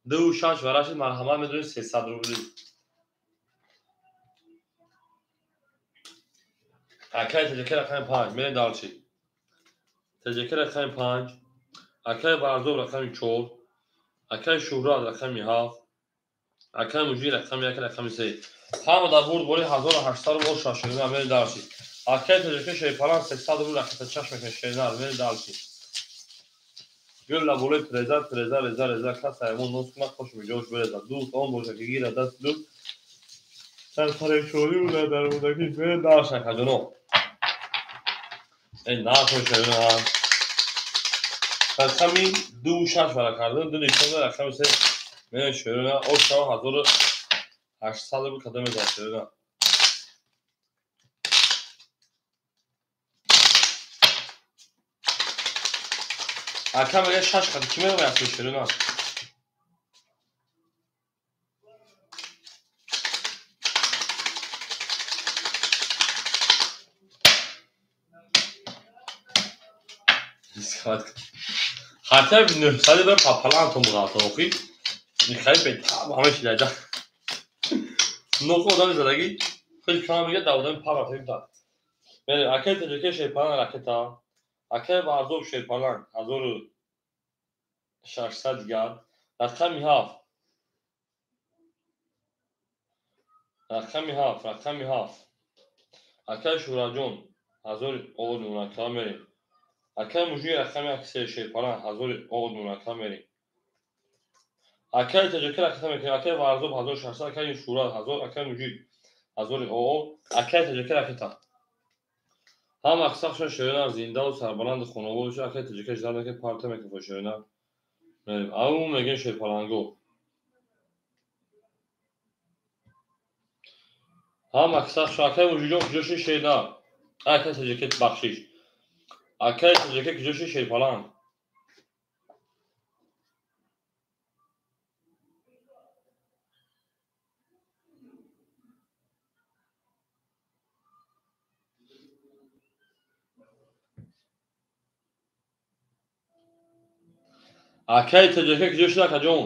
2 6 варақа марҳамат медорем 300 рубли. Акай ТҶК рақами 5 мерем дальше. ТҶК рақами 5, акай Варзоб рақами 4, акай Шӯҳрат рақами 7, акай Муҷӣ рақами 1 рақами 3. Ҳама дар бурд бори 1800 рубл шаширина мерем дальше. Акай ТҶК шерпалан 300 рубл рақата чашм мекунад шернар мерем дальше. Гӯла болои преза преза реза реза кас аймон нос кунад хош миҷош береза. Дӯст он боша ки гира даст дӯст. Дар парешонӣ буда дар мудакӣ мерем дальше акаҷоно. Эй нахош шерина. Рақами 2 6 вара кардем, 2 нишон рақами 3 мерем шерина. Ош 1800 рубл кадом мезанад шерина. Ака мега 6 қад ки меравад шерина. Хотя бы 900 ба папалантон буғалта охи. Михаил бетаб ҳама чи дайда. Ноқо одами задаги хеле кам мега да одами пар рафта та. Бе акай ТҶК шерпалан ракета. Акай Варзоб шерпалан 1600 дигар. Рақами 7. Рақами 7, рақами 7. Акай Шӯраҷон 1000 оғ мерем. Акай Мужи рақами 1 шерпалан 1000 оғ мерем. Акай ТҶК ракета мекунем. Акай Варзоб 1600, акай Шӯрат 1000, акай Мужи 1000 оғ, акай ТҶК ракета. Ҳама аксаршон шерина зиндаву сарбаланду хонобод бошад. Акай ТҶК ждал мекунад парта мекунад шерина. Мерем. Ау мегӯем шерпаланго. Ҳама аксаршон акай Мужиҷон куҷо шуд шерина? Акай ТҶК бахшиш. Акай ТҶК куҷо шуд шерпаланг? Акай ТҶК куҷо шуд акаҷон?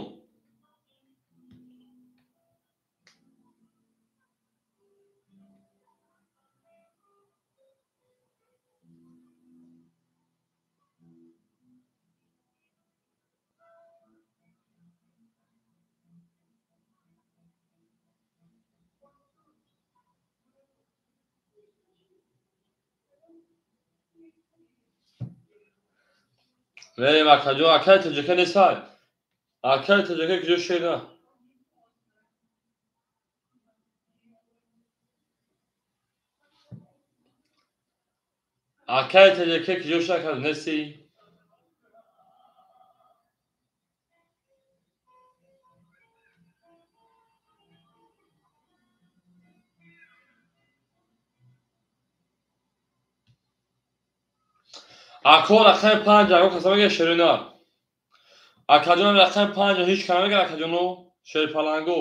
Мерем акаҷон, акай ТҶК несай. Акай ТҶК куҷо шена? Акай ТҶК куҷо шуд ака неси? Ако рақами 5 ако каса мега шерина. Акаҷон рақами 5 ҳеҷ кам мега акаҷоно шерпаланго.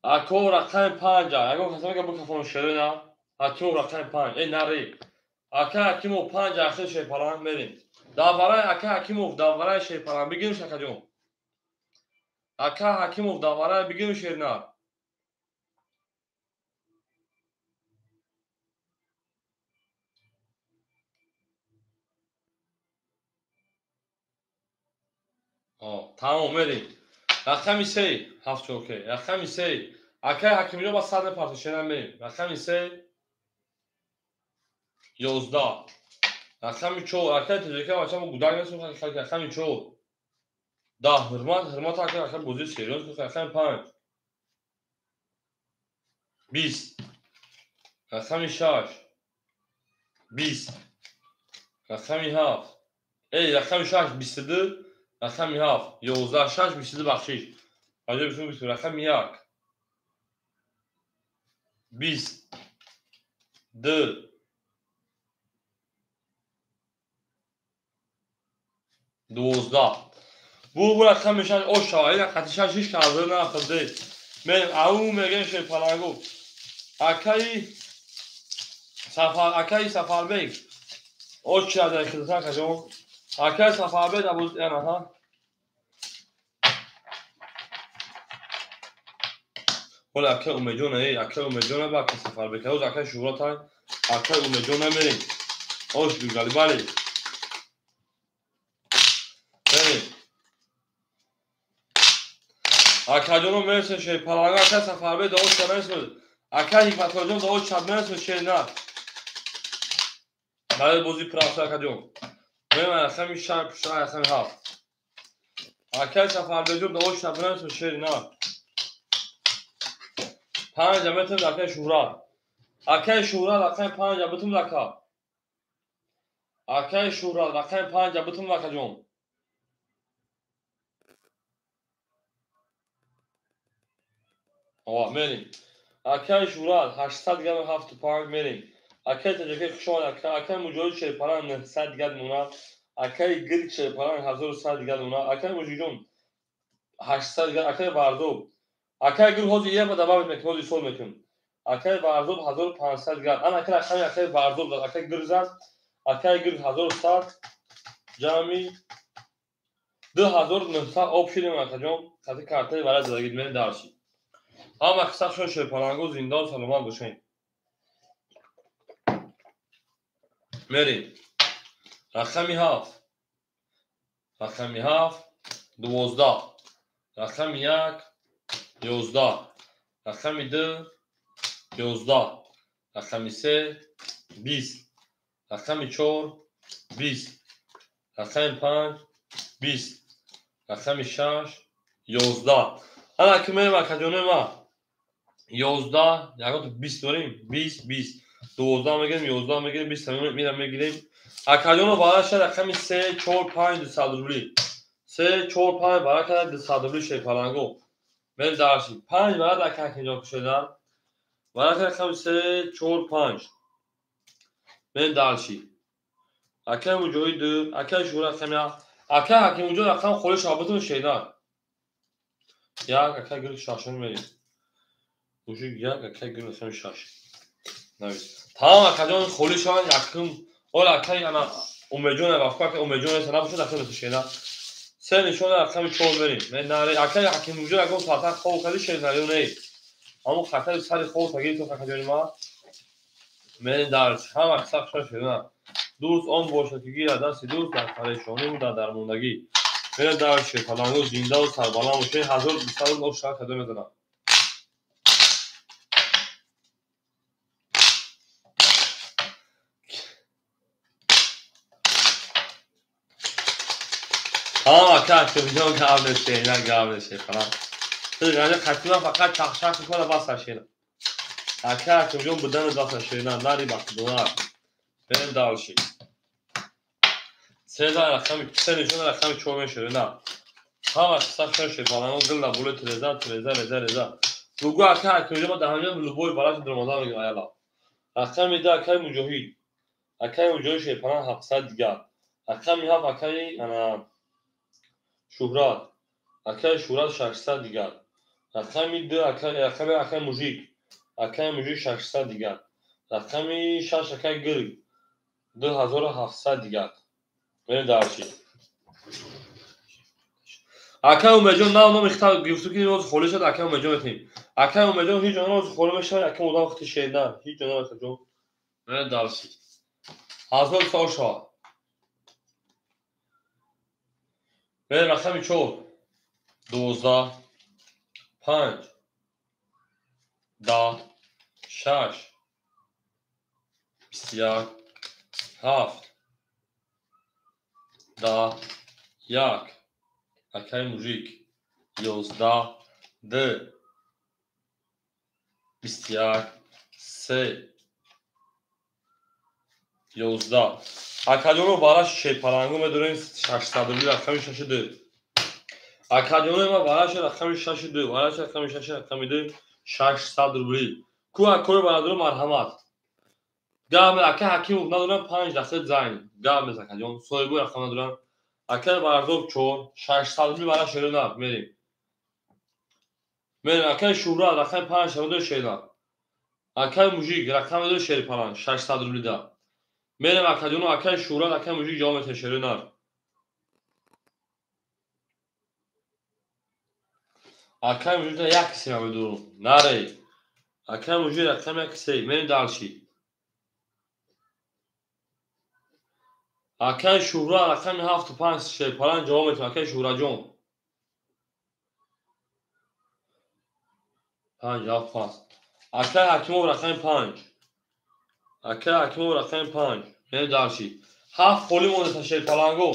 Ако рақами 5 ако каса мега букафон шерина. Ҳакимов рақами 5 эй нари. Ака Ҳакимов 5 ахир шерпаланг мерем. Давараи ака Ҳакимов давараи шерпаланг бигириш акаҷон. Ака Ҳакимов давараи бигириш шерина. Тамом мерем. Рақами 3 7 окей. Рақами 3 акай Ҳакимҷон ба 100 партия шерина мерем. Рақами 3 11. Рақами 4 акай ТҶК бача мо гудак нестем рақами 4 10. Ҳурмат ҳурмат акай акай бозии серьёз рақами 5 20. Рақами 6 20. Рақами 7 эй рақами 6 22. Рақами 7 11 6 22 бахшиш. Аҷаб 22 рақами 1 20 2 12. Бу рақами 6 ош шава. Ин қати 6 ҳеҷ кас ҳазир нарафта. Мерем ау мегем шерпалангу. Акаи Сафар, акаи Сафарбек. Оч чида хизмат акаҷон. Акаи Сафарбек абуз яна ҳа. Ҳола акаи Умедҷон эй, акаи Умедҷон ба акаи Сафарбек. Ҳоз акаи Шуҳрат ай, акаи Умедҷон намерем. Ош гузали бале. Мерем. Акаҷоно мерсен шерпаланг, акаи Сафарбек даош ча акаи Ҳикматуллоҷон даош ча мерсен шер на. Бале бози прафта акаҷон. Мерем рақами 6, рақами 7. Акаи Сафарбекҷон даош ча мерсен шер на. 5 метр акаи Шуҳрат. Акаи Шуҳрат рақами 5 битум ака. Акаи Шуҳрат рақами 5 битум акаҷон. Ова мерем. Акаи Шуҳрат 800 грамм 75 мерем. Акаи Таҷакаи хушомад ака. Акаи Муҷоҳид шерпаланг 900 грамм мона. Акаи Гирк шерпаланг 1100 грамм мона. Акаи Мужиҷон 800 грамм. Акаи Варзоб. Акаи Гирк ҳозир як ба добавить мекунем, ҳозир ҳисоб мекунем. Акаи Варзоб 1500 грамм. Ана акаи рақами акаи Варзоб зад. Акаи Гирк зад. Акаи Гирк 1100 ҷамъи 2900 об шидем акаҷон. Хати картаи вараз задагид мерем дарси. Ҳама қисса шуд шерпалангу зинда саломат бошед. Мерем. Рақами 7. Рақами 7 12. Рақами 1 11. Рақами 2 11. Рақами 3 20. Рақами 4 20. Рақами 5 20. Рақами 6 11. Ана ки мерем акаҷонои ма. 11, ягон 20 дорем, 20, 20. 12 мегирем, 11 мегирем, 20 мира мегирем. Акаҷоно бараша рақами 3, 4, 5 200 рубли. 3, 4, 5 барака 200 рубли шерпалангу. Мерем дарси. 5 барат ака ҳакимҷон кушодан. Барака рақами 3, 4, 5. Мерем дарси. Акаи Муҷоҳид 2, акаи Шуҳрат рақами 1. Акаи Ҳакимҷон рақам холи шабатон шернак. 1, акаи Гирк 6 мерем. Мужик 1, акаи Гирк рақами 6. Навис. Тамом акаҷон холи шаванд якум. Ола акаи ана Умедҷон вақт акаи Умедҷон нест набошад акаи бетушена. 3 нишона рақами 4 мерем. Мен наре акаи Ҳакимҷон ягон соата хоб кади шер нариё не. Ҳамон хатари сари хоб тагири то акаҷони ма. Мерем дарс. Ҳама қисса шуд шерна. Дӯст он бошад ки гирад дасти дӯст дар парешонӣ дар дармондагӣ. Мерем дарс шерпалангу зиндаву сарбаланд бошед. 1200 рубл шаҳр када мезанам. Ака Ҳакимҷон гап нест, шерна гап нест шерпаланг. Ту хатима фақат чахчах мекунад баса шерна. Ака Ҳакимҷон будани баса шерна, нари бахтдона. Мерем дарси. 3 рақами 3 нишона рақами 4 мешавад. Ҳама қисса шуд шерпалангу гилла буле треза, треза, реза, реза. Бугу ака Ҳакимҷон дар ҳамҷо любой бараш даромада мегирам аяла. Рақами 2 акаи Муҷоҳид. Акаи Муҷоҳид шерпаланг 700 дигар. Рақами 7 акаи ана Шуҳрат. Акаи Шуҳрат 600 дигар. Рақами 2 акаи акаи Мужик. Акаи Мужик 600 дигар. Рақами 6 акаи Гирк 2700 дигар. Мерем дарси. Акаи Умедҷон нав номи хита гирифту ки роз холӣ шуд, акаи Умедҷон метем. Акаи Умедҷон ҳеҷ ҷо роз холӣ мешавад, акаи одам хити шерна. Ҳеҷ ҷо акаҷон. Мерем дарси. 1000 сол шавад. Мерем рақами 4 12 5 10 6 21 7 10 1. Акаи Мужик 11 2 21 3 11. Акаҷоно бараш шерпалангу медорем 600 рубли рақами 6 2. Акаҷоно ма бараш рақами 6 2, бараш рақами 6 рақами 2 600 рубли. Ку акои бародаро марҳамат. Гап ака Ҳакимов надорам 5 дақиқа зайн. Гап нест акаҷон, соҳибу рақам надорам. Акаи Варзоб 4 600 рубли бараш шерна мерем. Мерем акай Шӯҳрат рақами 5 шавода шерна. Акай Мужик рақами 2 шерпаланг 600 рублида. Мерем акаҷоно акай Шӯҳрат акай Мужик ҷавоб метиҳад шерои нар. Акай Мужик як се мамедурум. Наре. Акай Мужик рақами 1 се. Мерем дальше. Акай Шӯҳрат рақами 7 5 шерпаланг ҷавоб метиҳад акай Шӯҳратҷон. 5 7 5. Акай Ҳакимов рақами 5. Акай Ҳакимов рақами 5. Мерем дальше. 7 холӣ монда шерпаланго.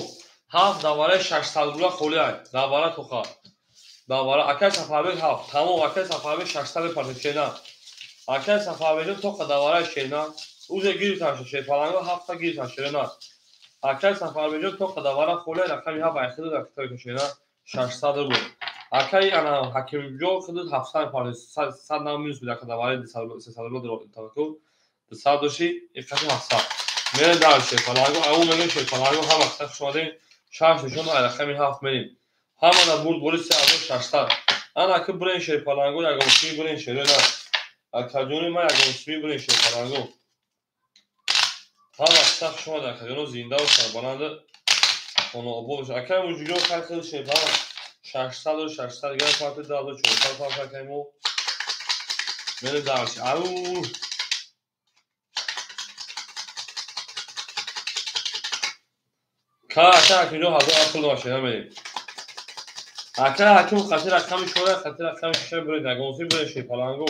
7 давараи 600 рубла холӣ ай. Давара тоха. Давара акай Сафарбек 7. Тамом акай Сафарбек 600 партид шена. Акай Сафарбекҷон тоқа давараи шена. Узе гирифтан шерпаланго 7 гирифтан шена. Акай Сафарбекҷон тоқа давара холӣ ай рақами 7 айхида дар китоби шена 600 рубл. Акай ана Ҳакимҷон худат 700 партид 100 на минус буда ака давараи 300 рубла таваккул. 200 доши иқати 700. Мерем дальше шерпаланго, ау мегем шерпаланго ҳама қисса хуш омадем. 6 нишон ай рақами 7 мерем. Ҳама да бурд бори 3600. Ана ки бурен шерпаланго ягон сими бурен шерена. Акаҷони ма ягон сими бурен шерпаланго. Ҳама қисса хуш омадем акаҷоно зинда ва сарбаланд хонаобод бошед. Акай Мужикҷон хай хел шерпаланг 600 600 грамм партид 2400 партид акай мо. Мерем дальше. Ау Ка акай Ҳакимҷон 1000 пул дошт намерем. Акай Ҳаким қати рақами 4 қати рақами 6 буред ягонси буред шерпаланго.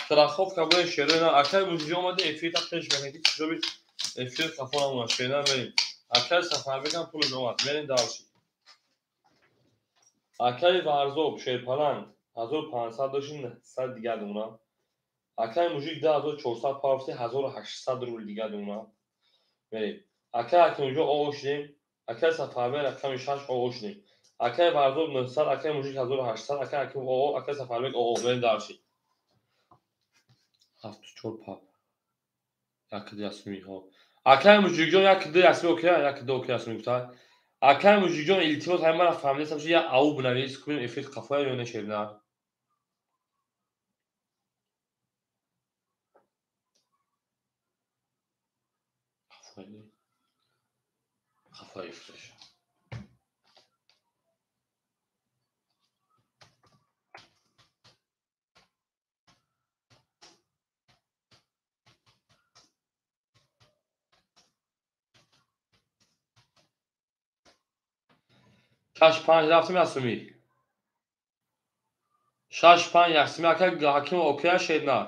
Страховка буред шерена. Акай Мужикҷон омада эфир та пеш мекунад ки чизоби эфир қафо намонад шерена мерем. Акай Сафарбекам пулаш омад. Мерем дальше. Акай Варзоб шерпаланг 1500 дошт 900 дигар думона. Акай Мужик 2400 партид 1800 рубл дигар думона. Мерем. Акай Ҳакимҷон оғоз шудем. Акай Сафарбек рақами 6 оғоз шудем. Акай Варзоб 900, акай Мужик 1800, акай Ҳаким оғоз, акай Сафарбек оғоз. Мерем дальше. 74 пап. 1 2 ясми ҳо. Акай Мужикҷон 1 2 ясми окей, 1 2 окей ясми гуфта. Акай Мужикҷон илтимос ҳай мара фаҳмидастам ки я ау бинавис кунем эфир қафоя ё не шерна. Қафоя. Қафоя эфирш. Шаш панҷ рафтем ясуми. 6 5 ясуми акай Ҳаким окея шерна.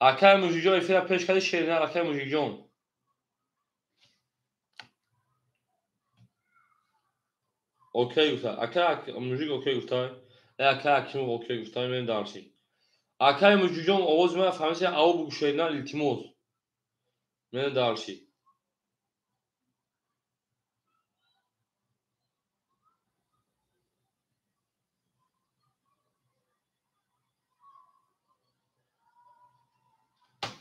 Акай Мужикҷон эфира пеш карди шерна акай Мужикҷон. Окей гуфта. Акай Мужик окей гуфта. Акай Ҳаким окей гуфта. Мерем дальше. Акай Мужикҷон овози ман фаҳмиси ау бугу шерна илтимос. Мерем дальше.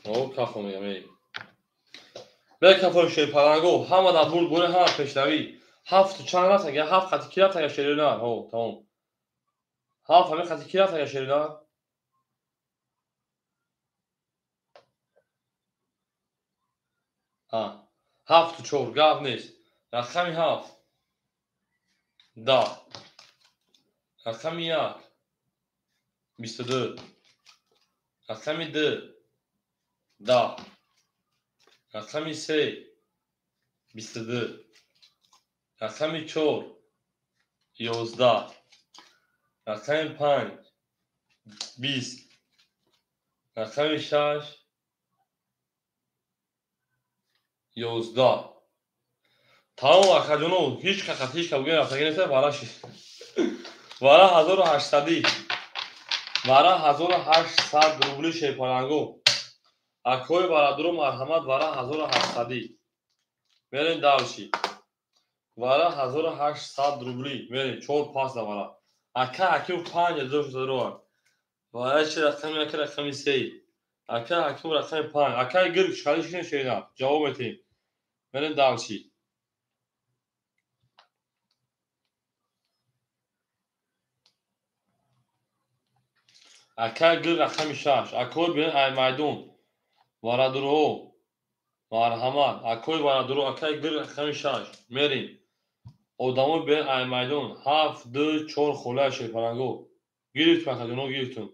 О, кафо мегам, эй. Бе кафо шерпаланго, ҳама да бурд буре, ҳама пешравӣ. 7 чанд рафт ага, 7 қати ки рафт ага шерина. Ҳо, тамом. 7 ҳами қати ки рафт ага шерина. А, 7 4 гап нест. Рақами 7. 10. Рақами 1. 22. Рақами 2. 10. Рақами 3. 22. Рақами 4. 11. Рақами 5. 20. Рақами 6. 11. Тамом акаҷоно, ҳеҷ қақат ҳеҷ ка буген рафтагӣ нест, вара шид. Вара 1800. Вара 1800 рубли шерпаланго. Акои бародаро марҳамат вара 1800. Мерем дальше. Вара 1800 рубли. Мерем 4 пас да вара. Ака Ҳаким 5600 рубл. Вара чи рақами ака рақами 3. Ака Ҳаким рақами 5. Акай гирг шалиш кунем шерина. Ҷавоб метиҳем. Мерем дальше. Акай гир рақами 6. Акой бин ай майдон. Варадуро. Марҳамат. Акой варадуро. Акай гир рақами 6. Мерим. Одамо бин ай майдон. 7 2 4 хола шерпаланго. Гирифтум акаҷоно гирифтум.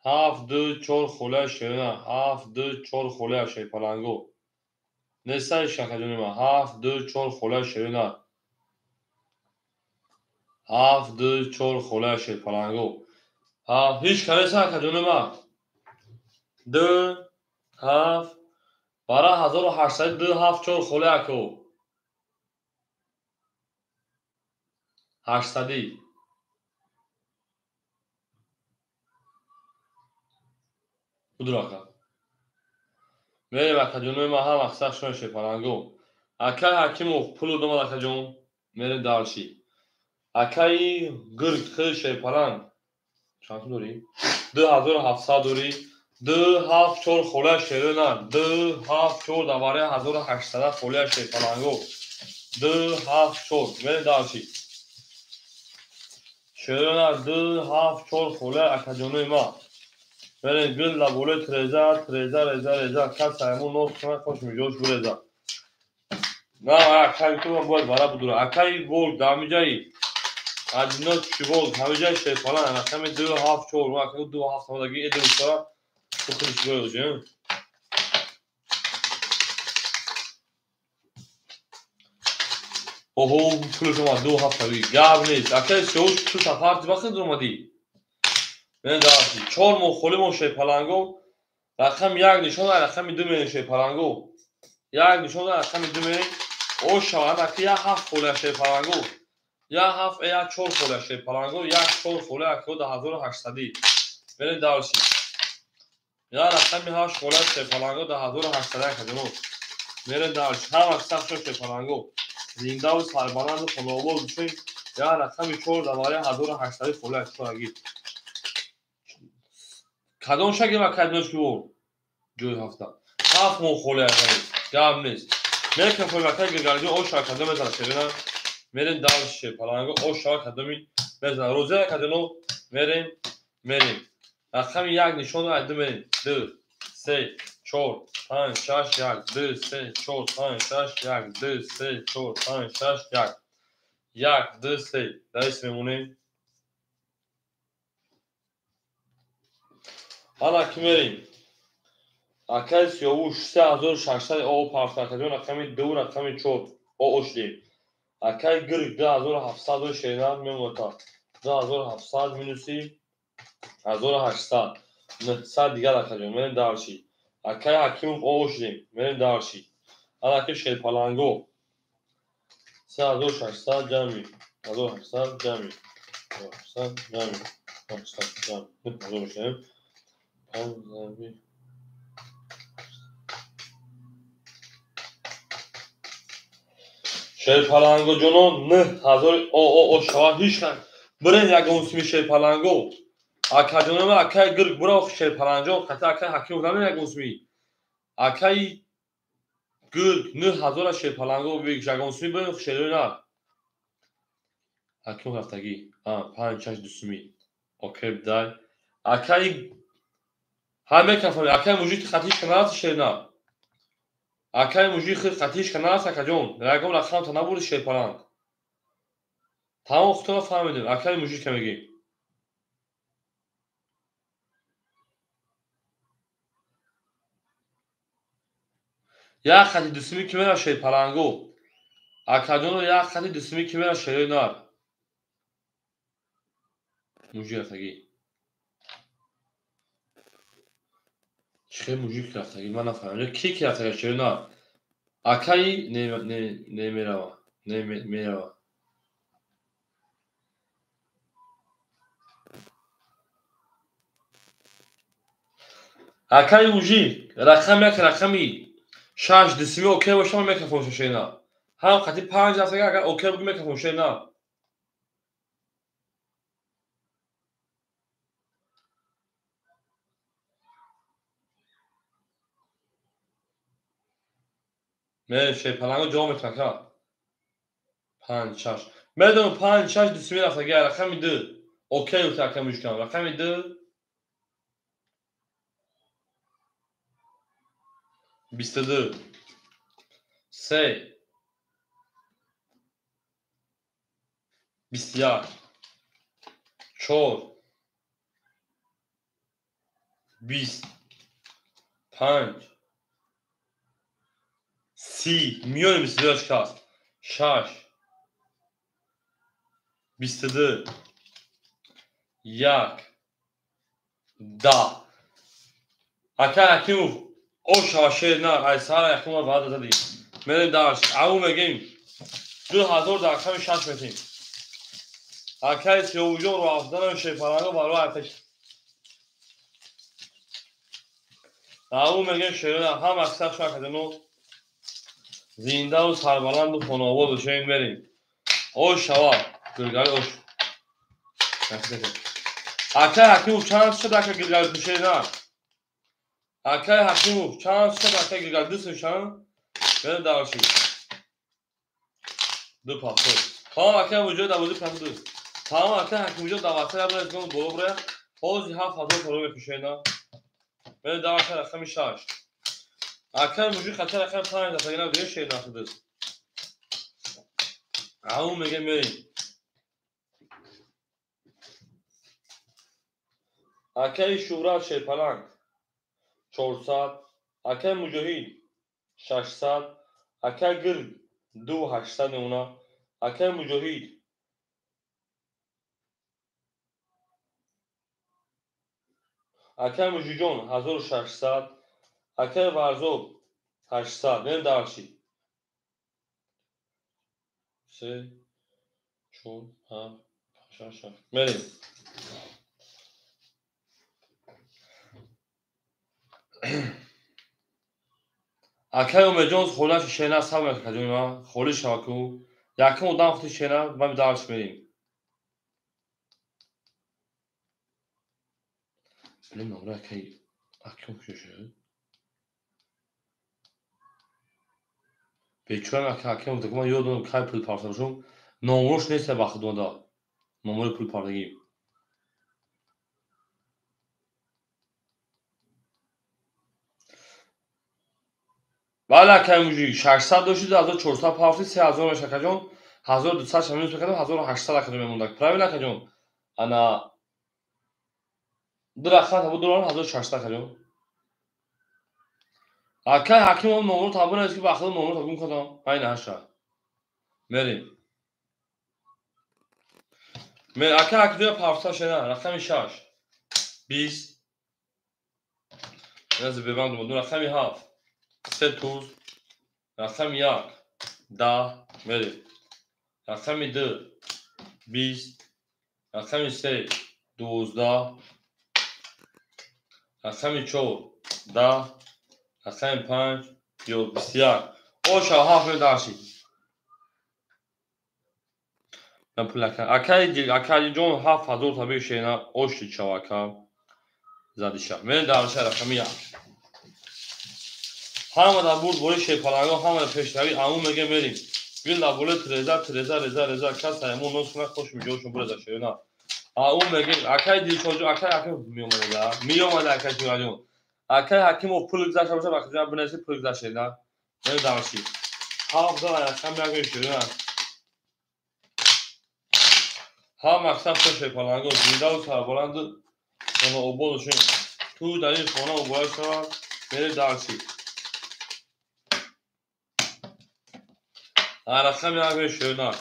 7 2 4 хола шерна. 7 2 4 хола шерпаланго. Несай шакаҷони ман. 7 2 4 хола шерна. 7 2 4 хола шерпаланго. Ҳеҷ кареса акаҷони ман. 2 7 бара 1800 2 7 4 хола ако. 800. Будур ака. Мерем акаҷонои ман ҳам аксар шуна шерпаланго. Акай Ҳакимов пулу домад акаҷон. Мерем дарши. Акаи гирг хи шерпаланг. Чанд сум дорӣ? 2700 дорӣ. 2 7 4 хола шерона. 2 7 4 давари 1800 хола шерпаланго. 2 7 4 мерем дарши. Шерона 2 7 4 хола акаҷонои ман. Мерем гил лаболе треза треза реза реза кас аймон нос кунад хош миҷош буреза. На акай ту бояд бара будура. Акай волк дамиҷаи аҷинот чиволк ҳамиҷаи шерпалан рақами 2 7 4 ма акай 2 7 омадаги эдуса худиш бояд. Оҳо пулш омад 2 7 таги гап нест. Акай сеуш пул сафар вақт омадӣ. Мен дарси 4 моҳ холи мо шерпаланго. Рақами 1 нишон рақами 2 мерем шерпаланго. 1 нишон рақами 2 мерем. О шавад аки 1 7 холи шерпаланго. 1 7 1 4 холи шерпаланго. 1 4 холи аки 1800. Мерем дарси. Я рақами 8 холи шерпаланго 1800 акаҷоно. Мерем дарси. Ҳам аксар шерпаланго. Зиндаву сарбаланду хонаобод бошем. Я рақами 4 давари 1800 холи акаги. Кадом шагим акай ки вор? Ҷои ҳафта. 7 моҳ холи акай. Гап нест. Мекафоем акай гиргарҷон ош акадо мезанад шерина. Мерем дарси шерпаланго ош акадоми мезанад. Розия акаҷоно мерем мерем. Рақами 1 нишон ай 2 мерем. 2 3 4 5 6 1 2 3 4 5 6 1 2 3 4 5 6 1 1 2 3 даис мемонем. Ана ки мерем. Акай сиёвуш 3600 о парта акаҷон рақами 2 рақами 4 о шудем. Акай гирг 2700 шерина мемоната. 2700 минуси 1800 900 дигар акаҷон мерем дарши. Акай Ҳакимов о шудем мерем дарши. Ана ки шерпаланго 3600 ҷамъи 1800 ҷамъи 800 ҷамъи 800 ҷамъи 9000 шудем. 5 шерпаланго ҷоно 9000 о о о шавад ҳеҷ бирен ягон сими шерпаланго. Акаҷонома акай гирг бура шерпаланҷон қати акай Ҳакимов намер ягон сими. Акай гирг 9000 шерпаланго ягон сими бирен шерои нар. Ҳакимов рафтагӣ. 5 6 2 сими. Окей дай. Акай ҳа мекафам акай мужик хатиш канаст шерна. Акай мужик хатиш канаст акаҷон. Ягон рақам та набуди шерпаланг. Тамом худтона фаҳмидем. Акай мужик мегӣ. Як хати дусими ки мера шерпаланго. Акаҷоно як хати дусими ки мера шерои нар. Мужик рафтагӣ. Чӣ мужик рафтагӣ? Ман нафаҳмидам. Ки ки рафтагӣ шерои нар? Акаи немерава. Мерава. Акаи мужик рақами 1 рақами 6 дусими окей боша ман мекафон шерина. Ҳам хати 5 рафтагӣ агар окей буги мекафон шерина. Мерем шерпаланго ҷавоб метавонад ка. 5 6. Медонам 5 6 дусими рафтагӣ рақами 2. Окей гуфта акаи мужикам. Рақами 2 22, 3, 21, 4, 20, 5, 30, миёни 22 шикаст, 6, 22, 1, 10. Акай Ҳакимов ош шава шер на, ай саҳар Ҳакимов ваъда задӣ. Мерем дарш, ау мегем 2000 дар рақами 6 метем. Акай Сиёвуҷон ро афзадан шерпаланго барои аташ. Ау мегем шерона ҳам аксар шума кадено зиндаву сарбаланду хонаобод бошем мерем. Ош шава, гиргари ош. Акай Ҳакимов чанд шуд ака гиргари пушед на? Акай Ҳакимов чанд шуд акай гиргари ду сум мерем дарши. Ду пахтор. Тамом акай муҷоҳид дар бозии пахтор. Тамом акай Ҳакимовҷон дар вақти ябра аз боло бурая. Ҳозир 7000 сомон мепӯшед на. Мерем дарши рақами 6. Акай муҷоҳид хатар рақами 5 дастагина дига шер нахудист. Ау мегем мерем. Акаи Шӯҳрат шерпаланг 400, акаи Муҷоҳид 600, акаи Гирг 2800 мемона, акаи Муҷоҳид акаи Муҷиҷон 1600, акаи Варзоб 800. Мерем дарши. 3, 4, 5, 6, 7. Мерем. Акай Умедҷон холаш шена сабр акаҷони ман холӣ шава ку якум одам худи шена ма дарш мерем. Блин, номра акай аким куҷо шуд? Бечорам ака аким ман ёд дорам кай пул партофта бошам, номрош нест ба худода. Номрои пул партагӣ. Бале акай мужик 600 дошти 1400 пафти 3000 меша акаҷон, 1200 ша минус мекардам 1800 акаҷон мемондак. Правильно акаҷон? Ана ду рақам табу дорам 1600 акаҷон. Акай Ҳакимов номро табу нест ки ба худ номро гум кардам. Ай наша. Мерем. Мер акай Ҳакимов пафта шена рақами 6 20 Наз бебанд ду рақами 7 3 туз, рақами 1 10 мерем. Рақами 2 20, рақами 3 12, рақами 4 10, рақами 5 21. Оша 7 дарши. Акай ҷон 7000 табии шена ошти чава ака задиша. Мерем дарша рақами 1. Ҳама дар бурд бори шерпаланго, ҳама дар пешравӣ аму мегем мерем. Гил дар болои треза, треза, реза, реза, кас аймон нос кунад, хош миҷошон буреза шерона. Ау мегем, акай Дилшодҷон, акай Ҳакимов меомада, меомада акай Шӯҳратҷон. Акай Ҳакимов пул гузашта бошад, ба хизмат бинависӣ пул гузашта шерона. Мерем дарши. 7 рақам як шерона. Ҳама мақсад то шерпаланго, зиндаву сарбаланду хонаобод бошем. Ту дар ин хона муборак шавад, мерем дарши. Рақами як шерона.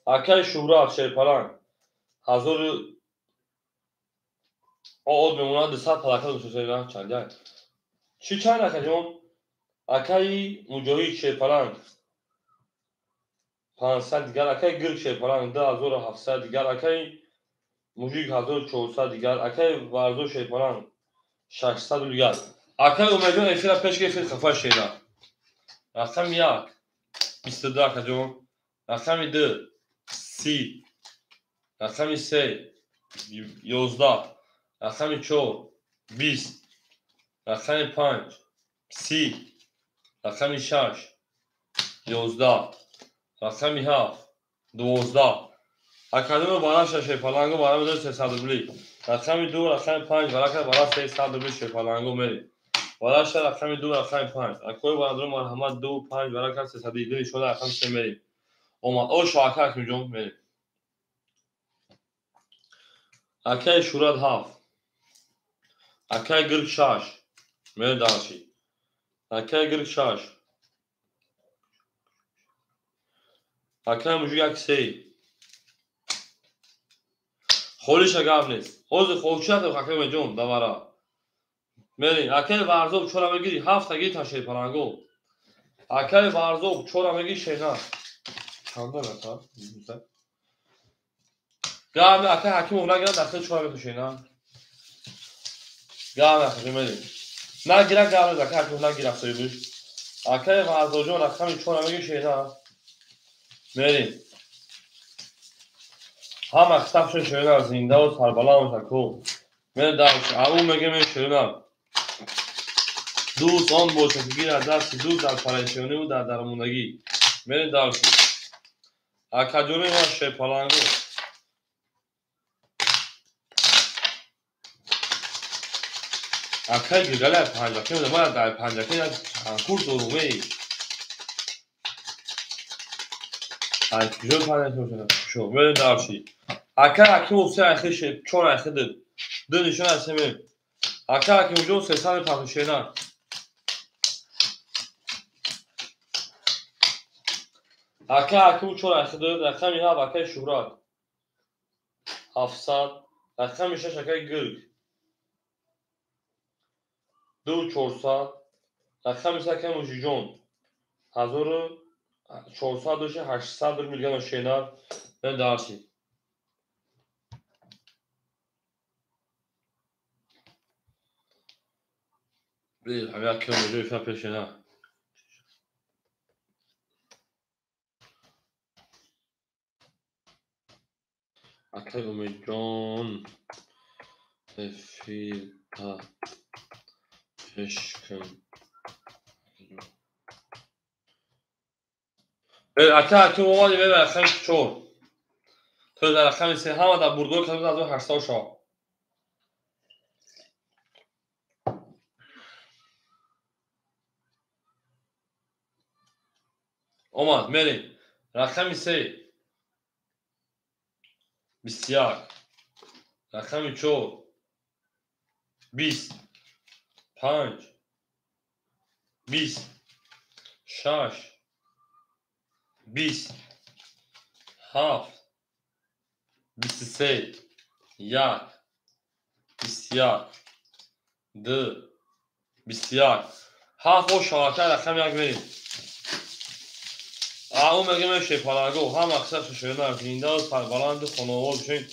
Акай Шӯҳрат шерпаланг 1000 од мемонад 200 палака дошта чанд як. Чӣ чанд акаҷон? Акаи Муҷоҳид шерпаланг 500 дигар, акаи Гирг шерпаланг 2700 дигар, акаи Мужик 1400 дигар, акаи Варзо шерпаланг 600 дигар. Акаи Умедҷон эфира пеш гирифт хафа шера. Рақами 1 22 акаҷон, рақами 2 30, рақами 3 11, рақами 4 20, рақами 5 30, рақами 6 11, рақами 7 12. Академия бараша шерпаланго барам 300 рубли. Рақами 2, рақами 5 барака бара 300 рубли шерпаланго мери. Бараша рақами 2, рақами 5. Акои барадрон марҳамат 2 5 барака 302 нишона рақами 3 мери. Омад. О шоака Ҳакимҷон мери. Акаи Шурат 7. Акаи Гирк 6. Мери дарши. Акаи Гирк 6. Акаи Мужик 1 3. Холиша гап нест. Ҳозир холчият акаи Умедҷон давара. Мери, акаи Варзоб чора мегири, ҳафта гири та шерпаланго. Акаи Варзоб чора мегири шена. Чанда ака? Гап акаи Ҳакимов нагирад, дахли чора метушена. Гап акаи мери. Нагира гап нест, акаи Ҳакимов нагира соҳибиш. Акаи Варзобҷон рақами чора мегири шена. Мери. Ҳама хисабшон шерина зиндаву сарбаланд аку. Мери дарш, ау меге мен шерина. Дӯст он бошад ки гирад дасти дӯст дар парешониву дар дармондагӣ. Мери дарши. Акаҷони ман шерпаланго. Акаи Гиргалия панҷаке ман дар панҷаке як конкурс дорум эй. Ай куҷо панҷаке бошад? Шо, мери дарши. Акаи Ҳакимов се айхи чор айхи дид. Ду нишон аз се мерем. Акаи Ҳакимовҷон сесад мепарту шена. Акаи Ҳакимов чор айхи дид. Рақами ҳафт акаи Шуҳрат. 700. Рақами шаш акаи Гирг. 2400. Рақами се акаи Мужиҷон. 1400 доши 800 рубл гана шена. Дарси. Ҳамин акаи Мужиҷон ифа пешена. Акаи Умедҷон эфирта пеш кун. Ака Ҳакимов омади мери рақами 4. То дар рақами 3 ҳама дар бурдор кардем 1800 шавад. Омад, мерем. Рақами 3 21. Рақами 4 20 5 20 6 20 7 23 1 21 2 21 7 о шавака рақами 1 мерем. Ау мегем шерпаланго ҳама қисса шерина зиндаву сарбаланду хонавор бошед.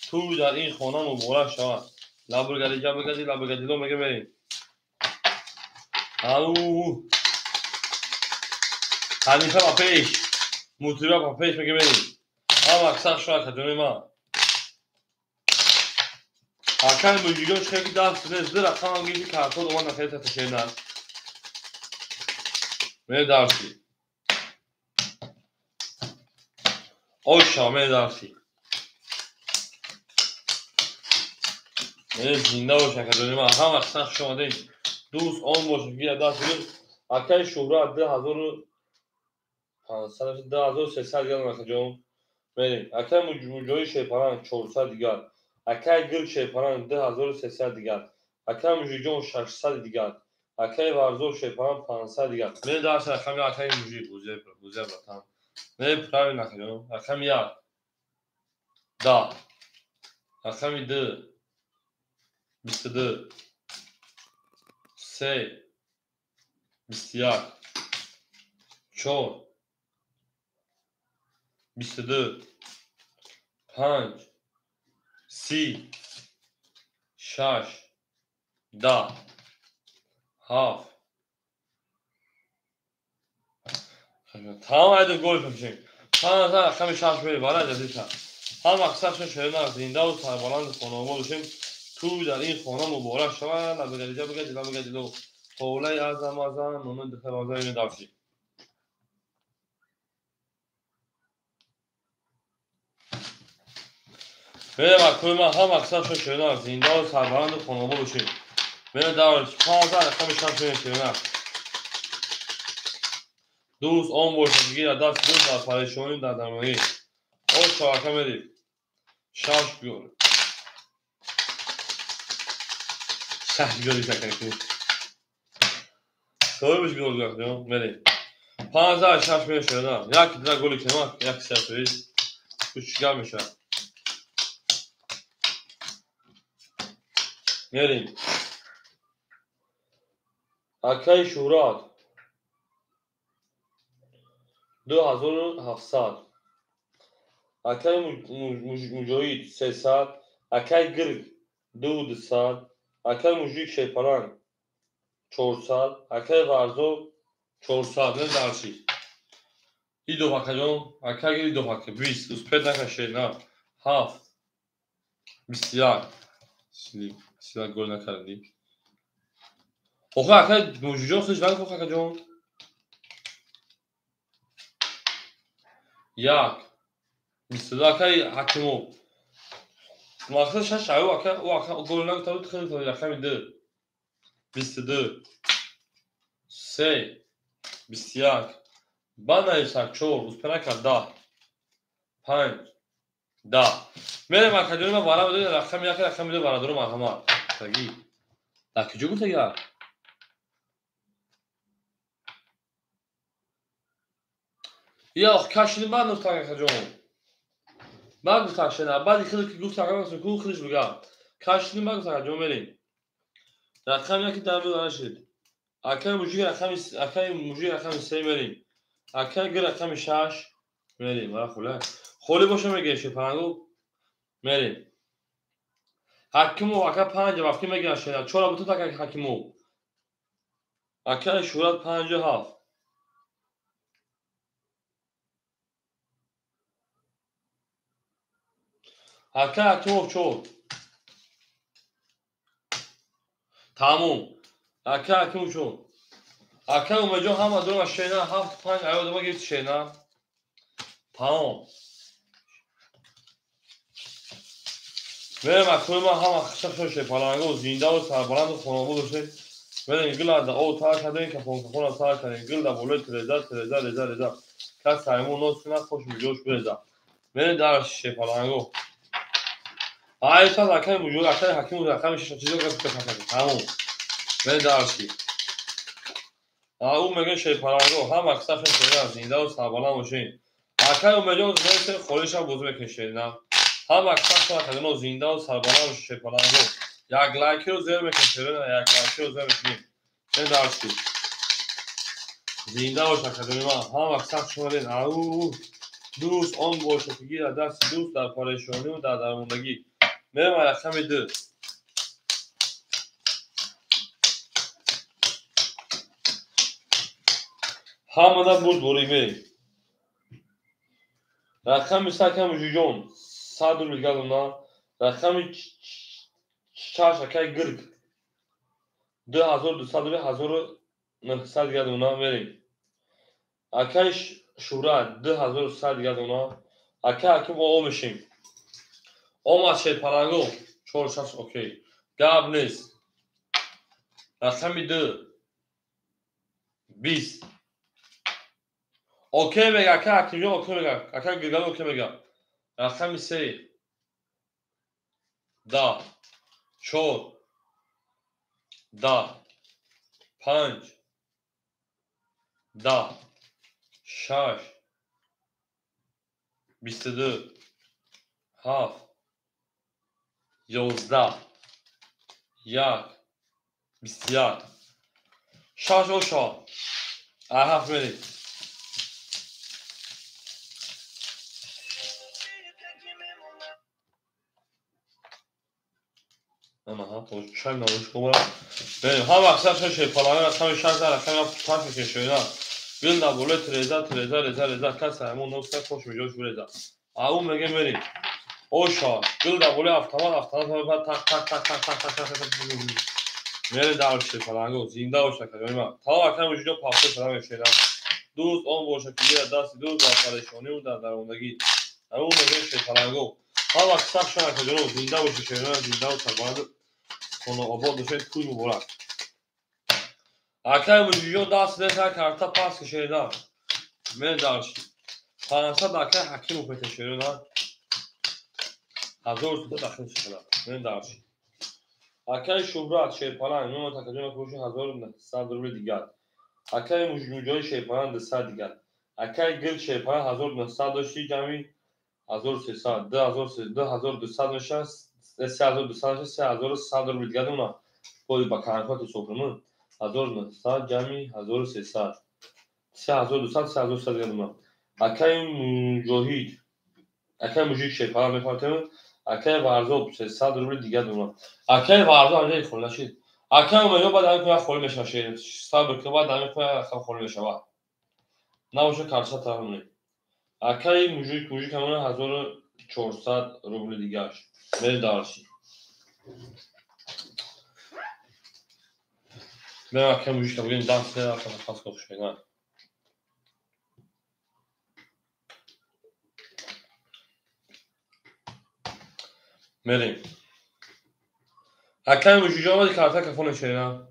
Тӯй дар ин хона муборак шавад. Лабургади ҷабургади лабургадило мегем мерем. Ау ҳанифа ба пеш, мутриба ба пеш мегем мерем. Ҳама қисса шавад хаҷони ман. Акаи Мужиҷон чӣ ки даст нест, ду рақамам гирифти картон омад нахеле та шерина. Мери дарси. Оша мери дарси. Мери зинда бош акаҷони ман. Ҳама қисса хуш омадед. Дӯст он бошад ки даст гирифт. Акаи Шуҳрат 2500 2300 дигар акаҷон. Мерем. Акаи Муҷоҳид шерпаланг 400 дигар. Акаи Гирг шерпаланг 2300 дигар. Акаи Мужиҷон 600 дигар. Акаи Варзоб шерпаланг 500 дигар. Мери дарси рақами акаи Мужик бузия братан. Мери правильно акаҷон. Рақами 1 10. Рақами 2 22 3 21 4 22 5 30 6 10 7. Тамом айда гол пешем. 5000 рақами 6 мери бара ҷазита. Ҳама қиссашон шерина зиндаву сарбаланду хонавор бошем. Тӯй дар ин хона муборак шавад. Лабагади ҷабагади лабагадило. Ҳовлаи азам азам нуну духтар азам ини давши. Мерем акои ман ҳама қисмашон ширина зиндаву сарбаланду хонобод бошед. Мерем дар 15 рақами 6 мерем ширина. Дӯст он бошад гира даст дӯст дар парешонӣ дар дармонӣ. Ош шавака мерем. 6 гол. 6 гол шакаку. Соҳибаш гол гузошт, мерем. 15 6 мерем ширина. Як дина голи кема, як сафир. Уч гап мешавад. Мерем. Акаи Шӯҳрат 2700. Акаи Муҷоҳид 300. Акаи Гирг 2200. Акаи Мужик Шерпаланг 400. Акаи Варзоб 400. Не дарши. Идов акаҷон, акаи Гирг идов ака 20. Успед накашед на. 7. 21. Сила гол накардӣ. Охе акаи Мужиҷон худаш нагуфт акаҷон. 1. 22 акаи Ҳакимов. Мақсад 6 аю ака ӯ ака гол нагуфта хеле рақами 2. 22. 3. 21. Баъд нависак 4. Успе накард 10. 5. 10. Мерем акаҷони ман вара медодем рақами 1 рақами 2 бародаро марҳамат. Таги. Дар куҷо гуфта як? Я ох кашини баъд гуфта акаҷон. Баъд гуфта шена, баъди хеле ки гуфта акаҷон ку хелиш бига. Кашини баъд гуфта акаҷон мерем. Рақами 1 дар нашид. Акаи мужик рақами акаи мужик рақами 3 мерем. Акаи гир рақами 6 мерем. Вара хула. Холӣ боша мегирем шепарангу мерем. Ҳакимов ака 5 вақти мегирад шена. 4 бутун ака Ҳакимов. Акаи Шӯҳрат 57. Ака Ҳакимов 4. Тамом. Ака Ҳакимов 4. Ака Умедҷон ҳама дура шена 7 5 аё дома гирифт шена. Тамом. Мерем акои ман ҳама хишахшон шепалангу зиндаву сарбаланду хонобод бошед. Мерем гил ада об тар кардем, кафон кафона тар кардем. Гил дар болои тиреза, тиреза, реза, реза. Кас саймон нос кунад, хош муҷош биреза. Мерем дар шепалангу. Ай сад акаи муҷоҳид, акаи Ҳакимов рақами 6 чизо гап кафон. Тамом. Мерем дарши. Ӯ мегӯяд шепалангу ҳама қисмашон ширина зиндаву сарбаланд бошед. Акаи Умедҷон зинда холиша бозӣ мекунед ширина. Ҳама қисмашон акаҷоно зиндаву сарбаланд бошед шепалангу. Як лайкиро зер мекунед ширина, як лайкиро зер мекунед. Мерем дарши. Зинда бош акаҷони ман. Ҳама қисмашон шумо ау дӯст он бошад ки гирад дасти дӯст дар парешониву дар дармондагӣ. Мерем рақами 2. Ҳамада бурдборӣ мерем. Рақами 3 акаи Мужиҷон 100 рубл гадона. Рақами 6 акаи Гирг 2200 рубл 1900 гадона мерем. Акаи Шӯҳрат 2100 гадона. Акаи Ҳаким о мешем. Омад шерпалангу 4 6 окей. Гап нест. Рақами 2 20. Окей мега ака Ҳакимҷон окей мега. Ака Гиргал окей мега. Рақами 3 10 4 10 5 10 6 22 7 11 1 21 6 оша. 7 мерем. Аҳа, чай навиш кунам. Мерем. Ҳама қисмашон шерпаланг рақами 6 рақами 7 таш мекунед ширина. Гил дар болои тиреза, тиреза, реза, реза. Кас саймон нос кунад, хош муҷош биреза. Ау мегӯем мерем. Оша, гил дар болои автомат, автомат так так так так так так так так. Мерем дар шерпалангу. Зинда бош акаҷони ман. Тамом акаи Мужиҷон пафто шуда мешинам. Дӯст он бошад ки гирад дасти дӯст дар парешониву дар дармондагӣ. Ау мегӯем шерпалангу. Ҳама кисах шуд акаҷонов, зинда бошед, шерона, зинда ва сарбаланд, хонаобод бошед, тӯй муборак. Акай мужиҷон даст деса карта пас ки шерина. Мен дарши. 500 акай Ҳакимов мета шерина. 1300 дахил шуда. Мен дарши. Акай Шубрат Шерпаланг мемонад акаҷон бошед 1900 рубли дигар. Акай Муҷоҳид Шерпаланг 200 дигар. Акай Гил Шерпаланг 1900 дошти ҷамъи 1300, 2200 мешавад, 3200 мешавад, 3100 рубли дигар мемонад. Боз ба каранкот ҳисоб кунем. 1900 ҷамъи 1300. 3200, 3300 дигар мемонад. Акай Муҷоҳид, акай Мужик Шерпаланг мефартем. Акай Варзоб 300 рубли дигар мемонад. Акай Варзоб анҷа холӣ нашид. Акай Умедо баъд ҳамин кунак холӣ мешавад шер. Сабр кун, баъд ҳамин кунак холӣ мешавад. Набошад карча тараф мемонем. Акай Мужик, Мужик ҳамон 1400 рубли дигарш. Мери дарши. Мен акай Мужик бигем даст акай пас кошена. Мерем. Акай Мужик омади карта кафоне шерина.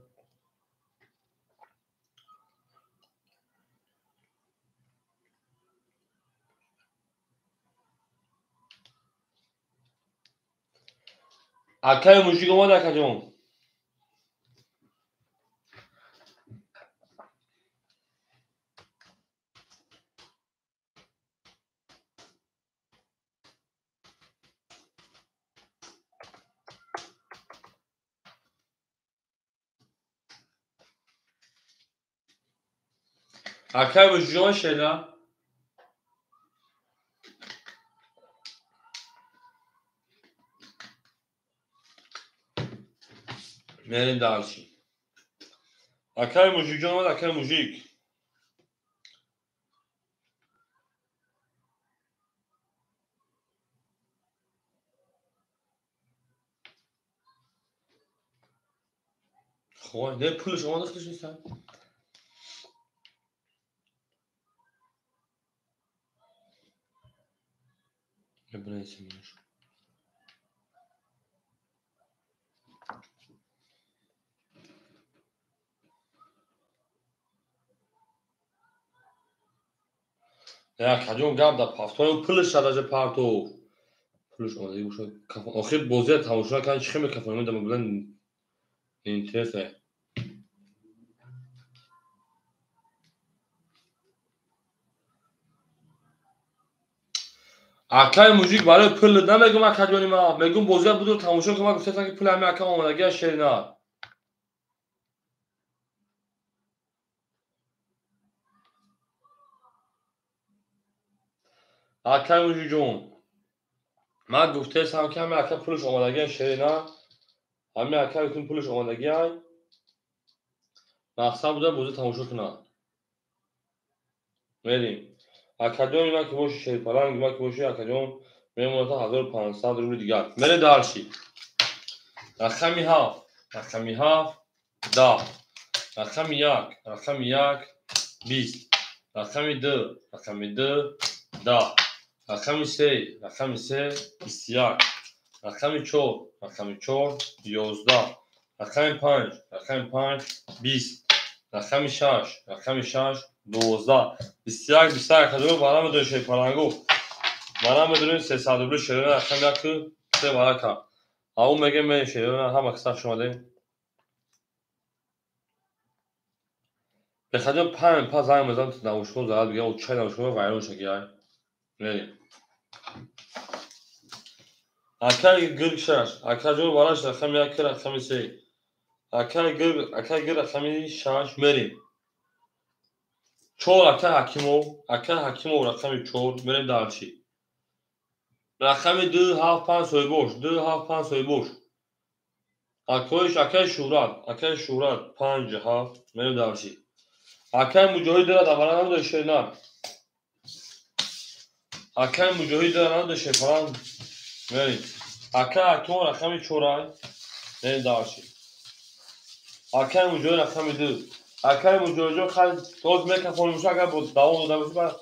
Акай Мужик омад акаҷон. Акай Мужик шена. Мерем дарши. Акай Мужик омад, акай Мужик. Хой, не пулш омада худаш нест. Акаҷон гап дар пафтои пулш шадаҷа партов. Пулш омада бошад. Охир бозия тамошо накардан чӣ хел мекафонем да мобилан интереса. Акай Мужик барои пул намегум акаҷони ман, мегум бозия будур тамошо кун, ман гуфтам ки пул ҳами ака омадагия шерина. Акай Мужикҷон, ман гуфтаистам ки ҳами ака пулш омадагия шерина, ҳами ака бикун пулш омадагия, мақсад буда бозӣ тамошо кунад. Мерем. Акаҷони ман ки боши Шерпаланг ман ки боши акаҷон мемонад 1500 рубли дигар. Мерем дарши. Рақами 7, рақами 7, 10, рақами 1, рақами 1, 20, рақами 2, рақами 2, 10, рақами 3, рақами 3, 21, рақами 4, рақами 4, 11, рақами 5, рақами 5, 20, рақами 6, рақами 6, 12, 21, 21 акаҷон бара медонем Шерпалангу. Бара медонем 300 рубли шерона рақами 1 3 барака. Ау мегем мен шерона ҳама кисах шумадем. Бехаҷон 5 па занг мезанам наушкон зарар бигирам, о чай наушкон вайрон шаги ай. Мерем. Акай гирг 6, акаҷон бараш рақами 1 рақами 3. Акай гирг, акай гирг рақами 6 мерем. 4 акай Ҳакимов, акай Ҳакимов рақами 4 мерем дарчи. Рақами 2 7 5 соҳибош, 2 7 5 соҳибош. Акоиш акай Шӯҳрат, акай Шӯҳрат 5 7 мерем дарчи. Акай Муҷоҳид дора давара намедони шерина. Акай Муҷоҳид дора намедони Шерпаланг мерем. Акай Ҳакимов рақами 4 мерем дарчи. Акай Муҷоҳид рақами 2. Акай Муҷоҳидҷон хай тоз мекафонем муша агар бо давом дода бошад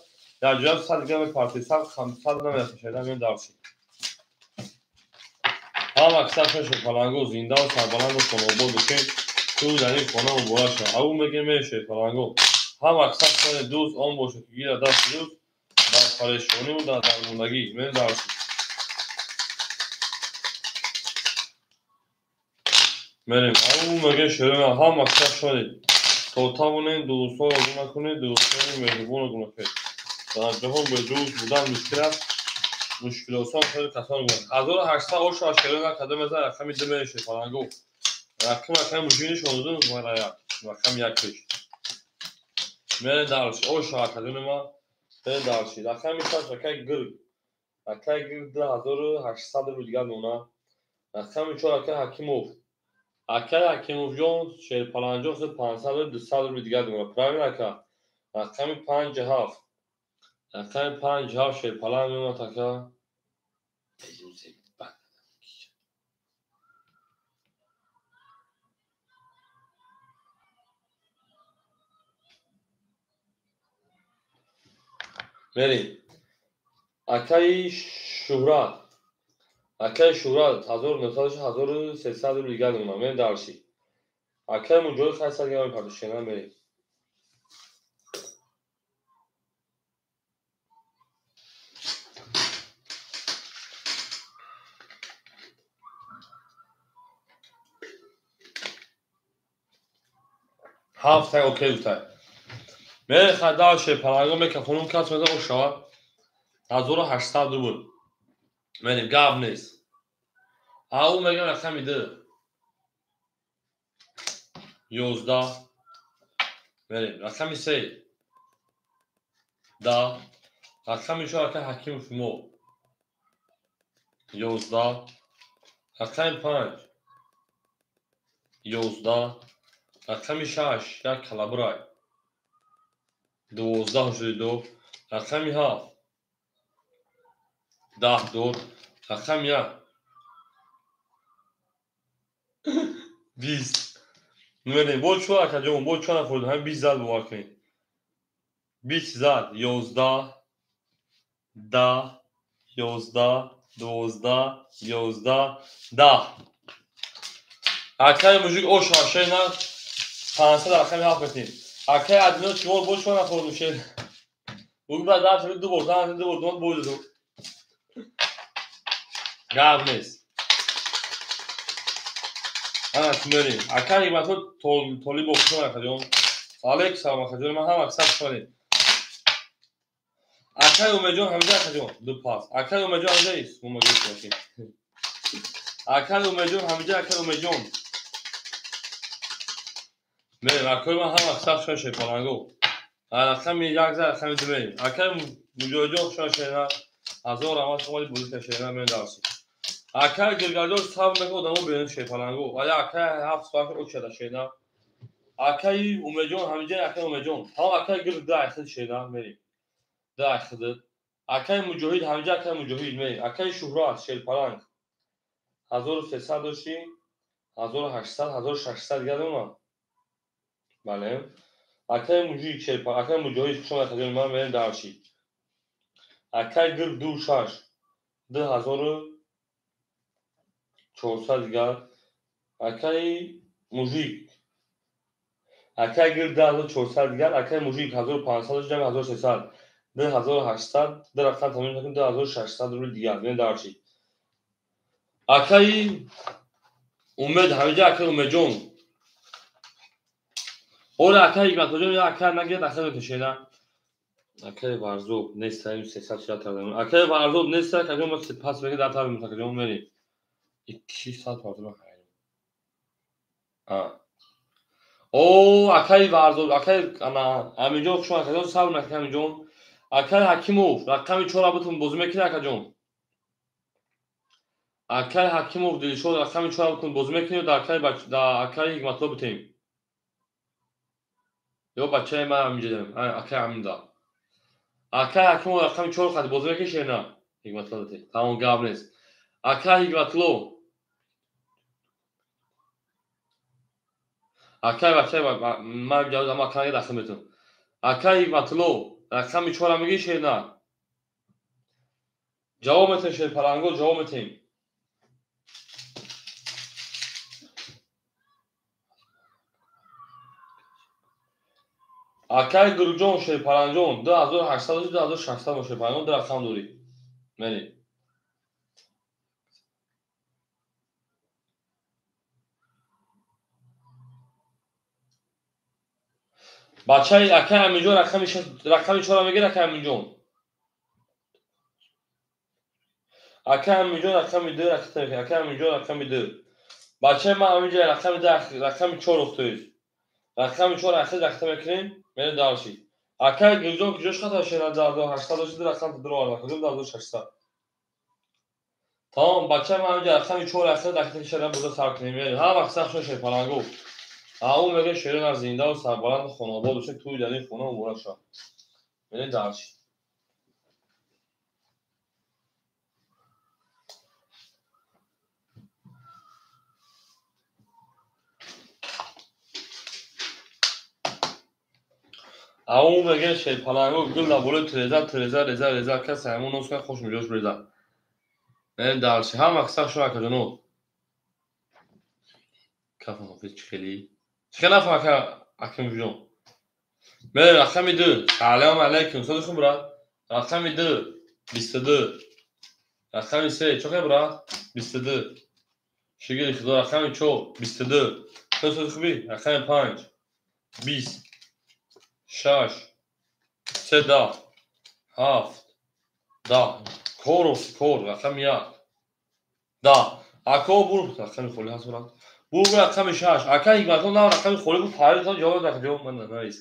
дар ҷоям 100 грамм мепартед, 100 намерасад шерида мерем дарши. Ҳама касаш шерпаланго зинда ва сарбаланду хонобод бошед. Ту дар ин хона муборак шавад. Ау мегем шерпаланго. Ҳама касаш дӯст он бошад, ки гирад даст дӯст дар парешониву дар дармондагӣ. Мен дарси. Мерем. Ау мегем шерона ҳама касаш то тавонем дӯстонро гум накунед, дӯстони меҳрубонро гум накунед. Дар ҷаҳон бе дӯст будан мушкил аст. Мушкилосон хеле касон буданд. 1800 оша шерона кадом мезан рақами 2 мерем шерпаланго. Рақами мужик нишон додем вара як. Рақами 1 пеш. Мерем дарси. Оша кадоми ма мерем дарси. Рақами 6 рақами гирг. Рақами гирг 2800 рубл дигар мемонад. Рақами 4 рақами Ҳакимов. Акай Ҳакимовҷон шерпаланҷон 500 рубл 200 рубл дигар мемонад. Правильно ака? Рақами 5 7. Рақами 5 7 шерпаланг мемонад ака. Мерем. Акаи Шуҳрат. Акаи Шуҳрат 1900 1300 рубл дигар мемонад. Мерем дарси. Акаи Муҷоҳид 800 грамм мепардошена мерем. Ҳафт окей гуфтай. Мерем хай шерпаланго мекафонум кас мезан ошава 1800 рубл. Мерем гап нест. Ау мегам рақами 2. 11. Мерем рақами 3. 10. Рақами 4 рақами Ҳакимов мо. 11. Рақами 5. 11. Рақами 6 як калабрай. 12 шуди ду. Рақами 7. 10 дор. Рақами 1. 20. Мерем. Бо чӯ акаҷон, бо чӯ нахӯрдем. Ҳамин 20 зад бовар кунед. 20 зад. 11 10 11 12 11 10. Акаи мужик оша шена 500 рақами 7 метем. Акаи Адино чивор бо чӯ нахӯрдем шен. Бугун баъд даф шуд ду бор, зан ду бор дон бой додум. Гап нест. Ана мерем. Акаи Ҳикматулло Толибов хуш акаҷон. Алейк салом акаҷон, ман ҳама аксар хуш омадед. Акаи Умедҷон ҳамиҷа акаҷон, ду пас. Акаи Умедҷон ҳамиҷа ист, мо гӯш. Акаи Умедҷон ҳамиҷа акаи Умедҷон. Мерем, акаи ман ҳама аксар хуш омадед шерпаланго. Рақами 1 зад, рақами 2 мерем. Акаи Муҷоҳидҷон хуш омадед шерна. Ҳазор раҳмат омадед бозӣ шерна мерем дарси. Акаи Гиргалҷон сабр мекунад одамо берун шерпаланго. Вале акаи 7 соат очада шерна. Акаи Умедҷон ҳамиҷа акаи Умедҷон. Тамом акаи Гирг ду айхид шерна мерем. Ду айхид. Акаи Муҷоҳид ҳамиҷа акаи Муҷоҳид мерем. Акаи Шуҳрат шерпаланг. 1300 дошти, 1800, 1600 дигар мемонад. Бале. Акаи Мужик шерпаланг, акаи Муҷоҳид хуш омадед акаҷон, ман мерем дарси. Акаи Гирг 2 6 2400 дигар. Акаи Мужик. Акаи Гирг 2400 дигар, акаи Мужик 1500 ҷамъ 1300. 2800, ду рақам тамом мекунем 2600 рубл дигар. Мерем дарси. Акаи Умед ҳамиҷа акаи Умедҷон. Оре акаи Ҳикматуллоҷон я акаи нагирад ахир мекашена. Акаи Варзоб нест, 300 шуда тардем. Акаи Варзоб нест, акаҷон мо пас мекунем дар тавим акаҷон мерем. 200 варзоб хайр. А. О, акаи Варзоб, акаи ана Аминҷон хуш омадед акаҷон, сабр накунед Аминҷон. Акаи Ҳакимов рақами 4 бутун бозӣ мекунед акаҷон. Акаи Ҳакимов Дилшод рақами 4 бутун бозӣ мекунед ё дар акаи Ҳикматулло бутем? Ё бачаи ман ҳаминҷа дорем. Акаи Аминда. Акаи Ҳакимов рақами 4 қад бозӣ мекунед шерна? Ҳикматулло бутем. Тамом гап нест. Акаи Ҳикматулло. Акаи бачаи ман ҷавоб ама акаи дахл метунам. Акаи Ҳикматулло рақами 4 мегӣ шерна? Ҷавоб метем шерпаланго, ҷавоб метем. Акай Гурҷон Шерпаланҷон 2800 2600 Шерпаланҷон ду рақам дорӣ. Мерем. Бачаи акай Аминҷон рақами 4 мегир акай Аминҷон. Акай Аминҷон рақами 2 рақами акай Аминҷон рақами 2. Бачаи ман Аминҷон рақами 2 рақами 4 ухтоист. Рақами 4 ахир рақта мекунем, мерем дальше. Акай Гулҷон куҷош хата шена 2800 дошт рақам дуро овард. 2600. Тамом, бачаи ман Аминҷон рақами 4 ахир рақта шена буда сар кунем. Ҳар вақт сахт шуд Шерпалангу. Ау мега шерина зинда ва сарбаланд хонобод бошад, тӯи дар ин хона муборак шавад. Мерем дальше. Ау мега Шерпалангу гул дар болои тиреза, тиреза, реза, реза, кас ҳамон нос кунад, хуш меҷош бреза. Мерем дальше. Ҳар вақт сахт шуд акаҷоно. Кафа ҳофиз чӣ хелӣ? Чӣ хел нафам ака Акимҷон? Мерем рақами 2. Салом алайкум. Соди хуб брат? Рақами 2 22. Рақами 3 чӣ хел брат? 22. Шигири худо рақами 4 22. Ту соди хубӣ? Рақами 5 20 6 3 10 7 10. Кор кор рақами 1 10. Ако бур рақами холӣ ҳаст брат. Бур рақами 6. Ака Ҳикматон на рақами холӣ буд, фаридтон ҷавоб дад, ҷавоб ман навис.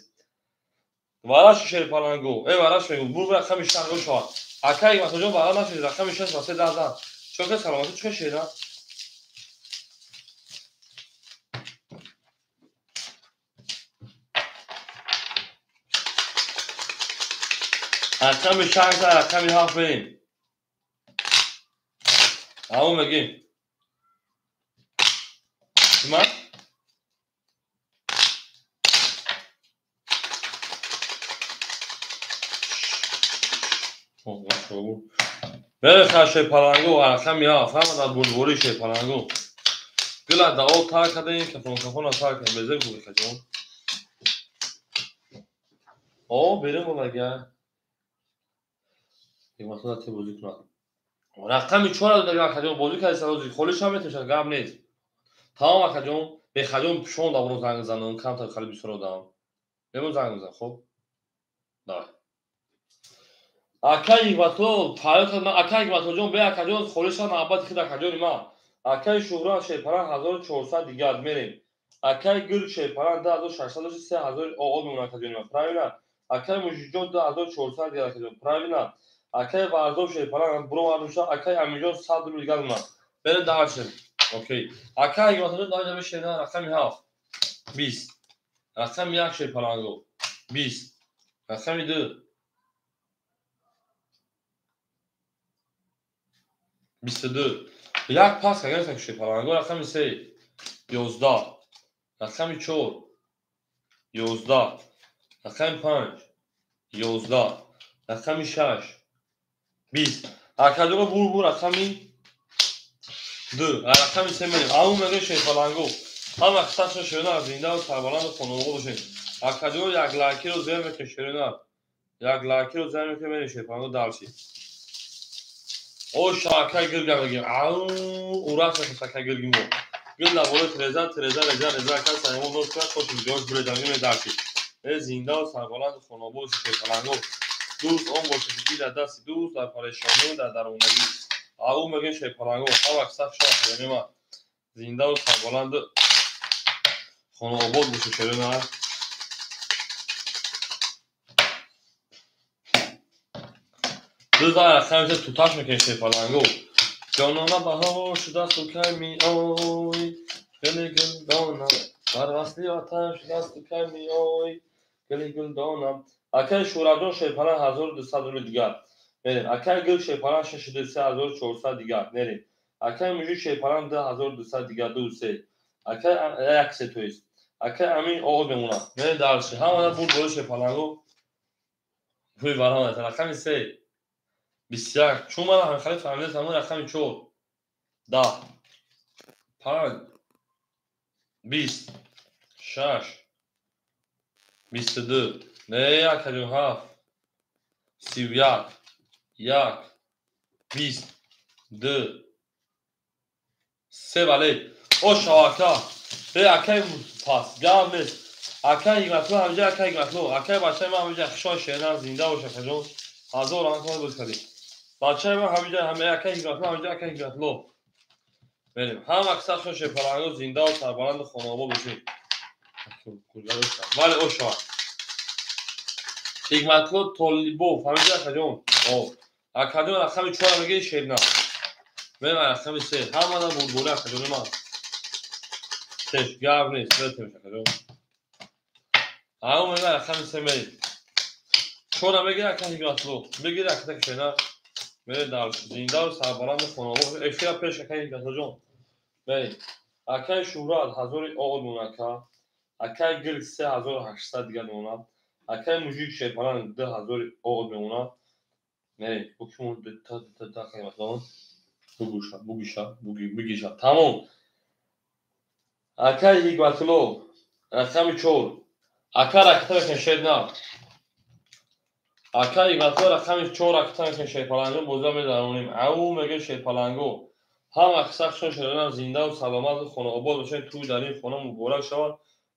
Вараш Шерпалангу. Вараш мегу. Бур рақами 6 шавад. Ака Ҳикматон ҷон вара нашид рақами 6 ва 3 10 зан. Чока саломатӣ чӣ шеда? Рақами 6 рақами 7 берем. Ау мегим. Чима? Бере Шерпалангу рақами 7 ҳама дар бурдбории Шерпалангу. Гула дар об тар кардем, кафон кафона тар кардем, безеб хуб хаҷон. О, берем олага. Ҳикматон те бозӣ кунад. Рақами 4 додага акаҷон бозӣ карди сарозӣ, холиш ҳам метавонад, гап нест. Тамом акаҷон, бехаҷон пушон давро занг занам, камтар хали бисёр одам. Бемон занг бизан, хоб? Давай. Акай Ҳикматулло, фарёд кард, акай Ҳикматуллоҷон, бе акаҷон, холиш ҳам навбати худ акаҷони ман. Акай Шуҳрат Шерпаланг 1400 дигар мерем. Акай Гул Шерпаланг 2600 дошт, 3000 оғоз мемонад акаҷони ман. Правильно? Акай Мужиҷон 2400 дигар акаҷон. Правильно? Акай Варзоб Шерпаланг буро вардошта, акай Аминҷон 100 рубл дигар монад. Берем дальше. Окей. Акай Ҳикматуллоҷон давай давай шена рақами 7 20. Рақами 1 Шерпалангу 20. Рақами 2 22. Як пас кардем Шерпалангу рақами 3 11. Рақами 4 11. Рақами 5 11. Рақами 6 20. Акаҷоно бур бур рақами 2. Рақами 3 мерем. Ау мега Шерпалангу. Ҳама қисматшон шерона зинда ва сарбаланду хонобод бошед. Акаҷоно як лайкиро зер мекунед шерона. Як лайкиро зер мекунед мерем Шерпалангу дальше. О шакай гирга мегим. Ау урас мекунад шакай гиргимо. Гул дар болои тиреза, тиреза, реза, реза акай саримон нос кунад, хош ҷош буред мегим дальше. Зинда ва сарбаланду хонобод бошед Шерпалангу. Дӯст он бошед ки дар дасти дӯст, дар парешонӣ, дар даронагӣ. Ау мегем Шерпалангу. Ҳама қисмат шумо акаҷони ман. Зинда ва сарбаланду хонобод бошед шерона. Ду рақами се туташ мекунем Шерпалангу. Ҷонона баҳор шудасту кай меоӣ, гули гулдонам. Бар васли ватан шудасту кай меоӣ, гули гулдонам. Акай Шӯраҷон Шерпаланг 1200 рубл дигар. Мерем. Акай Гул Шерпаланг 6400 дигар. Мерем. Акай Мужик Шерпаланг 2200 дигар, 2 3. Акай 1 3 то есть. Акай Амин оғоз мемонад. Мерем дальше. Ҳамада бурд болои Шерпалангу. Пули барҳам рақами 3 21. Чун ман ҳам хали фаҳмидам, ҳамон рақами 4 10 5 20 6 22. Не, акаҷон, 7, 31, 1, 20, 2, 3 вале. Ошава ака. Э, акай пас, гап нест. Акай Ҳикматулло ҳамиҷа, акай Ҳикматулло, акай бачаи ман ҳамиҷа, хушҳол шернар, зинда бош акаҷон. 1000 ранг кор боз кардӣ. Бачаи ман ҳамиҷа, ҳама акай Ҳикматулло ҳамиҷа, акай Ҳикматулло. Мерем. Ҳама аксар шерпаланго зинда ва сарбаланду хонаобод бошед. Вале ошава. Ҳикматулло Толибов ҳамиҷа акаҷон. О, акаҷон рақами 4 мегири шернар. Мерем рақами 3. Ҳамада бурдборӣ акаҷони ман. Пеш гап нест, метемеш акаҷон. Ау мега рақами 3 мерем. 4 мегири ака Ҳикматулло. Мегири ака шернар. Мере дар зинда ва сарбаланду хонаобод. Эфира пеш акай Ҳикматуллоҷон. Мерем. Акай Шӯҳрат 1000 од мон ака. Акай Гирг 3800 дигар мемонад. Акай Мужик шерпаланг 2000 од мемонад. Мерем. Букимон дта дта дта акай Ҳикматулло. Бугуша, бугиша, буги, бугиша. Тамом. Акай Ҳикматулло рақами 4. Ака ракета мекунем шернар. Акай Ҳикматулло рақами 4 ракета мекунем шерпаланго боза медаронем. Ау меге шерпаланго. Ҳама қиссахшон шернар зинда ва саломат ва хонаобод бошед. Тӯй дар ин хона муборак шавад.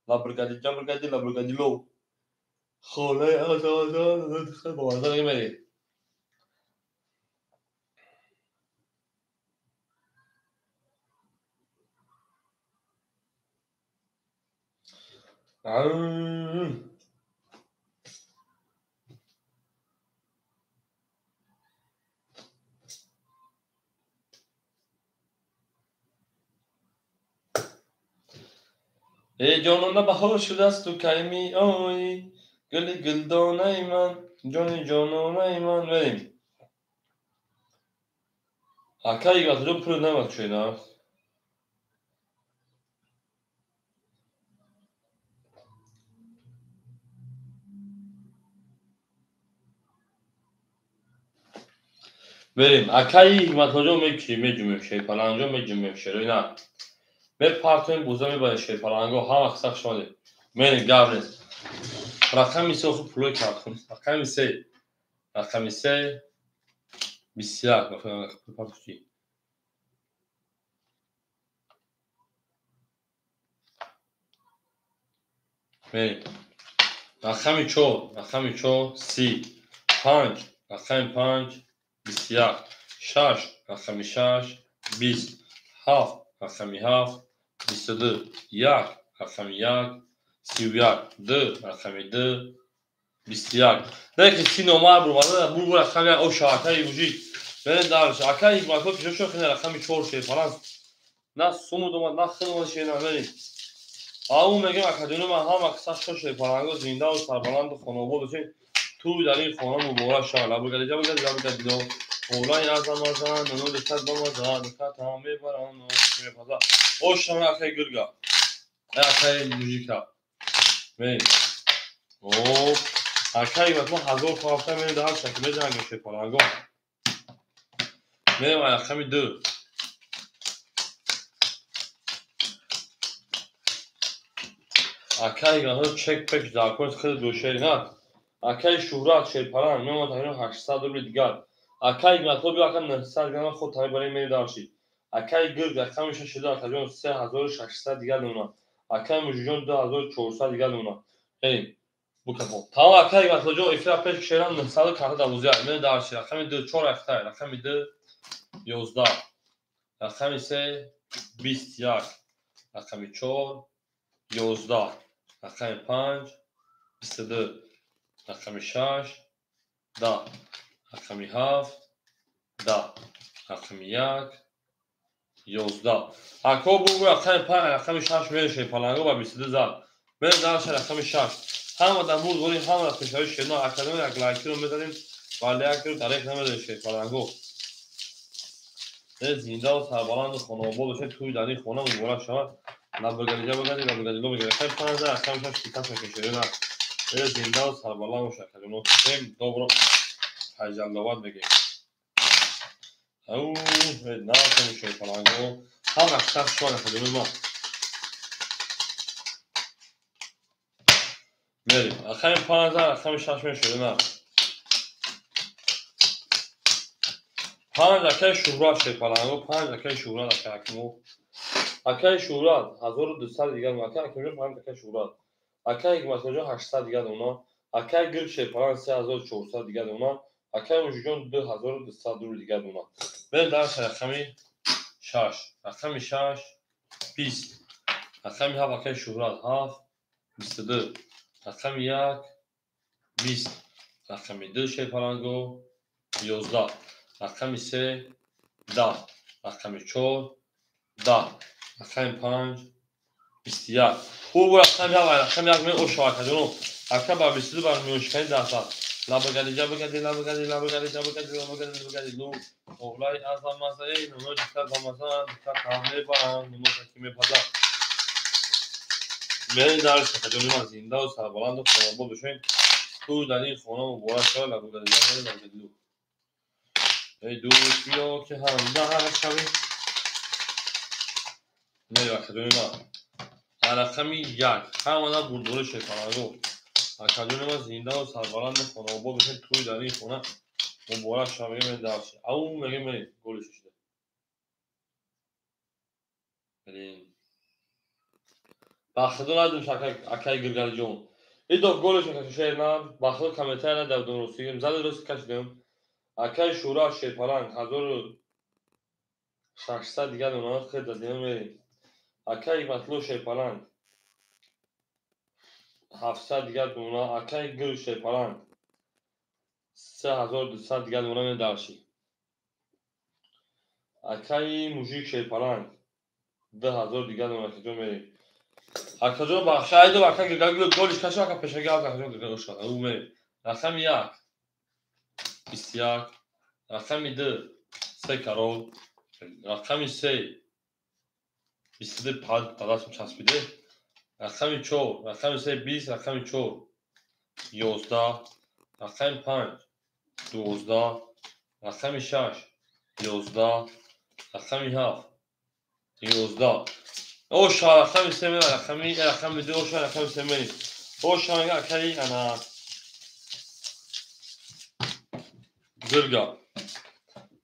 Лабргади ҷабргади лабргадило. Хонаи азаза боварза мегем. Эй ҷонона баҳор шудасту кай меоӣ, гули гулдонаи ман, ҷони ҷононаи ман. Мерем. Акай Ҳикматулло пул намад чӯна. Мерем. Акаи Ҳикматуллоҷон мекушем, меҷумем шерпаланҷон, меҷумем шерои на. Мепартоем, буза мебарем шерпаланго, ҳама қисса шодем. Мерем, гап нест. Рақами 3 охир пулои картхон. Рақами 3. Рақами 3 21. Партуши. Мерем. Рақами 4, рақами 4 30, 5, рақами 5 21, 6, рақами 6 20, 7, рақами 7 22, 1, рақами 1 31, 2, рақами 2 21. Лекин си номар бурмада, бур рақами 1 оша акаи мужик. Мерем дарш. Акаи Ҳикматулло пешошо хина рақами 4 шерпаланг. На сумуд омад, на хил омад шерна мерем. Ау мегем акаҷони ман ҳама қиссахшон шерпаланго зинда ва сарбаланду хонаобод бошед. Тӯй дар ин хона муборак шавад. Лабргади ҷабргади лабргадило. Холаи азамазан, нуну дикат бамаза, дикат ҳам мебарам, мепаза. Ошама акаи Гирга. Акаи Мужика. Мерем. О, акаи Ҳикматулло 1000 кофта мерем дар шакл меҷангем шерпаланго. Мерем рақами 2. Акаи Ҳикматулло чек пек дар кор хеле душери на. Акаи Шӯҳрат шерпаланг мемонад тақрибан 800 рубли дигар. Акаи Ҳикматулло биё ака 900 грамм худ таби барои мери даршид. Акаи Гирг рақами 6 шуда акаҷон 3600 дигар мемонад. Акаи Мужиҷон 2400 дигар мемонад. Мерем. Букафо. Тамом акаи Ҳикматуллоҷон эфира пеш шерам 900 карта 12 мери даршид. Рақами 2 4 актай, рақами 2 11, рақами 3 21, рақами 4 11, рақами 5 22, рақами 6 10, рақами 7 10, рақами 1 11. Ако бугу рақами 5, рақами 6 мерешем паланго ба 22 зад. Мерем дарша рақами 6. Ҳама дар бурд горем, ҳама дар пешави шерно академия як лайкиро мезанем, вале якро дарех намезанем шерпаланго. Зинда ва сарбаланду хонаобод бошед, тӯй дар ин хона муборак шавад. Лабргади ҷабргади лабргадило мегирем. Рақами 5 рақами 6 тикас мекашем. Зинда ва сарбаланд бошад акаҷоно. Всем добро ҳайҷалловат мегем. Ау, накунем шерпаланго. Ҳама қисса шумо акаҷони ман. Мерем. Рақами 5 рақами 6 мешавад. 5 акаи Шӯҳрат шерпаланго, 5 акаи Шӯҳрат акаи Ҳакимов. Акаи Шӯҳрат 1200 дигар, акаи Ҳакимҷон 5 акаи Шӯҳрат. Акаи Ҳикматуллоҷон 800 дигар дона, акаи Гирк шерпаланг 3400 дигар дона, акаи Мужиҷон 2200 рубл дигар дона. Мерем дар рақами 6. Рақами 6 20. Рақами 7 акаи Шӯҳрат 7 22. Рақами 1 20. Рақами 2 шерпаланго 11. Рақами 3 10. Рақами 4 10. Рақами 5 21. Хуб, рақами 7 рақами 1 меошава акаҷоно. Ака ба 22 бар миёншикани 10. Лабагади ҷабагади лабагади лабагади ҷабагади лабагади лабагади лу. Оғлай азамазаи нуно ҷита бамаза ҷита таҳмебарам нуно ки мепаза. Мерем дарс акаҷони ман зиндаву сарбаланду хонобод бошед. Ту дар ин хона муборак шавад лабагади ҷабагади лабагади лу. Эй дӯст биё ки ҳамдард шавем. Мерем акаҷони ман. Рақами 1 ҳамада бурдбори шерпаланго. Акаҷони ман зиндаву сарбаланду хонобод бошед. Тӯй дар ин хона муборак шавад. Мегем дарс. Ау мегем мерем голи шишида. Мерем. Ба худо надум акаи Гиргалиҷон. Идо голиш шер на, ба худо комментария надавдум ростигим. Зада рост кашидам. Акаи Шӯҳрат шерпаланг 1600 дигар дона хел дадем мерем. Акаи Ҳикматулло шерпаланг 700 дигар дона, акаи Гирк шерпаланг 3200 дигар дона медарши. Акаи Мужик шерпаланг 2000 дигар дона акаҷон мерем. Акаҷон бахша айдо ака Гиргали голиш кашо ака пешаги акаҷон Гиргали шад. Ау мерем. Рақами 1 21, рақами 2 3 карол, рақами 3 22 пад дадашм часпиде. Рақами 4, рақами 3 20, рақами 4 11, рақами 5 12, рақами 6 11, рақами 7 11. Оша рақами 3 мера, рақами 2 оша рақами 3 мерем. Оша мега акаи ана Гирга.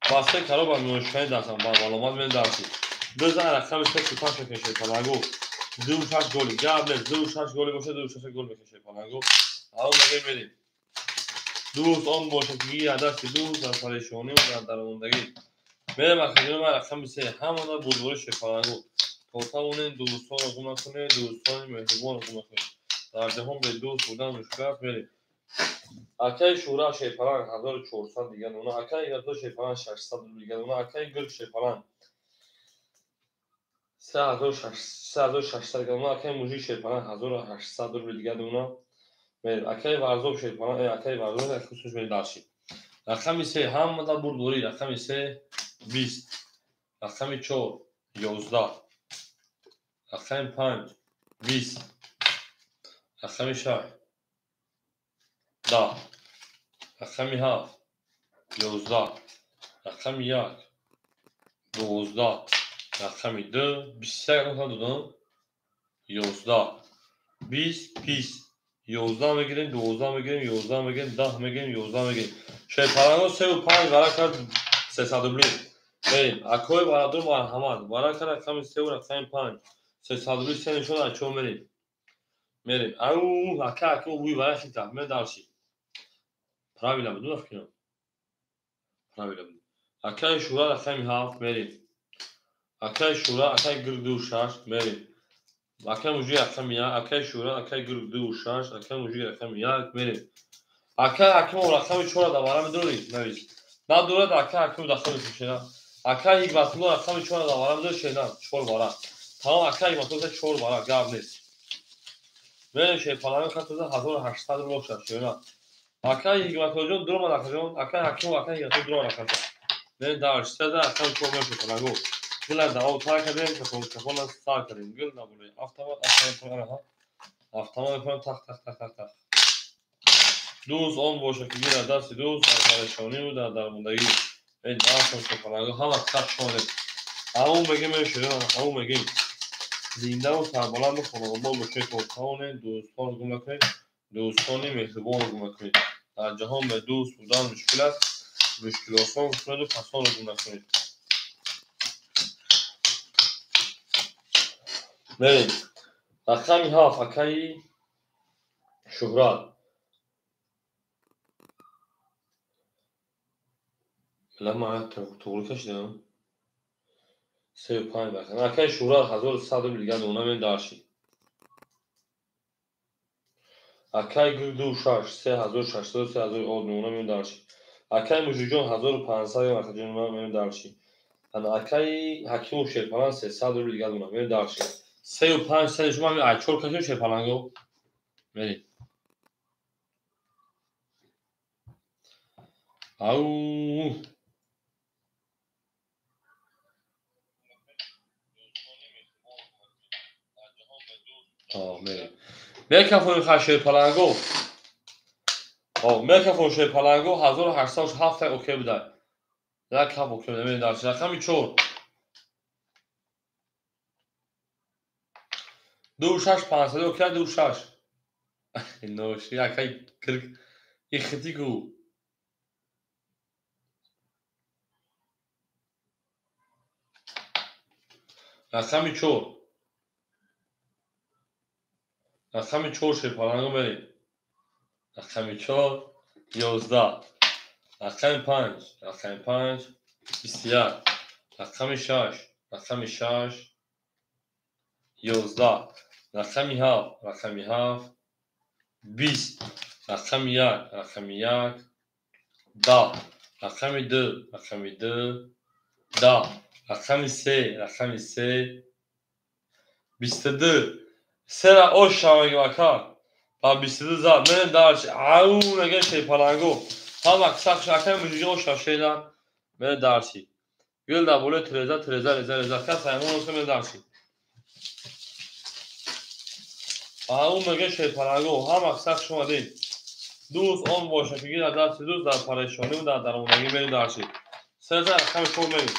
Басте каро ба миёншикани дастам, ба маълумот мендарсӣ. Дуза рақами 3 кӯтоҳ мекашед паланго. 26 голи. Гап нест, 26 голи бошад, 26 гол мекашед паланго. Ау мега мерем. Дӯст он бошад ки гирад дасти дӯст дар парешонӣ ва дар дармондагӣ. Мерем акаҷони ман рақами 3 ҳамона бурдбори шерпаланго. То тавонем дӯстонро гум накунем, дӯстони меҳрубонро гум накунем. Дар ҷаҳон бе дӯст будан мушкил аст. Мерем. Акаи Шӯҳрат шерпаланг 1400 дигар дона, акаи Ҳикматулло шерпаланг 600 рубл дигар дона, акаи Гирк шерпаланг 3600 дигар дона, акаи Мужик шерпаланг 1800 рубл дигар дона. Мерем. Акаи Варзоб шерпаланг, акаи Варзоб хусус мерем дарши. Рақами 3 ҳамада бурдборӣ, рақами 3 20, рақами 4 11, рақами 5 20, рақами 6 10, рақами 7 11, рақами 1 12, рақами 2 21 додам 11, 20 20, 11 мегирем, 12 мегирем, 11 мегирем, 10 мегирем, 11 мегирем. Шерпаланго 3 5 варака 300 рубли. Мерем. Акои бародар марҳамат. Варака рақами 3 ва рақами 5. 300 рубли се нишон ачо мерем. Мерем. Ау, ака ака вуй варахи та. Ме дарши. Правильно буду нафкинам. Правильно буду. Акаи Шӯҳрат рақами 7 мерем. Акаи Шӯҳрат, акаи Гирк 2 6 мерем. Акаи Мужик рақами 1, акаи Шӯҳрат, акаи Гирк 2 6, акаи Мужик рақами 1 мерем. Акаи Ҳакимов рақами 4 дар вара медорӣ? Навис. Надорад акаи Ҳакимов дахл мекунад. Акаи Ҳикматулло рақами 4 дар вара медорӣ? Шена 4 вара. Тамом акаи Ҳикматулло 4 вара гап нест. Мерем шерпаланго хатоза 1800 рубл шад шена. Акаи Ҳикматуллоҷон дуромад акаҷон, акаи Ҳакимов, акаи Ҳикматулло дуромад акаҷон. Мерем дар 3 рақами 4 мерем шерпаланго. Гила дао тар кардем, кафона сар кардем. Гил набуле. Автомат, автомат, автомат мекунам тах тах тах тах тах. Дӯст он бошад ки гирад дасти дӯст дар парешонӣ ва дар дармондагӣ. Эй дарсам шерпаланго ҳама тах шонед. Ау мегем шерон, ау мегем. Зиндаву сарбаланду хонобод бошед, то тавонед дӯстонро гум накунед, Дӯстони меҳрубонро гум накунед. Дар ҷаҳон бе дӯст будан мушкил аст. Мушкил осон кунеду касонро гум накунед. Мерем. Рақами 7 акаи Шуҳрат. Ман туғри кашидам. 3 5 рақам. Акаи Шуҳрат 1100 рубл дигар дона мен даршид. Акаи Гул 2 6 3600 3000 дона мен даршид. Акаи Мужиҷон 1500 акаҷон мен даршид. Ана акаи Ҳакимов Шерпаланг 300 рубл дигар дона мен даршид. 3 5 се шумо ҳамин ай чор кашем Шерпаланго. Мерем. Ау. Мерем. Мекафонем ха Шерпаланго. Мекафон Шерпаланго 1807 окей будай. Як ҳафт окей будай. Мерем даршид. Рақами 4. 2 6 500 окей 2 6. Ноши акай кирк ихти ку. Рақами 4. Рақами 4 Шерпаланго мерем. Рақами 4 11. Рақами 5. Рақами 5 21. Рақами 6. Рақами 6 11. Рақами 7. Рақами 7 20. Рақами 1. Рақами 1 10. Рақами 2. Рақами 2 10. Рақами 3. Рақами 3 22. Сера ош шавагим ака. Ба 22 зад. Мерем дарш. Ау мегӯям Шерпаланго. Ҳама сахш акаи Мужиҷон ош шавшеда. Мерем дарши. Гул дар болои тиреза тиреза реза реза. Кас аймон оса мерем дарши. Ау мегӯям Шерпаланго. Ҳама сахш омадем. Дӯст он боша ки гирад дасти дӯст дар парешониву дар дармондагӣ мерем дарши. Сеза рақами 4 мерем.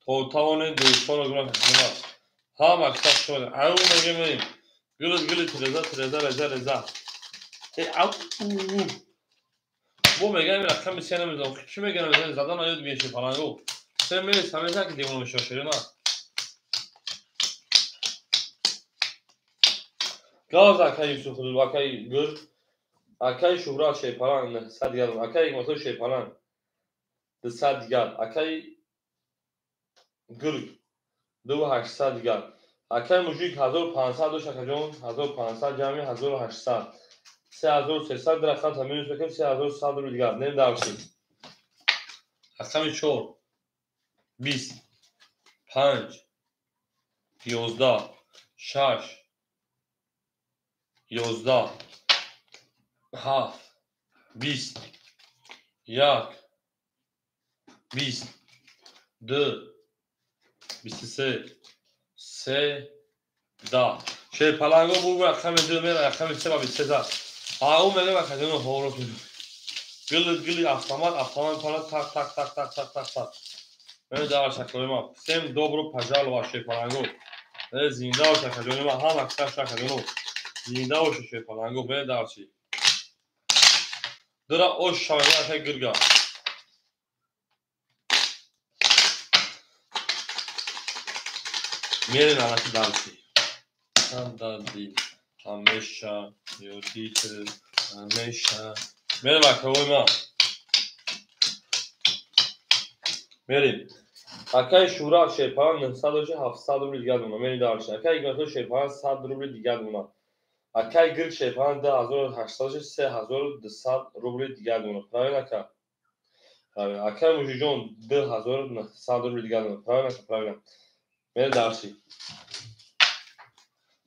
То тавонед дӯстонро гум накунед. Ҳама сахш омадем. Ау мегӯям мерем. Гули гули тиреза тиреза реза реза. Ау. Бо мегӯям рақами 3 намедонам. Чӣ мегӯям задан ёд меши Паланго. Се мереса мезан ки девона мешава шерина. Газ акаи Юсуф акаи Гул. Акаи Шуҳрат Шерпаланг 900 дигар. Акаи Ҳикматулло Шерпаланг 200 дигар. Акаи Гург 2800 дигар. Акаи Мужик 1500 дошт акаҷон 1500 ҷамъи 1800. 3300 рақам та минус мекунем 3100 рубл дигар. Нем даршид. Рақами 4 20 5 11 6 11 7 20 1 20 2 23 3 10. Шерпаланго бугу рақами 2 мера рақами 3 ба 23 зад. Ау мегӯям акаҷон ҳоро гили гили автомат автомат пала так так так так так так так. Мерем дар шаклои ма. Всем добро пожаловать Шерпаланго. Зинда бош акаҷони ма ҳама касаш акаҷоно. Зинда бошед Шерпаланго. Мерем дарши. Дора ош шавага акаи Гирга. Мерем анаки дарши. Дади ҳамеша ёдит ҳамеша. Мерем акаҳои ман. Мерем. Акаи Шӯҳрат Шерпаланг 900 дошт 700 рубл дигар дона. Мерем дарши. Акаи Ҳикматулло Шерпаланг 100 рубл дигар дона. Акаи Гирг Шерпаланг 2800 дошт 3200 рубли дигар дона. Правильно ака? Правильно. Акаи Мужиҷон 2900 рубли дигар дона. Правильно ака? Правильно. Мерем дарши.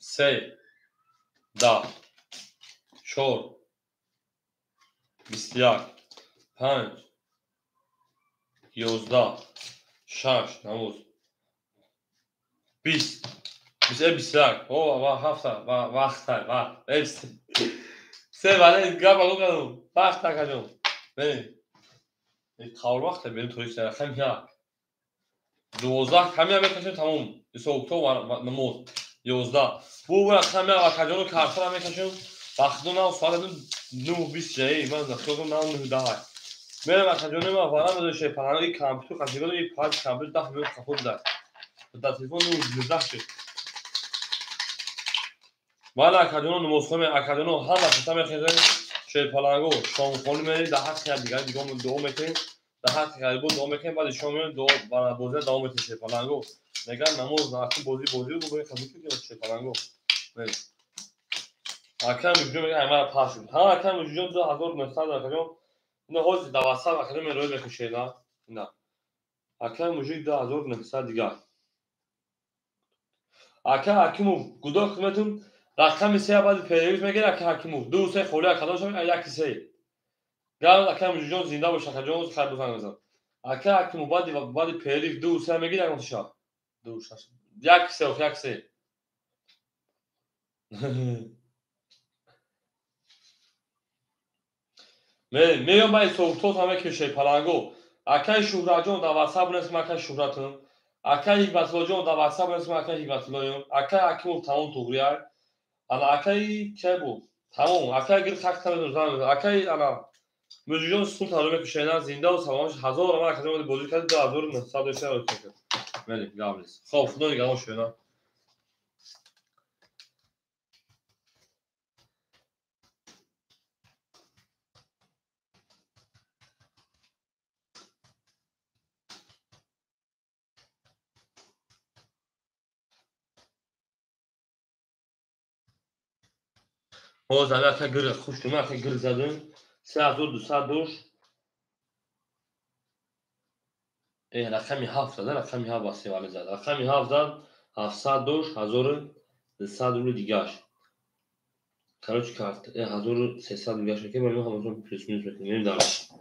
3 10 4 21 5 11 6 намоз 20 21 о ҳафта вақта вақт се вале гапа гуфтам вақт акаҷон мерем қавр вақта берем тоҷик рақами 1 12 камия мекашем тамом ҳисобкитоб намоз. 11. Бу рақами акаҷоно картара мекашем. Вақту нав соат 9:20 ҷаи. Ман хиёлам нав 9:10. Мерам акаҷони ма вара медоши паланги компютер қасигони панҷ компютер 10 минут қафо дар. Дар телефон 9:19 шуд. Ман акаҷоно намозхон акаҷоно ҳама қиса мехезем. Шерпаланго шомхонӣ мерем дар ҳаққи якдигар дуо мекунем. Дар ҳаққи ғарибо дуо мекунем, баъди шом меоем дуо бозия давом метем шерпаланго. Мегӯянд намоз акун бозӣ бозӣ бо қабул кунем шерпаланго. Акам муҷҷон мегӯяд аймара пас шуд. Ҳа акам муҷҷон 2900 акаҷон. Ина ҳозир дар WhatsApp акаҷон мерои мекушед на. На. Акам муҷҷон 2900 дигар. Ака Ҳакимов гудо хидматун рақами 3 баъди перерыв мегирад ака Ҳакимов. 2 3 холӣ акадон шавад 1 3. Гар ака муҷҷон зинда бош акаҷон хайр бозанг мезанад. Ака Ҳакимов баъди перерыв 2 3 мегирад ягон шаб. 2 6 1 3 1 3. Меём баъди соҳубтоз ҳам мекушед паланго. Акаи Шуҳратҷон дар WhatsApp бинависем акаи Шуҳратун. Акаи Ҳикматуллоҷон дар WhatsApp бинависем акаи Ҳикматуллоён. Акаи Ҳакимов тамом туғрияй. Ана акаи кай буд? Тамом. Акаи гир хак тамом. Акаи ана муҷҷон сум таро мекушед на зиндаву саломат 1000 ман акаҷон бозӣ кард 2900 дошта рӯз. Мели гап нест. Хоб худо нигаҳбон шуд. Ҳозир ака гир хуш кун, ака гир задем. 3200 дошт. Рақами 7 зад, рақами 7 ба севали зад. Рақами 7 зад, 700 дошт, 1200 рубли дигаш. Короче, карт 1300 дигаш ки мо ҳамон плюс минус мекунем дальше.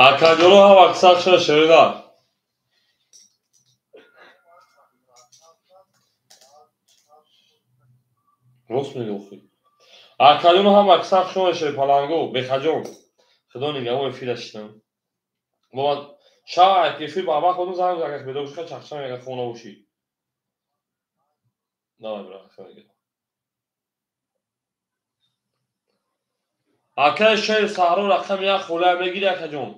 Акаҷоно ҳам аксар шуда шерина. Рост мегӯ охи. Акаҷоно ҳам аксар шуда шер паланго, бехаҷон. Худо нигаҳбон эфира шидам. Бо шава эфир ба вақт одам занг агар бедор шуд чақчақ агар хона бошӣ. Давай брат, хеле. Акаи шери саҳро рақами як холия мегири акаҷон.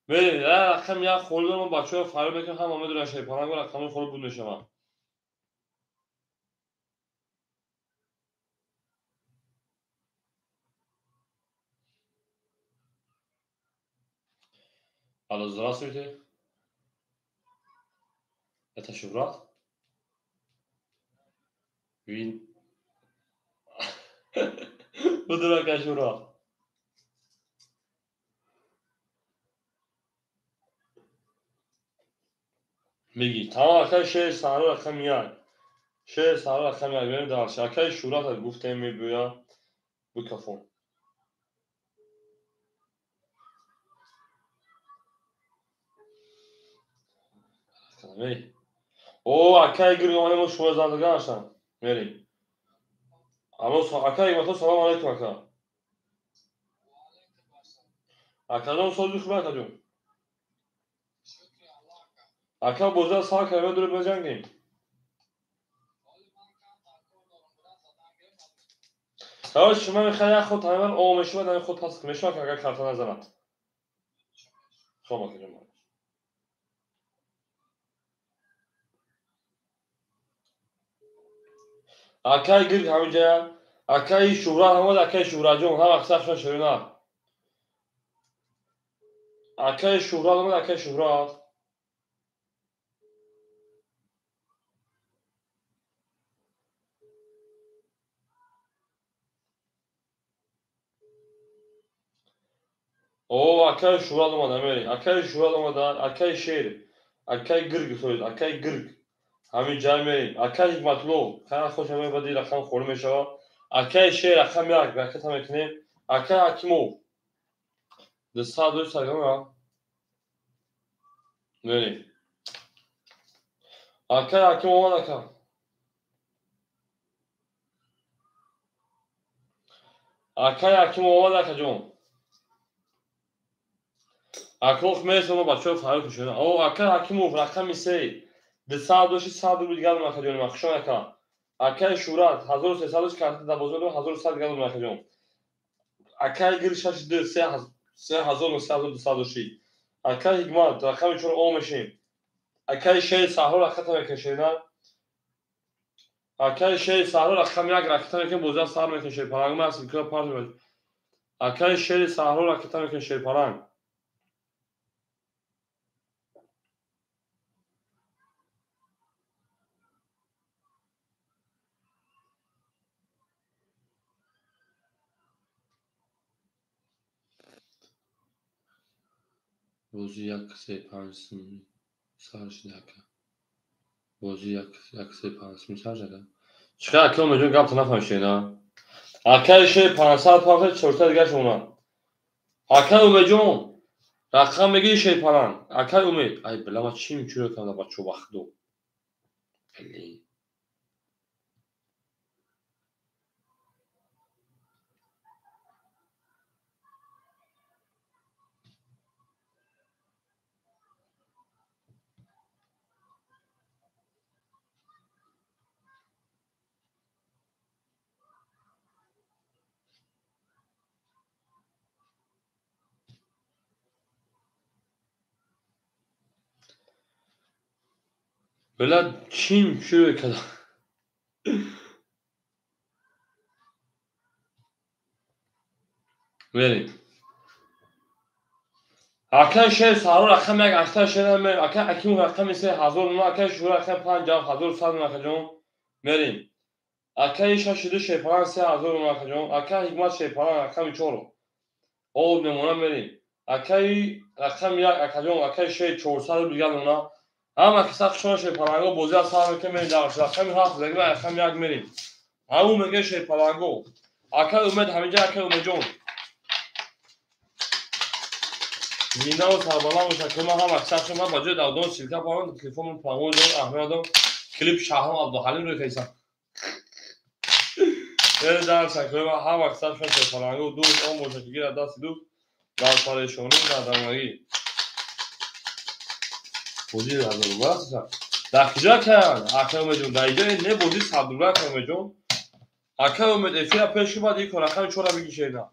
Мерем, рақами як холи дорам, бачаҳо фарёд мекунанд, ҳама медонанд шери паланго рақами холи буд мешаванд. Алло, здравствуйте. Это Шухрат? Вин. Буду ака Шухрат. Мегӣ тамом акаи шери саҳро рақами як. Шери саҳро рақами як мерем дальше. Акаи Шӯҳрат гуфтем мебӯя бикафон. О, акаи гирг омадем, мо шумо зандаган ҳастам. Мерем. Алло, акаи Ҳикматулло, салом алайкум ака. Акаҷон сози хуб акаҷон. Ака бозиро сар кардем, дур баҷангем. Короче, шумо мехоҳед як худ тамоман о мешавад, ҳамин худ пас мешавад, агар карта назанад. Хоб акаҷон. Акаи гирг ҳаминҷая, акаи Шӯҳрат ҳамад, акаи Шӯҳратҷон ҳам аксар шуна шерина. Акаи Шӯҳрат омад, акаи Шӯҳрат. О, акаи Шӯҳрат омада, мерем. Акаи Шӯҳрат омада, акаи шер, акаи гирг соҳиб, акаи гирг. Ҳамин ҷай мерем. Акаи Ҳикматулло, хайр хуш омадед, баъди рақам холӣ мешавад. Акаи шер рақам як, ракета мекунем. Акаи Ҳакимов. 200 сагама. Мерем. Акаи Ҳакимов омад ака. Акаи Ҳакимов омад акаҷон. Акох мересем, бачаҳо фарёд кушода. О, акаи Ҳакимов рақами се. 200 100 рубл дигар дорам акаҷон, махшон ака. Акаи Шӯҳрат 1300 карта дар бозор дорам, 1100 дигар дорам акаҷон. Акаи гир 62 3000 3200. Акаи Ҳикмат рақами 4 о мешем. Акаи шери саҳро ракета мекашем, на? Акаи шери саҳро рақами 1 ракета мекунем, бозиро сар мекунем, шери паланг ман аст, кура парт мекунем. Акаи шери саҳро ракета мекунем, шери паланг. Бозӣ 1 3 5 сум сар шуда ака. Бозӣ 1 3 5 сум сар шуда. Чӣ қадар ака Умедҷон гапта нафаҳмишед, а? Акаи шери 500 пафта 400 дигар шумона. Акаи Умедҷон рақам мегири шери паланг. Акаи Умед, ай била ма чӣ мчӯра кардам бачо вақтду. Блин. Била чӣ мчӯра кардам. Мерем. Акаи шери саҳро рақами 1 ахтар шера мерем. Акаи Ҳакимов рақами 3 1000 акаи Шӯҳрат рақами 5 1100 акаҷон. Мерем. Акаи 62 шери паланг 3000 акаҷон. Акаи Ҳикмат шери паланг рақами 4. Об мемона мерем. Акаи рақами 1 акаҷон, акаи шери 400 рубл дигар мемона. Ҳама киса хушона шери паланго бозиро сар мекунем, мерем дар рақами 7 рақами 1 мерем. Ҳамун мега шерпаланго. Акай Умед ҳаминҷа, акай Умедҷон. Зиндаву сарбаланд бош, акай ман ҳам аксар шуд, ман ба ҷои давдон силка парон, телефонам памои дор, аҳмият дор, клип Шаҳром Абдуҳалим рӯй кайсам. Дар шакли ман ҳам аксар шуд шерпаланго, дӯст он боша ки гирад дасти дӯст, дар парешонӣ, дар дармонагӣ. Бозӣ дар рубла аст. Дар куҷо каянд? Акай Умедҷон, дар иҷо не бозӣ сад рубла, акай Умедҷон. Акай Умед эфира пеш бад ин рақами чора бигишена.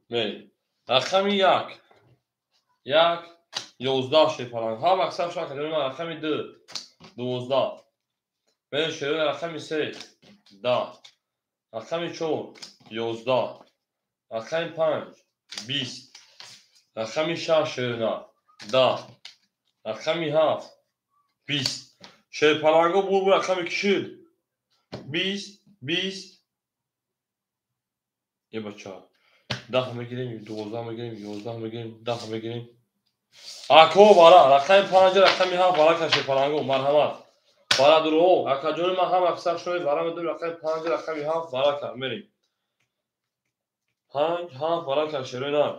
Мерем. Рақами як. Як, 11 шерпаланг. Ҳам аксар шуд, акай ман рақами 2, 12. Мерем шерои рақами 3, 10. Рақами 4, 11. Рақами 5, 20. Рақами 6 шерона, 10. Рақами 7, 20. Шерпаланго бур рақами кишид. 20, 20. Е бача. 10 мегирем, 12 мегирем, 11 мегирем, 10 мегирем. Ако бара, рақами 5, рақами 7 бара ка шерпаланго, марҳамат. Бара дуро, акаҷони ман ҳам аксар шуд, бара медум рақами 5, рақами 7 бара ка, мерем. 5, 7 бара ка шерои нар.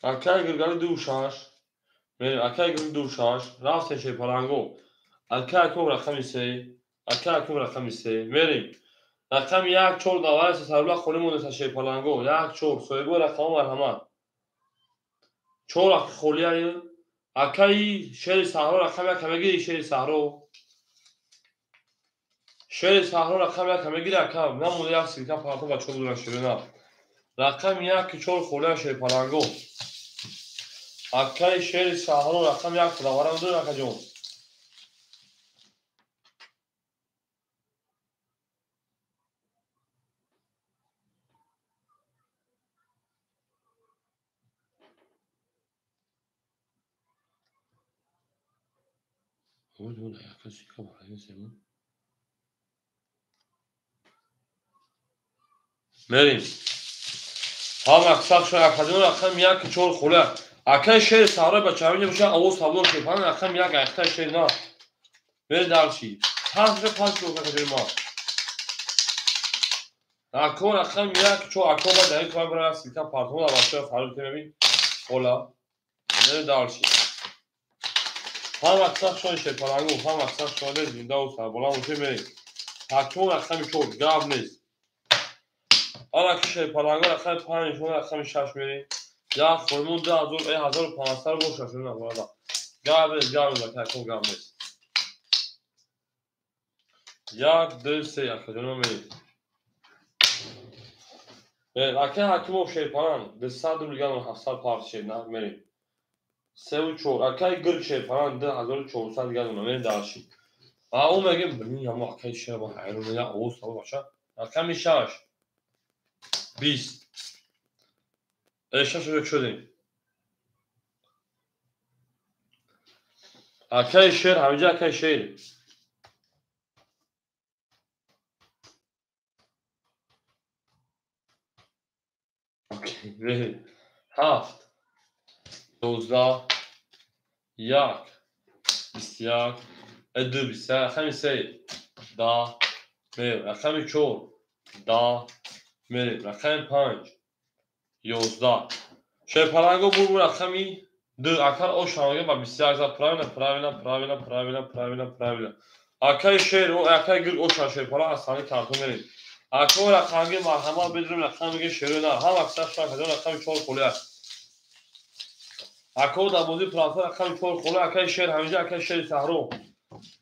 Акай гиргали 2 6. Мерем, акай гиргали 2 6, рафтем шерпаланго. Акай акум рақами 3, акай акум рақами 3, мерем. Рақами 1 4 давай сарбла холӣ монда шерпаланго. 1 4 соҳибои рақамҳо марҳамат. 4 рақами холияи акаи шери саҳро рақами 1 мегири шери саҳро. Шери саҳро рақами 1 мегири ака. Намонда як силка парто ба 4 дона шерина. Рақами 1 4 холия шерпаланго. Акаи шери саҳро рақами 1 даварам ду акаҷон. Мерем. Ҳам аксар шуд акаҷон рақами 1 4 холия. Акай шери саҳро ба чавине боша овоз табло шерпаланг рақами 1 айхта шер на. Мерем дарши. 5 5 акаҷони ма. Ако рақами 1 4 ако ба дар кор бара силка партон дар бачаҳо фарқ кунем. Хола. Мерем дарши. Ҳам аксар шуд шерпаланго, ҳам аксар шуд зиндаву сарбаланд боша мерем. Ҳаким рақами 4 гап нест. Ана ки шерпаланго рақами 5 шуд рақами 6 мерем. Як хоймон 2500 боша шуд набарада. Гап нест, гап нест, акако гап нест. 1 2 3 акаҷоно мерем. Ака ҳакимов шерпаланг 200 рубл гап 700 парт шер на мерем. 3 4 акай гирг шерпаланг 2400 гап мерем дарши. А ӯ мегем блин ҳамо акай шер ба ҳайрон я овоз табло баша. Рақами 6 20. Шаш уже шудем. Акай шер, ҳаминҷа акай шер. 7 12 1 21 2 21 рақами 3 10 мерем. Рақами 4 10 мерем. Рақами 5 11. Шерпаланго бур рақами 2. Акар ош ҳамага ба 21 зад. Правильно, правильно, правильно, правильно, правильно, правильно. Акай шер, акай гирг оша шерпаланг аз сани картон мерем. Ако рақамги марҳамат бидурем рақамги шерои нар. Ҳам аксар шуд акаҷон рақами 4 холия. Ако дар бозии прафа рақами 4 холия акай шер ҳаминҷа акай шери саҳро.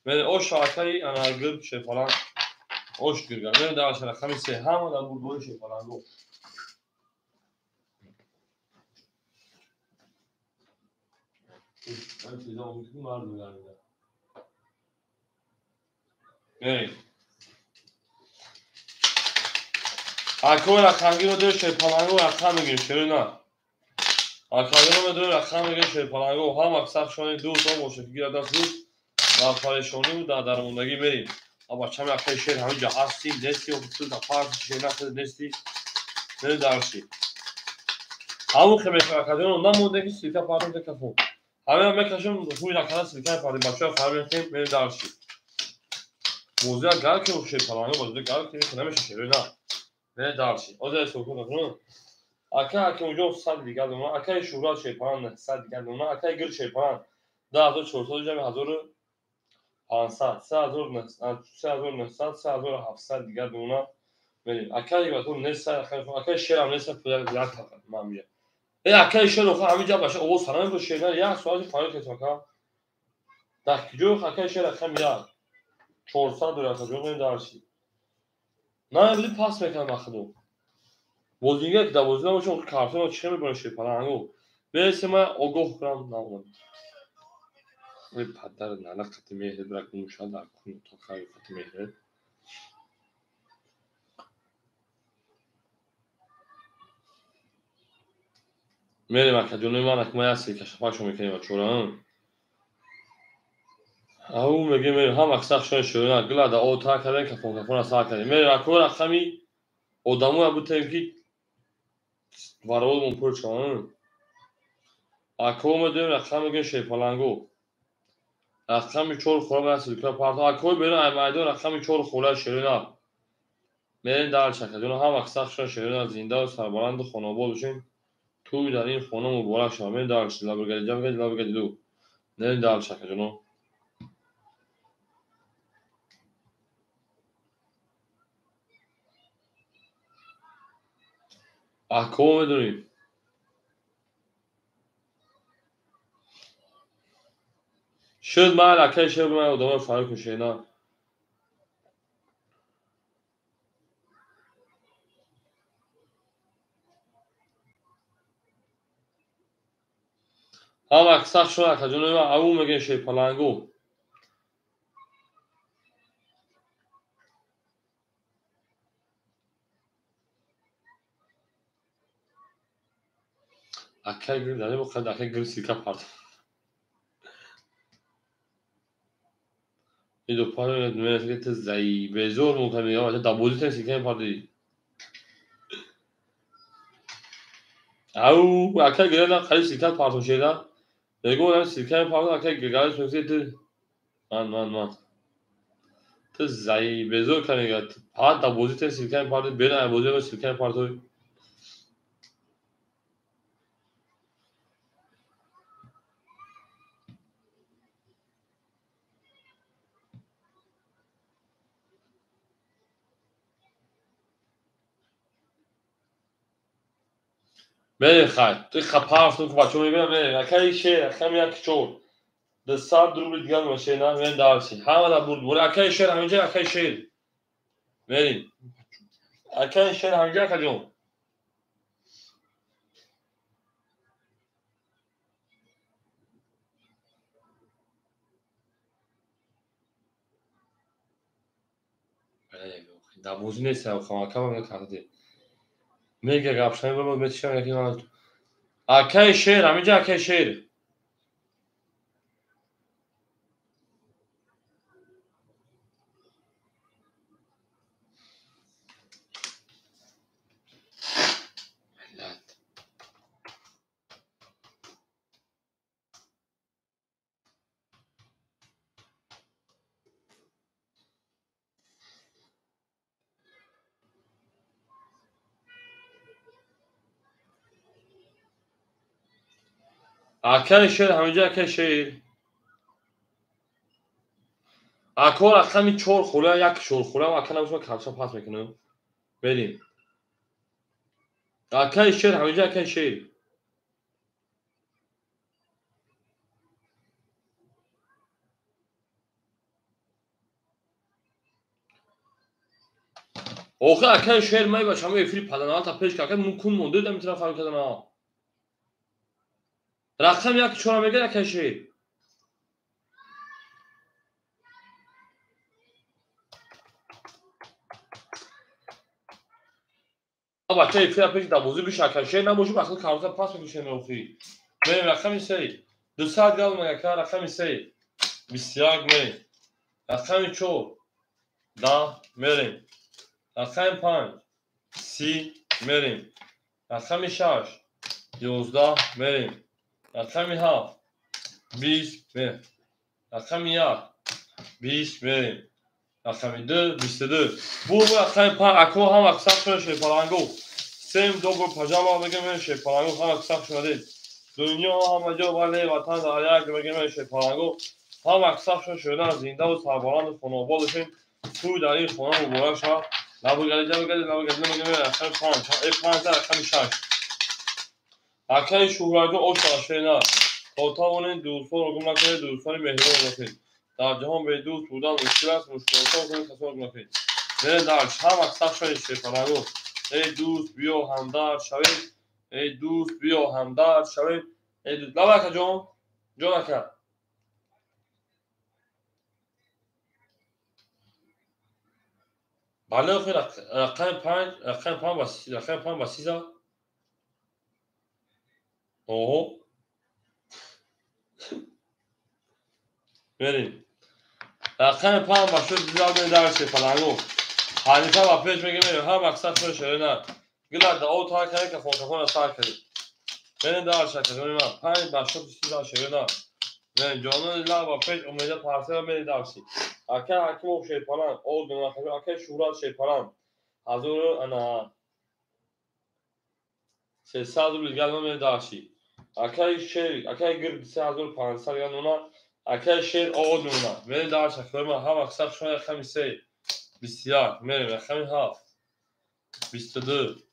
Мерем ош акай ана гирг шерпаланг ош гирга. Мерем дар рақами 3 ҳама дар бурдбои шерпаланго. Мерем. Ако рақамгиро дор шерпаланго рақам мегирем шерои нар. Акагиро медор рақам мегирем шерпаланго. Ҳам аксар шони ду то бошад гирад даст дӯст дар парешониву дар дармондагӣ мерем. Аба чами акаи шер ҳаминҷа ҳасти, нести, ё та парт шер нахӯрд нести. Мерем дарши. Ҳамун хе мешава акаҷоно, намонде ки силка партом кафон. Ҳамеа мекашем, хуй накарда силка партем, бачаҳо фар мекунем, мерем дарши. Бозия гар ки шерпаланго бозида гар ки намеша шерои на. Мерем дарши. Озия сокун акун. Ака Акимҷон 100 дигар дона, акаи Шӯҳрат шерпалан 100 дигар дона, акаи Гир шерпалан 2400 ҷамъи 1500, 3900, 3700 дигар дона. Мерем. Акаи Батун нест, акаи Шерам нест, пула як тақа ман мия. Э акаи Шер охо ҳаминҷа баша овоз фарам бо шер як соати фарёд кардем ака. Дар куҷо акаи Шер акам як 400 дора ака ҷо дарси. На буди пас мекардам ахидо. Бозинга ки дар бозӣ набошам, картонро чӣ мебарам шерпаланго. Мересем ман огоҳ кунам наонам. Ой падар нала қати меҳр брак муша дар кун то хай қати меҳр. Мерем акаҷонои ман, ак ман як силкашапакшо мекунем бачора. Ау мегем мерем ҳам аксар шони шӯрина гила да о та кардем кафон кафона сар кардем. Мерем ако рақами одамоя бутем ки вародмон пур шаванд. Ако медоем рақам мегем шерпаланго. Рақами 4 хӯра ба силка парто. Ако берун ай майдон рақами 4 хӯра шӯрина. Мерем дар чакаҷоно ҳам аксар шони шӯрина зинда ва сарбаланду хонобод бошем. Туй дар ин хона муборак шавад. Мерем дар лабгади ҷабгади лабгади ду. Мерем дар чакаҷоно. Ако медонем. Шуд ман акаи шер ман одаморо фарёд кун шерина. Ҳам аксар шуд акаҷонои ман ау мегӯем шерпаланго. Акаи гир дар ин қад акаи гир силка парт. Идо пара мерасад ки заи безор мумкин мегӯям дар бозӣ тен силка мепардӣ. Ау акаи гир на қариб силка партон шеда. Мегӯям силка мепардон акаи гир мегӯяд ту ман ман ман. Ту заи безор ка мегӯяд. Ҳа дар бозӣ тен силка мепардӣ берун ай бозӣ силка мепартоӣ. Мерем хай. Ту хапафтум ки бачаҳо мебинам мерем. Акаи шер, акам як чор. 200 рубли дигар машина мерем дарси. Ҳама дар бурд. Бур акаи шер ҳаминҷа акаи шер. Мерем. Акаи шер ҳаминҷа акаҷон. Дар бозӣ нест, акам карде. Мега гапшани бабо метишам яки ман. Акаи шер, ҳаминҷа акаи шер. Акаи шер ҳаминҷа акаи шер. Ако рақами 4 хӯра як 4 хӯра ака набошам кавша пас мекунам. Мерем. Акаи шер ҳаминҷа акаи шер. Охир акаи шер май бачам эфири паданалата пеш кард мумкун монда дам тараф фарқ кардам. Рақам як чора мегӯяд акаи шер. Бача эфира пеш дар бозӣ биша акаи шер набоши бахл карта пас мекушем охи. Мерем рақами 3. 200 гал мега рақами 3. 21 мерем. Рақами 4. 10 мерем. Рақами 5. 30 мерем. Рақами 6. 11 мерем. Рақами 7 20 мерем. Рақами 1 20 мерем. Рақами 2 22. Бу рақами 5 ако ҳама қисм шуна шерпалангу. Всем добро пожаловать мегем шерпалангу ҳама қисм шунадед. Дунё ҳама ҷо вале ватан дар як мегем шерпалангу. Ҳама қисм шуда зинда ва сарбаланду хонобод бошем. Тӯй дар ин хона муборак шавад. Лабогари ҷабагари лабогари мегем рақами 5 5 рақами 6. Акаи Шӯҳратҷон оша шена. То тавонед дӯстонро гум накунед, дӯстони меҳрибон бошед. Дар ҷаҳон бедӯст будан мушкил аст, мушкилотро кунед, касонро гум накунед. Мерем дар ҳама қисм шавед шерпалангу. Эй дӯст биё ҳамдард шавед. Эй дӯст биё ҳамдард шавед. Эй дӯст лаба ака ҷон, ҷон ака. Бале охир рақами 5, рақами 5 ба рақами 5 ба 30. Оҳо. Мерем. Рақами 5 ба 6 дизал дар шерпалангу. Ҳанифа ба пеш мегем, мерем. Ҳама қисм шуна шерена. Гила да о тар кардем, кафон кафон сар кардем. Мерем дар шакаҷони ман. 5 ба 6 дизал шерена. Мерем ҷонони ла ба пеш умеда парсера мерем дарси. Ака Ҳакимов шерпаланг, олдун ака Шӯҳрат шерпаланг. 1000 ана 300 рубл дигар мерем дарси. Акаи шер, акаи гирд 3500 дигар нуна, акаи шер овод мемонад. Мерем дар шакаҷони ман. Ҳама қисм шуна рақами 3 21 мерем, рақами 7 22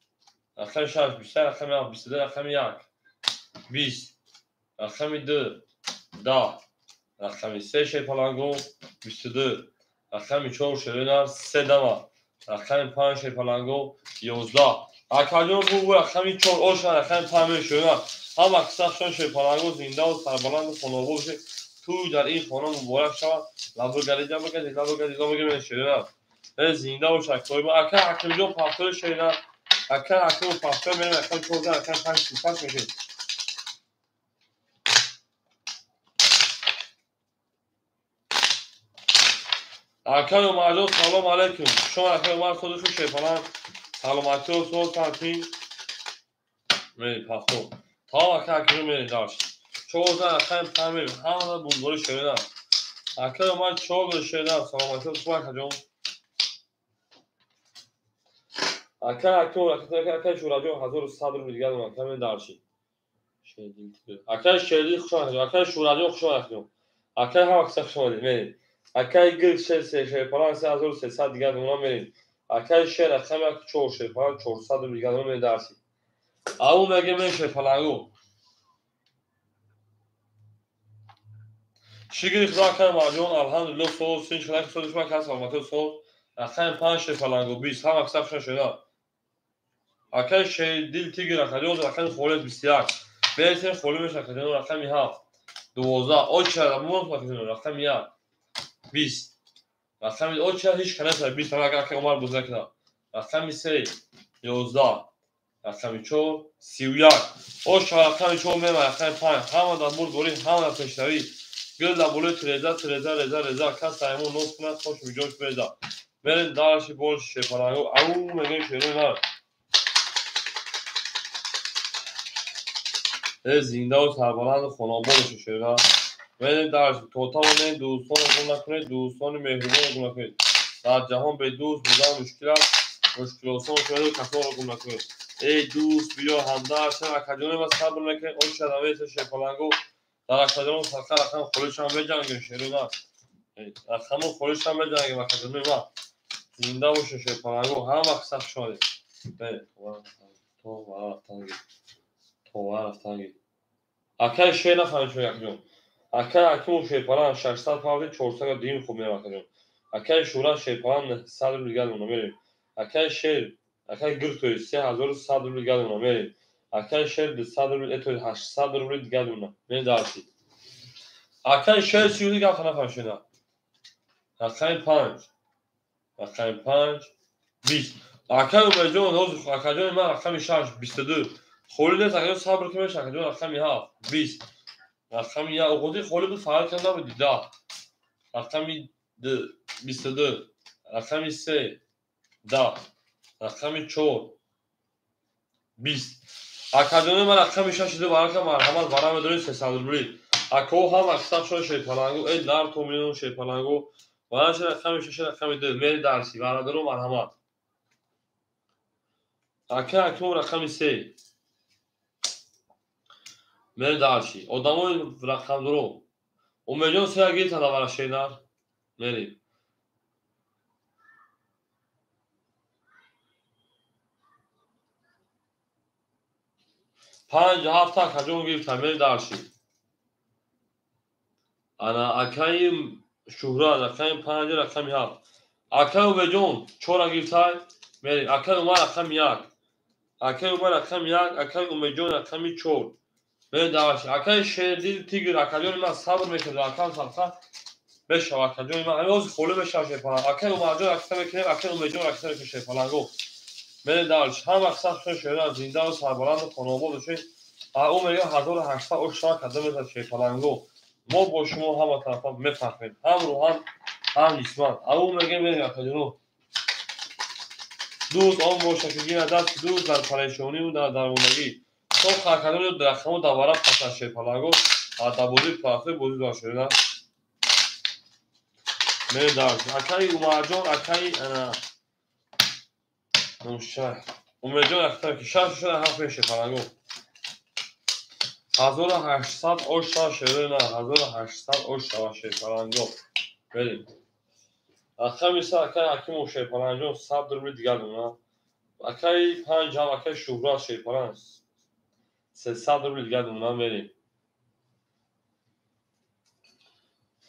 рақами 6 21 рақами 7 22 рақами 1 20 рақами 2 10 рақами 3 шерпалангу 22 рақами 4 шеринар 3 дама рақами 5 шерпалангу 11. Акаҷон бу рақами 4 оша рақами 5 шеринар. Ҳама қисм шуна шерпалангу зинда ва сарбаланду хонобод бошед. Тӯй дар ин хона муборак шавад. Лабогари ҷабагари лабогари лабогари шеринар. Зинда бошад. Ака Ҳакимҷон пафтори шеринар. Ака Ҳакимов пафтор мерем рақами 14 рақами 5 35 мешед. Акаи Умарҷон салом алейкум. Шумо акаи Умар содиқи шерпаланг саломатиро суол кардин. Мерем пафтор. Тамом ака Ҳакимҷон мерем дарш. 14 рақами 5 мерем. Ҳама бурдбори шеринар. Акаи Умар 4 шеринар саломатиро суол акаҷон. Ака Ҳакимов акаи Шӯҳратҷон 1100 рубл дигар дорам. Ака мерем дарши. Акаи Шердил хуш омадед. Акаи Шӯҳратҷон хуш омадед. Акаи ҳама қисм хуш омадед. Мерем. Акаи гирд шер шерпаланг 3300 дигар дорам мерем. Акаи шер рақами 4 шерпаланг 400 рубл дигар дорам мерем дарси. Ау мегем мерем шерпалангу. Шукри Худо акаи Умарҷон алҳамдулиллоҳ соз син шуна ки сози шума кас саломатиро соз. Рақами 5 шерпалангу 20 ҳама қисм шуна шуда. Акаи Шердил Тигр акаҷон рақами холис 21. Берсен холи меша акаҷон рақами 7 12 оча мон акаҷон рақами 1 20 рақами оча ҳеч канаса 20 ҳама ака Умар боз накунад. Рақами 3 11 рақами 4 31. Оша рақами 4 мема рақами 5 ҳама дар бурдборӣ ҳама дар пешравӣ. Гул дар болои треза треза реза реза кас аймон нос кунад хош миҷош береза. Мерем дарши болши шерпалангу. Ау мегем шерои нар. Зинда ва сарбаланду хонобод бошед шеринар. Мерем дарши то тавонед дӯстонро гум накунед, дӯстони меҳрибонро гум накунед. Дар ҷаҳон бедӯст будан мушкил аст, мушкилосон шудаду касонро гум накунед. Эй дӯст биё ҳамдард шав. Акаҷоне ма сабр мекунед, оша намеса шерпалангу. Дар акаҷон садқа рақам холишам беҷангем шеринар. Рақаму холишам беҷангем акаҷони ма. Зинда бошед шерпалангу. Ҳама қисм хуш омадед. То рафтанги. Акаи шер нафаҳмид шумо якҷон. Акаи Ҳакимов шерпаланг 600 павли 400 дим хуб мерем акаҷон. Акаи Шӯҳрат шерпаланг 900 рубл дигар дорам мерем. Акаи шер, акаи гирд 3100 рубл дигар дорам мерем. Акаи шер 200 рубл, это 800 рубл дигар дорам. Мерем дарси. Акаи шер 30 гап нафаҳмид шумо. Рақами 5 рақами 5 20. Акаи Умарҷон ҳозир акаҷони ман рақами 6 22. Холӣ нест акаҷон сабр кунед акаҷон рақами 7 20. Рақами 1 оғози холӣ буд фарқ карда набуд 10. Рақами 2 22. Рақами 3 10. Рақами 4 20. Акаҷони ман рақами 6 ду барака марҳамат вара медоред 300 рубли. Ако ҳам аксар шуд шерпалангу, э дар то миллион шерпалангу. Вара ши рақами 6 рақами 2 мери дарси бародаро марҳамат. Ака акмон рақами 3. Мери дарси. Одамои рақамдоро. Умедҷон се гиртана вара шернар. Мери. Панҷ ҳафта акаҷон гирифта мери дарси. Ана акаи Шуҳрат рақами 5 рақами 7. Акаи Умедҷон 4 гирифтай мери. Акаи Умар рақами 1. Акаи Умар рақами 1, акаи Умедҷон рақами 4. Мери дарси. Акаи Шердил Тигр акаҷони ман сабр мекунад, акам сабқа мешава акаҷони ман. Ҳамин ҳозир холӣ мешава шерпаланг. Акаи Умарҷон рақса мекунем, акаи Умедҷон рақса мекунем шерпалангу. Мери дарси. Ҳам аксар шуд шеран зинда ва сарбаланду хонобод бошед. Ӯ мегӯяд 1800 ош шава карда мешавад шерпалангу. Мо бо шумо ҳама тарафа мефаҳмем, ҳам рӯҳан, ҳам ҷисман. Ӯ мегӯяд мерем акаҷоно. Дӯст он бошад ки гирад дасти дӯст дар парешониву дар дармондагӣ. То акаҷони рақаму давара пасад шерпалангу, дар бозии паҳлӯи бозӣ дорад шерина. Мерем дарси. Акаи Умарҷон, акаи Умедҷон рақам ки 6 6 7 мешавад шерпалангу. 1800 ош шава шерина, 1800 ош шава шерпалангу. Мерем. Рақами 3 акаи Ҳакимов шерпалангҷон 100 рубли дигар дона. Акаи 5 ҳам акаи Шуҳрат шерпаланг 300 рубли дигар дона. Мерем.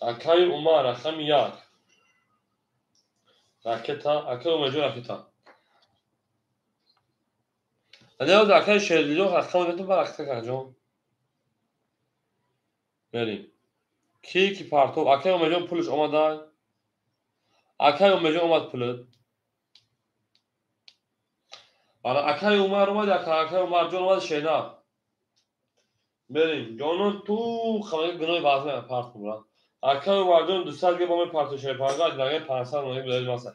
Акаи Умар рақами 1. Ракета, акаи Умедҷон ракета. Аниҳоз акаи Шердилҷон рақам метон ба ракета акаҷон. Мерем. Ки ки партов, акаи Умедҷон пулаш омада. Акаи Умедҷон омад пулат. Ана акаи Умар омад, акаи Умарҷон омад шена. Мерем. Ҷонон ту хамаги гуноҳи вазна парт кун. Акаи Умарҷон 200 ге бо мепарту шерпаланг, адаги 500 мони билад маса.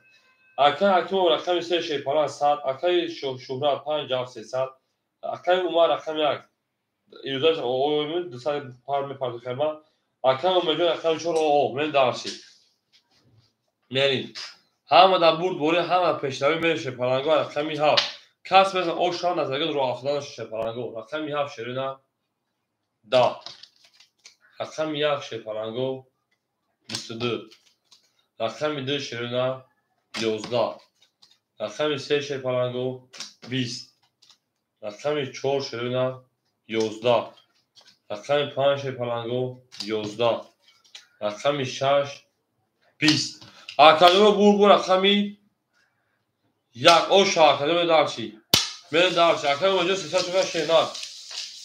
Акаи Ҳакимов рақами 3 шерпаланг 100, акаи Шуҳрат 5 7 300, акаи Умар рақами 1. Ирӯзаш оой 200 пар мепарту херма. Акаи Умедҷон рақами 4 оо мен дарси. Мерем. Ҳама дар бурдборӣ, ҳама пешравӣ мерем шерпалангу рақами 7. Кас мезан ош шава назаргад роҳ афтодан шерпалангу. Рақами 7 шерина 10. Рақами 1 шерпалангу 22. Рақами 2 шерина 11. Рақами 3 шерпалангу 20. Рақами 4 шерина 11. Рақами 5 шерпалангу 11. Рақами 6 20. Акаҷоно бурбу рақами 1 оша акаҷоно дарси. Мерем дарси. Акаи Умедҷон 300 чока шернак.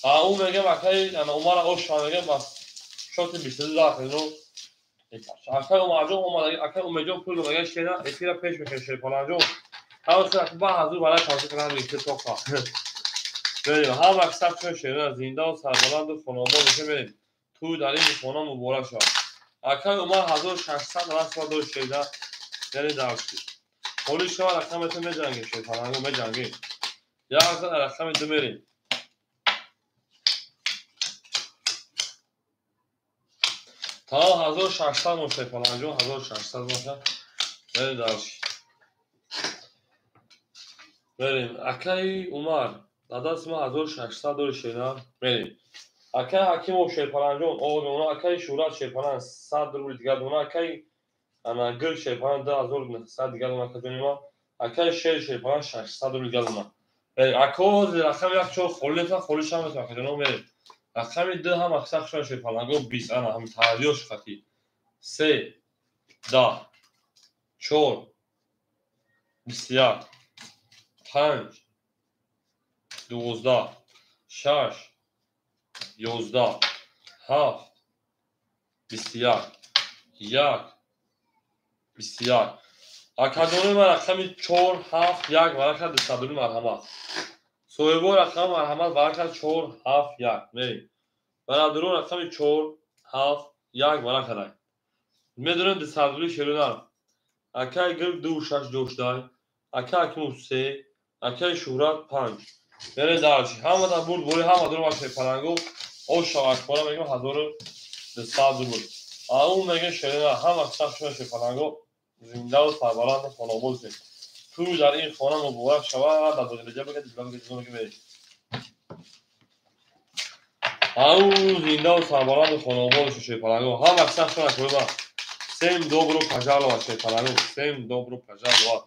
Ӯ мегӯям акаи Умара оша мегӯям бас шоти 22 акаҷоно. Акаи Умарҷон омад, акаи Умедҷон пул дод, шена эфира пеш мекунем шерпаланҷон. Ҳама ба ҳазур барои тавсия кардам гирифта тоқа. Мерем. Ҳама аксар чун шерина зинда ва сарбаланду хонобод бошем мерем. Тӯй дар ин хона муборак шавад. Акаи Умар 1600 расма дошт шеда, яъне дарси. Ҳоли шава рақамето меҷангем шерпалангу меҷангем. Як рақами 2 мерем. Та 1600 мо шерпалангҷон 1600 боша. Мерем дарси. Мерем. Акаи Умар дар дасти ман 1600 дори шена. Мерем. Акаи Ҳакимов шерпалангҷон оғоз мемонад. Акаи Шуҳрат шерпаланг 100 рубли дигар дона. Акаи Гул шерпаланг 2900 дигар дона акаҷони ман. Акаи Шер шерпаланг 600 рубли дигар дона. Мерем. Ако рақами 1 4 холӣ метавон, холӣ шава метавон акаҷоно мерем. Рақами 2 ҳам аксар шуд шерпалангу 20 ана ҳам таҳриёш хати. 3 10 4 21 5 12 6 11 7 21 1 21. Акаҷони ман рақами 4 7 1 варака 200 рубли марҳамат. Соҳибо рақами марҳамат варака 4 7 1. Мерем. Бародарон рақами 4 7 1 варака дай. Медонем 200 рубли шерина. Акаи Гул 2 6 ҷоштай. Акаи Ҳакимов 3, акаи Шуҳрат 5. Мерем дальше. Ҳама дар бурд бори ҳама дур шерпалангу. Оша акбора мегем 1200 рубл. Ау мегем шерина ҳама сахт шуна шерпалангу. Зиндаву сарбаланду хонобод шед. Ту дар ин хона муборак шавад, дар дилҷа бигед, дилҷа бигед. Ау зиндаву сарбаланду хонобод шед шерпалангу. Ҳама сахт шуна шерпалангу. Всем добро пожаловать шерпалангу. Всем добро пожаловать.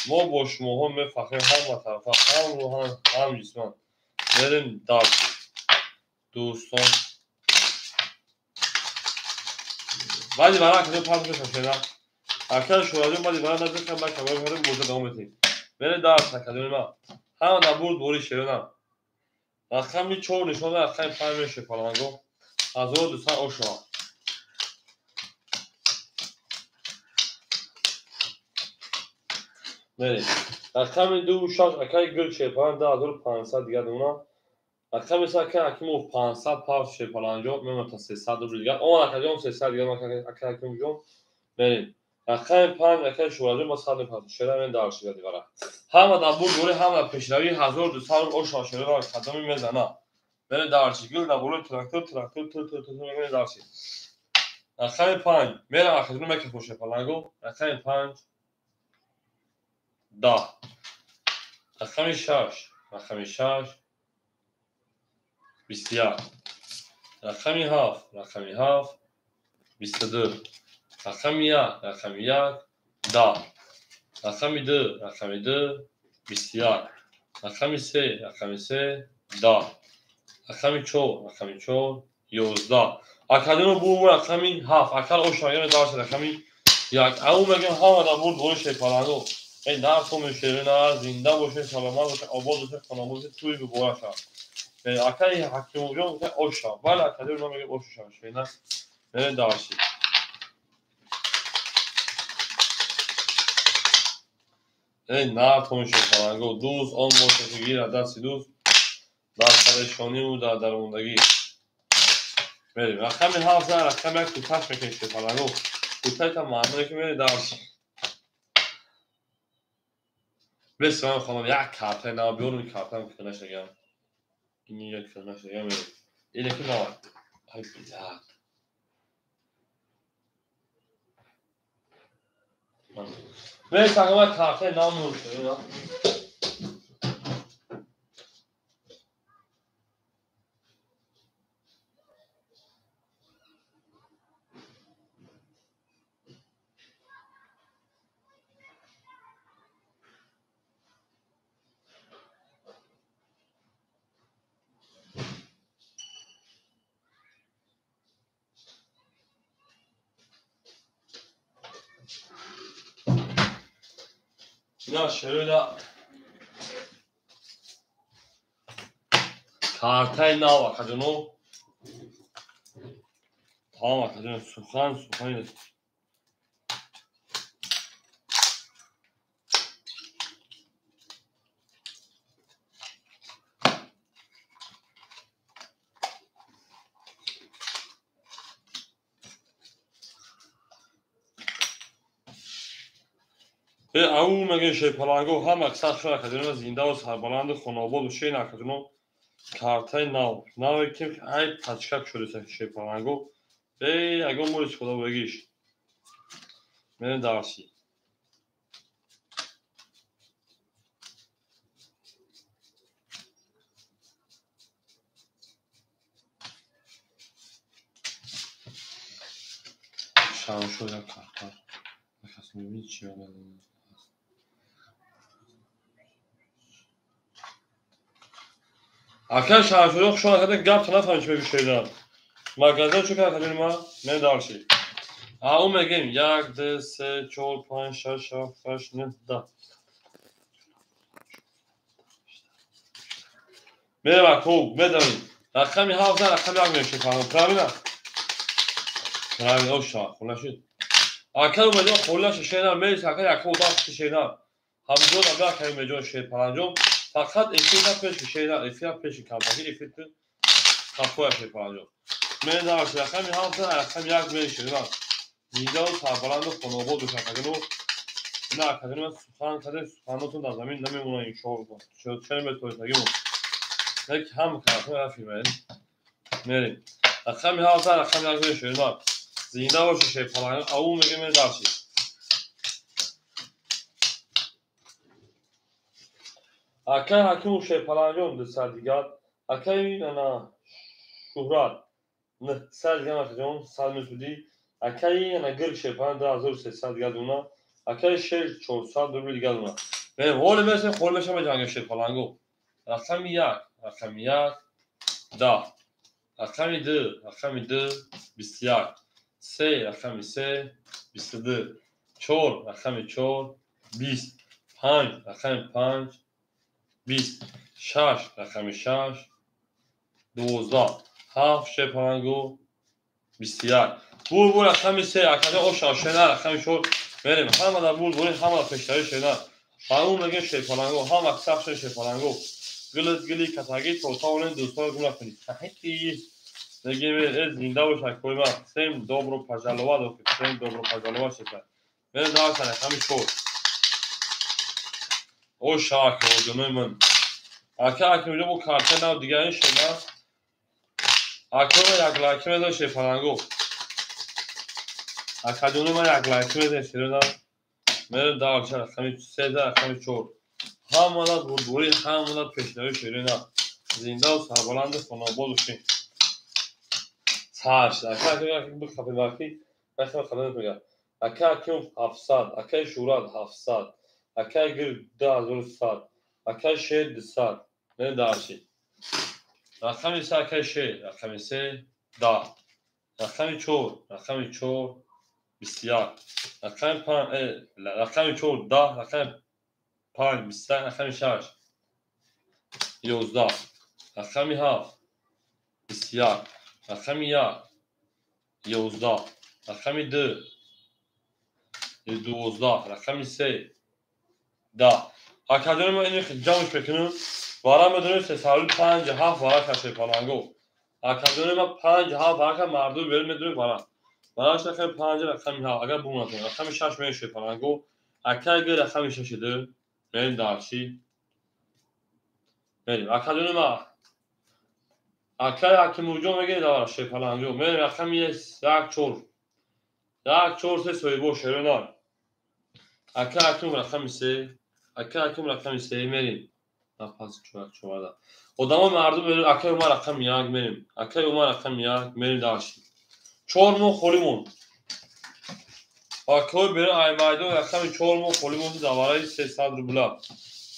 Мо бо шумоҳо мефахрем ҳама тарафа, ҳам рӯҳан, ҳам ҷисман. Мерем дальше. Дӯстон. Баъди вара акаҷон пас мешам шена. Акаҷ Шӯраҷон баъди вара наздикам ба камера кардем, боза давом медиҳем. Мерем дальше акаҷони ман. Ҳама дар бурд бори шерона. Рақами 4 нишон рақами 5 мешавад шерпаланго. 1200 ошо. Мерем. Рақами 2 6 акаи гул шерпаланг 2500 дигар дона. Рақами 3 акаи Ҳакимов 500 пав шерпаланҷо мемонад та 300 рубл дигар. Он акаҷон 300 дигар акаи Ҳакимовҷон. Мерем. Рақами 5 акаи Шӯраҷон ба 150 шера мен дар шига дигара. Ҳама дар бурд бори ҳама дар пешравӣ 1200 рубл оша шера қадами мезана. Мерем дальше. Гул дар болои трактор, трактор ту ту ту мерем дальше. Рақами 5 мерам акаҷон мекафо шерпаланго. Рақами 5 10. Рақами 6, рақами 6 21. Рақами 7, рақами 7 22. Рақами 1, рақами 1 10. Рақами 2, рақами 2 21. Рақами 3, рақами 3 10. Рақами 4, рақами 4 11. Акаҷоно бу рақами 7. Акал оша мегем дальше рақами 1. Ау мегем ҳама дар бурд бори шерпаланго. Эй нархо шерина зинда бошед, саломат бошед, обод бошед, хонобод бошед, туй муборак шавад. Акаи Ҳакимовҷон гуфта оша. Бале акаҷон ма мегем оша шавад шерина. Мерем дальше. Эй нархо шерпаланго дӯст он бошад ки гирад дасти дӯст дар парешониву дар дармондагӣ. Мерем. Рақами 7 рақами 1 кӯташ мекунем шерпаланго. Кӯтаи та маъное ки мерем дальше. Бес ман хонам як карта нав биёрам, картам кӯнаш дагам. Ин як кӯнаш дагам. Ин ки нав. Ай блядь. Бес ага карта нав мурд. Ина шерина картаи нав акаҷоно. Тамом акаҷоно сухан сухани Ау мегем шерпаланго ҳама сахт шуд акаҷоно зиндаву сарбаланду хонободу шен акаҷоно картаи нав. Наве ки ай пачкак шудеса шерпаланго. Ягон мори истифода бурагиш. Мерем дальше. Шамшо як карта. Накас мебинӣ чӣ мебинӣ. Акаи Шаҳршоҳ хуш омадед, гап нафаҳмид чӣ мегӯ шеридан. Магазин чӣ кар акаҷони ман? Мерем дальше. Ау мегем 1 2 3 4 5 6 7 8 9 10. Мерем аку, медавем. Рақами 7 рақами 1 мешавад. Правильно? Правильно, оша, хулла шуд. Акаи Умедҷон хулла шуд шерина, мерис акаи яку даст шерина. Ҳамҷон аба акаи Умедҷон шерпаланҷон. Фақат эфирда пеши шерина, эфира пеши кампаки, эфир қафоя шерпаланҷон. Мерем дальше. Рақами 7 рақами 1 мешавад. Зиндаву сарбаланду хонобод бошад акаҷоно. Ина академия сухан каде суханотон дар замин намемонад иншоаллоҳ. Чаро метавонистагимон? Як ҳам картҳо рафимем. Мерем. Рақами 7 рақами 1 шерма. Зинда бошед шерпаланг. Ау мегем дарши. Акай Ҳакимов шерпалангон 200 дигар. Акай ана Шуҳрат 900 дигар акаҷон 100 месудӣ. Акай ана Гирг шерпаланг 2300 дигар дуна. Акай Шер 400 рубл дигар дуна. Мерем ҳоле мерасем, ҳоле мешавам ҷанги шерпаланго. Рақами 1, рақами 1 10. Рақами 2, рақами 2 21. 3, рақами 3 22. 4, рақами 4 20. 5, рақами 5 20. 6, рақами 6 12. 7 шерпаланго 21. Бур рақами 3 акаҷон оша шена рақами 4 мерем. Ҳама дар бур бурин, ҳама дар пештари шена. Ҳамун мегем шерпаланго, ҳама сахт шерпаланго. Гилит гили катаги то тавонем дӯстонро гум накунед. Мегем э зинда бош акои ман. Всем добро пожаловать, всем добро пожаловать шеса. Мерем дар рақами 4. Оша акоҷонои ман. Ака Ҳакимҷон бо карта нав дигар ин шена. Акои як лайки мезанем шерпаланго. Акаҷонои ман як лайки мезанем шерона. Мерем дар рақами 3, рақами 4. Ҳамада бурдборӣ, ҳамада пешравӣ шерина. Зиндаву сарбаланду хонобод бошед. Сар шуд. Ака Ҳакимов бихапем вақти хабар мегӯяд. Ака Ҳакимов 700, акаи Шӯҳрат 700, акаи Гирг 2100, акаи Шер 200. Мерем дарши. Рақами 3 акаи Шер, рақами 3 10. Рақами 4, рақами 4 21. Рақами 5, рақами 4 10, рақами 5 21, рақами 6 11, рақами 7 21, рақами 1 11, рақами 2 12, рақами 3 10. Акаҷони ман ин ҷамъш мекунем. Вара медонем 357 варака шерпаланго. Акаҷони ман 5 7 варака мардум берун медонем вара. Вараш рақами 5 рақами 7 агар бумонад рақами 6 мерем шерпаланго. Акаи Г рақами 6 2 мерем дарши. Мерем. Акаҷони ман акаи Ҳакимовҷон мегӯяд давара шерпаланго. Мерем рақами 1 4. 1 4 3 соҳибо шерона. Акаи Ҳакимов рақами 3, акаи Ҳакимов рақами 3 мерем. Пас 4 4. Одамо мардум мерем акаи Умар рақами 1 мерем. Акаи Умар рақами 1 мерем дарши. 4 моҳ холӣ монд. Акаи берун ай майдон рақами 4 моҳ холӣ монд давараи 300 рубла.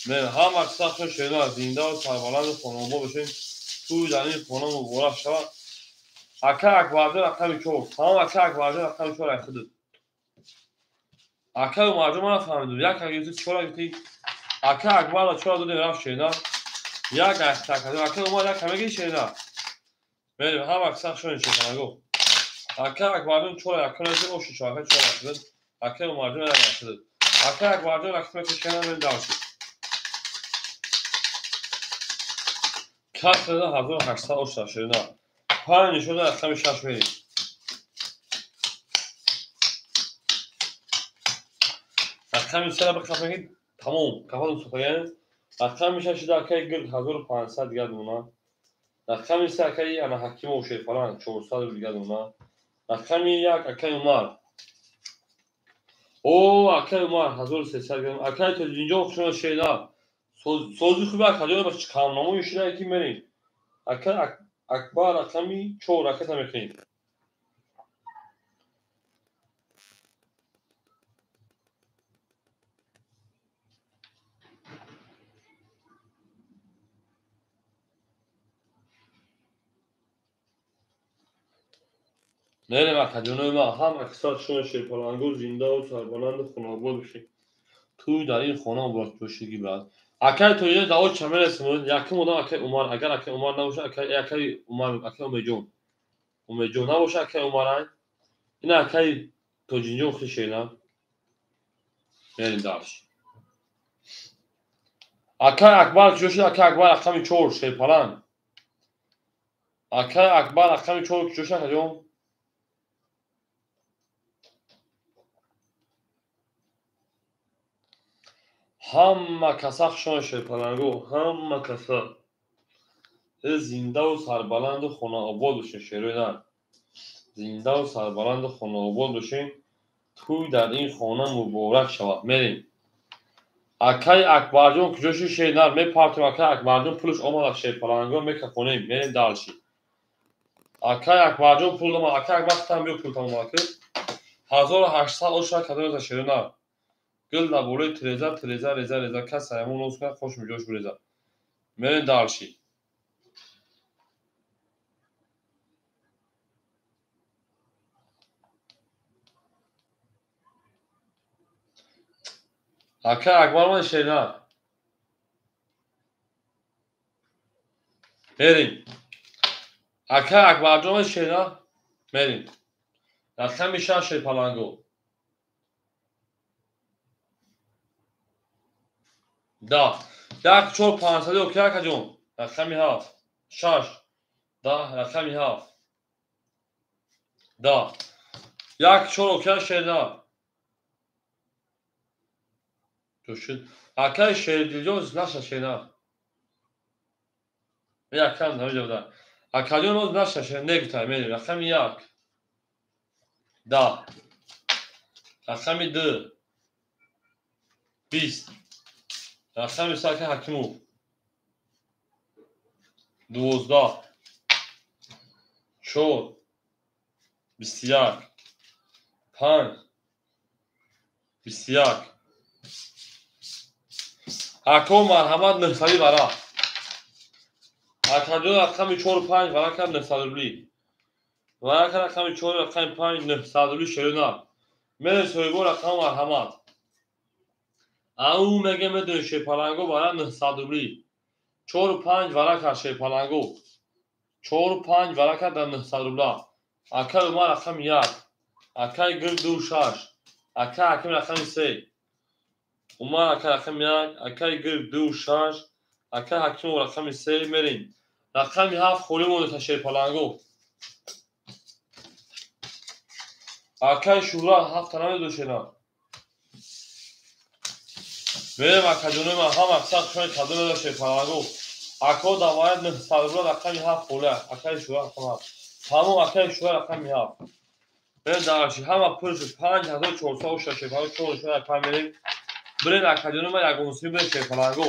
Мерем ҳама сахт шерона зиндаву сарбаланду хонобод бошем. Тӯй дар ин хона муборак шавад. Ака Акбарҷон рақами 4. Тамом ака Акбарҷон рақами 4 ай худат. Ака Умарҷон ман нафаҳмидам. Як гирифти 4 гирифти. Ака Акбарро 4 додем рафт шерона. Як акаҷон ака Умар як мегири шерона. Мерем ҳама сахт шонин шерпаланго. Ака Акбарҷон 4 якун оши 4 ака 4 шуд. Ака Умарҷон як шуд. Ака Акбарҷон рақами шерона мерем дарши. Кафеда 1800 оша шерона. 5 нишона рақами 6 мерем. Рақами 3 бихапем тамом. Кафаду сухаян. Рақами 6 акаи Гирг 1500 дигар дуна. Рақами 3 акаи ана Ҳакимов шерпаланг 400 дигар дуна. Рақами 1 акаи Умар. О, акаи Умар 1300 дигар. Акаи Тоҷинҷон хушона шерна. Сози хуби акаҷон ба камнамои шуда ки мерем. Ака Акбар рақами 4 ракета мекунем. Мерем акаҷонои ман ҳама кисат шумо шерпаланго зиндаву сарбаланду хонобод бошед. Тӯй дар ин хона муборак бошед ки брат. Акаи Тоҷиҷон даъво ча мерасем? Якум одам акаи Умар, агар акаи Умар набошад, акаи Умар, акаи Умедҷон. Умедҷон набошад, акаи Умар. Ина акаи Тоҷинҷон хуши шена. Мерем дарш. Акаи Акбар куҷо шуд? Акаи Акбар рақами 4 шерпаланг. Акаи Акбар рақами 4 куҷо шуд акаҷон? Ҳама каса хушон шерпаланго, ҳама каса. Зиндаву сарбаланду хонаобод бошед, шерои нар. Зиндаву сарбаланду хонаобод бошед. Тӯй дар ин хона муборак шавад. Мерем. Акай Акбарҷон куҷо шуд шернар? Мепартем акай Акбарҷон пулаш омад шерпаланго мекафонем. Мерем дальше. Акай Акбарҷон пул омад. Акай Акбар хитам биё пул тамом акы. 1800 оша кадом шернар. Гул дар болои тиреза, тиреза, реза, реза. Кас ҳамон ноз кунад, хош миҷош буреза. Мерем дальше. Акай Акбар ман шернар. Мерем. Акай Акбарҷон ман шернар. Мерем. Рақами 6 шерпаланго. 10. 1 4 500 окей акаҷон. Рақами 7. 6. 10 рақами 7. 10. 1 4 окей шернар. Ҷошид. Акай Шердилҷон наша шернар. Якам намеҷа. Акаҷон оз наша шер негутай мерем. Рақами 1. 10. Рақами 2. 20. Рақами 3 акай Ҳакимов. 12. 4. 21. 5. 21. Ако марҳамат 900 вара. Акаҷон рақами 4 5 вара кар 900 рубли. Вара кар рақами 4 рақами 5 900 рубли шерона. Мерем соҳибо рақам марҳамат. Ау меге медонӣ шерпаланго вара 900 рубли. 4 5 вара кар шерпаланго. 4 5 вара кар дар 900 рубла. Акай Умар рақами 1. Акай Гул 2 6. Акай Ҳаким рақами 3. Умар акай рақами 1, акай Гул 2 6, акай Ҳакимов рақами 3 мерем. Рақами 7 холӣ монда шерпаланго. Акай Шӯҳрат 7 та намедошена. Мерем акаҷонои ман ҳама аксар хушони кадом медо шерпаланго. Ако даваят 900 рубла рақами 7 холӣ. Акай Шӯҳрат рақами 7. Тамом акай Шӯҳрат рақами 7. Мерем дарши ҳама пул шуд 5400 оша шерпаланго 4 шуд 5 мерем. Бирен акаҷонои ман ягонсӣ бирен шерпаланго.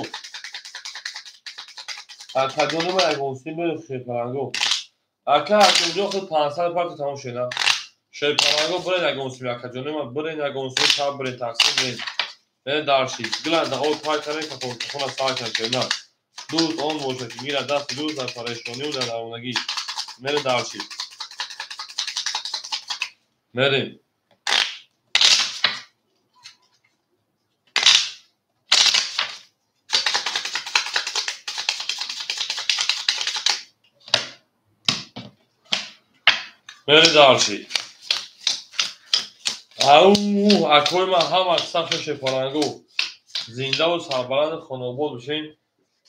Акаҷонои ман ягонсӣ бирен шерпаланго. Ака Ҳакимҷон худ 500 парта тамом шуда. Шерпаланго бирен ягонсӣ акаҷонои ман бирен ягонсӣ шаб бирен тақсим бирен. Мерем дарши. Гилан да об пай карен кафона сар кан шерна. Дӯст он бошад ки гирад дасти дӯст дар парешонию дар даронагӣ. Мерем дарши. Мерем. Мерем дарши. Ау, акои ман ҳама аксар шерпаланго. Зиндаву сарбаланду хонаобод бошед.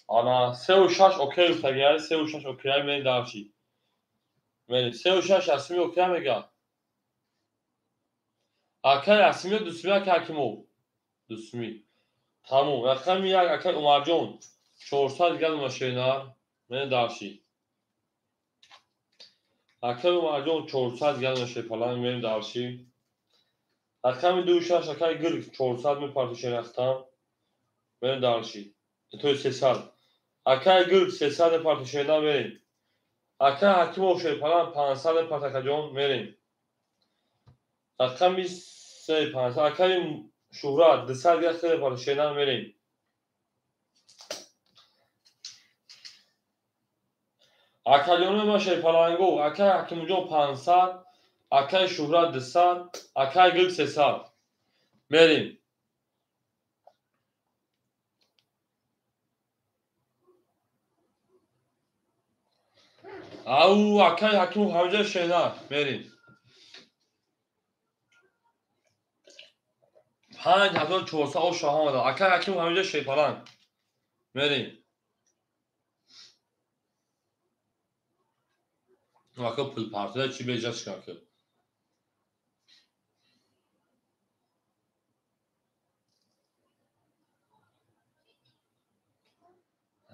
Ана 3 6 окей гуфтагиай, 3 6 окей мерем дарши. Мерем 3 6 Асими окей мега. Акай Асими дусми акай Ҳакимов. Дусми. Тамом. Рақами 1 акай Умарҷон. 400 дигар дона шернар. Мерем дарши. Акай Умарҷон 400 дигар дона шерпаланг мерем дарши. Рақами 2 6 акай Гирг 400 мепарти шерахтам. Мерем дарши. То 300. Акай Гирг 300 мепарти шерна мерем. Акай Ҳакимов шерпаланг 500 мепарти акаҷон мерем. Рақами 3 500. Акай Шӯҳрат 200 дигар хеле мепарти шерна мерем. Акаҷонои ман шерпаланго, акай Ҳакимҷон 500, акай Шӯҳрат 200, акай Гирг 300. Мерем. Ау, акай Ҳакимов ҳамҷа шернар. Мерем. 5400 оша омада. Акай Ҳакимов ҳамҷа шерпаланг. Мерем. Ака пул партида чӣ беҷа чикар кард?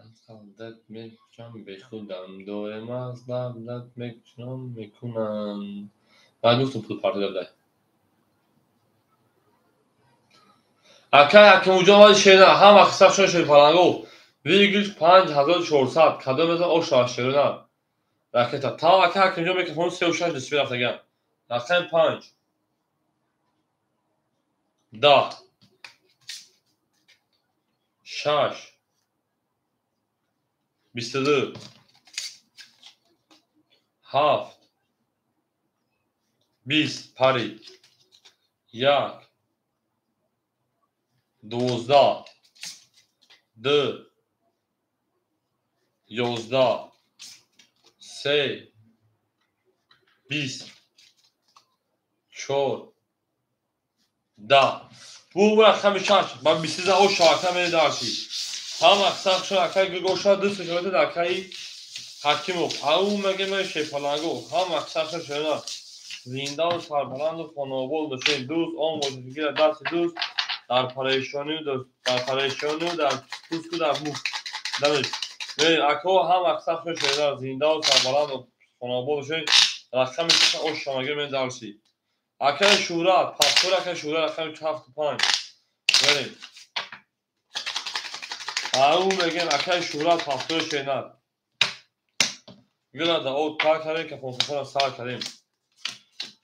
Аз ғафлат мекӯчам бехудам, доим аз давлат мекӯчам мекунанд. Ман гуфтам пул партода дай. Акай Ҳакимуҷон вази шерина ҳама қисса шуд шерпалангов. Выигрыш 5400. Кадом мезан оша шерина. Ракета. Та акай Ҳакимҷон микрофон 36 десибел рафтаган. Рақами 5. 10. 6. 22. 7. 20 пари. 1. 12. 2. 11. 3. 20. 4. 10. Бу рақами 6. Ман 23 оша ака медарши. Ҳама сахшо акай гоша ду сешота акай Ҳакимов. Ау меге ме шепалангу. Ҳама сахшо шона. Зиндаву сарбаланду хонобод бошед. Дӯст он бошед ки дасти дӯст дар парешонию дар парешонию дар пуску дар муфт. Дамеш. Ако ҳама сахшо шона. Зиндаву сарбаланду хонобод бошед. Рақами 6 оша меге медарши. Акай Шӯҳрат, паспорт акай Шӯҳрат рақами 75. Берем. Ау мегем акай Шӯҳрат паспорт шенат. Гира да от пар кардем, кафонсафона сар кардем.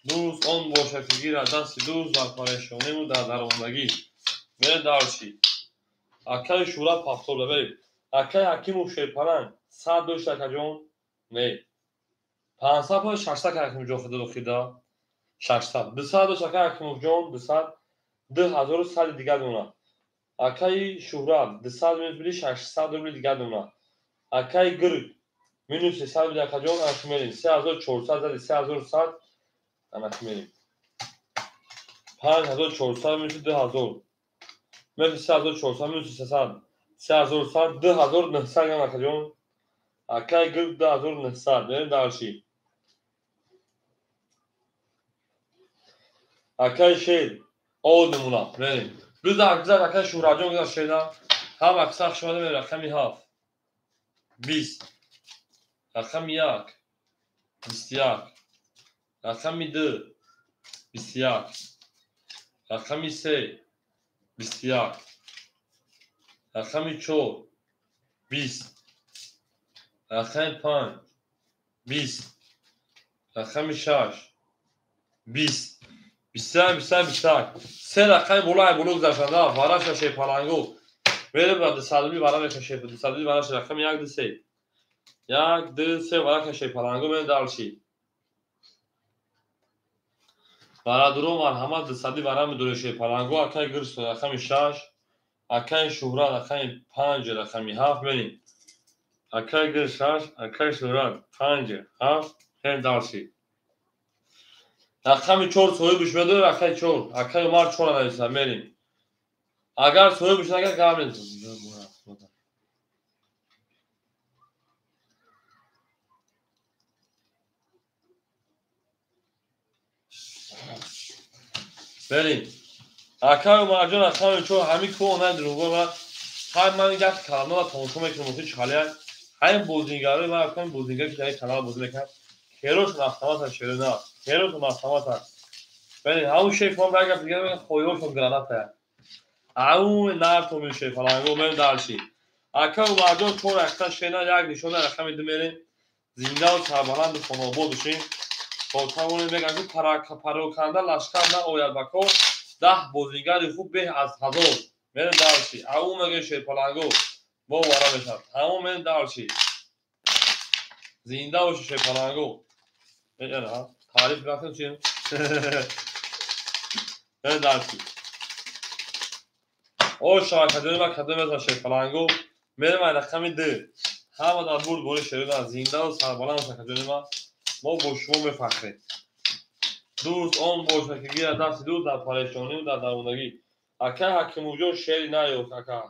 Дӯст он бошад ки гира дасти дӯст дар парешониву дар дармондагӣ. Берем дарши. Акай Шӯҳрат паспорт берем. Акай Ҳакимов шерпаланг 100 дошт акаҷон? Не. 500 пой 600 Ҳакимовҷон хида хида. 600. 200 дошт акай Ҳакимовҷон 200. 2100 дигар дона. Акай Шӯҳрат 200 минус биди 600 рубли дигар дона. Акай Гирг минус 300 биди акаҷон анак мерем. 3400 зади 3100 анак мерем. 5400 минус 2000. Минус 3400 минус 300. 3100 2900 гам акаҷон. Акай Гирг 2900. Берем дарши. Акай Шер од намуна. Берем. Гузар гузар акай Шӯҳратҷон гузар шена. Ҳама қисса шумода мерем рақами 7. 20. Рақами 1. 21. Рақами 2. 21. Рақами 3. 21. Рақами 4. 20. Рақами 5. 20. Рақами 6. 20. 21, 21, 21. Се рақами боло боло гузаштанда вараша шепалангу. Берем ба дусадуми вара меша дусадуми вараша рақами 1 2 3. 1 2 3 вараша шепалангу мен дарши. Барадуро марҳамат дусади вара медуре шепалангу акай гирсо рақами 6, акай Шӯҳрат рақами 5, рақами 7 мерим. Акай гир 6, акай Шӯҳрат 5, 7 хел дарши. Рақами 4 соҳибаш медорад, акай 4. Акай Умар 4 нависа, мерим. Агар соҳибаш нагар гап мезанам. Берим. Акай Умарҷон рақами 4 ҳамин ку онлайн дурӯғгӯ ман ҳар ман як каналро тамошо мекунам, охи чалия. Ҳамин бозингарои ман ҳамин бозингар ки дар ин канал бозӣ мекунанд, херошон автоматан шерина, херошон автоматан. Бери, ҳамун шеф ман як гап дигар мегӯям, хоҳиҳошон граната. Ҳамун нартоми шеф фалангу мен дарши. Ака Умарҷон 4 рақта шена як нишона рақами 2 мерем. Зиндаву сарбаланду хонобод бошем. То тавонем мегӯям ки пароканда лашкар наояд ба кор, 10 бозингари хуб беҳ аз 1000. Мерем дарши. Ҳамун мегӯем шерпалангу бо вара мешавад. Ҳамун мерем дарши. Зинда боши шерпалангу. Таъриф рафтем чи? Мерем дарши. О шабакаҷони ман кадом мезанам шерпалангу. Мерем ай рақами 2. Ҳама дар бурд бори шерина зиндаву сарбаланд шабакаҷони ман. Мо бо шумо мефахрем. Дӯст он бошад ки гирад дасти дӯст дар парешониву дар дармондагӣ. Акай Ҳакимовҷон шери наёфт ака.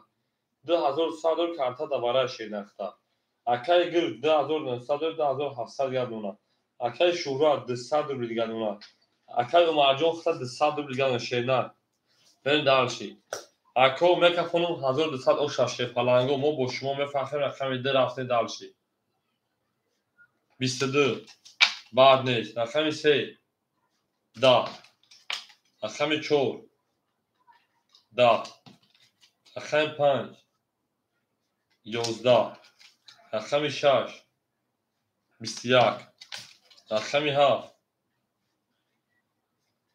2100 дор карта да вара шер нахта. Акай Гирг 2900 дор 2700 гардона. Акай Шӯҳрат 200 рубли дигар дона. Акай Умарҷон хата 200 рубли дигар дона шерна. Берем дарши. Ако мекафонум 1200 оша шерпаланго, мо бо шумо мефахрем. Рақами 2 рафте дальше. 22 баъд нест. Рақами 3 10. Рақами 4 10. Рақами 5 11. Рақами 6 21. Рақами 7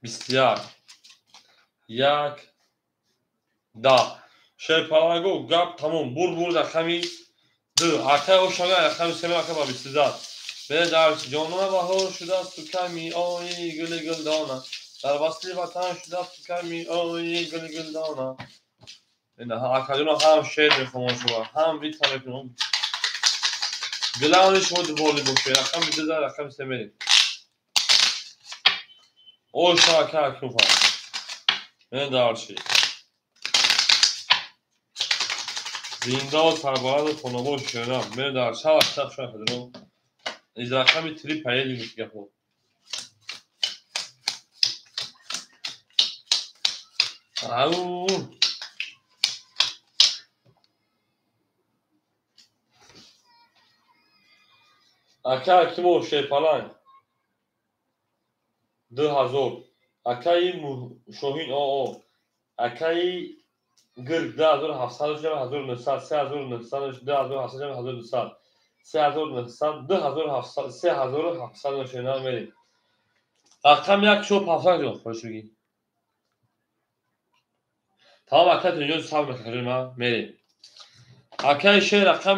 21. 1 10. Шерпаланго гап тамом. Бур рақами 2. Акай ошага рақами 3 ака ба 22. Бе дарс ҷонона баҳор шудааст ту ками ои гули гулдона. Дар васли ватан шудааст ту ками ои гули гулдона. Акаҷоно ҳам шеър мехонам шумо, ҳам вита мекунам. Главное шумо дуболи бошед. Рақами 2 за рақами 3 мерем. Оша ака акруфа. Мен дарши. Зиндаву сарбаланду хонобод шуна. Мен дар шава шаб шава хадро. Из рақами 3 поедем гапо. Ау. Ака Акимов шерпаланг 2000. Акаи Шоҳин ОО. Акаи Гирг 2700 1900 3900 2700 1200 3900 2700 3700 шена мерем. Рақам 1 шо 700 ҷон хош бигӣ. Тамом ака тунҷо сабр мекунем, мерем. Акаи шер рақам